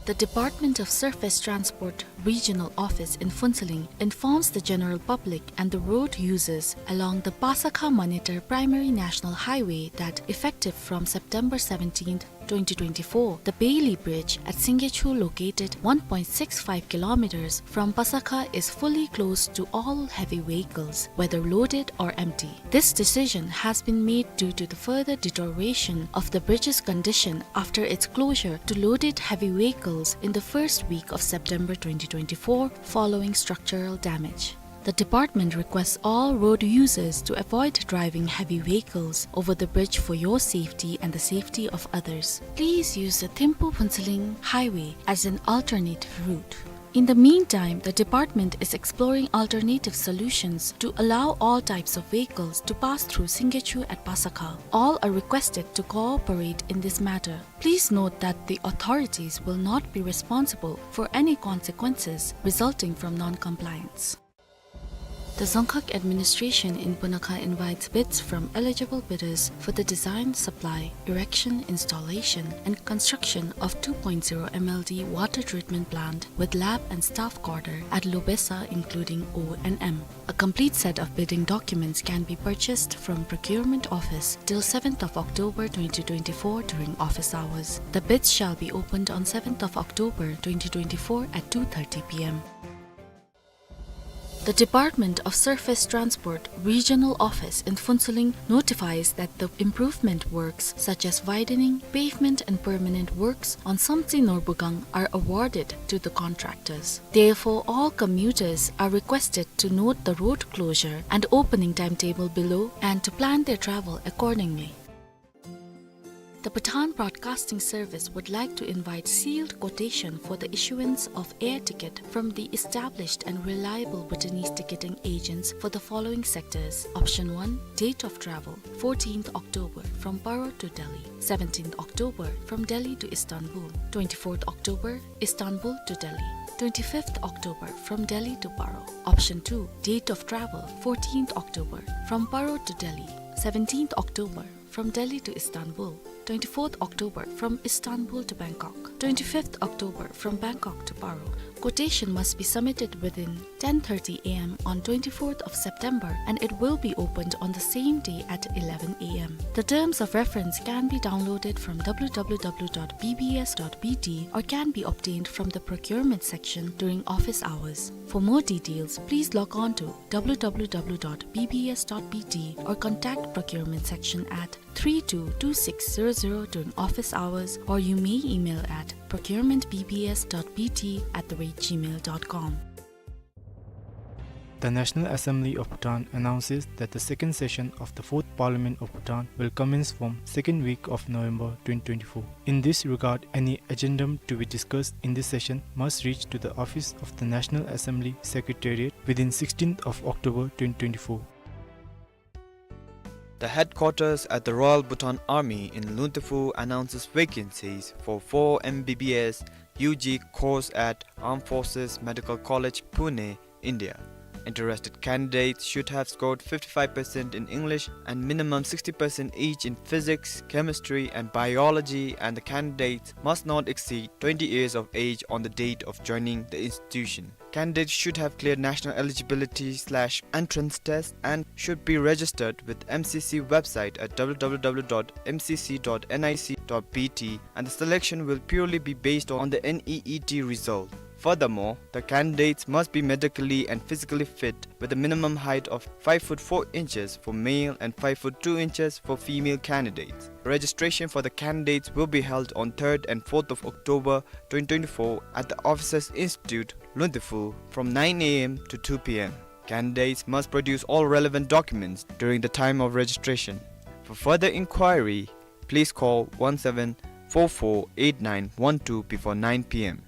The Department of Surface Transport Regional Office in Phuentsholing informs the general public and the road users along the Pasakha-Manetar Primary National Highway that, effective from September seventeenth, twenty twenty-four, the Bailey Bridge at Singgechu, located one point six five kilometers from Pasakha, is fully closed to all heavy vehicles, whether loaded or empty. This decision has been made due to the further deterioration of the bridge's condition after its closure to loaded heavy vehicles in the first week of September twenty twenty-four following structural damage. The department requests all road users to avoid driving heavy vehicles over the bridge for your safety and the safety of others. Please use the Thimphu-Phuentsholing Highway as an alternative route. In the meantime, the department is exploring alternative solutions to allow all types of vehicles to pass through Singgechu at Pasakha. All are requested to cooperate in this matter. Please note that the authorities will not be responsible for any consequences resulting from non-compliance. The Dzongkhag administration in Punakha invites bids from eligible bidders for the design, supply, erection, installation, and construction of two point zero M L D water treatment plant with lab and staff quarter at Lobesa, including O and M. A complete set of bidding documents can be purchased from procurement office till seventh of October twenty twenty-four during office hours. The bids shall be opened on seventh of October twenty twenty-four at two thirty P M. The Department of Surface Transport Regional Office in Phuentsholing notifies that the improvement works such as widening, pavement and permanent works on Somtse Norbugang are awarded to the contractors. Therefore, all commuters are requested to note the road closure and opening timetable below and to plan their travel accordingly. The Bhutan Broadcasting Service would like to invite sealed quotation for the issuance of air ticket from the established and reliable Bhutanese ticketing agents for the following sectors. Option one, date of travel, fourteenth October from Paro to Delhi, seventeenth October from Delhi to Istanbul, twenty-fourth October, Istanbul to Delhi, twenty-fifth October from Delhi to Paro. Option two, date of travel, fourteenth October from Paro to Delhi, seventeenth October from Delhi to Istanbul, twenty-fourth October from Istanbul to Bangkok, twenty-fifth October from Bangkok to Paro. Quotation must be submitted within ten thirty A M on twenty-fourth of September, and it will be opened on the same day at eleven A M. The terms of reference can be downloaded from W W W dot B B S dot B T or can be obtained from the procurement section during office hours. For more details, please log on to W W W dot B B S dot B T or contact procurement section at three two two six zero zero during office hours, or you may email at procurement B B S dot B T at the rate gmail dot com. The National Assembly of Bhutan announces that the second session of the Fourth Parliament of Bhutan will commence from second week of November twenty twenty-four. In this regard, any addendum to be discussed in this session must reach to the office of the National Assembly Secretariat within sixteenth of October twenty twenty-four. The headquarters at the Royal Bhutan Army in Luntephu announces vacancies for four M B B S U G course at Armed Forces Medical College, Pune, India. Interested candidates should have scored fifty-five percent in English and minimum sixty percent each in physics, chemistry, and biology, and the candidates must not exceed twenty years of age on the date of joining the institution. Candidates should have cleared national eligibility slash entrance test and should be registered with M C C website at W W W dot M C C dot N I C dot B T, and the selection will purely be based on the N E E T result. Furthermore, the candidates must be medically and physically fit with a minimum height of five foot four inches for male and five foot two inches for female candidates. Registration for the candidates will be held on third and fourth of October twenty twenty-four at the Officers Institute, Lundifu, from nine A M to two P M. Candidates must produce all relevant documents during the time of registration. For further inquiry, please call one seven four four eight nine one two before nine P M.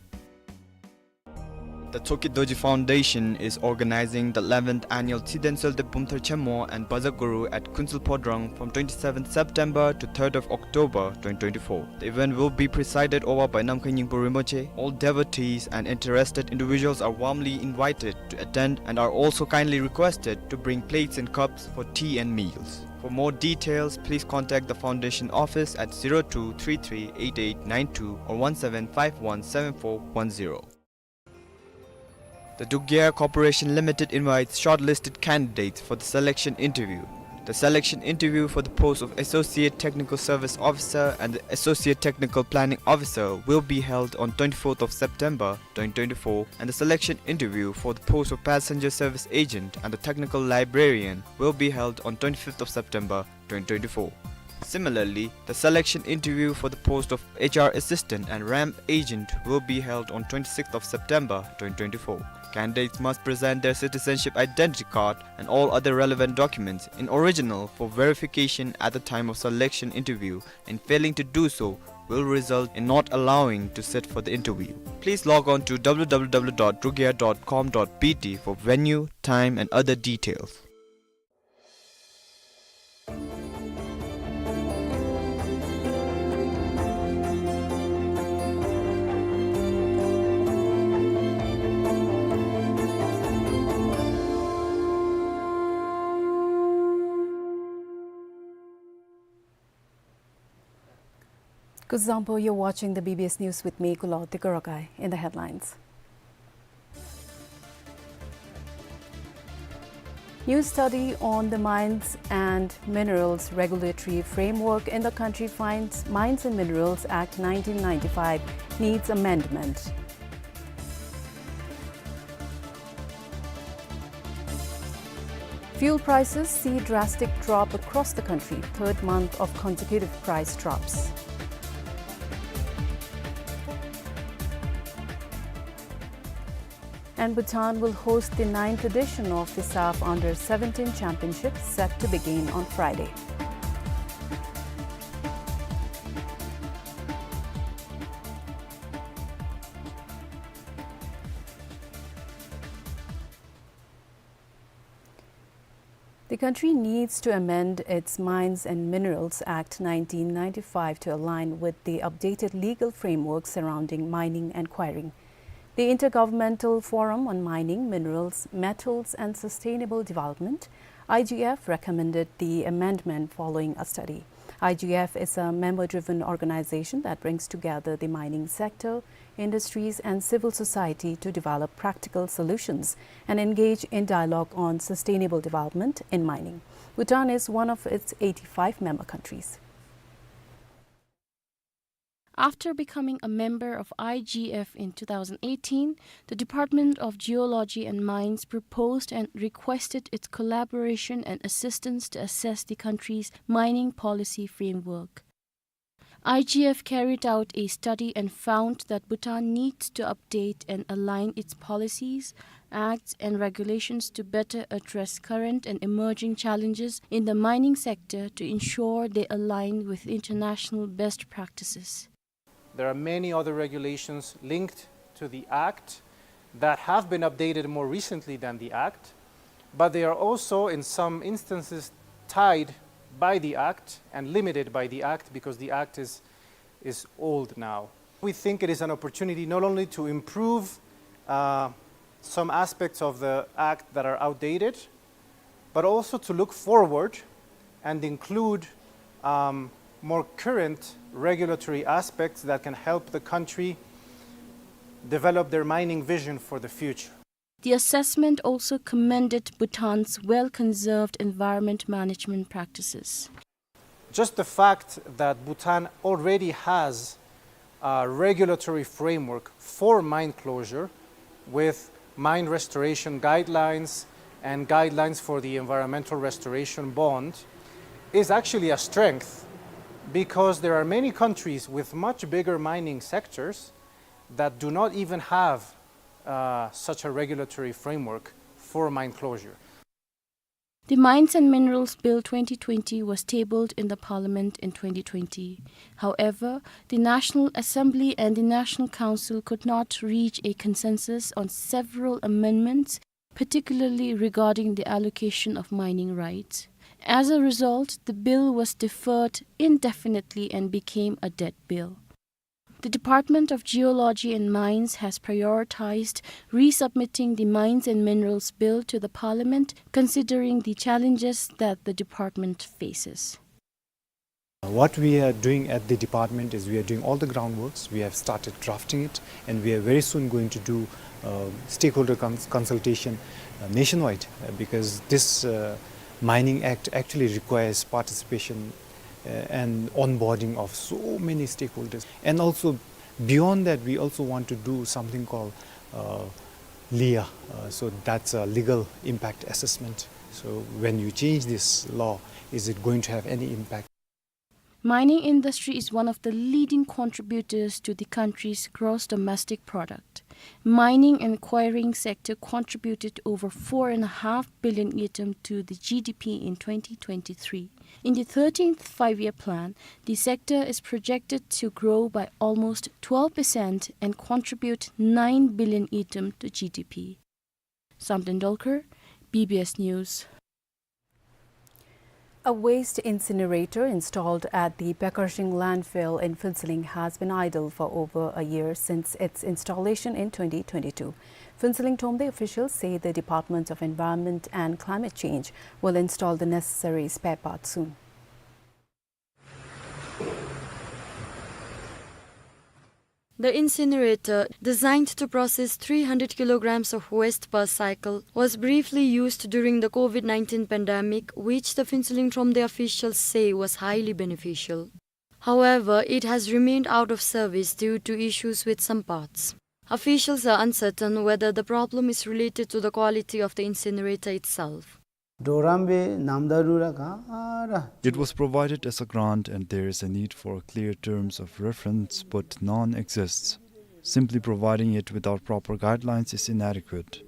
The Tsoki Dorji Foundation is organizing the eleventh annual Tshiden Seolte Bumthar Chenmo and Baza Guru at Kunsel Phodrang from twenty-seventh September to third of October twenty twenty-four. The event will be presided over by Namkhai Nyingpo Rinpoche. All devotees and interested individuals are warmly invited to attend and are also kindly requested to bring plates and cups for tea and meals. For more details, please contact the foundation office at zero two three three eight eight nine two or one seven five one seven four one zero. The Druk Gyallar Corporation Limited invites shortlisted candidates for the selection interview. The selection interview for the post of Associate Technical Service Officer and the Associate Technical Planning Officer will be held on twenty-fourth of September twenty twenty-four, and the selection interview for the post of Passenger Service Agent and the Technical Librarian will be held on twenty-fifth of September twenty twenty-four. Similarly, the selection interview for the post of H R Assistant and ramp Agent will be held on twenty-sixth of September twenty twenty-four. Candidates must present their citizenship identity card and all other relevant documents in original for verification at the time of selection interview, and failing to do so will result in not allowing to sit for the interview. Please log on to W W W dot drukgyallar dot com dot B T for venue, time, and other details. Kuzuzangpo, you're watching the B B S News with me, Kulo Tikorokai. In the headlines. New study on the Mines and Minerals Regulatory Framework in the country finds Mines and Minerals Act nineteen ninety-five needs amendment. Fuel prices see drastic drop across the country, third month of consecutive price drops. And Bhutan will host the ninth edition of the SAFF Under seventeen Championship, set to begin on Friday. The country needs to amend its Mines and Minerals Act nineteen ninety-five to align with the updated legal framework surrounding mining and quarrying. The Intergovernmental Forum on Mining, Minerals, Metals and Sustainable Development, I G F, recommended the amendment following a study. I G F is a member-driven organization that brings together the mining sector, industries and civil society to develop practical solutions and engage in dialogue on sustainable development in mining. Bhutan is one of its eighty-five member countries. After becoming a member of I G F in two thousand eighteen, the Department of Geology and Mines proposed and requested its collaboration and assistance to assess the country's mining policy framework. I G F carried out a study and found that Bhutan needs to update and align its policies, acts, and regulations to better address current and emerging challenges in the mining sector to ensure they align with international best practices. There are many other regulations linked to the Act that have been updated more recently than the Act, but they are also, in some instances, tied by the Act and limited by the Act because the Act is, is old now. We think it is an opportunity not only to improve, uh, some aspects of the Act that are outdated, but also to look forward and include, um, more current regulatory aspects that can help the country develop their mining vision for the future. The assessment also commended Bhutan's well-conserved environment management practices. Just the fact that Bhutan already has a regulatory framework for mine closure with mine restoration guidelines and guidelines for the environmental restoration bond is actually a strength, because there are many countries with much bigger mining sectors that do not even have, uh, such a regulatory framework for mine closure. The Mines and Minerals Bill twenty twenty was tabled in the Parliament in twenty twenty. However, the National Assembly and the National Council could not reach a consensus on several amendments, particularly regarding the allocation of mining rights. As a result, the bill was deferred indefinitely and became a dead bill. The Department of Geology and Mines has prioritized resubmitting the Mines and Minerals Bill to the Parliament, considering the challenges that the department faces. What we are doing at the department is we are doing all the groundworks. We have started drafting it, and we are very soon going to do, uh, stakeholder cons-, consultation, uh, nationwide, uh, because this, uh, Mining Act actually requires participation, uh, and onboarding of so many stakeholders. And also, beyond that, we also want to do something called, uh, LIA. Uh, so that's a legal impact assessment. So when you change this law, is it going to have any impact? Mining industry is one of the leading contributors to the country's gross domestic product. Mining and quarrying sector contributed over four and a half billion ngultrum to the G D P in twenty twenty-three. In the thirteenth Five-Year Plan, the sector is projected to grow by almost twelve percent and contribute nine billion ngultrum to G D P. Samten Dolkar, B B S News. A waste incinerator installed at the Pakarjing landfill in Phuentsholing has been idle for over a year since its installation in twenty twenty-two. Phuentsholing Thromde officials say the Department of Environment and Climate Change will install the necessary spare parts soon. The incinerator, designed to process three hundred kilograms of waste per cycle, was briefly used during the COVID nineteen pandemic, which the Phuentsholing Thromde officials say was highly beneficial. However, it has remained out of service due to issues with some parts. Officials are uncertain whether the problem is related to the quality of the incinerator itself. It was provided as a grant and there is a need for clear terms of reference, but none exists. Simply providing it without proper guidelines is inadequate.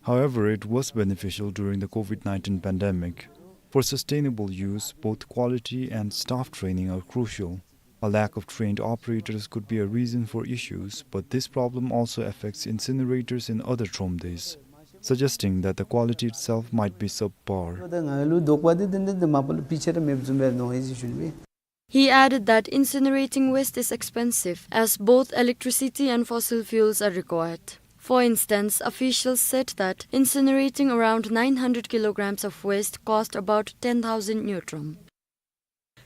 However, it was beneficial during the COVID nineteen pandemic. For sustainable use, both quality and staff training are crucial. A lack of trained operators could be a reason for issues, but this problem also affects incinerators in other Thromdes, suggesting that the quality itself might be subpar. He added that incinerating waste is expensive, as both electricity and fossil fuels are required. For instance, officials said that incinerating around nine hundred kilograms of waste cost about ten thousand ngultrum.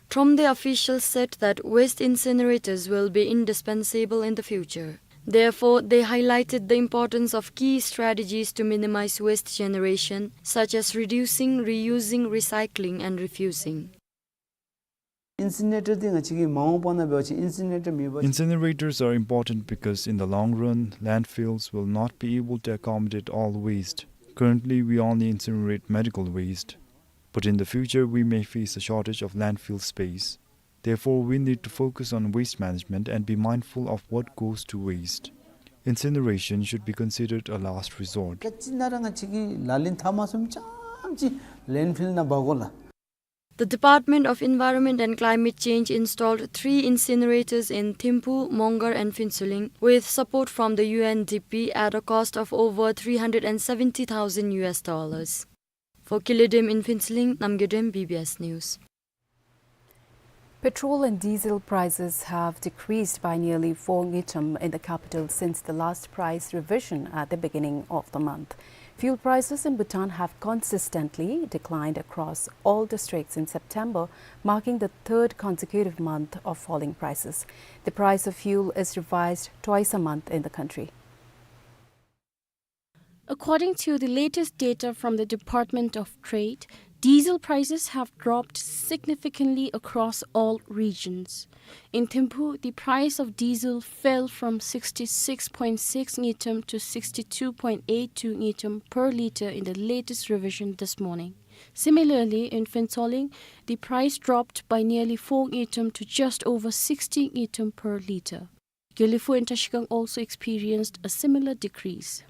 Thromde officials said that waste incinerators will be indispensable in the future. Therefore, they highlighted the importance of key strategies to minimize waste generation, such as reducing, reusing, recycling, and refusing. Incinerator འདི་ང་བཅས་ཀྱི་མ་འོངས་པ་ནང་འབད་བ་ཅིན་incinerator མེད་པ་ཅིན། Incinerators are important because in the long run, landfills will not be able to accommodate all waste. Currently, we only incinerate medical waste. But in the future, we may face a shortage of landfill space. Therefore, we need to focus on waste management and be mindful of what goes to waste. Incineration should be considered a last resort. ག་ཅི་ནང་ར་ང་བཅས་ཀྱིས་ལག་ལེན་འཐབ་མ་ཚུགསཔ་ཙམ་ཅིག་landfill ནང་འབག་དགོ་ལགས། The Department of Environment and Climate Change installed three incinerators in Thimphu, Mongar and Phuentsholing with support from the U N D P at a cost of over three hundred and seventy thousand U S dollars. For Kili Dem in Phuentsholing, Namgay Dem, B B S News. Petrol and diesel prices have decreased by nearly four ngultrum in the capital since the last price revision at the beginning of the month. Fuel prices in Bhutan have consistently declined across all districts in September, marking the third consecutive month of falling prices. The price of fuel is revised twice a month in the country. According to the latest data from the Department of Trade, Diesel prices have dropped significantly across all regions. In Thimphu, the price of diesel fell from sixty-six point six ngultrum to sixty-two point eight two ngultrum per litre in the latest revision this morning. Similarly, in Phuentsholing, the price dropped by nearly four ngultrum to just over sixty ngultrum per litre. Gelephu and Trashigang also experienced a similar decrease.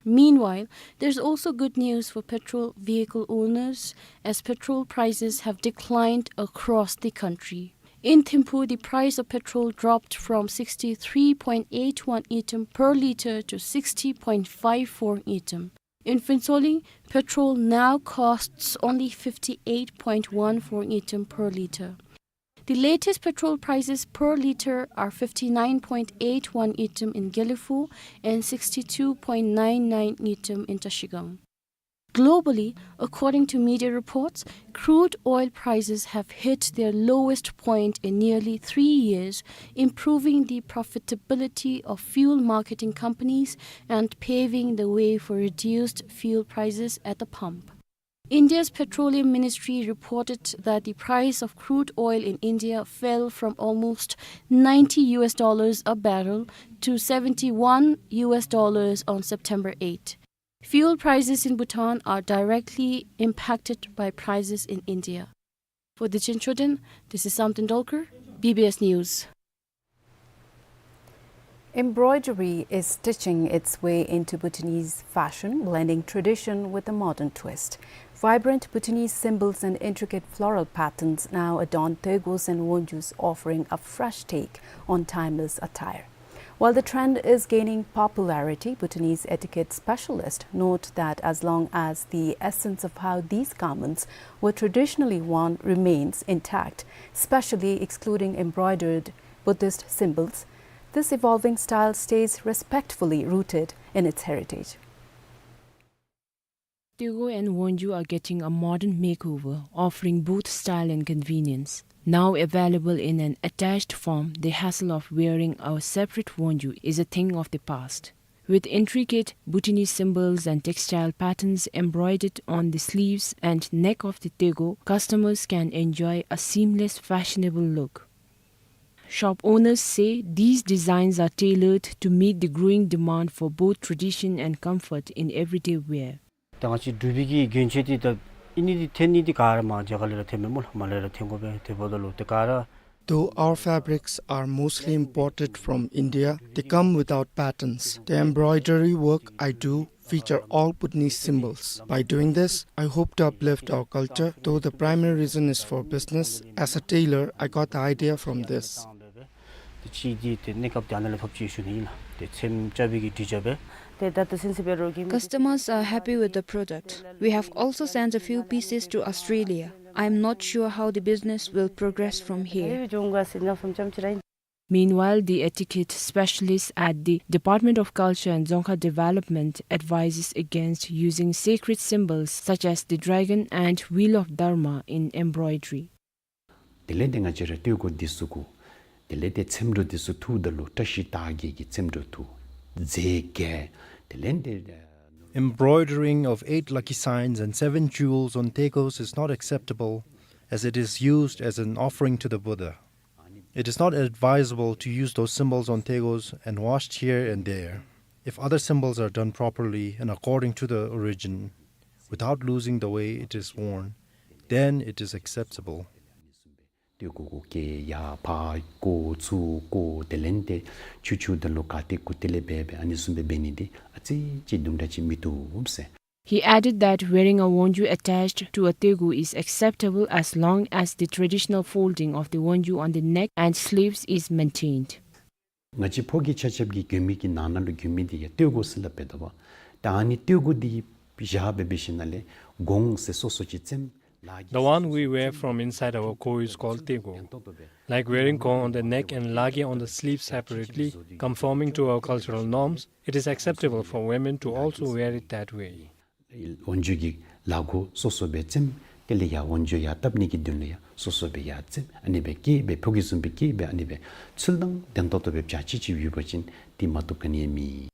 Meanwhile, there's also good news for petrol vehicle owners, as petrol prices have declined across the country. In Thimphu, the price of petrol dropped from sixty-three point eight one ngultrum per litre to sixty point five four ngultrum. In Phuentsholing, petrol now costs only fifty-eight point one four ngultrum per litre. The latest petrol prices per litre are fifty-nine point eight one ngultrum in Gelephu and sixty-two point nine nine ngultrum in Trashigang. Globally, according to media reports, crude oil prices have hit their lowest point in nearly three years, improving the profitability of fuel marketing companies and paving the way for reduced fuel prices at the pump. India's Petroleum Ministry reported that the price of crude oil in India fell from almost ninety U S dollars a barrel to seventy-one U S dollars on September eighth. Fuel prices in Bhutan are directly impacted by prices in India. For Dichen Chodin, this is Samten Dolkar, B B S News. Embroidery is stitching its way into Bhutanese fashion, blending tradition with a modern twist. Vibrant Bhutanese symbols and intricate floral patterns now adorn Taegos and Wonjus, offering a fresh take on timeless attire. While the trend is gaining popularity, Bhutanese etiquette specialists note that as long as the essence of how these garments were traditionally worn remains intact, especially excluding embroidered Buddhist symbols, this evolving style stays respectfully rooted in its heritage. Taego and Wonju are getting a modern makeover, offering both style and convenience. Now available in an attached form, the hassle of wearing a separate Wonju is a thing of the past. With intricate Bhutanese symbols and textile patterns embroidered on the sleeves and neck of the Taego, customers can enjoy a seamless, fashionable look. Shop owners say these designs are tailored to meet the growing demand for both tradition and comfort in everyday wear. ད་ང་བཅས་འབྲུག་པའི་གི་གྱོན་ཆས་འདི་ད་ཨ་ནི་འདི་འཐེན་ནི་འདི་ག་ར་མར་རྒྱ་གར་ལས་ར་འཐེན་མས་སྨོ་ལགས། མར་ལས་ར་འཐེན་དགོ་པས། དེ་འབདཝ་ད་ལུ་ཏེ་ག་ར། Though our fabrics are mostly imported from India, they come without patterns. The embroidery work I do feature all Bhutanese symbols. By doing this, I hope to uplift our culture, though the primary reason is for business. As a tailor, I got the idea from this. ཏེ་གཅིག་འདི་ཏེ་གནས་སྐབས་འདི་ཨ་ནཱ་ལས་ཐོབ་ཅི་ཞུ་ནི་ཨིན་ལགས། ཏེ་ཚེམ་རྐྱབ་པའི་གི་དྲི་རྐྱབ་པས། ཏེ་ད་ལྟོ་ཚུན་ཚོད་འབད་རུང་གི། Customers are happy with the product. We have also sent a few pieces to Australia. I am not sure how the business will progress from here. Meanwhile, the etiquette specialist at the Department of Culture and Dzongkha Development advises against using sacred symbols such as the dragon and wheel of Dharma in embroidery. དེ་ལས་ཏེ་ང་བཅས་ར་སྟོད་གོ་འདི་ཚུ་གུ། དེ་ལས་ཏེ་ཚེམ་དྲུབ་འདི་ཚུ་འཐུཝ་ད་ལུ་བཀྲ་ཤིས་རྟགས་བརྒྱད་ཀྱི་ཚེམ་དྲུབ་འཐུ། རྫས་བརྒྱད། དེ་ལས་ཏེ། Embroidering of eight lucky signs and seven jewels on Taegos is not acceptable, as it is used as an offering to the Buddha. It is not advisable to use those symbols on Taegos and washed here and there. If other symbols are done properly and according to the origin, without losing the way it is worn, then it is acceptable. ཏེ་གུ་གུ་ཀེ་ཡ་ཕ་ཀོ་ཚུ་ཀོ་དེ་ལས་ཏེ་ཆུ་ཆུ་དེ་ལུ་ཀ་ཏེ་ཀུ་ཏེ་ལས་འབད་འབད་ཨ་ནི་བཟུམ་སྦེ་འབད་ནི་འདི་ཨ་ཙི་ཅིག་དུམ་གྲ་ཅིག་མི་བཏུབ་ཟེར། He added that wearing a wonju attached to a taegu is acceptable as long as the traditional folding of the wonju on the neck and sleeves is maintained. ང་བཅས་ཕོ་སྐྱེས་ཆ་ཁྱབ་ཀྱིས་གྱོན་མི་གི་ནང་ན་ལུ་གྱོན་མི་འདི་ཡང་ཏེ་གུ་ཟེར་སླབ་པས་ད་པ། ད་ཨ་ནི་ཏེ་གུ་འདི་བཞག་སྦེ་འབད་ཞིནམ་ལས་གོང་ཟེར་སོ་སོ་ཅིག་ཚེམ། The one we wear from inside our ko is called taegu. Like wearing ko on the neck and lage on the sleeve separately, conforming to our cultural norms, it is acceptable for women to also wear it that way. ཝོན་ཇུ་གི་ལ་གོ་སོ་སོ་སྦེ་ཚེམ། དེ་ལས་ཡར་ཝོན་ཇུ་ཡར་བཏབ་ནི་གི་དོན་ལུ་ཡང་སོ་སོ་སྦེ་ཡར་ཚེམ། ཨ་ནི་སྦེ་བཀལ་སྦེ་ཕོ་སྐྱེས་བཟུམ་སྦེ་བཀལ་སྦེ་ཨ་ནི་སྦེ་ཚུལ་དང་ལྡན་ཏོག་ཏོ་སྦེ་བྱ་ཅི་ཅིག་ཡོད་པ་ཅིན་དེ་མ་བཏུབ་ག་ནི་ཡང་མེད།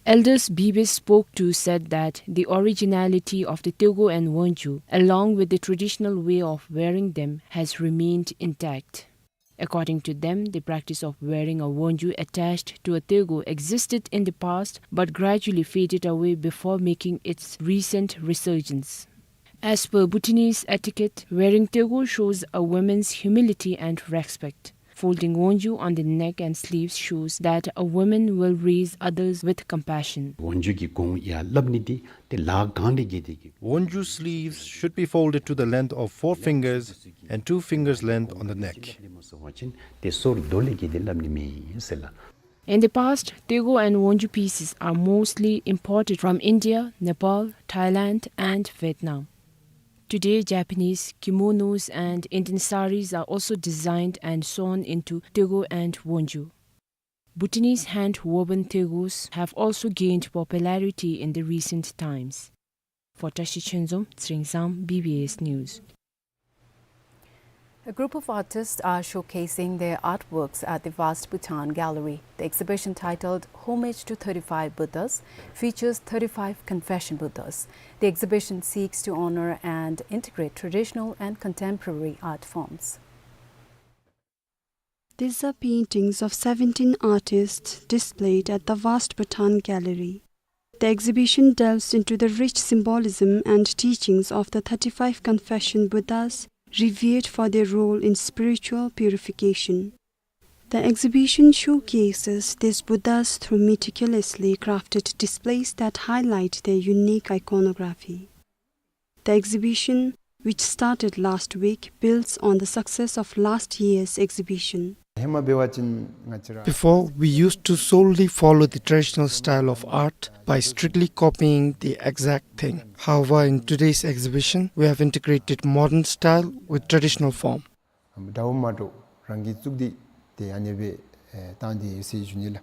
Elders Bibe spoke to said that the originality of the Tego and Wonju, along with the traditional way of wearing them, has remained intact. According to them, the practice of wearing a Wonju attached to a Tego existed in the past but gradually faded away before making its recent resurgence. As per Bhutanese etiquette, wearing Tego shows a woman's humility and respect. Folding Wonju on the neck and sleeves shows that a woman will raise others with compassion. Wonju གི་གོང་ཡར་སླབ་ནི་འདི་ཏེ་ལག་གང་ལས་བརྒལ་ཏེ་གི། Wonju sleeves should be folded to the length of four fingers and two fingers length on the neck. ཏེ་སོར་དོ་ལས་བརྒལ་ཏེ་སླབ་ནི་མེད་ཟེར་ལགས། In the past, Tego and Wonju pieces are mostly imported from India, Nepal, Thailand, and Vietnam. Today, Japanese kimonos and Indian saris are also designed and sewn into Tego and Wonju. Bhutanese hand-woven Tegos have also gained popularity in the recent times. For Tashi Chonzom, Tsering Sam, B B S News. A group of artists are showcasing their artworks at the Vast Bhutan Gallery. The exhibition, titled Homage to Thirty-five Buddhas, features thirty-five Confession Buddhas. The exhibition seeks to honor and integrate traditional and contemporary art forms. These are paintings of seventeen artists displayed at the Vast Bhutan Gallery. The exhibition delves into the rich symbolism and teachings of the thirty-five Confession Buddhas, revered for their role in spiritual purification. The exhibition showcases these Buddhas through meticulously crafted displays that highlight their unique iconography. The exhibition, which started last week, builds on the success of last year's exhibition. ཧེ་མ་འབད་བ་ཅིན་ང་བཅས་ར། Before, we used to solely follow the traditional style of art by strictly copying the exact thing. However, in today's exhibition, we have integrated modern style with traditional form. འདྲཝ་མ་འདྲཝ་རང་གིས་བཙུགས་ཏེ་ཏེ་ཨ་ནི་སྦེ་ཨེ་བཏང་སྟེ་ཡོད་ཟེར་ཞུ་ནི་ལགས།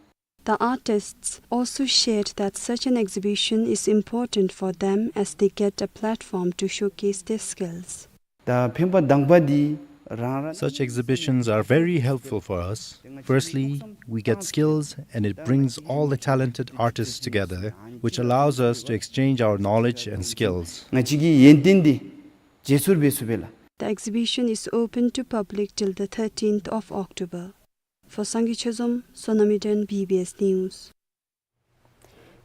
The artists also shared that such an exhibition is important for them as they get a platform to showcase their skills. ད་ཕན་པ་དང་པ་འདི་རང་རང་། Such exhibitions are very helpful for us. Firstly, we get skills and it brings all the talented artists together, which allows us to exchange our knowledge and skills. ང་བཅས་ཀྱི་ཡོན་ཏན་འདི་བརྗེ་སོར་འབད་ཚུགས་པས་ལགས། The exhibition is open to public till the thirteenth of October. For Sangay Chezom, Sonam Eden, B B S News.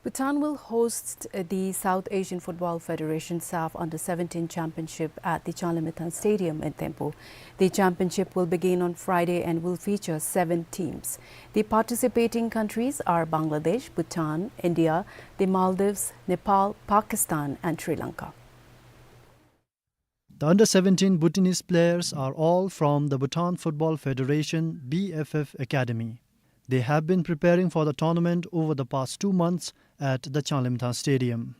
Bhutan will host the South Asian Football Federation SAFF Under seventeen Championship at the Changlimthan Stadium in Thimphu. The championship will begin on Friday and will feature seven teams. The participating countries are Bangladesh, Bhutan, India, the Maldives, Nepal, Pakistan, and Sri Lanka. The under seventeen Bhutanese players are all from the Bhutan Football Federation, B F F, Academy. They have been preparing for the tournament over the past two months at the Changlimthan Stadium.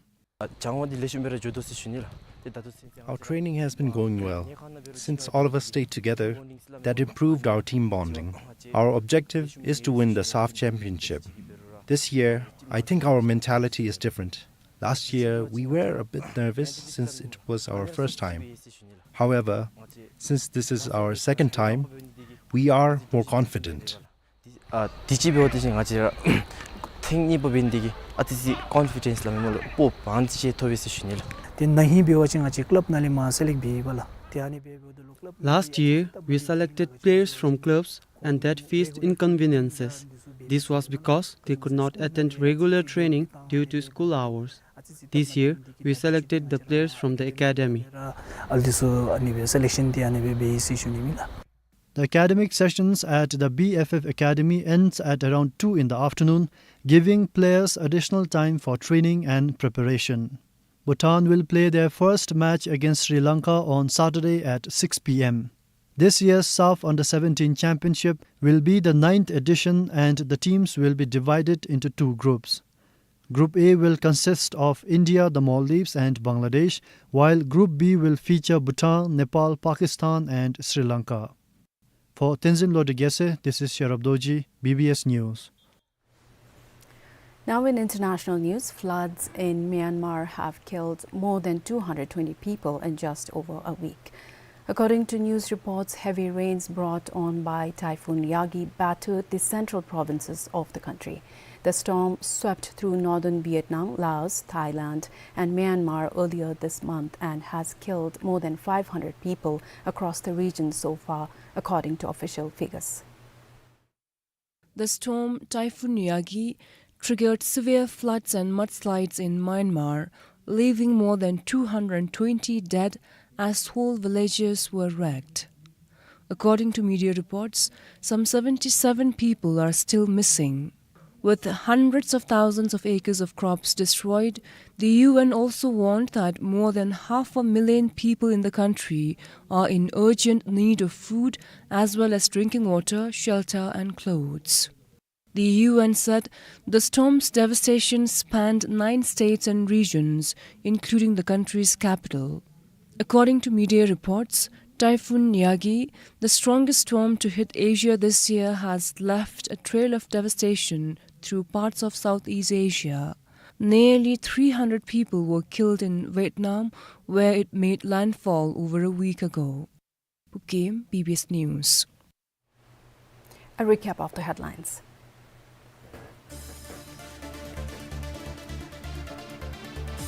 Our training has been going well. Since all of us stayed together, that improved our team bonding. Our objective is to win the SAFF Championship. This year, I think our mentality is different. Last year, we were a bit nervous since it was our first time. However, since this is our second time, we are more confident. ཨ་དུས་ཅི་འབད་བ་ཅིན་ང་བཅས་ར་ཐེངས་གཉིས་པ་འབད་ནི་དེ་གིས་ཨ་ཙི་ཙི་ཀོན་ཕི་ཌེནསི་ལགས་མེན་ན་ལོ་སྤོབས་པ་ཨ་ཙི་ཅིག་ཐོབ་པས་ཟེར་ཞུ་ནི་ལགས། ཏེ་ན་ཧིང་འབད་བ་ཅིན་ང་བཅས་ཀི་ལབ་ནང་ལས་མར་སི་ལེཀཊ་འབད་ཡི་པ་ལགས། ཏེ་ཨ་ནི་འབད་འབདཝ་ད་ལུ་ཀི་ལབ། Last year, we selected players from clubs and that faced inconveniences. This was because they could not attend regular training due to school hours. This year, we selected the players from the academy. ཨ་ལུ་འདི་ཚུ་ཨ་ནི་སྦེ་སི་ལེཀ་ཤཱན་འདི་ཨ་ནི་སྦེ་འབད་ཡི་ཟེར་ཞུ་ནི་ཨིན་ལགས། The academic sessions at the B F F Academy ends at around two in the afternoon, giving players additional time for training and preparation. Bhutan will play their first match against Sri Lanka on Saturday at six P M. This year's SAFF Under seventeen Championship will be the ninth edition and the teams will be divided into two groups. Group A will consist of India, the Maldives and Bangladesh, while Group B will feature Bhutan, Nepal, Pakistan and Sri Lanka. For Tenzin Lhode Gyatse, this is Sherab Dorji, B B S News. Now in international news, floods in Myanmar have killed more than two hundred twenty people in just over a week. According to news reports, heavy rains brought on by Typhoon Yagi battered the central provinces of the country. The storm swept through northern Vietnam, Laos, Thailand, and Myanmar earlier this month and has killed more than five hundred people across the region so far, according to official figures. The storm Typhoon Yagi triggered severe floods and mudslides in Myanmar, leaving more than two hundred twenty dead as whole villages were wrecked. According to media reports, some seventy-seven people are still missing. With hundreds of thousands of acres of crops destroyed, the U N also warned that more than half a million people in the country are in urgent need of food as well as drinking water, shelter, and clothes. The U N said the storm's devastation spanned nine states and regions, including the country's capital. According to media reports, Typhoon Yagi, the strongest storm to hit Asia this year, has left a trail of devastation through parts of Southeast Asia. Nearly three hundred people were killed in Vietnam, where it made landfall over a week ago. Pu Kim, B B S News. A recap of the headlines.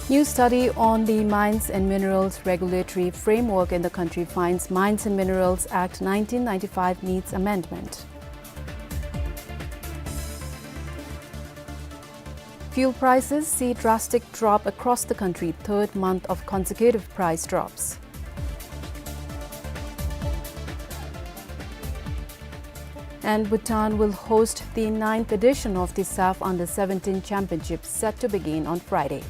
New study on the Mines and Minerals Regulatory Framework in the country finds Mines and Minerals Act nineteen ninety-five needs amendment. Fuel prices see drastic drop across the country, third month of consecutive price drops. And Bhutan will host the ninth edition of the SAFF Under seventeen Championship, set to begin on Friday.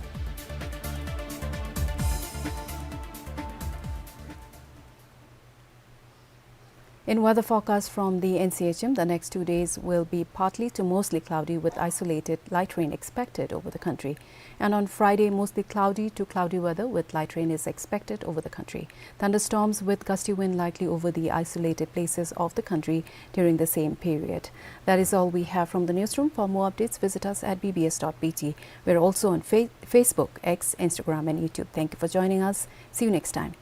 In weather forecast from the N C H M, the next two days will be partly to mostly cloudy with isolated light rain expected over the country. And on Friday, mostly cloudy to cloudy weather with light rain is expected over the country. Thunderstorms with gusty wind likely over the isolated places of the country during the same period. That is all we have from the newsroom. For more updates, visit us at B B S dot B T. We're also on Fa-, Facebook, X, Instagram, and YouTube. Thank you for joining us. See you next time.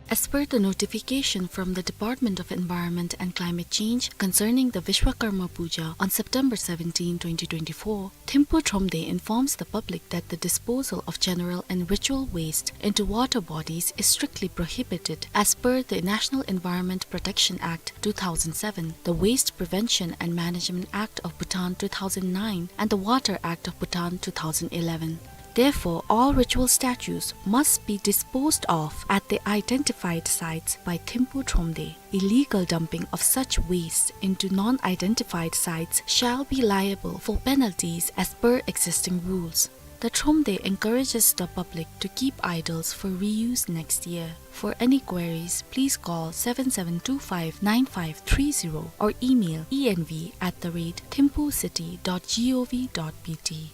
As per the notification from the Department of Environment and Climate Change concerning the Vishwakarma Puja on September seventeen, twenty twenty-four, Thimphu Thromde informs the public that the disposal of general and ritual waste into water bodies is strictly prohibited as per the National Environment Protection Act two thousand seven, the Waste Prevention and Management Act of Bhutan two thousand nine, and the Water Act of Bhutan two thousand eleven. Therefore, all ritual statues must be disposed of at the identified sites by Thimphu Thromde. Illegal dumping of such waste into non-identified sites shall be liable for penalties as per existing rules. The Thromde encourages the public to keep idols for reuse next year. For any queries, please call seven seven two five nine five three zero or email E N V at the rate thimphu city dot G O V dot B T.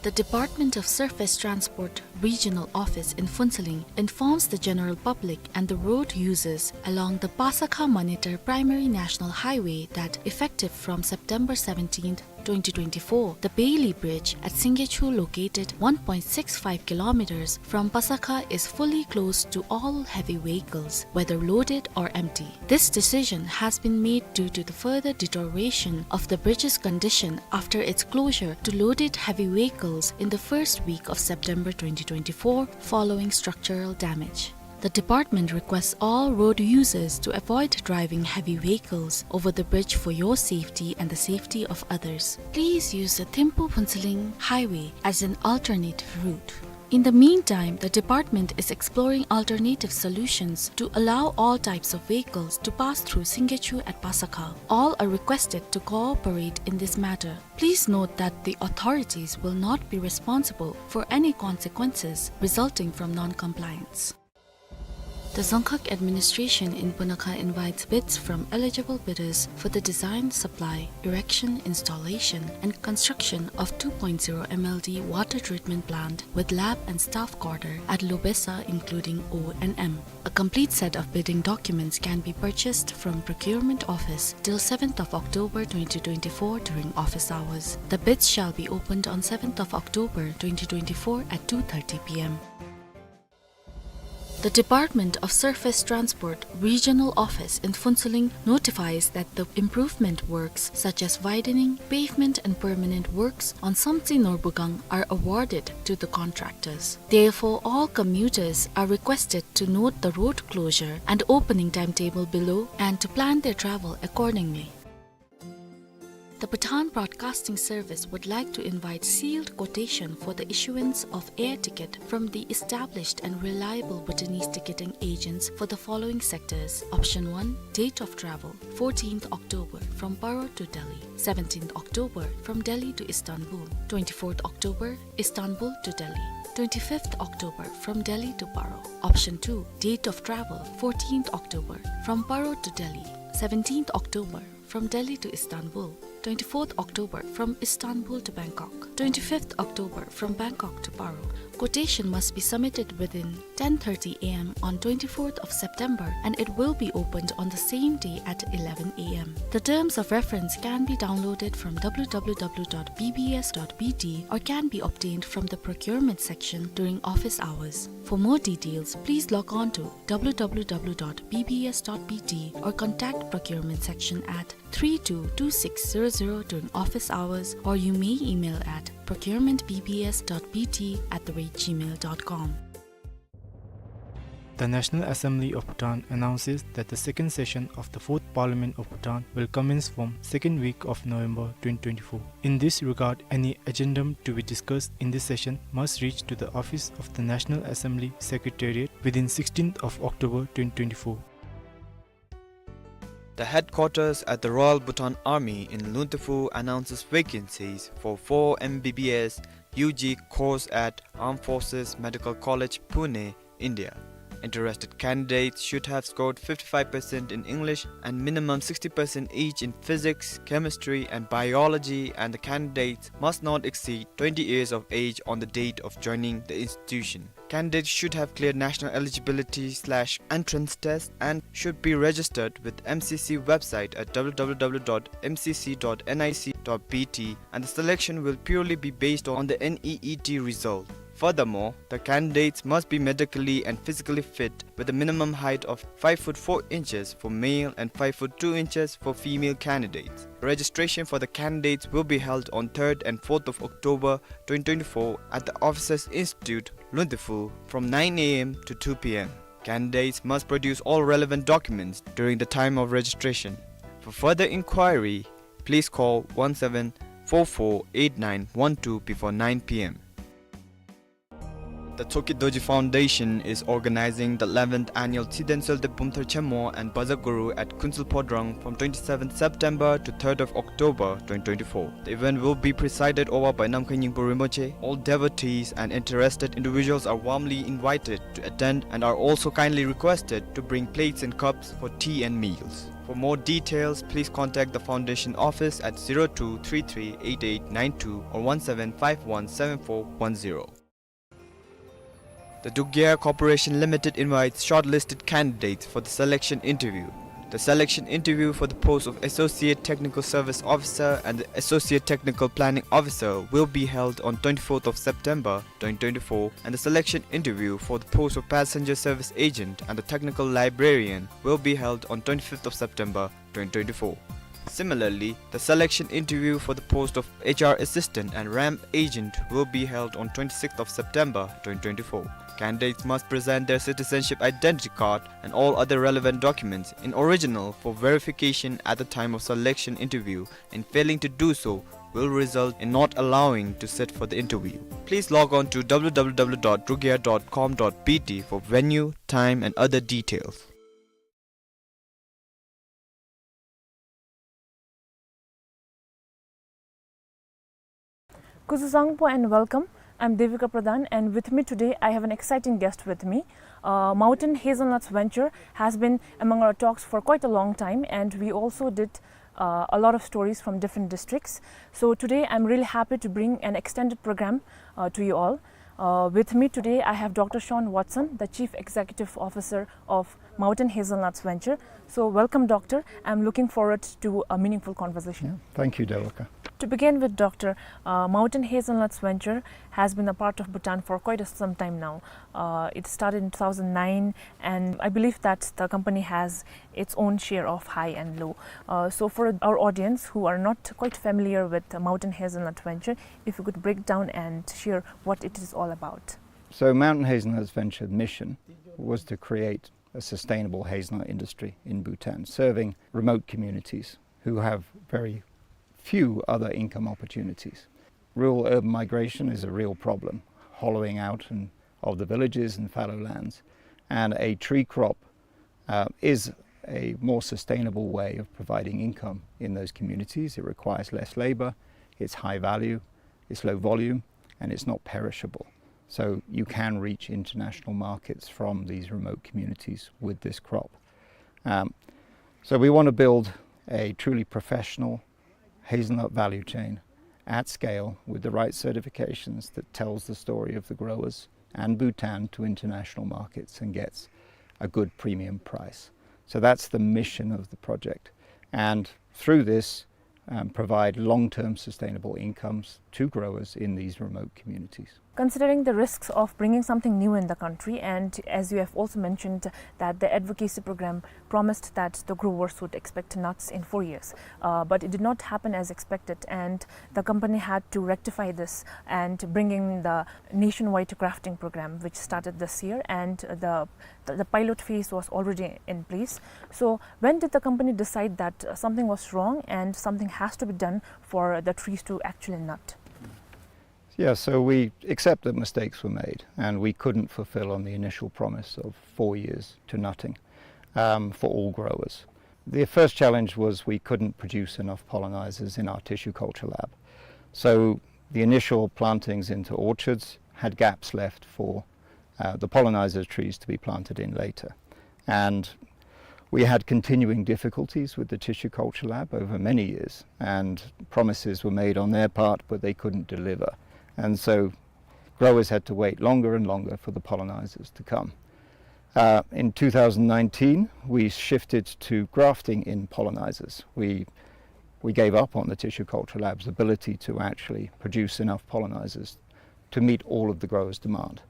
The Department of Surface Transport Regional Office in Phuentsholing informs the general public and the road users along the Pasakha-Manetar Primary National Highway that, effective from September seventeenth, twenty twenty-four, the Bailey Bridge at Singgechu, located one point six five kilometers from Pasakha, is fully closed to all heavy vehicles, whether loaded or empty. This decision has been made due to the further deterioration of the bridge's condition after its closure to loaded heavy vehicles in the first week of September twenty twenty-four, following structural damage. The department requests all road users to avoid driving heavy vehicles over the bridge for your safety and the safety of others. Please use the Thimphu-Phuentsholing highway as an alternative route. In the meantime, the department is exploring alternative solutions to allow all types of vehicles to pass through Singgechu at Pasakha. All are requested to cooperate in this matter. Please note that the authorities will not be responsible for any consequences resulting from non-compliance. The Dzongkhag administration in Punakha invites bids from eligible bidders for the design, supply, erection, installation, and construction of two point zero M L D water treatment plant with lab and staff quarter at Lobesa, including O and M. A complete set of bidding documents can be purchased from procurement office till seventh of October twenty twenty-four during office hours. The bids shall be opened on seventh of October twenty twenty-four at two thirty P M. The Department of Surface Transport Regional Office in Phuentsholing notifies that the improvement works such as widening, pavement and permanent works on Samtse Norbukang are awarded to the contractors. Therefore, all commuters are requested to note the road closure and opening timetable below and to plan their travel accordingly. The Bhutan Broadcasting Service would like to invite sealed quotation for the issuance of air ticket from the established and reliable Bhutanese ticketing agents for the following sectors. Option one, date of travel, fourteenth October from Paro to Delhi, seventeenth October from Delhi to Istanbul, twenty-fourth October, Istanbul to Delhi, twenty-fifth October from Delhi to Paro. Option two, date of travel, fourteenth October from Paro to Delhi, seventeenth October from Delhi to Istanbul, twenty-fourth October from Istanbul to Bangkok, twenty-fifth October from Bangkok to Paro. Quotation must be submitted within ten thirty A M on twenty-fourth of September, and it will be opened on the same day at eleven A M. The terms of reference can be downloaded from W W W dot B B S dot B T or can be obtained from the procurement section during office hours. For more details, please log on to W W W dot B B S dot B T or contact procurement section at three two two six zero zero during office hours, or you may email at procurement B B S dot B T at the rate gmail dot com. The National Assembly of Bhutan announces that the second session of the Fourth Parliament of Bhutan will commence from second week of November twenty twenty-four. In this regard, any addendum to be discussed in this session must reach to the office of the National Assembly Secretariat within sixteenth of October twenty twenty-four. The headquarters at the Royal Bhutan Army in Luntephu announces vacancies for four M B B S U G course at Armed Forces Medical College, Pune, India. Interested candidates should have scored fifty-five percent in English and minimum sixty percent each in physics, chemistry, and biology, and the candidates must not exceed twenty years of age on the date of joining the institution. Candidates should have cleared national eligibility slash entrance test and should be registered with M C C website at W W W dot M C C dot N I C dot B T, and the selection will purely be based on the N E E T result. Furthermore, the candidates must be medically and physically fit with a minimum height of five foot four inches for male and five foot two inches for female candidates. Registration for the candidates will be held on third and fourth of October twenty twenty-four at the Officers Institute, Luntephu, from nine A M to two P M. Candidates must produce all relevant documents during the time of registration. For further inquiry, please call one seven four four eight nine one two before nine P M. The Tsoki Dorji Foundation is organizing the eleventh annual Tshiden Selte Bumthar Chenmo and Baza Guru at Kunsel Phodrang from twenty-seventh September to third of October twenty twenty-four. The event will be presided over by Namkhai Nyingpo Rinpoche. All devotees and interested individuals are warmly invited to attend and are also kindly requested to bring plates and cups for tea and meals. For more details, please contact the foundation office at zero two three three eight eight nine two or one seven five one seven four one zero. The Druk Gyallar Corporation Limited invites shortlisted candidates for the selection interview. The selection interview for the post of Associate Technical Service Officer and the Associate Technical Planning Officer will be held on twenty-fourth of September twenty twenty-four, and the selection interview for the post of Passenger Service Agent and the Technical Librarian will be held on twenty-fifth of September twenty twenty-four. Similarly, the selection interview for the post of H R Assistant and ramp Agent will be held on twenty-sixth of September twenty twenty-four. Candidates must present their citizenship identity card and all other relevant documents in original for verification at the time of selection interview, and failing to do so will result in not allowing to sit for the interview. Please log on to W W W dot druk gyallar dot com dot B T for venue, time, and other details. Kuzuzangpo and welcome. I'm Devika Pradhan, and with me today I have an exciting guest with me. Uh, Mountain Hazelnuts Venture has been among our talks for quite a long time, and we also did uh, a lot of stories from different districts. So today I'm really happy to bring an extended program uh, to you all. Uh, with me today I have Doctor Sean Watson, the Chief Executive Officer of Mountain Hazelnuts Venture. So welcome, Doctor. I'm looking forward to a meaningful conversation. Yeah, thank you, Devika. To begin with, Doctor, uh, Mountain Hazelnuts Venture has been a part of Bhutan for quite a, some time now. Uh, it started in two thousand nine, and I believe that the company has its own share of high and low. Uh, so for our audience who are not quite familiar with the Mountain Hazelnut Venture, if you could break down and share what it is all about. So Mountain Hazelnuts Venture mission was to create a sustainable hazelnut industry in Bhutan, serving remote communities who have very few other income opportunities. Rural urban migration is a real problem, hollowing out and, of the villages and fallow lands. And a tree crop, uh, is a more sustainable way of providing income in those communities. It requires less labor, it's high value, it's low volume, and it's not perishable. So you can reach international markets from these remote communities with this crop. Um, so we want to build a truly professional hazelnut value chain at scale with the right certifications that tells the story of the growers and Bhutan to international markets and gets a good premium price. So that's the mission of the project. And through this, um, provide long-term sustainable incomes to growers in these remote communities. Considering the risks of bringing something new in the country, and as you have also mentioned that the advocacy program promised that the growers would expect nuts in four years, uh, but it did not happen as expected, and the company had to rectify this and bring in the nationwide grafting program, which started this year, and the, the, the pilot phase was already in place. So when did the company decide that, uh, something was wrong and something has to be done for the trees to actually nut? Yeah, so we accept that mistakes were made, and we couldn't fulfill on the initial promise of four years to nutting, um, for all growers. The first challenge was we couldn't produce enough pollinizers in our tissue culture lab. So the initial plantings into orchards had gaps left for, uh, the pollinizer trees to be planted in later. And we had continuing difficulties with the tissue culture lab over many years, and promises were made on their part, but they couldn't deliver. And so growers had to wait longer and longer for the pollinizers to come. Uh, in two thousand nineteen, we shifted to grafting in pollinizers. We, we gave up on the tissue culture lab's ability to actually produce enough pollinizers to meet all of the growers' demand.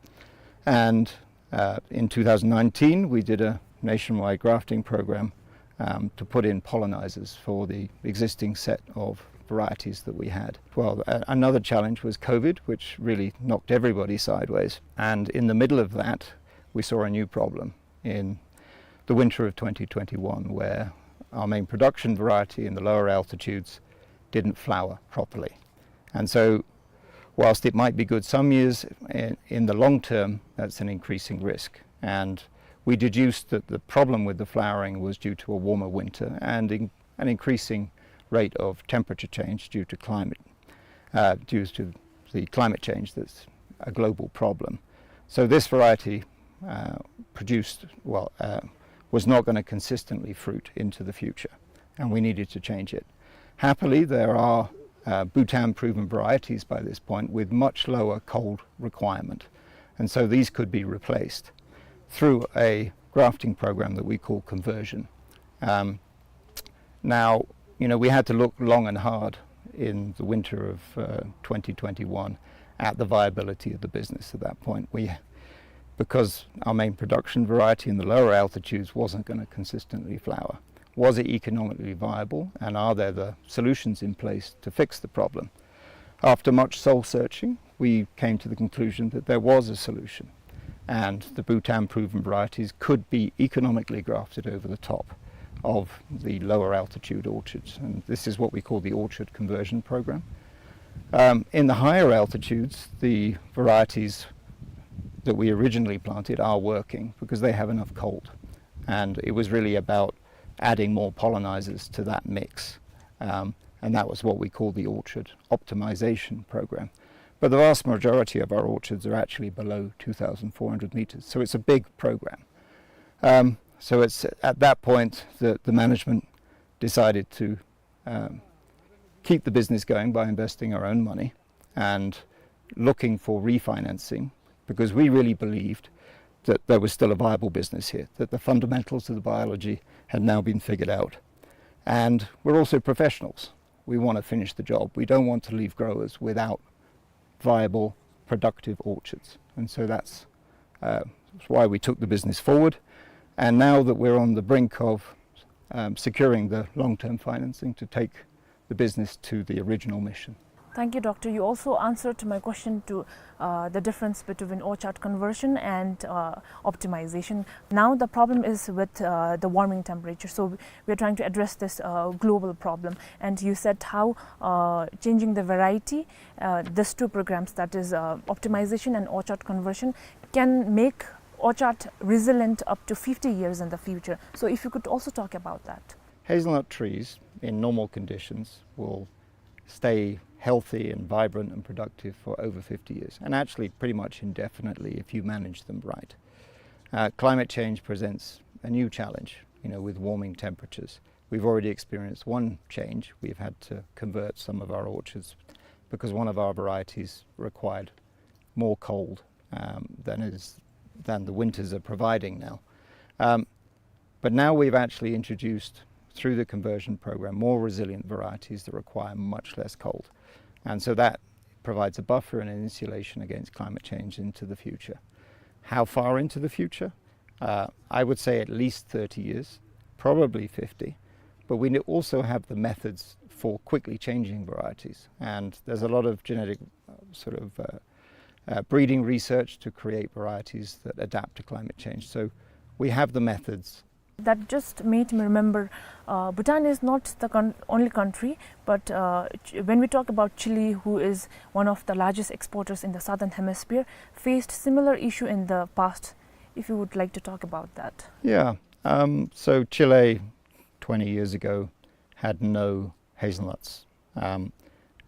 And, uh, in two thousand nineteen, we did a nationwide grafting program, um, to put in pollinizers for the existing set of varieties that we had. Well, a-, another challenge was COVID, which really knocked everybody sideways. And in the middle of that, we saw a new problem in the winter of twenty twenty-one, where our main production variety in the lower altitudes didn't flower properly. And so, whilst it might be good some years, in, in the long term, that's an increasing risk. And we deduced that the problem with the flowering was due to a warmer winter and in-, an increasing rate of temperature change due to climate, uh, due to the climate change that's a global problem. So this variety, uh, produced, well, uh, was not gonna consistently fruit into the future, and we needed to change it. Happily, there are, uh, Bhutan-proven varieties by this point with much lower cold requirement, and so these could be replaced through a grafting program that we call conversion. Um, Now, you know, we had to look long and hard in the winter of, uh, twenty twenty-one at the viability of the business at that point. We, because our main production variety in the lower altitudes wasn't gonna consistently flower. Was it economically viable, and are there the solutions in place to fix the problem? After much soul searching, we came to the conclusion that there was a solution, and the Bhutan-proven varieties could be economically grafted over the top of the lower altitude orchards, and this is what we call the orchard conversion program. Um, in the higher altitudes, the varieties that we originally planted are working because they have enough cold, and it was really about adding more pollinizers to that mix. Um, and that was what we call the orchard optimization program. But the vast majority of our orchards are actually below two thousand four hundred meters, so it's a big program. Um, so it's at that point that the management decided to, um, keep the business going by investing our own money and looking for refinancing, because we really believed that there was still a viable business here, that the fundamentals of the biology had now been figured out. And we're also professionals. We want to finish the job. We don't want to leave growers without viable, productive orchards. And so that's, uh, that's why we took the business forward. And now that we're on the brink of, um, securing the long-term financing to take the business to the original mission. Thank you, Doctor. You also answered my question to, uh, the difference between orchard conversion and, uh, optimization. Now the problem is with, uh, the warming temperature. So we're trying to address this, uh, global problem. And you said how, uh, changing the variety, uh, these two programs, that is, uh, optimization and orchard conversion, can make orchard resilient up to fifty years in the future. So if you could also talk about that. Hazelnut trees in normal conditions will stay healthy and vibrant and productive for over fifty years, and actually pretty much indefinitely if you manage them right. Uh, climate change presents a new challenge, you know, with warming temperatures. We've already experienced one change. We've had to convert some of our orchards because one of our varieties required more cold, um, than is, than the winters are providing now. Um, but now we've actually introduced, through the conversion program, more resilient varieties that require much less cold. And so that provides a buffer and an insulation against climate change into the future. How far into the future? Uh, I would say at least thirty years, probably fifty. But we also have the methods for quickly changing varieties. And there's a lot of genetic, uh, sort of, uh, uh, breeding research to create varieties that adapt to climate change. So we have the methods. That just made me remember, uh, Bhutan is not the con-, only country, but, uh, Ch-, when we talk about Chile, who is one of the largest exporters in the southern hemisphere, faced similar issue in the past. If you would like to talk about that. Yeah. Um, so Chile, twenty years ago, had no hazelnuts. Um,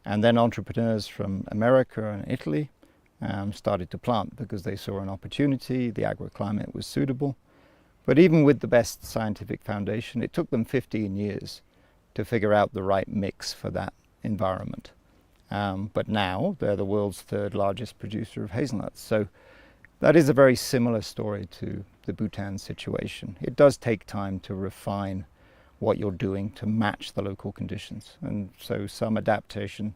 and then entrepreneurs from America and Italy, um, started to plant because they saw an opportunity, the agroclimate was suitable. But even with the best scientific foundation, it took them fifteen years to figure out the right mix for that environment. Um, but now they're the world's third largest producer of hazelnuts. So that is a very similar story to the Bhutan situation. It does take time to refine what you're doing to match the local conditions. And so some adaptation,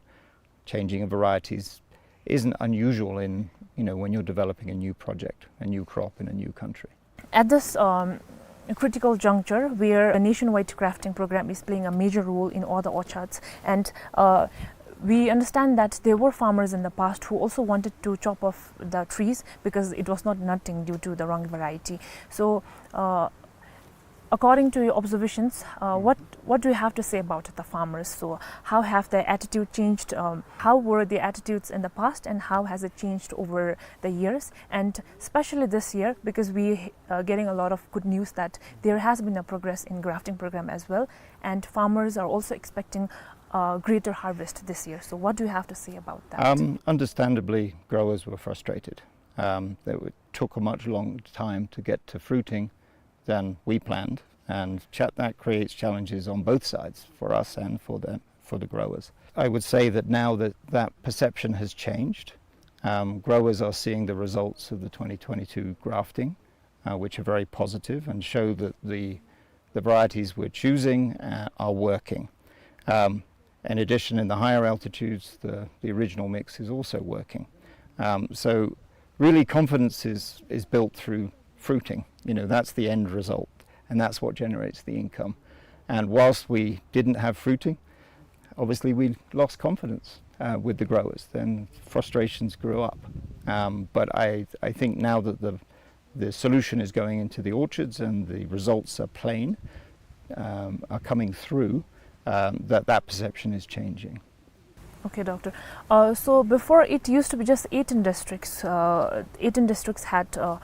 changing of varieties, isn't unusual in, you know, when you're developing a new project, a new crop in a new country. At this, um, critical juncture where a nationwide grafting program is playing a major role in all the orchards, and, uh, we understand that there were farmers in the past who also wanted to chop off the trees because it was not nutting due to the wrong variety. So, uh, according to your observations, uh, what, what do you have to say about the farmers? So how have their attitude changed? Um, how were the attitudes in the past, and how has it changed over the years? And especially this year, because we, uh, getting a lot of good news that there has been a progress in grafting program as well, and farmers are also expecting, uh, greater harvest this year. So what do you have to say about that? Um, understandably, growers were frustrated. Um, it took a much longer time to get to fruiting than we planned, and cha-, that creates challenges on both sides for us and for the, for the growers. I would say that now that that perception has changed, um, growers are seeing the results of the twenty twenty-two grafting, uh, which are very positive and show that the, the varieties we're choosing, uh, are working. Um, in addition, in the higher altitudes, the, the original mix is also working. Um, so really confidence is, is built through fruiting. You know, that's the end result, and that's what generates the income. And whilst we didn't have fruiting, obviously we lost confidence, uh, with the growers. Then frustrations grew up. Um, but I, I think now that the, the solution is going into the orchards and the results are plain, um, are coming through, um, that that perception is changing. Okay, Doctor. Uh, so before it used to be just eighteen districts. Uh, eighteen districts had, uh,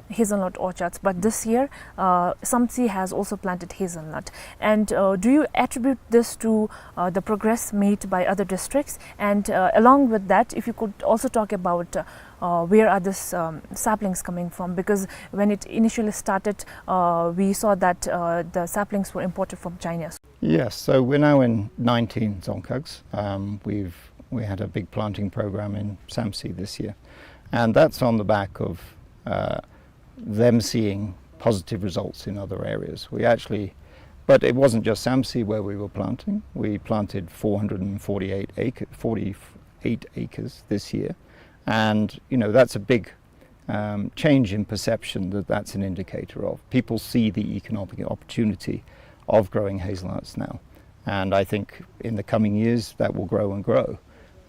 hazelnut orchards, but this year, uh, Samtse has also planted hazelnut. And, uh, do you attribute this to, uh, the progress made by other districts? And, uh, along with that, if you could also talk about, uh, uh, where are these, um, saplings coming from? Because when it initially started, uh, we saw that, uh, the saplings were imported from China. Yes, so we're now in nineteen dzongkhags. Um, we've, we had a big planting program in Samtse this year, and that's on the back of, uh, them seeing positive results in other areas. We actually But it wasn't just Samtse where we were planting. We planted four hundred forty-eight acre, forty-eight acres this year. And, you know, that's a big um, change in perception that that's an indicator of. People see the economic opportunity of growing hazelnuts now. And I think in the coming years that will grow and grow.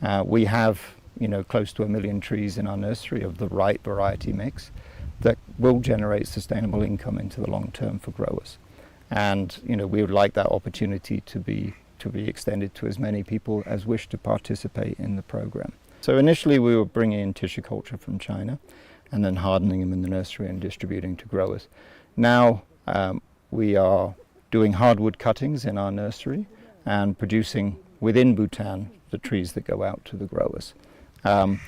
Uh, we have, you know, close to a million trees in our nursery of the right variety mix that will generate sustainable income into the long term for growers. And, you know, we would like that opportunity to be, to be extended to as many people as wish to participate in the program. So initially we were bringing in tissue culture from China and then hardening them in the nursery and distributing to growers. Now, um, we are doing hardwood cuttings in our nursery and producing within Bhutan the trees that go out to the growers. Um,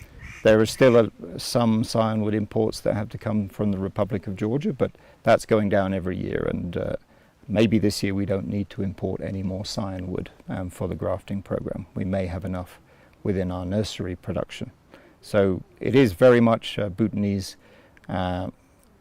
there is still a, some scionwood imports that have to come from the Republic of Georgia, but that's going down every year, and, uh, maybe this year we don't need to import any more scionwood, um, for the grafting program. We may have enough within our nursery production. So it is very much, uh, Bhutanese, uh,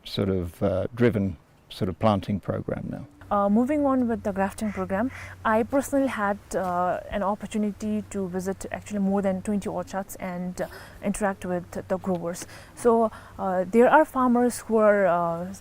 sort of, uh, driven sort of planting program now. Uh, moving on with the grafting program, I personally had, uh, an opportunity to visit actually more than twenty orchards and, uh, interact with the growers. So, uh, there are farmers who are, uh,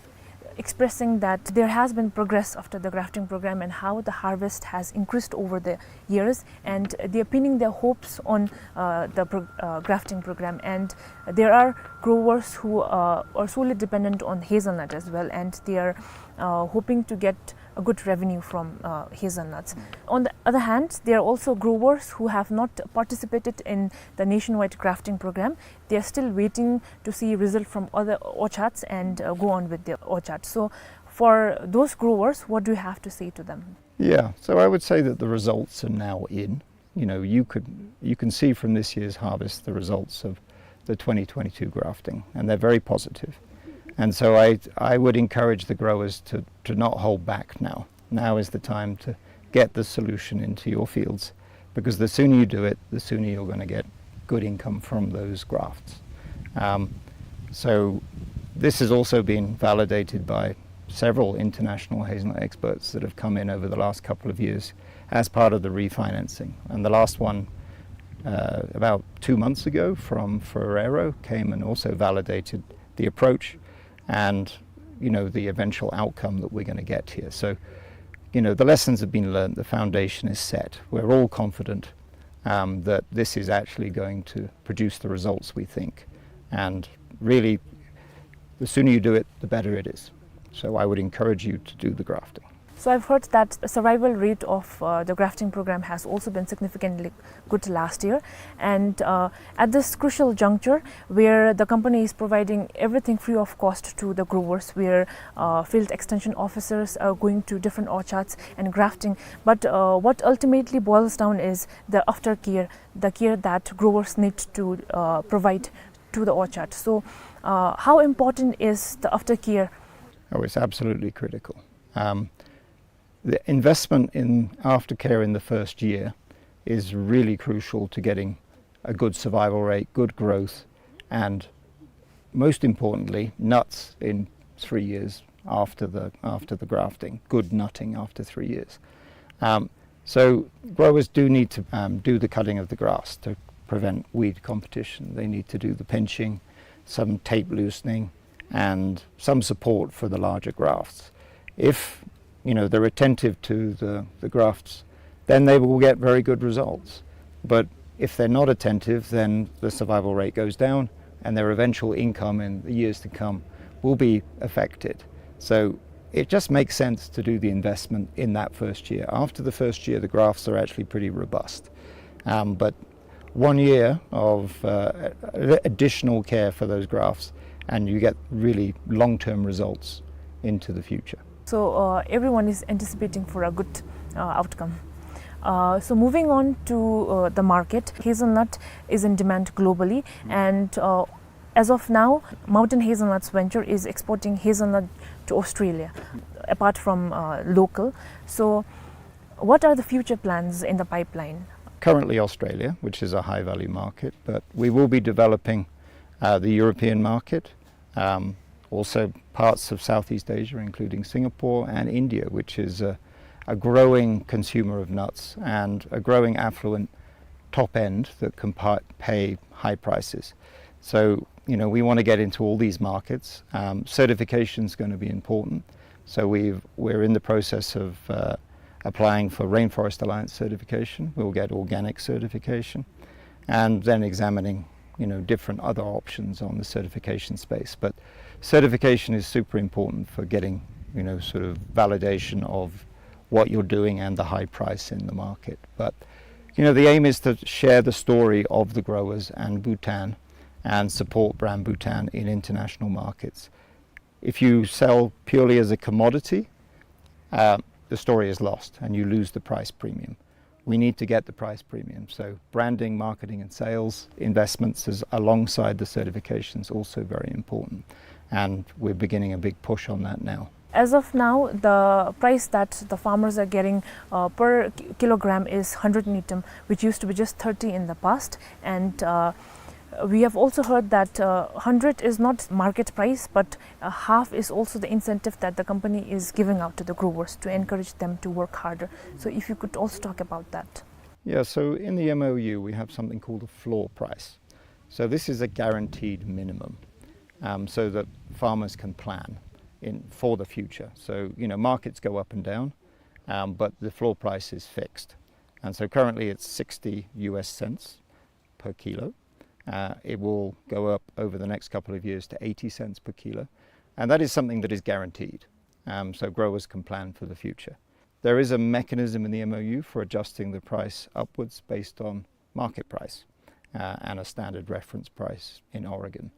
expressing that there has been progress after the grafting program and how the harvest has increased over the years, and they are pinning their hopes on, uh, the pro-, uh, grafting program. And there are growers who, uh, are solely dependent on hazelnut as well, and they are, uh, hoping to get a good revenue from, uh, hazelnuts. On the other hand, there are also growers who have not participated in the nationwide grafting program. They are still waiting to see result from other orchards and, uh, go on with their orchards. So, for those growers, what do you have to say to them? Yeah, so I would say that the results are now in. You know, you could, you can see from this year's harvest the results of the twenty twenty-two grafting, and they're very positive. And so I, I would encourage the growers to, to not hold back now. Now is the time to get the solution into your fields, because the sooner you do it, the sooner you're gonna get good income from those grafts. Um, so this has also been validated by several international hazelnut experts that have come in over the last couple of years as part of the refinancing. And the last one, uh, about two months ago from Ferrero came and also validated the approach and, you know, the eventual outcome that we're gonna get here. So, you know, the lessons have been learned, the foundation is set. We're all confident, um, that this is actually going to produce the results we think. And really, the sooner you do it, the better it is. So I would encourage you to do the grafting. So I've heard that the survival rate of, uh, the grafting program has also been significantly good last year. And, uh, at this crucial juncture, where the company is providing everything free of cost to the growers, where, uh, field extension officers are going to different orchards and grafting, but, uh, what ultimately boils down is the aftercare, the care that growers need to, uh, provide to the orchard. So, uh, how important is the aftercare? Oh, it's absolutely critical. Um, the investment in aftercare in the first year is really crucial to getting a good survival rate, good growth, and most importantly, nuts in three years after the, after the grafting, good nutting after three years. Um, so growers do need to, um, do the cutting of the grass to prevent weed competition. They need to do the pinching, some tape loosening, and some support for the larger grafts. If, you know, they're attentive to the, the grafts, then they will get very good results. But if they're not attentive, then the survival rate goes down, and their eventual income in the years to come will be affected. So it just makes sense to do the investment in that first year. After the first year, the grafts are actually pretty robust. Um, but one year of, uh, additional care for those grafts, and you get really long-term results into the future. So, uh, everyone is anticipating for a good, uh, outcome. Uh, so moving on to, uh, the market, hazelnut is in demand globally, and, uh, as of now, Mountain Hazelnuts Venture is exporting hazelnut to Australia, apart from, uh, local. So, what are the future plans in the pipeline? Currently Australia, which is a high-value market, but we will be developing, uh, the European market, um, also parts of Southeast Asia, including Singapore and India, which is a, a growing consumer of nuts and a growing affluent top end that can pa-, pay high prices. So, you know, we want to get into all these markets. Um, certification is going to be important. So we've, we're in the process of, uh, applying for Rainforest Alliance certification. We'll get organic certification, and then examining, you know, different other options on the certification space. But certification is super important for getting, you know, sort of validation of what you're doing and the high price in the market. But, you know, the aim is to share the story of the growers and Bhutan and support brand Bhutan in international markets. If you sell purely as a commodity, uh, the story is lost and you lose the price premium. We need to get the price premium. So branding, marketing and sales investments is alongside the certification is also very important. And we're beginning a big push on that now. As of now, the price that the farmers are getting, uh, per ki-, kilogram is hundred ngultrum, which used to be just thirty in the past. And, uh, we have also heard that, uh, hundred is not market price, but, uh, half is also the incentive that the company is giving out to the growers to encourage them to work harder. So if you could also talk about that. Yeah, so in the M O U, we have something called a floor price. So this is a guaranteed minimum, um, so that farmers can plan in, for the future. So, you know, markets go up and down, um, but the floor price is fixed. And so currently it's sixty U S cents per kilo. Uh, it will go up over the next couple of years to eighty cents per kilo. And that is something that is guaranteed. Um, so growers can plan for the future. There is a mechanism in the M O U for adjusting the price upwards based on market price, uh, and a standard reference price in Oregon.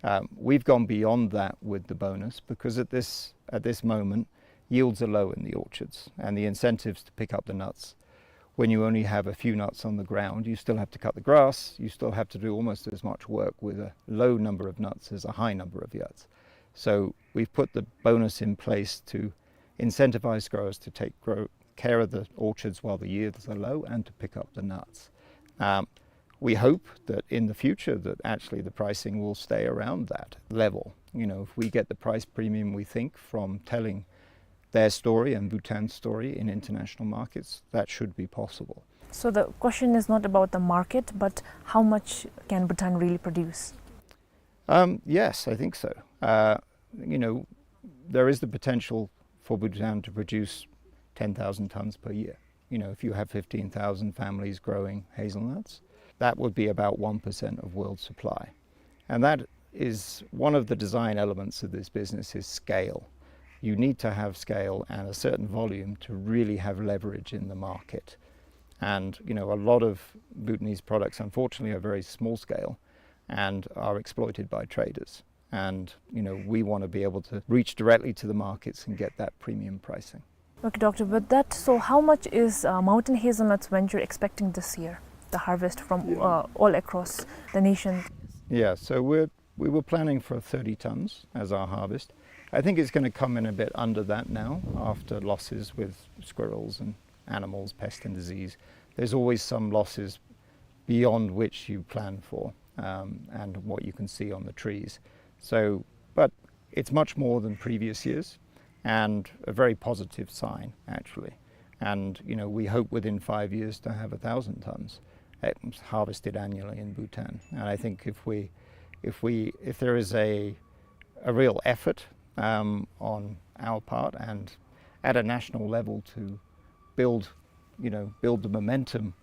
Um, we've gone beyond that with the bonus because at this, at this moment, yields are low in the orchards, and the incentives to pick up the nuts, when you only have a few nuts on the ground, you still have to cut the grass, you still have to do almost as much work with a low number of nuts as a high number of nuts. So we've put the bonus in place to incentivize growers to take grow-, care of the orchards while the yields are low and to pick up the nuts. Um, we hope that in the future that actually the pricing will stay around that level. You know, if we get the price premium we think from telling their story and Bhutan's story in international markets, that should be possible. So the question is not about the market, but how much can Bhutan really produce? Um, yes, I think so. Uh, you know, there is the potential for Bhutan to produce ten thousand tons per year. You know, if you have fifteen thousand families growing hazelnuts, that would be about one percent of world supply. And that is one of the design elements of this business is scale. You need to have scale and a certain volume to really have leverage in the market. And, you know, a lot of Bhutanese products, unfortunately, are very small scale and are exploited by traders. And, you know, we want to be able to reach directly to the markets and get that premium pricing. Okay, Doctor, with that, so how much is, uh, Mountain Hazelnuts Venture expecting this year, the harvest from, yeah, uh, all across the nation? Yeah, so we're, we were planning for thirty tons as our harvest. I think it's gonna come in a bit under that now after losses with squirrels and animals, pest and disease. There's always some losses beyond which you plan for, um, and what you can see on the trees. So, but it's much more than previous years and a very positive sign, actually. And, you know, we hope within five years to have a thousand tons, eh, harvested annually in Bhutan. And I think if we, if we, if there is a, a real effort, um, on our part and at a national level to build, you know, build the momentum,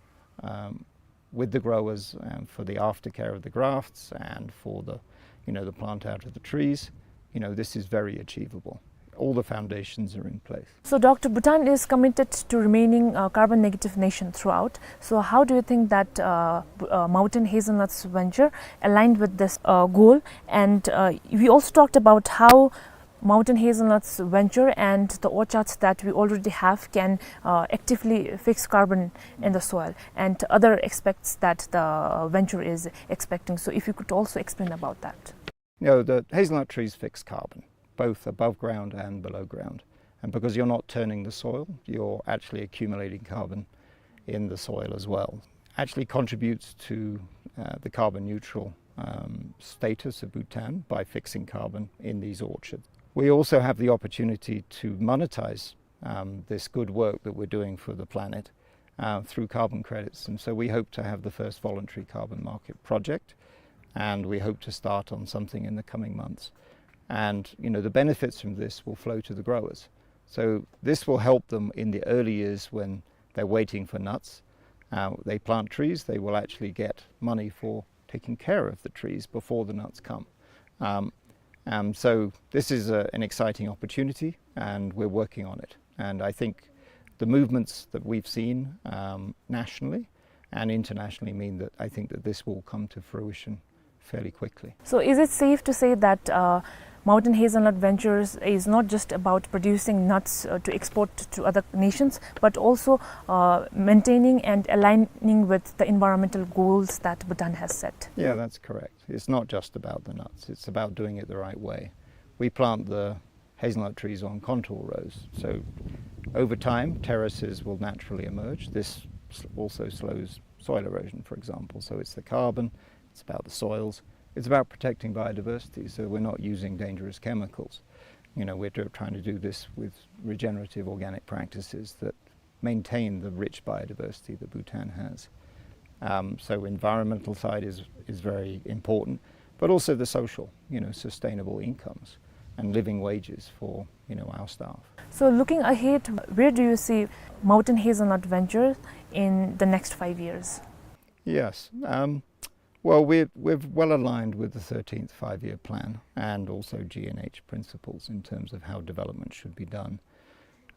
um, with the growers, um, for the aftercare of the grafts and for the, you know, the plant out of the trees, you know, this is very achievable. All the foundations are in place. So, Doctor, Bhutan is committed to remaining a carbon negative nation throughout. So, how do you think that, uh, B-, uh, Mountain Hazelnuts Venture aligned with this, uh, goal? And, uh, we also talked about how Mountain Hazelnuts Venture and the orchards that we already have can, uh, actively fix carbon in the soil and other aspects that the venture is expecting. So if you could also explain about that. You know, the hazelnut trees fix carbon, both above ground and below ground. And because you're not turning the soil, you're actually accumulating carbon in the soil as well. Actually contributes to, uh, the carbon neutral, um, status of Bhutan by fixing carbon in these orchards. We also have the opportunity to monetize um, this good work that we're doing for the planet, uh, through carbon credits. And so we hope to have the first voluntary carbon market project, and we hope to start on something in the coming months. And, you know, the benefits from this will flow to the growers. So this will help them in the early years when they're waiting for nuts. Uh, they plant trees, they will actually get money for taking care of the trees before the nuts come. Um, um, so this is a, an exciting opportunity, and we're working on it. And I think the movements that we've seen, um, nationally and internationally mean that I think that this will come to fruition fairly quickly. So is it safe to say that, uh, Mountain Hazelnut Ventures is not just about producing nuts, uh, to export to other nations, but also, uh, maintaining and aligning with the environmental goals that Bhutan has set? Yeah, that's correct. It's not just about the nuts. It's about doing it the right way. We plant the hazelnut trees on contour rows. So over time, terraces will naturally emerge. This s-, also slows soil erosion, for example. So it's the carbon, it's about the soils, it's about protecting biodiversity, so we're not using dangerous chemicals. You know, we're tr-, trying to do this with regenerative organic practices that maintain the rich biodiversity that Bhutan has. Um, so environmental side is, is very important, but also the social, you know, sustainable incomes and living wages for, you know, our staff. So looking ahead, where do you see Mountain Hazelnut Venture in the next five years? Yes. Um, well, we're, we're well aligned with the thirteenth Five-Year Plan and also G N H principles in terms of how development should be done.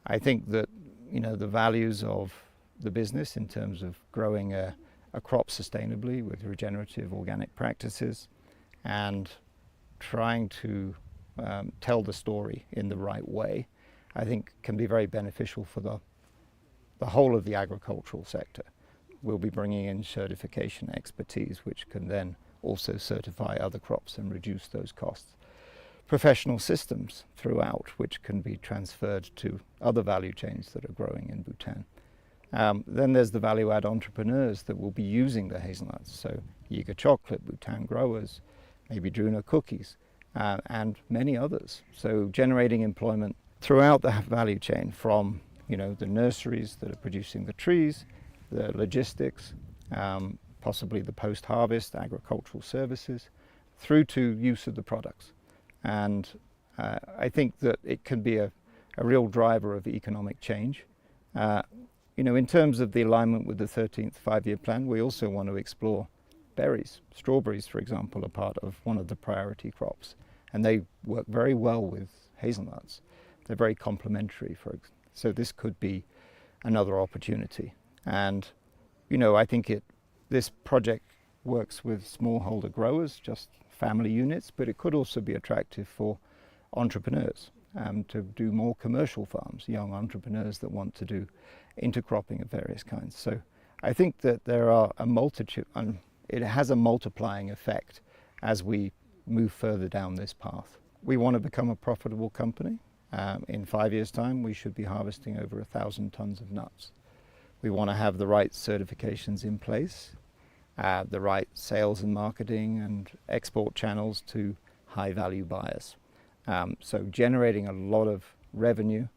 I think that, you know, the values of the business in terms of growing a, a crop sustainably with regenerative organic practices and trying to, um, tell the story in the right way, I think can be very beneficial for the, the whole of the agricultural sector. We'll be bringing in certification expertise, which can then also certify other crops and reduce those costs. Professional systems throughout, which can be transferred to other value chains that are growing in Bhutan. Um, then there's the value-add entrepreneurs that will be using the hazelnuts. So Yiga Chocolate, Bhutan Growers, maybe Druna Cookies, uh, and many others. So generating employment throughout the value chain from, you know, the nurseries that are producing the trees, the logistics, um, possibly the post-harvest agricultural services, through to use of the products. And, uh, I think that it can be a, a real driver of economic change. Uh, you know, in terms of the alignment with the thirteenth Five-Year Plan, we also want to explore berries. Strawberries, for example, are part of one of the priority crops, and they work very well with hazelnuts. They're very complementary, for ex-, so this could be another opportunity. And, you know, I think it, this project works with smallholder growers, just family units, but it could also be attractive for entrepreneurs, um, to do more commercial farms, young entrepreneurs that want to do intercropping of various kinds. So I think that there are a multitude, and it has a multiplying effect as we move further down this path. We want to become a profitable company. Um, in five years' time, we should be harvesting over a thousand tons of nuts. We want to have the right certifications in place, uh, the right sales and marketing and export channels to high-value buyers. Um, so generating a lot of revenue,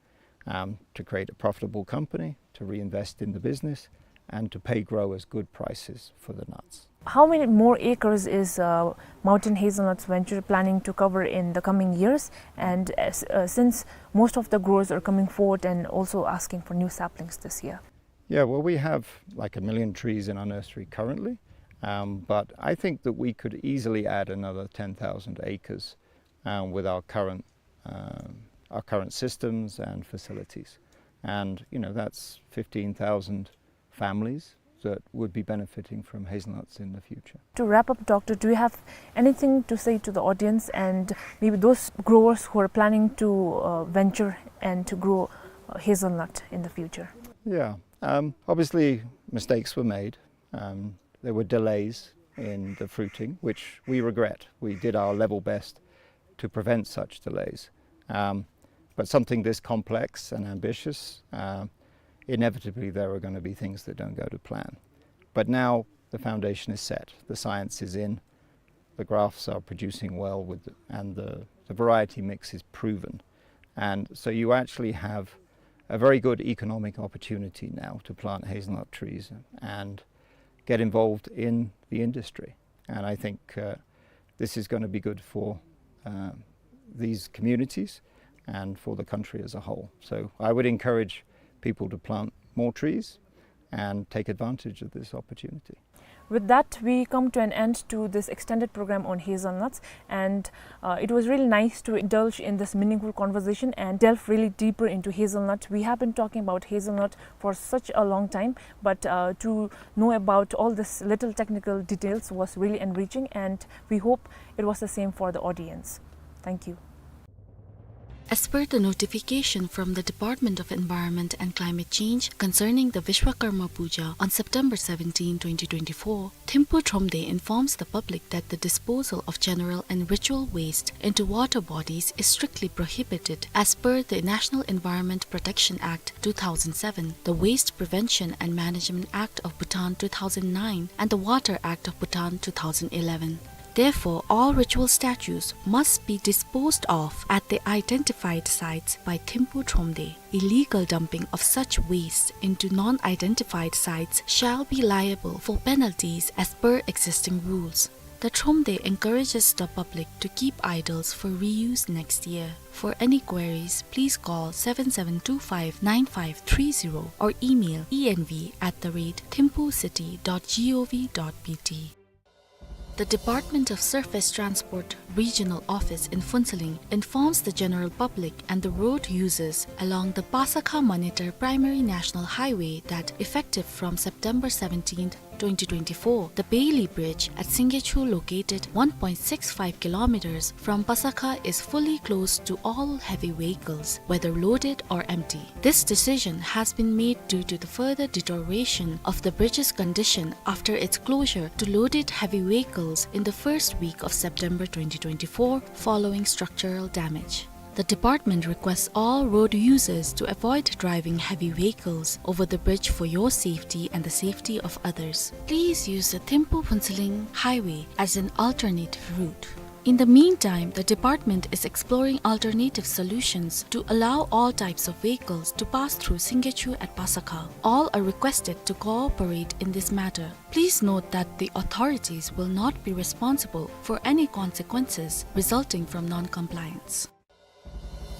um, to create a profitable company, to reinvest in the business, and to pay growers good prices for the nuts. How many more acres is, uh, Mountain Hazelnuts Venture planning to cover in the coming years? And, uh, s-, uh, since most of the growers are coming forward and also asking for new saplings this year. Yeah, well, we have, like, a million trees in our nursery currently, um, but I think that we could easily add another ten thousand acres, um, with our current, um, our current systems and facilities. And, you know, that's fifteen thousand families that would be benefiting from hazelnuts in the future. To wrap up, Doctor, do you have anything to say to the audience and maybe those growers who are planning to, uh, venture and to grow, uh, hazelnut in the future? Yeah, um, obviously mistakes were made. Um, there were delays in the fruiting, which we regret. We did our level best to prevent such delays. Um, but something this complex and ambitious, uh, inevitably there are gonna be things that don't go to plan. But now the foundation is set, the science is in, the grafts are producing well with, and the, the variety mix is proven. And so you actually have a very good economic opportunity now to plant hazelnut trees and get involved in the industry. And I think, uh, this is gonna be good for, uh, these communities and for the country as a whole. So I would encourage people to plant more trees and take advantage of this opportunity. With that, we come to an end to this extended program on hazelnuts, and, uh, it was really nice to indulge in this meaningful conversation and delve really deeper into hazelnut. We have been talking about hazelnut for such a long time, but, uh, to know about all this little technical details was really enriching, and we hope it was the same for the audience. Thank you. As per the notification from the Department of Environment and Climate Change concerning the Vishwakarma Puja on September seventeen, twenty twenty-four, Thimphu Thromde informs the public that the disposal of general and ritual waste into water bodies is strictly prohibited as per the National Environment Protection Act two thousand seven, the Waste Prevention and Management Act of Bhutan two thousand nine, and the Water Act of Bhutan two thousand eleven. Therefore, all ritual statues must be disposed of at the identified sites by Thimphu Thromde. Illegal dumping of such waste into non-identified sites shall be liable for penalties as per existing rules. The Thromde encourages the public to keep idols for reuse next year. For any queries, please call seven seven two five nine five three zero or email E N V at the rate thimphu city dot G O V dot B T. The Department of Surface Transport Regional Office in Phuentsholing informs the general public and the road users along the Pasakha-Manetar Primary National Highway that, effective from September seventeenth, twenty twenty-four, the Bailey Bridge at Singgechu, located one point six five kilometers from Pasakha, is fully closed to all heavy vehicles, whether loaded or empty. This decision has been made due to the further deterioration of the bridge's condition after its closure to loaded heavy vehicles in the first week of September twenty twenty-four following structural damage. The department requests all road users to avoid driving heavy vehicles over the bridge for your safety and the safety of others. Please use the Thimphu-Phuentsholing highway as an alternative route. In the meantime, the department is exploring alternative solutions to allow all types of vehicles to pass through Singgechu at Pasakha. All are requested to cooperate in this matter. Please note that the authorities will not be responsible for any consequences resulting from non-compliance.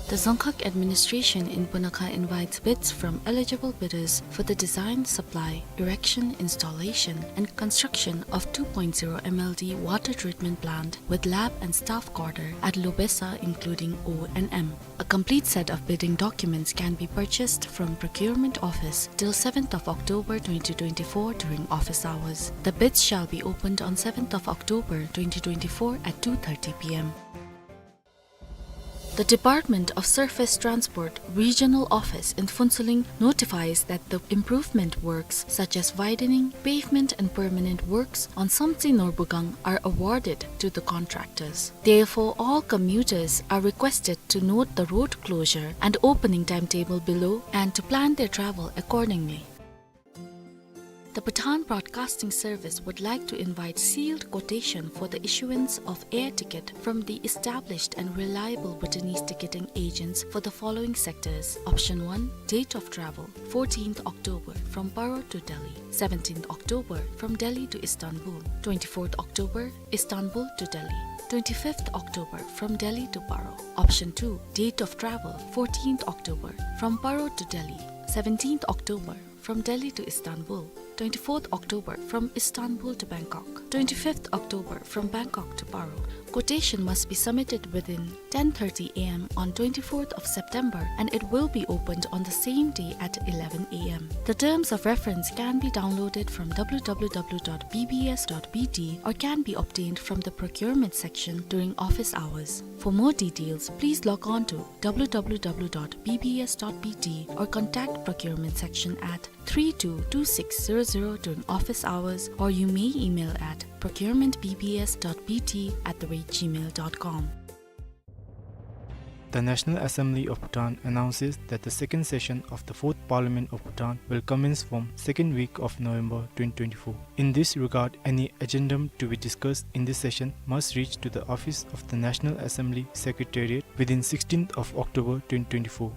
The Dzongkhag administration in Punakha invites bids from eligible bidders for the design, supply, erection, installation, and construction of two point zero M L D water treatment plant with lab and staff quarter at Lobesa, including O and M. A complete set of bidding documents can be purchased from Procurement Office till seventh of October twenty twenty-four during office hours. The bids shall be opened on seventh of October twenty twenty-four at two thirty P M. The Department of Surface Transport Regional Office in Phuentsholing notifies that the improvement works such as widening, pavement and permanent works on Samtse Norbugang are awarded to the contractors. Therefore, all commuters are requested to note the road closure and opening timetable below and to plan their travel accordingly. The Bhutan Broadcasting Service would like to invite sealed quotation for the issuance of air ticket from the established and reliable Bhutanese ticketing agents for the following sectors. Option one, date of travel, fourteenth October from Paro to Delhi, seventeenth October from Delhi to Istanbul, twenty-fourth October, Istanbul to Delhi, twenty-fifth October from Delhi to Paro. Option two, date of travel, fourteenth October from Paro to Delhi, seventeenth October from Delhi to Istanbul, twenty-fourth October from Istanbul to Bangkok, twenty-fifth October from Bangkok to Paro. Quotation must be submitted within ten thirty A M on twenty-fourth of September, and it will be opened on the same day at eleven A M. The terms of reference can be downloaded from W W W dot B B S dot B T or can be obtained from the procurement section during office hours. For more details, please log on to W W W dot B B S dot B T or contact procurement section at three two two six zero zero during office hours, or you may email at procurement B B S dot B T at the rate gmail dot com. The National Assembly of Bhutan announces that the second session of the Fourth Parliament of Bhutan will commence from second week of November twenty twenty-four. In this regard, any addendum to be discussed in this session must reach to the office of the National Assembly Secretariat within sixteenth of October twenty twenty-four.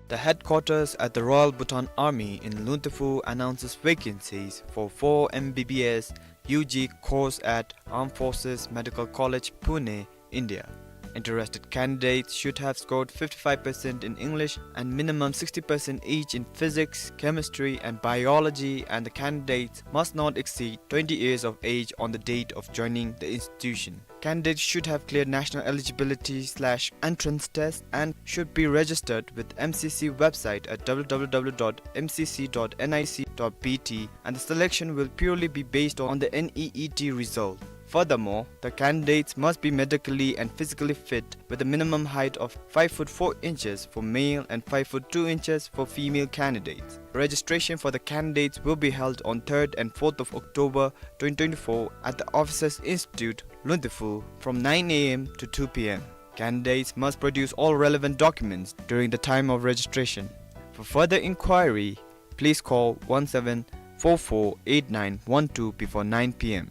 The headquarters at the Royal Bhutan Army in Luntephu announces vacancies for four M B B S U G course at Armed Forces Medical College, Pune, India. Interested candidates should have scored fifty-five percent in English and minimum sixty percent each in physics, chemistry, and biology, and the candidates must not exceed twenty years of age on the date of joining the institution. Candidates should have cleared national eligibility slash entrance test and should be registered with M C C website at W W W dot M C C dot N I C dot B T, and the selection will purely be based on the N E E T result. Furthermore, the candidates must be medically and physically fit with a minimum height of five foot four inches for male and five foot two inches for female candidates. Registration for the candidates will be held on third and fourth of October twenty twenty-four at the Officers Institute, Luntephu, from nine A M to two P M. Candidates must produce all relevant documents during the time of registration. For further inquiry, please call one seven four four eight nine one two before nine P M.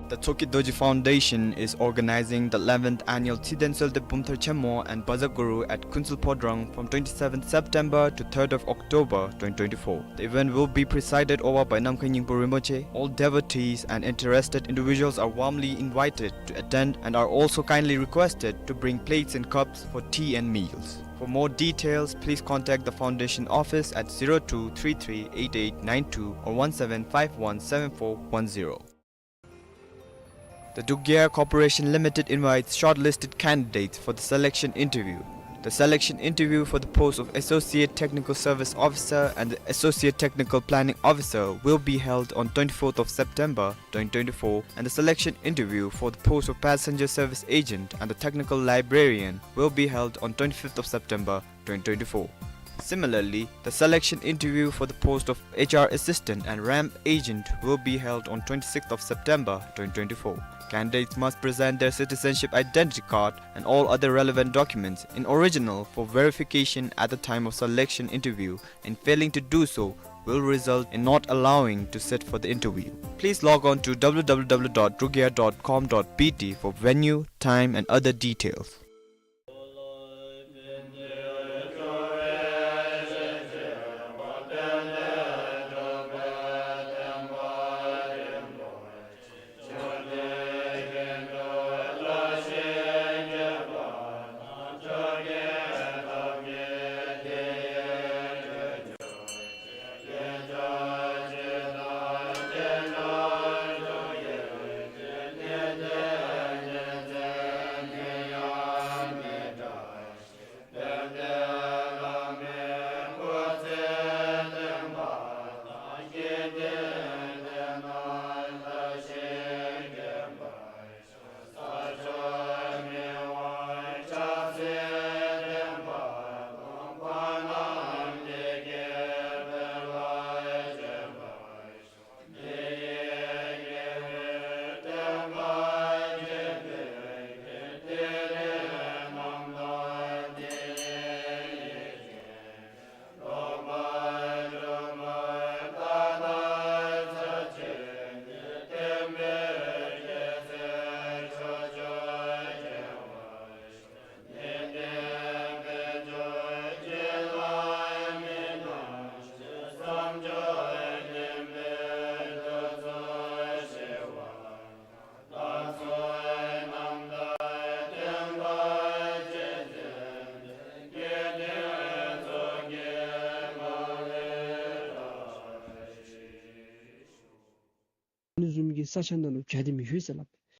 The Tsoki Dorji Foundation is organizing the eleventh annual Tshiden Seolte Bumthar Chenmo and Baza Guru at Kunsel Phodrang from twenty-seventh September to third of October twenty twenty-four. The event will be presided over by Namkhai Nyingpo Rinpoche. All devotees and interested individuals are warmly invited to attend and are also kindly requested to bring plates and cups for tea and meals. For more details, please contact the foundation office at zero two three three eight eight nine two or one seven five one seven four one zero. The Druk Gyallar Corporation Limited invites shortlisted candidates for the selection interview. The selection interview for the post of Associate Technical Service Officer and the Associate Technical Planning Officer will be held on twenty-fourth of September twenty twenty-four, and the selection interview for the post of Passenger Service Agent and the Technical Librarian will be held on twenty-fifth of September twenty twenty-four. Similarly, the selection interview for the post of H R Assistant and ramp Agent will be held on twenty-sixth of September twenty twenty-four. Candidates must present their citizenship identity card and all other relevant documents in original for verification at the time of selection interview, and failing to do so will result in not allowing to sit for the interview. Please log on to W W W dot drukgyar dot com dot B T for venue, time, and other details. ཨ་ནི་བཟུམ་གྱི་ས་ཆ་ནང་ལུ་བྱ་དེ་མི་ལྷོད་ཟེར་སླབ།